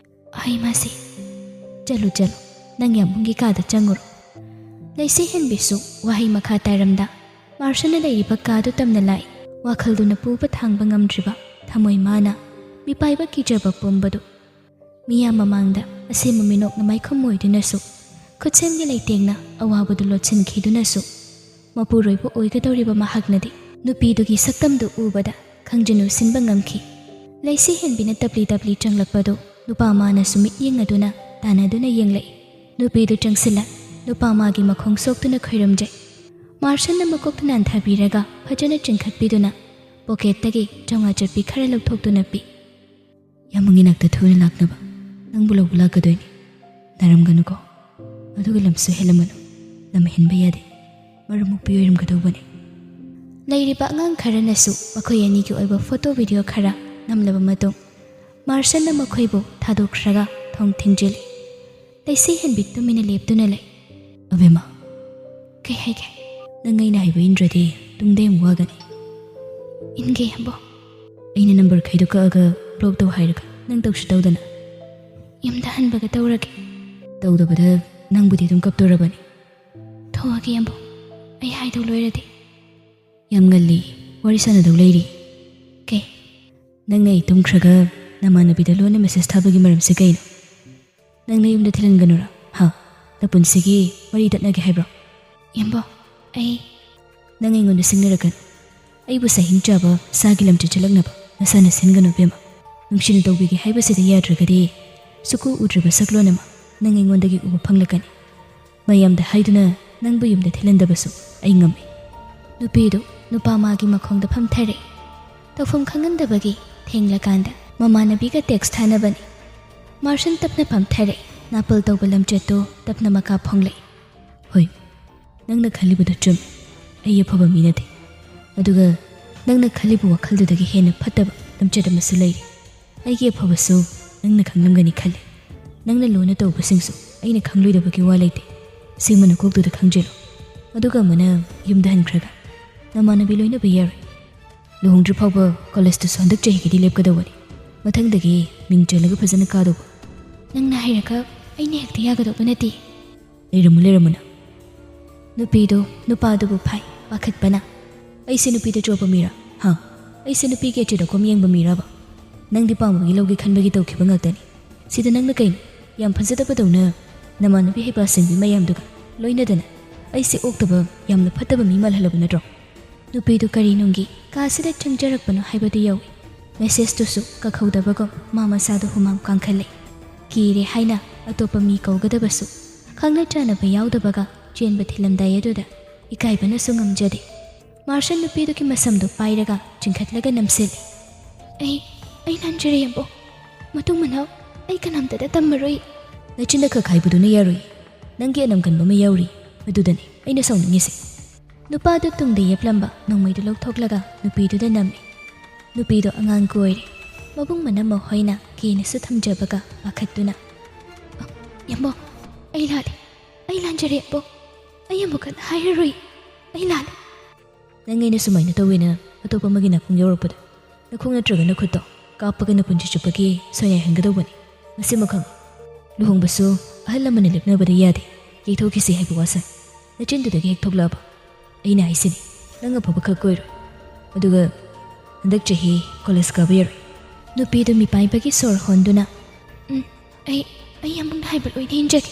ꯑꯍꯩ ꯃꯥꯁꯤ, ꯆꯠꯂꯨ, ꯆꯠꯂꯨ, ꯅꯪ ꯌꯥꯝꯕꯨꯡꯒꯤ ꯀꯥꯗ ꯆꯪꯉꯨꯔꯣ꯫" ꯂꯩꯁꯤ ꯍꯦꯟꯕꯤꯁꯨ ꯋꯥꯍꯩ ꯃꯈꯥ ꯇꯥꯔꯝꯗ ꯃꯥꯔꯁꯅ ꯂꯩꯔꯤꯕ ꯀꯥꯗꯨ ꯇꯝꯅ ꯂꯥꯛꯏ꯫ ꯋꯥꯈꯜꯗꯨꯅ ꯄꯨꯕ ꯊꯥꯡꯕ ꯉꯝꯗ꯭ꯔꯤꯕ ꯊꯃꯣꯏ ꯃꯥꯅ ꯃꯤꯄꯥꯏꯕ ꯀꯤꯖꯕ ꯄꯨꯝꯕꯗꯨ ꯃꯤꯌꯥꯝ ꯃꯃꯥꯡꯗ ꯑꯁꯦꯝꯕ ꯃꯤꯅꯣꯛꯅ ꯃꯥꯏꯈꯨꯝ ꯑꯣꯏꯗꯨꯅꯁꯨ, ꯈꯨꯠꯁꯦꯝꯒꯤ ꯂꯩꯇꯦꯡꯅ ꯑꯋꯥꯕꯗꯨ ꯂꯣꯠꯁꯤꯟꯈꯤꯗꯨꯅꯁꯨ, ꯃꯄꯨꯔꯣꯏꯕ ꯑꯣꯏꯒꯗꯧꯔꯤꯕ ꯃꯍꯥꯛꯅꯗꯤ ꯅꯨꯄꯤꯗꯨꯒꯤ ꯁꯛꯇꯝꯗꯨ ꯎꯕꯗ ꯈꯪꯖꯅꯨ ꯁꯤꯟꯕ ꯉꯝꯈꯤ꯫ ꯂꯩꯁꯤ ꯍꯦꯟꯕꯤꯅ ꯇꯞꯂꯤ ꯇꯞꯂꯤ ꯆꯪꯂꯛꯄꯗꯨ ꯅꯨꯄꯥ ꯃꯥꯅꯁꯨ ꯃꯤꯠꯌꯦꯡ ꯑꯗꯨꯅ ꯇꯥꯟꯅꯗꯨꯅ ꯌꯦꯡꯂꯛꯏ꯫ ꯅꯨꯄꯤꯗꯨ ꯆꯪꯁꯤꯜꯂ ꯅꯨꯄꯥ ꯃꯥꯒꯤ ꯃꯈꯣꯡ ꯁꯣꯛꯇꯨꯅ ꯈꯣꯏꯔꯝꯖꯩ꯫ ꯃꯥꯔꯁꯟꯅ ꯃꯀꯣꯛꯇꯨ ꯅꯥꯟꯊꯕꯤꯔꯒ ꯐꯖꯅ ꯆꯤꯡꯈꯠꯄꯤꯗꯨꯅ ꯄꯣꯀꯦꯠꯇꯒꯤ ꯆꯥꯝꯃꯉꯥ ꯆꯠꯄꯤ ꯈꯔ ꯂꯧꯊꯣꯛꯇꯨꯅ ꯄꯤ꯫ "ꯌꯥꯝꯕꯨꯡ ꯏꯅꯥꯛꯇ ꯊꯨꯅ ꯂꯥꯛꯅꯕ ꯅꯪꯕꯨ ꯂꯧꯕ ꯂꯥꯛꯀꯗꯣꯏꯅꯤ꯫ ꯅꯥꯔꯝꯒꯅꯨꯀꯣ꯫ ꯑꯗꯨꯒ ꯂꯝꯁꯨ ꯍꯦꯜꯂꯝꯒꯅꯨ꯫ ꯂꯝ ꯍꯦꯟꯕ ꯌꯥꯗꯦ꯫ ꯃꯔꯨꯞ ꯃꯨꯛꯄꯤ ꯑꯣꯏꯔꯝꯒꯗꯧꯕꯅꯤ"꯫ ꯂꯩꯔꯤꯕ ꯑꯉꯥꯡ ꯈꯔꯅꯁꯨ ꯃꯈꯣꯏ ꯑꯅꯤꯒꯤ ꯑꯣꯏꯕ ꯐꯣꯇꯣ ꯚꯤꯗꯤꯑꯣ ꯈꯔ ꯅꯝꯂꯕ ꯃꯇꯨꯡ ꯃꯥꯔꯁꯟꯅ ꯃꯈꯣꯏꯕꯨ ꯊꯥꯗꯣꯛꯈ꯭ꯔꯒ ꯊꯣꯡ ꯊꯤꯡꯖꯤꯜꯂꯤ꯫ ꯂꯩꯁꯤ ꯍꯦꯟꯕꯤ ꯇꯨꯃꯤꯟꯅ ꯂꯦꯞꯇꯨꯅ ꯂꯩ꯫ "ꯑꯕꯦꯝꯃ"꯫ "ꯀꯩ ꯍꯥꯏꯒꯦ?" "ꯅꯪ ꯑꯩꯅ ꯍꯥꯏꯕ ꯏꯟꯗ꯭ꯔꯗꯤ ꯇꯨꯡꯗ ꯌꯥꯝ ꯋꯥꯒꯅꯤ"꯫ "ꯏꯟꯒꯦ ꯌꯥꯝꯕꯣ"꯫ "ꯑꯩꯅ ꯅꯝꯕꯔꯈꯩꯗꯣ ꯀꯛꯑꯒ ꯕ꯭ꯂꯣꯛ ꯇꯧ ꯍꯥꯏꯔꯒ ꯅꯪ ꯇꯧꯁꯨ ꯇꯧꯗꯅ"꯫ "ꯌꯨꯝꯗ ꯍꯟꯕꯒ ꯇꯧꯔꯒꯦ"꯫ "ꯇꯧꯗꯕꯗ ꯅꯪꯕꯨꯗꯤ ꯑꯗꯨꯝ ꯀꯞꯇꯣꯔꯕꯅꯤ"꯫ "ꯊꯣꯛꯑꯒꯦ ꯌꯥꯝꯕꯣ, ꯑꯩ ꯍꯥꯏꯗꯧ ꯂꯣꯏꯔꯗꯤ"꯫ "ꯌꯥꯝ ꯉꯜꯂꯤ, ꯋꯥꯔꯤ ꯁꯥꯟꯅꯗꯧ ꯂꯩꯔꯤ"꯫ "ꯀꯩ?" "ꯅꯪꯅ ꯑꯩ ꯇꯨꯝꯈ꯭ꯔꯒ ꯅꯃꯥꯟꯅꯕꯤꯗ ꯂꯣꯟꯅ ꯃꯦꯁꯦꯖ ꯊꯥꯕꯒꯤ ꯃꯔꯝꯁꯦ ꯀꯩꯅꯣ? ꯅꯪ ꯅꯌꯨꯝꯗ ꯊꯤꯜꯍꯟꯒꯅꯨꯔꯥ? ꯍꯥ? ꯅꯄꯨꯟꯁꯤꯒꯤ ꯃꯔꯤ ꯇꯠꯅꯒꯦ ꯍꯥꯏꯕ꯭ꯔꯣ?" "ꯌꯥꯝꯕꯣ, ꯑꯩ"꯫ "ꯅꯪ ꯑꯩꯉꯣꯟꯗ ꯁꯤꯡꯅꯔꯛꯀꯅꯨ꯫ ꯑꯩꯕꯨ ꯁꯍꯤꯡ ꯆꯥꯕ ꯁꯥꯒꯤ ꯂꯝꯆꯠ ꯆꯠꯂꯛꯅꯕ ꯅꯁꯥꯅ ꯁꯤꯟꯒꯅꯨ ꯏꯕꯦꯝꯃ꯫ ꯅꯨꯡꯁꯤꯅ ꯇꯧꯕꯤꯒꯦ ꯍꯥꯏꯕꯁꯤꯗ ꯌꯥꯗ꯭ꯔꯒꯗꯤ ꯁꯨꯛꯎ ꯎꯗ꯭ꯔꯤꯕ ꯁꯛꯂꯣꯟ ꯑꯃ ꯅꯪ ꯑꯩꯉꯣꯟꯗꯒꯤ ꯎꯕ ꯐꯪꯂꯛꯀꯅꯤ꯫ ꯃꯌꯥꯝꯗ ꯍꯥꯏꯗꯨꯅ ꯅꯪꯕꯨ ꯌꯨꯝꯗ ꯊꯤꯜꯍꯟꯗꯕꯁꯨ ꯑꯩ ꯉꯝꯃꯤ"꯫ ꯅꯨꯄꯤꯗꯨ ꯅꯨꯄꯥ ꯃꯥꯒꯤ ꯃꯈꯣꯡꯗ ꯐꯝꯊꯔꯦ꯫ ꯇꯧꯐꯝ ꯈꯪꯍꯟꯗꯕꯒꯤ ꯊꯦꯡꯂꯀꯥꯟꯗ ꯃꯃꯥꯟꯅꯕꯤꯒ ꯇꯦꯛꯁ ꯊꯥꯅꯕꯅꯤ꯫ ꯃꯥꯔꯁꯟ ꯇꯞꯅ ꯐꯝꯊꯔꯦ꯫ ꯅꯥꯄꯜ ꯇꯧꯕ ꯂꯝꯆꯠꯇꯨ ꯇꯞꯅ ꯃꯀꯥ ꯐꯣꯡꯂꯛꯏ꯫ "ꯍꯣꯏ, ꯅꯪꯅ ꯈꯜꯂꯤꯕꯗꯨ ꯆꯨꯝꯃꯤ꯫ ꯑꯩ ꯑꯐꯕ ꯃꯤ ꯅꯠꯇꯦ꯫ ꯑꯗꯨꯒ ꯅꯪꯅ ꯈꯜꯂꯤꯕ ꯋꯥꯈꯜꯗꯨꯗꯒꯤ ꯍꯦꯟꯅ ꯐꯠꯇꯕ ꯂꯝꯆꯠ ꯑꯃꯁꯨ ꯂꯩꯔꯤ꯫ ꯑꯩꯒꯤ ꯑꯐꯕꯁꯨ ꯅꯪꯅ ꯈꯪꯂꯝꯒꯅꯤ ꯈꯜꯂꯤ꯫ ꯅꯪꯅ ꯂꯣꯟꯅ ꯇꯧꯕꯁꯤꯡꯁꯨ ꯑꯩꯅ ꯈꯪꯂꯣꯏꯗꯕꯒꯤ ꯋꯥ ꯂꯩꯇꯦ꯫ ꯁꯤꯃ ꯅꯀꯣꯛꯇꯨꯗ ꯈꯪꯖꯤꯜꯂꯨ꯫ ꯑꯗꯨꯒ ꯑꯃꯅ ꯌꯨꯝꯗ ꯍꯟꯈ꯭ꯔꯒ ꯅꯃꯥꯟꯅꯕꯤ ꯂꯣꯏꯅꯕ ꯌꯥꯔꯣꯏ꯫ ꯂꯨꯍꯣꯡꯗ꯭ꯔꯤ ꯐꯥꯎꯕ ꯀꯣꯂꯦꯖꯇꯨꯁꯨ ꯍꯟꯗꯛ ꯆꯍꯤꯒꯤꯗꯤ ꯂꯦꯞꯀꯗꯧꯕꯅꯤ꯫ ꯃꯊꯪꯗꯒꯤ ꯃꯤꯡ ꯆꯜꯂꯒ ꯐꯖꯅ ꯀꯥꯗꯧꯕ"꯫ "ꯅꯪꯅ ꯍꯩꯔꯒ ꯑꯩꯅ ꯍꯦꯛꯇ ꯌꯥꯒꯗꯧꯕ ꯅꯠꯇꯦ"꯫ "ꯂꯩꯔꯝꯃꯨ, ꯂꯩꯔꯝꯃꯨ ꯅꯪ"꯫ ꯅꯨꯄꯤꯗꯨ ꯅꯨꯄꯥꯗꯨꯕꯨ ꯐꯥꯏ, ꯄꯥꯈꯠꯄꯅ꯫ "ꯑꯩꯁꯦ ꯅꯨꯄꯤꯗ ꯆꯣꯞꯄ ꯃꯤꯔꯥ? ꯍꯥ? ꯑꯩꯁꯦ ꯅꯨꯄꯤꯒꯤ ꯑꯆꯦꯠ ꯑꯀꯣꯝ ꯌꯦꯡꯕ ꯃꯤꯔꯕ? ꯅꯪꯗꯤ ꯄꯥꯝꯕꯒꯤ ꯂꯧꯒꯦ ꯈꯟꯕꯒꯤ ꯇꯧꯈꯤꯕ ꯉꯥꯛꯇꯅꯤ꯫ ꯁꯤꯗ ꯅꯪꯅ ꯀꯩꯅꯣ? ꯌꯥꯝ ꯐꯖꯗꯕꯗꯧꯅ ꯅꯃꯥꯟꯅꯕꯤ ꯍꯩꯄꯥ ꯁꯤꯡꯕꯤ ꯃꯌꯥꯝꯗꯨꯒ ꯂꯣꯏꯅꯗꯅ"꯫ ꯑꯩꯁꯦ ꯑꯣꯛꯇꯕ, ꯌꯥꯝꯅ ꯐꯠꯇꯕ ꯃꯤ ꯃꯥꯜꯍꯜꯂꯕ ꯅꯠꯇ꯭ꯔꯣ? ꯅꯨꯄꯤꯗꯨ ꯀꯔꯤ ꯅꯨꯡꯒꯤ ꯀꯥꯁꯤꯗ ꯆꯪꯖꯔꯛꯄꯅꯣ ꯍꯥꯏꯕꯗꯨ ꯌꯧꯏ꯫ ꯃꯦꯁꯦꯖꯇꯨꯁꯨ ꯀꯛꯍꯧꯗꯕꯒꯨꯝ ꯃꯥ ꯃꯁꯥꯗꯨ ꯍꯨꯃꯥꯡ ꯀꯥꯡꯈꯠꯂꯦ꯫ ꯀꯤꯔꯦ ꯍꯥꯏꯅ ꯑꯇꯣꯞꯄ ꯃꯤ ꯀꯧꯒꯗꯕꯁꯨ ꯈꯪꯅ ꯆꯥꯟꯅꯕ ꯌꯥꯎꯗꯕꯒ ꯆꯦꯟꯕ ꯊꯤꯜꯂꯝꯗꯥꯏ ꯑꯗꯨꯗ ꯏꯀꯥꯏꯕꯅꯁꯨ ꯉꯝꯖꯗꯦ꯫ ꯃꯥꯔꯁꯟ ꯅꯨꯄꯤꯗꯨꯒꯤ ꯃꯁꯝꯗꯨ ꯄꯥꯏꯔꯒ ꯆꯤꯡꯈꯠꯂꯒ ꯅꯝꯁꯤꯜꯂꯤ꯫ "ꯑꯩ, ꯑꯩ ꯂꯥꯟꯖꯔꯦ, ꯌꯥꯝꯕꯣ꯫ ꯃꯇꯨꯡ ꯃꯅꯥꯎ ꯑꯩ ꯀꯅꯥꯝꯇꯗ ꯇꯝꯃꯔꯣꯏ꯫" "ꯅꯆꯤꯟꯗ ꯈꯛ ꯍꯥꯏꯕꯗꯨꯅ ꯌꯥꯔꯣꯏ꯫ ꯅꯪꯒꯤ ꯑꯅꯝ ꯀꯟꯕ ꯑꯃ ꯌꯥꯎꯔꯤ꯫ ꯃꯗꯨꯗꯅꯤ ꯑꯩꯅ ꯁꯥꯎꯅꯤꯡꯉꯤꯁꯦ꯫" ꯅꯨꯄꯥꯗꯨ ꯇꯨꯡꯗ ꯌꯦꯞꯂꯝꯕ ꯅꯣꯡꯃꯩꯗꯨ ꯂꯧꯊꯣꯛꯂꯒ ꯅꯨꯄꯤꯗꯨꯗ ꯅꯝꯃꯤ꯫ ꯅꯨꯄꯤꯗꯨ ꯑꯉꯥꯡ ꯀꯣꯏꯔꯦ꯫ ꯃꯕꯨꯡ ꯃꯅꯝꯃ ꯍꯣꯏꯅ ꯀꯦꯅꯁꯨ ꯊꯝꯖꯕꯒ ꯄꯥꯈꯠꯇꯨꯅ, "ꯌꯥꯝꯕꯣ, ꯑꯩ ꯂꯥꯜꯂꯦ꯫ ꯑꯩ ꯂꯥꯟꯖꯔꯦ, ꯌꯥꯝꯕꯣ꯫ ꯑꯩ ꯑꯃꯨꯛ ꯍꯟꯅ ꯍꯥꯏꯔꯔꯣꯏ꯫ ꯑꯩ ꯂꯥꯜꯂꯦ꯫" "ꯅꯪ ꯑꯩꯅ ꯁꯨꯃꯥꯏꯅ ꯇꯧꯋꯦꯅ ꯑꯇꯣꯞꯄ ꯑꯃꯒꯤ ꯅꯥꯀꯣꯡ ꯌꯧꯔꯛꯄꯗ ꯅꯈꯣꯡ ꯅꯠꯇ꯭ꯔꯒ ꯅꯈꯨꯠꯇꯣ ꯀꯥꯞꯄꯒ ꯅꯄꯨꯟꯁꯤ ꯆꯨꯞꯄꯒꯤ ꯁꯣꯏꯅꯥꯏꯍꯟꯒꯗꯧꯕꯅꯤ꯫ ꯃꯁꯤꯃ ꯈꯪꯉꯨ꯫ ꯂꯨꯍꯣꯡꯕꯁꯨ ꯑꯍꯜ ꯂꯃꯟꯅ ꯂꯦꯞꯅꯕꯗ ꯌꯥꯗꯦ꯫ ꯌꯩꯊꯣꯛꯈꯤꯁꯤ ꯍꯥꯏꯕ ꯋꯥꯁꯛ꯫ ꯅꯆꯤꯟꯗꯨꯗꯒꯤ ꯍꯦꯛ ꯊꯣꯛꯂꯛꯑꯕ꯫ ꯑꯩꯅ ꯍꯥꯏꯁꯤꯅꯤ, ꯅꯪ ꯑꯐꯕ ꯈꯛ ꯀꯣꯏꯔꯣꯏ꯫ ꯑꯗꯨꯒ ꯍꯟꯗꯛ ꯆꯍꯤ ꯀꯣꯂꯦꯖ ꯀꯥꯕ ꯌꯥꯔꯣꯏ꯫" ꯅꯨꯄꯤꯗꯨ ꯃꯤꯄꯥꯏꯕꯒꯤ ꯁꯣꯔ ꯍꯣꯟꯗꯨꯅ, "ꯎꯝ, ꯑꯩ, ꯑꯩ ꯌꯥꯝꯕꯨꯡꯅ ꯍꯥꯏꯕ ꯂꯣꯏꯅ ꯏꯟꯖꯒꯦ꯫"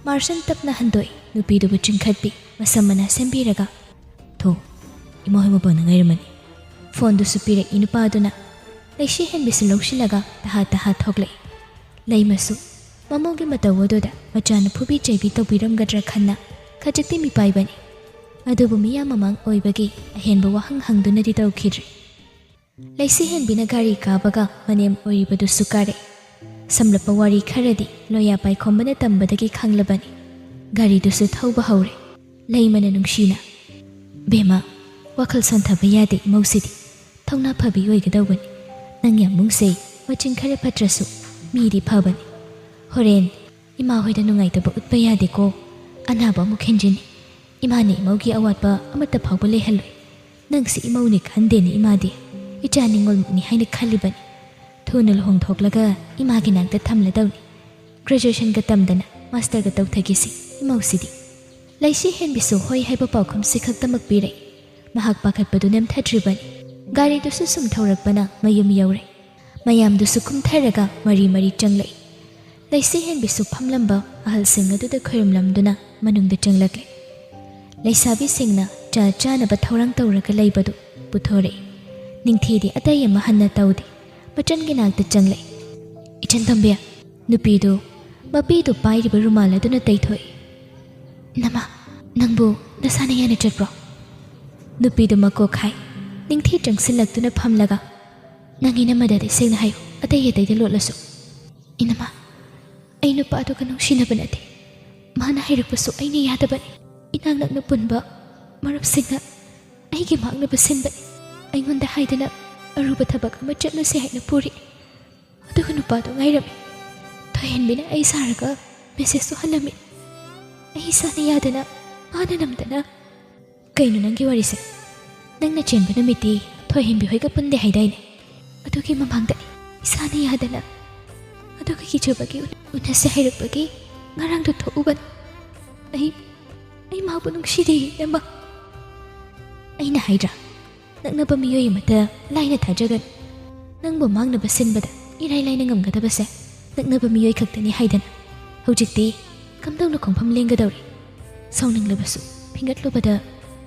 ꯃꯥꯔꯁꯟ ꯇꯞꯅ ꯍꯟꯗꯣꯛꯏ꯫ ꯅꯨꯄꯤꯗꯨꯕꯨ ꯆꯤꯡꯈꯠꯄꯤ꯫ ꯃꯁꯝ ꯃꯅꯥ ꯁꯦꯝꯕꯤꯔꯒ, "ꯊꯣ, ꯏꯃꯥ ꯍꯣꯏ ꯃꯄꯥꯟꯗ ꯉꯥꯏꯔꯝꯃꯅꯤ꯫" ꯐꯣꯟꯗꯨꯁꯨ ꯄꯤꯔꯛꯏ ꯅꯨꯄꯥꯗꯨꯅ꯫ ꯂꯩꯁꯤ ꯍꯦꯟꯕꯤꯁꯨ ꯂꯧꯁꯤꯜꯂꯒ ꯇꯍꯥ ꯇꯍꯥ ꯊꯣꯛꯂꯛꯏ꯫ ꯂꯩꯃꯁꯨ ꯃꯃꯧꯒꯤ ꯃꯇꯧ ꯑꯗꯨꯗ ꯃꯆꯥꯅ ꯐꯨꯕꯤ ꯆꯩꯕꯤ ꯇꯧꯕꯤꯔꯝꯒꯗ꯭ꯔꯥ ꯈꯟꯅ ꯈꯖꯤꯛꯇꯤ ꯃꯤꯄꯥꯏꯕꯅꯤ꯫ ꯑꯗꯨꯕꯨ ꯃꯤꯌꯥꯝ ꯃꯃꯥꯡ ꯑꯣꯏꯕꯒꯤ ꯑꯍꯦꯟꯕ ꯋꯥꯍꯪ ꯍꯪꯗꯨꯅꯗꯤ ꯇꯧꯈꯤꯗ꯭ꯔꯦ꯫ ꯂꯩꯁꯤ ꯍꯦꯟꯕꯤꯅ ꯒꯥꯔꯤ ꯀꯥꯕꯒ ꯃꯅꯦꯝ ꯑꯣꯏꯔꯤꯕꯗꯨꯁꯨ ꯀꯥꯔꯛꯏ꯫ ꯁꯝꯂꯞꯄ ꯋꯥꯔꯤ ꯈꯔꯗꯤ ꯂꯣꯌꯥ ꯄꯥꯏꯈꯣꯝꯕꯅ ꯇꯝꯕꯗꯒꯤ ꯈꯪꯂꯕꯅꯤ꯫ ꯒꯥꯔꯤꯗꯨꯁꯨ ꯊꯧꯕ ꯍꯧꯔꯦ꯫ ꯂꯩꯃꯅ ꯅꯨꯡꯁꯤꯅ, "ꯕꯦꯝꯃ, ꯋꯥꯈꯜ ꯁꯣꯟꯊꯕ ꯌꯥꯗꯦ ꯏꯃꯧꯁꯤꯗꯤ꯫ ꯊꯧꯅꯥ ꯐꯕꯤ ꯑꯣꯏꯒꯗꯧꯕꯅꯤ꯫ ꯅꯪ ꯌꯥꯝꯕꯨꯡꯁꯦ ꯃꯆꯤꯟ ꯈꯔ ꯐꯠꯇ꯭ꯔꯁꯨ ꯃꯤꯗꯤ ꯐꯕꯅꯤ꯫ ꯍꯣꯔꯦꯟ ꯏꯃꯥ ꯍꯣꯏꯗ ꯅꯨꯡꯉꯥꯏꯇꯕ ꯎꯠꯄ ꯌꯥꯗꯦꯀꯣ꯫ ꯑꯅꯥꯕ ꯑꯃꯨꯛ ꯍꯦꯟꯖꯤꯟꯅꯤ꯫ ꯏꯃꯥꯅ ꯏꯃꯧꯒꯤ ꯑꯋꯥꯠꯄ ꯑꯃꯠꯇ ꯐꯥꯎꯕ ꯂꯩꯍꯜꯂꯣꯏ꯫ ꯅꯪꯁꯤ ꯏꯃꯧꯅꯤ ꯈꯟꯗꯦꯅꯦ ꯏꯃꯥꯗꯤ꯫ ꯏꯆꯥ ꯅꯤꯉꯣꯜꯃꯛꯅꯤ ꯍꯥꯏꯅ ꯈꯜꯂꯤꯕꯅꯤ꯫ ꯊꯨꯅ ꯂꯨꯍꯣꯡꯊꯣꯛꯂꯒ ꯏꯃꯥꯒꯤ ꯅꯥꯛꯇ ꯊꯝꯂꯗꯧꯅꯤ꯫ ꯒ꯭ꯔꯦꯖꯨꯑꯦꯁꯟꯒ ꯇꯝꯗꯅ ꯃꯥꯁꯇꯔꯒ ꯇꯧꯊꯈꯤꯁꯤ ꯏꯃꯧꯁꯤꯗꯤ꯫" ꯂꯩꯁꯤ ꯍꯦꯟꯕꯤꯁꯨ ꯍꯣꯏ ꯍꯥꯏꯕ ꯄꯥꯎꯈꯨꯝꯁꯤ ꯈꯛꯇꯃꯛ ꯄꯤꯔꯛꯏ꯫ ꯃꯍꯥꯛ ꯄꯥꯈꯠꯄꯗꯨ ꯅꯦꯝꯊꯗ꯭ꯔꯤꯕꯅꯤ꯫ ꯒꯥꯔꯤꯗꯨꯁꯨ ꯁꯨꯝ ꯊꯧꯔꯛꯄꯅ ꯃꯌꯨꯝ ꯌꯧꯔꯦ꯫ ꯃꯌꯥꯝꯗꯨꯁꯨ ꯀꯨꯝꯊꯔꯒ ꯃꯔꯤ ꯃꯔꯤ ꯆꯪꯂꯛꯏ꯫ ꯂꯩꯁꯤ ꯍꯦꯟꯕꯤꯁꯨ ꯐꯝꯂꯝꯕ ꯑꯍꯜꯁꯤꯡ ꯑꯗꯨꯗ ꯈꯣꯏꯔꯨꯝꯂꯝꯗꯨꯅ ꯃꯅꯨꯡꯗ ꯆꯪꯂꯛꯂꯦ꯫ ꯂꯩꯁꯥꯕꯤꯁꯤꯡꯅ ꯆꯥ ꯆꯥꯅꯕ ꯊꯧꯔꯥꯡ ꯇꯧꯔꯒ ꯂꯩꯕꯗꯨ ꯄꯨꯊꯣꯔꯛꯏ꯫ ꯅꯤꯡꯊꯤꯗꯤ ꯑꯇꯩ ꯑꯃ ꯍꯟꯅ ꯇꯧꯗꯦ, ꯃꯆꯟꯒꯤ ꯅꯥꯛꯇ ꯆꯪꯂꯛꯏ꯫ "ꯏꯆꯟ ꯇꯣꯝꯕꯤ!" ꯅꯨꯄꯤꯗꯨ ꯃꯄꯤꯗꯨ ꯄꯥꯏꯔꯤꯕ ꯔꯨꯃꯥꯜ ꯑꯗꯨꯅ ꯇꯩꯊꯣꯛꯏ꯫ "ꯏꯅꯝꯃ, ꯅꯪꯕꯨ ꯅꯁꯥꯅ ꯌꯥꯅ ꯆꯠꯄ꯭ꯔꯣ?" ꯅꯨꯄꯤꯗꯨ ꯃꯀꯣꯛ ꯍꯥꯏ꯫ ꯅꯤꯡꯊꯤ ꯆꯪꯁꯤꯜꯂꯛꯇꯨꯅ ꯐꯝꯂꯒ, "ꯅꯪ ꯏꯅꯝꯃꯗꯗꯤ ꯁꯦꯡꯅ ꯍꯥꯏꯌꯨ, ꯑꯇꯩ ꯑꯇꯩꯗ ꯂꯣꯠꯂꯁꯨ꯫ ꯏꯅꯝꯃ, ꯑꯩ ꯅꯨꯄꯥꯗꯨꯒ ꯅꯨꯡꯁꯤꯅꯕ ꯅꯠꯇꯦ꯫ ꯃꯥꯅ ꯍꯥꯏꯔꯛꯄꯁꯨ ꯑꯩꯅ ꯌꯥꯗꯕꯅꯤ꯫ ꯏꯅꯥꯛ ꯅꯛꯅ ꯄꯨꯟꯕ ꯃꯔꯨꯞꯁꯤꯡꯅ ꯑꯩꯒꯤ ꯃꯥꯡꯅꯕ ꯁꯤꯟꯕꯅꯤ꯫ ꯑꯩꯉꯣꯟꯗ ꯍꯥꯏꯗꯅ ꯑꯔꯨꯕ ꯊꯕꯛ ꯑꯃ ꯆꯠꯂꯨꯁꯦ ꯍꯥꯏꯅ ꯄꯨꯔꯤ꯫ ꯑꯗꯨꯒ ꯅꯨꯄꯥꯗꯨ ꯉꯥꯏꯔꯝꯃꯤ꯫ ꯊꯣꯏꯍꯦꯟꯕꯤꯅ ꯑꯩ ꯁꯥꯔꯒ ꯃꯦꯁꯦꯖꯇꯨ ꯍꯜꯂꯝꯃꯤ꯫ ꯑꯩ ꯏꯁꯥꯅ ꯌꯥꯗꯅ, ꯃꯥꯅ ꯅꯝꯗꯅ..." "ꯀꯩꯅꯣ ꯅꯪꯒꯤ ꯋꯥꯔꯤꯁꯦ? ꯅꯪꯅ ꯆꯦꯟꯕ ꯅꯨꯃꯤꯠꯇꯤ ꯊꯣꯏꯍꯦꯟꯕꯤ ꯍꯣꯏꯒ ꯄꯨꯟꯗꯦ ꯍꯥꯏꯗꯥꯏꯅꯦ? ꯑꯗꯨꯒꯤ ꯃꯃꯥꯡꯗ ꯏꯁꯥꯅ ꯌꯥꯗꯅ, ꯑꯗꯨꯒ ꯀꯤꯖꯕꯒꯤ ꯎꯟ-, ꯎꯅꯁꯦ ꯍꯥꯏꯔꯛꯄꯒꯤ ꯉꯔꯥꯡꯗꯣ ꯊꯣꯛꯎꯕꯅꯤ꯫ ꯑꯩ, ꯑꯩ ꯃꯥꯕꯨ ꯅꯨꯡꯁꯤꯗꯦ, ꯏꯅꯝꯃ꯫" ꯑꯩꯅ ꯍꯥꯏꯗ꯭ꯔꯥ, ꯅꯛꯅꯕ ꯃꯤꯑꯣꯏ ꯑꯃꯠꯇ ꯂꯥꯏꯅ ꯊꯥꯖꯒꯅꯨ꯫ ꯅꯪꯕꯨ ꯃꯥꯡꯅꯕ ꯁꯤꯟꯕꯗ ꯏꯔꯥꯏ ꯂꯥꯏꯅ ꯉꯝꯒꯗꯕꯁꯦ ꯅꯛꯅꯕ ꯃꯤꯑꯣꯏ ꯈꯛꯇꯅꯤ ꯍꯥꯏꯗꯅ꯫ ꯍꯧꯖꯤꯛꯇꯤ ꯀꯝꯗꯧꯅ ꯈꯣꯡꯐꯝ ꯂꯦꯡꯒꯗꯧꯔꯤ? ꯁꯥꯎꯅꯤꯡꯂꯕꯁꯨ ꯐꯤꯡꯒꯠꯂꯨꯕꯗ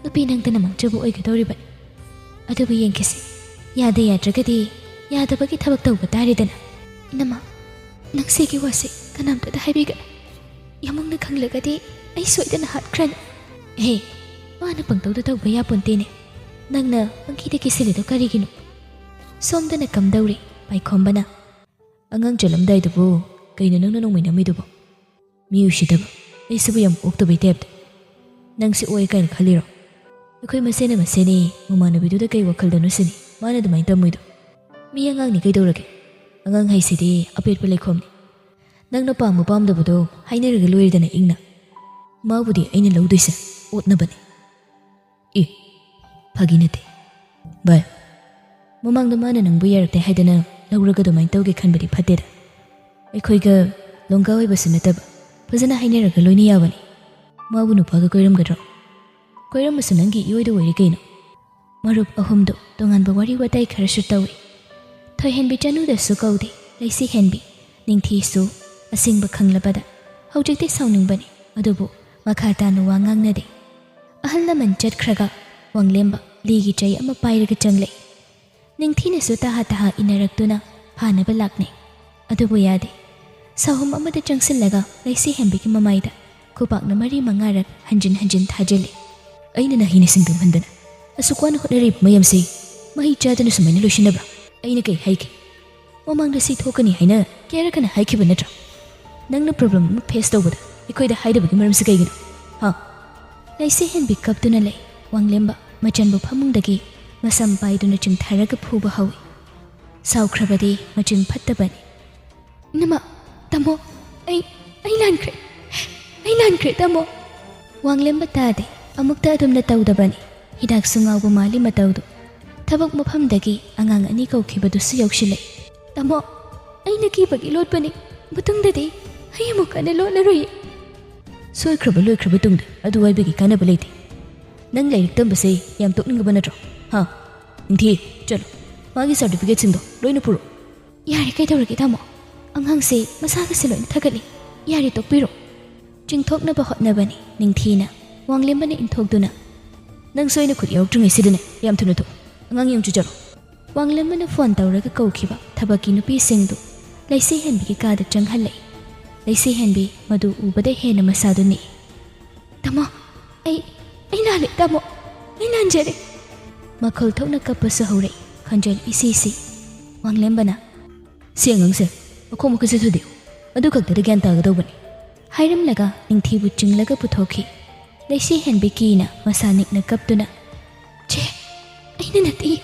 ꯅꯨꯄꯤ ꯅꯪꯇꯅ ꯃꯥꯡꯖꯕ ꯑꯣꯏꯒꯗꯧꯔꯤꯕꯅꯤ꯫ ꯑꯗꯨꯕꯨ ꯌꯦꯡꯈꯤꯁꯤ, ꯌꯥꯗ ꯌꯥꯗ꯭ꯔꯒꯗꯤ ꯌꯥꯗꯕꯒꯤ ꯊꯕꯛ ꯇꯧꯕ ꯇꯥꯔꯦꯗꯅ꯫ ꯏꯅꯝꯃ, ꯅꯪ ꯁꯤꯒꯤ ꯋꯥꯁꯦ ꯀꯅꯥꯝꯇꯗ ꯍꯥꯏꯕꯤꯒꯅꯨ꯫ ꯌꯥꯝꯃꯨꯡꯅ ꯈꯪꯂꯒꯗꯤ ꯑꯩ ꯁꯣꯏꯗꯅ ꯍꯥꯠꯈ꯭ꯔꯅꯤ꯫ "ꯑꯦ, ꯃꯥꯅ ꯄꯪꯇꯧꯗ ꯇꯧꯕ ꯌꯥꯄꯣꯟꯇꯦꯅꯦ꯫ ꯅꯪꯅ ꯄꯪꯀꯤꯗ ꯀꯤꯁꯤꯜꯂꯤꯗꯣ ꯀꯔꯤꯒꯤꯅꯣ?" ꯁꯣꯝꯗꯅ ꯀꯝꯗꯧꯔꯤ ꯄꯥꯏꯈꯣꯝꯕꯅ꯫ "ꯑꯉꯥꯡ ꯆꯠꯂꯝꯗꯥꯏꯗꯨꯕꯨ ꯀꯩꯅꯣ ꯅꯪꯅ ꯅꯣꯡꯃꯩ ꯅꯝꯃꯤꯗꯨꯕꯣ? ꯃꯤ ꯎꯁꯤꯠꯇꯕ, ꯑꯩꯁꯤꯕꯨ ꯌꯥꯝ ꯑꯣꯛꯇꯕꯩ ꯇꯥꯏꯞꯇ꯫ ꯅꯪꯁꯤ ꯑꯣꯛꯑꯦ ꯀꯥꯏꯅ ꯈꯜꯂꯤꯔꯣ? ꯑꯩꯈꯣꯏ ꯃꯁꯦꯟꯅ ꯃꯁꯦꯟꯅꯤ, ꯃꯃꯥꯟꯅꯕꯤꯗꯨꯗ ꯀꯩ ꯋꯥꯈꯜꯗꯅꯣ ꯁꯤꯅꯤ ꯃꯥꯅ ꯑꯗꯨꯃꯥꯏꯅ ꯇꯝꯃꯣꯏꯗꯣ꯫ ꯃꯤ ꯑꯉꯥꯡꯅꯤ ꯀꯩꯗꯧꯔꯒꯦ? ꯑꯉꯥꯡ ꯍꯥꯏꯁꯤꯗꯤ ꯑꯄꯦꯠꯄ ꯂꯩꯈꯣꯝꯅꯤ꯫ ꯅꯪꯅ ꯄꯥꯝꯕ ꯄꯥꯝꯗꯕꯗꯣ ꯍꯥꯏꯅꯔꯒ ꯂꯣꯏꯔꯦꯗꯅ ꯏꯪꯅ꯫ ꯃꯥꯕꯨꯗꯤ ꯑꯩꯅ ꯂꯧꯗꯣꯏꯁꯦ ꯑꯣꯠꯅꯕꯅꯤ꯫" "ꯑꯦ, ꯐꯥꯒꯤ ꯅꯠꯇꯦ ꯚꯥꯏ꯫ ꯃꯃꯥꯡꯗ ꯃꯥꯅ ꯅꯪꯕꯨ ꯌꯥꯔꯛꯇꯦ ꯍꯥꯏꯗꯅ ꯂꯧꯔꯒ ꯑꯗꯨꯃꯥꯏꯅ ꯇꯧꯒꯦ ꯈꯟꯕꯗꯤ ꯐꯠꯇꯦꯗ꯫ ꯑꯩꯈꯣꯏꯒ ꯂꯣꯡꯒꯥ ꯑꯣꯏꯕꯁꯨ ꯅꯠꯇꯕ, ꯐꯖꯅ ꯍꯥꯏꯅꯔꯒ ꯂꯣꯏꯅ ꯌꯥꯕꯅꯤ꯫ ꯃꯥꯕꯨ ꯅꯨꯄꯥꯒ ꯀꯣꯏꯔꯝꯒꯗ꯭ꯔꯣ? ꯀꯣꯏꯔꯝꯃꯁꯨ ꯅꯪꯒꯤ ꯏꯑꯣꯏꯗ ꯑꯣꯏꯔꯦ ꯀꯩꯅꯣ꯫" ꯃꯔꯨꯞ ꯑꯍꯨꯝꯗꯨ ꯇꯣꯉꯥꯟꯕ ꯋꯥꯔꯤ ꯋꯥꯇꯥꯏ ꯈꯔꯁꯨ ꯇꯧꯏ꯫ ꯊꯣꯏꯍꯦꯟꯕꯤ ꯆꯅꯨꯗꯁꯨ ꯀꯧꯗꯦ, ꯂꯩꯁꯤꯍꯦꯟꯕꯤ ꯅꯤꯡꯊꯤꯁꯨ ꯑꯁꯦꯡꯕ ꯈꯪꯂꯕꯗ ꯍꯧꯖꯤꯛꯇꯤ ꯁꯥꯎꯅꯤꯡꯕꯅꯤ, ꯑꯗꯨꯕꯨ ꯃꯈꯥ ꯇꯥꯅ ꯋꯥ ꯉꯥꯡꯅꯗꯦ꯫ ꯑꯍꯜ ꯂꯃꯟ ꯆꯠꯈ꯭ꯔꯒ ꯋꯥꯡꯂꯦꯝꯕ ꯂꯤꯒꯤ ꯆꯩ ꯑꯃ ꯄꯥꯏꯔꯒ ꯆꯪꯂꯛꯏ꯫ ꯅꯤꯡꯊꯤꯅꯁꯨ ꯇꯍꯥ ꯇꯍꯥ ꯏꯟꯅꯔꯛꯇꯨꯅ ꯐꯥꯅꯕ ꯂꯥꯛꯅꯩ꯫ ꯑꯗꯨꯕꯨ ꯌꯥꯗꯦ꯫ ꯁꯥꯍꯨꯝ ꯑꯃꯗ ꯆꯪꯁꯤꯜꯂꯒ ꯂꯩꯁꯤ ꯍꯦꯟꯕꯤꯒꯤ ꯃꯃꯥꯏꯗ ꯈꯨꯄꯥꯛꯅ ꯃꯔꯤ ꯃꯉꯥꯔꯛ ꯍꯟꯖꯤꯟ ꯍꯟꯖꯤꯟ ꯊꯥꯖꯤꯜꯂꯤ꯫ "ꯑꯩꯅ ꯅꯥꯍꯤꯅ ꯁꯤꯡꯗꯝꯍꯟꯗꯅ ꯑꯁꯨꯛ ꯋꯥꯅ ꯍꯣꯠꯅꯔꯤꯕ ꯃꯌꯥꯝꯁꯤ ꯃꯍꯩ ꯆꯥꯗꯅ ꯁꯨꯃꯥꯏꯅ ꯂꯣꯏꯁꯤꯟꯅꯕ꯭ꯔꯥ? ꯑꯩꯅ ꯀꯩ ꯍꯥꯏꯒꯦ? ꯃꯃꯥꯡꯗ ꯁꯤ ꯊꯣꯛꯀꯅꯤ ꯍꯥꯏꯅ ꯀꯦꯔꯒꯅ ꯍꯥꯏꯈꯤꯕ ꯅꯠꯇ꯭ꯔꯥ? ꯅꯪꯅ ꯄ꯭ꯔꯣꯕ꯭ꯂꯦꯝ ꯑꯃ ꯐꯦꯁ ꯇꯧꯕꯗ ꯑꯩꯈꯣꯏꯗ ꯍꯥꯏꯗꯕꯒꯤ ꯃꯔꯝꯁꯤ ꯀꯩꯒꯤꯅꯣ? ꯍꯥ?" ꯂꯩꯁꯤ ꯍꯦꯟꯕꯤ ꯀꯞꯇꯨꯅ ꯂꯩ꯫ ꯋꯥꯡꯂꯦꯝꯕ ꯃꯆꯟꯕꯨ ꯐꯃꯨꯡꯗꯒꯤ ꯃꯁꯝ ꯄꯥꯏꯗꯨꯅ ꯆꯤꯡꯊꯔꯒ ꯐꯨꯕ ꯍꯧꯏ꯫ ꯁꯥꯎꯈ꯭ꯔꯕꯗꯤ ꯃꯆꯤꯟ ꯐꯠꯇꯕꯅꯤ꯫ "ꯏꯅꯝꯃ, ꯇꯥꯃꯣ, ꯑꯩ, ꯑꯩ ꯂꯥꯟꯈ꯭ꯔꯦ, ꯑꯩ ꯂꯥꯟꯈ꯭ꯔꯦ, ꯇꯥꯃꯣ!" ꯋꯥꯡꯂꯦꯝꯕ ꯇꯥꯗꯦ꯫ ꯑꯃꯨꯛꯇ ꯑꯗꯨꯝꯅ ꯇꯧꯗꯕꯅꯤ꯫ ꯍꯤꯗꯥꯛꯁꯨ ꯉꯥꯎꯕ ꯃꯥꯜꯂꯤ ꯃꯇꯧꯗꯨ꯫ ꯊꯕꯛ ꯃꯐꯝꯗꯒꯤ ꯑꯉꯥꯡ ꯑꯅꯤ ꯀꯧꯈꯤꯕꯗꯨꯁꯨ ꯌꯧꯁꯤꯜꯂꯛꯏ꯫ "ꯇꯥꯃꯣ, ꯑꯩꯅ ꯀꯤꯕꯒꯤ ꯂꯣꯠꯄꯅꯤ꯫ ꯃꯇꯨꯡꯗꯗꯤ ꯑꯩ ꯑꯃꯨꯛ ꯍꯟꯅ ꯂꯣꯠꯂꯔꯣꯏꯌꯦ꯫" "ꯁꯣꯏꯈ꯭ꯔꯕ ꯂꯣꯏꯈ꯭ꯔꯕ ꯇꯨꯡꯗ ꯑꯗꯨ ꯍꯥꯏꯕꯒꯤ ꯀꯥꯟꯅꯕ ꯂꯩꯇꯦ꯫ ꯅꯪ ꯂꯥꯏꯔꯤꯛ ꯇꯝꯕꯁꯦ ꯌꯥꯝ ꯇꯣꯛꯅꯤꯡꯉꯕ ꯅꯠꯇ꯭ꯔꯣ? ꯍꯥ? ꯅꯤꯡꯊꯤ, ꯆꯠꯂꯣ꯫ ꯃꯥꯒꯤ ꯁꯥꯔꯇꯤꯐꯤꯀꯦꯠꯁꯤꯡꯗꯣ ꯂꯣꯏꯅ ꯄꯨꯔꯛꯑꯣ꯫" "ꯌꯥꯔꯦ, ꯀꯩꯗꯧꯔꯒꯦ ꯇꯥꯃꯣ? ꯑꯉꯥꯡꯁꯦ ꯃꯁꯥꯒꯁꯦ ꯂꯣꯏꯅ ꯊꯥꯒꯠꯂꯤ꯫ ꯌꯥꯔꯦ, ꯇꯣꯛꯄꯤꯔꯣ꯫" ꯆꯤꯡꯊꯣꯛꯅꯕ ꯍꯣꯠꯅꯕꯅꯤ ꯅꯤꯡꯊꯤꯅ꯫ ꯋꯥꯡꯂꯦꯝꯕꯅ ꯏꯟꯊꯣꯛꯇꯨꯅ, "ꯅꯪꯁꯨ ꯑꯩꯅ ꯈꯨꯠ ꯌꯥꯎꯔꯛꯇ꯭ꯔꯤꯉꯩꯁꯤꯗꯅꯦ ꯌꯥꯝ ꯊꯨꯅ ꯊꯣꯛꯑꯣ꯫ ꯑꯉꯥꯡ ꯌꯦꯡ ꯆꯠꯂꯣ꯫" ꯋꯥꯡꯂꯦꯝꯕꯅ ꯐꯣꯟ ꯇꯧꯔꯒ ꯀꯧꯈꯤꯕ ꯊꯕꯛꯀꯤ ꯅꯨꯄꯤꯁꯤꯡꯗꯨ ꯂꯩꯁꯤ ꯍꯦꯟꯕꯤꯒꯤ ꯀꯥꯗ ꯆꯪꯍꯜꯂꯛꯏ꯫ ꯂꯩꯁꯤ ꯍꯦꯟꯕꯤ ꯃꯗꯨ ꯎꯕꯗ ꯍꯦꯟꯅ ꯃꯁꯥꯗꯨ ꯅꯤꯛꯏ꯫ "ꯇꯥꯃꯣ, ꯑꯩ, ꯑꯩ ꯂꯥꯜꯂꯦ ꯇꯥꯃꯣ, ꯑꯩ ꯂꯥꯟꯖꯔꯦ꯫" ꯃꯈꯣꯜ ꯊꯣꯛꯅ ꯀꯞꯄꯁꯨ ꯍꯧꯔꯛꯏ, ꯈꯣꯟꯖꯦꯜ ꯏꯁꯤ ꯁꯤ꯫ ꯋꯥꯡꯂꯦꯝꯕꯅ, "ꯁꯤ ꯑꯉꯥꯡꯁꯦ ꯃꯈꯣꯡ ꯃꯈꯨꯠꯁꯦ ꯊꯨꯗꯦꯛꯎ, ꯑꯗꯨ ꯈꯛꯇꯗ ꯒ꯭ꯌꯥꯟ ꯇꯥꯒꯗꯧꯕꯅꯤ꯫" ꯍꯥꯏꯔꯝꯂꯒ ꯅꯤꯡꯊꯤꯕꯨ ꯆꯤꯡꯂꯒ ꯄꯨꯊꯣꯛꯈꯤ꯫ ꯂꯩꯁꯤ ꯍꯦꯟꯕꯤ ꯀꯤꯅ ꯃꯁꯥ ꯅꯤꯛꯅ ꯀꯞꯇꯨꯅ, "ꯆꯦ, ꯑꯩꯅ ꯅꯠꯇꯤꯌꯦ,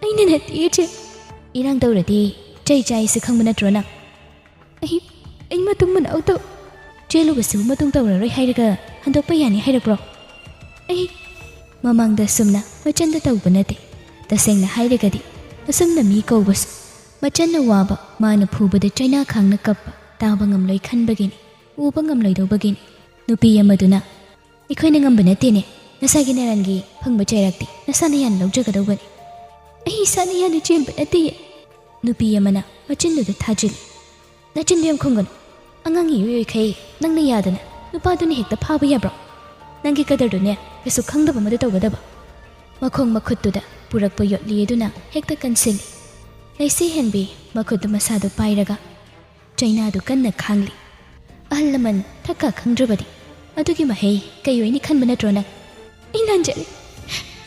ꯑꯩꯅ ꯅꯠꯇꯤꯌꯦ ꯆꯦ꯫" "ꯏꯔꯥꯡ ꯇꯧꯔꯗꯤ ꯆꯩ ꯆꯥꯏꯁꯦ ꯈꯪꯕ ꯅꯠꯇ꯭ꯔꯣ ꯅꯪ?" "ꯑꯩ, ꯑꯩ ꯃꯇꯨꯡ ꯃꯅꯥꯎ ꯇꯧ꯫" "ꯆꯦꯜꯂꯨꯕꯁꯤꯕꯨ ꯃꯇꯨꯡ ꯇꯧꯔꯔꯣꯏ ꯍꯥꯏꯔꯒ ꯍꯟꯗꯣꯛꯄ ꯌꯥꯅꯤ ꯍꯥꯏꯔꯛꯄ꯭ꯔꯣ?" "ꯑꯩ ꯃꯃꯥꯡꯗ ꯑꯁꯨꯝꯅ ꯃꯆꯟꯗ ꯇꯧꯕ ꯅꯠꯇꯦ꯫ ꯇꯁꯦꯡꯅ ꯍꯥꯏꯔꯒꯗꯤ ꯑꯁꯨꯝꯅ ꯃꯤ ꯀꯧꯕꯁꯨ ꯃꯆꯟꯅ ꯋꯥꯕ, ꯃꯥꯅ ꯐꯨꯕꯗ ꯆꯩꯅꯥ ꯈꯥꯡꯅ ꯀꯞꯄ ꯇꯥꯕ ꯉꯝꯂꯣꯏ ꯈꯟꯕꯒꯤꯅꯤ, ꯎꯕ ꯉꯝꯂꯣꯏꯗꯧꯕꯒꯤꯅꯤ꯫" ꯅꯨꯄꯤ ꯑꯃꯗꯨꯅ, "ꯑꯩꯈꯣꯏꯅ ꯉꯝꯕ ꯅꯠꯇꯦꯅꯦ, ꯅꯁꯥꯒꯤ ꯅꯔꯥꯟꯒꯤ ꯐꯪꯕ ꯆꯩꯔꯥꯛꯇꯤ ꯅꯁꯥꯅ ꯌꯥꯅ ꯂꯧꯖꯒꯗꯧꯕꯅꯤ꯫" "ꯑꯩ ꯏꯁꯥꯅ ꯌꯥꯅ ꯆꯦꯟꯕ ꯅꯠꯇꯦꯌꯦ꯫" ꯅꯨꯄꯤ ꯑꯃꯅ ꯃꯆꯤꯟꯗꯨꯗ ꯊꯥꯖꯤꯜꯂꯤ꯫ "ꯅꯆꯤꯟꯗꯨ ꯌꯥꯝ ꯈꯨꯝꯒꯅꯨ꯫ ꯑꯉꯥꯡ ꯏꯌꯣꯏ ꯑꯣꯏꯈꯩ ꯅꯪꯅ ꯌꯥꯗꯅ ꯅꯨꯄꯥꯗꯨꯅ ꯍꯦꯛꯇ ꯐꯥꯕ ꯌꯥꯕ꯭ꯔꯣ?" ꯅꯪꯒꯤ ꯀꯗꯔꯗꯨꯅꯦ ꯀꯩꯁꯨ ꯈꯪꯗꯕ ꯑꯃꯗ ꯇꯧꯒꯗꯕ꯫ ꯃꯈꯣꯡ ꯃꯈꯨꯠꯇꯨꯗ ꯄꯨꯔꯛꯄ ꯌꯣꯠꯂꯤ ꯑꯗꯨꯅ ꯍꯦꯛꯇ ꯀꯟꯁꯤꯜꯂꯤ꯫ ꯂꯩꯁꯤ ꯍꯦꯟꯕꯤ ꯃꯈꯨꯠꯇꯨ ꯃꯁꯥꯗꯨ ꯄꯥꯏꯔꯒ ꯆꯩꯅꯥꯗꯨ ꯀꯟꯅ ꯈꯥꯡꯂꯤ꯫ ꯑꯍꯜ ꯂꯃꯟ ꯊꯛꯀ ꯈꯪꯗ꯭ꯔꯕꯗꯤ ꯑꯗꯨꯒꯤ ꯃꯍꯩ ꯀꯩ ꯑꯣꯏꯅꯤ ꯈꯟꯕ ꯅꯠꯇ꯭ꯔꯣ ꯅꯪ? "ꯑꯩ ꯂꯥꯟꯖꯔꯦ,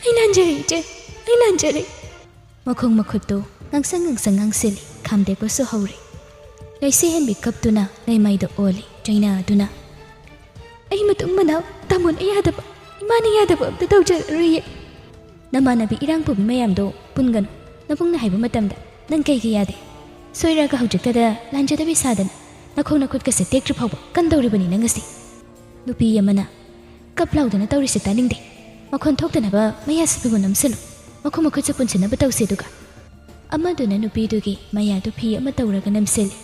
ꯑꯩ ꯂꯥꯟꯖꯔꯦ ꯏꯆꯦ, ꯑꯩ ꯂꯥꯟꯖꯔꯦ"꯫ ꯃꯈꯣꯡ ꯃꯈꯨꯠꯇꯨ ꯉꯥꯡꯁꯪ ꯉꯥꯡꯁꯪ ꯉꯥꯡꯁꯤꯜꯂꯤ꯫ ꯈꯥꯝꯗꯦꯛꯄꯁꯨ ꯍꯧꯔꯦ꯫ ꯂꯩꯁꯤ ꯍꯦꯟꯕꯤ ꯀꯞꯇꯨꯅ ꯂꯩꯃꯥꯏꯗ ꯑꯣꯜꯂꯤ꯫ ꯆꯩꯅꯥ ꯑꯗꯨꯅ, "ꯑꯩ ꯃꯇꯨꯡ ꯃꯅꯥꯎ ꯇꯥꯃꯣꯅ ꯌꯥꯗꯕ, ꯏꯃꯥꯅ ꯌꯥꯗꯕ ꯑꯝꯇ ꯇꯧꯖꯔꯔꯣꯏꯌꯦ"꯫ "ꯅꯃꯥꯟꯅꯕꯤ ꯏꯔꯥꯡ ꯄꯨꯕꯤ ꯃꯌꯥꯝꯗꯣ ꯄꯨꯟꯒꯅꯨ꯫ ꯅꯕꯨꯡꯅ ꯍꯥꯏꯕ ꯃꯇꯝꯗ ꯅꯪ ꯀꯩꯒꯤ ꯌꯥꯗꯦ? ꯁꯣꯏꯔꯒ ꯍꯧꯖꯤꯛꯇꯗ ꯂꯥꯟꯖꯗꯕꯤ ꯁꯥꯗꯅ ꯅꯈꯣꯡ ꯅꯈꯨꯠꯀꯁꯦ ꯇꯦꯛꯇ꯭ꯔꯤ ꯐꯥꯎꯕ ꯀꯟꯗꯧꯔꯤꯕꯅꯤ ꯅꯪ ꯉꯁꯤ"꯫ ꯅꯨꯄꯤ ꯑꯃꯅ, "ꯀꯞ ꯂꯥꯎꯗꯅ ꯇꯧꯔꯤꯁꯦ ꯇꯥꯅꯤꯡꯗꯦ꯫ ꯃꯈꯣꯟ ꯊꯣꯛꯇꯅꯕ ꯃꯌꯥ ꯁꯤꯕꯤꯕ ꯅꯝꯁꯤꯜꯂꯨ꯫ ꯃꯈꯣꯡ ꯃꯈꯨꯠꯁꯦ ꯄꯨꯟꯁꯤꯟꯅꯕ ꯇꯧꯁꯦ ꯑꯗꯨꯒ"꯫ ꯑꯃꯗꯨꯅ ꯅꯨꯄꯤꯗꯨꯒꯤ ꯃꯌꯥꯗꯨ ꯐꯤ ꯑꯃ ꯇꯧꯔꯒ ꯅꯝꯁꯤꯜꯂꯤ꯫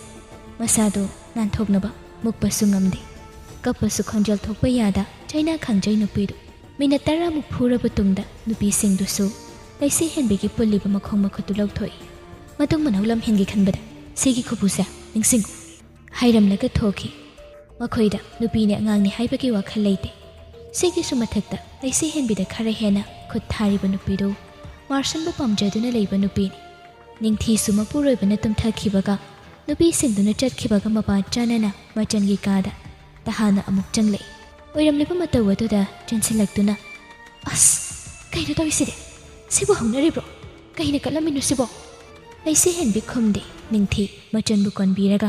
ꯃꯁꯥꯗꯨ ꯅꯥꯟꯊꯣꯛꯅꯕ ꯃꯨꯛꯄꯁꯨ ꯉꯝꯗꯦ꯫ ꯀꯞꯄꯁꯨ ꯈꯣꯟꯖꯦꯜ ꯊꯣꯛꯄ ꯌꯥꯗ ꯆꯩꯅꯥ ꯈꯥꯡꯖꯩ ꯅꯨꯄꯤꯗꯨ꯫ ꯃꯤꯅꯠ ꯇꯔꯥꯃꯨꯛ ꯐꯨꯔꯕ ꯇꯨꯡꯗ ꯅꯨꯄꯤꯁꯤꯡꯗꯨꯁꯨ ꯂꯩꯁꯤ ꯍꯦꯟꯕꯤꯒꯤ ꯄꯨꯜꯂꯤꯕ ꯃꯈꯣꯡ ꯃꯈꯨꯠꯇꯨ ꯂꯧꯊꯣꯛꯏ꯫ "ꯃꯇꯨꯡ ꯃꯅꯥꯎ ꯂꯝ ꯍꯦꯟꯒꯦ ꯈꯟꯕꯗ ꯁꯤꯒꯤ ꯈꯨꯕꯨꯁꯦ ꯅꯤꯡꯁꯤꯡꯉꯨ" ꯍꯥꯏꯔꯝꯂꯒ ꯊꯣꯛꯈꯤ꯫ ꯃꯈꯣꯏꯗ ꯅꯨꯄꯤꯅꯦ ꯑꯉꯥꯡꯅꯦ ꯍꯥꯏꯕꯒꯤ ꯋꯥꯈꯜ ꯂꯩꯇꯦ꯫ ꯁꯤꯒꯤꯁꯨ ꯃꯊꯛꯇ ꯂꯩꯁꯤ ꯍꯦꯟꯕꯤꯗ ꯈꯔ ꯍꯦꯟꯅ ꯈꯨꯠ ꯊꯥꯔꯤꯕ ꯅꯨꯄꯤꯗꯨ ꯃꯥꯔꯁꯟꯕꯨ ꯄꯥꯝꯖꯗꯨꯅ ꯂꯩꯕ ꯅꯨꯄꯤꯅꯤ꯫ ꯅꯤꯡꯊꯤꯁꯨ ꯃꯄꯨꯔꯣꯏꯕꯅ ꯇꯨꯝꯊꯈꯤꯕꯒ ꯅꯨꯄꯤꯁꯤꯡꯗꯨꯅ ꯆꯠꯈꯤꯕꯒ ꯃꯄꯥ ꯆꯥꯅꯅ ꯃꯆꯟꯒꯤ ꯀꯥꯗ ꯇꯍꯥꯅ ꯑꯃꯨꯛ ꯆꯪꯂꯛꯏ꯫ ꯑꯣꯏꯔꯝꯂꯤꯕ ꯃꯇꯧ ꯑꯗꯨꯗ ꯆꯦꯟꯁꯤꯜꯂꯛꯇꯨꯅ, "ꯑꯁ, ꯀꯩꯅꯣ ꯇꯧꯔꯤꯁꯤꯗꯤ? ꯁꯤꯕꯨ ꯍꯧꯅꯔꯤꯕ꯭ꯔꯣ? ꯀꯩꯅ ꯀꯠꯂꯝꯃꯤꯅꯣ ꯁꯤꯕꯣ?" ꯂꯩꯁꯤ ꯍꯦꯟꯕꯤ ꯈꯨꯝꯗꯦ꯫ ꯅꯤꯡꯊꯤ ꯃꯆꯟꯕꯨ ꯀꯣꯟꯕꯤꯔꯒ,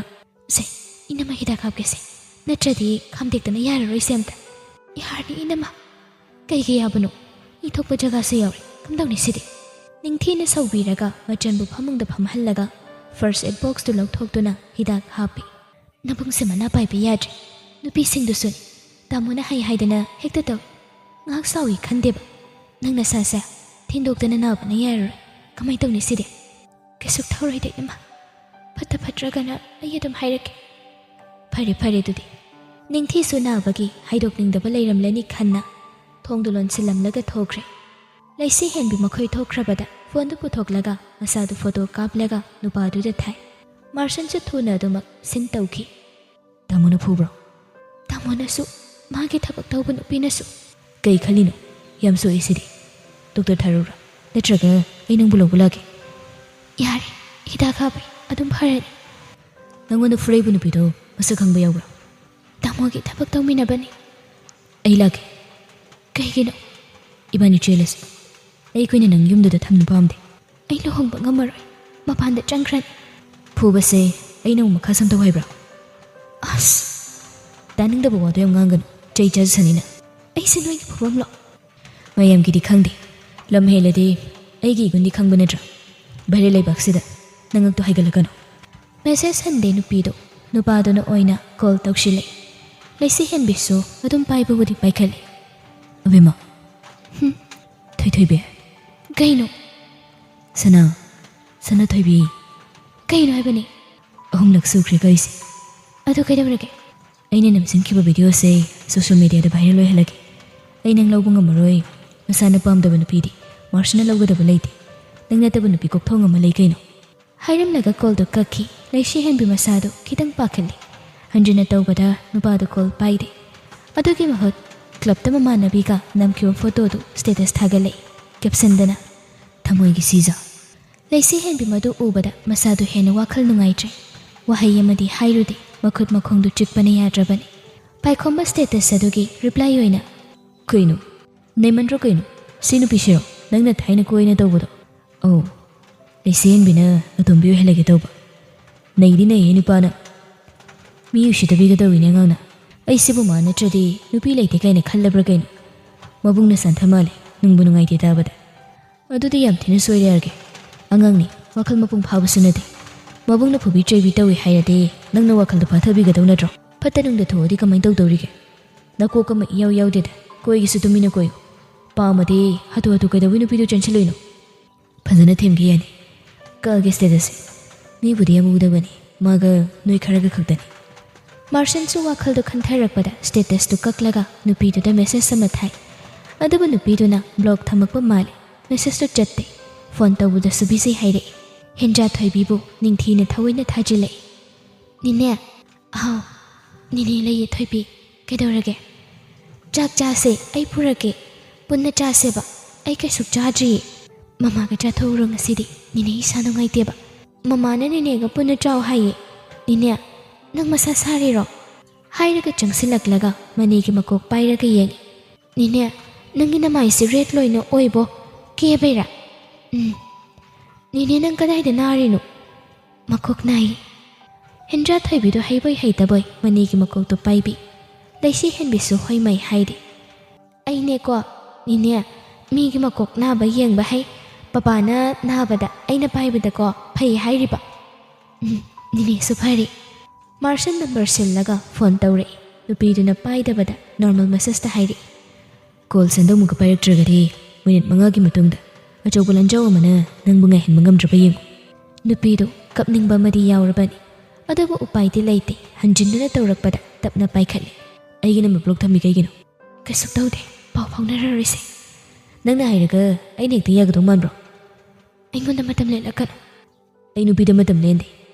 "ꯁꯦ, ꯏꯅꯝꯃ ꯍꯤꯗꯥꯛ ꯍꯥꯞꯀꯦꯁꯦ, ꯅꯠꯇ꯭ꯔꯗꯤ ꯈꯥꯝꯗꯦꯛꯇꯅ ꯌꯥꯔꯔꯣꯏꯁꯦ ꯑꯝꯇ"꯫ "ꯌꯥꯔꯅꯤ ꯏꯅꯝꯃ"꯫ "ꯀꯩꯒꯤ ꯌꯥꯕꯅꯣ? ꯏ ꯊꯣꯛꯄ ꯖꯒꯥꯁꯨ ꯌꯥꯎꯔꯦ, ꯀꯝꯗꯧꯅꯤ ꯁꯤꯗꯤ?" ꯅꯤꯡꯊꯤꯅ ꯁꯧꯕꯤꯔꯒ ꯃꯆꯟꯕꯨ ꯐꯃꯨꯡꯗ ꯐꯝꯍꯜꯂꯒ ꯐꯥꯔꯁ ꯑꯦꯗ ꯕꯣꯛꯁꯇꯨ ꯂꯧꯊꯣꯛꯇꯨꯅ ꯍꯤꯗꯥꯛ ꯍꯥꯞꯄꯤ꯫ "ꯅꯕꯨꯡꯁꯦ ꯃꯅꯥ ꯄꯥꯏꯕ ꯌꯥꯗ꯭ꯔꯦ꯫ ꯅꯨꯄꯤꯁꯤꯡꯗꯨꯁꯨꯅꯤ꯫ ꯇꯥꯃꯣꯅ ꯍꯥꯏ ꯍꯥꯏꯗꯅ ꯍꯦꯛꯇ ꯇꯧꯏ꯫ ꯉꯥꯏꯍꯥꯛ ꯁꯥꯎꯏ ꯈꯟꯗꯦꯕ꯫ ꯅꯪ ꯅꯁꯥꯁꯦ ꯊꯤꯟꯗꯣꯛꯇꯅ ꯅꯥꯕꯅ ꯌꯥꯔꯔꯣꯏ꯫ ꯀꯃꯥꯏ ꯇꯧꯅꯤ ꯁꯤꯗꯤ?" "ꯀꯩꯁꯨ ꯇꯧꯔꯣꯏꯗ ꯏꯃꯥ꯫ ꯐꯠꯇ ꯐꯠꯇ꯭ꯔꯒꯅ ꯑꯩ ꯑꯗꯨꯝ ꯍꯥꯏꯔꯛꯀꯦ"꯫ "ꯐꯔꯦ ꯐꯔꯦ ꯑꯗꯨꯗꯤ"꯫ ꯅꯤꯡꯊꯤꯁꯨ ꯅꯥꯕꯒꯤ ꯍꯥꯏꯗꯣꯛꯅꯤꯡꯗꯕ ꯂꯩꯔꯝꯂꯅꯤ ꯈꯟꯅ ꯊꯣꯡꯗꯨ ꯂꯣꯟꯁꯤꯜꯂꯝꯂꯒ ꯊꯣꯛꯈ꯭ꯔꯦ꯫ ꯂꯩꯁꯤ ꯍꯦꯟꯕꯤ ꯃꯈꯣꯏ ꯊꯣꯛꯈ꯭ꯔꯕꯗ ꯐꯣꯟꯗꯨ ꯄꯨꯊꯣꯛꯂꯒ ꯃꯁꯥꯗꯨ ꯐꯣꯇꯣ ꯀꯥꯞꯂꯒ ꯅꯨꯄꯥꯗꯨꯗ ꯊꯥꯏ꯫ ꯃꯥꯔꯁꯟꯁꯨ ꯊꯨꯅ ꯑꯗꯨꯃꯛ ꯁꯤꯟ ꯇꯧꯈꯤ꯫ "ꯇꯥꯃꯣꯅ ꯐꯨꯕ꯭ꯔꯣ?" "ꯇꯥꯃꯣꯅꯁꯨ ꯃꯥꯒꯤ ꯊꯕꯛ ꯇꯧꯕ ꯅꯨꯄꯤꯅꯁꯨ꯫ "ꯀꯩ ꯈꯜꯂꯤꯅꯣ? ꯌꯥꯝ ꯁꯣꯛꯏ ꯁꯤꯗꯤ꯫ ꯗꯣꯛꯇꯔ ꯊꯥꯔꯨꯔꯥ? ꯅꯠꯇ꯭ꯔꯒ ꯑꯩ ꯅꯪꯕꯨ ꯂꯧꯕ ꯂꯥꯛꯀꯦ?" "ꯌꯥꯔꯦ, ꯍꯤꯗꯥꯛ ꯀꯥꯞꯄꯩ ꯑꯗꯨꯝ ꯐꯔꯅꯤ꯫" "ꯅꯪꯉꯣꯟꯗ ꯐꯨꯔꯛꯏꯕ ꯅꯨꯄꯤꯗꯣ ꯃꯁꯛ ꯈꯪꯕ ꯌꯥꯎꯕ꯭ꯔꯥ?" "ꯇꯥꯃꯣꯒꯤ ꯊꯕꯛ ꯇꯧꯃꯤꯟꯅꯕꯅꯤ꯫" "ꯑꯩ ꯂꯥꯛꯀꯦ꯫" "ꯀꯩꯒꯤꯅꯣ?" "ꯏꯕꯥꯅꯤ ꯆꯦꯜꯂꯁꯤ꯫ ꯑꯩꯈꯣꯏꯅ ꯅꯪ ꯌꯨꯝꯗꯨꯗ ꯊꯝꯅ ꯄꯥꯝꯗꯦ꯫" "ꯑꯩ ꯂꯨꯍꯣꯡꯕ ꯉꯝꯃꯔꯣꯏ, ꯃꯄꯥꯟꯗ ꯆꯪꯈ꯭ꯔꯅꯤ꯫" "ꯐꯨꯕꯁꯦ ꯑꯩꯅ ꯑꯃꯨꯛ ꯃꯈꯥ ꯁꯝꯊꯧ ꯍꯥꯏꯕ꯭ꯔꯥ?" "ꯑꯁ!" "ꯇꯥꯅꯤꯡꯗꯕ ꯋꯥꯗꯣ ꯌꯥꯝ ꯉꯥꯡꯒꯅꯨ, ꯆꯩ ꯆꯥꯖꯁꯅꯤꯅ꯫" "ꯑꯩꯁꯦ ꯅꯣꯏꯒꯤ ꯐꯨꯐꯝꯂꯣ?" "ꯃꯌꯥꯝꯒꯤꯗꯤ ꯈꯪꯗꯦ, ꯂꯝ ꯍꯦꯜꯂꯗꯤ ꯑꯩꯒꯤ ꯏꯒꯨꯟꯗꯤ ꯈꯪꯕ ꯅꯠꯇ꯭ꯔꯥ? ꯚꯥꯏꯔꯦꯜ ꯂꯩꯕꯥꯛꯁꯤꯗ ꯅꯉꯛꯇꯣ ꯍꯥꯏꯒꯠꯂꯛꯀꯅꯨ꯫" ꯃꯦꯁꯦꯖ ꯍꯟꯗꯦ ꯅꯨꯄꯤꯗꯣ, ꯅꯨꯄꯥꯗꯨꯅ ꯑꯣꯏꯅ ꯀꯣꯜ ꯇꯧꯁꯤꯜꯂꯦ꯫ ꯂꯩꯁꯤ ꯍꯦꯟꯕꯤꯁꯨ ꯑꯗꯨꯝ ꯄꯥꯏꯕꯕꯨꯗꯤ ꯄꯥꯏꯈꯠꯂꯦ꯫ "ꯑꯕꯦꯝꯃ꯫" "ꯍꯨꯝ?" "ꯊꯣꯏꯊꯣꯏꯕꯤ꯫" "ꯀꯩꯅꯣ?" "ꯁꯅꯥ, ꯁꯅꯥꯊꯣꯏꯕꯤ꯫" "ꯀꯩꯅꯣ ꯍꯥꯏꯕꯅꯤ?" "ꯑꯍꯨꯝꯂꯛ ꯁꯨꯈ꯭ꯔꯦ ꯀꯛꯏꯁꯦ꯫" "ꯑꯗꯨ ꯀꯩꯗꯧꯔꯒꯦ?" "ꯑꯩꯅ ꯅꯝꯁꯤꯟꯈꯤꯕ ꯚꯤꯗꯤꯑꯣꯁꯦ ꯁꯣꯁꯤꯌꯦꯜ ꯃꯤꯗꯤꯌꯥꯗ ꯚꯥꯏꯔꯦꯜ ꯑꯣꯏꯍꯜꯂꯒꯦ꯫ ꯑꯩ ꯅꯪ ꯂꯧꯕ ꯉꯝꯃꯔꯣꯏ꯫ ꯃꯁꯥꯅ ꯄꯥꯝꯗꯕ ꯅꯨꯄꯤꯗꯤ ꯃꯥꯔꯁꯅ ꯂꯧꯒꯗꯕ ꯂꯩꯇꯦ꯫ ꯅꯪ ꯅꯠꯇꯕ ꯅꯨꯄꯤ ꯀꯣꯛꯊꯣꯡ ꯑꯃ ꯂꯩ ꯀꯩꯅꯣ꯫" ꯍꯥꯏꯔꯝꯂꯒ ꯀꯣꯜꯗꯣ ꯀꯛꯈꯤ꯫ ꯂꯩꯁꯤ ꯍꯦꯟꯕꯤ ꯃꯁꯥꯗꯨ ꯈꯤꯇꯪ ꯄꯥꯈꯠꯂꯤ꯫ ꯍꯟꯖꯤꯟꯅ ꯇꯧꯕꯗ ꯅꯨꯄꯥꯗꯨ ꯀꯣꯜ ꯄꯥꯏꯗꯦ꯫ ꯑꯗꯨꯒꯤ ꯃꯍꯨꯠ ꯀ꯭ꯂꯕꯇ ꯃꯃꯥꯟꯅꯕꯤꯒ ꯅꯝꯈꯤꯕ ꯐꯣꯇꯣꯗꯨ ꯁ꯭ꯇꯦꯇꯁ ꯊꯥꯒꯠꯂꯛꯏ꯫ ꯀꯦꯞꯁꯟꯗꯅ "ꯊꯃꯣꯏꯒꯤ ꯁꯤꯖ꯫" ꯂꯩꯁꯤ ꯍꯦꯟꯕꯤ ꯃꯗꯨ ꯎꯕꯗ ꯃꯁꯥꯗꯨ ꯍꯦꯟꯅ ꯋꯥꯈꯜ ꯅꯨꯡꯉꯥꯏꯇ꯭ꯔꯦ꯫ ꯋꯥꯍꯩ ꯑꯃꯗꯤ ꯍꯥꯏꯔꯨꯗꯦ, ꯃꯈꯨꯠ ꯃꯈꯣꯡꯗꯨ ꯆꯤꯛꯄꯅ ꯌꯥꯗ꯭ꯔꯕꯅꯤ꯫ ꯄꯥꯏꯈꯣꯝꯕ ꯁ꯭ꯇꯦꯇꯁ ꯑꯗꯨꯒꯤ ꯔꯤꯄ꯭ꯂꯥꯏ ꯑꯣꯏꯅ "ꯀꯩꯅꯣ? ꯅꯩꯃꯟꯗ꯭ꯔꯣ ꯀꯩꯅꯣ? ꯁꯤ ꯅꯨꯄꯤꯁꯤꯔꯣ ꯅꯪꯅ ꯊꯥꯏꯅ ꯀꯣꯏꯅ ꯇꯧꯕꯗꯣ?" "ꯑꯧ, ꯂꯩꯁꯤ ꯍꯦꯟꯕꯤꯅ ꯑꯇꯣꯝꯕꯤ ꯑꯣꯏꯍꯜꯂꯒꯦ ꯇꯧꯕ꯫" "ꯅꯩꯗꯤ ꯅꯩꯌꯦ ꯅꯨꯄꯥꯅ꯫ ꯃꯤ ꯎꯁꯤꯠꯇꯕꯤꯒ ꯇꯧꯏꯅꯦ ꯑꯉꯥꯡꯅ꯫ ꯑꯩꯁꯤꯕꯨ ꯃꯥ ꯅꯠꯇ꯭ꯔꯗꯤ ꯅꯨꯄꯤ ꯂꯩꯇꯦ ꯀꯥꯏꯅ ꯈꯜꯂꯕ꯭ꯔꯥ ꯀꯩꯅꯣ? ꯃꯕꯨꯡꯅ ꯁꯥꯟꯊ ꯃꯥꯜꯂꯦ, ꯅꯨꯡꯕꯨ ꯅꯨꯡꯉꯥꯏꯇꯦ ꯇꯥꯕꯗ꯫" "ꯑꯗꯨꯗꯤ ꯌꯥꯝ ꯊꯤꯅ ꯁꯣꯏꯔꯦ ꯑꯥꯔ ꯀꯦ꯫ ꯑꯉꯥꯡꯅꯤ, ꯋꯥꯈꯜ ꯃꯄꯨꯡ ꯐꯥꯕꯁꯨ ꯅꯠꯇꯦ꯫ ꯃꯕꯨꯡꯅ ꯐꯨꯕꯤ ꯆꯩꯕꯤ ꯇꯧꯏ ꯍꯥꯏꯔꯗꯤ ꯅꯪꯅ ꯋꯥꯈꯜꯗꯣ ꯐꯥꯊꯕꯤꯒꯗꯧ ꯅꯠꯇ꯭ꯔꯣ? ꯐꯠꯇ ꯅꯨꯡꯗ ꯊꯣꯛꯑꯗꯤ ꯀꯃꯥꯏꯅ ꯇꯧꯗꯧꯔꯤꯒꯦ? ꯅꯀꯣꯛ ꯑꯃ ꯏꯌꯥꯎ ꯌꯥꯎꯗꯦꯗ꯫ ꯀꯣꯏꯒꯦꯁꯨ ꯇꯨꯃꯤꯟꯅ ꯀꯣꯏꯌꯨ꯫ ꯄꯥꯝꯃꯗꯤ ꯍꯥꯊꯨ ꯍꯥꯊꯨ ꯀꯩꯗꯧꯕꯩ ꯅꯨꯄꯤꯗꯣ ꯆꯦꯟꯁꯤꯜꯂꯨꯏꯅꯣ?" "ꯐꯖꯅ ꯊꯦꯝꯒꯦ ꯌꯥꯅꯤ꯫ ꯀꯛꯑꯒꯦ ꯁ꯭ꯇꯦꯇꯁꯁꯦ꯫ ꯃꯤꯕꯨꯗꯤ ꯌꯥꯝ ꯎꯗꯕꯅꯤ, ꯃꯥꯒ ꯅꯣꯏ ꯈꯔꯒ ꯈꯛꯇꯅꯤ꯫" ꯃꯥꯔꯁꯟꯁꯨ ꯋꯥꯈꯜꯗꯣ ꯈꯟꯊꯔꯛꯄꯗ ꯁ꯭ꯇꯦꯇꯁꯇꯨ ꯀꯛꯂꯒ ꯅꯨꯄꯤꯗꯨꯗ ꯃꯦꯁꯦꯖ ꯑꯃ ꯊꯥꯏ꯫ ꯑꯗꯨꯕꯨ ꯅꯨꯄꯤꯗꯨꯅ ꯕ꯭ꯂꯣꯛ ꯊꯝꯃꯛꯄ ꯃꯥꯜꯂꯦ꯫ ꯃꯦꯁꯦꯖꯇꯨ ꯆꯠꯇꯦ꯫ ꯐꯣꯟ ꯇꯧꯕꯗꯁꯨ ꯕꯤꯖꯤ ꯍꯥꯏꯔꯛꯏ꯫ ꯍꯦꯟꯖꯥ ꯊꯣꯏꯕꯤꯕꯨ ꯅꯤꯡꯊꯤꯅ ꯊꯑꯣꯏꯅ ꯊꯥꯖꯤꯜꯂꯛꯏ꯫ "ꯅꯦꯅꯦ꯫" "ꯍꯥꯎ꯫" "ꯅꯦꯅꯦ ꯂꯩꯌꯦ ꯊꯣꯏꯕꯤ꯫ ꯀꯩꯗꯧꯔꯒꯦ?" "ꯆꯥꯛ ꯆꯥꯁꯦ, ꯑꯩ ꯄꯨꯔꯛꯀꯦ, ꯄꯨꯟꯅ ꯆꯥꯁꯦꯕ, ꯑꯩ ꯀꯩꯁꯨ ꯆꯥꯗ꯭ꯔꯤꯌꯦ꯫ ꯃꯃꯥꯒ ꯆꯥꯊꯣꯛꯎꯔꯣ ꯉꯁꯤꯗꯤ, ꯅꯦꯅꯦ ꯏꯁꯥ ꯅꯨꯡꯉꯥꯏꯇꯦꯕ꯫ ꯃꯃꯥꯅ ꯅꯦꯅꯦꯒ ꯄꯨꯟꯅ ꯆꯥꯎ ꯍꯥꯏꯌꯦ꯫ ꯅꯦꯅꯦ, ꯅꯪ ꯃꯁꯥ ꯁꯥꯔꯤꯔꯣ?" ꯍꯥꯏꯔꯒ ꯆꯪꯁꯤꯜꯂꯛꯂꯒ ꯃꯅꯤꯒꯤ ꯃꯀꯣꯛ ꯄꯥꯏꯔꯒ ꯌꯦꯡꯉꯤ꯫ "ꯅꯦꯅꯦ, ꯅꯪꯒꯤ ꯅꯃꯥꯏꯁꯦ ꯔꯦꯗ ꯂꯣꯏꯅ ꯑꯣꯏꯕꯣ, ꯀꯦꯕꯩꯔꯥ?" "ꯎꯝ꯫ ꯅꯦꯅꯦ, ꯅꯪ ꯀꯗꯥꯏꯗ ꯅꯥꯔꯤꯅꯣ?" "ꯃꯀꯣꯛ ꯅꯥꯏ꯫" ꯍꯦꯟꯗ꯭ꯔꯥ ꯊꯣꯏꯕꯤꯗꯣ ꯍꯩꯕꯣꯏ ꯍꯩꯇꯕꯣꯏ ꯃꯅꯤꯒꯤ ꯃꯀꯣꯛꯇꯣ ꯄꯥꯏꯕꯤ꯫ ꯂꯩꯁꯤ ꯍꯦꯟꯕꯤꯁꯨ ꯍꯣꯏꯃꯩ ꯍꯥꯏꯔꯤ꯫ "ꯑꯩꯅꯦꯀꯣ, ꯅꯦꯅꯦ, ꯃꯤꯒꯤ ꯃꯀꯣꯛ ꯅꯥꯕ ꯌꯦꯡꯕ ꯍꯩ꯫ ꯄꯄꯥꯅ ꯅꯥꯕꯗ ꯑꯩꯅ ꯄꯥꯏꯕꯗꯀꯣ ꯐꯩ ꯍꯥꯏꯔꯤꯕ꯫" "ꯎꯝ, ꯅꯦꯅꯦꯁꯨ ꯐꯔꯤ꯫" ꯃꯥꯔꯁꯟ ꯅꯝꯕꯔ ꯁꯤꯜꯂꯒ ꯐꯣꯟ ꯇꯧꯔꯛꯏ꯫ ꯅꯨꯄꯤꯗꯨꯅ ꯄꯥꯏꯗꯕꯗ ꯅꯣꯔꯃꯦꯜ ꯃꯦꯁꯦꯖꯇ ꯍꯥꯏꯔꯛꯏ꯫ "ꯀꯣꯜ ꯁꯦꯟꯗꯣꯡꯃꯨꯛꯀ ꯄꯥꯏꯔꯛꯇ꯭ꯔꯒꯗꯤ ꯃꯤꯅꯤꯠ ꯃꯉꯥꯒꯤ ꯃꯇꯨꯡꯗ ꯑꯆꯧꯕ ꯂꯥꯟꯖꯥꯎ ꯑꯃꯅ ꯅꯪꯕꯨ ꯉꯥꯏꯍꯟꯕ ꯉꯝꯗ꯭ꯔꯕ ꯌꯦꯡꯉꯨ꯫" ꯅꯨꯄꯤꯗꯨ ꯀꯞꯅꯤꯡꯕ ꯑꯃꯗꯤ ꯌꯥꯎꯔꯕꯅꯤ, ꯑꯗꯨꯕꯨ ꯎꯄꯥꯏꯗꯤ ꯂꯩꯇꯦ꯫ ꯍꯟꯖꯤꯟꯗꯨꯅ ꯇꯧꯔꯛꯄꯗ ꯇꯞꯅ ꯄꯥꯏꯈꯠꯂꯤ꯫ "ꯑꯩꯒꯤ ꯅꯝꯕꯔ ꯕ꯭ꯂꯣꯛ ꯊꯝꯃꯤ ꯀꯩꯒꯤꯅꯣ?" "ꯀꯩꯁꯨ ꯇꯧꯗꯦ, ꯄꯥꯎ ꯐꯥꯎꯅꯔꯔꯣꯏꯁꯦ꯫" "ꯅꯪꯅ ꯍꯥꯏꯔꯒ ꯑꯩꯅ ꯍꯦꯛꯇ ꯌꯥꯒꯗꯧ ꯃꯥꯟꯕ꯭ꯔꯣ?" "ꯑꯩꯉꯣꯟꯗ ꯃꯇꯝ ꯂꯦꯜꯂꯛꯀꯅꯨ꯫" "ꯑꯩ ꯅꯨꯄꯤꯗ ꯃꯇꯝ ꯂꯦꯟꯗꯦ꯫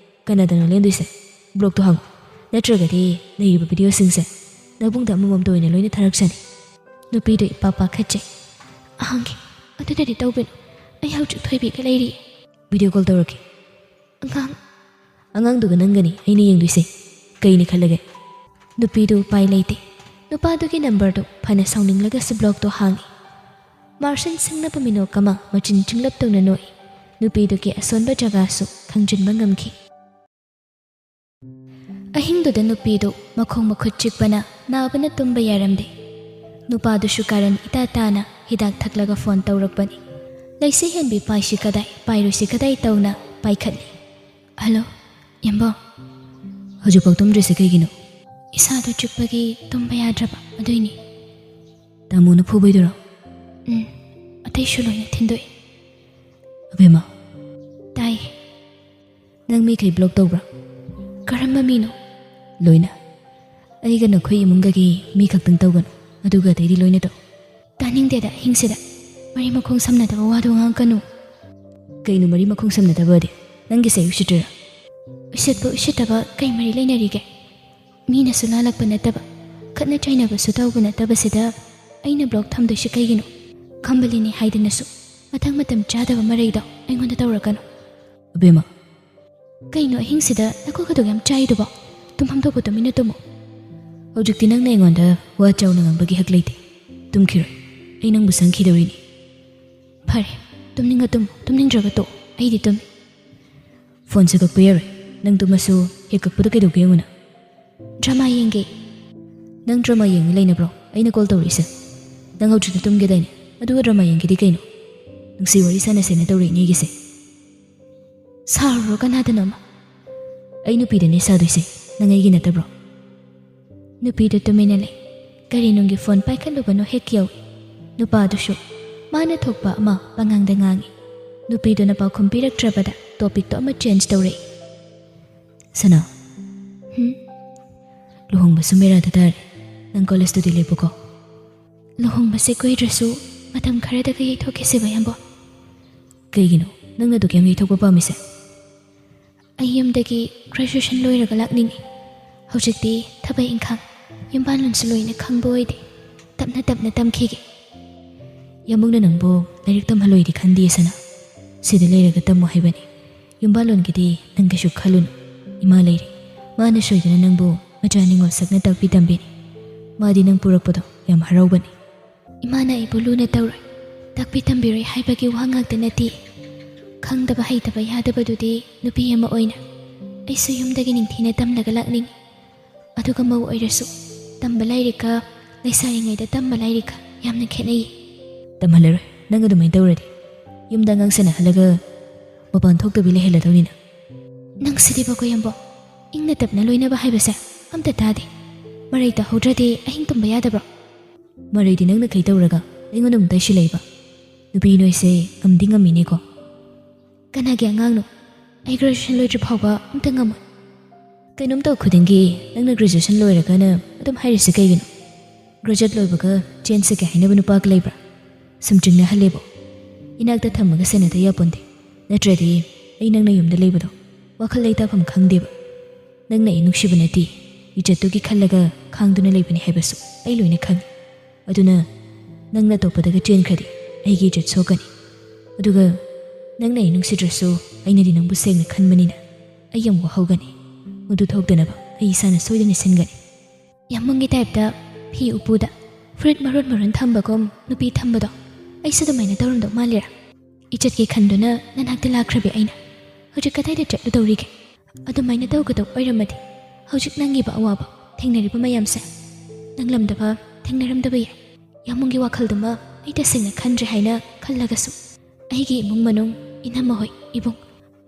ꯀꯅꯥꯗꯅꯣ ꯂꯦꯟꯗꯣꯏꯁꯦ? ꯕ꯭ꯂꯣꯛꯇꯣ ꯍꯥꯡꯉꯨ, ꯅꯠꯇ꯭ꯔꯒꯗꯤ ꯂꯩꯔꯤꯕ ꯚꯤꯗꯤꯑꯣꯁꯤꯡꯁꯦ ꯅꯕꯨꯡꯗ ꯑꯃꯃꯝꯇ ꯑꯣꯏꯅ ꯂꯣꯏꯅ ꯊꯥꯔꯛꯆꯅꯤ꯫" ꯅꯨꯄꯤꯗꯨ ꯏꯄꯥ ꯄꯥꯈꯠꯆꯩ꯫ "ꯑꯍꯥꯡꯒꯦ, ꯑꯗꯨꯗꯗꯤ ꯇꯧꯕꯤꯅꯨ꯫ ꯑꯩ ꯍꯧꯖꯤꯛ ꯊꯣꯏꯕꯤꯒ ꯂꯩꯔꯤ꯫" "ꯚꯤꯗꯤꯑꯣ ꯀꯣꯜ ꯇꯧꯔꯛꯀꯦ꯫" "ꯑꯉꯥꯡ?" "ꯑꯉꯥꯡꯗꯨꯒ ꯅꯪꯒꯅꯤ ꯑꯩꯅ ꯌꯦꯡꯗꯣꯏꯁꯦ꯫ ꯀꯩꯅꯤ ꯈꯜꯂꯒꯦ?" ꯅꯨꯄꯤꯗꯨ ꯎꯄꯥꯏ ꯂꯩꯇꯦ꯫ ꯅꯨꯄꯥꯗꯨꯒꯤ ꯅꯝꯕꯔꯗꯨ ꯐꯅ ꯁꯥꯎꯅꯤꯡꯂꯒꯁꯨ ꯕ꯭ꯂꯣꯛꯇꯣ ꯍꯥꯡꯉꯤ꯫ ꯃꯥꯔꯁꯟ ꯁꯤꯡꯅꯕ ꯃꯤꯅꯣꯛ ꯑꯃ ꯃꯆꯤꯟ ꯆꯤꯡꯂꯞ ꯇꯧꯅ ꯅꯣꯛꯏ꯫ ꯅꯨꯄꯤꯗꯨꯒꯤ ꯑꯁꯣꯟꯕ ꯖꯒꯥꯁꯨ ꯈꯪꯖꯤꯟꯕ ꯉꯝꯈꯤ꯫ ꯑꯍꯤꯡꯗꯨꯗ ꯅꯨꯄꯤꯗꯨ ꯃꯈꯣꯡ ꯃꯈꯨꯠ ꯆꯤꯛꯄꯅ ꯅꯥꯕꯅ ꯇꯨꯝꯕ ꯌꯥꯔꯝꯗꯦ꯫ ꯅꯨꯄꯥꯗꯨꯁꯨ ꯀꯥꯔꯟ ꯏꯇꯥ ꯇꯥꯅ ꯍꯤꯗꯥꯛ ꯊꯛꯂꯒ ꯐꯣꯟ ꯇꯧꯔꯛꯄꯅꯤ꯫ ꯂꯩꯁꯤ ꯍꯦꯟꯕꯤ ꯄꯥꯏꯁꯤ ꯀꯗꯥꯏ, ꯄꯥꯏꯔꯣꯏꯁꯤ ꯀꯗꯥꯏ ꯇꯧꯅ ꯄꯥꯏꯈꯠꯂꯤ꯫ "ꯍꯜꯂꯣ, ꯌꯥꯝꯕꯣ꯫" "ꯍꯧꯖꯤꯛꯐꯥꯎ ꯇꯨꯝꯗ꯭ꯔꯤꯁꯦ ꯀꯩꯒꯤꯅꯣ?" "ꯏꯁꯥꯗꯣ ꯆꯤꯛꯄꯒꯤ ꯇꯨꯝꯕ ꯌꯥꯗ꯭ꯔꯕ, ꯑꯗꯨꯏꯅꯤ꯫" "ꯇꯥꯃꯣꯅ ꯐꯨꯕꯩꯗꯨꯔꯣ?" "ꯎꯝ, ꯑꯇꯩꯁꯨ ꯂꯣꯏꯅ ꯊꯤꯟꯗꯣꯛꯑꯦ꯫" "ꯑꯕꯦꯝꯃ꯫" "ꯇꯥꯏ꯫" "ꯅꯪ ꯃꯤꯈꯩ ꯕ꯭ꯂꯣꯛ ꯇꯧꯕ꯭ꯔꯥ?" "ꯀꯔꯝꯕ ꯃꯤꯅꯣ?" "ꯂꯣꯏꯅ꯫ ꯑꯩꯒ ꯅꯈꯣꯏ ꯏꯃꯨꯡꯒꯒꯤ ꯃꯤ ꯈꯛꯇꯪ ꯇꯧꯒꯅꯨ, ꯑꯗꯨꯒ ꯑꯇꯩꯗꯤ ꯂꯣꯏꯅ ꯇꯧ꯫" "ꯇꯥꯅꯤꯡꯗꯦꯗ ꯑꯍꯤꯡꯁꯤꯗ ꯃꯔꯤ ꯃꯈꯣꯡ ꯁꯝꯅꯗꯕ ꯋꯥꯗꯣ ꯉꯥꯡꯉꯛꯀꯅꯨ꯫" "ꯀꯩꯅꯣ ꯃꯔꯤ ꯃꯈꯣꯡ ꯁꯝꯅꯗꯕꯗꯤ? ꯅꯪꯒꯤꯁꯦ ꯑꯩ ꯎꯁꯤꯠꯇ꯭ꯔꯤꯔꯥ?" "ꯎꯁꯤꯠꯄ ꯎꯁꯤꯠꯇꯕ ꯀꯩ ꯃꯔꯤ ꯂꯩꯅꯔꯤꯒꯦ? ꯃꯤꯅꯁꯨ ꯂꯥꯜꯂꯛꯄ ꯅꯠꯇꯕ, ꯈꯠꯅ ꯆꯩꯅꯕꯁꯨ ꯇꯧꯕ ꯅꯠꯇꯕꯁꯤꯗ ꯑꯩꯅ ꯕ꯭ꯂꯣꯛ ꯊꯝꯗꯣꯏꯁꯤ ꯀꯩꯒꯤꯅꯣ? ꯈꯝꯕꯂꯤꯅꯤ ꯍꯥꯏꯗꯅꯁꯨ ꯃꯊꯪ ꯃꯇꯝ ꯆꯥꯗꯕ ꯃꯔꯩꯗꯣ ꯑꯩꯉꯣꯟꯗ ꯇꯧꯔꯛꯀꯅꯨ꯫ ꯑꯕꯦꯝꯃ, ꯀꯩꯅꯣ ꯑꯍꯤꯡꯁꯤꯗ ꯅꯈꯣꯏ ꯈꯗꯣꯛ ꯌꯥꯝ ꯆꯥꯏꯗꯨꯕꯣ? ꯇꯨꯝꯐꯝ ꯊꯣꯛꯄ ꯇꯨꯃꯤꯟꯅ ꯇꯨꯝꯃꯨ꯫ ꯍꯧꯖꯤꯛꯇꯤ ꯅꯪꯅ ꯑꯩꯉꯣꯟꯗ ꯋꯥ ꯆꯥꯎꯅ ꯉꯥꯡꯕꯒꯤ ꯍꯛ ꯂꯩꯇꯦ꯫ ꯇꯨꯝꯈꯤꯔꯣꯏ꯫ ꯑꯩ ꯅꯪꯕꯨ ꯆꯪꯈꯤꯗꯧꯔꯤꯅꯤ꯫ ꯐꯔꯦ, ꯇꯨꯝꯅꯤꯡꯉ ꯇꯨꯝꯃꯨ, ꯇꯨꯝꯅꯤꯡꯗ꯭ꯔꯒ ꯇꯣꯛꯑꯣ꯫ ꯑꯩꯗꯤ ꯇꯨꯝꯃꯤ꯫ ꯐꯣꯟꯁꯦ ꯀꯛꯄ ꯌꯥꯔꯣꯏ꯫ ꯅꯪ ꯇꯨꯝꯃꯁꯨ ꯍꯦꯛ ꯀꯛꯄꯗꯣ ꯀꯩꯗꯧꯒꯦ ꯌꯦꯡꯉꯨꯅ꯫ ꯗ꯭ꯔꯃꯥ ꯌꯦꯡꯒꯦ꯫ ꯅꯪ ꯗ꯭ꯔꯃꯥ ꯌꯦꯡꯉ ꯂꯩꯅꯕ꯭ꯔꯣ ꯑꯩꯅ ꯀꯣꯜ ꯇꯧꯔꯛꯏꯁꯦ? ꯅꯪ ꯍꯧꯖꯤꯛꯇꯤ ꯇꯨꯝꯒꯦꯗꯥꯏꯅꯦ? ꯑꯗꯨꯒ ꯗ꯭ꯔꯃꯥ ꯌꯦꯡꯒꯦꯗꯤ ꯀꯩꯅꯣ? ꯅꯨꯡꯁꯤ ꯋꯥꯔꯤ ꯁꯥꯟꯅꯁꯦꯅ ꯇꯧꯔꯛꯏꯅꯦ ꯑꯩꯒꯤꯁꯦ꯫ ꯁꯥꯎꯔꯨꯔꯣ ꯀꯅꯥꯗꯅꯣꯃ꯫ ꯑꯩ ꯅꯨꯄꯤꯗꯅꯦ ꯁꯥꯗꯣꯏꯁꯦ, ꯅꯪ ꯑꯩꯒꯤ ꯅꯠꯇꯕ꯭ꯔꯣ? ꯅꯨꯄꯤꯗꯨ ꯇꯨꯃꯤꯟꯅ ꯂꯩ꯫ ꯀꯔꯤ ꯅꯨꯡꯒꯤ ꯐꯣꯟ ꯄꯥꯏꯈꯠꯂꯨꯕꯅꯣ ꯍꯦꯛ ꯌꯥꯎꯏ꯫ ꯅꯨꯄꯥꯗꯨꯁꯨ ꯃꯥꯅ ꯊꯣꯛꯄ ꯑꯃ ꯄꯉꯥꯡꯗ ꯉꯥꯡꯏ꯫ ꯅꯨꯄꯤꯗꯨꯅ ꯄꯥꯎꯈꯨꯝ ꯄꯤꯔꯛꯇ꯭ꯔꯕꯗ ꯇꯣꯄꯤꯛꯇꯣ ꯑꯃ ꯆꯦꯟꯖ ꯇꯧꯔꯛꯏ꯫ ꯁꯅꯥ, ꯍꯨꯝ? ꯂꯨꯍꯣꯡꯕꯁꯨ ꯃꯦꯔꯥꯗ ꯇꯥꯔꯦ꯫ ꯅꯪ ꯀꯣꯂꯦꯖꯇꯨꯗꯤ ꯂꯦꯞꯄꯨꯀꯣ꯫ ꯂꯨꯍꯣꯡꯕꯁꯦ ꯀꯨꯏꯗ꯭ꯔꯁꯨ ꯃꯇꯝ ꯈꯔꯗꯒ ꯌꯩꯊꯣꯛꯈꯤꯁꯦꯕ, ꯌꯥꯝꯕꯣ꯫ ꯀꯩꯒꯤꯅꯣ ꯅꯪꯅ ꯑꯗꯨꯛ ꯌꯥꯝ ꯌꯩꯊꯣꯛꯄ ꯄꯥꯝꯃꯤꯁꯦ? ꯑꯩ ꯌꯨꯝꯗꯒꯤ ꯒ꯭ꯔꯦꯖꯨꯑꯦꯁꯟ ꯂꯣꯏꯔꯒ ꯂꯥꯛꯅꯤꯡꯉꯤ꯫ ꯍꯧꯖꯤꯛꯇꯤ ꯊꯕꯛ ꯏꯪꯈꯥꯡ, ꯌꯨꯝꯕꯥꯜꯂꯣꯟꯁꯨ ꯂꯣꯏꯅ ꯈꯪꯕ ꯑꯣꯏꯗꯦ꯫ ꯇꯞꯅ ꯇꯞꯅ ꯇꯝꯈꯤꯒꯦ꯫ ꯌꯥꯝꯕꯨꯡꯅ ꯅꯪꯕꯨ ꯂꯥꯏꯔꯤꯛ ꯇꯝꯍꯜꯂꯣꯏꯗꯤ ꯈꯟꯗꯦ ꯁꯅꯥ꯫ ꯁꯤꯗ ꯂꯩꯔꯒ ꯇꯝꯃꯨ ꯍꯥꯏꯕꯅꯤ꯫ ꯌꯨꯝꯕꯥꯜꯂꯣꯟꯒꯤꯗꯤ ꯅꯪ ꯀꯩꯁꯨ ꯈꯜꯂꯨꯅꯨ꯫ ꯏꯃꯥ ꯂꯩꯔꯤ꯫ ꯃꯥꯅ ꯁꯣꯏꯗꯅ ꯅꯪꯕꯨ ꯃꯆꯥ ꯅꯤꯡꯉꯣꯜ ꯁꯛꯅ ꯇꯥꯛꯄꯤ ꯇꯝꯕꯤꯅꯤ꯫ ꯃꯥꯗꯤ ꯅꯪ ꯄꯨꯔꯛꯄꯗꯣ ꯌꯥꯝ ꯍꯔꯥꯎꯕꯅꯤ꯫ ꯏꯃꯥꯅ ꯑꯩꯕꯨ ꯂꯨꯅ ꯇꯧꯔꯣꯏ, ꯇꯥꯛꯄꯤ ꯇꯝꯕꯤꯔꯣꯏ ꯍꯥꯏꯕꯒꯤ ꯋꯥ ꯉꯥꯛꯇ ꯅꯠꯇꯦ꯫ ꯈꯪꯗꯕ ꯍꯩꯇꯕ ꯌꯥꯗꯕꯗꯨꯗꯤ ꯅꯨꯄꯤ ꯑꯃ ꯑꯣꯏꯅ ꯑꯩꯁꯨ ꯌꯨꯝꯗꯒꯤ ꯅꯤꯡꯊꯤꯅ ꯇꯝꯂꯒ ꯂꯥꯛꯅꯤꯡꯉꯤ꯫ ꯑꯗꯨꯒ ꯃꯧ ꯑꯣꯏꯔꯁꯨ ꯇꯝꯕ ꯂꯥꯏꯔꯤꯛꯀ ꯂꯩꯁꯥꯔꯤꯉꯩꯗ ꯇꯝꯕ ꯂꯥꯏꯔꯤꯛꯀ ꯌꯥꯝꯅ ꯈꯦꯠꯅꯩꯌꯦ꯫ ꯇꯝꯍꯜꯂꯔꯣꯏ꯫ ꯅꯪ ꯑꯗꯨꯃꯥꯏꯅ ꯇꯧꯔꯗꯤ ꯌꯨꯝꯗ ꯑꯉꯥꯡ ꯁꯦꯟꯅꯍꯜꯂꯒ ꯃꯄꯥꯟ ꯊꯣꯛꯇꯕꯤ ꯂꯩꯍꯜꯂꯗꯧꯅꯤꯅ꯫ ꯅꯪꯁꯤꯗꯤꯕꯀꯣ ꯌꯥꯝꯕꯣ, ꯏꯪꯅ ꯇꯞꯅ ꯂꯣꯏꯅꯕ ꯍꯥꯏꯕꯁꯦ ꯑꯝꯇ ꯇꯥꯗꯦ꯫ ꯃꯔꯩ ꯇꯧꯍꯧꯗ꯭ꯔꯗꯤ ꯑꯍꯤꯡ ꯇꯨꯝꯕ ꯌꯥꯗꯕ꯭ꯔꯣ? ꯃꯔꯩꯗꯤ ꯅꯪꯅ ꯀꯩ ꯇꯧꯔꯒ ꯑꯩꯉꯣꯟꯗ ꯑꯃꯨꯛ ꯇꯥꯏꯁꯤꯜꯂꯛꯏꯕ? ꯅꯨꯄꯤ ꯅꯣꯏꯁꯦ ꯉꯝꯗꯤ ꯉꯝꯃꯤꯅꯦꯀꯣ꯫ ꯀꯅꯥꯒꯤ ꯑꯉꯥꯡꯅꯣ? ꯑꯩ ꯒ꯭ꯔꯦꯖꯨꯑꯦꯁꯟ ꯂꯣꯏꯗ꯭ꯔꯤ ꯐꯥꯎꯕ ꯑꯝꯇ ꯉꯝꯃꯣꯏ꯫ ꯀꯩꯅꯣꯝ ꯇꯧ ꯈꯨꯗꯤꯡꯒꯤ ꯅꯪꯅ ꯒ꯭ꯔꯦꯖꯨꯑꯦꯁꯟ ꯂꯣꯏꯔꯒꯅ ꯑꯗꯨꯝ ꯍꯥꯏꯔꯤꯁꯦ ꯀꯩꯒꯤꯅꯣ? ꯒ꯭ꯔꯦꯖꯨꯑꯦꯠ ꯂꯣꯏꯕꯒ ꯆꯦꯟꯖ ꯆꯠꯀꯦ ꯍꯥꯏꯅꯕ ꯅꯨꯄꯥꯒ ꯂꯩꯕ꯭ꯔꯥ? ꯁꯨꯝ ꯆꯤꯡꯅꯍꯜꯂꯦꯕꯣ꯫ ꯏꯅꯥꯛꯇ ꯊꯝꯃꯒ ꯁꯦꯟꯅꯗ ꯌꯥꯄꯣꯟꯇꯦ꯫ ꯅꯠꯇ꯭ꯔꯗꯤ ꯑꯩ ꯅꯪꯅ ꯌꯨꯝꯗ ꯂꯩꯕꯗꯣ ꯋꯥꯈꯜ ꯂꯩꯇꯥꯐꯝ ꯈꯪꯗꯦꯕ꯫ ꯅꯪꯅ ꯑꯩ ꯅꯨꯡꯁꯤꯕ ꯅꯠꯇꯦ꯫ ꯏꯖꯠꯇꯨꯒꯤ ꯈꯜꯂꯒ ꯈꯥꯡꯗꯨꯅ ꯂꯩꯕꯅꯤ ꯍꯥꯏꯕꯁꯨ ꯑꯩ ꯂꯣꯏꯅ ꯈꯪꯏ꯫ ꯑꯗꯨꯅ ꯅꯪꯅ ꯑꯇꯣꯞꯄꯗꯒ ꯆꯦꯟꯈ꯭ꯔꯗꯤ ꯑꯩꯒꯤ ꯏꯖꯠ ꯁꯣꯛꯀꯅꯤ꯫ ꯑꯗꯨꯒ ꯅꯪꯅ ꯑꯩ ꯅꯨꯡꯁꯤꯗ꯭ꯔꯁꯨ ꯑꯩꯅꯗꯤ ꯅꯪꯕꯨ ꯁꯦꯡꯅ ꯈꯟꯕꯅꯤꯅ ꯑꯩ ꯌꯥꯝ ꯋꯥꯍꯧꯒꯅꯤ꯫ ꯃꯗꯨ ꯊꯣꯛꯇꯅꯕ ꯑꯩ ꯏꯁꯥꯅ ꯁꯣꯏꯗꯅ ꯁꯤꯟꯒꯅꯤ꯫ ꯌꯥꯝꯕꯨꯡꯒꯤ ꯇꯥꯏꯞꯇ ꯐꯤ ꯎꯄꯨꯗ ꯐꯨꯔꯤꯠ ꯃꯔꯣꯟ ꯃꯔꯣꯟ ꯊꯝꯕꯒꯨꯝ ꯅꯨꯄꯤ ꯊꯝꯕꯗꯣ ꯑꯩꯁꯨ ꯑꯗꯨꯃꯥꯏꯅ ꯇꯧꯔꯝꯗꯧ ꯃꯥꯜꯂꯤꯔꯥ? ꯏꯖꯠꯀꯤ ꯈꯟꯗꯨꯅ ꯅꯅꯥꯛꯇ ꯂꯥꯛꯈ꯭ꯔꯕꯤ ꯑꯩꯅ ꯍꯧꯖꯤꯛ ꯀꯗꯥꯏꯗ ꯆꯠꯂꯨꯗꯧꯔꯤꯒꯦ? ꯑꯗꯨꯃꯥꯏꯅ ꯇꯧꯒꯗꯧ ꯑꯣꯏꯔꯝꯃꯗꯤ ꯍꯧꯖꯤꯛ ꯅꯪꯒꯤꯕ ꯑꯋꯥꯕ ꯊꯦꯡꯅꯔꯤꯕ ꯃꯌꯥꯝꯁꯦ ꯅꯪꯂꯝꯗꯕ ꯊꯦꯡꯅꯔꯝꯗꯕ ꯌꯥꯏ꯫ ꯌꯥꯝꯕꯨꯡꯒꯤ ꯋꯥꯈꯜꯗꯨꯃ ꯑꯩ ꯇꯁꯦꯡꯅ ꯈꯟꯗ꯭ꯔꯦ ꯍꯥꯏꯅ ꯈꯜꯂꯒꯁꯨ ꯑꯩꯒꯤ ꯏꯃꯨꯡ ꯃꯅꯨꯡ, ꯏꯅꯝꯃ ꯍꯣꯏ, ꯏꯕꯨꯡ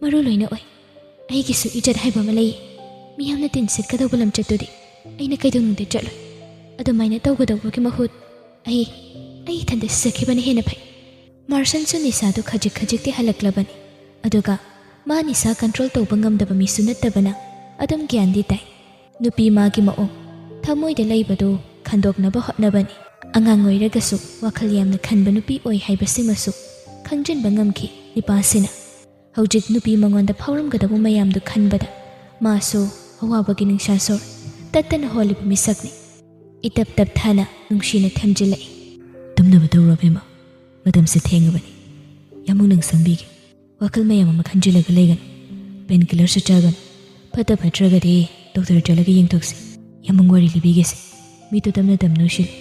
ꯃꯔꯨ ꯂꯣꯏꯅ ꯑꯣꯏ꯫ ꯑꯩꯒꯤꯁꯨ ꯏꯖꯠ ꯍꯥꯏꯕ ꯑꯃ ꯂꯩ꯫ ꯃꯤꯌꯥꯝꯅ ꯇꯤꯟ ꯁꯤꯠꯀꯗꯧꯕ ꯂꯝꯆꯠꯇꯨꯗꯤ ꯑꯩꯅ ꯀꯩꯗꯧꯅꯨꯡꯗ ꯆꯠꯂꯣꯏ꯫ ꯑꯗꯨꯃꯥꯏꯅ ꯇꯧꯒꯗꯧꯕꯒꯤ ꯃꯍꯨꯠ ꯑꯩ, ꯑꯩ ꯏꯊꯟꯇ ꯁꯤꯖꯈꯤꯕꯅ ꯍꯦꯟꯅ ꯐꯩ꯫ ꯃꯥꯔꯁꯟꯁꯨ ꯅꯤꯁꯥꯗꯨ ꯈꯖꯤꯛ ꯈꯖꯤꯛꯇꯤ ꯍꯜꯂꯛꯂꯕꯅꯤ꯫ ꯑꯗꯨꯒ ꯃꯥ ꯅꯤꯁꯥ control ꯇꯧꯕ ꯉꯝꯗꯕ ꯃꯤꯁꯨ ꯅꯠꯇꯕꯅ ꯑꯗꯨꯝ ꯒ꯭ꯌꯥꯟꯗꯤ ꯇꯥꯏ꯫ ꯅꯨꯄꯤ ꯃꯥꯒꯤ ꯃꯑꯣꯡ, ꯊꯃꯣꯏꯗ ꯂꯩꯕꯗꯨ ꯈꯟꯗꯣꯛꯅꯕ ꯍꯣꯠꯅꯕꯅꯤ꯫ ꯑꯉꯥꯡ ꯑꯣꯏꯔꯒꯁꯨ ꯋꯥꯈꯜ ꯌꯥꯝꯅ ꯈꯟꯕ ꯅꯨꯄꯤ ꯑꯣꯏ ꯍꯥꯏꯕꯁꯤꯃꯁꯨ ꯈꯪꯖꯤꯟꯕ ꯉꯝꯈꯤ ꯅꯤꯄꯥꯁꯤꯅ꯫ ꯍꯧꯖꯤꯛ ꯅꯨꯄꯤ ꯃꯉꯣꯟꯗ ꯐꯥꯎꯔꯝꯒꯗꯕ ꯃꯌꯥꯝꯗꯨ ꯈꯟꯕꯗ ꯃꯥꯁꯨ ꯑꯋꯥꯕꯒꯤ ꯅꯤꯡꯁꯥ ꯁꯣꯔ ꯇꯠꯇꯅ ꯍꯣꯜꯂꯤꯕ ꯃꯤꯁꯛꯅꯤ꯫ ꯏꯇꯞ ꯇꯞꯊꯥꯅ ꯅꯨꯡꯁꯤꯅ ꯊꯦꯝꯖꯤꯜꯂꯛꯏ꯫ "ꯇꯨꯝꯅꯕ ꯇꯧꯔꯣ ꯑꯕꯦꯝꯃ, ꯃꯇꯝꯁꯦ ꯊꯦꯡꯉꯕꯅꯤ꯫ ꯌꯥꯝꯕꯨꯡ ꯅꯪ ꯁꯪꯕꯤꯒꯦ꯫ ꯋꯥꯈꯜ ꯃꯌꯥꯝ ꯑꯃ ꯈꯟꯖꯤꯜꯂꯒ ꯂꯩꯒꯅꯨ꯫ Pain killerꯁꯨ ꯆꯥꯒꯅꯨ꯫ ꯐꯠꯇ ꯐꯠꯇ꯭ꯔꯒꯗꯤ ꯗꯣꯛꯇꯔ ꯆꯠꯂꯒ ꯌꯦꯡꯊꯣꯛꯁꯤ꯫ ꯌꯥꯝꯕꯨꯡ ꯋꯥꯔꯤ ꯂꯤꯕꯤꯒꯦꯁꯦ꯫ ꯃꯤꯠꯇꯨ ꯇꯞꯅ ꯇꯞꯅ ꯎꯏꯁꯤꯜꯂꯨ꯫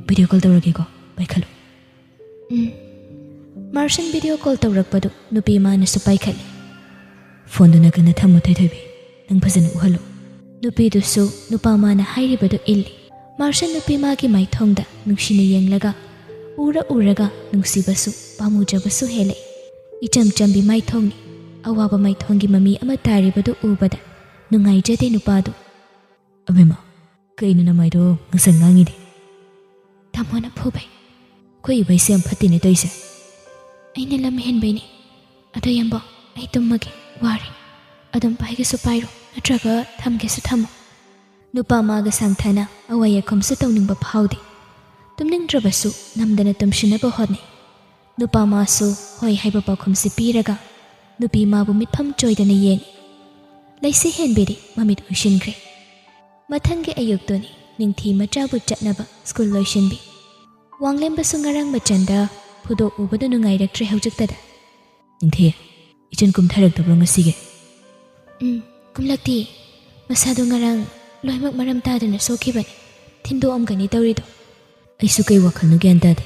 Video call ꯇꯧꯔꯛꯀꯦꯀꯣ, ꯄꯥꯏꯈꯠꯂꯨ꯫" ꯎꯝ꯫ ꯃꯥꯔꯁꯟ video call ꯇꯧꯔꯛꯄꯗꯨ ꯅꯨꯄꯤ ꯃꯥꯅꯁꯨ ꯄꯥꯏꯈꯠꯂꯤ꯫ "ꯐꯣꯟꯗꯨ ꯅꯥꯀꯟꯗ ꯊꯝꯃꯨ ꯊꯣꯏꯊꯣꯏꯕꯤ, ꯅꯪ ꯐꯖꯅ ꯎꯍꯜꯂꯨ꯫" ꯅꯨꯄꯤꯗꯨꯁꯨ ꯅꯨꯄꯥ ꯃꯥꯅ ꯍꯥꯏꯔꯤꯕꯗꯨ ꯏꯜꯂꯤ꯫ ꯃꯥꯔꯁꯟ ꯅꯨꯄꯤ ꯃꯥꯒꯤ ꯃꯥꯏꯊꯣꯡꯗ ꯅꯨꯡꯁꯤꯅ ꯌꯦꯡꯂꯒ ꯎꯔ ꯎꯔꯒ ꯅꯨꯡꯁꯤꯕꯁꯨ ꯄꯥꯝꯃꯨꯖꯕꯁꯨ ꯍꯦꯜꯂꯛꯏ꯫ ꯏꯆꯝ ꯆꯝꯕꯤ ꯃꯥꯏꯊꯣꯡꯅꯤ꯫ ꯑꯋꯥꯕ ꯃꯥꯏꯊꯣꯡꯒꯤ ꯃꯃꯤ ꯑꯃ ꯇꯥꯔꯤꯕꯗꯨ ꯎꯕꯗ ꯅꯨꯡꯉꯥꯏꯖꯗꯦ ꯅꯨꯄꯥꯗꯨ꯫ "ꯑꯕꯦꯝꯃ, ꯀꯩꯅꯣ ꯅꯃꯥꯏꯗꯣ ꯉꯁꯪ ꯉꯥꯡꯉꯤꯗꯤ?" "ꯇꯥꯃꯣꯅ ꯐꯨꯕꯩ꯫ ꯑꯩꯈꯣꯏ ꯏꯕꯩꯁꯦ ꯌꯥꯝ ꯐꯠꯇꯦꯅꯦ ꯇꯧꯏꯁꯦ꯫" "ꯑꯩꯅ ꯂꯝ ꯍꯦꯟꯕꯩꯅꯦ꯫ ꯑꯗꯣ ꯌꯥꯝꯕꯣ, ꯑꯩ ꯇꯨꯝꯃꯒꯦ, ꯋꯥꯔꯦ꯫ ꯑꯗꯨꯝ ꯄꯥꯏꯒꯦꯁꯨ ꯄꯥꯏꯔꯣ, ꯅꯠꯇ꯭ꯔꯒ ꯊꯝꯒꯦꯁꯨ ꯊꯝꯃꯣ꯫" ꯅꯨꯄꯥ ꯃꯥꯒ ꯁꯥꯡꯊꯅ ꯑꯋꯥ ꯌꯥꯈꯣꯝꯁꯨ ꯇꯧꯅꯤꯡꯕ ꯐꯥꯎꯗꯦ꯫ ꯇꯨꯝꯅꯤꯡꯗ꯭ꯔꯕꯁꯨ ꯅꯝꯗꯅ ꯇꯨꯝꯁꯤꯟꯅꯕ ꯍꯣꯠꯅꯩ꯫ ꯅꯨꯄꯥ ꯃꯥꯁꯨ ꯍꯣꯏ ꯍꯥꯏꯕ ꯄꯥꯎꯈꯨꯝꯁꯤ ꯄꯤꯔꯒ ꯅꯨꯄꯤ ꯃꯥꯕꯨ ꯃꯤꯠꯐꯝ ꯆꯣꯏꯗꯅ ꯌꯦꯡꯉꯤ꯫ ꯂꯩꯁꯤ ꯍꯦꯟꯕꯤꯗꯤ ꯃꯃꯤꯠ ꯎꯏꯁꯤꯟꯈ꯭ꯔꯦ꯫ ꯃꯊꯪꯒꯤ ꯑꯌꯨꯛꯇꯨꯅꯤ ꯅꯤꯡꯊꯤ ꯃꯆꯥꯕꯨ ꯆꯠꯅꯕ ꯁ꯭ꯀꯨꯜ ꯂꯣꯏꯁꯤꯟꯕꯤ꯫ ꯋꯥꯡꯂꯦꯝꯕꯁꯨ ꯉꯔꯥꯡ ꯃꯆꯟꯗ ꯐꯨꯗꯣꯛꯎꯕꯗ ꯅꯨꯡꯉꯥꯏꯔꯛꯇ꯭ꯔꯦ ꯍꯧꯖꯤꯛꯇꯗ꯫ "ꯅꯤꯡꯊꯤ, ꯏꯆꯟ ꯀꯨꯝꯊꯔꯛꯇꯕ꯭ꯔꯣ ꯉꯁꯤꯒꯤ?" "ꯎꯝ, ꯀꯨꯝꯂꯛꯇꯦ꯫ ꯃꯁꯥꯗꯣ ꯉꯔꯥꯡ ꯂꯣꯏꯅꯃꯛ ꯃꯔꯝ ꯇꯥꯗꯅ ꯁꯣꯛꯈꯤꯕꯅꯤ꯫ ꯊꯤꯟꯗꯣꯛꯑꯝꯒꯅꯤ ꯇꯧꯔꯤꯗꯣ꯫" "ꯑꯩꯁꯨ ꯀꯩ ꯋꯥꯈꯜꯅꯣ ꯒ꯭ꯌꯥꯟ ꯇꯥꯗꯦ꯫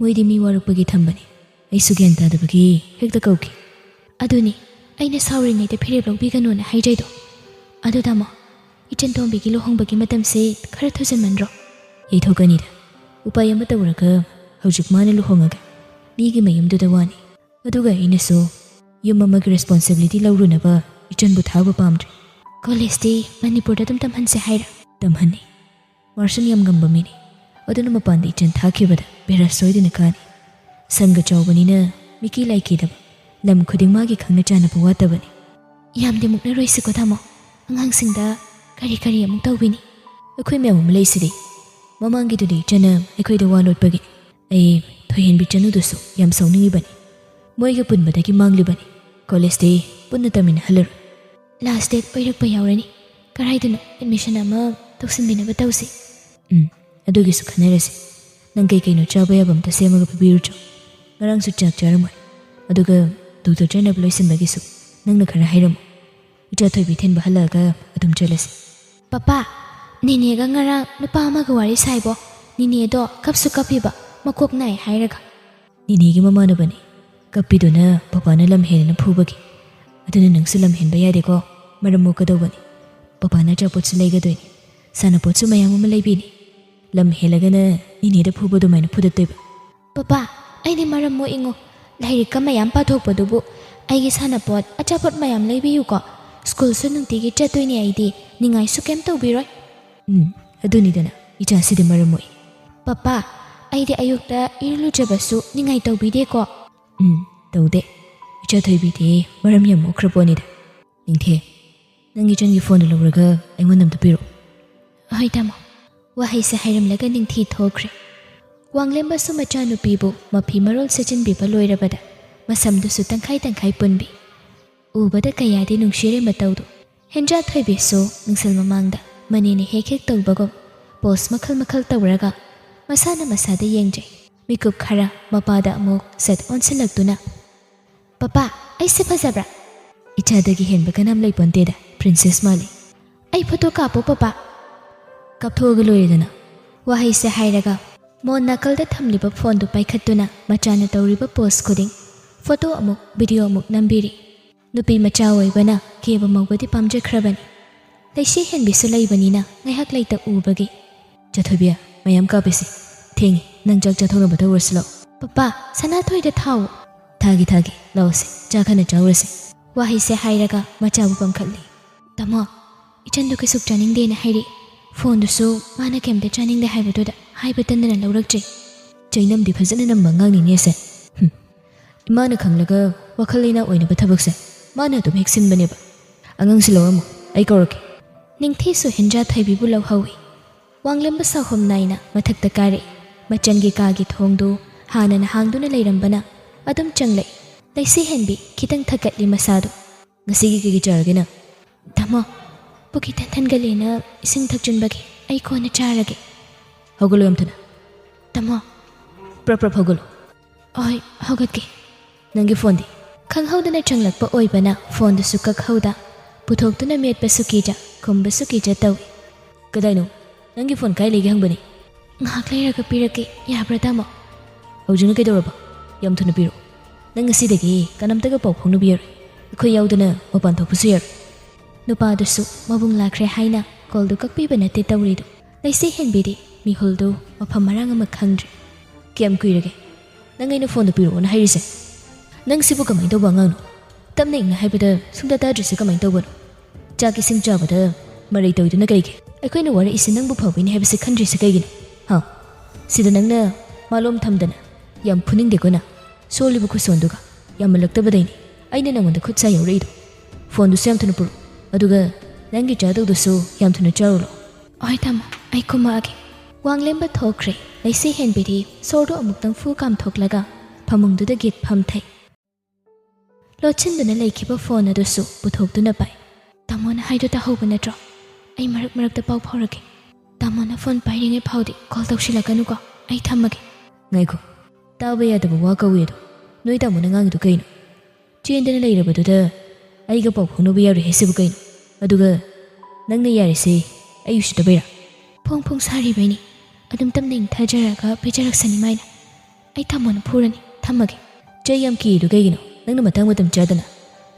ꯃꯣꯏꯗꯤ ꯃꯤ ꯋꯥꯔꯛꯄꯒꯤ ꯊꯝꯕꯅꯤ꯫ ꯑꯩꯁꯨ ꯒ꯭ꯌꯥꯟ ꯇꯥꯗꯕꯒꯤ ꯍꯦꯛꯇ ꯀꯧꯈꯤ꯫" "ꯑꯗꯨꯅꯤ ꯑꯩꯅ ꯁꯥꯎꯔꯤꯉꯩꯗ ꯐꯤꯔꯦꯞ ꯂꯧꯕꯤꯒꯅꯣꯅ ꯍꯥꯏꯖꯩꯗꯣ꯫ ꯑꯗꯨ ꯇꯥꯃꯣ, ꯏꯆꯟ ꯇꯣꯝꯕꯤꯒꯤ ꯂꯨꯍꯣꯡꯕꯒꯤ ꯃꯇꯝꯁꯦ ꯈꯔ ꯊꯨꯖꯟꯃꯟꯗ꯭ꯔꯣ?" "ꯌꯩꯊꯣꯛꯀꯅꯤꯗ꯫ ꯎꯄꯥꯏ ꯑꯃ ꯇꯧꯔꯒ ꯍꯧꯖꯤꯛ ꯃꯥꯅ ꯂꯨꯍꯣꯡꯉꯒ ꯃꯤꯒꯤ ꯃꯌꯨꯝꯗꯨꯗ ꯋꯥꯅꯤ꯫ ꯑꯗꯨꯒ ꯑꯩꯅꯁꯨ ꯌꯨꯝ ꯑꯃꯒꯤ ꯔꯦꯁꯄꯣꯟꯁꯤꯕꯤꯂꯤꯇꯤ ꯂꯧꯔꯨꯅꯕ ꯏꯆꯟꯕꯨ ꯊꯥꯕ ꯄꯥꯝꯗ꯭ꯔꯦ꯫" "ꯀꯣꯂꯦꯖꯇꯤ ꯃꯅꯤꯄꯨꯔꯗ ꯑꯗꯨꯝ ꯇꯝꯍꯟꯁꯦ ꯍꯥꯏꯔ?" "ꯇꯝꯍꯟꯅꯤ꯫ ꯃꯥꯔꯁꯟ ꯌꯥꯝ ꯉꯝꯕ ꯃꯤꯅꯤ꯫ ꯑꯗꯨꯅ ꯃꯄꯥꯟꯗ ꯏꯆꯟ ꯊꯥꯈꯤꯕꯗ ꯕꯦꯔꯥ ꯁꯣꯏꯗꯅ ꯀꯥꯅꯤ꯫ ꯁꯪꯒ ꯆꯥꯎꯕꯅꯤꯅ ꯃꯤꯀꯤ ꯂꯥꯏꯀꯤꯗꯕ ꯂꯝ ꯈꯨꯗꯤꯡ ꯃꯥꯒꯤ ꯈꯪꯅ ꯆꯥꯟꯅꯕ ꯋꯥꯠꯇꯕꯅꯤ꯫" "ꯌꯥꯝꯗꯤ ꯃꯨꯛꯅꯔꯣꯏꯁꯤꯀꯣ ꯇꯥꯃꯣ꯫ ꯑꯉꯥꯡꯁꯤꯡꯗ ꯀꯔꯤ ꯀꯔꯤ ꯑꯃꯨꯛ ꯇꯧꯕꯤꯅꯤ?" "ꯑꯩꯈꯣꯏ ꯃꯌꯥꯝ ꯑꯃ ꯂꯩꯁꯤꯗꯤ꯫ ꯃꯃꯥꯡꯒꯤꯗꯨꯗꯤ ꯏꯆꯟꯅ ꯑꯩꯈꯣꯏꯗ ꯋꯥ ꯂꯣꯠꯄꯒꯤ꯫ ꯑꯩ ꯊꯣꯏꯍꯦꯟꯕꯤ ꯆꯅꯨꯗꯨꯁꯨ ꯌꯥꯝ ꯁꯥꯎꯅꯤꯡꯉꯤꯕꯅꯤ꯫ ꯃꯣꯏꯒ ꯄꯨꯟꯕꯗꯒꯤ ꯃꯥꯡꯂꯤꯕꯅꯤ꯫ ꯀꯣꯂꯦꯖꯇꯤ ꯄꯨꯟꯅ ꯇꯝꯃꯤꯟꯅꯍꯜꯂꯔꯣꯏ꯫" "ꯂꯥꯁ ꯗꯦꯠ ꯑꯣꯏꯔꯛꯄ ꯌꯥꯎꯔꯅꯤ꯫ ꯀꯔꯥꯏꯗꯅꯣ ꯑꯦꯗꯃꯤꯁꯟ ꯑꯃ ꯇꯧꯁꯤꯟꯕꯤꯅꯕ ꯇꯧꯁꯤ꯫" "ꯎꯝ, ꯑꯗꯨꯒꯤꯁꯨ ꯈꯟꯅꯔꯁꯤ꯫ ꯅꯪ ꯀꯩ ꯀꯩꯅꯣ ꯆꯥꯕ ꯌꯥꯕ ꯑꯝꯇ ꯁꯦꯝꯃꯒ ꯄꯤꯕꯤꯔꯨꯆꯣ꯫ ꯉꯔꯥꯡꯁꯨ ꯆꯥꯛ ꯆꯥꯔꯝꯃꯣꯏ꯫ ꯑꯗꯨꯒ ꯗꯣꯛꯇꯔ ꯆꯠꯅꯕ ꯂꯣꯏꯁꯤꯟꯕꯒꯤꯁꯨ ꯅꯪꯅ ꯈꯔ ꯍꯥꯏꯔꯝꯃꯨ꯫ ꯏꯆꯥ ꯊꯣꯏꯕꯤ ꯊꯤꯟꯕ ꯍꯜꯂꯛꯑꯒ ꯑꯗꯨꯝ ꯆꯠꯂꯁꯤ꯫" "ꯄꯄꯥ, ꯅꯦꯅꯦꯒ ꯉꯔꯥꯡ ꯅꯨꯄꯥ ꯑꯃꯒ ꯋꯥꯔꯤ ꯁꯥꯏꯕꯣ꯫ ꯅꯦꯅꯦꯗꯣ ꯀꯞꯁꯨ ꯀꯞꯄꯤꯕ, ꯃꯀꯣꯛ ꯅꯥꯏ ꯍꯥꯏꯔꯒ꯫" "ꯅꯦꯅꯦꯒꯤ ꯃꯃꯥꯟꯅꯕꯅꯤ꯫ ꯀꯞꯄꯤꯗꯨꯅ ꯄꯄꯥꯅ ꯂꯝ ꯍꯦꯜꯂꯦꯅ ꯐꯨꯕꯒꯤ꯫ ꯑꯗꯨꯅ ꯅꯪꯁꯨ ꯂꯝ ꯍꯦꯟꯕ ꯌꯥꯗꯦꯀꯣ꯫ ꯃꯔꯝ ꯃꯣꯛꯀꯗꯧꯕꯅꯤ꯫ ꯄꯄꯥꯅ ꯑꯆꯥꯄꯣꯠꯁꯨ ꯂꯩꯒꯗꯣꯏꯅꯤ꯫ ꯁꯥꯟꯅꯄꯣꯠꯁꯨ ꯃꯌꯥꯝ ꯑꯃ ꯂꯩꯕꯤꯅꯤ꯫ ꯂꯝ ꯍꯦꯜꯂꯒꯅ ꯅꯦꯅꯦꯗ ꯐꯨꯕ ꯑꯗꯨꯃꯥꯏꯅ ꯐꯨꯗꯠꯇꯣꯏꯕ꯫" "ꯄꯄꯥ, ꯑꯩꯗꯤ ꯃꯔꯝ ꯃꯣꯛꯏꯉꯣ꯫ ꯂꯥꯏꯔꯤꯛꯀ ꯃꯌꯥꯝ ꯄꯥꯊꯣꯛꯄꯗꯨꯕꯨ ꯑꯩꯒꯤ ꯁꯥꯟꯅꯄꯣꯠ, ꯑꯆꯥꯄꯣꯠ ꯃꯌꯥꯝ ꯂꯩꯕꯤꯌꯨꯀꯣ꯫ ꯁ꯭ꯀꯨꯜꯁꯨ ꯅꯨꯡꯇꯤꯒꯤ ꯆꯠꯇꯣꯏꯅꯦ ꯑꯩꯗꯤ꯫ ꯅꯤꯡꯉꯥꯏꯁꯨ ꯀꯩꯝ ꯇꯧꯕꯤꯔꯣꯏ꯫" "ꯎꯝ, ꯑꯗꯨꯅꯤꯗꯅ, ꯏꯆꯥꯁꯤꯗꯤ ꯃꯔꯝ ꯃꯣꯛꯏ꯫" "ꯄꯄꯥ, ꯑꯩꯗꯤ ꯑꯌꯨꯛꯇ ꯏꯔꯨ ꯂꯨꯖꯕꯁꯨ ꯅꯤꯡꯉꯥꯏ ꯇꯧꯕꯤꯗꯦꯀꯣ꯫" "ꯎꯝ, ꯇꯧꯗꯦ꯫ ꯏꯆꯥ ꯊꯣꯏꯕꯤꯗꯤ ꯃꯔꯝ ꯌꯥꯝ ꯃꯣꯛꯈ꯭ꯔ ꯄꯣꯠꯅꯤꯗ꯫" "ꯅꯤꯡꯊꯤ, ꯅꯪ ꯏꯆꯟꯒꯤ ꯐꯣꯟꯗꯨ ꯂꯧꯔꯒ ꯑꯩꯉꯣꯟꯗ ꯑꯝꯇ ꯄꯤꯔꯛꯑꯣ꯫" "ꯍꯣꯏ ꯇꯥꯃꯣ꯫" ꯋꯥꯍꯩꯁꯦ ꯍꯥꯏꯔꯝꯂꯒ ꯅꯤꯡꯊꯤ ꯊꯣꯛꯈ꯭ꯔꯦ꯫ ꯋꯥꯡꯂꯦꯝꯕꯁꯨ ꯃꯆꯥꯅꯨꯄꯤꯕꯨ ꯃꯐꯤ ꯃꯔꯣꯜ ꯁꯦꯠꯆꯤꯟꯕꯤꯕ ꯂꯣꯏꯔꯕꯗ ꯃꯁꯝꯗꯨꯁꯨ ꯇꯪꯈꯥꯏ ꯇꯪꯈꯥꯏ ꯄꯨꯟꯕꯤ꯫ ꯎꯕꯗ ꯀꯌꯥꯗꯤ ꯅꯨꯡꯁꯤꯔꯦ ꯃꯇꯧꯗꯨ꯫ ꯍꯦꯟꯖꯥ ꯊꯣꯏꯕꯤꯁꯨ ꯃꯤꯡꯁꯦꯜ ꯃꯃꯥꯡꯗ ꯃꯅꯦꯅ ꯍꯦꯛ ꯍꯦꯛ ꯇꯧꯕꯒꯨꯝ ꯄꯣꯁ ꯃꯈꯜ ꯃꯈꯜ ꯇꯧꯔꯒ ꯃꯁꯥꯅ ꯃꯁꯥꯗ ꯌꯦꯡꯖꯩ꯫ ꯃꯤꯀꯨꯞ ꯈꯔ ꯃꯄꯥꯗ ꯑꯃꯨꯛ ꯁꯠ ꯑꯣꯟꯁꯤꯜꯂꯛꯇꯨꯅ, "ꯄꯄꯥ, ꯑꯩꯁꯦ ꯐꯖꯕ꯭ꯔꯥ?" "ꯏꯆꯥꯗꯒꯤ ꯍꯦꯟꯕ ꯀꯅꯥꯝ ꯂꯩꯄꯣꯟꯇꯦꯗ, ꯄ꯭ꯔꯤꯟꯁꯦꯁ ꯃꯥꯜꯂꯤ꯫ ꯑꯩ ꯐꯣꯇꯣ ꯀꯥꯞꯄꯣ ꯄꯄꯥ?" "ꯀꯥꯞꯊꯣꯛꯑꯒ ꯂꯣꯏꯔꯦꯗꯅ꯫" ꯋꯥꯍꯩꯁꯦ ꯍꯥꯏꯔꯒ ꯃꯣꯟ ꯅꯥꯀꯜꯗ ꯊꯝꯂꯤꯕ ꯐꯣꯟꯗꯨ ꯄꯥꯏꯈꯠꯇꯨꯅ ꯃꯆꯥꯅ ꯇꯧꯔꯤꯕ ꯄꯣꯁ ꯈꯨꯗꯤꯡ ꯐꯣꯇꯣ ꯑꯃꯨꯛ ꯚꯤꯗꯤꯑꯣ ꯑꯃꯨꯛ ꯅꯝꯕꯤꯔꯤ꯫ ꯅꯨꯄꯤ ꯃꯆꯥ ꯑꯣꯏꯕꯅ ꯀꯦꯕ ꯃꯧꯕꯗꯤ ꯄꯥꯝꯖꯈ꯭ꯔꯕꯅꯤ꯫ ꯂꯩꯁꯤ ꯍꯦꯟꯕꯤꯁꯨ ꯂꯩꯕꯅꯤꯅ ꯉꯥꯏꯍꯥꯛ ꯂꯩꯇ ꯎꯕꯒꯤ, "ꯆꯥꯊꯣꯏꯕꯤ, ꯃꯌꯥꯝ ꯀꯥꯞꯄꯤꯁꯤ꯫ ꯊꯦꯡꯉꯤ, ꯅꯪ ꯆꯥꯛ ꯆꯥꯊꯣꯛꯅꯕ ꯇꯧꯔꯁꯤ ꯂꯥꯛꯑꯣ꯫" "ꯄꯄꯥ, ꯁꯅꯥꯊꯣꯏꯗ ꯊꯥꯎꯑꯣ꯫" "ꯊꯥꯒꯦ, ꯊꯥꯒꯦ, ꯂꯥꯛꯑꯣꯁꯦ, ꯆꯥꯛ ꯍꯥꯟꯅ ꯆꯥꯔꯨꯔꯁꯦ꯫" ꯋꯥꯍꯩꯁꯦ ꯍꯥꯏꯔꯒ ꯃꯆꯥꯕꯨ ꯄꯥꯡꯈꯠꯂꯤ꯫ "ꯇꯥꯃꯣ, ꯏꯆꯟꯗꯣ ꯀꯩꯁꯨ ꯆꯥꯅꯤꯡꯗꯦꯅ ꯍꯥꯏꯔꯤ꯫ ꯐꯣꯟꯗꯨꯁꯨ ꯃꯥꯅ ꯀꯩꯝꯇ ꯆꯥꯅꯤꯡꯗꯦ ꯍꯥꯏꯕꯗꯨꯗ ꯍꯥꯏꯕ ꯇꯟꯗꯅ ꯂꯧꯔꯛꯇ꯭ꯔꯤ꯫" "ꯆꯩꯅꯝꯗꯤ ꯐꯖꯅ ꯅꯝꯕ ꯑꯉꯥꯡꯅꯤꯅꯦ ꯑꯁꯦ꯫ ꯍꯨꯝ꯫ ꯏꯃꯥꯅ ꯈꯪꯂꯒ ꯋꯥꯈꯜ ꯂꯩꯅꯥ ꯑꯣꯏꯅꯕ ꯊꯕꯛꯁꯦ ꯃꯥꯅ ꯑꯗꯨꯝ ꯍꯦꯛ ꯁꯤꯟꯕꯅꯦꯕ꯫ ꯑꯉꯥꯡꯁꯤ ꯂꯧꯔꯝꯃꯣ, ꯑꯩ ꯀꯧꯔꯛꯀꯦ꯫" ꯅꯤꯡꯊꯤꯁꯨ ꯍꯦꯟꯖꯥ ꯊꯣꯏꯕꯤꯕꯨ ꯂꯧꯍꯧꯏ꯫ ꯋꯥꯡꯂꯦꯝꯕ ꯁꯥꯍꯣꯝ ꯅꯥꯏꯅ ꯃꯊꯛꯇ ꯀꯥꯔꯛꯏ꯫ ꯃꯆꯟꯒꯤ ꯀꯥꯒꯤ ꯊꯣꯡꯗꯨ ꯍꯥꯟꯅꯅ ꯍꯥꯡꯗꯨꯅ ꯂꯩꯔꯝꯕꯅ ꯑꯗꯨꯝ ꯆꯪꯂꯛꯏ꯫ ꯂꯩꯁꯤ ꯍꯦꯟꯕꯤ ꯈꯤꯇꯪ ꯊꯛꯀꯠꯂꯤ ꯃꯁꯥꯗꯨ꯫ "ꯉꯁꯤꯒꯤ ꯀꯩ ꯀꯩ ꯆꯥꯔꯒꯦ ꯅꯪ?" "ꯇꯥꯃꯣ, ꯄꯨꯛ ꯈꯤꯇꯪ ꯊꯟꯒꯠꯂꯦꯅ ꯏꯁꯤꯡ ꯊꯛꯆꯤꯟꯕꯒꯤ ꯑꯩ ꯀꯣꯟꯅ ꯆꯥꯔꯒꯦ꯫" "ꯍꯧꯒꯠꯂꯣ ꯌꯥꯝ ꯊꯨꯅ꯫" "ꯇꯥꯃꯣ꯫" "ꯄ꯭ꯔꯞ ꯄ꯭ꯔꯞ ꯍꯧꯒꯠꯂꯣ꯫" "ꯍꯣꯏ, ꯍꯧꯒꯠꯀꯦ꯫" "ꯅꯪꯒꯤ ꯐꯣꯟꯗꯤ?" ꯈꯪꯍꯧꯗꯅ ꯆꯪꯂꯛꯄ ꯑꯣꯏꯕꯅ ꯐꯣꯟꯗꯨꯁꯨ ꯀꯛꯍꯧꯗ ꯄꯨꯊꯣꯛꯇꯨꯅ ꯃꯦꯠꯄꯁꯨ ꯀꯤꯖ ꯈꯨꯝꯕꯁꯨ ꯀꯤꯖ ꯇꯧꯏ꯫ "ꯀꯗꯥꯏꯅꯣ? ꯅꯪꯒꯤ ꯐꯣꯟ ꯀꯥꯏ ꯂꯩꯒꯦ ꯍꯪꯕꯅꯤ꯫" "ꯉꯥꯏꯍꯥꯛ ꯂꯩꯔꯒ ꯄꯤꯔꯛꯀꯦ, ꯌꯥꯕ꯭ꯔꯥ ꯇꯥꯃꯣ?" "ꯍꯧꯖꯤꯛꯅ ꯀꯩꯗꯧꯔꯕ? ꯌꯥꯝ ꯊꯨꯅ ꯄꯤꯔꯛꯑꯣ꯫ ꯅꯪ ꯉꯁꯤꯗꯒꯤ ꯀꯅꯥꯝꯇꯒ ꯄꯥꯎ ꯐꯥꯎꯅꯕ ꯌꯥꯔꯣꯏ꯫ ꯑꯩꯈꯣꯏ ꯌꯥꯎꯗꯅ ꯃꯄꯥꯟ ꯊꯣꯛꯄꯁꯨ ꯌꯥꯔꯣꯏ꯫" ꯅꯨꯄꯥꯗꯨꯁꯨ ꯃꯕꯨꯡ ꯂꯥꯛꯈ꯭ꯔꯦ ꯍꯥꯏꯅ ꯀꯣꯜꯗꯨ ꯀꯛꯄꯤꯕ ꯅꯠꯇꯦ ꯇꯧꯔꯤꯗꯨ꯫ ꯂꯩꯁꯤ ꯍꯦꯟꯕꯤꯗꯤ ꯃꯤꯍꯨꯜꯗꯨ ꯃꯐꯝ ꯃꯔꯥꯡ ꯑꯃ ꯈꯪꯗ꯭ꯔꯦ꯫ "ꯀꯌꯥꯝ ꯀꯨꯏꯔꯒꯦ ꯅꯪ ꯑꯩꯅ ꯐꯣꯟꯗꯣ ꯄꯤꯔꯛꯑꯣꯅ ꯍꯥꯏꯔꯤꯁꯦ? ꯅꯪ ꯁꯤꯕꯨ ꯀꯃꯥꯏꯅ ꯇꯧꯕ ꯑꯉꯥꯡꯅꯣ? ꯇꯞꯅ ꯏꯪꯅ ꯍꯥꯏꯕꯗ ꯁꯨꯡꯇꯥ ꯇꯥꯗ꯭ꯔꯤꯁꯦ ꯀꯃꯥꯏꯅ ꯇꯧꯕꯅꯣ? ꯆꯥꯛ ꯏꯁꯤꯡ ꯆꯥꯕꯗ ꯃꯔꯩ ꯇꯧꯗꯨꯅ ꯀꯔꯤꯒꯤ? ꯑꯩꯈꯣꯏꯅ ꯋꯥꯔꯛꯏꯁꯦ ꯅꯪꯕꯨ ꯐꯕꯩꯅꯦ ꯍꯥꯏꯕꯁꯦ ꯈꯟꯗ꯭ꯔꯤꯁꯦ ꯀꯩꯒꯤꯅꯣ? ꯍꯥ? ꯁꯤꯗ ꯅꯪꯅ ꯃꯥꯂꯣꯝ ꯊꯝꯗꯅ ꯌꯥꯝ ꯐꯨꯅꯤꯡꯗꯦꯀꯣ ꯅꯪ? ꯁꯣꯜꯂꯤꯕ ꯈꯨꯠꯁꯣꯟꯗꯨꯒ ꯌꯥꯝꯃꯜꯂꯛꯇꯕꯗꯩꯅꯤ ꯑꯩꯅ ꯅꯪꯉꯣꯟꯗ ꯈꯨꯠ ꯁꯥ ꯌꯧꯔꯛꯏꯗꯣ꯫ ꯐꯣꯟꯗꯨꯁꯨ ꯌꯥꯝ ꯊꯨꯅ ꯄꯨꯔꯛꯑꯣ, ꯑꯗꯨꯒ ꯅꯪꯒꯤ ꯆꯥꯗꯧꯗꯨꯁꯨ ꯌꯥꯝ ꯊꯨꯅ ꯆꯥꯔꯨ ꯂꯥꯛꯑꯣ꯫" "ꯍꯣꯏ ꯇꯥꯃꯣ, ꯑꯩ ꯀꯨꯝꯃꯛꯑꯒꯦ꯫" ꯋꯥꯡꯂꯦꯝꯕ ꯊꯣꯛꯈ꯭ꯔꯦ꯫ ꯂꯩꯁꯤ ꯍꯦꯟꯕꯤꯗꯤ ꯁꯣꯔꯗꯨ ꯑꯃꯨꯛꯇꯪ ꯐꯨ ꯀꯥꯝꯊꯣꯛꯂꯒ ꯐꯃꯨꯡꯗꯨꯗ ꯒꯤꯠ ꯐꯝꯊꯩ꯫ ꯂꯣꯠꯁꯤꯟꯗꯨꯅ ꯂꯩꯈꯤꯕ ꯐꯣꯟ ꯑꯗꯨꯁꯨ ꯄꯨꯊꯣꯛꯇꯨꯅ ꯄꯥꯏ꯫ "ꯇꯥꯃꯣꯅ ꯍꯥꯏꯗꯣ ꯇꯥꯍꯧꯕ ꯅꯠꯇ꯭ꯔꯣ? ꯑꯩ ꯃꯔꯛ ꯃꯔꯛꯇ ꯄꯥꯎ ꯐꯥꯎꯔꯛꯀꯦ꯫ ꯇꯥꯃꯣꯅ ꯐꯣꯟ ꯄꯥꯏꯔꯤꯉꯩ ꯐꯥꯎꯗꯤ ꯀꯣꯜ ꯇꯧꯁꯤꯜꯂꯛꯀꯅꯨꯀꯣ꯫ ꯑꯩ ꯊꯝꯃꯒꯦ꯫ ꯉꯥꯏꯈꯣ, ꯇꯥꯕ ꯌꯥꯗꯕ ꯋꯥ ꯀꯧꯏ ꯑꯗꯣ꯫ ꯅꯣꯏ ꯇꯥꯃꯣꯅ ꯉꯥꯡꯉꯤꯗꯣ ꯀꯩꯅꯣ? ꯆꯦꯟꯗꯅ ꯂꯩꯔꯕꯗꯨꯗ ꯑꯩꯒ ꯄꯥꯎ ꯐꯥꯎꯅꯕ ꯌꯥꯔꯣꯏ ꯍꯥꯏꯁꯤꯕꯨ ꯀꯩꯅꯣ? ꯑꯗꯨꯒ ꯅꯪꯅ ꯌꯥꯔꯤꯁꯦ ꯑꯩ ꯎꯁꯤꯠꯇꯕꯩꯔꯥ? ꯐꯣꯡ ꯐꯣꯡ ꯁꯥꯔꯤꯕꯩꯅꯤ꯫ ꯑꯗꯨꯝ ꯇꯞꯅ ꯏꯪꯊꯖꯔꯒ ꯄꯤꯖꯔꯛꯁꯅꯤ ꯃꯥꯏꯅ꯫ ꯑꯩ ꯇꯥꯃꯣꯅ ꯐꯨꯔꯅꯤ꯫ ꯊꯝꯃꯒꯦ꯫ ꯆꯩ ꯌꯥꯝ ꯀꯤꯔꯤꯗꯣ ꯀꯩꯒꯤꯅꯣ? ꯅꯪꯅ ꯃꯇꯥꯡ ꯃꯇꯝ ꯆꯥꯗꯅ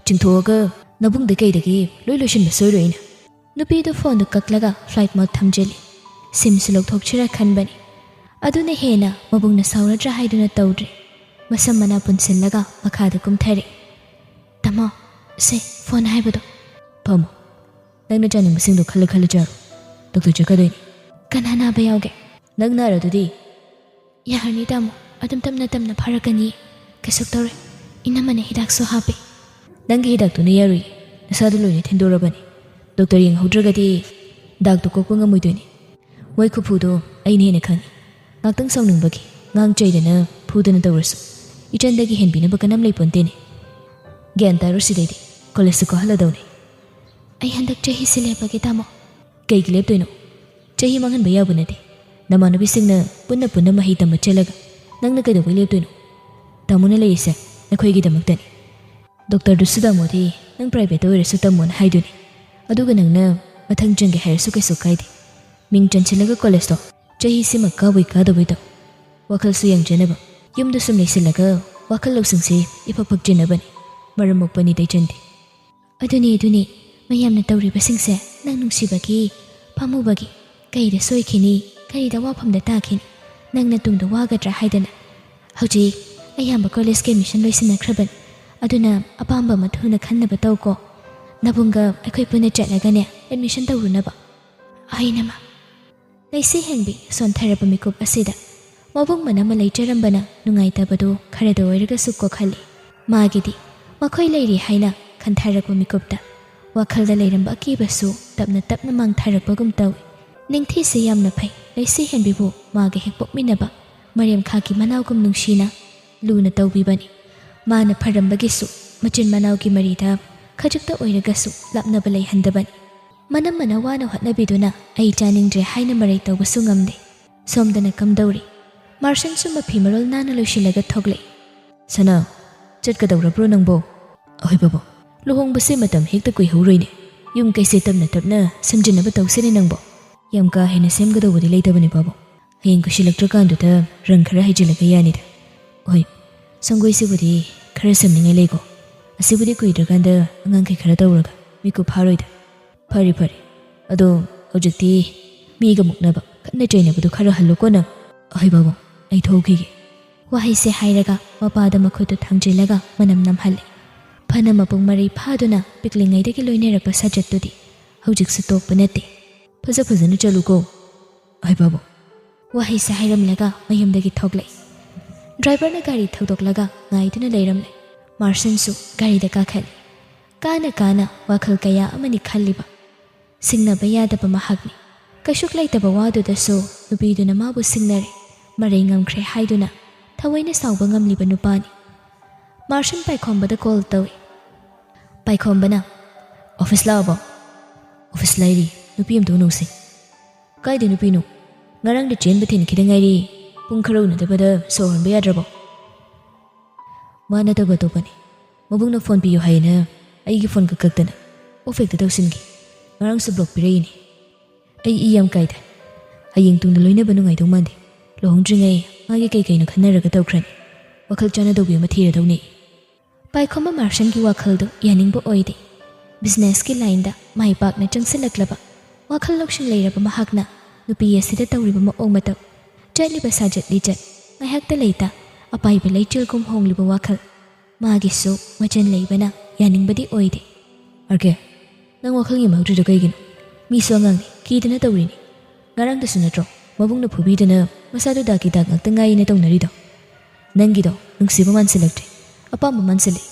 ꯆꯤꯡꯊꯣꯛꯑꯒ ꯅꯕꯨꯡꯗ ꯀꯩꯗꯒꯤ ꯂꯣꯏ ꯂꯣꯏꯁꯤꯟꯕ ꯁꯣꯏꯔꯣꯏ ꯑꯩꯅ꯫ ꯅꯨꯄꯤꯗꯨ ꯐꯣꯟꯗꯨ ꯀꯛꯂꯒ ꯐ꯭ꯂꯥꯏꯠ ꯃꯣꯗ ꯊꯝꯖꯤꯜꯂꯤ꯫ ꯁꯤꯝꯁꯨ ꯂꯧꯊꯣꯛꯁꯤꯔꯥ ꯈꯟꯕꯅꯤ꯫ ꯑꯗꯨꯅ ꯍꯦꯟꯅ ꯃꯕꯨꯡꯅ ꯁꯥꯎꯔꯗ꯭ꯔꯥ ꯍꯥꯏꯗꯨꯅ ꯇꯧꯗ꯭ꯔꯦ꯫ ꯃꯁꯝ ꯃꯅꯥ ꯄꯨꯟꯁꯤꯜꯂꯒ ꯃꯈꯥꯗ ꯀꯨꯝꯊꯔꯦ꯫ "ꯇꯥꯃꯣ, ꯁꯦ ꯐꯣꯟ ꯍꯥꯏꯕꯗꯣ꯫" "ꯐꯝꯃꯣ꯫ ꯅꯪꯅ ꯆꯥꯅꯤꯡꯕꯁꯤꯡꯗꯣ ꯈꯜꯂ ꯈꯜꯂ ꯆꯥꯔꯣ꯫ ꯗꯣꯛꯇꯔ ꯆꯠꯀꯗꯣꯏꯅꯤ꯫" "ꯀꯅꯥ ꯅꯥꯕ ꯌꯥꯎꯒꯦ?" "ꯅꯪ ꯅꯥꯔꯗꯨꯗꯤ?" "ꯌꯥꯔꯅꯤ ꯇꯥꯃꯣ, ꯑꯗꯨꯝ ꯇꯞꯅ ꯇꯞꯅ ꯐꯔꯛꯀꯅꯤ꯫ ꯀꯩꯁꯨ ꯇꯧꯔꯣꯏ꯫ ꯏꯅꯝꯃꯅ ꯍꯤꯗꯥꯛꯁꯨ ꯍꯥꯞꯄꯤ꯫" "ꯅꯪꯒꯤ ꯍꯤꯗꯥꯛꯇꯨꯅ ꯌꯥꯔꯣꯏꯌꯦ꯫ ꯅꯁꯥꯗꯣ ꯂꯣꯏꯅ ꯊꯤꯟꯗꯣꯔꯕꯅꯤ꯫ ꯗꯣꯛꯇꯔ ꯌꯦꯡꯍꯧꯗ꯭ꯔꯒꯗꯤ ꯗꯥꯛꯇꯣ ꯀꯣꯛꯄ ꯉꯝꯃꯣꯏꯗꯣꯏꯅꯤ꯫ ꯃꯣꯏ ꯈꯨꯐꯨꯗꯣ ꯑꯩꯅ ꯍꯦꯟꯅ ꯈꯪꯉꯤ꯫ ꯉꯥꯛꯇꯪ ꯁꯥꯎꯅꯤꯡꯕꯒꯤ ꯉꯥꯡ ꯆꯩꯗꯅ ꯐꯨꯗꯅ ꯇꯧꯔꯁꯨ ꯏꯆꯟꯗꯒꯤ ꯍꯦꯟꯕꯤꯅꯕ ꯀꯅꯥꯝ ꯂꯩꯄꯣꯟꯇꯦꯅꯦ꯫ ꯒ꯭ꯌꯥꯟ ꯇꯥꯔꯣ ꯁꯤꯗꯩꯗꯤ꯫ ꯀꯣꯂꯦꯖꯁꯨ ꯀꯥꯍꯜꯂꯗꯧꯅꯤ꯫" "ꯑꯩ ꯍꯟꯗꯛ ꯆꯍꯤꯁꯤ ꯂꯦꯞꯄꯒꯦ ꯇꯥꯃꯣ꯫" "ꯀꯩꯒꯤ ꯂꯦꯞꯇꯣꯏꯅꯣ? ꯆꯍꯤ ꯃꯥꯡꯍꯟꯕ ꯌꯥꯕ ꯅꯠꯇꯦ꯫ ꯅꯃꯥꯟꯅꯕꯤꯁꯤꯡꯅ ꯄꯨꯟꯅ ꯄꯨꯟꯅ ꯃꯍꯩ ꯇꯝꯕ ꯆꯠꯂꯒ ꯅꯪꯅ ꯀꯩꯗꯧꯕꯩ ꯂꯦꯞꯇꯣꯏꯅꯣ? ꯇꯥꯃꯣꯅ ꯂꯩꯔꯤꯁꯦ ꯅꯈꯣꯏꯒꯤꯗꯃꯛꯇꯅꯤ꯫ ꯗꯣꯛꯇꯔꯗꯨꯁꯨ ꯇꯥꯃꯣꯗꯤ ꯅꯪ ꯄ꯭ꯔꯥꯏꯚꯦꯠꯇ ꯑꯣꯏꯔꯁꯨ ꯇꯝꯃꯣꯅ ꯍꯥꯏꯗꯨꯅꯤ꯫ ꯑꯗꯨꯒ ꯅꯪꯅ ꯃꯊꯪ ꯆꯪꯒꯦ ꯍꯥꯏꯔꯁꯨ ꯀꯩꯁꯨ ꯀꯥꯏꯗꯦ꯫ ꯃꯤꯡ ꯆꯟꯁꯤꯜꯂꯒ ꯀꯣꯂꯦꯖꯇꯣ ꯆꯍꯤꯁꯤꯃ ꯀꯥꯕꯣꯏ ꯀꯥꯗꯕꯣꯏ ꯇꯧ꯫ ꯋꯥꯈꯜꯁꯨ ꯌꯥꯡꯖꯅꯕ꯫ ꯌꯨꯝꯗ ꯁꯨꯝ ꯂꯩꯁꯤꯜꯂꯒ ꯋꯥꯈꯜ ꯂꯧꯁꯤꯡꯁꯤ ꯏꯐꯛ ꯐꯛꯆꯤꯟꯅꯕꯅꯤ꯫ ꯃꯔꯝ ꯃꯣꯛꯄꯅꯤ ꯇꯩꯆꯟꯗꯤ꯫" "ꯑꯗꯨꯅꯤ, ꯑꯗꯨꯅꯤ, ꯃꯌꯥꯝꯅ ꯇꯧꯔꯤꯕꯁꯤꯡꯁꯦ ꯅꯪ ꯅꯨꯡꯁꯤꯕꯒꯤ, ꯄꯥꯝꯃꯨꯕꯒꯤ꯫ ꯀꯩꯗ ꯁꯣꯏꯈꯤꯅꯤ, ꯀꯔꯤꯗ ꯋꯥꯐꯝꯗ ꯇꯥꯈꯤꯅꯤ? ꯅꯪꯅ ꯇꯨꯡꯗ ꯋꯥꯒꯗ꯭ꯔꯥ ꯍꯥꯏꯗꯅ꯫ ꯍꯧꯖꯤꯛ ꯑꯌꯥꯝꯕ ꯀꯣꯂꯦꯖꯀꯤ ꯑꯦꯗꯃꯤꯁꯟ ꯂꯣꯏꯁꯤꯟꯅꯈ꯭ꯔꯕꯅꯤ꯫ ꯑꯗꯨꯅ ꯑꯄꯥꯝꯕ ꯑꯃ ꯊꯨꯅ ꯈꯟꯅꯕ ꯇꯧꯀꯣ꯫ ꯅꯕꯨꯡꯒ ꯑꯩꯈꯣꯏ ꯄꯨꯟꯅ ꯆꯠꯂꯒꯅꯦ ꯑꯦꯗꯃꯤꯁꯟ ꯇꯧꯔꯨꯅꯕ꯫" ꯍꯩꯅꯃ! ꯂꯩꯁꯤ ꯍꯦꯟꯕꯤ ꯁꯣꯟꯊꯔꯕ ꯃꯤꯀꯨꯞ ꯑꯁꯤꯗ ꯃꯕꯨꯡ ꯃꯅꯥ ꯑꯃ ꯂꯩꯖꯔꯝꯕꯅ ꯅꯨꯡꯉꯥꯏꯇꯕꯗꯨ ꯈꯔꯗ ꯑꯣꯏꯔꯒꯁꯨ ꯀꯣꯛꯍꯜꯂꯤ꯫ ꯃꯥꯒꯤꯗꯤ ꯃꯈꯣꯏ ꯂꯩꯔꯤ ꯍꯥꯏꯅ ꯈꯟꯊꯔꯛꯄ ꯃꯤꯀꯨꯞꯇ ꯋꯥꯈꯜꯗ ꯂꯩꯔꯝꯕ ꯑꯀꯤꯕꯁꯨ ꯇꯞꯅ ꯇꯞꯅ ꯃꯥꯡꯊꯔꯛꯄꯒꯨꯝ ꯇꯧꯏ꯫ ꯅꯤꯡꯊꯤꯁꯤ ꯌꯥꯝꯅ ꯐꯩ꯫ ꯂꯩꯁꯤ ꯍꯦꯟꯕꯤꯕꯨ ꯃꯥꯒ ꯍꯦꯛ ꯄꯣꯛꯃꯤꯟꯅꯕ ꯃꯔꯦꯝꯈꯥꯒꯤ ꯃꯅꯥꯎꯒꯨꯝ ꯅꯨꯡꯁꯤꯅ ꯂꯨꯅ ꯇꯧꯕꯤꯕꯅꯤ꯫ ꯃꯥꯅ ꯐꯔꯝꯕꯒꯤꯁꯨ ꯃꯆꯤꯟ ꯃꯅꯥꯎꯒꯤ ꯃꯔꯤꯗ ꯈꯖꯤꯛꯇ ꯑꯣꯏꯔꯒꯁꯨ ꯂꯥꯞꯅꯕ ꯂꯩꯍꯟꯗꯕꯅꯤ꯫ ꯃꯅꯝꯃꯅ ꯋꯥꯅ ꯍꯣꯠꯅꯕꯤꯗꯨꯅ ꯑꯩ ꯆꯥꯅꯤꯡꯗ꯭ꯔꯦ ꯍꯥꯏꯅ ꯃꯔꯩ ꯇꯧꯕꯁꯨ ꯉꯝꯗꯦ꯫ ꯁꯣꯝꯗꯅ ꯀꯝꯗꯧꯔꯤ? ꯃꯥꯔꯁꯟꯁꯨ ꯃꯐꯤ ꯃꯔꯣꯜ ꯅꯥꯟꯅ ꯂꯣꯏꯁꯤꯜꯂꯒ ꯊꯣꯛꯂꯛꯏ꯫ "ꯁꯅꯥ, ꯆꯠꯀꯗꯧꯔꯕ꯭ꯔꯣ ꯅꯪꯕꯣ?" "ꯑꯍꯣꯏ ꯕꯥꯕꯨ, ꯂꯨꯍꯣꯡꯕꯁꯦ ꯃꯇꯝ ꯍꯦꯛꯇ ꯀꯨꯏꯍꯧꯔꯣꯏꯅꯦ꯫ ꯌꯨꯝ ꯀꯩꯁꯦ ꯇꯞꯅ ꯇꯞꯅ ꯁꯦꯝꯖꯤꯟꯅꯕ ꯇꯧꯁꯤꯅꯦ ꯅꯪꯕꯣ꯫ ꯌꯥꯝ ꯀꯥ ꯍꯦꯟꯅ ꯁꯦꯝꯒꯗꯧꯕꯗꯤ ꯂꯩꯇꯕꯅꯦ ꯕꯥꯕꯨ꯫ ꯍꯌꯦꯡ ꯀꯨꯏꯁꯤꯜꯂꯛꯇ꯭ꯔꯀꯥꯟꯗꯨꯗ ꯔꯪ ꯈꯔ ꯍꯩꯖꯤꯜꯂꯒ ꯌꯥꯅꯤꯗ꯫ ꯍꯣꯏ, ꯁꯪꯒꯣꯏꯁꯤꯕꯨꯗꯤ ꯈꯔ ꯁꯦꯝꯅꯤꯡꯉꯥꯏ ꯂꯩꯀꯣ꯫ ꯑꯁꯤꯕꯨꯗꯤ ꯀꯨꯏꯗ꯭ꯔꯀꯥꯟꯗ ꯑꯉꯥꯡꯈꯩ ꯈꯔ ꯇꯧꯔꯒ ꯃꯤꯀꯨꯞ ꯐꯥꯔꯣꯏꯗ꯫ ꯐꯔꯦ, ꯐꯔꯦ꯫ ꯑꯗꯣ ꯍꯧꯖꯤꯛꯇꯤ ꯃꯤꯒ ꯃꯨꯛꯅꯕ, ꯈꯠꯅ ꯆꯩꯅꯕꯗꯨ ꯈꯔ ꯍꯜꯂꯨꯀꯣ ꯅꯪ꯫ ꯑꯍꯣꯏ ꯕꯥꯕꯨ, ꯑꯩ ꯊꯣꯛꯈꯤꯒꯦ꯫" ꯋꯥꯍꯩꯁꯦ ꯍꯥꯏꯔꯒ ꯃꯄꯥꯗ ꯃꯈꯨꯠꯇꯨ ꯊꯥꯡꯖꯤꯜꯂꯒ ꯃꯅꯝ ꯅꯝꯍꯜꯂꯦ꯫ ꯐꯅ ꯃꯄꯨꯡ ꯃꯔꯩ ꯐꯥꯗꯨꯅ ꯄꯤꯛꯂꯤꯉꯩꯗꯒꯤ ꯂꯣꯏꯅꯔꯛꯄ ꯁꯥꯖꯠꯇꯨꯗꯤ ꯍꯧꯖꯤꯛꯁꯨ ꯇꯣꯛꯄ ꯅꯠꯇꯦ꯫ "ꯐꯖ ꯐꯖꯅ ꯆꯠꯂꯨꯀꯣ꯫ ꯑꯍꯣꯏ ꯕꯥꯕꯨ꯫" ꯋꯥꯍꯩꯁꯦ ꯍꯥꯏꯔꯝꯂꯒ ꯃꯌꯨꯝꯗꯒꯤ ꯊꯣꯛꯂꯛꯏ꯫ ꯗ꯭ꯔꯥꯏꯚꯔꯅ ꯒꯥꯔꯤ ꯊꯧꯗꯣꯛꯂꯒ ꯉꯥꯏꯗꯨꯅ ꯂꯩꯔꯝꯂꯦ꯫ ꯃꯥꯔꯁꯟꯁꯨ ꯒꯥꯔꯤꯗ ꯀꯥꯈꯠꯂꯤ꯫ ꯀꯥꯅ ꯀꯥꯅ ꯋꯥꯈꯜ ꯀꯌꯥ ꯑꯃꯅꯤ ꯈꯜꯂꯤꯕ꯫ ꯁꯤꯡꯅꯕ ꯌꯥꯗꯕ ꯃꯍꯥꯛꯅꯤ꯫ ꯀꯩꯁꯨ ꯂꯩꯇꯕ ꯋꯥꯗꯨꯗꯁꯨ ꯅꯨꯄꯤꯗꯨꯅ ꯃꯥꯕꯨ ꯁꯤꯡꯅꯔꯦ, ꯃꯔꯩ ꯉꯝꯈ꯭ꯔꯦ ꯍꯥꯏꯗꯨꯅ ꯊꯑꯣꯏꯅ ꯁꯥꯎꯕ ꯉꯝꯂꯤꯕ ꯅꯨꯄꯥꯅꯤ꯫ ꯃꯥꯔꯁꯟ ꯄꯥꯏꯈꯣꯝꯕꯗ ꯀꯣꯜ ꯇꯧꯏ꯫ ꯄꯥꯏꯈꯣꯝꯕꯅ, "ꯑꯣꯐꯤꯁ ꯂꯥꯛꯑꯕꯣ?" "ꯑꯣꯐꯤꯁ ꯂꯩꯔꯤ, ꯅꯨꯄꯤ ꯑꯝꯇ ꯎꯅꯧꯁꯦ꯫" "ꯀꯥꯏꯗ ꯅꯨꯄꯤꯅꯣ? ꯉꯔꯥꯡꯗ ꯆꯦꯟꯕ ꯊꯤꯟꯈꯤꯗ ꯉꯥꯏꯔꯤ, ꯄꯨꯡ ꯈꯔ ꯎꯅꯗꯕꯗ ꯁꯣꯔ ꯍꯣꯟꯕ ꯌꯥꯗ꯭ꯔꯕꯣ?" "ꯃꯥ ꯅꯠꯇꯕ ꯑꯇꯣꯞꯄꯅꯤ꯫ ꯃꯕꯨꯡꯅ ꯐꯣꯟ ꯄꯤꯌꯨ ꯍꯥꯏꯌꯦꯅ ꯑꯩꯒꯤ ꯐꯣꯟ ꯀꯛ ꯀꯛꯇꯅ ꯑꯣꯐ ꯍꯦꯛꯇ ꯇꯧꯁꯤꯟꯈꯤ꯫ ꯉꯔꯥꯡꯁꯨ ꯕ꯭ꯂꯣꯛ ꯄꯤꯔꯛꯏꯅꯤ꯫ ꯑꯩ ꯏ ꯌꯥꯝ ꯀꯥꯏꯗ꯫ ꯍꯌꯦꯡ ꯇꯨꯡꯗ ꯂꯣꯏꯅꯕ ꯅꯨꯡꯉꯥꯏꯗꯧ ꯃꯥꯟꯗꯦ꯫ ꯂꯨꯍꯣꯡꯗ꯭ꯔꯤꯉꯩ ꯃꯥꯒꯤ ꯀꯩ ꯀꯩꯅꯣ ꯈꯟꯅꯔꯒ ꯇꯧꯈ꯭ꯔꯅꯤ꯫ ꯋꯥꯈꯜ ꯆꯥꯟꯅꯗꯧꯕꯤ ꯑꯃ ꯊꯤꯔꯗꯧꯅꯤ꯫" ꯄꯥꯏꯈꯣꯝꯕ ꯃꯥꯔꯁꯟꯒꯤ ꯋꯥꯈꯜꯗꯨ ꯌꯥꯅꯤꯡꯕ ꯑꯣꯏꯗꯦ꯫ ꯕꯤꯖꯤꯅꯦꯁꯀꯤ ꯂꯥꯏꯟꯗ ꯃꯥꯏ ꯄꯥꯛꯅ ꯆꯪꯁꯤꯜꯂꯛꯂꯕ ꯋꯥꯈꯜ ꯂꯧꯁꯤꯡ ꯂꯩꯔꯕ ꯃꯍꯥꯛꯅ ꯅꯨꯄꯤ ꯑꯁꯤꯗ ꯇꯧꯔꯤꯕ ꯃꯑꯣꯡ ꯃꯇꯧ, ꯆꯠꯂꯤꯕ ꯁꯥꯖꯠ ꯂꯤꯆꯠ, ꯉꯥꯏꯍꯥꯛꯇ ꯂꯩꯇ ꯑꯄꯥꯏꯕ ꯂꯩꯆꯤꯜꯒꯨꯝ ꯍꯣꯡꯂꯤꯕ ꯋꯥꯈꯜ, ꯃꯥꯒꯤꯁꯨ ꯃꯆꯤꯟ ꯂꯩꯕꯅ ꯌꯥꯅꯤꯡꯕꯗꯤ ꯑꯣꯏꯗꯦ꯫ "ꯑꯥꯔ ꯀꯦ, ꯅꯪ ꯋꯥꯈꯜ ꯌꯥꯝꯍꯧꯗ꯭ꯔꯤꯗꯣ ꯀꯩꯒꯤꯅꯣ? ꯃꯤꯁꯨ ꯑꯉꯥꯡꯅꯤ, ꯀꯤꯗꯅ ꯇꯧꯔꯤꯅꯤ꯫ ꯉꯔꯥꯡꯗꯁꯨ ꯅꯠꯇ꯭ꯔꯣ ꯃꯕꯨꯡꯅ ꯐꯨꯕꯤꯗꯅ ꯃꯁꯥꯗꯨ ꯗꯥꯛꯀꯤ ꯗꯥꯛ ꯉꯥꯛꯇ ꯉꯥꯏꯌꯦꯅ ꯇꯧꯅꯔꯤꯗꯣ? ꯅꯪꯒꯤꯗꯣ ꯅꯨꯡꯁꯤꯕ ꯃꯥꯟꯁꯤꯜꯂꯛꯇ꯭ꯔꯦ, ꯑꯄꯥꯝꯕ ꯃꯥꯟꯁꯤꯜꯂꯛꯑꯦ꯫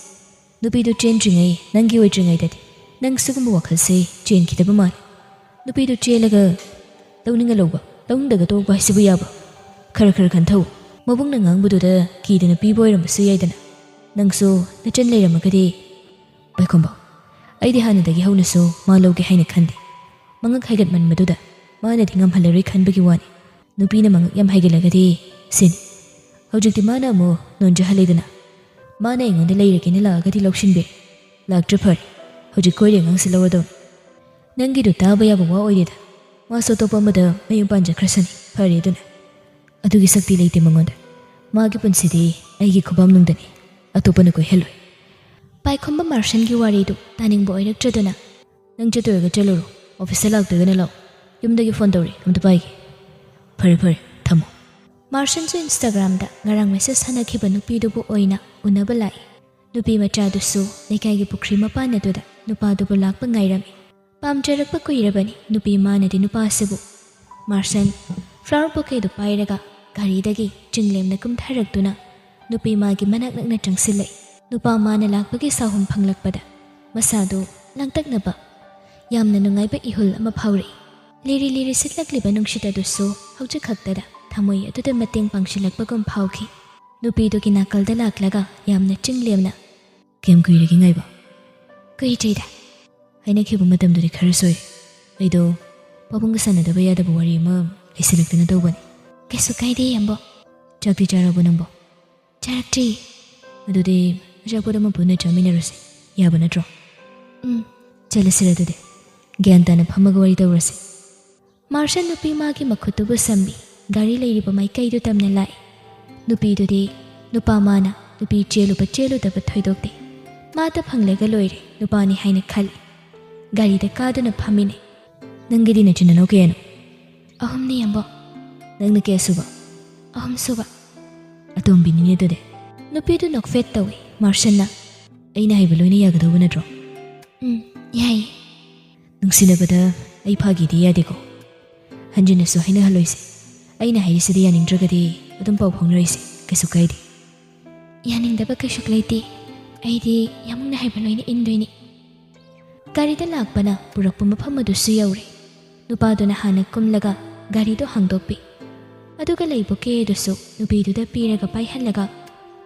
ꯅꯨꯄꯤꯗꯨ ꯆꯦꯟꯗ꯭ꯔꯤꯉꯩ, ꯅꯪꯒꯤ ꯑꯣꯏꯗ꯭ꯔꯤꯉꯩꯗꯗꯤ ꯅꯪ ꯁꯤꯒꯨꯝꯕ ꯋꯥꯈꯜꯁꯦ ꯆꯦꯟꯈꯤꯗꯕ ꯃꯥꯜꯂꯤ꯫ ꯅꯨꯄꯤꯗꯨ ꯆꯦꯜꯂꯒ ꯂꯧꯅꯤꯡꯉ ꯂꯧꯕ, ꯂꯧꯅꯤꯡꯗꯒ ꯇꯣꯛꯄ ꯍꯥꯏꯁꯤꯕꯨ ꯌꯥꯕ꯭ꯔꯣ? ꯈꯔ ꯈꯔ ꯈꯟꯊꯧ꯫ ꯃꯕꯨꯡꯅ ꯉꯥꯡꯕꯗꯨꯗ ꯀꯤꯗꯅ ꯄꯤꯕ ꯑꯣꯏꯔꯝꯕꯁꯨ ꯌꯥꯏꯗꯅ꯫ ꯅꯪꯁꯨ ꯅꯆꯟ ꯂꯩꯔꯝꯃꯒꯗꯤ꯫ ꯄꯥꯏꯈꯣꯝꯕ, ꯑꯩꯗꯤ ꯍꯥꯟꯅꯗꯒꯤ ꯍꯧꯅꯁꯨ ꯃꯥ ꯂꯧꯒꯦ ꯍꯥꯏꯅ ꯈꯟꯗꯦ꯫ ꯃꯉꯛ ꯍꯥꯏꯒꯠꯃꯟꯕꯗꯨꯗ ꯃꯥꯅꯗꯤ ꯉꯝꯍꯜꯂꯔꯣꯏ ꯈꯟꯕꯒꯤ ꯋꯥꯅꯤ꯫ ꯅꯨꯄꯤꯅ ꯃꯉꯛ ꯌꯥꯝ ꯍꯥꯏꯒꯠꯂꯒꯗꯤ ꯁꯤꯅꯤ꯫ ꯍꯧꯖꯤꯛꯇꯤ ꯃꯥꯅ ꯑꯃꯨꯛ ꯅꯣꯟꯖꯍꯜꯂꯦꯗꯅ꯫ ꯃꯥꯅ ꯑꯩꯉꯣꯟꯗ ꯂꯩꯔꯒꯦꯅ ꯂꯥꯛꯑꯒꯗꯤ ꯂꯧꯁꯤꯟꯕꯤꯔꯦ, ꯂꯥꯛꯇ꯭ꯔ ꯐꯔꯦ꯫ ꯍꯧꯖꯤꯛ ꯀꯣꯏꯔꯦ ꯑꯉꯥꯡꯁꯤ ꯂꯧꯔꯗꯧꯅꯤ꯫ ꯅꯪꯒꯤꯗꯨ ꯇꯥꯕ ꯌꯥꯕ ꯋꯥ ꯑꯣꯏꯗꯦꯗ꯫ ꯃꯥꯁꯨ ꯑꯇꯣꯞꯄ ꯑꯃꯗ ꯃꯌꯨꯝ ꯄꯥꯟꯖꯈ꯭ꯔꯁꯅꯤ, ꯐꯔꯦ ꯑꯗꯨꯅ꯫ ꯑꯗꯨꯒꯤ ꯁꯛꯇꯤ ꯂꯩꯇꯦ ꯃꯉꯣꯟꯗ꯫ ꯃꯥꯒꯤ ꯄꯨꯟꯁꯤꯗꯤ ꯑꯩꯒꯤ ꯈꯨꯕꯥꯝꯅꯨꯡꯗꯅꯤ, ꯑꯇꯣꯞꯄꯅ ꯀꯣꯏꯍꯜꯂꯣꯏ꯫ ꯄꯥꯏꯈꯣꯝꯕ ꯃꯥꯔꯁꯟꯒꯤ ꯋꯥꯔꯤꯗꯨ ꯇꯥꯅꯤꯡꯕ ꯑꯣꯏꯔꯛꯇ꯭ꯔꯗꯨꯅ, "ꯅꯪ ꯆꯠꯇꯣꯏꯔꯒ ꯆꯠꯂꯨꯔꯣ, ꯑꯣꯐꯤꯁꯇ ꯂꯥꯛꯇ꯭ꯔꯒꯅ ꯂꯥꯛꯑꯣ, ꯌꯨꯝꯗꯒꯤ ꯐꯣꯟ ꯇꯧꯔꯛꯑꯦ, ꯑꯝꯇ ꯄꯥꯏꯒꯦ꯫ ꯐꯔꯦ ꯐꯔꯦ, ꯊꯝꯃꯣ"꯫ ꯃꯥꯔꯁꯟꯁꯨ ꯏꯟꯁꯇꯥꯒ꯭ꯔꯥꯝꯗ ꯉꯔꯥꯡ ꯃꯦꯁꯦꯖ ꯊꯥꯅꯈꯤꯕ ꯅꯨꯄꯤꯗꯨꯕꯨ ꯑꯣꯏꯅ ꯎꯅꯕ ꯂꯥꯛꯏ꯫ ꯅꯨꯄꯤ ꯃꯆꯥꯗꯨꯁꯨ ꯂꯩꯀꯥꯏꯒꯤ ꯄꯨꯈ꯭ꯔꯤ ꯃꯄꯥꯟ ꯑꯗꯨꯗ ꯅꯨꯄꯥꯗꯨꯕꯨ ꯂꯥꯛꯄ ꯉꯥꯏꯔꯝꯃꯤ꯫ ꯄꯥꯝꯖꯔꯛꯄ ꯀꯨꯏꯔꯕꯅꯤ ꯅꯨꯄꯤ ꯃꯥꯅꯗꯤ ꯅꯨꯄꯥꯁꯤꯕꯨ꯫ ꯃꯥꯔꯁꯟ ꯐ꯭ꯂꯥꯋꯔ ꯕꯨꯀꯦꯗꯨ ꯄꯥꯏꯔꯒ ꯒꯥꯔꯤꯗꯒꯤ ꯆꯤꯡꯂꯦꯝꯅ ꯀꯨꯝꯊꯔꯛꯇꯨꯅ ꯅꯨꯄꯤ ꯃꯥꯒꯤ ꯃꯅꯥꯛ ꯅꯛꯅ ꯆꯪꯁꯤꯜꯂꯛꯏ꯫ ꯅꯨꯄꯥ ꯃꯥꯅ ꯂꯥꯛꯄꯒꯤ ꯁꯥꯍꯨꯝ ꯐꯪꯂꯛꯄꯗ ꯃꯁꯥꯗꯨ ꯂꯥꯡꯇꯛꯅꯕ, ꯌꯥꯝꯅ ꯅꯨꯡꯉꯥꯏꯕ ꯏꯍꯨꯜ ꯑꯃ ꯐꯥꯎꯔꯛꯏ꯫ ꯂꯤꯔꯤ ꯂꯤꯔꯤ ꯁꯤꯠꯂꯛꯂꯤꯕ ꯅꯨꯡꯁꯤꯠ ꯑꯗꯨꯁꯨ ꯍꯧꯖꯤꯛ ꯈꯛꯇꯗ ꯊꯃꯣꯏ ꯑꯗꯨꯗ ꯃꯇꯦꯡ ꯄꯥꯡꯁꯤꯜꯂꯛꯄꯒꯨꯝ ꯐꯥꯎꯈꯤ꯫ ꯅꯨꯄꯤꯗꯨꯒꯤ ꯅꯥꯀꯜꯗ ꯂꯥꯛꯂꯒ ꯌꯥꯝꯅ ꯆꯤꯡꯂꯦꯝꯅ, "ꯀꯌꯥꯝ ꯀꯨꯏꯔꯒꯦ ꯉꯥꯏꯕ?" "ꯀꯨꯏꯗ꯭ꯔꯤꯗ꯫ ꯍꯥꯏꯅꯈꯤꯕ ꯃꯇꯝꯗꯨꯗꯤ ꯈꯔ ꯁꯣꯏ꯫ ꯑꯩꯗꯣ ꯄꯥꯕꯨꯡꯒ ꯁꯥꯟꯅꯗꯕ ꯌꯥꯗꯕ ꯋꯥꯔꯤ ꯑꯃ ꯂꯩꯁꯤꯜꯂꯛꯇꯅ ꯇꯧꯕꯅꯤ"꯫ "ꯀꯩꯁꯨ ꯀꯥꯏꯗꯦ, ꯌꯥꯝꯕꯣ"꯫ "ꯆꯥꯛꯇꯤ ꯆꯥꯔꯕꯣ ꯅꯪꯕꯣ?" "ꯆꯥꯔꯛꯇ꯭ꯔꯤ"꯫ "ꯑꯗꯨꯗꯤ ꯑꯆꯥꯄꯣꯠ ꯑꯃ ꯄꯨꯟꯅ ꯆꯥꯃꯤꯟꯅꯔꯁꯦ, ꯌꯥꯕ ꯅꯠꯇ꯭ꯔꯣ?" "ꯎꯝ, ꯆꯠꯂꯁꯤꯔ ꯑꯗꯨꯗꯤ? ꯒ꯭ꯌꯥꯟ ꯇꯥꯅ ꯐꯝꯃꯒ ꯋꯥꯔꯤ ꯇꯧꯔꯁꯦ"꯫ ꯃꯥꯔꯁꯟ ꯅꯨꯄꯤ ꯃꯥꯒꯤ ꯃꯈꯨꯠꯇꯨꯕꯨ ꯁꯝꯃꯤ꯫ ꯒꯥꯔꯤ ꯂꯩꯔꯤꯕ ꯃꯥꯏꯀꯩꯗꯨ ꯇꯝꯅ ꯂꯥꯛꯏ꯫ ꯅꯨꯄꯤꯗꯨꯗꯤ ꯅꯨꯄꯥ ꯃꯥꯅ ꯅꯨꯄꯤ ꯆꯦꯜꯂꯨꯕ ꯆꯦꯜꯂꯨꯗꯕ ꯊꯣꯏꯗꯣꯛꯇꯦ꯫ ꯃꯥꯇ ꯐꯪꯂꯒ ꯂꯣꯏꯔꯦ ꯅꯨꯄꯥꯅꯤ ꯍꯥꯏꯅ ꯈꯜꯂꯤ꯫ ꯒꯥꯔꯤꯗ ꯀꯥꯗꯨꯅ ꯐꯝꯃꯤꯅꯦ꯫ "ꯅꯪꯒꯤꯗꯤ ꯅꯆꯤꯟ ꯅꯅꯥꯎ ꯀꯌꯥꯅꯣ?" "ꯑꯍꯨꯝꯅꯤ, ꯌꯥꯝꯕꯣ"꯫ "ꯅꯪꯅ ꯀꯌꯥ ꯁꯨꯕ?" "ꯑꯍꯨꯝ ꯁꯨꯕ"꯫ "ꯑꯇꯣꯝꯕꯤꯅꯤꯅꯦ ꯑꯗꯨꯗꯤ"꯫ ꯅꯨꯄꯤꯗꯨ ꯅꯣꯛꯐꯦꯠ ꯇꯧꯏ꯫ ꯃꯥꯔꯁꯟꯅ, "ꯑꯩꯅ ꯍꯥꯏꯕ ꯂꯣꯏꯅ ꯌꯥꯒꯗꯧꯕ ꯅꯠꯇ꯭ꯔꯣ?" "ꯎꯝ, ꯌꯥꯏꯌꯦ"꯫ "ꯅꯨꯡꯁꯤꯅꯕꯗ ꯑꯩ ꯐꯥꯒꯤꯗꯤ ꯌꯥꯗꯦꯀꯣ꯫ ꯍꯟꯖꯤꯟꯅꯁꯨ ꯍꯥꯏꯅꯍꯜꯂꯣꯏꯁꯦ꯫ ꯑꯩꯅ ꯍꯥꯏꯔꯤꯁꯤꯗ ꯌꯥꯅꯤꯡꯗ꯭ꯔꯒꯗꯤ ꯑꯗꯨꯝ ꯄꯥꯎ ꯐꯥꯎꯅꯔꯣꯏꯁꯦ, ꯀꯩꯁꯨ ꯀꯥꯏꯗꯦ"꯫ "ꯌꯥꯅꯤꯡꯗꯕ ꯀꯩꯁꯨ ꯂꯩꯇꯦ꯫ ꯑꯩꯗꯤ ꯌꯥꯝꯕꯨꯡꯅ ꯍꯥꯏꯕ ꯂꯣꯏꯅ ꯏꯟꯗꯣꯏꯅꯤ"꯫ ꯒꯥꯔꯤꯗ ꯂꯥꯛꯄꯅ ꯄꯨꯔꯛꯄ ꯃꯐꯝ ꯑꯗꯨꯁꯨ ꯌꯧꯔꯦ꯫ ꯅꯨꯄꯥꯗꯨꯅ ꯍꯥꯟꯅ ꯀꯨꯝꯂꯒ ꯒꯥꯔꯤꯗꯨ ꯍꯥꯡꯗꯣꯛꯄꯤ꯫ ꯑꯗꯨꯒ ꯂꯩꯕ ꯀꯦ ꯑꯗꯨꯁꯨ ꯅꯨꯄꯤꯗꯨꯗ ꯄꯤꯔꯒ ꯄꯥꯏꯍꯜꯂꯒ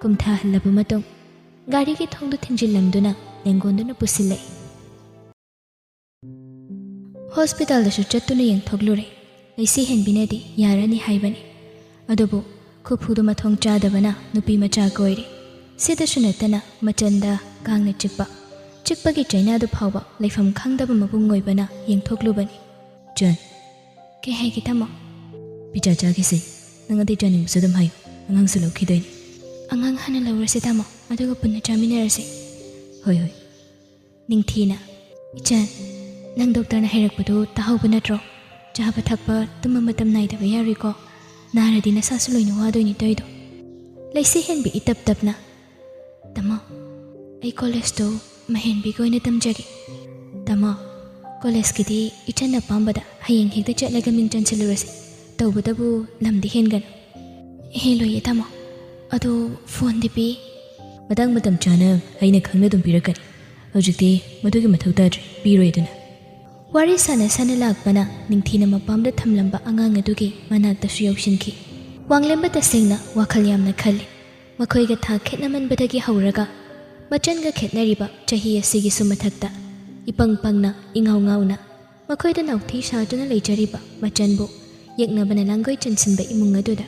ꯀꯨꯝꯊꯍꯜꯂꯕ ꯃꯇꯨꯡ, ꯒꯥꯔꯤꯒꯤ ꯊꯣꯡꯗꯨ ꯊꯤꯡꯖꯤꯜꯂꯝꯗꯨꯅ ꯂꯦꯡꯒꯣꯟꯗꯨꯅ ꯄꯨꯁꯤꯜꯂꯛꯏ꯫ ꯍꯣꯁꯄꯤꯇꯥꯜꯗꯁꯨ ꯆꯠꯇꯨꯅ ꯌꯦꯡꯊꯣꯛꯂꯨꯔꯦ꯫ ꯂꯩꯁꯤ ꯍꯦꯟꯕꯤꯅꯗꯤ ꯌꯥꯔꯅꯤ ꯍꯥꯏꯕꯅꯤ꯫ ꯑꯗꯨꯕꯨ ꯈꯨꯐꯨꯗꯨ ꯃꯊꯣꯡ ꯆꯥꯗꯕꯅ ꯅꯨꯄꯤ ꯃꯆꯥ ꯀꯣꯏꯔꯦ꯫ ꯁꯤꯗꯁꯨ ꯅꯠꯇꯅ ꯃꯆꯟꯗ ꯀꯥꯡꯅ ꯆꯤꯛꯄ, ꯆꯤꯛꯄꯒꯤ ꯆꯩꯅꯥꯗꯨ ꯐꯥꯎꯕ ꯂꯩꯐꯝ ꯈꯪꯗꯕ ꯃꯕꯨꯡ ꯑꯣꯏꯕꯅ ꯌꯦꯡꯊꯣꯛꯂꯨꯕꯅꯤ꯫ ꯆꯟ꯫ ꯀꯩ ꯍꯥꯏꯒꯦ ꯇꯥꯃꯣ? ꯄꯤꯖꯥ ꯆꯥꯈꯤꯁꯦ꯫ ꯅꯪ ꯑꯇꯩ ꯆꯥꯅꯤꯡꯕꯁꯨ ꯑꯗꯨꯝ ꯍꯥꯏꯌꯨ꯫ ꯑꯉꯥꯡꯁꯨ ꯂꯧꯈꯤꯗꯣꯏꯅꯤ꯫ ꯑꯉꯥꯡ ꯍꯥꯟꯅ ꯂꯧꯔꯁꯦ ꯇꯥꯃꯣ, ꯑꯗꯨꯒ ꯄꯨꯟꯅ ꯆꯥꯃꯤꯟꯅꯔꯁꯦ꯫ ꯍꯣꯏ ꯍꯣꯏ꯫ ꯅꯤꯡꯊꯤꯅ, "ꯏꯆꯟ, ꯅꯪ ꯗꯣꯛꯇꯔꯅ ꯍꯥꯏꯔꯛꯄꯗꯨ ꯇꯥꯍꯧꯕ ꯅꯠꯇ꯭ꯔꯣ? ꯆꯥꯕ ꯊꯛꯄ, ꯇꯨꯝꯕ ꯃꯇꯝ ꯅꯥꯏꯗꯕ ꯌꯥꯔꯣꯏꯀꯣ꯫ ꯅꯥꯔꯗꯤ ꯅꯁꯥꯁꯨ ꯂꯣꯏꯅ ꯋꯥꯗꯣꯏꯅꯤ ꯇꯧꯔꯤꯗꯣ꯫" ꯂꯩꯁꯤ ꯍꯦꯟꯕꯤ ꯏꯇꯞ ꯇꯞꯅ, "ꯇꯥꯃꯣ, ꯑꯩ ꯀꯣꯂꯦꯖꯇꯨ ꯃꯍꯦꯟꯕꯤꯒ ꯑꯣꯏꯅ ꯇꯝꯖꯒꯦ꯫ ꯇꯥꯃꯣ, ꯀꯣꯂꯦꯖꯀꯤꯗꯤ ꯏꯆꯟ ꯑꯄꯥꯝꯕꯗ ꯍꯌꯦꯡ ꯍꯦꯛꯇ ꯆꯠꯂꯒ ꯃꯤꯡ ꯆꯟꯁꯤꯜꯂꯨꯔꯁꯤ꯫ ꯇꯧꯕꯇꯕꯨ ꯂꯝꯗꯤ ꯍꯦꯟꯒꯅꯨ꯫" "ꯍꯦꯜꯂꯣꯏꯌꯦ ꯇꯥꯃꯣ꯫ ꯑꯗꯣ ꯐꯣꯟꯗꯤ ꯄꯤ?" "ꯃꯇꯥꯡ ꯃꯇꯝ ꯆꯥꯅ ꯑꯩꯅ ꯈꯪꯅ ꯑꯗꯨꯝ ꯄꯤꯔꯛꯀꯅꯤ꯫ ꯍꯧꯖꯤꯛꯇꯤ ꯃꯗꯨꯒꯤ ꯃꯊꯧ ꯇꯥꯗ꯭ꯔꯦ, ꯄꯤꯔꯣꯏ ꯑꯗꯨꯅ꯫" ꯋꯥꯔꯤ ꯁꯥꯟꯅ ꯁꯥꯟꯅ ꯂꯥꯛꯄꯅ ꯅꯤꯡꯊꯤꯅ ꯃꯄꯥꯝꯗ ꯊꯝꯂꯝꯕ ꯑꯉꯥꯡ ꯑꯗꯨꯒꯤ ꯃꯅꯥꯛꯇꯁꯨ ꯌꯧꯁꯤꯟꯈꯤ꯫ ꯋꯥꯡꯂꯦꯝꯕ ꯇꯁꯦꯡꯅ ꯋꯥꯈꯜ ꯌꯥꯝꯅ ꯈꯜꯂꯤ꯫ ꯃꯈꯣꯏꯒ ꯊꯥ ꯈꯦꯠꯅꯃꯟꯕꯗꯒꯤ ꯍꯧꯔꯒ ꯃꯆꯟꯒ ꯈꯦꯠꯅꯔꯤꯕ ꯆꯍꯤ ꯑꯁꯤꯒꯤꯁꯨ ꯃꯊꯛꯇ, ꯏꯄꯪ ꯄꯪꯅ, ꯏꯉꯥꯎ ꯉꯥꯎꯅ, ꯃꯈꯣꯏꯗ ꯅꯥꯎꯊꯤ ꯁꯥꯗꯨꯅ ꯂꯩꯖꯔꯤꯕ ꯃꯆꯟꯕꯨ ꯌꯦꯛꯅꯕꯅ ꯂꯥꯡꯒꯣꯏ ꯆꯟꯁꯤꯟꯕ ꯏꯃꯨꯡ ꯑꯗꯨꯗ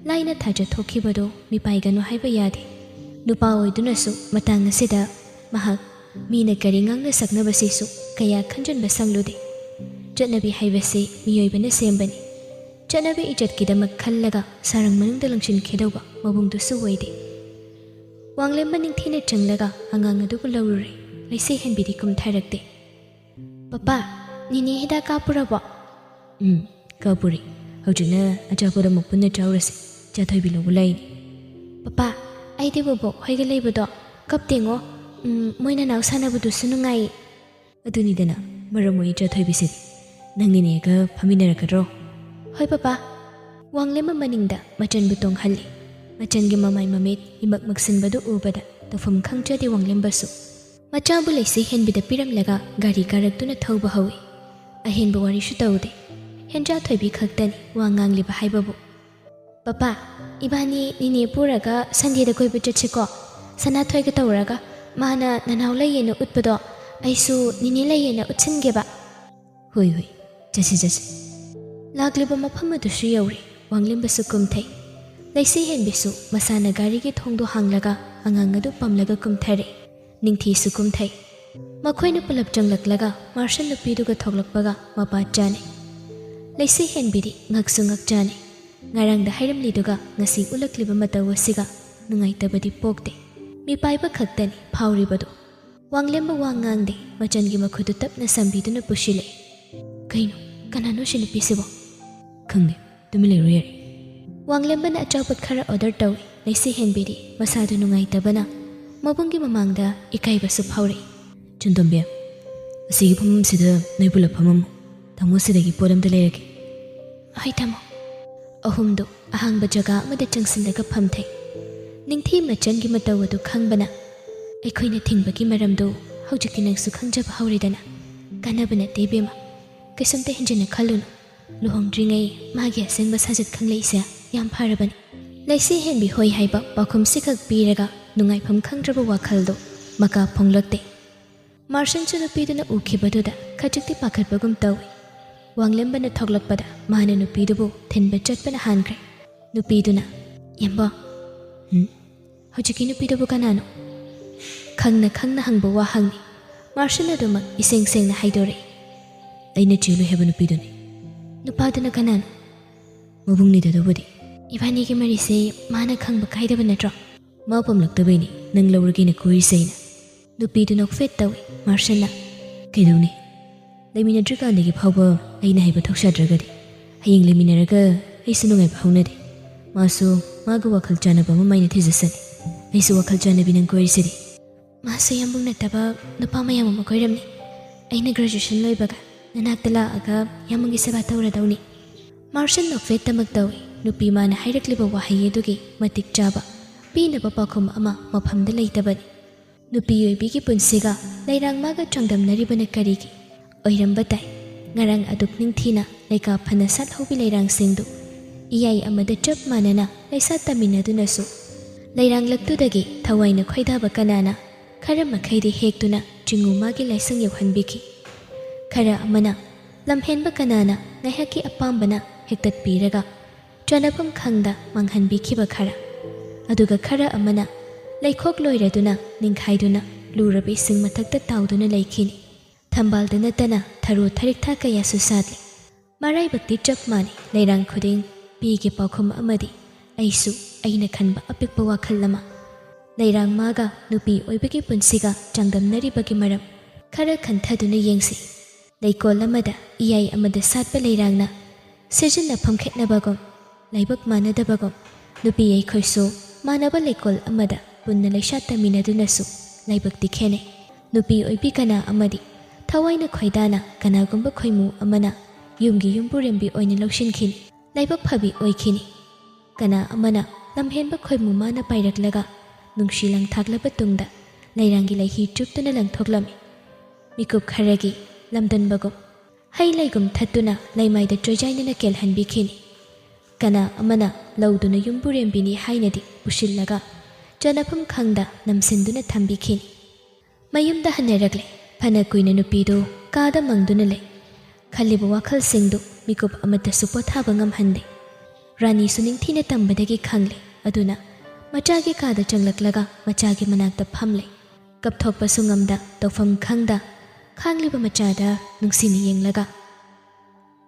ꯂꯥꯏꯅ ꯊꯥꯖ ꯊꯣꯛꯈꯤꯕꯗꯨ ꯃꯤꯄꯥꯏꯒꯅꯨ ꯍꯥꯏꯕ ꯌꯥꯗꯦ꯫ ꯅꯨꯄꯥ ꯑꯣꯏꯗꯨꯅꯁꯨ ꯃꯇꯥꯡ ꯑꯁꯤꯗ ꯃꯍꯥꯛ ꯃꯤꯅ ꯀꯔꯤ ꯉꯥꯡꯅ ꯁꯛꯅꯕꯁꯤꯁꯨ ꯀꯌꯥ ꯈꯟꯖꯟꯕ ꯁꯪꯂꯨꯗꯦ꯫ ꯆꯠꯅꯕꯤ ꯍꯥꯏꯕꯁꯤ ꯃꯤꯑꯣꯏꯕꯅ ꯁꯦꯝꯕꯅꯤ꯫ ꯆꯠꯅꯕꯤ ꯏꯖꯠꯀꯤꯗꯃꯛ ꯈꯜꯂꯒ ꯁꯥꯔꯪ ꯃꯅꯨꯡꯗ ꯂꯪꯁꯤꯟꯈꯤꯗꯧꯕ ꯃꯑꯣꯡꯗꯨꯁꯨ ꯑꯣꯏꯗꯦ꯫ ꯋꯥꯡꯂꯦꯝꯕ ꯅꯤꯡꯊꯤꯅ ꯆꯪꯂꯒ ꯑꯉꯥꯡ ꯑꯗꯨꯕꯨ ꯂꯧꯔꯨꯔꯦ꯫ ꯂꯩꯁꯤ ꯍꯦꯟꯕꯤꯗꯤ ꯀꯨꯝꯊꯔꯛꯇꯦ꯫ "ꯄꯄꯥ, ꯅꯤꯅꯦ ꯍꯤꯗꯥꯛ ꯀꯥꯞꯄꯨꯔꯕꯣ?" "ꯎꯝ, ꯀꯥꯞꯄꯨꯔꯦ꯫ ꯍꯧꯖꯤꯛꯅ ꯑꯆꯥꯄꯣꯠ ꯑꯃꯨꯛ ꯄꯨꯟꯅ ꯆꯥꯎꯔꯁꯦ꯫ ꯆꯥꯊꯣꯏꯕꯤ ꯂꯧꯕ ꯂꯥꯛꯏꯅꯦ꯫" "ꯄꯄꯥ, ꯑꯩꯗꯤ ꯕꯣꯕꯣꯛ ꯍꯣꯏꯒ ꯂꯩꯕꯗꯣ ꯀꯞꯇꯦꯉꯣ꯫ ꯎꯝ, ꯃꯣꯏ ꯅꯅꯥꯎ ꯁꯥꯟꯅꯕꯗꯨꯁꯨ ꯅꯨꯡꯉꯥꯏꯌꯦ꯫" "ꯑꯗꯨꯅꯤꯗꯅ ꯃꯔꯝ ꯑꯣꯏ ꯆꯥꯊꯣꯏꯕꯤꯁꯤꯗꯤ꯫ ꯅꯪ ꯅꯤꯅꯦꯒ ꯐꯝꯃꯤꯟꯅꯔꯛꯀꯗ꯭ꯔꯣ?" "ꯍꯣꯏ ꯄꯄꯥ꯫" ꯋꯥꯡꯂꯦꯝꯕ ꯃꯅꯤꯡꯗ ꯃꯆꯟꯕꯨ ꯇꯣꯡꯍꯜꯂꯤ꯫ ꯃꯆꯟꯒꯤ ꯃꯃꯥꯏ ꯃꯃꯤꯠ ꯏꯃꯛ ꯃꯛꯁꯤꯟꯕꯗꯨ ꯎꯕꯗ ꯇꯧꯐꯝ ꯈꯪꯖꯗꯦ ꯋꯥꯡꯂꯦꯝꯕꯁꯨ꯫ ꯃꯆꯥꯕꯨ ꯂꯩꯁꯤ ꯍꯦꯟꯕꯤꯗ ꯄꯤꯔꯝꯂꯒ ꯒꯥꯔꯤ ꯀꯥꯔꯛꯇꯨꯅ ꯊꯧꯕ ꯍꯧꯏ꯫ ꯑꯍꯦꯟꯕ ꯋꯥꯔꯤꯁꯨ ꯇꯧꯗꯦ꯫ ꯍꯦꯟꯖꯥ ꯊꯣꯏꯕꯤ ꯈꯛꯇꯅꯤ ꯋꯥ ꯉꯥꯡꯂꯤꯕ ꯍꯥꯏꯕꯕꯨ꯫ "ꯄꯄꯥ, ꯏꯕꯥꯅꯤ ꯅꯤꯅꯦ ꯄꯨꯔꯒ ꯁꯟꯗꯦꯗ ꯀꯣꯏꯕ ꯆꯠꯁꯤꯀꯣ? ꯁꯅꯥꯊꯣꯏꯒ ꯇꯧꯔꯒ ꯃꯥꯅ ꯅꯅꯥꯎ ꯂꯩꯌꯦꯅ ꯎꯠꯄꯗꯣ ꯑꯩꯁꯨ ꯅꯤꯅꯦ ꯂꯩꯌꯦꯅ ꯎꯠꯁꯤꯟꯒꯦꯕ꯫" "ꯍꯣꯏ, ꯍꯣꯏ, ꯆꯠꯁꯤ, ꯆꯠꯁꯤ꯫" ꯂꯥꯛꯂꯤꯕ ꯃꯐꯝ ꯑꯗꯨꯁꯨ ꯌꯧꯔꯦ꯫ ꯋꯥꯡꯂꯦꯝꯕꯁꯨ ꯀꯨꯝꯊꯩ꯫ ꯂꯩꯁꯤ ꯍꯦꯟꯕꯤꯁꯨ ꯃꯁꯥꯅ ꯒꯥꯔꯤꯒꯤ ꯊꯣꯡꯗꯣ ꯍꯥꯡꯂꯒ ꯑꯉꯥꯡ ꯑꯗꯨ ꯄꯝꯂꯒ ꯀꯨꯝꯊꯔꯦ꯫ ꯅꯤꯡꯊꯤꯁꯨ ꯀꯨꯝꯊꯩ꯫ ꯃꯈꯣꯏꯅ ꯄꯨꯂꯞ ꯆꯪꯂꯛꯂꯒ ꯃꯥꯔꯁꯟ ꯅꯨꯄꯤꯗꯨꯒ ꯊꯣꯛꯂꯛꯄꯒ ꯃꯄꯥ ꯆꯥꯅꯩ꯫ ꯂꯩꯁꯤ ꯍꯦꯟꯕꯤꯗꯤ ꯉꯛꯁꯨ ꯉꯛꯆꯥꯅꯩ꯫ ꯉꯔꯥꯡꯗ ꯍꯥꯏꯔꯝꯂꯤꯗꯨꯒ ꯉꯁꯤ ꯎꯠꯂꯛꯂꯤꯕ ꯃꯇꯧ ꯑꯁꯤꯒ ꯅꯨꯡꯉꯥꯏꯇꯕꯗꯤ ꯄꯣꯛꯇꯦ꯫ ꯃꯤꯄꯥꯏꯕ ꯈꯛꯇꯅꯤ ꯐꯥꯎꯔꯤꯕꯗꯨ꯫ ꯋꯥꯡꯂꯦꯝꯕ ꯋꯥ ꯉꯥꯡꯗꯦ꯫ ꯃꯆꯟꯒꯤ ꯃꯈꯨꯠꯇꯨ ꯇꯞꯅ ꯁꯝꯕꯤꯗꯨꯅ ꯄꯨꯁꯤꯜꯂꯛꯏ꯫ "ꯀꯩꯅꯣ? ꯀꯅꯥꯅꯣ ꯁꯤ ꯅꯨꯄꯤꯁꯤꯕꯣ?" "ꯈꯪꯗꯦ, ꯇꯨꯃꯤꯟ ꯂꯩꯔꯣ ꯌꯥꯔꯦ꯫" ꯋꯥꯡꯂꯦꯝꯕꯅ ꯑꯆꯥꯄꯣꯠ ꯈꯔ ꯑꯣꯔꯗꯔ ꯇꯧꯏ꯫ ꯂꯩꯁꯤ ꯍꯦꯟꯕꯤꯗꯤ ꯃꯁꯥꯗꯨ ꯅꯨꯡꯉꯥꯏꯇꯕꯅ ꯃꯕꯨꯡꯒꯤ ꯃꯃꯥꯡꯗ ꯏꯀꯥꯏꯕꯁꯨ ꯐꯥꯎꯔꯛꯏ꯫ "ꯆꯟꯇꯣꯝꯕꯤ, ꯑꯁꯤꯒꯤ ꯐꯝꯐꯝꯁꯤꯗ ꯅꯣꯏ ꯄꯨꯂꯞ ꯐꯝꯃꯝꯃꯨ꯫ ꯇꯥꯃꯣ ꯁꯤꯗꯒꯤ ꯄꯣꯠ ꯑꯝꯇ ꯂꯩꯔꯛꯀꯦ꯫" "ꯍꯣꯏ ꯇꯥꯃꯣ꯫" ꯑꯍꯨꯝꯗꯨ ꯑꯍꯥꯡꯕ ꯖꯒꯥ ꯑꯃꯗ ꯆꯪꯁꯤꯜꯂꯒ ꯐꯝꯊꯩ꯫ ꯅꯤꯡꯊꯤ ꯃꯆꯟꯒꯤ ꯃꯇꯧ ꯑꯗꯨ ꯈꯪꯕꯅ, "ꯑꯩꯈꯣꯏꯅ ꯊꯤꯡꯕꯒꯤ ꯃꯔꯝꯗꯨ ꯍꯧꯖꯤꯛꯇꯤ ꯅꯪꯁꯨ ꯈꯪꯖꯕ ꯍꯧꯔꯦꯗꯅ꯫ ꯀꯥꯟꯅꯕ ꯅꯠꯇꯦ ꯏꯕꯦꯝꯃ꯫ ꯀꯩꯁꯨꯝꯇ ꯍꯦꯟꯖꯤꯟꯅ ꯈꯜꯂꯨꯅꯨ꯫ ꯂꯨꯍꯣꯡꯗ꯭ꯔꯤꯉꯩ ꯃꯥꯒꯤ ꯑꯁꯦꯡꯕ ꯁꯥꯖꯠ ꯈꯪꯂꯛꯏꯁꯦ ꯌꯥꯝ ꯐꯔꯕꯅꯤ꯫" ꯂꯩꯁꯤ ꯍꯦꯟꯕꯤ ꯍꯣꯏ ꯍꯥꯏꯕ ꯄꯥꯎꯈꯨꯝꯁꯤꯈꯛ ꯄꯤꯔꯒ ꯅꯨꯡꯉꯥꯏꯐꯝ ꯈꯪꯗ꯭ꯔꯕ ꯋꯥꯈꯜꯗꯨ ꯃꯀꯥ ꯐꯣꯡꯂꯛꯇꯦ꯫ ꯃꯥꯔꯁꯟꯁꯨ ꯅꯨꯄꯤꯗꯨꯅ ꯎꯈꯤꯕꯗꯨꯗ ꯈꯖꯤꯛꯇꯤ ꯄꯥꯈꯠꯄꯒꯨꯝ ꯇꯧꯏ꯫ ꯋꯥꯡꯂꯦꯝꯕꯅ ꯊꯣꯛꯂꯛꯄꯗ ꯃꯥꯅ ꯅꯨꯄꯤꯗꯨꯕꯨ ꯊꯤꯟꯕ ꯆꯠꯄꯅ ꯍꯥꯟꯈ꯭ꯔꯦ꯫ ꯅꯨꯄꯤꯗꯨꯅ, "ꯌꯦꯝꯕꯣ, ꯎꯝ? ꯍꯧꯖꯤꯛꯀꯤ ꯅꯨꯄꯤꯗꯨꯕꯨ ꯀꯅꯥꯅꯣ?" ꯈꯪꯅ ꯈꯪꯅ ꯍꯪꯕ ꯋꯥꯍꯪꯅꯤ꯫ ꯃꯥꯔꯁꯟ ꯑꯗꯨꯃꯛ ꯏꯁꯦꯡ ꯁꯦꯡꯅ ꯍꯥꯏꯗꯣꯔꯛꯏ꯫ "ꯑꯩꯅ ꯆꯦꯜꯂꯨꯏ ꯍꯥꯏꯕ ꯅꯨꯄꯤꯗꯨꯅꯤ꯫" "ꯅꯨꯄꯥꯗꯨꯅ ꯀꯅꯥꯅꯣ?" "ꯃꯕꯨꯡꯅꯤꯗ ꯑꯗꯨꯕꯨꯗꯤ꯫" "ꯏꯕꯥꯅꯤꯒꯤ ꯃꯔꯤꯁꯦ ꯃꯥꯅ ꯈꯪꯕ ꯀꯥꯏꯗꯕ ꯅꯠꯇ꯭ꯔꯣ?" "ꯃꯥ ꯄꯥꯝꯂꯛꯇꯕꯩꯅꯤ ꯅꯪ ꯂꯧꯔꯒꯦꯅ ꯀꯣꯏꯔꯤꯁꯦ ꯑꯩꯅ꯫" ꯅꯨꯄꯤꯗꯨ ꯅꯣꯛꯐꯦꯠ ꯇꯧꯏ꯫ ꯃꯥꯔꯁꯟꯅ, "ꯀꯩꯗꯧꯅꯤ? ꯂꯩꯃꯤꯟꯅꯗ꯭ꯔꯤꯀꯥꯟꯗꯒꯤ ꯐꯥꯎꯕ ꯑꯩꯅ ꯍꯥꯏꯕ ꯊꯧꯁꯥꯗ꯭ꯔꯒꯗꯤ ꯍꯌꯦꯡ ꯂꯩꯃꯤꯟꯅꯔꯒ ꯑꯩꯁꯨ ꯅꯨꯡꯉꯥꯏꯕ ꯍꯧꯅꯗꯦ꯫ ꯃꯥꯁꯨ ꯃꯥꯒ ꯋꯥꯈꯜ ꯆꯥꯟꯅꯕ ꯑꯃ ꯃꯥꯏꯅ ꯊꯤꯖꯁꯅꯤ꯫ ꯑꯩꯁꯨ ꯋꯥꯈꯜ ꯆꯥꯟꯅꯕꯤ ꯅꯪ ꯀꯣꯏꯔꯤꯁꯤꯗꯤ꯫" "ꯃꯥꯁꯨ ꯌꯥꯝꯕꯨꯡ ꯅꯠꯇꯕ ꯅꯨꯄꯥ ꯃꯌꯥꯝ ꯑꯃ ꯀꯣꯏꯔꯝꯅꯤ꯫ ꯑꯩꯅ ꯒ꯭ꯔꯦꯖꯨꯑꯦꯁꯟ ꯂꯣꯏꯕꯒ ꯅꯅꯥꯛꯇ ꯂꯥꯛꯑꯒ ꯌꯥꯝꯕꯨꯡꯒꯤ ꯁꯦꯕꯥ ꯇꯧꯔꯗꯧꯅꯤ꯫" ꯃꯥꯔꯁꯟ ꯅꯣꯛꯐꯦꯠꯇꯃꯛ ꯇꯧꯏ꯫ ꯅꯨꯄꯤ ꯃꯥꯅ ꯍꯥꯏꯔꯛꯂꯤꯕ ꯋꯥꯍꯩ ꯑꯗꯨꯒꯤ ꯃꯇꯤꯛ ꯆꯥꯕ ꯄꯤꯅꯕ ꯄꯥꯎꯈꯨꯝ ꯑꯃ ꯃꯐꯝꯗ ꯂꯩꯇꯕꯅꯤ꯫ ꯅꯨꯄꯤ ꯑꯣꯏꯕꯤꯒꯤ ꯄꯨꯟꯁꯤꯒ ꯂꯩꯔꯥꯡ ꯃꯥꯒ ꯆꯥꯡꯗꯝꯅꯔꯤꯕꯅ ꯀꯔꯤꯒꯤ? ꯑꯣꯏꯔꯝꯕ ꯇꯥꯏ, ꯉꯔꯥꯡ ꯑꯗꯨꯛ ꯅꯤꯡꯊꯤꯅ ꯂꯩꯀꯥ ꯐꯅ ꯁꯥꯠꯍꯧꯕꯤ ꯂꯩꯔꯥꯡꯁꯤꯡꯗꯨ ꯏꯌꯥꯏ ꯑꯃꯗ ꯆꯞ ꯃꯥꯟꯅꯅ ꯂꯩꯁꯥ ꯇꯝꯃꯤꯟꯅꯗꯨꯅꯁꯨ, ꯂꯩꯔꯥꯡꯂꯛꯇꯨꯗꯒꯤ ꯊꯋꯥꯏꯅ ꯈꯣꯏꯗꯥꯕ ꯀꯅꯥꯅ ꯈꯔ ꯃꯈꯩꯗꯤ ꯍꯦꯛꯇꯨꯅ ꯆꯤꯡꯉꯨ ꯃꯥꯒꯤ ꯂꯥꯏꯁꯪ ꯌꯧꯍꯟꯕꯤꯈꯤ꯫ ꯈꯔ ꯑꯃꯅ ꯂꯝꯍꯦꯟꯕ ꯀꯅꯥꯅ ꯉꯥꯏꯍꯥꯛꯀꯤ ꯑꯄꯥꯝꯕꯅ ꯍꯦꯛꯇꯠꯄꯤꯔꯒ ꯆꯥꯅꯐꯝ ꯈꯪꯗ ꯃꯥꯡꯍꯟꯕꯤꯈꯤꯕ ꯈꯔ, ꯑꯗꯨꯒ ꯈꯔ ꯑꯃꯅ ꯂꯩꯈꯣꯛ ꯂꯣꯏꯔꯗꯨꯅ ꯅꯤꯡꯈꯥꯏꯗꯨꯅ ꯂꯨꯔꯕ ꯏꯁꯤꯡ ꯃꯊꯛꯇ ꯇꯥꯎꯗꯨꯅ ꯂꯩꯈꯤꯅꯤ꯫ ꯊꯝꯕꯥꯜꯗ ꯅꯠꯇꯅ ꯊꯔꯣ ꯊꯔꯤꯛꯊꯥ ꯀꯌꯥꯁꯨ ꯁꯥꯠꯂꯤ꯫ ꯃꯔꯥꯏꯕꯛꯇꯤ ꯆꯞ ꯃꯥꯟꯅꯩ ꯂꯩꯔꯥꯡ ꯈꯨꯗꯤꯡ꯫ ꯄꯤꯒꯤ ꯄꯥꯎꯈꯨꯝ ꯑꯃꯗꯤ ꯑꯩꯁꯨ ꯑꯩꯅ ꯈꯟꯕ ꯑꯄꯤꯛꯄ ꯋꯥꯈꯜ ꯑꯃ꯫ ꯂꯩꯔꯥꯡ ꯃꯥꯒ ꯅꯨꯄꯤ ꯑꯣꯏꯕꯒꯤ ꯄꯨꯟꯁꯤꯒ ꯆꯥꯡꯗꯝꯅꯔꯤꯕꯒꯤ ꯃꯔꯝ ꯈꯔ ꯈꯟꯊꯗꯨꯅ ꯌꯦꯡꯁꯤ꯫ ꯂꯩꯀꯣꯜ ꯑꯃꯗ ꯏꯌꯥꯏ ꯑꯃꯗ ꯁꯥꯠꯄ ꯂꯩꯔꯥꯡꯅ ꯁꯤꯖꯤꯟꯅꯐꯝ ꯈꯦꯠꯅꯕꯒꯨꯝ, ꯂꯥꯏꯕꯛ ꯃꯥꯟꯅꯗꯕꯒꯨꯝ, ꯅꯨꯄꯤ ꯑꯩꯈꯣꯏꯁꯨ ꯃꯥꯟꯅꯕ ꯂꯩꯀꯣꯜ ꯑꯃꯗ ꯄꯨꯟꯅ ꯂꯩꯁꯥ ꯇꯝꯃꯤꯟꯅꯗꯨꯅꯁꯨ ꯂꯥꯏꯕꯛꯇꯤ ꯈꯦꯠꯅꯩ꯫ ꯅꯨꯄꯤ ꯑꯣꯏꯕꯤ ꯀꯅꯥ ꯑꯃꯗꯤ ꯊꯋꯥꯏꯅ ꯈꯣꯏꯗꯥꯅ ꯀꯅꯥꯒꯨꯝꯕ ꯈꯣꯏꯃꯨ ꯑꯃꯅ ꯌꯨꯝꯒꯤ ꯌꯨꯝꯕꯨꯔꯦꯝꯕꯤ ꯑꯣꯏꯅ ꯂꯧꯁꯤꯟꯈꯤꯅꯤ꯫ ꯂꯥꯏꯕꯛ ꯐꯕꯤ ꯑꯣꯏꯈꯤꯅꯤ꯫ ꯀꯅꯥ ꯑꯃꯅ ꯂꯝꯍꯦꯟꯕ ꯈꯣꯏꯃꯨ ꯃꯥꯅ ꯄꯥꯏꯔꯛꯂꯒ ꯅꯨꯡꯁꯤ ꯂꯪꯊꯥꯛꯂꯕ ꯇꯨꯡꯗ ꯂꯩꯔꯥꯡꯒꯤ ꯂꯩꯍꯤ ꯆꯨꯞꯇꯨꯅ ꯂꯪꯊꯣꯛꯂꯝꯃꯤ꯫ ꯃꯤꯀꯨꯞ ꯈꯔꯒꯤ ꯂꯝꯗꯟꯕꯒꯨꯝ ꯍꯩ ꯂꯩꯒꯨꯝ ꯊꯠꯇꯨꯅ ꯂꯩꯃꯥꯏꯗ ꯆꯣꯏꯖꯥꯏꯅꯅ ꯀꯦꯜꯍꯟꯕꯤꯈꯤꯅꯤ꯫ ꯀꯅꯥ ꯑꯃꯅ ꯂꯧꯗꯨꯅ ꯌꯨꯝꯕꯨꯔꯦꯝꯕꯤꯅꯤ ꯍꯥꯏꯅꯗꯤ ꯄꯨꯁꯤꯜꯂꯒ ꯆꯥꯅꯐꯝ ꯈꯪꯗ ꯅꯝꯁꯤꯟꯗꯨꯅ ꯊꯝꯕꯤꯈꯤꯅꯤ꯫ ꯃꯌꯨꯝꯗ ꯍꯟꯅꯔꯛꯂꯦ꯫ ꯐꯅ ꯀꯨꯏꯅ ꯅꯨꯄꯤꯗꯨ ꯀꯥꯗ ꯃꯪꯗꯨꯅ ꯂꯩ꯫ ꯈꯜꯂꯤꯕ ꯋꯥꯈꯜꯁꯤꯡꯗꯨ ꯃꯤꯀꯨꯞ ꯑꯃꯠꯇꯁꯨ ꯄꯣꯊꯥꯕ ꯉꯝꯍꯟꯗꯦ꯫ ꯔꯥꯅꯤꯁꯨ ꯅꯤꯡꯊꯤꯅ ꯇꯝꯕꯗꯒꯤ ꯈꯪꯂꯦ꯫ ꯑꯗꯨꯅ ꯃꯆꯥꯒꯤ ꯀꯥꯗ ꯆꯪꯂꯛꯂꯒ ꯃꯆꯥꯒꯤ ꯃꯅꯥꯛꯇ ꯐꯝꯂꯦ꯫ ꯀꯞꯊꯣꯛꯄꯁꯨ ꯉꯝꯗ, ꯇꯧꯐꯝ ꯈꯪꯗ ꯈꯥꯡꯂꯤꯕ ꯃꯆꯥꯗ ꯅꯨꯡꯁꯤꯅ ꯌꯦꯡꯂꯒ,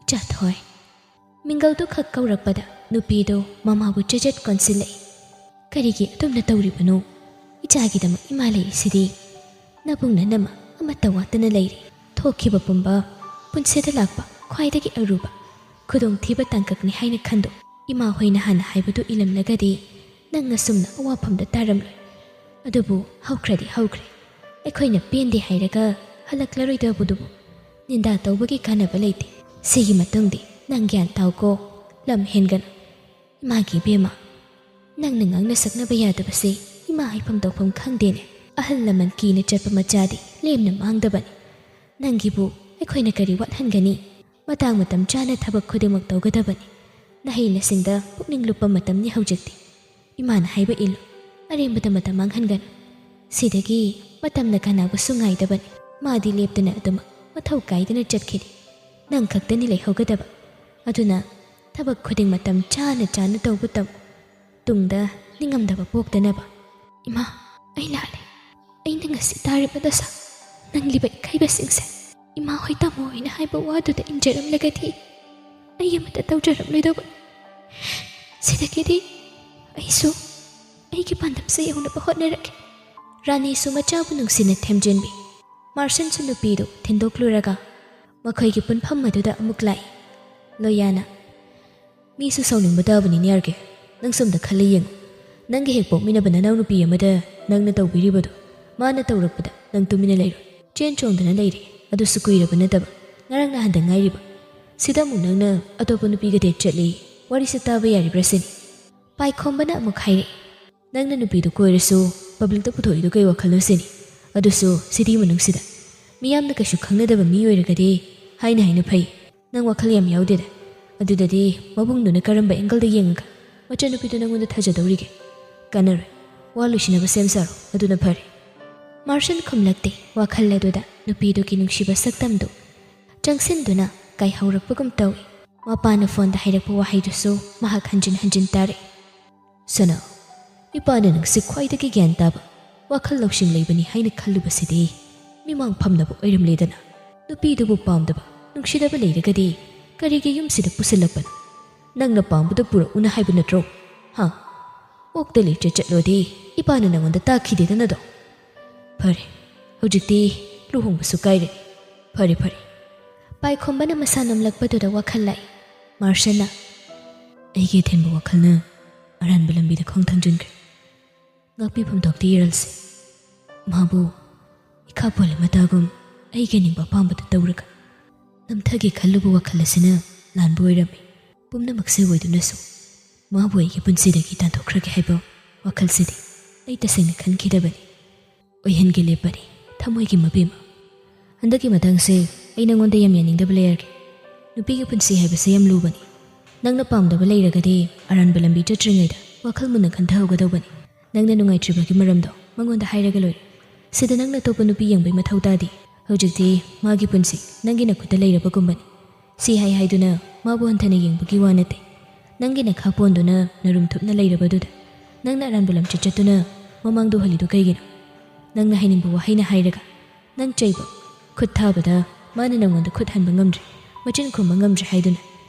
"ꯏꯆꯥꯊꯣꯏ"꯫ ꯃꯤꯡꯒꯧꯗꯨ ꯈꯛ ꯀꯧꯔꯛꯄꯗ ꯅꯨꯄꯤꯗꯨ ꯃꯃꯥꯕꯨ ꯆꯦꯖꯦꯠ ꯀꯣꯟꯁꯤꯜꯂꯛꯏ꯫ "ꯀꯔꯤꯒꯤ ꯑꯗꯨꯝꯅ ꯇꯧꯔꯤꯕꯅꯣ? ꯏꯆꯥꯒꯤꯗꯃꯛ ꯏꯃꯥ ꯂꯩꯔꯤꯁꯤꯗꯤ꯫ ꯅꯕꯨꯡ ꯅꯅꯝꯃ ꯑꯃꯠꯇ ꯋꯥꯠꯇꯅ ꯂꯩꯔꯤ꯫ ꯊꯣꯛꯈꯤꯕ ꯄꯨꯝꯕ ꯄꯨꯟꯁꯤꯗ ꯂꯥꯛꯄ ꯈ꯭ꯋꯥꯏꯗꯒꯤ ꯑꯔꯨꯕ ꯈꯨꯗꯣꯡꯊꯤꯕ ꯇꯥꯡꯀꯛꯅꯤ ꯍꯥꯏꯅ ꯈꯟꯗꯣꯛ꯫ ꯏꯃꯥ ꯍꯣꯏꯅ ꯍꯥꯟꯅ ꯍꯥꯏꯕꯗꯨ ꯏꯜꯂꯝꯂꯒꯗꯤ ꯅꯪ ꯑꯁꯨꯝꯅ ꯑꯋꯥꯐꯝꯗ ꯇꯥꯔꯝꯂꯣꯏ꯫ ꯑꯗꯨꯕꯨ ꯍꯧꯈ꯭ꯔꯗꯤ ꯍꯧꯈ꯭ꯔꯦ꯫ ꯑꯩꯈꯣꯏꯅ ꯄꯦꯟꯗꯦ ꯍꯥꯏꯔꯒ ꯍꯜꯂꯛꯂꯔꯣꯏꯗꯕꯗꯨꯕꯨ ꯅꯤꯟꯗꯥ ꯇꯧꯕꯒꯤ ꯀꯥꯟꯅꯕ ꯂꯩꯇꯦ꯫ ꯁꯤꯒꯤ ꯃꯇꯨꯡꯗꯤ ꯅꯪ ꯒ꯭ꯌꯥꯟ ꯇꯥꯎꯀꯣ꯫ ꯂꯝ ꯍꯦꯟꯒꯅꯨ꯫ ꯏꯃꯥꯒꯤ ꯏꯕꯦꯝꯃ, ꯅꯪꯅ ꯉꯥꯡꯅ ꯁꯛꯅꯕ ꯌꯥꯗꯕꯁꯦ ꯏꯃꯥ ꯍꯥꯏꯐꯝ ꯇꯧꯐꯝ ꯈꯪꯗꯦꯅꯦ꯫ ꯑꯍꯜ ꯂꯃꯟ ꯀꯤꯅ ꯆꯠꯄ ꯃꯆꯥꯗꯤ ꯂꯦꯝꯅ ꯃꯥꯡꯗꯕꯅꯤ꯫ ꯅꯪꯒꯤꯕꯨ ꯑꯩꯈꯣꯏꯅ ꯀꯔꯤ ꯋꯥꯠꯍꯟꯒꯅꯤ? ꯃꯇꯥꯡ ꯃꯇꯝ ꯆꯥꯅ ꯊꯕꯛ ꯈꯨꯗꯤꯡꯃꯛ ꯇꯧꯒꯗꯕꯅꯤ꯫ ꯅꯍꯩ ꯅꯁꯤꯡꯗ ꯄꯨꯛꯅꯤꯡ ꯂꯨꯞꯄ ꯃꯇꯝꯅꯤ ꯍꯧꯖꯤꯛꯇꯤ꯫ ꯏꯃꯥꯅ ꯍꯥꯏꯕ ꯏꯜꯂꯨ꯫ ꯑꯔꯦꯝꯕꯗ ꯃꯇꯝ ꯃꯥꯡꯍꯟꯒꯅꯨ꯫ ꯁꯤꯗꯒꯤ ꯃꯇꯝꯅ ꯀꯅꯥꯕꯨꯁꯨ ꯉꯥꯏꯗꯕꯅꯤ꯫ ꯃꯥꯗꯤ ꯂꯦꯞꯇꯅ ꯑꯗꯨꯃꯛ ꯃꯊꯧ ꯀꯥꯏꯗꯅ ꯆꯠꯈꯤꯅꯤ꯫ ꯅꯪ ꯈꯛꯇꯅꯤ ꯂꯩꯍꯧꯒꯗꯕ꯫ ꯑꯗꯨꯅ ꯊꯕꯛ ꯈꯨꯗꯤꯡ ꯃꯇꯝ ꯆꯥꯅ ꯆꯥꯅ ꯇꯧꯕ ꯇꯝ꯫ ꯇꯨꯡꯗ ꯅꯤꯡꯉꯝꯗꯕ ꯄꯣꯛꯇꯅꯕ꯫ ꯏꯃꯥ, ꯑꯩ ꯂꯥꯜꯂꯦ꯫ ꯑꯩꯅ ꯉꯁꯤ ꯇꯥꯔꯤꯕ ꯗꯁꯥ, ꯅꯪꯂꯤꯕ ꯏꯀꯥꯏꯕꯁꯤꯡꯁꯦ ꯏꯃꯥ ꯍꯣꯏ ꯇꯥꯃꯣ ꯍꯣꯏꯅ ꯍꯥꯏꯕ ꯋꯥꯗꯨꯗ ꯏꯟꯖꯔꯝꯂꯒꯗꯤ ꯑꯩ ꯑꯃꯠꯇ ꯇꯧꯖꯔꯝꯂꯣꯏꯗꯧꯕꯅꯤ꯫ ꯁꯤꯗꯒꯤꯗꯤ ꯑꯩꯁꯨ ꯑꯩꯒꯤ ꯄꯥꯟꯗꯝꯁꯦ ꯌꯧꯅꯕ ꯍꯣꯠꯅꯔꯒꯦ꯫ ꯔꯥꯅꯤꯁꯨ ꯃꯆꯥꯕꯨ ꯅꯨꯡꯁꯤꯅ ꯊꯦꯝꯖꯤꯟꯕꯤ꯫ ꯃꯥꯔꯁꯟꯁꯨ ꯅꯨꯄꯤꯗꯨ ꯊꯤꯟꯗꯣꯛꯂꯨꯔꯒ ꯃꯈꯣꯏꯒꯤ ꯄꯨꯟꯐꯝ ꯑꯗꯨꯗ ꯑꯃꯨꯛ ꯂꯥꯛꯏ꯫ ꯂꯣꯌꯥꯅ, "ꯃꯤꯁꯨ ꯁꯥꯎꯅꯤꯡꯕ ꯇꯥꯕꯅꯤꯅꯦ ꯑꯥꯔ ꯀꯦ꯫ ꯅꯪꯁꯨ ꯑꯝꯇ ꯈꯜꯂ ꯌꯦꯡꯉꯨ꯫ ꯅꯪꯒꯤ ꯍꯦꯛ ꯄꯣꯛꯃꯤꯟꯅꯕ ꯅꯅꯥꯎꯅꯨꯄꯤ ꯑꯃꯗ ꯅꯪꯅ ꯇꯧꯕꯤꯔꯤꯕꯗꯣ ꯃꯥꯅ ꯇꯧꯔꯛꯄꯗ ꯅꯪ ꯇꯨꯃꯤꯟꯅ ꯂꯩꯔꯣꯏ꯫ ꯆꯦꯟ ꯆꯣꯡꯗꯅ ꯂꯩꯔꯦ꯫ ꯑꯗꯨꯁꯨ ꯀꯨꯏꯔꯕ ꯅꯠꯇꯕ, ꯉꯔꯥꯡ ꯅꯍꯥꯟꯗ ꯉꯥꯏꯔꯤꯕ꯫ ꯁꯤꯗ ꯑꯃꯨꯛ ꯅꯪꯅ ꯑꯇꯣꯞꯄ ꯅꯨꯄꯤꯒ ꯗꯦꯠ ꯆꯠꯂꯤ꯫ ꯋꯥꯔꯤꯁꯦ ꯇꯥꯕ ꯌꯥꯔꯤꯕ꯭ꯔꯥ ꯁꯤꯅꯤ?" ꯄꯥꯏꯈꯣꯝꯕꯅ ꯑꯃꯨꯛ ꯍꯥꯏꯔꯛꯏ, "ꯅꯪꯅ ꯅꯨꯄꯤꯗꯨ ꯀꯣꯏꯔꯁꯨ ꯄꯕ꯭ꯂꯤꯛꯇ ꯄꯨꯊꯣꯛꯏꯗꯨ ꯀꯩ ꯋꯥꯈꯜꯅꯣ ꯁꯤꯅꯤ? ꯑꯗꯨꯁꯨ ꯁꯤꯇꯤ ꯃꯅꯨꯡꯁꯤꯗ ꯃꯤꯌꯥꯝꯅ ꯀꯩꯁꯨ ꯈꯪꯅꯗꯕ ꯃꯤ ꯑꯣꯏꯔꯒꯗꯤ ꯍꯥꯏꯅ ꯍꯥꯏꯅ ꯐꯩ꯫ ꯅꯪ ꯋꯥꯈꯜ ꯌꯥꯝ ꯌꯥꯎꯗꯦꯗ꯫ ꯑꯗꯨꯗꯗꯤ ꯃꯕꯨꯡꯗꯨꯅ ꯀꯔꯝꯕ ꯑꯦꯡꯒꯜꯗ ꯌꯦꯡꯉꯒ ꯃꯆꯟꯅꯨꯄꯤꯗꯨ ꯅꯪꯉꯣꯟꯗ ꯊꯥꯖꯗꯧꯔꯤꯒꯦ? ꯀꯥꯟꯅꯔꯣꯏ꯫ ꯋꯥ ꯂꯣꯏꯁꯤꯟꯅꯕ ꯁꯦꯝ ꯁꯥꯔꯣ, ꯑꯗꯨꯅ ꯐꯔꯦ꯫" ꯃꯥꯔꯁꯟ ꯈꯨꯝꯂꯛꯇꯦ꯫ ꯋꯥꯈꯜ ꯑꯗꯨꯗ ꯅꯨꯄꯤꯗꯨꯒꯤ ꯅꯨꯡꯁꯤꯕ ꯁꯛꯇꯝꯗꯨ ꯆꯪꯁꯤꯟꯗꯨꯅ ꯀꯥꯏꯍꯧꯔꯛꯄꯒꯨꯝ ꯇꯧꯏ꯫ ꯃꯄꯥꯅ ꯐꯣꯟꯗ ꯍꯥꯏꯔꯛꯄ ꯋꯥꯍꯩꯗꯨꯁꯨ ꯃꯍꯥꯛ ꯍꯟꯖꯤꯟ ꯍꯟꯖꯤꯟ ꯇꯥꯔꯛꯏ꯫ "ꯁꯅꯥ, ꯏꯄꯥꯅ ꯅꯪꯁꯦ ꯈ꯭ꯋꯥꯏꯗꯒꯤ ꯒ꯭ꯌꯥꯟ ꯇꯥꯕ, ꯋꯥꯈꯜ ꯂꯧꯁꯤꯡ ꯂꯩꯕꯅꯤ ꯍꯥꯏꯅ ꯈꯜꯂꯨꯕꯁꯤꯗꯤ ꯃꯤꯃꯥꯡ ꯐꯝꯅꯕ ꯑꯣꯏꯔꯝꯂꯦꯗꯅ꯫ ꯅꯨꯄꯤꯗꯨꯕꯨ ꯄꯥꯝꯗꯕ, ꯅꯨꯡꯁꯤꯗꯕ ꯂꯩꯔꯒꯗꯤ ꯀꯔꯤꯒꯤ ꯌꯨꯝꯁꯤꯗ ꯄꯨꯁꯤꯜꯂꯛꯄꯅꯣ? ꯅꯪꯅ ꯄꯥꯝꯕꯗꯨ ꯄꯨꯔꯛꯎꯅ ꯍꯥꯏꯕ ꯅꯠꯇ꯭ꯔꯣ? ꯍꯥ? ꯑꯣꯛꯇ ꯂꯩꯇ꯭ꯔꯦ ꯆꯠꯂꯣꯗꯤ ꯏꯄꯥꯅ ꯅꯪꯉꯣꯟꯗ ꯇꯥꯛꯈꯤꯗꯦꯗꯅꯗꯣ꯫ ꯐꯔꯦ, ꯍꯧꯖꯤꯛꯇꯤ ꯂꯨꯍꯣꯡꯕꯁꯨ ꯀꯥꯏꯔꯦ꯫ ꯐꯔꯦ, ꯐꯔꯦ꯫" ꯄꯥꯏꯈꯣꯝꯕꯅ ꯃꯁꯥ ꯅꯝꯂꯛꯄꯗꯨꯗ ꯋꯥꯈꯜ ꯂꯥꯛꯏ꯫ ꯃꯥꯔꯁꯟꯅ, "ꯑꯩꯒꯤ ꯑꯊꯤꯡꯕ ꯋꯥꯈꯜꯅ ꯑꯔꯥꯟꯕ ꯂꯝꯕꯤꯗ ꯈꯣꯡ ꯊꯥꯡꯖꯤꯟꯈ꯭ꯔꯦ꯫ ꯉꯥꯛꯄꯤꯐꯝ ꯊꯣꯛꯇꯦ ꯏꯔꯜꯁꯦ꯫ ꯃꯥꯕꯨ ꯏꯈꯥ ꯄꯣꯜꯂꯤ ꯃꯇꯥꯒꯨꯝ ꯑꯩꯒꯤ ꯑꯅꯤꯡꯕ ꯑꯄꯥꯝꯕꯗ ꯇꯧꯔꯒ ꯅꯝꯊꯒꯦ ꯈꯜꯂꯨꯕ ꯋꯥꯈꯜ ꯑꯁꯤꯅ ꯂꯥꯟꯕ ꯑꯣꯏꯔꯝꯃꯤ꯫ ꯄꯨꯝꯅꯃꯛꯁꯦ ꯑꯣꯏꯗꯨꯅꯁꯨ ꯃꯥꯕꯨ ꯑꯩꯒꯤ ꯄꯨꯟꯁꯤꯗꯒꯤ ꯇꯥꯟꯊꯣꯛꯈ꯭ꯔꯒꯦ ꯍꯥꯏꯕ ꯋꯥꯈꯜꯁꯤꯗꯤ ꯑꯩ ꯇꯁꯦꯡꯅ ꯈꯟꯈꯤꯗꯕꯅꯤ꯫ ꯑꯣꯏꯍꯟꯒꯦ ꯂꯦꯞꯄꯅꯤ, ꯊꯃꯣꯏꯒꯤ ꯃꯕꯦꯝꯃ꯫ ꯍꯟꯗꯛꯀꯤ ꯃꯇꯥꯡꯁꯦ ꯑꯩ ꯅꯉꯣꯟꯗ ꯌꯥꯝ ꯌꯥꯅꯤꯡꯗꯕ ꯂꯩꯔꯒꯦ꯫ ꯅꯨꯄꯤꯒꯤ ꯄꯨꯟꯁꯤ ꯍꯥꯏꯕꯁꯦ ꯌꯥꯝ ꯂꯨꯕꯅꯤ꯫ ꯅꯪꯅ ꯄꯥꯝꯗꯕ ꯂꯩꯔꯒꯗꯤ ꯑꯔꯥꯟꯕ ꯂꯝꯕꯤ ꯆꯠꯇ꯭ꯔꯤꯉꯩꯗ ꯋꯥꯈꯜ ꯃꯨꯟꯅ ꯈꯟꯊꯍꯧꯒꯗꯧꯕꯅꯤ꯫ ꯅꯪꯅ ꯅꯨꯡꯉꯥꯏꯇ꯭ꯔꯤꯕꯒꯤ ꯃꯔꯝꯗꯣ ꯃꯉꯣꯟꯗ ꯍꯥꯏꯔꯒ ꯂꯣꯏꯔꯦ꯫ ꯁꯤꯗ ꯅꯪꯅ ꯑꯇꯣꯞꯄ ꯅꯨꯄꯤ ꯌꯦꯡꯕꯩ ꯃꯊꯧ ꯇꯥꯗꯦ꯫ ꯍꯧꯖꯤꯛꯇꯤ ꯃꯥꯒꯤ ꯄꯨꯟꯁꯤ ꯅꯪꯒꯤ ꯅꯈꯨꯠꯇ ꯂꯩꯔꯕꯒꯨꯝꯕꯅꯤ꯫ ꯁꯤ ꯍꯥꯏ ꯍꯥꯏꯗꯨꯅ ꯃꯥꯕꯨ ꯍꯟꯊꯅ ꯌꯦꯡꯕꯒꯤ ꯋꯥ ꯅꯠꯇꯦ꯫ ꯅꯪꯒꯤ ꯅꯈꯥ ꯄꯣꯟꯗꯨꯅ ꯅꯔꯨꯝ ꯊꯨꯞꯅ ꯂꯩꯔꯕꯗꯨꯗ ꯅꯪꯅ ꯑꯔꯥꯟꯕ ꯂꯝꯆꯠ ꯆꯠꯇꯨꯅ ꯃꯃꯥꯡꯗ ꯎꯍꯜꯂꯤꯗꯨ ꯀꯩꯒꯤꯅꯣ? ꯅꯪꯅ ꯍꯥꯏꯅꯤꯡꯕ ꯋꯥꯍꯩꯅ ꯍꯥꯏꯔꯒ ꯅꯪ ꯆꯩꯕ, ꯈꯨꯠ ꯊꯥꯕꯗ ꯃꯥꯅ ꯅꯪꯉꯣꯟꯗ ꯈꯨꯠ ꯍꯟꯕ ꯉꯝꯗ꯭ꯔꯦ, ꯃꯆꯤꯟ ꯈꯨꯝꯕ ꯉꯝꯗ꯭ꯔꯦ ꯍꯥꯏꯗꯨꯅ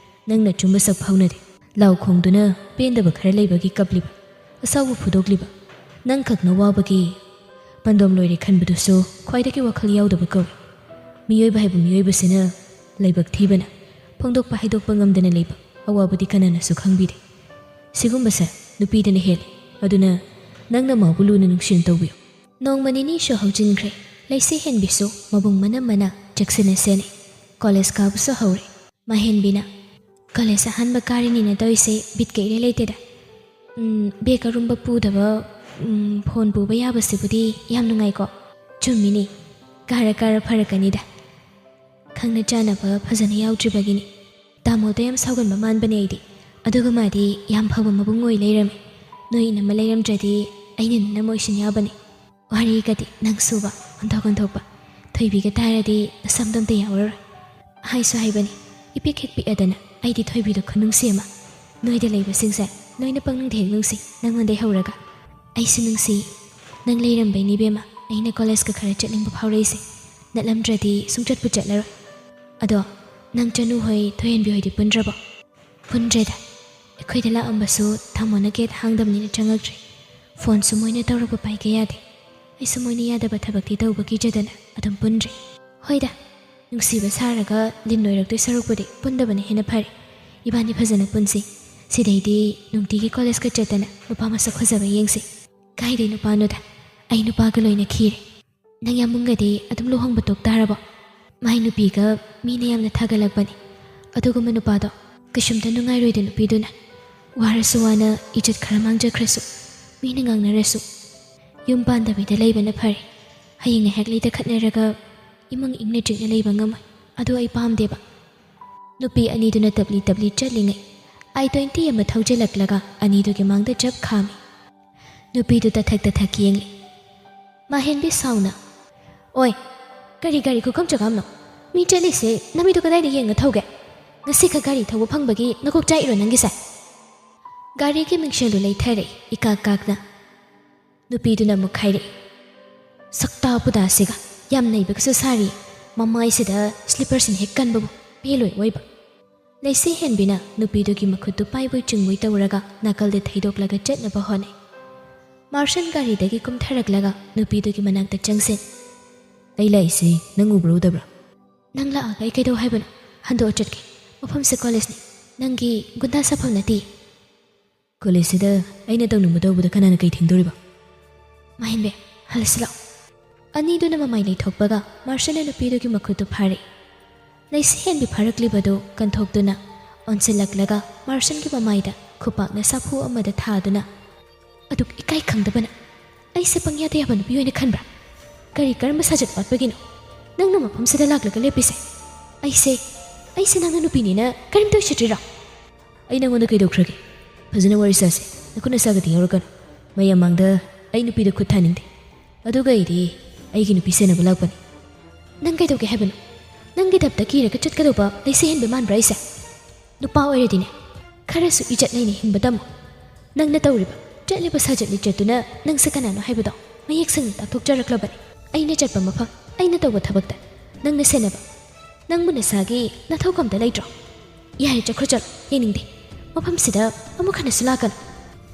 ꯅꯪꯅ ꯑꯆꯨꯝꯕ ꯁꯛ ꯐꯥꯎꯅꯗꯦ꯫ ꯂꯥꯎ ꯈꯣꯡꯗꯨꯅ ꯄꯦꯟꯗꯕ ꯈꯔ ꯂꯩꯕꯒꯤ ꯀꯞꯂꯤꯕ, ꯑꯁꯥꯎꯕ ꯐꯨꯗꯣꯛꯂꯤꯕ, ꯅꯪꯈꯛꯅ ꯋꯥꯕꯒꯤ ꯄꯟꯗꯣꯝ ꯂꯣꯏꯔꯦ ꯈꯟꯕꯗꯨꯁꯨ ꯈ꯭ꯋꯥꯏꯗꯒꯤ ꯋꯥꯈꯜ ꯌꯥꯎꯗꯕ ꯀꯧꯏ꯫ ꯃꯤꯑꯣꯏꯕ ꯍꯥꯏꯕ ꯃꯤꯑꯣꯏꯕꯁꯤꯅ ꯂꯥꯏꯕꯛ ꯊꯤꯕꯅ ꯐꯣꯡꯗꯣꯛꯄ ꯍꯥꯏꯗꯣꯛꯄ ꯉꯝꯗꯅ ꯂꯩꯕ ꯑꯋꯥꯕꯗꯤ ꯀꯅꯥꯅꯁꯨ ꯈꯪꯕꯤꯗꯦ꯫ ꯁꯤꯒꯨꯝꯕꯁꯦ ꯅꯨꯄꯤꯗꯅ ꯍꯦꯜꯂꯤ꯫ ꯑꯗꯨꯅ ꯅꯪꯅ ꯃꯥꯕꯨ ꯂꯨꯅ ꯅꯨꯡꯁꯤꯅ ꯇꯧꯕꯤꯌꯨ꯫ ꯅꯣꯡꯃ ꯅꯤꯅꯤꯁꯨ ꯍꯧꯖꯤꯟꯈ꯭ꯔꯦ꯫ ꯂꯩꯁꯤ ꯍꯦꯟꯕꯤꯁꯨ ꯃꯕꯨꯡ ꯃꯅꯝ ꯃꯅꯥ ꯆꯦꯛꯁꯤꯟꯅ ꯁꯦꯟꯅꯩ꯫ ꯀꯣꯂꯦꯖ ꯀꯥꯕꯁꯨ ꯍꯧꯔꯦ꯫ ꯃꯍꯦꯟꯕꯤꯅ, "ꯀꯣꯂꯦꯖ ꯑꯍꯥꯟꯕ ꯀꯥꯔꯤꯅꯤꯅ ꯇꯧꯔꯤꯁꯦ ꯕꯤꯠꯀ ꯏꯔꯩ ꯂꯩꯇꯦꯗ꯫ ꯎꯝ, ꯕꯦꯒ ꯑꯔꯨꯝꯕ ꯄꯨꯗꯕ, ꯎꯝ, ꯐꯣꯟ ꯄꯨꯕ ꯌꯥꯕꯁꯤꯕꯨꯗꯤ ꯌꯥꯝ ꯅꯨꯡꯉꯥꯏꯀꯣ꯫ ꯆꯨꯝꯃꯤꯅꯤ, ꯀꯥꯔ ꯀꯥꯔ ꯐꯔꯛꯀꯅꯤꯗ꯫ ꯈꯪꯅ ꯆꯥꯟꯅꯕ ꯐꯖꯅ ꯌꯥꯎꯗ꯭ꯔꯤꯕꯒꯤꯅꯤ꯫ ꯇꯥꯃꯣꯗ ꯌꯥꯝ ꯁꯥꯎꯒꯟꯕ ꯃꯥꯟꯕꯅꯦ ꯑꯩꯗꯤ꯫ ꯑꯗꯨꯒ ꯃꯥꯗꯤ ꯌꯥꯝ ꯐꯕ ꯃꯕꯨꯡ ꯑꯣꯏ ꯂꯩꯔꯝꯃꯤ꯫ ꯅꯣꯏ ꯏꯅꯝꯃ ꯂꯩꯔꯝꯗ꯭ꯔꯗꯤ ꯑꯩꯅ ꯅꯅꯝꯃ ꯑꯣꯏꯁꯤꯟ ꯌꯥꯕꯅꯤ꯫ ꯋꯥꯔꯤꯒꯗꯤ ꯅꯪꯁꯨꯕ ꯑꯣꯟꯊꯣꯛ ꯑꯣꯟꯊꯣꯛꯄ꯫ ꯊꯣꯏꯕꯤꯒ ꯇꯥꯔꯗꯤ ꯅꯁꯝꯗꯣ ꯑꯝꯇ ꯌꯥꯎꯔꯔꯣꯏ꯫ ꯍꯥꯏꯁꯨ ꯍꯥꯏꯕꯅꯤ, ꯏꯄꯤꯛ ꯍꯦꯛ ꯄꯤꯛꯑꯗꯅ꯫ ꯑꯩꯗꯤ ꯊꯣꯏꯕꯤꯗꯣ ꯈꯨꯅꯨꯡꯁꯤ ꯑꯃ꯫ ꯅꯣꯏꯗ ꯂꯩꯕꯁꯤꯡꯁꯦ ꯂꯣꯏꯅ ꯄꯪꯅꯨꯡꯗ ꯍꯦꯛ ꯅꯨꯡꯁꯤ, ꯅꯪꯉꯣꯟꯗꯩ ꯍꯧꯔꯒ꯫ ꯑꯩꯁꯨ ꯅꯨꯡꯁꯤ꯫ ꯅꯪ ꯂꯩꯔꯝꯕꯩꯅꯤ ꯏꯕꯦꯝꯃ, ꯑꯩꯅ ꯀꯣꯂꯦꯖꯀ ꯈꯔ ꯆꯠꯅꯤꯡꯕ ꯐꯥꯎꯔꯛꯏꯁꯦ꯫ ꯅꯠꯂꯝꯗ꯭ꯔꯗꯤ ꯁꯨꯡꯆꯠꯄꯨ ꯆꯠꯂꯔꯣꯏ꯫ ꯑꯗꯣ ꯅꯪ ꯆꯅꯨ ꯍꯣꯏ, ꯊꯣꯏꯍꯟꯕꯤ ꯍꯣꯏꯗꯤ ꯄꯨꯟꯗ꯭ꯔꯕꯣ? ꯄꯨꯟꯗ꯭ꯔꯦꯗ꯫ ꯑꯩꯈꯣꯏꯗ ꯂꯥꯛꯑꯝꯕꯁꯨ ꯇꯥꯃꯣꯅ ꯒꯦꯠ ꯍꯥꯡꯗꯕꯅꯤꯅ ꯆꯪꯉꯛꯇ꯭ꯔꯦ꯫ ꯐꯣꯟꯁꯨ ꯃꯣꯏꯅ ꯇꯧꯔꯛꯄ ꯄꯥꯏꯒꯦ ꯌꯥꯗꯦ꯫ ꯑꯩꯁꯨ ꯃꯣꯏꯅ ꯌꯥꯗꯕ ꯊꯕꯛꯇꯤ ꯇꯧꯕ ꯀꯤꯖꯗꯅ ꯑꯗꯨꯝ ꯄꯨꯟꯗ꯭ꯔꯦ꯫ ꯍꯣꯏꯗ, ꯅꯨꯡꯁꯤꯕ ꯁꯥꯔꯒ ꯂꯤꯟ ꯑꯣꯏꯔꯛꯇꯣꯏ ꯁꯔꯨꯛꯄꯨꯗꯤ ꯄꯨꯟꯗꯕꯅ ꯍꯦꯟꯅ ꯐꯔꯦ꯫ ꯏꯕꯥꯅꯤ ꯐꯖꯅ ꯄꯨꯟꯁꯤ꯫ ꯁꯤꯗꯩꯗꯤ ꯅꯨꯡꯇꯤꯒꯤ ꯀꯣꯂꯦꯖꯀ ꯆꯠꯇꯅ ꯅꯨꯄꯥ ꯃꯁꯛ ꯐꯖꯕ ꯌꯦꯡꯁꯤ꯫ ꯀꯥꯏꯗꯩ ꯅꯨꯄꯥꯅꯣꯗ, ꯑꯩ ꯅꯨꯄꯥꯒ ꯂꯣꯏꯅ ꯈꯤꯔꯦ꯫ ꯅꯪ ꯌꯥꯝꯕꯨꯡꯒꯗꯤ ꯑꯗꯨꯝ ꯂꯨꯍꯣꯡꯕ ꯇꯣꯛ ꯇꯥꯔꯕꯣ? ꯃꯥꯏ ꯅꯨꯄꯤꯒ ꯃꯤꯅ ꯌꯥꯝꯅ ꯊꯥꯒꯠꯂꯛꯄꯅꯤ꯫ ꯑꯗꯨꯒꯨꯝꯕ ꯅꯨꯄꯥꯗꯣ ꯀꯩꯁꯨꯝꯇ ꯅꯨꯡꯉꯥꯏꯔꯣꯏꯗ ꯅꯨꯄꯤꯗꯨꯅ꯫ ꯋꯥꯔꯁꯨ ꯋꯥꯅ ꯏꯖꯠ ꯈꯔ ꯃꯥꯡꯖꯈ꯭ꯔꯁꯨ, ꯃꯤꯅ ꯉꯥꯡꯅꯔꯁꯨ, ꯌꯨꯝ ꯄꯥꯟꯗꯕꯤꯗ ꯂꯩꯕꯅ ꯐꯔꯦ꯫ ꯍꯌꯦꯡ ꯉꯥꯏꯍꯥꯛ ꯂꯩꯇ ꯈꯠꯅꯔꯒ ꯏꯃꯨꯡ ꯏꯪꯅ ꯆꯤꯛꯅ ꯂꯩꯕ ꯉꯝꯃꯣꯏ꯫ ꯑꯗꯨ ꯑꯩ ꯄꯥꯝꯗꯦꯕ꯫ ꯅꯨꯄꯤ ꯑꯅꯤꯗꯨꯅ ꯇꯞꯂꯤ ꯇꯞꯂꯤ ꯆꯠꯂꯤꯉꯩ, ꯑꯥꯏ ꯇ꯭ꯋꯦꯟꯇꯤ ꯑꯃ ꯊꯧꯖꯤꯜꯂꯛꯂꯒ ꯑꯅꯤꯗꯨꯒꯤ ꯃꯥꯡꯗ ꯆꯞ ꯈꯥꯝꯃꯤ꯫ ꯅꯨꯄꯤꯗꯨ ꯇꯊꯛ ꯇꯊꯛ ꯌꯦꯡꯂꯤ꯫ ꯃꯍꯦꯟꯕꯤ ꯁꯥꯎꯅ, "ꯑꯣꯏ, ꯀꯔꯤ ꯒꯥꯔꯤ ꯈꯨꯈꯝ ꯆꯀꯝꯅꯣ? ꯃꯤ ꯆꯠꯂꯤꯁꯦ ꯅꯃꯤꯠꯇꯨ ꯀꯗꯥꯏꯗ ꯌꯦꯡꯉ ꯊꯧꯒꯦ?" ꯉꯁꯤꯈꯛ ꯒꯥꯔꯤ ꯊꯧꯕ ꯐꯪꯕꯒꯤ ꯅꯀꯣꯛ ꯆꯥꯛꯏꯔꯣ ꯅꯪꯒꯤꯁꯦ? ꯒꯥꯔꯤꯒꯤ ꯃꯤꯡꯁꯦꯜꯗꯨ ꯂꯩꯊꯔꯦ ꯏꯀꯥꯛ ꯀꯥꯛꯅ꯫ ꯅꯨꯄꯤꯗꯨꯅ ꯑꯃꯨꯛ ꯍꯥꯏꯔꯛꯏ, "ꯁꯛꯇꯥ ꯄꯨꯗꯥꯁꯤꯒ ꯌꯥꯝ ꯅꯩꯕꯒꯁꯨ ꯁꯥꯔꯤ, ꯃꯃꯥꯏꯁꯤꯗ ꯁ꯭ꯂꯤꯄꯔꯁꯤꯅ ꯍꯦꯛ ꯀꯟꯕꯕꯨ ꯄꯦꯜꯂꯣꯏ ꯑꯣꯏꯕ"꯫ ꯂꯩꯁꯤ ꯍꯦꯟꯕꯤꯅ ꯅꯨꯄꯤꯗꯨꯒꯤ ꯃꯈꯨꯠꯇꯨ ꯄꯥꯏꯕꯣꯏ ꯆꯤꯡꯕꯣꯏ ꯇꯧꯔꯒ ꯅꯥꯀꯜꯗ ꯊꯩꯗꯣꯛꯂꯒ ꯆꯠꯅꯕ ꯍꯣꯠꯅꯩ꯫ ꯃꯥꯔꯁꯟ ꯒꯥꯔꯤꯗꯒꯤ ꯀꯨꯝꯊꯔꯛꯂꯒ ꯅꯨꯄꯤꯗꯨꯒꯤ ꯃꯅꯥꯛꯇ ꯆꯪꯁꯤꯟ, "ꯑꯩ ꯂꯥꯛꯏꯁꯦ ꯅꯪ ꯎꯕ꯭ꯔꯥ ꯎꯗꯕ꯭ꯔꯥ?" "ꯅꯪ ꯂꯥꯛꯑꯒ ꯑꯩ ꯀꯩꯗꯧ ꯍꯥꯏꯕꯅꯣ? ꯍꯟꯗꯣꯛꯑ ꯆꯠꯀꯦ꯫ ꯃꯐꯝꯁꯦ ꯀꯣꯂꯦꯖꯅꯤ꯫ ꯅꯪꯒꯤ ꯒꯨꯟꯗꯥ ꯁꯥꯐꯝ ꯅꯠꯇꯦ꯫ ꯀꯣꯂꯦꯖꯁꯤꯗ ꯑꯩꯅ ꯇꯧꯅꯤꯡꯕ ꯇꯧꯕꯗ ꯀꯅꯥꯅ ꯀꯩ ꯊꯤꯡꯗꯣꯔꯤꯕ?" "ꯃꯍꯦꯟꯕꯤ, ꯍꯜꯂꯁꯤ ꯂꯥꯛꯑꯣ"꯫ ꯑꯅꯤꯗꯨꯅ ꯃꯃꯥꯏ ꯂꯩꯊꯣꯛꯄꯒ ꯃꯥꯔꯁꯟꯅ ꯅꯨꯄꯤꯗꯨꯒꯤ ꯃꯈꯨꯠꯇꯨ ꯐꯥꯔꯛꯏ꯫ ꯂꯩꯁꯤ ꯍꯦꯟꯕꯤ ꯐꯥꯔꯛꯂꯤꯕꯗꯨ ꯀꯟꯊꯣꯛꯇꯨꯅ ꯑꯣꯟꯁꯤꯜꯂꯛꯂꯒ ꯃꯥꯔꯁꯟꯒꯤ ꯃꯃꯥꯏꯗ ꯈꯨꯄꯥꯛꯅ ꯁꯥꯐꯨ ꯑꯃꯗ ꯊꯥꯗꯨꯅ, "ꯑꯗꯨꯛ ꯏꯀꯥꯏ ꯈꯪꯗꯕꯅ ꯑꯩꯁꯦ ꯄꯪꯌꯥꯗ ꯌꯥꯕ ꯅꯨꯄꯤ ꯑꯣꯏꯅ ꯈꯟꯕ꯭ꯔꯥ? ꯀꯔꯤ ꯀꯔꯝꯕ ꯁꯥꯖꯠ ꯋꯥꯠꯄꯒꯤꯅꯣ ꯅꯪꯅ ꯃꯐꯝꯁꯤꯗ ꯂꯥꯛꯂꯒ ꯂꯦꯞꯄꯤꯁꯦ? ꯑꯩꯁꯦ, ꯑꯩꯁꯦ ꯅꯪꯅ ꯅꯨꯄꯤꯅꯤꯅ ꯀꯔꯤꯝꯇ ꯎꯁꯤꯠꯇ꯭ꯔꯤꯔꯣ?" "ꯑꯩ ꯅꯪꯉꯣꯟꯗ ꯀꯩꯗꯧꯈ꯭ꯔꯒꯦ? ꯐꯖꯅ ꯋꯥꯔꯤ ꯁꯥꯁꯦ꯫ ꯅꯈꯨꯠ ꯅꯁꯥꯒ ꯇꯤꯡꯍꯧꯔꯛꯀꯅꯨ꯫ ꯃꯌꯥꯝ ꯃꯥꯡꯗ ꯑꯩ ꯅꯨꯄꯤꯗ ꯈꯨꯠ ꯊꯥꯅꯤꯡꯗꯦ꯫ ꯑꯗꯨꯒ ꯑꯩꯗꯤ ꯑꯩꯒꯤ ꯅꯨꯄꯤ ꯁꯦꯟꯅꯕ ꯂꯥꯛꯄꯅꯤ"꯫ "ꯅꯪ ꯀꯩꯗꯧꯒꯦ ꯍꯥꯏꯕꯅꯣ? ꯅꯪꯒꯤ ꯗꯞꯇ ꯀꯤꯔꯒ ꯆꯠꯀꯗꯧꯕ ꯂꯩꯁꯤ ꯍꯦꯟꯕ ꯃꯥꯟꯕ꯭ꯔꯥ ꯑꯩꯁꯦ? ꯅꯨꯄꯥ ꯑꯣꯏꯔꯗꯤꯅꯦ, ꯈꯔꯁꯨ ꯏꯖꯠ ꯂꯩꯅ ꯍꯤꯡꯕ ꯇꯝꯃꯨ꯫ ꯅꯪꯅ ꯇꯧꯔꯤꯕ, ꯆꯠꯂꯤꯕ ꯁꯥꯖꯠ ꯂꯤꯆꯠꯇꯨꯅ ꯅꯪꯁꯦ ꯀꯅꯥꯅꯣ ꯍꯥꯏꯕꯗꯣ ꯃꯌꯦꯛ ꯁꯦꯡꯅ ꯇꯥꯛꯊꯣꯛꯆꯔꯛꯂꯕꯅꯤ꯫ ꯑꯩꯅ ꯆꯠꯄ ꯃꯐꯝ, ꯑꯩꯅ ꯇꯧꯕ ꯊꯕꯛꯇ ꯅꯪꯅ ꯁꯦꯟꯅꯕ, ꯅꯪꯕꯨ ꯅꯁꯥꯒꯤ ꯅꯊꯧ ꯀꯝꯇ ꯂꯩꯇ꯭ꯔꯣ? ꯌꯥꯔꯦ, ꯆꯠꯈ꯭ꯔꯣ, ꯆꯠꯂꯣ, ꯌꯦꯡꯅꯤꯡꯗꯦ꯫ ꯃꯐꯝꯁꯤꯗ ꯑꯃꯨꯛ ꯍꯟꯅꯁꯨ ꯂꯥꯛꯀꯅꯨ"꯫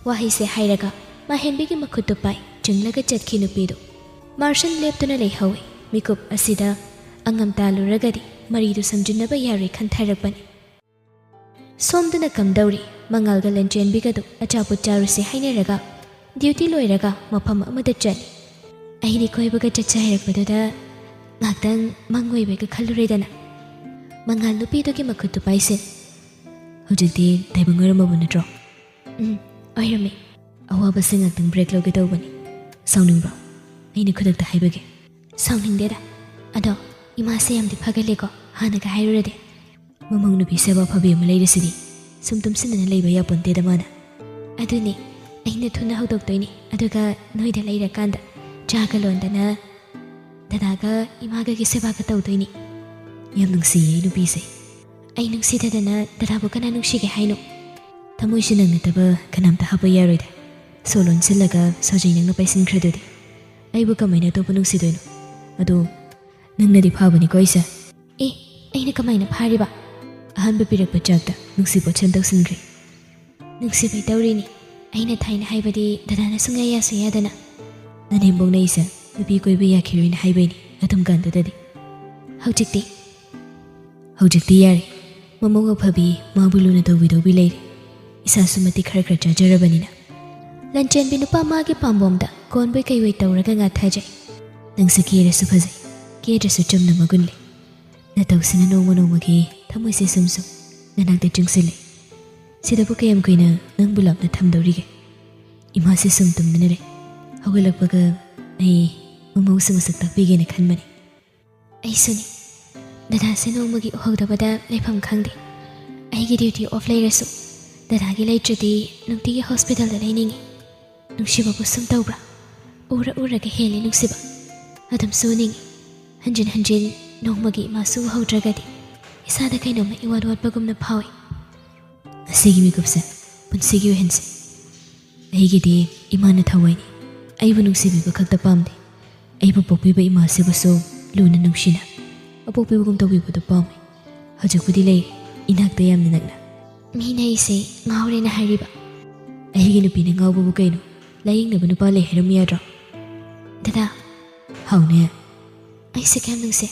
ꯋꯥꯍꯩꯁꯦ ꯍꯥꯏꯔꯒ ꯃꯍꯦꯟꯕꯤꯒꯤ ꯃꯈꯨꯠꯇꯨ ꯄꯥꯏ ꯆꯤꯡꯂꯒ ꯆꯠꯈꯤ ꯅꯨꯄꯤꯗꯨ꯫ ꯃꯥꯔꯁꯟ ꯂꯦꯞꯇꯨꯅ ꯂꯩꯍꯧꯏ꯫ ꯃꯤꯀꯨꯞ ꯑꯁꯤꯗ ꯑꯉꯝ ꯇꯥꯜꯂꯨꯔꯒꯗꯤ ꯃꯔꯤꯗꯨ ꯁꯝꯖꯤꯟꯅꯕ ꯌꯥꯔꯣꯏ ꯈꯟꯊꯔꯛꯄꯅꯤ꯫ ꯁꯣꯝꯗꯅ ꯀꯝꯗꯧꯔꯤ? ꯃꯉꯥꯜꯒ ꯂꯟꯆꯦꯟꯕꯤꯒꯗꯨ ꯑꯆꯥꯄꯣꯠ ꯆꯥꯔꯨꯁꯦ ꯍꯥꯏꯅꯔꯒ ꯗ꯭ꯌꯨꯇꯤ ꯂꯣꯏꯔꯒ ꯃꯐꯝ ꯑꯃꯗ ꯆꯠꯂꯤ꯫ ꯑꯩꯗꯤ ꯀꯣꯏꯕꯒ ꯆꯠꯁꯦ ꯍꯥꯏꯔꯛꯄꯗꯨꯗ ꯉꯥꯛꯇꯪ ꯃꯪ ꯑꯣꯏꯕꯒ ꯈꯜꯂꯨꯔꯦꯗꯅ꯫ ꯃꯉꯥꯜ ꯅꯨꯄꯤꯗꯨꯒꯤ ꯃꯈꯨꯠꯇꯨ ꯄꯥꯏꯁꯤꯟ, "ꯍꯧꯖꯤꯛꯇꯤ ꯇꯥꯏꯕꯪ ꯑꯣꯏꯔꯝꯃꯕ ꯅꯠꯇ꯭ꯔꯣ?" "ꯎꯝ, ꯑꯣꯏꯔꯝꯃꯦ"꯫ "ꯑꯋꯥꯕꯁꯦ ꯉꯥꯛꯇꯪ ꯕ꯭ꯔꯦꯛ ꯂꯧꯒꯦ ꯇꯧꯕꯅꯤ꯫ ꯁꯥꯎꯅꯤꯡꯕ꯭ꯔꯣ? ꯑꯩꯅ ꯈꯨꯗꯛꯇ ꯍꯥꯏꯕꯒꯤ?" "ꯁꯥꯎꯅꯤꯡꯗꯦꯗ꯫ ꯑꯗꯣ ꯏꯃꯥꯁꯦ ꯌꯥꯝꯗꯤ ꯐꯒꯜꯂꯦꯀꯣ, ꯍꯥꯟꯅꯒ ꯍꯥꯏꯔꯨꯔꯗꯤ꯫ ꯃꯃꯧ ꯅꯨꯄꯤ ꯁꯦꯕꯥ ꯐꯕꯤ ꯑꯃ ꯂꯩꯔꯤꯁꯤꯗꯤ ꯁꯨꯝ ꯇꯨꯝꯁꯤꯟꯗꯅ ꯂꯩꯕ ꯌꯥꯄꯣꯟꯇꯦꯗ ꯃꯥꯅ"꯫ "ꯑꯗꯨꯅꯤ, ꯑꯩꯅ ꯊꯨꯅ ꯍꯧꯗꯣꯛꯇꯣꯏꯅꯤ, ꯑꯗꯨꯒ ꯅꯣꯏꯗ ꯂꯩꯔꯀꯥꯟꯗ ꯆꯥꯒ ꯂꯣꯟꯗꯅ ꯗꯗꯥꯒ ꯏꯃꯥꯒꯒꯤ ꯁꯦꯕꯥꯒ ꯇꯧꯗꯣꯏꯅꯤ"꯫ "ꯌꯥꯝ ꯅꯨꯡꯁꯤꯌꯦ ꯑꯩ ꯅꯨꯄꯤꯁꯦ"꯫ ꯑꯩ ꯅꯨꯡꯁꯤꯗꯗꯅ ꯗꯗꯥꯕꯨ ꯀꯅꯥ ꯅꯨꯡꯁꯤꯒꯦ ꯍꯥꯏꯅꯣ? ꯊꯃꯣꯏꯁꯤ ꯅꯪ ꯅꯠꯇꯕ ꯀꯅꯥꯝꯇ ꯍꯥꯞꯄ ꯌꯥꯔꯣꯏꯗ꯫ ꯁꯣ ꯂꯣꯟꯁꯤꯜꯂꯒ ꯁꯥꯖꯩ ꯅꯪꯅ ꯄꯥꯏꯁꯤꯟꯈ꯭ꯔꯗꯨꯗꯤ꯫ ꯑꯩꯕꯨ ꯀꯃꯥꯏꯅ ꯑꯇꯣꯞꯄ ꯅꯨꯡꯁꯤꯗꯣꯏꯅꯣ? ꯑꯗꯣ ꯅꯪꯅꯗꯤ ꯐꯥꯕꯅꯤꯀꯣ ꯑꯩꯁꯦ꯫ ꯑꯦ, ꯑꯩꯅ ꯀꯃꯥꯏꯅ ꯐꯥꯔꯤꯕ? ꯑꯍꯥꯟꯕ ꯄꯤꯔꯛꯄ ꯆꯥꯛꯇ ꯅꯨꯡꯁꯤ ꯄꯣꯠꯁꯟ ꯇꯧꯁꯤꯟꯈ꯭ꯔꯦ꯫ ꯅꯨꯡꯁꯤꯕꯩ ꯇꯧꯔꯤꯅꯤ꯫ ꯑꯩꯅ ꯊꯥꯏꯅ ꯍꯥꯏꯕꯗꯤ ꯗꯗꯥꯅ ꯁꯨꯡꯌꯥ ꯌꯥꯁꯨ ꯌꯥꯗꯅ꯫ ꯅꯅꯦꯝꯕꯣꯛꯅ ꯑꯩꯁꯦ ꯅꯨꯄꯤ ꯀꯣꯏꯕ ꯌꯥꯈꯤꯔꯣꯏꯅ ꯍꯥꯏꯕꯩꯅꯤ ꯑꯗꯨꯝ ꯀꯥꯟꯗꯨꯗꯗꯤ꯫ ꯍꯧꯖꯤꯛꯇꯤ? ꯍꯧꯖꯤꯛꯇꯤ ꯌꯥꯔꯦ꯫ ꯃꯃꯧ ꯑꯐꯕꯤ ꯃꯥꯕꯨ ꯂꯨꯅ ꯇꯧꯕꯤꯗꯧꯕꯤ ꯂꯩꯔꯦ꯫ ꯏꯁꯥꯁꯨ ꯃꯇꯤꯛ ꯈꯔ ꯈꯔ ꯆꯥꯖꯔꯕꯅꯤꯅ꯫ ꯂꯟꯆꯦꯟꯕꯤ ꯅꯨꯄꯥ ꯃꯥꯒꯤ ꯄꯥꯝꯕꯣꯝꯗ ꯀꯣꯟꯕꯣꯏ ꯀꯩꯕꯣꯏ ꯇꯧꯔꯒ ꯉꯥꯊꯖꯩ꯫ ꯅꯪꯁꯦ ꯀꯦꯔꯁꯨ ꯐꯖꯩ, ꯀꯦꯗ꯭ꯔꯁꯨ ꯆꯝꯅ ꯃꯒꯨꯟ ꯂꯩ꯫ ꯅꯇꯧꯁꯤꯅ ꯅꯣꯡꯃ ꯅꯣꯡꯃꯒꯤ ꯊꯃꯣꯏꯁꯦ ꯁꯨꯝ ꯁꯨꯝ ꯅꯅꯥꯛꯇ ꯆꯤꯡꯁꯤꯜꯂꯦ꯫ ꯁꯤꯗꯕꯨ ꯀꯌꯥꯝ ꯀꯨꯏꯅ ꯅꯪꯕꯨ ꯂꯥꯞꯅ ꯊꯝꯗꯧꯔꯤꯒꯦ? ꯏꯃꯥꯁꯦ ꯁꯨꯝ ꯇꯨꯝꯗꯨꯅ ꯂꯩ꯫ ꯍꯧꯒꯠꯂꯛꯄꯒ ꯑꯩ ꯃꯃꯧꯁꯨ ꯃꯁꯛ ꯇꯥꯛꯄꯤꯒꯦꯅ ꯈꯟꯕꯅꯤ꯫ ꯑꯩꯁꯨꯅꯤ꯫ ꯗꯗꯥꯁꯦ ꯅꯣꯡꯃꯒꯤ ꯎꯍꯧꯗꯕꯗ ꯂꯩꯐꯝ ꯈꯪꯗꯦ꯫ ꯑꯩꯒꯤ ꯗ꯭ꯌꯨꯇꯤ ꯑꯣꯐ ꯂꯩꯔꯁꯨ ꯗꯗꯥꯒꯤ ꯂꯩꯇ꯭ꯔꯗꯤ ꯅꯨꯡꯇꯤꯒꯤ ꯍꯣꯁꯄꯤꯇꯥꯜꯗ ꯂꯩꯅꯤꯡꯉꯤ꯫ ꯅꯨꯡꯁꯤꯕꯕꯨ ꯁꯨꯝ ꯇꯧꯕ꯭ꯔꯥ? ꯎꯔ ꯎꯔꯒ ꯍꯦꯜꯂꯤ ꯅꯨꯡꯁꯤꯕ꯫ ꯑꯗꯨꯝꯁꯨ ꯎꯅꯤꯡꯉꯤ꯫ ꯍꯟꯖꯤꯟ ꯍꯟꯖꯤꯟ ꯅꯣꯡꯃꯒꯤ ꯏꯃꯥꯁꯨ ꯎꯍꯧꯗ꯭ꯔꯒꯗꯤ ꯏꯁꯥꯗ ꯀꯩꯅꯣꯝꯃ ꯏꯋꯥꯠ ꯋꯥꯠꯄꯒꯨꯝꯅ ꯐꯥꯎꯏ꯫ ꯉꯁꯤꯒꯤ ꯃꯤꯀꯨꯞꯁꯦ ꯄꯨꯟꯁꯤꯒꯤ ꯑꯣꯏꯍꯟꯁꯦ꯫ ꯑꯩꯒꯤꯗꯤ ꯏꯃꯥꯅ ꯊꯋꯥꯏꯅꯤ꯫ ꯑꯩꯕꯨ ꯅꯨꯡꯁꯤꯕꯤꯕ ꯈꯛꯇ ꯄꯥꯝꯗꯦ꯫ ꯑꯩꯕꯨ ꯄꯣꯛꯄꯤꯕ ꯏꯃꯥꯁꯤꯕꯨꯁꯨ ꯂꯨꯅ ꯅꯨꯡꯁꯤꯅ ꯑꯄꯣꯛꯄꯤꯕꯒꯨꯝ ꯇꯧꯕꯤꯕꯗꯨ ꯄꯥꯝꯃꯤ꯫ ꯍꯧꯖꯤꯛꯄꯨꯗꯤ ꯂꯩꯔꯤ, ꯏꯅꯥꯛꯇ ꯌꯥꯝꯅ ꯅꯛꯅ꯫ ꯃꯤꯅ ꯑꯩꯁꯦ ꯉꯥꯎꯔꯦꯅ ꯍꯥꯏꯔꯤꯕ? ꯑꯩꯒꯤ ꯅꯨꯄꯤꯅ ꯉꯥꯎꯕꯕꯨ ꯀꯩꯅꯣ? ꯂꯥꯌꯦꯡꯅꯕ ꯅꯨꯄꯥ ꯂꯩ ꯍꯥꯏꯔꯝꯃꯨ ꯌꯥꯗ꯭ꯔꯣ? ꯗꯗꯥ꯫ ꯍꯥꯎꯅꯦ꯫ ꯑꯩꯁꯦ ꯀꯌꯥꯝ ꯅꯨꯡꯁꯤ?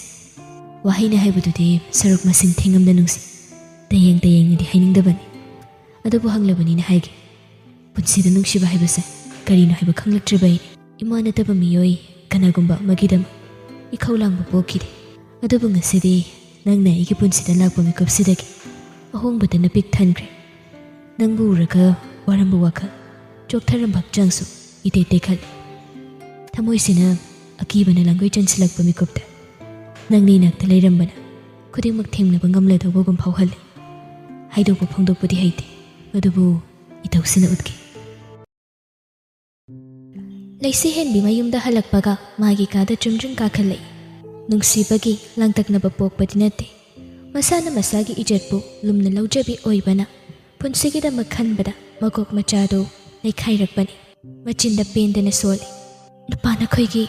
ꯋꯥꯍꯩꯅ ꯍꯥꯏꯕꯗꯨꯗꯤ ꯁꯔꯨꯛ ꯃꯁꯤꯡ ꯊꯦꯡꯉꯝꯗ ꯅꯨꯡꯁꯤ꯫ ꯇꯌꯦꯡ ꯇꯌꯦꯡꯅꯗꯤ ꯍꯥꯏꯅꯤꯡꯗꯕꯅꯤ꯫ ꯑꯗꯨꯕꯨ ꯍꯪꯂꯕꯅꯤꯅ ꯍꯥꯏꯒꯦ꯫ ꯄꯨꯟꯁꯤꯗ ꯅꯨꯡꯁꯤꯕ ꯍꯥꯏꯕꯁꯦ ꯀꯔꯤꯅꯣ ꯍꯥꯏꯕ ꯈꯪꯂꯛꯇ꯭ꯔꯤꯕ ꯑꯩꯅꯤ꯫ ꯏꯃꯥ ꯅꯠꯇꯕ ꯃꯤꯑꯣꯏ ꯀꯅꯥꯒꯨꯝꯕ ꯑꯃꯒꯤꯗꯃꯛ ꯏꯈꯧ ꯂꯥꯡꯕ ꯄꯣꯛꯈꯤꯗꯦ꯫ ꯑꯗꯨꯕꯨ ꯉꯁꯤꯗꯤ ꯅꯪꯅ ꯑꯩꯒꯤ ꯄꯨꯟꯁꯤꯗ ꯂꯥꯛꯄ ꯃꯤꯀꯨꯞꯁꯤꯗꯒꯤ ꯑꯍꯣꯡꯕꯗꯅ ꯄꯤꯛ ꯊꯟꯈ꯭ꯔꯦ꯫ ꯅꯪꯕꯨ ꯎꯔꯒ ꯋꯥꯔꯝꯕ ꯋꯥꯈꯜ, ꯆꯣꯛꯊꯔꯝꯕ ꯍꯛꯆꯥꯡꯁꯨ ꯏꯇꯦꯛ ꯇꯦꯛꯈꯠꯂꯦ꯫ ꯊꯃꯣꯏꯁꯤꯅ ꯑꯀꯤꯕꯅ ꯂꯥꯡꯒꯣꯏ ꯆꯟꯁꯤꯜꯂꯛꯄ ꯃꯤꯀꯨꯞꯇ ꯅꯪꯅ ꯏꯅꯥꯛꯇ ꯂꯩꯔꯝꯕꯅ ꯈꯨꯗꯤꯡꯃꯛ ꯊꯦꯡꯅꯕ ꯉꯝꯂꯗꯧꯕꯒꯨꯝ ꯐꯥꯎꯍꯜꯂꯤ꯫ ꯍꯥꯏꯗꯣꯛꯄ ꯐꯣꯡꯗꯣꯛꯄꯗꯤ ꯍꯩꯇꯦ, ꯑꯗꯨꯕꯨ ꯏꯇꯧꯁꯤꯅ ꯎꯠꯈꯤ꯫ ꯂꯩꯁꯤ ꯍꯦꯟꯕꯤ ꯃꯌꯨꯝꯗ ꯍꯜꯂꯛꯄꯒ ꯃꯥꯒꯤ ꯀꯥꯗ ꯆꯨꯝꯗ꯭ꯔꯤꯡ ꯀꯥꯈꯠꯂꯛꯏ꯫ ꯅꯨꯡꯁꯤꯕꯒꯤ ꯂꯥꯡꯇꯛꯅꯕ ꯄꯣꯛꯄꯗꯤ ꯅꯠꯇꯦ꯫ ꯃꯁꯥꯅ ꯃꯁꯥꯒꯤ ꯏꯖꯠꯄꯨ ꯂꯨꯝꯅ ꯂꯧꯖꯕꯤ ꯑꯣꯏꯕꯅ ꯄꯨꯟꯁꯤꯒꯤꯗꯃꯛ ꯈꯟꯕꯗ ꯃꯀꯣꯛ ꯃꯆꯥꯗꯨ ꯂꯩꯈꯥꯏꯔꯛꯄꯅꯤ꯫ ꯃꯆꯤꯟꯗ ꯄꯦꯟꯗꯅ ꯁꯣꯜꯂꯤ꯫ "ꯅꯨꯄꯥ ꯅꯈꯣꯏꯒꯤ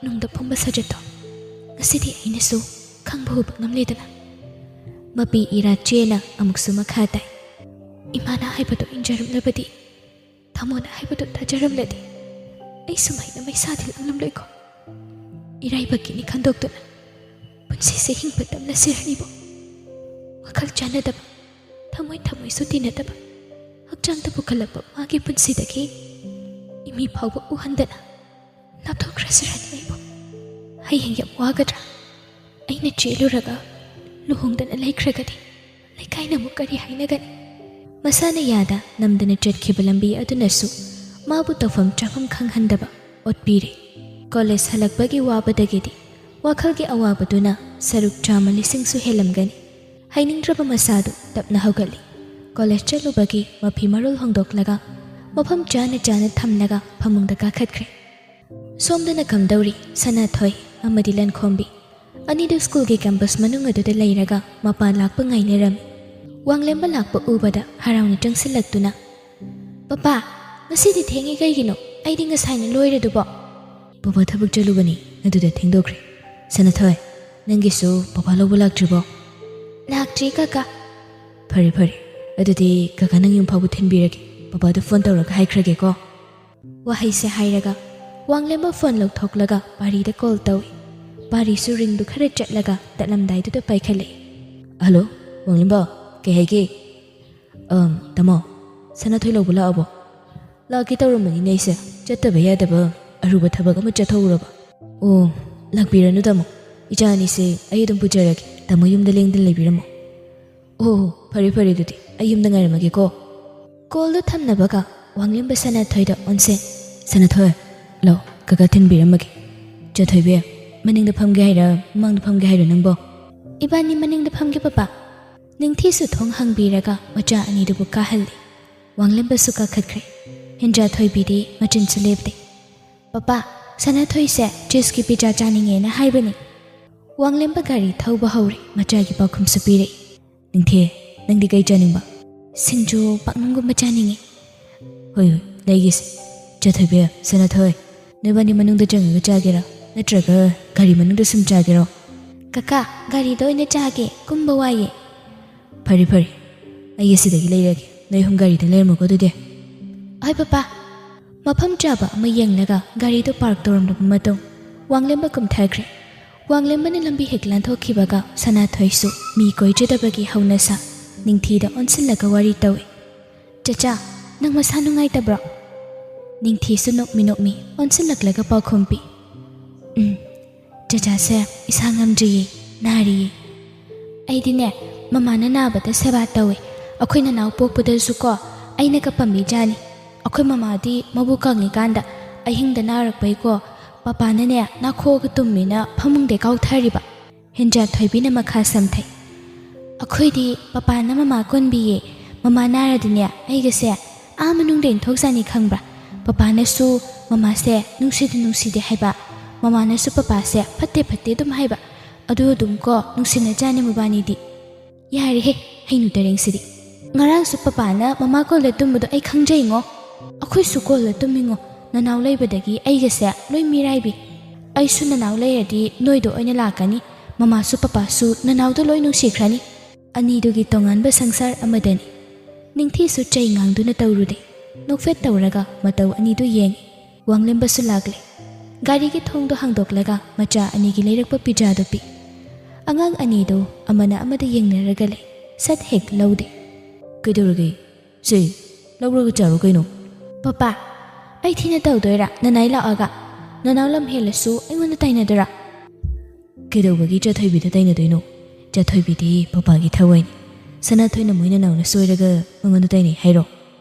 ꯅꯨꯡꯗ ꯐꯨꯝꯕ ꯁꯥꯖꯠꯇꯣ ꯉꯁꯤꯗꯤ ꯑꯩꯅꯁꯨ ꯈꯪꯕ ꯎꯕ ꯉꯝꯂꯦꯗꯅ?" ꯃꯄꯤ ꯏꯔꯥ ꯆꯦꯅ ꯑꯃꯨꯛꯁꯨ ꯃꯈꯥ ꯇꯥꯏ꯫ "ꯏꯃꯥꯅ ꯍꯥꯏꯕꯗꯣ ꯏꯟꯖꯔꯝꯂꯕꯗꯤ, ꯊꯃꯣꯅ ꯍꯥꯏꯕꯗꯣ ꯊꯥꯖꯔꯝꯂꯗꯤ, ꯑꯩ ꯁꯨꯃꯥꯏꯅ ꯃꯩꯁꯥꯗꯤ ꯂꯥꯡꯂꯝꯂꯣꯏꯀꯣ꯫ ꯏꯔꯥꯏꯕꯛꯀꯤꯅꯤ ꯈꯟꯗꯣꯛꯇꯨꯅ ꯄꯨꯟꯁꯤꯁꯦ ꯍꯤꯡꯕ ꯇꯝꯂꯁꯤꯔꯅꯤꯕꯣ꯫ ꯋꯥꯈꯜ ꯆꯥꯟꯅꯗꯕ, ꯊꯃꯣꯏ ꯊꯃꯣꯏꯁꯨ ꯇꯤꯟꯅꯗꯕ, ꯍꯛꯆꯥꯡꯗ ꯄꯨꯈꯠꯂꯛꯄ ꯃꯥꯒꯤ ꯄꯨꯟꯁꯤꯗꯒꯤ ꯏꯃꯤ ꯐꯥꯎꯕ ꯎꯍꯟꯗꯅ ꯂꯥꯞꯊꯣꯛꯈ꯭ꯔꯁꯤꯔꯅꯤ ꯑꯩꯕꯨ꯫ ꯍꯌꯦꯡ ꯌꯥꯝ ꯋꯥꯒꯗ꯭ꯔꯥ? ꯑꯩꯅ ꯆꯦꯜꯂꯨꯔꯒ ꯂꯨꯍꯣꯡꯗꯅ ꯂꯩꯈ꯭ꯔꯒꯗꯤ ꯂꯩꯀꯥꯏꯅ ꯑꯃꯨꯛ ꯀꯔꯤ ꯍꯥꯏꯅꯒꯅꯤ?" ꯃꯁꯥꯅ ꯌꯥꯗ ꯅꯝꯗꯅ ꯆꯠꯈꯤꯕ ꯂꯝꯕꯤ ꯑꯗꯨꯅꯁꯨ ꯃꯥꯕꯨ ꯇꯧꯐꯝ ꯆꯥꯐꯝ ꯈꯪꯍꯟꯗꯕ ꯑꯣꯠꯄꯤꯔꯦ꯫ ꯀꯣꯂꯦꯖ ꯍꯜꯂꯛꯄꯒꯤ ꯋꯥꯕꯗꯒꯤꯗꯤ ꯋꯥꯈꯜꯒꯤ ꯑꯋꯥꯕꯗꯨꯅ ꯁꯔꯨꯛ ꯆꯥꯝꯃ ꯂꯤꯁꯤꯡꯁꯨ ꯍꯦꯜꯂꯝꯒꯅꯤ꯫ ꯍꯩꯅꯤꯡꯗ꯭ꯔꯕ ꯃꯁꯥꯗꯨ ꯇꯞꯅ ꯍꯧꯒꯠꯂꯤ꯫ ꯀꯣꯂꯦꯖ ꯆꯠꯂꯨꯕꯒꯤ ꯃꯐꯤ ꯃꯔꯣꯜ ꯍꯣꯡꯗꯣꯛꯂꯒ ꯃꯐꯝ ꯆꯥꯅ ꯆꯥꯅ ꯊꯝꯂꯒ ꯐꯃꯨꯡꯗ ꯀꯥꯈꯠꯈ꯭ꯔꯦ꯫ ꯁꯣꯝꯗꯅ ꯀꯝꯗꯧꯔꯤ? ꯁꯅꯥꯊꯣꯏ ꯑꯃꯗꯤ ꯂꯟꯈꯣꯝꯕꯤ ꯑꯅꯤꯗꯨ ꯁ꯭ꯀꯨꯜꯒꯤ ꯀꯦꯝꯄꯁ ꯃꯅꯨꯡ ꯑꯗꯨꯗ ꯂꯩꯔꯒ ꯃꯄꯥ ꯂꯥꯛꯄ ꯉꯥꯏꯅꯔꯝꯃꯤ꯫ ꯋꯥꯡꯂꯦꯝꯕ ꯂꯥꯛꯄ ꯎꯕꯗ ꯍꯔꯥꯎꯅ ꯆꯪꯁꯤꯜꯂꯛꯇꯨꯅ, "ꯄꯄꯥ, ꯉꯁꯤꯗꯤ ꯊꯦꯡꯉꯤ ꯀꯩꯒꯤꯅꯣ? ꯑꯩꯗꯤ ꯉꯁꯥꯏꯅ ꯂꯣꯏꯔꯗꯨꯕꯣ?" "ꯄꯄꯥ ꯊꯕꯛ ꯆꯠꯂꯨꯕꯅꯤ, ꯑꯗꯨꯗ ꯊꯦꯡꯗꯣꯛꯈ꯭ꯔꯦ꯫ ꯁꯅꯥꯊꯣꯏ, ꯅꯪꯒꯤꯁꯨ ꯄꯄꯥ ꯂꯧꯕ ꯂꯥꯛꯇ꯭ꯔꯤꯕꯣ?" "ꯂꯥꯛꯇ꯭ꯔꯤ ꯀꯀꯥ꯫" "ꯐꯔꯦ ꯐꯔꯦ, ꯑꯗꯨꯗꯤ ꯀꯀꯥ ꯅꯪ ꯌꯨꯝ ꯐꯥꯎꯕ ꯊꯤꯟꯕꯤꯔꯒꯦ꯫ ꯄꯄꯥꯗ ꯐꯣꯟ ꯇꯧꯔꯒ ꯍꯥꯏꯈ꯭ꯔꯒꯦꯀꯣ꯫" ꯋꯥꯍꯩꯁꯦ ꯍꯥꯏꯔꯒ ꯋꯥꯡꯂꯦꯝꯕ ꯐꯣꯟ ꯂꯧꯊꯣꯛꯂꯒ ꯄꯥꯔꯤꯗ ꯀꯣꯜ ꯇꯧꯏ꯫ ꯄꯥꯔꯤꯁꯨ ꯔꯤꯡꯗꯨ ꯈꯔ ꯆꯠꯂꯒ ꯇꯠꯂꯝꯗꯥꯏꯗꯨꯗ ꯄꯥꯏꯈꯠꯂꯛꯏ꯫ "ꯍꯜꯂꯣ, ꯋꯥꯡꯂꯦꯝꯕ, ꯀꯩ ꯍꯥꯏꯒꯦ?" "ꯑꯝ, ꯇꯥꯃꯣ, ꯁꯅꯥꯊꯣꯏ ꯂꯧꯕ ꯂꯥꯛꯑꯕꯣ?" "ꯂꯥꯛꯀꯦ ꯇꯧꯔꯝꯕꯅꯤꯅꯦ ꯑꯩꯁꯦ, ꯆꯠꯇꯕ ꯌꯥꯗꯕ ꯑꯔꯨꯕ ꯊꯕꯛ ꯑꯃ ꯆꯠꯊꯣꯛꯎꯔꯕ꯫" "ꯑꯣ, ꯂꯥꯛꯄꯤꯔꯅꯨ ꯇꯥꯃꯣ, ꯏꯆꯥ ꯑꯅꯤꯁꯦ ꯑꯩ ꯑꯗꯨꯝ ꯄꯨꯖꯔꯒꯦ, ꯇꯥꯃꯣ ꯌꯨꯝꯗ ꯂꯦꯡꯗꯅ ꯂꯩꯕꯤꯔꯝꯃꯣ꯫" "ꯑꯣ, ꯐꯔꯦ ꯐꯔꯦ, ꯑꯗꯨꯗꯤ ꯑꯩ ꯌꯨꯝꯗ ꯉꯥꯏꯔꯝꯃꯒꯦꯀꯣ꯫" ꯀꯣꯜꯗꯨ ꯊꯝꯅꯕꯒ ꯋꯥꯡꯂꯦꯝꯕ ꯁꯅꯥꯊꯣꯏꯗ ꯑꯣꯟꯁꯦ꯫ "ꯁꯅꯥꯊꯣꯏ, ꯂꯥꯛꯑꯣ, ꯀꯀꯥ ꯊꯤꯟꯕꯤꯔꯝꯃꯒꯦ꯫ ꯆꯥꯊꯣꯏꯕꯤ, ꯃꯅꯤꯡꯗ ꯐꯝꯒꯦ ꯍꯥꯏꯔ ꯃꯃꯥꯡꯗ ꯐꯝꯒꯦ ꯍꯥꯏꯔꯣ ꯅꯪꯕꯣ?" "ꯏꯕꯥꯅꯤ ꯃꯅꯤꯡꯗ ꯐꯝꯒꯦ ꯄꯄꯥ꯫" ꯅꯤꯡꯊꯤꯁꯨ ꯊꯣꯡ ꯍꯥꯡꯕꯤꯔꯒ ꯃꯆꯥ ꯑꯅꯤꯗꯨꯕꯨ ꯀꯥꯍꯜꯂꯤ꯫ ꯋꯥꯡꯂꯦꯝꯕꯁꯨ ꯀꯥꯈꯠꯈ꯭ꯔꯦ꯫ ꯍꯦꯟꯖꯥ ꯊꯣꯏꯕꯤꯗꯤ ꯃꯆꯤꯟꯁꯨ ꯂꯦꯞꯇꯦ꯫ "ꯄꯄꯥ, ꯁꯅꯥꯊꯣꯏꯁꯦ ꯆꯤꯁꯀꯤ ꯄꯤꯖꯥ ꯆꯥꯅꯤꯡꯉꯦꯅ ꯍꯥꯏꯕꯅꯤ꯫" ꯋꯥꯡꯂꯦꯝꯕ ꯒꯥꯔꯤ ꯊꯧꯕ ꯍꯧꯔꯦ꯫ ꯃꯆꯥꯒꯤ ꯄꯥꯎꯈꯨꯝꯁꯨ ꯄꯤꯔꯛꯏ꯫ "ꯅꯤꯡꯊꯤ, ꯅꯪꯗꯤ ꯀꯩ ꯆꯥꯅꯤꯡꯕ?" "ꯁꯤꯡꯖꯨ ꯄꯥꯛꯅꯝꯒꯨꯝꯕ ꯆꯥꯅꯤꯡꯉꯤ꯫" "ꯍꯣꯏ ꯍꯣꯏ, ꯂꯩꯒꯦꯁꯦ꯫ ꯆꯥꯊꯣꯏꯕꯤ, ꯁꯅꯥꯊꯣꯏ, ꯅꯣꯏꯕꯥꯅꯤ ꯃꯅꯨꯡꯗ ꯆꯪꯉꯒ ꯆꯥꯒꯦꯔꯥ? ꯅꯠꯇ꯭ꯔꯒ ꯒꯥꯔꯤ ꯃꯅꯨꯡꯗ ꯁꯨꯝ ꯆꯥꯒꯦꯔꯣ?" "ꯀꯀꯥ, ꯒꯥꯔꯤꯗ ꯑꯣꯏꯅ ꯆꯥꯒꯦ, ꯀꯨꯝꯕ ꯋꯥꯏꯌꯦ꯫" "ꯐꯔꯦ ꯐꯔꯦ, ꯑꯩ ꯑꯁꯤꯗꯒꯤ ꯂꯩꯔꯒꯦ꯫ ꯅꯣꯏ ꯑꯍꯨꯝ ꯒꯥꯔꯤꯗ ꯂꯩꯔꯝꯃꯨꯀꯣ ꯑꯗꯨꯗꯤ꯫" "ꯍꯣꯏ ꯄꯄꯥ꯫" ꯃꯐꯝ ꯆꯥꯕ ꯑꯃ ꯌꯦꯡꯂꯒ ꯒꯥꯔꯤꯗꯨ ꯄꯥꯔꯛ ꯇꯧꯔꯝꯂꯕ ꯃꯇꯨꯡ, ꯋꯥꯡꯂꯦꯝꯕ ꯀꯨꯝꯊꯈ꯭ꯔꯦ꯫ ꯋꯥꯡꯂꯦꯝꯕꯅ ꯂꯝꯕꯤ ꯍꯦꯛ ꯂꯥꯟꯊꯣꯛꯈꯤꯕꯒ, ꯁꯅꯥꯊꯣꯏꯁꯨ ꯃꯤ ꯀꯣꯏꯖꯗꯕꯒꯤ ꯍꯧꯅꯁꯥ ꯅꯤꯡꯊꯤꯗ ꯑꯣꯟꯁꯤꯜꯂꯒ ꯋꯥꯔꯤ ꯇꯧꯏ꯫ "ꯆꯆꯥ, ꯅꯪ ꯃꯁꯥ ꯅꯨꯡꯉꯥꯏꯇꯕ꯭ꯔꯣ?" ꯅꯤꯡꯊꯤꯁꯨ ꯅꯣꯛꯃꯤ ꯅꯣꯛꯃꯤ ꯑꯣꯟꯁꯤꯜꯂꯛꯂꯒ ꯄꯥꯎꯈꯨꯝ ꯄꯤ꯫ "ꯎꯝ, ꯆꯆꯥꯁꯦ ꯏꯁꯥ ꯉꯝꯗ꯭ꯔꯤꯌꯦ, ꯅꯥꯔꯤꯌꯦ꯫" "ꯑꯩꯗꯤꯅꯦ, ꯃꯃꯥꯅ ꯅꯥꯕꯗ ꯁꯦꯕꯥ ꯇꯧꯋꯦ꯫ ꯑꯩꯈꯣꯏ ꯅꯅꯥꯎ ꯄꯣꯛꯄꯗꯁꯨꯀꯣ, ꯑꯩꯅ ꯀꯞꯄꯝꯃꯤꯖꯥꯅꯤ꯫ ꯑꯩꯈꯣꯏ ꯃꯃꯥꯗꯤ ꯃꯕꯨ ꯀꯪꯉꯤꯀꯥꯟꯗ ꯑꯍꯤꯡꯗ ꯅꯥꯔꯛꯄꯩꯀꯣ, ꯄꯄꯥꯅꯅꯦ ꯅꯥꯈꯣꯛꯑꯒ ꯇꯨꯝꯃꯤꯅ ꯐꯃꯨꯡꯗꯩ ꯀꯥꯎꯊꯔꯤꯕ꯫" ꯍꯦꯟꯖꯥ ꯊꯣꯏꯕꯤꯅ ꯃꯈꯥ ꯁꯝꯊꯩ꯫ "ꯑꯩꯈꯣꯏꯗꯤ ꯄꯄꯥꯅ ꯃꯃꯥ ꯀꯣꯟꯕꯤꯌꯦ꯫ ꯃꯃꯥ ꯅꯥꯔꯗꯤꯅꯦ, ꯑꯩꯒꯁꯦ ꯑꯥ ꯃꯅꯨꯡꯗ ꯏꯟꯊꯣꯛꯆꯥꯅꯤ ꯈꯪꯕ꯭ꯔꯥ? ꯄꯄꯥꯅꯁꯨ ꯃꯃꯥꯁꯦ ꯅꯨꯡꯁꯤꯗꯦ ꯅꯨꯡꯁꯤꯗꯦ ꯍꯥꯏꯕ, ꯃꯃꯥꯅꯁꯨ ꯄꯄꯥꯁꯦ ꯐꯠꯇꯦ ꯐꯠꯇꯦ ꯑꯗꯨꯝ ꯍꯥꯏꯕ꯫ ꯑꯗꯨ ꯑꯗꯨꯝ ꯀꯣ ꯅꯨꯡꯁꯤꯅꯖꯥꯅꯤ ꯃꯕꯥꯅꯤꯗꯤ꯫" "ꯌꯥꯔꯦꯍꯦ, ꯍꯩꯅꯨ ꯇꯔꯦꯡꯁꯤꯗꯤ꯫ ꯉꯔꯥꯡꯁꯨ ꯄꯄꯥꯅ ꯃꯃꯥ ꯀꯣꯜꯂ ꯇꯨꯝꯕꯗꯣ ꯑꯩ ꯈꯪꯖꯩꯉꯣ꯫ ꯑꯩꯈꯣꯏꯁꯨ ꯀꯣꯜꯂ ꯇꯨꯝꯃꯤꯉꯣ꯫ ꯅꯅꯥꯎ ꯂꯩꯕꯗꯒꯤ ꯑꯩꯒꯁꯦ ꯂꯣꯏ ꯃꯤꯔꯥꯏꯕꯤ꯫ ꯑꯩꯁꯨ ꯅꯅꯥꯎ ꯂꯩꯔꯗꯤ ꯅꯣꯏꯗ ꯑꯣꯏꯅ ꯂꯥꯛꯀꯅꯤ꯫ ꯃꯃꯥꯁꯨ ꯄꯄꯥꯁꯨ ꯅꯅꯥꯎꯗ ꯂꯣꯏ ꯅꯨꯡꯁꯤꯈ꯭ꯔꯅꯤ꯫ ꯑꯅꯤꯗꯨꯒꯤ ꯇꯣꯉꯥꯟꯕ ꯁꯪꯁꯥꯔ ꯑꯃꯗꯅꯤ꯫" ꯅꯤꯡꯊꯤꯁꯨ ꯆꯩ ꯉꯥꯡꯗꯨꯅ ꯇꯧꯔꯨꯔꯦ꯫ ꯅꯣꯛꯐꯦꯠ ꯇꯧꯔꯒ ꯃꯇꯧ ꯑꯅꯤꯗꯨ ꯌꯦꯡꯉꯤ꯫ ꯋꯥꯡꯂꯦꯝꯕꯁꯨ ꯂꯥꯛꯂꯦ꯫ ꯒꯥꯔꯤꯒꯤ ꯊꯣꯡꯗꯣ ꯍꯥꯡꯗꯣꯛꯂꯒ ꯃꯆꯥ ꯑꯅꯤꯒꯤ ꯂꯩꯔꯛꯄ ꯄꯤꯖꯥꯗꯨ ꯄꯤ꯫ ꯑꯉꯥꯡ ꯑꯅꯤꯗꯨ ꯑꯃꯅ ꯑꯃꯗ ꯌꯦꯡꯅꯔꯒ ꯂꯩ꯫ ꯁꯠ ꯍꯦꯛ ꯂꯧꯗꯦ꯫ "ꯀꯩꯗꯧꯔꯒꯦ? ꯁꯦ, ꯂꯧꯔꯒ ꯆꯥꯔꯣ ꯀꯩꯅꯣ꯫" "ꯄꯄꯥ, ꯑꯩ ꯊꯤꯅ ꯇꯧꯗꯣꯏꯔꯥ ꯅꯅꯥꯏ ꯂꯥꯛꯑꯒ? ꯅꯅꯥꯎ ꯂꯝ ꯍꯦꯜꯂꯁꯨ ꯑꯩꯉꯣꯟꯗ ꯇꯥꯏꯅꯗꯣꯏꯔꯥ?" "ꯀꯩꯗꯧꯕꯒꯤ ꯆꯥꯊꯣꯏꯕꯤꯗ ꯇꯥꯏꯅꯗꯣꯏꯅꯣ? ꯆꯥꯊꯣꯏꯕꯤꯗꯤ ꯄꯄꯥꯒꯤ ꯊꯋꯥꯏꯅꯤ꯫ ꯁꯅꯥꯊꯣꯏꯅ ꯃꯣꯏ ꯅꯅꯥꯎꯅ ꯁꯣꯏꯔꯒ ꯃꯉꯣꯟꯗ ꯇꯥꯏꯅꯩ ꯍꯥꯏꯔꯣ?"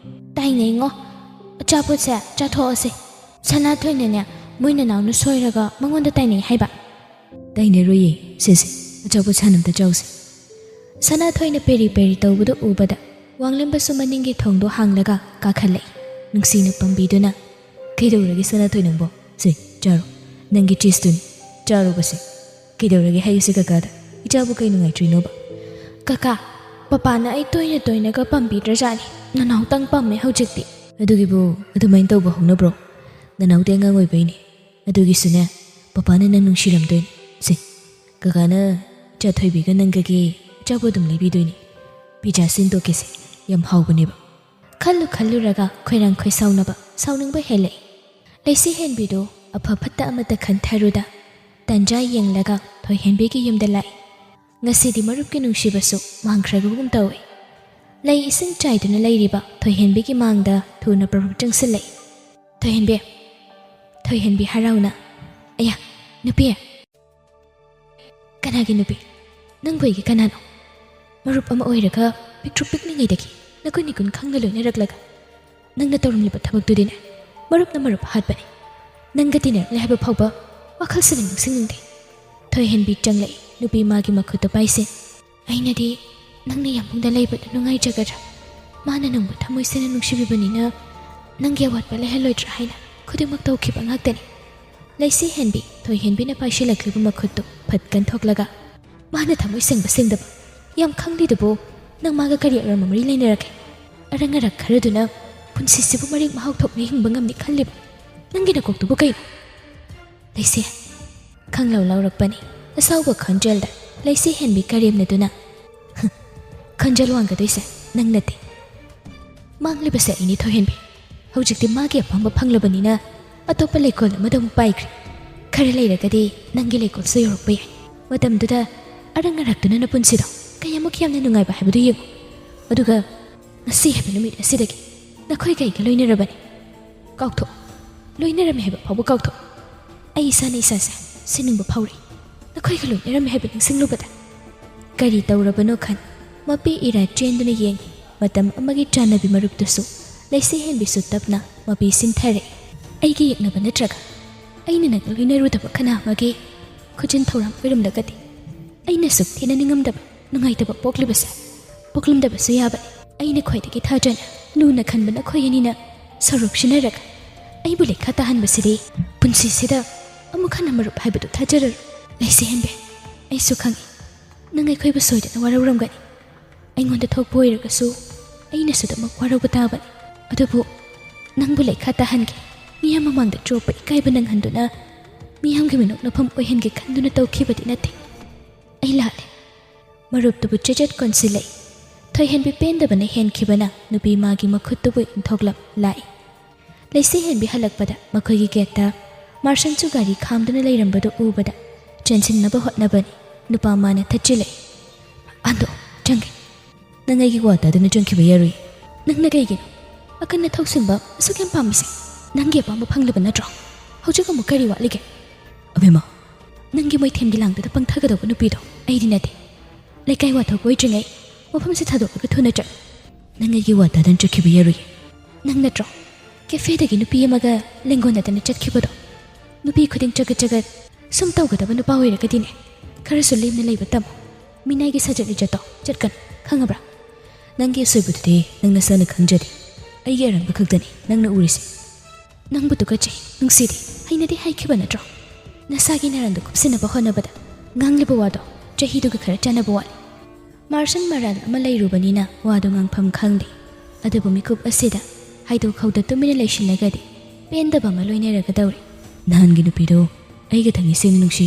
"ꯇꯥꯏꯅꯩꯉꯣ꯫ ꯑꯆꯥꯄꯣꯠꯁꯦ ꯆꯥꯊꯣꯛꯑꯁꯦ꯫ ꯁꯅꯥꯊꯣꯏꯅꯅꯦ, ꯃꯣꯏ ꯅꯅꯥꯎꯅ ꯁꯣꯏꯔꯒ ꯃꯉꯣꯟꯗ ꯇꯥꯏꯅꯩ ꯍꯥꯏꯕ꯫" "ꯇꯥꯏꯅꯔꯣꯏꯌꯦ꯫ ꯁꯦ ꯁꯦ, ꯑꯆꯥꯄꯣꯠ ꯁꯥꯅ ꯑꯝꯇ ꯆꯥꯎꯁꯦ꯫" ꯁꯅꯥꯊꯣꯏꯅ ꯄꯦꯔꯤ ꯄꯦꯔꯤ ꯇꯧꯕꯗꯨ ꯎꯕꯗ ꯋꯥꯡꯂꯦꯝꯕꯁꯨ ꯃꯅꯤꯡꯒꯤ ꯊꯣꯡꯗꯣ ꯍꯥꯡꯂꯒ ꯀꯥꯈꯠꯂꯛꯏ꯫ ꯅꯨꯡꯁꯤꯅ ꯄꯥꯝꯕꯤꯗꯨꯅ, "ꯀꯩꯗꯧꯔꯒꯦ ꯁꯅꯥꯊꯣꯏ ꯅꯪꯕꯣ? ꯁꯦ, ꯆꯥꯔꯣ꯫ ꯅꯪꯒꯤ ꯆꯤꯁꯇꯨꯅꯤ꯫ ꯆꯥꯔꯣꯕꯁꯦ꯫" "ꯀꯩꯗꯧꯔꯒꯦ ꯍꯥꯏꯌꯨꯁꯦ ꯀꯀꯥꯗ? ꯏꯆꯥꯕꯨ ꯀꯩ ꯅꯨꯡꯉꯥꯏꯇ꯭ꯔꯤꯅꯣꯕ?" "ꯀꯀꯥ, ꯄꯄꯥꯅ ꯑꯩ ꯇꯣꯏꯅ ꯇꯣꯏꯅꯒ ꯄꯥꯝꯕꯤꯗ꯭ꯔꯖꯥꯠꯅꯤ꯫ ꯅꯅꯥꯎꯇꯪ ꯄꯥꯝꯃꯦ ꯍꯧꯖꯤꯛꯇꯤ꯫" "ꯑꯗꯨꯒꯤꯕꯨ ꯑꯗꯨꯃꯥꯏꯅ ꯇꯧꯕ ꯍꯧꯅꯕ꯭ꯔꯣ? ꯅꯅꯥꯎꯗꯤ ꯑꯉꯥꯡ ꯑꯣꯏꯕꯩꯅꯦ꯫ ꯑꯗꯨꯒꯤꯁꯨꯅꯦ, ꯄꯄꯥꯅ ꯅꯪ ꯅꯨꯡꯁꯤꯔꯝꯗꯣꯏꯅꯤ꯫ ꯁꯦ, ꯀꯀꯥꯅ ꯏꯆꯥ ꯊꯣꯏꯕꯤꯒ ꯅꯪꯒꯒꯤ ꯑꯆꯥꯄꯣꯠ ꯑꯗꯨꯝ ꯂꯩꯕꯤꯗꯣꯏꯅꯤ꯫ ꯄꯤꯖꯥ ꯁꯤꯟꯗꯣꯛꯀꯦꯁꯦ, ꯌꯥꯝ ꯍꯥꯎꯕꯅꯦꯕ꯫" ꯈꯜꯂꯨ ꯈꯜꯂꯨꯔꯒ ꯈꯣꯏꯔꯥꯡ ꯈꯣꯏꯁꯥꯎꯅꯕ, ꯁꯥꯎꯅꯤꯡꯕ ꯍꯦꯜꯂꯛꯏ꯫ ꯂꯩꯁꯤ ꯍꯦꯟꯕꯤꯗꯨ ꯑꯐ ꯐꯠꯇ ꯑꯃꯠꯇ ꯈꯟꯊꯔꯨꯗ, ꯇꯟꯖꯥ ꯌꯦꯡꯂꯒ ꯊꯣꯏꯍꯦꯟꯕꯤꯒꯤ ꯌꯨꯝꯗ ꯂꯥꯛꯏ꯫ ꯉꯁꯤꯗꯤ ꯃꯔꯨꯞꯀꯤ ꯅꯨꯡꯁꯤꯕꯁꯨ ꯃꯥꯡꯈ꯭ꯔꯕꯒꯨꯝ ꯇꯧꯏ꯫ ꯂꯩ ꯏꯁꯤꯡ ꯆꯥꯏꯗꯨꯅ ꯂꯩꯔꯤꯕ ꯊꯣꯏꯍꯦꯟꯕꯤꯒꯤ ꯃꯥꯡꯗ ꯊꯨꯅ ꯄ꯭ꯔꯚꯨ ꯆꯪꯁꯤꯜꯂꯛꯏ꯫ "ꯊꯣꯏꯍꯦꯟꯕꯤ, ꯊꯣꯏꯍꯦꯟꯕꯤ ꯍꯔꯥꯎꯅ꯫" "ꯑꯌꯥ, ꯅꯨꯄꯤ!" "ꯀꯅꯥꯒꯤ ꯅꯨꯄꯤ? ꯅꯪꯕꯨ ꯑꯩꯒꯤ ꯀꯅꯥꯅꯣ? ꯃꯔꯨꯞ ꯑꯃ ꯑꯣꯏꯔꯒ ꯄꯤꯛꯇ꯭ꯔꯨ ꯄꯤꯛꯂꯤꯉꯩꯗꯒꯤ ꯅꯈꯣꯏ ꯅꯤꯀꯨꯟ ꯈꯪꯅ ꯂꯣꯏꯅꯔꯛꯂꯒ ꯅꯪꯅ ꯇꯧꯔꯝꯂꯤꯕ ꯊꯕꯛꯇꯨꯗꯤꯅꯦ, ꯃꯔꯨꯞꯅ ꯃꯔꯨꯞ ꯍꯥꯠꯄꯅꯤ꯫ ꯅꯪꯒ ꯇꯤꯟꯅꯔꯛꯂꯦ ꯍꯥꯏꯕ ꯐꯥꯎꯕ ꯋꯥꯈꯜꯁꯤꯗ ꯅꯤꯡꯁꯤꯡꯅꯤꯡꯗꯦ꯫" ꯊꯣꯏꯍꯦꯟꯕꯤ ꯆꯪꯂꯛꯏ꯫ ꯅꯨꯄꯤ ꯃꯥꯒꯤ ꯃꯈꯨꯠꯇ ꯄꯥꯏꯁꯦ꯫ "ꯑꯩꯅꯗꯤ ꯅꯪꯅ ꯌꯥꯝꯕꯨꯡꯗ ꯂꯩꯕꯗꯨ ꯅꯨꯡꯉꯥꯏꯖꯒꯗ꯭ꯔꯥ? ꯃꯥꯅ ꯅꯪꯕꯨ ꯊꯃꯣꯏ ꯁꯦꯡꯅ ꯅꯨꯡꯁꯤꯕꯤꯕꯅꯤꯅ ꯅꯪꯒꯤ ꯑꯋꯥꯠꯄ ꯂꯩꯍꯜꯂꯣꯏꯗ꯭ꯔꯥ ꯍꯥꯏꯅ ꯈꯨꯗꯤꯡꯃꯛ ꯇꯧꯈꯤꯕ ꯉꯥꯛꯇꯅꯤ꯫" ꯂꯩꯁꯤ ꯍꯦꯟꯕꯤ ꯊꯣꯏꯍꯦꯟꯕꯤꯅ ꯄꯥꯏꯁꯤꯜꯂꯛꯂꯤꯕ ꯃꯈꯨꯠꯇꯨ ꯐꯠ ꯀꯟꯊꯣꯛꯂꯒ, "ꯃꯥꯅ ꯊꯃꯣꯏ ꯁꯦꯡꯕ ꯁꯦꯡꯗꯕ ꯌꯥꯝ ꯈꯪꯂꯤꯗꯨꯕꯨ ꯅꯪ ꯃꯥꯒ ꯀꯔꯤ ꯑꯔꯣꯟꯕ ꯃꯔꯤ ꯂꯩꯅꯔꯒꯦ? ꯑꯔꯪ ꯑꯔꯥꯛ ꯈꯔꯗꯨꯅ ꯄꯨꯟꯁꯤꯁꯤꯕꯨ ꯃꯔꯦꯛ ꯃꯍꯥꯎ ꯊꯣꯛꯅ ꯍꯤꯡꯕ ꯉꯝꯅꯤ ꯈꯜꯂꯤꯕ? ꯅꯪꯒꯤ ꯅꯀꯣꯛꯇꯨꯕꯨ ꯀꯩꯅꯣ?" ꯂꯩꯁꯤ ꯈꯪꯂꯧ ꯂꯧꯔꯛꯄꯅꯤ꯫ ꯑꯁꯥꯎꯕ ꯈꯣꯟꯖꯦꯜꯗ ꯂꯩꯁꯤ ꯍꯦꯟꯕꯤ ꯀꯔꯦꯝꯅꯗꯨꯅ, "ꯈꯣꯟꯖꯦꯜ ꯋꯥꯡꯒꯗꯣꯏꯁꯦ ꯅꯪ ꯅꯠꯇꯦ꯫ ꯃꯥꯡꯂꯤꯕꯁꯦ ꯑꯩꯅꯤ ꯊꯣꯏꯍꯦꯟꯕꯤ꯫ ꯍꯧꯖꯤꯛꯇꯤ ꯃꯥꯒꯤ ꯑꯄꯥꯝꯕ ꯐꯪꯂꯕꯅꯤꯅ ꯑꯇꯣꯞꯄ ꯂꯩꯀꯣꯜ ꯑꯃꯗ ꯑꯃꯨꯛ ꯄꯥꯏꯈ꯭ꯔꯦ꯫ ꯈꯔ ꯂꯩꯔꯒꯗꯤ ꯅꯪꯒꯤ ꯂꯩꯀꯣꯜꯁꯨ ꯌꯧꯔꯛꯄ ꯌꯥꯏ꯫ ꯃꯇꯝꯗꯨꯗ ꯑꯔꯪ ꯑꯔꯥꯛꯇꯨꯅ ꯅꯄꯨꯟꯁꯤꯗꯣ ꯀꯌꯥꯃꯨꯛ ꯌꯥꯝꯅ ꯅꯨꯡꯉꯥꯏꯕ ꯍꯥꯏꯕꯗꯨ ꯌꯦꯡꯉꯨ꯫ ꯑꯗꯨꯒ ꯉꯁꯤ ꯍꯥꯏꯕ ꯅꯨꯃꯤꯠ ꯑꯁꯤꯗꯒꯤ ꯅꯈꯣꯏꯒ ꯑꯩꯒ ꯂꯣꯏꯅꯔꯕꯅꯤ꯫ ꯀꯥꯎꯊꯣꯛ꯫ ꯂꯣꯏꯅꯔꯝꯃꯤ ꯍꯥꯏꯕ ꯐꯥꯎꯕ ꯀꯥꯎꯊꯣꯛ꯫ ꯑꯩ ꯏꯁꯥꯅ ꯏꯁꯥꯁꯦ ꯁꯤꯅꯤꯡꯕ ꯐꯥꯎꯔꯛꯏ꯫ ꯅꯈꯣꯏꯒ ꯂꯣꯏꯅꯔꯝꯃꯤ ꯍꯥꯏꯕ ꯅꯤꯡꯁꯤꯡꯂꯨꯕꯗ꯫" ꯀꯔꯤ ꯇꯧꯔꯕꯅꯣ ꯈꯟ ꯃꯄꯤ ꯏꯔꯥ ꯆꯦꯟꯗꯨꯅ ꯌꯦꯡꯉꯤ꯫ ꯃꯇꯝ ꯑꯃꯒꯤ ꯆꯥꯟꯅꯕꯤ ꯃꯔꯨꯞꯇꯨꯁꯨ ꯂꯩꯁꯤ ꯍꯦꯟꯕꯤꯁꯨ ꯇꯞꯅ ꯃꯄꯤ ꯁꯤꯟꯊꯔꯛꯏ꯫ "ꯑꯩꯒꯤ ꯌꯦꯛꯅꯕ ꯅꯠꯇ꯭ꯔꯒ ꯑꯩꯅ ꯅꯪ ꯂꯣꯏꯅꯔꯨꯗꯕ ꯀꯅꯥ ꯑꯃꯒꯤ ꯈꯨꯖꯤꯟ ꯊꯧꯔꯥꯡ ꯑꯣꯏꯔꯝꯂꯒꯗꯤ ꯑꯩꯅ ꯁꯨꯛ ꯊꯤꯅ ꯅꯤꯡꯉꯝꯗꯕ ꯅꯨꯡꯉꯥꯏꯇꯕ ꯄꯣꯛꯂꯤꯕꯁꯦ ꯄꯣꯛꯂꯝꯗꯕꯁꯨ ꯌꯥꯕꯅꯤ꯫ ꯑꯩꯅ ꯈ꯭ꯋꯥꯏꯗꯒꯤ ꯊꯥꯖꯅ ꯂꯨꯅ ꯈꯟꯕ ꯅꯈꯣꯏ ꯑꯅꯤꯅ ꯁꯣꯔꯣꯛ ꯁꯤꯟꯅꯔꯒ ꯑꯩꯕꯨ ꯂꯩꯈꯥ ꯇꯥꯍꯟꯕꯁꯤꯗꯤ ꯄꯨꯟꯁꯤꯁꯤꯗ ꯑꯃꯨꯛ ꯍꯟꯅ ꯃꯔꯨꯞ ꯍꯥꯏꯕꯗꯨ ꯊꯥꯖꯔꯔꯣꯏ꯫" ꯂꯩꯁꯤ ꯍꯦꯟꯕꯤ, ꯑꯩꯁꯨ ꯈꯪꯏ, ꯅꯪ ꯑꯩꯈꯣꯏꯕꯨ ꯁꯣꯏꯗꯅ ꯋꯥꯔꯧꯔꯝꯒꯅꯤ꯫ ꯑꯩꯉꯣꯟꯗ ꯊꯣꯛꯄ ꯑꯣꯏꯔꯒꯁꯨ ꯑꯩꯅꯁꯨ ꯑꯗꯨꯃꯛ ꯋꯥꯔꯧꯕ ꯇꯥꯕꯅꯤ꯫ ꯑꯗꯨꯕꯨ ꯅꯪꯕꯨ ꯂꯩꯈꯥ ꯇꯥꯍꯟꯒꯦ, ꯃꯤꯌꯥꯝ ꯃꯃꯥꯡꯗ ꯆꯣꯞꯄ ꯏꯀꯥꯏꯕ ꯅꯪꯍꯟꯗꯨꯅ ꯃꯤꯌꯥꯝꯒꯤ ꯃꯤꯅꯣꯛꯅꯐꯝ ꯑꯣꯏꯍꯟꯒꯦ ꯈꯟꯗꯨꯅ ꯇꯧꯈꯤꯕꯗꯤ ꯅꯠꯇꯦ꯫ ꯑꯩ ꯂꯥꯜꯂꯦ꯫ ꯃꯔꯨꯞꯇꯨꯕꯨ ꯆꯦꯆꯦꯠ ꯀꯣꯟꯁꯤꯜꯂꯛꯏ꯫ ꯊꯣꯏꯍꯦꯟꯕꯤ ꯄꯦꯟꯗꯕꯅ ꯍꯦꯟꯈꯤꯕꯅ ꯅꯨꯄꯤ ꯃꯥꯒꯤ ꯃꯈꯨꯠꯇꯨꯕꯨ ꯏꯟꯊꯣꯛꯂꯝ ꯂꯥꯛꯏ꯫ ꯂꯩꯁꯤ ꯍꯦꯟꯕꯤ ꯍꯜꯂꯛꯄꯗ ꯃꯈꯣꯏꯒꯤ ꯒꯦꯠꯇ ꯃꯥꯔꯁꯟꯁꯨ ꯒꯥꯔꯤ ꯈꯥꯝꯗꯨꯅ ꯂꯩꯔꯝꯕꯗꯨ ꯎꯕꯗ ꯆꯦꯟꯁꯤꯟꯅꯕ ꯍꯣꯠꯅꯕꯅꯤ꯫ ꯅꯨꯄꯥ ꯃꯥꯅ ꯊꯠꯆꯤꯜꯂꯛꯏ꯫ "ꯑꯟꯗꯣ, ꯆꯪꯒꯦ꯫ ꯅꯪ ꯑꯩꯒꯤ ꯋꯥ ꯇꯥꯗꯨꯅ ꯆꯪꯈꯤꯕ ꯌꯥꯔꯣꯏ꯫ ꯅꯪꯅ ꯀꯩꯒꯤꯅꯣ ꯑꯀꯟꯅ ꯊꯧꯁꯤꯟꯕ ꯑꯁꯨꯛ ꯌꯥꯝ ꯄꯥꯝꯃꯤꯁꯦ? ꯅꯪꯒꯤ ꯑꯄꯥꯝꯕ ꯐꯪꯂꯕ ꯅꯠꯇ꯭ꯔꯣ? ꯍꯧꯖꯤꯛ ꯑꯃꯨꯛ ꯀꯔꯤ ꯋꯥꯠꯂꯤꯒꯦ?" "ꯑꯕꯦꯝꯃ, ꯅꯪꯒꯤ ꯃꯣꯏꯊꯦꯝꯒꯤ ꯂꯥꯡꯗꯨꯗ ꯄꯪꯊꯒꯗꯧꯕ ꯅꯨꯄꯤꯗꯣ ꯑꯩꯗꯤ ꯅꯠꯇꯦ꯫ ꯂꯩꯀꯥꯏ ꯋꯥꯊꯣꯛ ꯑꯣꯏꯗ꯭ꯔꯤꯉꯩ ꯃꯐꯝꯁꯦ ꯊꯥꯗꯣꯛꯂꯒ ꯊꯨꯅ ꯆꯠꯂꯨ꯫ ꯅꯪ ꯑꯩꯒꯤ ꯋꯥ ꯇꯥꯗꯅ ꯆꯠꯈꯤꯕ ꯌꯥꯔꯣꯏ꯫ ꯅꯪ ꯅꯠꯇ꯭ꯔꯣ ꯀꯦꯐꯦꯗꯒꯤ ꯅꯨꯄꯤ ꯑꯃꯒ ꯂꯦꯡꯒꯣꯟꯅꯗꯅ ꯆꯠꯈꯤꯕꯗꯣ? ꯅꯨꯄꯤ ꯈꯨꯗꯤꯡ ꯆꯒꯠ ꯆꯒꯠ ꯁꯨꯝ ꯇꯧꯒꯗꯕ ꯅꯨꯄꯥ ꯑꯣꯏꯔꯒꯗꯤꯅꯦ, ꯈꯔꯁꯨ ꯂꯦꯝꯅ ꯂꯩꯕ ꯇꯝꯃꯨ꯫ ꯃꯤꯅꯥꯏꯒꯤ ꯁꯥꯖꯠ ꯂꯤꯆꯠꯇꯣ ꯆꯠꯀꯅꯨ, ꯈꯪꯉꯕ꯭ꯔꯥ? ꯅꯪꯒꯤ ꯑꯁꯣꯏꯕꯗꯨꯗꯤ ꯅꯪ ꯅꯁꯥꯅ ꯈꯪꯖꯗꯦ꯫ ꯑꯩꯒꯤ ꯑꯔꯥꯟꯕ ꯈꯛꯇꯅꯤ ꯅꯪꯅ ꯎꯔꯤꯁꯦ꯫ ꯅꯪꯕꯨ ꯇꯨꯀꯠꯆꯩ, ꯅꯨꯡꯁꯤꯗꯦ, ꯍꯩꯅꯗꯦ ꯍꯥꯏꯈꯤꯕ ꯅꯠꯇ꯭ꯔꯣ? ꯅꯁꯥꯒꯤ ꯅꯔꯥꯟꯗꯣ ꯀꯨꯞꯁꯤꯟꯅꯕ ꯍꯣꯠꯅꯕꯗ ꯉꯥꯡꯂꯤꯕ ꯋꯥꯗꯣ ꯆꯍꯤꯗꯨꯒ ꯈꯔ ꯆꯥꯟꯅꯕ ꯋꯥꯠꯂꯤ꯫ ꯃꯥꯔꯁꯟ ꯃꯔꯥꯜ ꯑꯃ ꯂꯩꯔꯨꯕꯅꯤꯅ ꯋꯥꯗꯣ ꯉꯥꯡꯐꯝ ꯈꯪꯗꯦ꯫ ꯑꯗꯨꯕꯨ ꯃꯤꯀꯨꯞ ꯑꯁꯤꯗ ꯍꯥꯏꯗꯣꯛ ꯍꯧꯗ ꯇꯨꯃꯤꯟꯅ ꯂꯩꯁꯤꯜꯂꯒꯗꯤ ꯄꯦꯟꯗꯕ ꯑꯃ ꯂꯣꯏꯅꯔꯒꯗꯧꯔꯦ꯫ ꯅꯍꯥꯟꯒꯤ ꯅꯨꯄꯤꯗꯣ ꯑꯩꯒ ꯊꯪꯉꯤꯁꯦꯡꯅ ꯅꯨꯡꯁꯤ꯫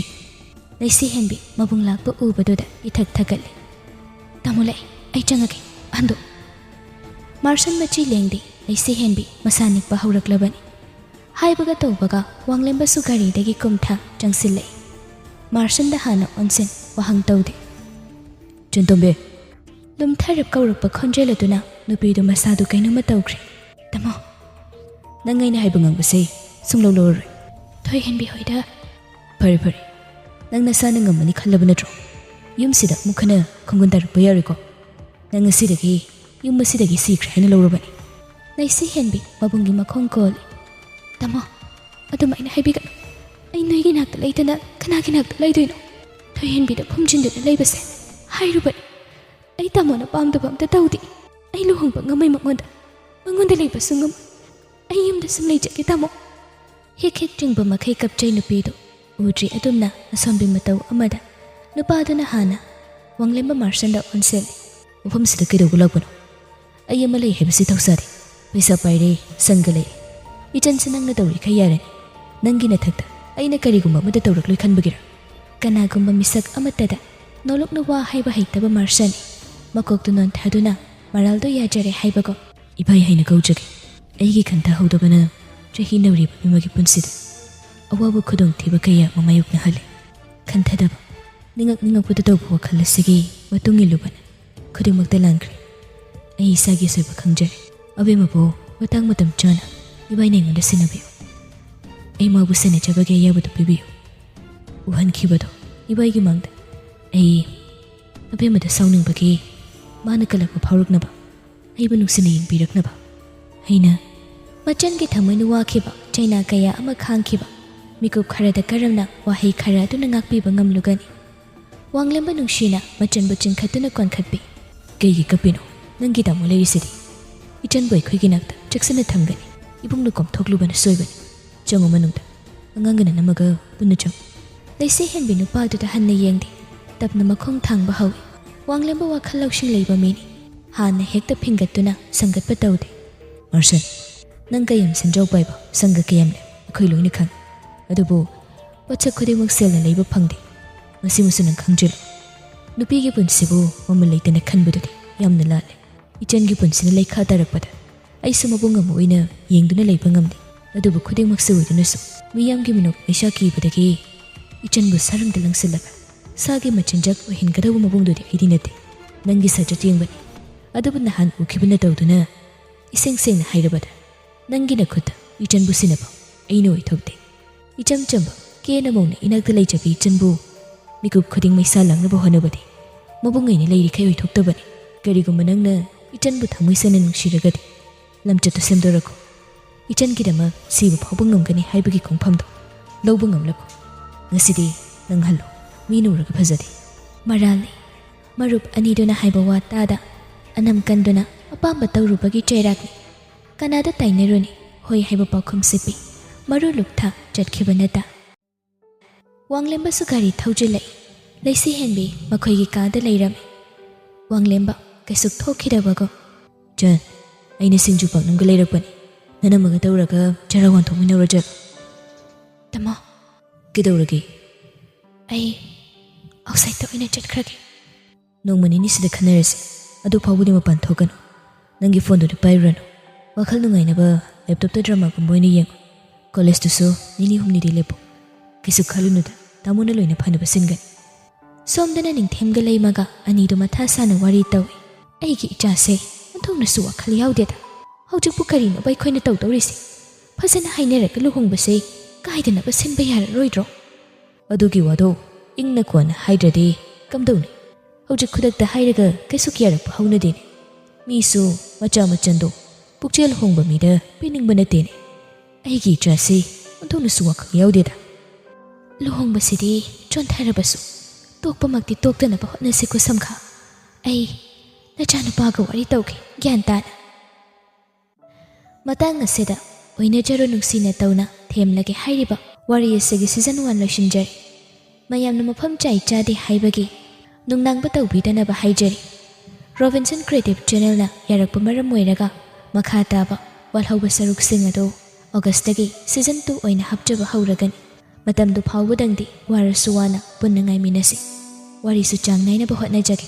ꯂꯩꯁꯤ ꯍꯦꯟꯕꯤ ꯃꯕꯨꯡ ꯂꯥꯛꯄ ꯎꯕꯗꯨꯗ ꯏꯊꯛ ꯊꯛꯀꯠꯂꯤ꯫ "ꯇꯥꯃꯣ ꯂꯥꯛꯑꯦ, ꯑꯩ ꯆꯪꯉꯒꯦ, ꯍꯟꯗꯣꯛ꯫" ꯃꯥꯔꯁꯟ ꯃꯆꯤ ꯂꯦꯡꯗꯦ꯫ ꯂꯩꯁꯤ ꯍꯦꯟꯕꯤ ꯃꯁꯥ ꯅꯤꯛꯄ ꯍꯧꯔꯛꯂꯕꯅꯤ꯫ ꯍꯥꯏꯕꯒ ꯇꯧꯕꯒ ꯋꯥꯡꯂꯦꯝꯕꯁꯨ ꯒꯥꯔꯤꯗꯒꯤ ꯀꯨꯝꯊ ꯆꯪꯁꯤꯜꯂꯛꯏ꯫ ꯃꯥꯔꯁꯟꯗ ꯍꯥꯟꯅ ꯑꯣꯟꯁꯤꯟ ꯋꯥꯍꯪ ꯇꯧꯗꯦ꯫ "ꯆꯟꯇꯣꯝꯕꯤ!" ꯂꯨꯝꯊꯔꯞ ꯀꯧꯔꯛꯄ ꯈꯣꯟꯖꯦꯜ ꯑꯗꯨꯅ ꯅꯨꯄꯤꯗꯨ ꯃꯁꯥꯗꯨ ꯀꯩꯅꯣꯝꯃ ꯇꯧꯈ꯭ꯔꯦ꯫ "ꯇꯥꯃꯣ!" "ꯅꯪ ꯑꯩꯅ ꯍꯥꯏꯕ ꯉꯥꯡꯕꯁꯦ ꯁꯨꯡꯂꯧ ꯂꯧꯔꯔꯣꯏ꯫" "ꯊꯣꯏꯍꯦꯟꯕꯤ ꯍꯣꯏꯗ?" "ꯐꯔꯦ, ꯐꯔꯦ꯫ ꯅꯪ ꯅꯁꯥꯅ ꯉꯝꯃꯅꯤ ꯈꯜꯂꯕ ꯅꯠꯇ꯭ꯔꯣ? ꯌꯨꯝꯁꯤꯗ ꯑꯃꯨꯛ ꯍꯟꯅ ꯈꯣꯡꯒꯨꯟ ꯇꯥꯔꯛꯄ ꯌꯥꯔꯣꯏꯀꯣ꯫ ꯅꯪ ꯉꯁꯤꯗꯒꯤ ꯌꯨꯝ ꯑꯁꯤꯗꯒꯤ ꯁꯤꯈ꯭ꯔꯦ ꯍꯥꯏꯅ ꯂꯧꯔꯕꯅꯤ꯫" ꯂꯩꯁꯤ ꯍꯦꯟꯕꯤ ꯃꯕꯨꯡꯒꯤ ꯃꯈꯣꯡ ꯀꯣꯜꯂꯤ꯫ "ꯇꯥꯃꯣ, ꯑꯗꯨꯃꯥꯏꯅ ꯍꯥꯏꯕꯤꯒꯅꯨ꯫ ꯑꯩ ꯅꯣꯏꯒꯤ ꯅꯥꯛꯇ ꯂꯩꯇꯅ ꯀꯅꯥꯒꯤ ꯅꯥꯛꯇ ꯂꯩꯗꯣꯏꯅꯣ? ꯊꯣꯏꯍꯦꯟꯕꯤꯗ ꯐꯨꯝꯖꯤꯟꯗꯨꯅ ꯂꯩꯕꯁꯦ ꯍꯥꯏꯔꯨꯕꯅꯤ꯫ ꯑꯩ ꯇꯥꯃꯣꯅ ꯄꯥꯝꯗꯕ ꯑꯝꯇ ꯇꯧꯗꯦ꯫ ꯑꯩ ꯂꯨꯍꯣꯡꯕ ꯉꯝꯃꯣꯏ ꯃꯉꯣꯟꯗ꯫ ꯃꯉꯣꯟꯗ ꯂꯩꯕꯁꯨ ꯉꯝꯃꯣꯏ꯫ ꯑꯩ ꯌꯨꯝꯗ ꯁꯨꯝ ꯂꯩꯖꯒꯦ, ꯇꯥꯃꯣ꯫" ꯍꯦꯛ ꯍꯦꯛ ꯆꯤꯡꯕ ꯃꯈꯩ ꯀꯞꯆꯩ ꯅꯨꯄꯤꯗꯨ꯫ ꯎꯗ꯭ꯔꯤ ꯑꯗꯨꯝꯅ ꯑꯁꯣꯟꯕꯤ ꯃꯇꯧ ꯑꯃꯗ ꯅꯨꯄꯥꯗꯨꯅ ꯍꯥꯟꯅ ꯋꯥꯡꯂꯦꯝꯕ ꯃꯥꯔꯁꯟꯗ ꯑꯣꯟꯁꯤꯜꯂꯤ꯫ "ꯃꯐꯝꯁꯤꯗ ꯀꯩꯗꯧꯕ ꯂꯥꯛꯄꯅꯣ? ꯑꯩ ꯑꯃ ꯂꯩ ꯍꯥꯏꯕꯁꯤ ꯊꯧꯁꯥꯗꯦ꯫ ꯄꯩꯁꯥ ꯄꯥꯏꯔꯦ, ꯁꯪꯒ ꯂꯩ꯫ ꯏꯆꯟꯁꯤ ꯅꯪꯅ ꯇꯧꯔꯤꯈꯩ ꯌꯥꯔꯅꯤ꯫ ꯅꯪꯒꯤ ꯅꯊꯛꯇ ꯑꯩꯅ ꯀꯔꯤꯒꯨꯝꯕ ꯑꯃꯗ ꯇꯧꯔꯛꯂꯣꯏ ꯈꯟꯕꯒꯤꯔ?" ꯀꯅꯥꯒꯨꯝꯕ ꯃꯤꯁꯛ ꯑꯃꯠꯇꯗ ꯅꯣꯂꯨꯛꯅ ꯋꯥ ꯍꯥꯏꯕ ꯍꯩꯇꯕ ꯃꯥꯔꯁꯟ ꯃꯀꯣꯛꯇꯨ ꯅꯣꯟꯊꯗꯨꯅ ꯃꯔꯥꯜꯗꯣ ꯌꯥꯖꯔꯦ ꯍꯥꯏꯕꯒꯨꯝ, "ꯏꯕꯥꯏ ꯍꯥꯏꯅ ꯀꯧꯖꯒꯦ꯫ ꯑꯩꯒꯤ ꯈꯟꯊꯍꯧꯗꯕꯅ ꯆꯍꯤ ꯅꯧꯔꯤꯕ ꯃꯤꯃꯒꯤ ꯄꯨꯟꯁꯤꯗ ꯑꯋꯥꯕ ꯈꯨꯗꯣꯡꯊꯤꯕ ꯀꯌꯥ ꯑꯃ ꯃꯥꯌꯣꯛꯅꯍꯜꯂꯦ꯫ ꯈꯟꯊꯗꯕ, ꯅꯤꯡꯉꯛ ꯅꯤꯡꯉꯛꯄꯗ ꯇꯧꯕ ꯋꯥꯈꯜ ꯑꯁꯤꯒꯤ ꯃꯇꯨꯡ ꯏꯜꯂꯨꯕꯅ ꯈꯨꯗꯤꯡꯃꯛꯇ ꯂꯥꯟꯈ꯭ꯔꯦ꯫ ꯑꯩ ꯏꯁꯥꯒꯤ ꯑꯁꯣꯏꯕ ꯈꯪꯖꯔꯦ꯫ ꯑꯕꯦꯝꯃꯕꯨ ꯃꯇꯥꯡ ꯃꯇꯝ ꯆꯥꯅ ꯏꯕꯥꯏꯅ ꯑꯩꯉꯣꯟꯗ ꯁꯤꯟꯅꯕꯤꯌꯨ꯫ ꯑꯩ ꯃꯥꯕꯨ ꯁꯦꯟꯅꯖꯕꯒꯤ ꯑꯌꯥꯕꯗꯨ ꯄꯤꯕꯤꯌꯨ꯫" ꯎꯍꯟꯈꯤꯕꯗꯣ ꯏꯕꯥꯏꯒꯤ ꯃꯥꯡꯗ ꯑꯩ ꯑꯕꯦꯝꯃꯗ ꯁꯥꯎꯅꯤꯡꯕꯒꯤ ꯃꯥꯅ ꯀꯜꯂꯛꯄ ꯐꯥꯎꯔꯛꯅꯕ, ꯑꯩꯕꯨ ꯅꯨꯡꯁꯤꯅ ꯌꯦꯡꯕꯤꯔꯛꯅꯕ ꯍꯥꯏꯅ ꯃꯆꯟꯒꯤ ꯊꯃꯣꯏꯅ ꯋꯥꯈꯤꯕ ꯆꯩꯅꯥ ꯀꯌꯥ ꯑꯃ ꯈꯥꯡꯈꯤꯕ ꯃꯤꯀꯨꯞ ꯈꯔꯗ ꯀꯔꯝꯅ ꯋꯥꯍꯩ ꯈꯔ ꯑꯗꯨꯅ ꯉꯥꯛꯄꯤꯕ ꯉꯝꯂꯨꯒꯅꯤ? ꯋꯥꯡꯂꯦꯝꯕ ꯅꯨꯡꯁꯤꯅ ꯃꯆꯟꯕꯨ ꯆꯤꯡꯈꯠꯇꯨꯅ ꯀꯣꯟꯈꯠꯄꯤ꯫ "ꯀꯩꯒꯤ ꯀꯞꯄꯤꯅꯣ? ꯅꯪꯒꯤ ꯇꯥꯃꯣ ꯂꯩꯔꯤꯁꯤꯗꯤ꯫ ꯏꯆꯟꯕꯨ ꯑꯩꯈꯣꯏꯒꯤ ꯅꯥꯛꯇ ꯆꯦꯛꯁꯤꯟꯅ ꯊꯝꯒꯅꯤ꯫ ꯏꯕꯨꯡꯅ ꯀꯣꯝꯊꯣꯛꯂꯨꯕꯅ ꯁꯣꯏꯕꯅꯤ꯫ ꯆꯪꯉꯨ ꯃꯅꯨꯡꯗ꯫ ꯑꯉꯥꯡꯒ ꯅꯅꯝꯃꯒ ꯄꯨꯟꯅ ꯆꯪꯉꯨ꯫" ꯂꯩꯁꯤ ꯍꯦꯟꯕꯤ ꯅꯨꯄꯥꯗꯨꯗ ꯍꯟꯅ ꯌꯦꯡꯗꯦ꯫ ꯇꯞꯅ ꯃꯈꯣꯡ ꯊꯥꯡꯕ ꯍꯧꯏ꯫ ꯋꯥꯡꯂꯦꯝꯕ ꯋꯥꯈꯜ ꯂꯧꯁꯤꯡ ꯂꯩꯕ ꯃꯤꯅꯤ꯫ ꯍꯥꯟꯅ ꯍꯦꯛꯇ ꯐꯤꯡꯒꯠꯇꯨꯅ ꯁꯪꯒꯠꯄ ꯇꯧꯗꯦ꯫ "ꯃꯥꯔꯁꯟ, ꯅꯪ ꯀꯌꯥꯝ ꯁꯦꯟꯖꯥꯎ ꯄꯥꯏꯕ, ꯁꯪꯒ ꯀꯌꯥꯝ ꯂꯩ, ꯑꯩꯈꯣꯏ ꯂꯣꯏꯅ ꯈꯪꯏ꯫ ꯑꯗꯨꯕꯨ ꯄꯣꯠꯁꯛ ꯈꯨꯗꯤꯡꯃꯛ ꯁꯦꯜꯅ ꯂꯩꯕ ꯐꯪꯗꯦ꯫ ꯃꯁꯤꯃꯁꯨ ꯅꯪ ꯈꯪꯖꯤꯜꯂꯨ꯫ ꯅꯨꯄꯤꯒꯤ ꯄꯨꯟꯁꯤꯕꯨ ꯃꯃꯜ ꯂꯩꯇꯅ ꯈꯟꯕꯗꯨꯗꯤ ꯌꯥꯝꯅ ꯂꯥꯜꯂꯦ꯫ ꯏꯆꯟꯒꯤ ꯄꯨꯟꯁꯤꯅ ꯂꯩꯈꯥ ꯇꯥꯔꯛꯄꯗ ꯑꯩꯁꯨ ꯃꯕꯨꯡ ꯑꯃ ꯑꯣꯏꯅ ꯌꯦꯡꯗꯨꯅ ꯂꯩꯕ ꯉꯝꯗꯦ꯫ ꯑꯗꯨꯕꯨ ꯈꯨꯗꯤꯡꯃꯛꯁꯨ ꯑꯣꯏꯗꯨꯅꯁꯨ ꯃꯤꯌꯥꯝꯒꯤ ꯃꯤꯅꯣꯛ ꯃꯩꯁꯥ ꯀꯤꯕꯗꯒꯤ ꯏꯆꯟꯕꯨ ꯁꯔꯪꯗ ꯂꯪꯁꯤꯜꯂꯒ ꯁꯥꯒꯤ ꯃꯆꯤꯟꯖꯥꯛ ꯑꯣꯏꯍꯟꯒꯗꯧꯕ ꯃꯕꯨꯡꯗꯨꯗꯤ ꯑꯩꯗꯤ ꯅꯠꯇꯦ꯫ ꯅꯪꯒꯤ ꯁꯥꯖꯠ ꯌꯦꯡꯕꯅꯤ꯫ ꯑꯗꯨꯕꯨ ꯅꯍꯥꯟ ꯎꯈꯤꯕ ꯅꯇꯧꯗꯨꯅ ꯏꯁꯦꯡ ꯁꯦꯡꯅ ꯍꯥꯏꯔꯕꯗ ꯅꯪꯒꯤ ꯅꯈꯨꯠꯇ ꯏꯆꯟꯕꯨ ꯁꯤꯟꯅꯕ ꯑꯩꯅ ꯑꯣꯏꯊꯣꯛꯇꯦ꯫" ꯏꯆꯝ ꯆꯝꯕ ꯀꯦꯅ ꯃꯧꯅ ꯏꯅꯥꯛꯇ ꯂꯩꯖꯕꯤ ꯏꯆꯟꯕꯨ ꯃꯤꯀꯨꯞ ꯈꯨꯗꯤꯡ ꯃꯩꯁꯥ ꯂꯥꯡꯅꯕ ꯍꯣꯠꯅꯕꯗꯤ ꯃꯕꯨꯡ ꯑꯩꯅ ꯂꯩꯔꯤꯈꯩ ꯑꯣꯏꯊꯣꯛꯇꯕꯅꯤ꯫ ꯀꯔꯤꯒꯨꯝꯕ ꯅꯪꯅ ꯏꯆꯟꯕꯨ ꯊꯃꯣꯏ ꯁꯦꯡꯅ ꯅꯨꯡꯁꯤꯔꯒꯗꯤ ꯂꯝꯆꯠꯇꯨ ꯁꯦꯝꯗꯣꯔꯛꯈꯣ꯫ ꯏꯆꯟꯒꯤꯗꯃꯛ ꯁꯤꯕ ꯐꯥꯎꯕ ꯉꯝꯒꯅꯤ ꯍꯥꯏꯕꯒꯤ ꯈꯣꯡꯐꯝꯗꯣ ꯂꯧꯕ ꯉꯝꯂꯛꯈꯣ꯫ ꯉꯁꯤꯗꯤ ꯅꯪꯍꯜꯂꯣ꯫ ꯃꯤꯅ ꯎꯔꯒ ꯐꯖꯗꯦ꯫ ꯃꯔꯥꯜꯅꯤ꯫ ꯃꯔꯨꯞ ꯑꯅꯤꯗꯨꯅ ꯍꯥꯏꯕ ꯋꯥ ꯇꯥꯗ ꯑꯅꯝ ꯀꯟꯗꯨꯅ ꯑꯄꯥꯝꯕ ꯇꯧꯔꯨꯕꯒꯤ ꯆꯩꯔꯥꯛꯅꯤ꯫ ꯀꯅꯥꯗ ꯇꯥꯏꯅꯔꯨꯅꯤ? ꯍꯣꯏ ꯍꯥꯏꯕ ꯄꯥꯎꯈꯨꯝ ꯁꯤꯄꯤ ꯃꯔꯨ ꯂꯨꯛꯊ ꯆꯠꯈꯤꯕ ꯅꯠꯇ꯫ ꯋꯥꯡꯂꯦꯝꯕꯁꯨ ꯒꯥꯔꯤ ꯊꯧꯖꯤꯜꯂꯛꯏ꯫ ꯂꯩꯁꯤ ꯍꯦꯟꯕꯤ ꯃꯈꯣꯏꯒꯤ ꯀꯥꯗ ꯂꯩꯔꯝꯃꯤ꯫ ꯋꯥꯡꯂꯦꯝꯕ ꯀꯩꯁꯨ ꯊꯣꯛꯈꯤꯗꯕꯒꯨꯝ꯫ "ꯆꯟ, ꯑꯩꯅ ꯁꯤꯡꯖꯨ ꯄꯥꯛꯅꯝꯒ ꯂꯩꯔꯛꯄꯅꯤ꯫ ꯅꯅꯝꯃꯒ ꯇꯧꯔꯒ ꯆꯔꯥ ꯋꯥꯟꯊꯣꯛꯃꯤꯟꯅꯔꯨꯔ ꯆꯠꯂꯣ꯫" "ꯇꯥꯃꯣ꯫" "ꯀꯩꯗꯧꯔꯒꯦ?" "ꯑꯩ ꯑꯥꯎꯠꯁꯥꯏꯠꯇ ꯑꯣꯏꯅ ꯆꯠꯈ꯭ꯔꯒꯦ꯫" "ꯅꯣꯡꯃ ꯅꯤꯅꯤ ꯁꯤꯗ ꯈꯟꯅꯔꯁꯤ꯫ ꯑꯗꯨ ꯐꯥꯎꯕꯗꯤ ꯃꯄꯥꯟ ꯊꯣꯛꯀꯅꯨ꯫ ꯅꯪꯒꯤ ꯐꯣꯟꯗꯨꯗꯤ ꯄꯥꯏꯔꯨꯔꯅꯨ꯫ ꯋꯥꯈꯜ ꯅꯨꯡꯉꯥꯏꯅꯕ ꯂꯦꯞꯇꯣꯞꯇ ꯗ꯭ꯔꯃꯥꯒꯨꯝꯕ ꯑꯣꯏꯅ ꯌꯦꯡꯉꯨ꯫ ꯀꯣꯂꯦꯖꯇꯨꯁꯨ ꯅꯤꯅꯤ ꯍꯨꯝꯅꯤꯗꯤ ꯂꯦꯞꯄꯨ꯫ ꯀꯩꯁꯨ ꯈꯜꯂꯨꯅꯨꯗ, ꯇꯥꯃꯣꯅ ꯂꯣꯏꯅ ꯐꯅꯕ ꯁꯤꯟꯒꯅꯤ꯫" ꯁꯣꯝꯗꯅ ꯅꯤꯡꯊꯦꯝꯒ ꯂꯩꯃꯒ ꯑꯅꯤꯗꯨ ꯃꯊꯥ ꯁꯥꯅ ꯋꯥꯔꯤ ꯇꯧꯏ꯫ "ꯑꯩꯒꯤ ꯏꯆꯥꯁꯦ ꯑꯣꯟꯊꯣꯛꯅꯁꯨ ꯋꯥꯈꯜ ꯌꯥꯎꯗꯦꯗ꯫ ꯍꯧꯖꯤꯛꯄꯨ ꯀꯔꯤꯅꯣꯕ ꯑꯩꯈꯣꯏꯅ ꯇꯧꯗꯧꯔꯤꯁꯦ? ꯐꯖꯅ ꯍꯥꯏꯅꯔꯒ ꯂꯨꯍꯣꯡꯕꯁꯦ ꯀꯥꯏꯗꯅꯕ ꯁꯤꯟꯕ ꯌꯥꯔꯔꯣꯏꯗ꯭ꯔꯣ?" "ꯑꯗꯨꯒꯤ ꯋꯥꯗꯣ ꯏꯪꯅ ꯀꯣꯟꯅ ꯍꯥꯏꯗ꯭ꯔꯗꯤ ꯀꯝꯗꯧꯅꯤ? ꯍꯧꯖꯤꯛ ꯈꯨꯗꯛꯇ ꯍꯥꯏꯔꯒ ꯀꯩꯁꯨ ꯀꯤꯌꯥꯔꯛꯄ ꯍꯧꯅꯗꯦꯅꯦ꯫ ꯃꯤꯁꯨ ꯃꯆꯥ ꯃꯆꯟꯗꯣ ꯄꯨꯛꯆꯦꯜ ꯍꯣꯡꯕ ꯃꯤꯗ ꯄꯤꯅꯤꯡꯕ ꯅꯠꯇꯦꯅꯦ꯫ ꯑꯩꯒꯤ ꯏꯆꯥꯁꯤ ꯑꯣꯟꯊꯣꯛꯅꯁꯨ ꯋꯥꯈꯜ ꯌꯥꯎꯗꯦꯗ꯫" "ꯂꯨꯍꯣꯡꯕꯁꯤꯗꯤ ꯆꯣꯟꯊꯔꯕꯁꯨ ꯇꯣꯛꯄꯃꯛꯇꯤ ꯇꯣꯛꯇꯅꯕ ꯍꯣꯠꯅꯁꯤꯀꯣ ꯁꯝꯈꯥ꯫ ꯑꯩ ꯅꯆꯥꯅꯨꯄꯥꯒ ꯋꯥꯔꯤ ꯇꯧꯒꯦ ꯒ꯭ꯌꯥꯟ ꯇꯥꯅ꯫" ꯃꯇꯥꯡ ꯑꯁꯤꯗ ꯑꯣꯏꯅꯖꯔꯣ ꯅꯨꯡꯁꯤꯅ ꯇꯧꯅ ꯊꯦꯝꯂꯒꯦ ꯍꯥꯏꯔꯤꯕ ꯋꯥꯔꯤ ꯑꯁꯤꯒꯤ season one ꯂꯣꯏꯁꯤꯟꯖꯔꯦ꯫ ꯃꯌꯥꯝꯅ ꯃꯐꯝ ꯆꯥꯏ ꯆꯥꯗꯦ ꯍꯥꯏꯕꯒꯤ ꯅꯨꯡꯅꯥꯡꯕ ꯇꯧꯕꯤꯗꯅꯕ ꯍꯥꯏꯖꯔꯤ꯫ ꯔꯣꯕꯤꯟꯁꯟ ꯀ꯭ꯔꯤꯌꯦꯇꯤꯚ ꯆꯦꯅꯦꯜꯅ ꯌꯥꯔꯛꯄ ꯃꯔꯝ ꯑꯣꯏꯔꯒ ꯃꯈꯥ ꯇꯥꯕ ꯋꯥꯠꯍꯧꯕ ꯁꯔꯨꯛꯁꯤꯡ ꯑꯗꯨ ꯑꯣꯒꯁꯇꯒꯤ season two ꯑꯣꯏꯅ ꯍꯥꯞꯆꯕ ꯍꯧꯔꯒꯅꯤ꯫ ꯃꯇꯝꯗꯨ ꯐꯥꯎꯕꯗꯪꯗꯤ ꯋꯥꯔꯁꯨ ꯋꯥꯅ ꯄꯨꯟꯅ ꯉꯥꯏꯃꯤꯟꯅꯁꯤ꯫ ꯋꯥꯔꯤꯁꯨ ꯆꯥꯡ ꯅꯥꯏꯅꯕ ꯍꯣꯠꯅꯖꯒꯦ꯫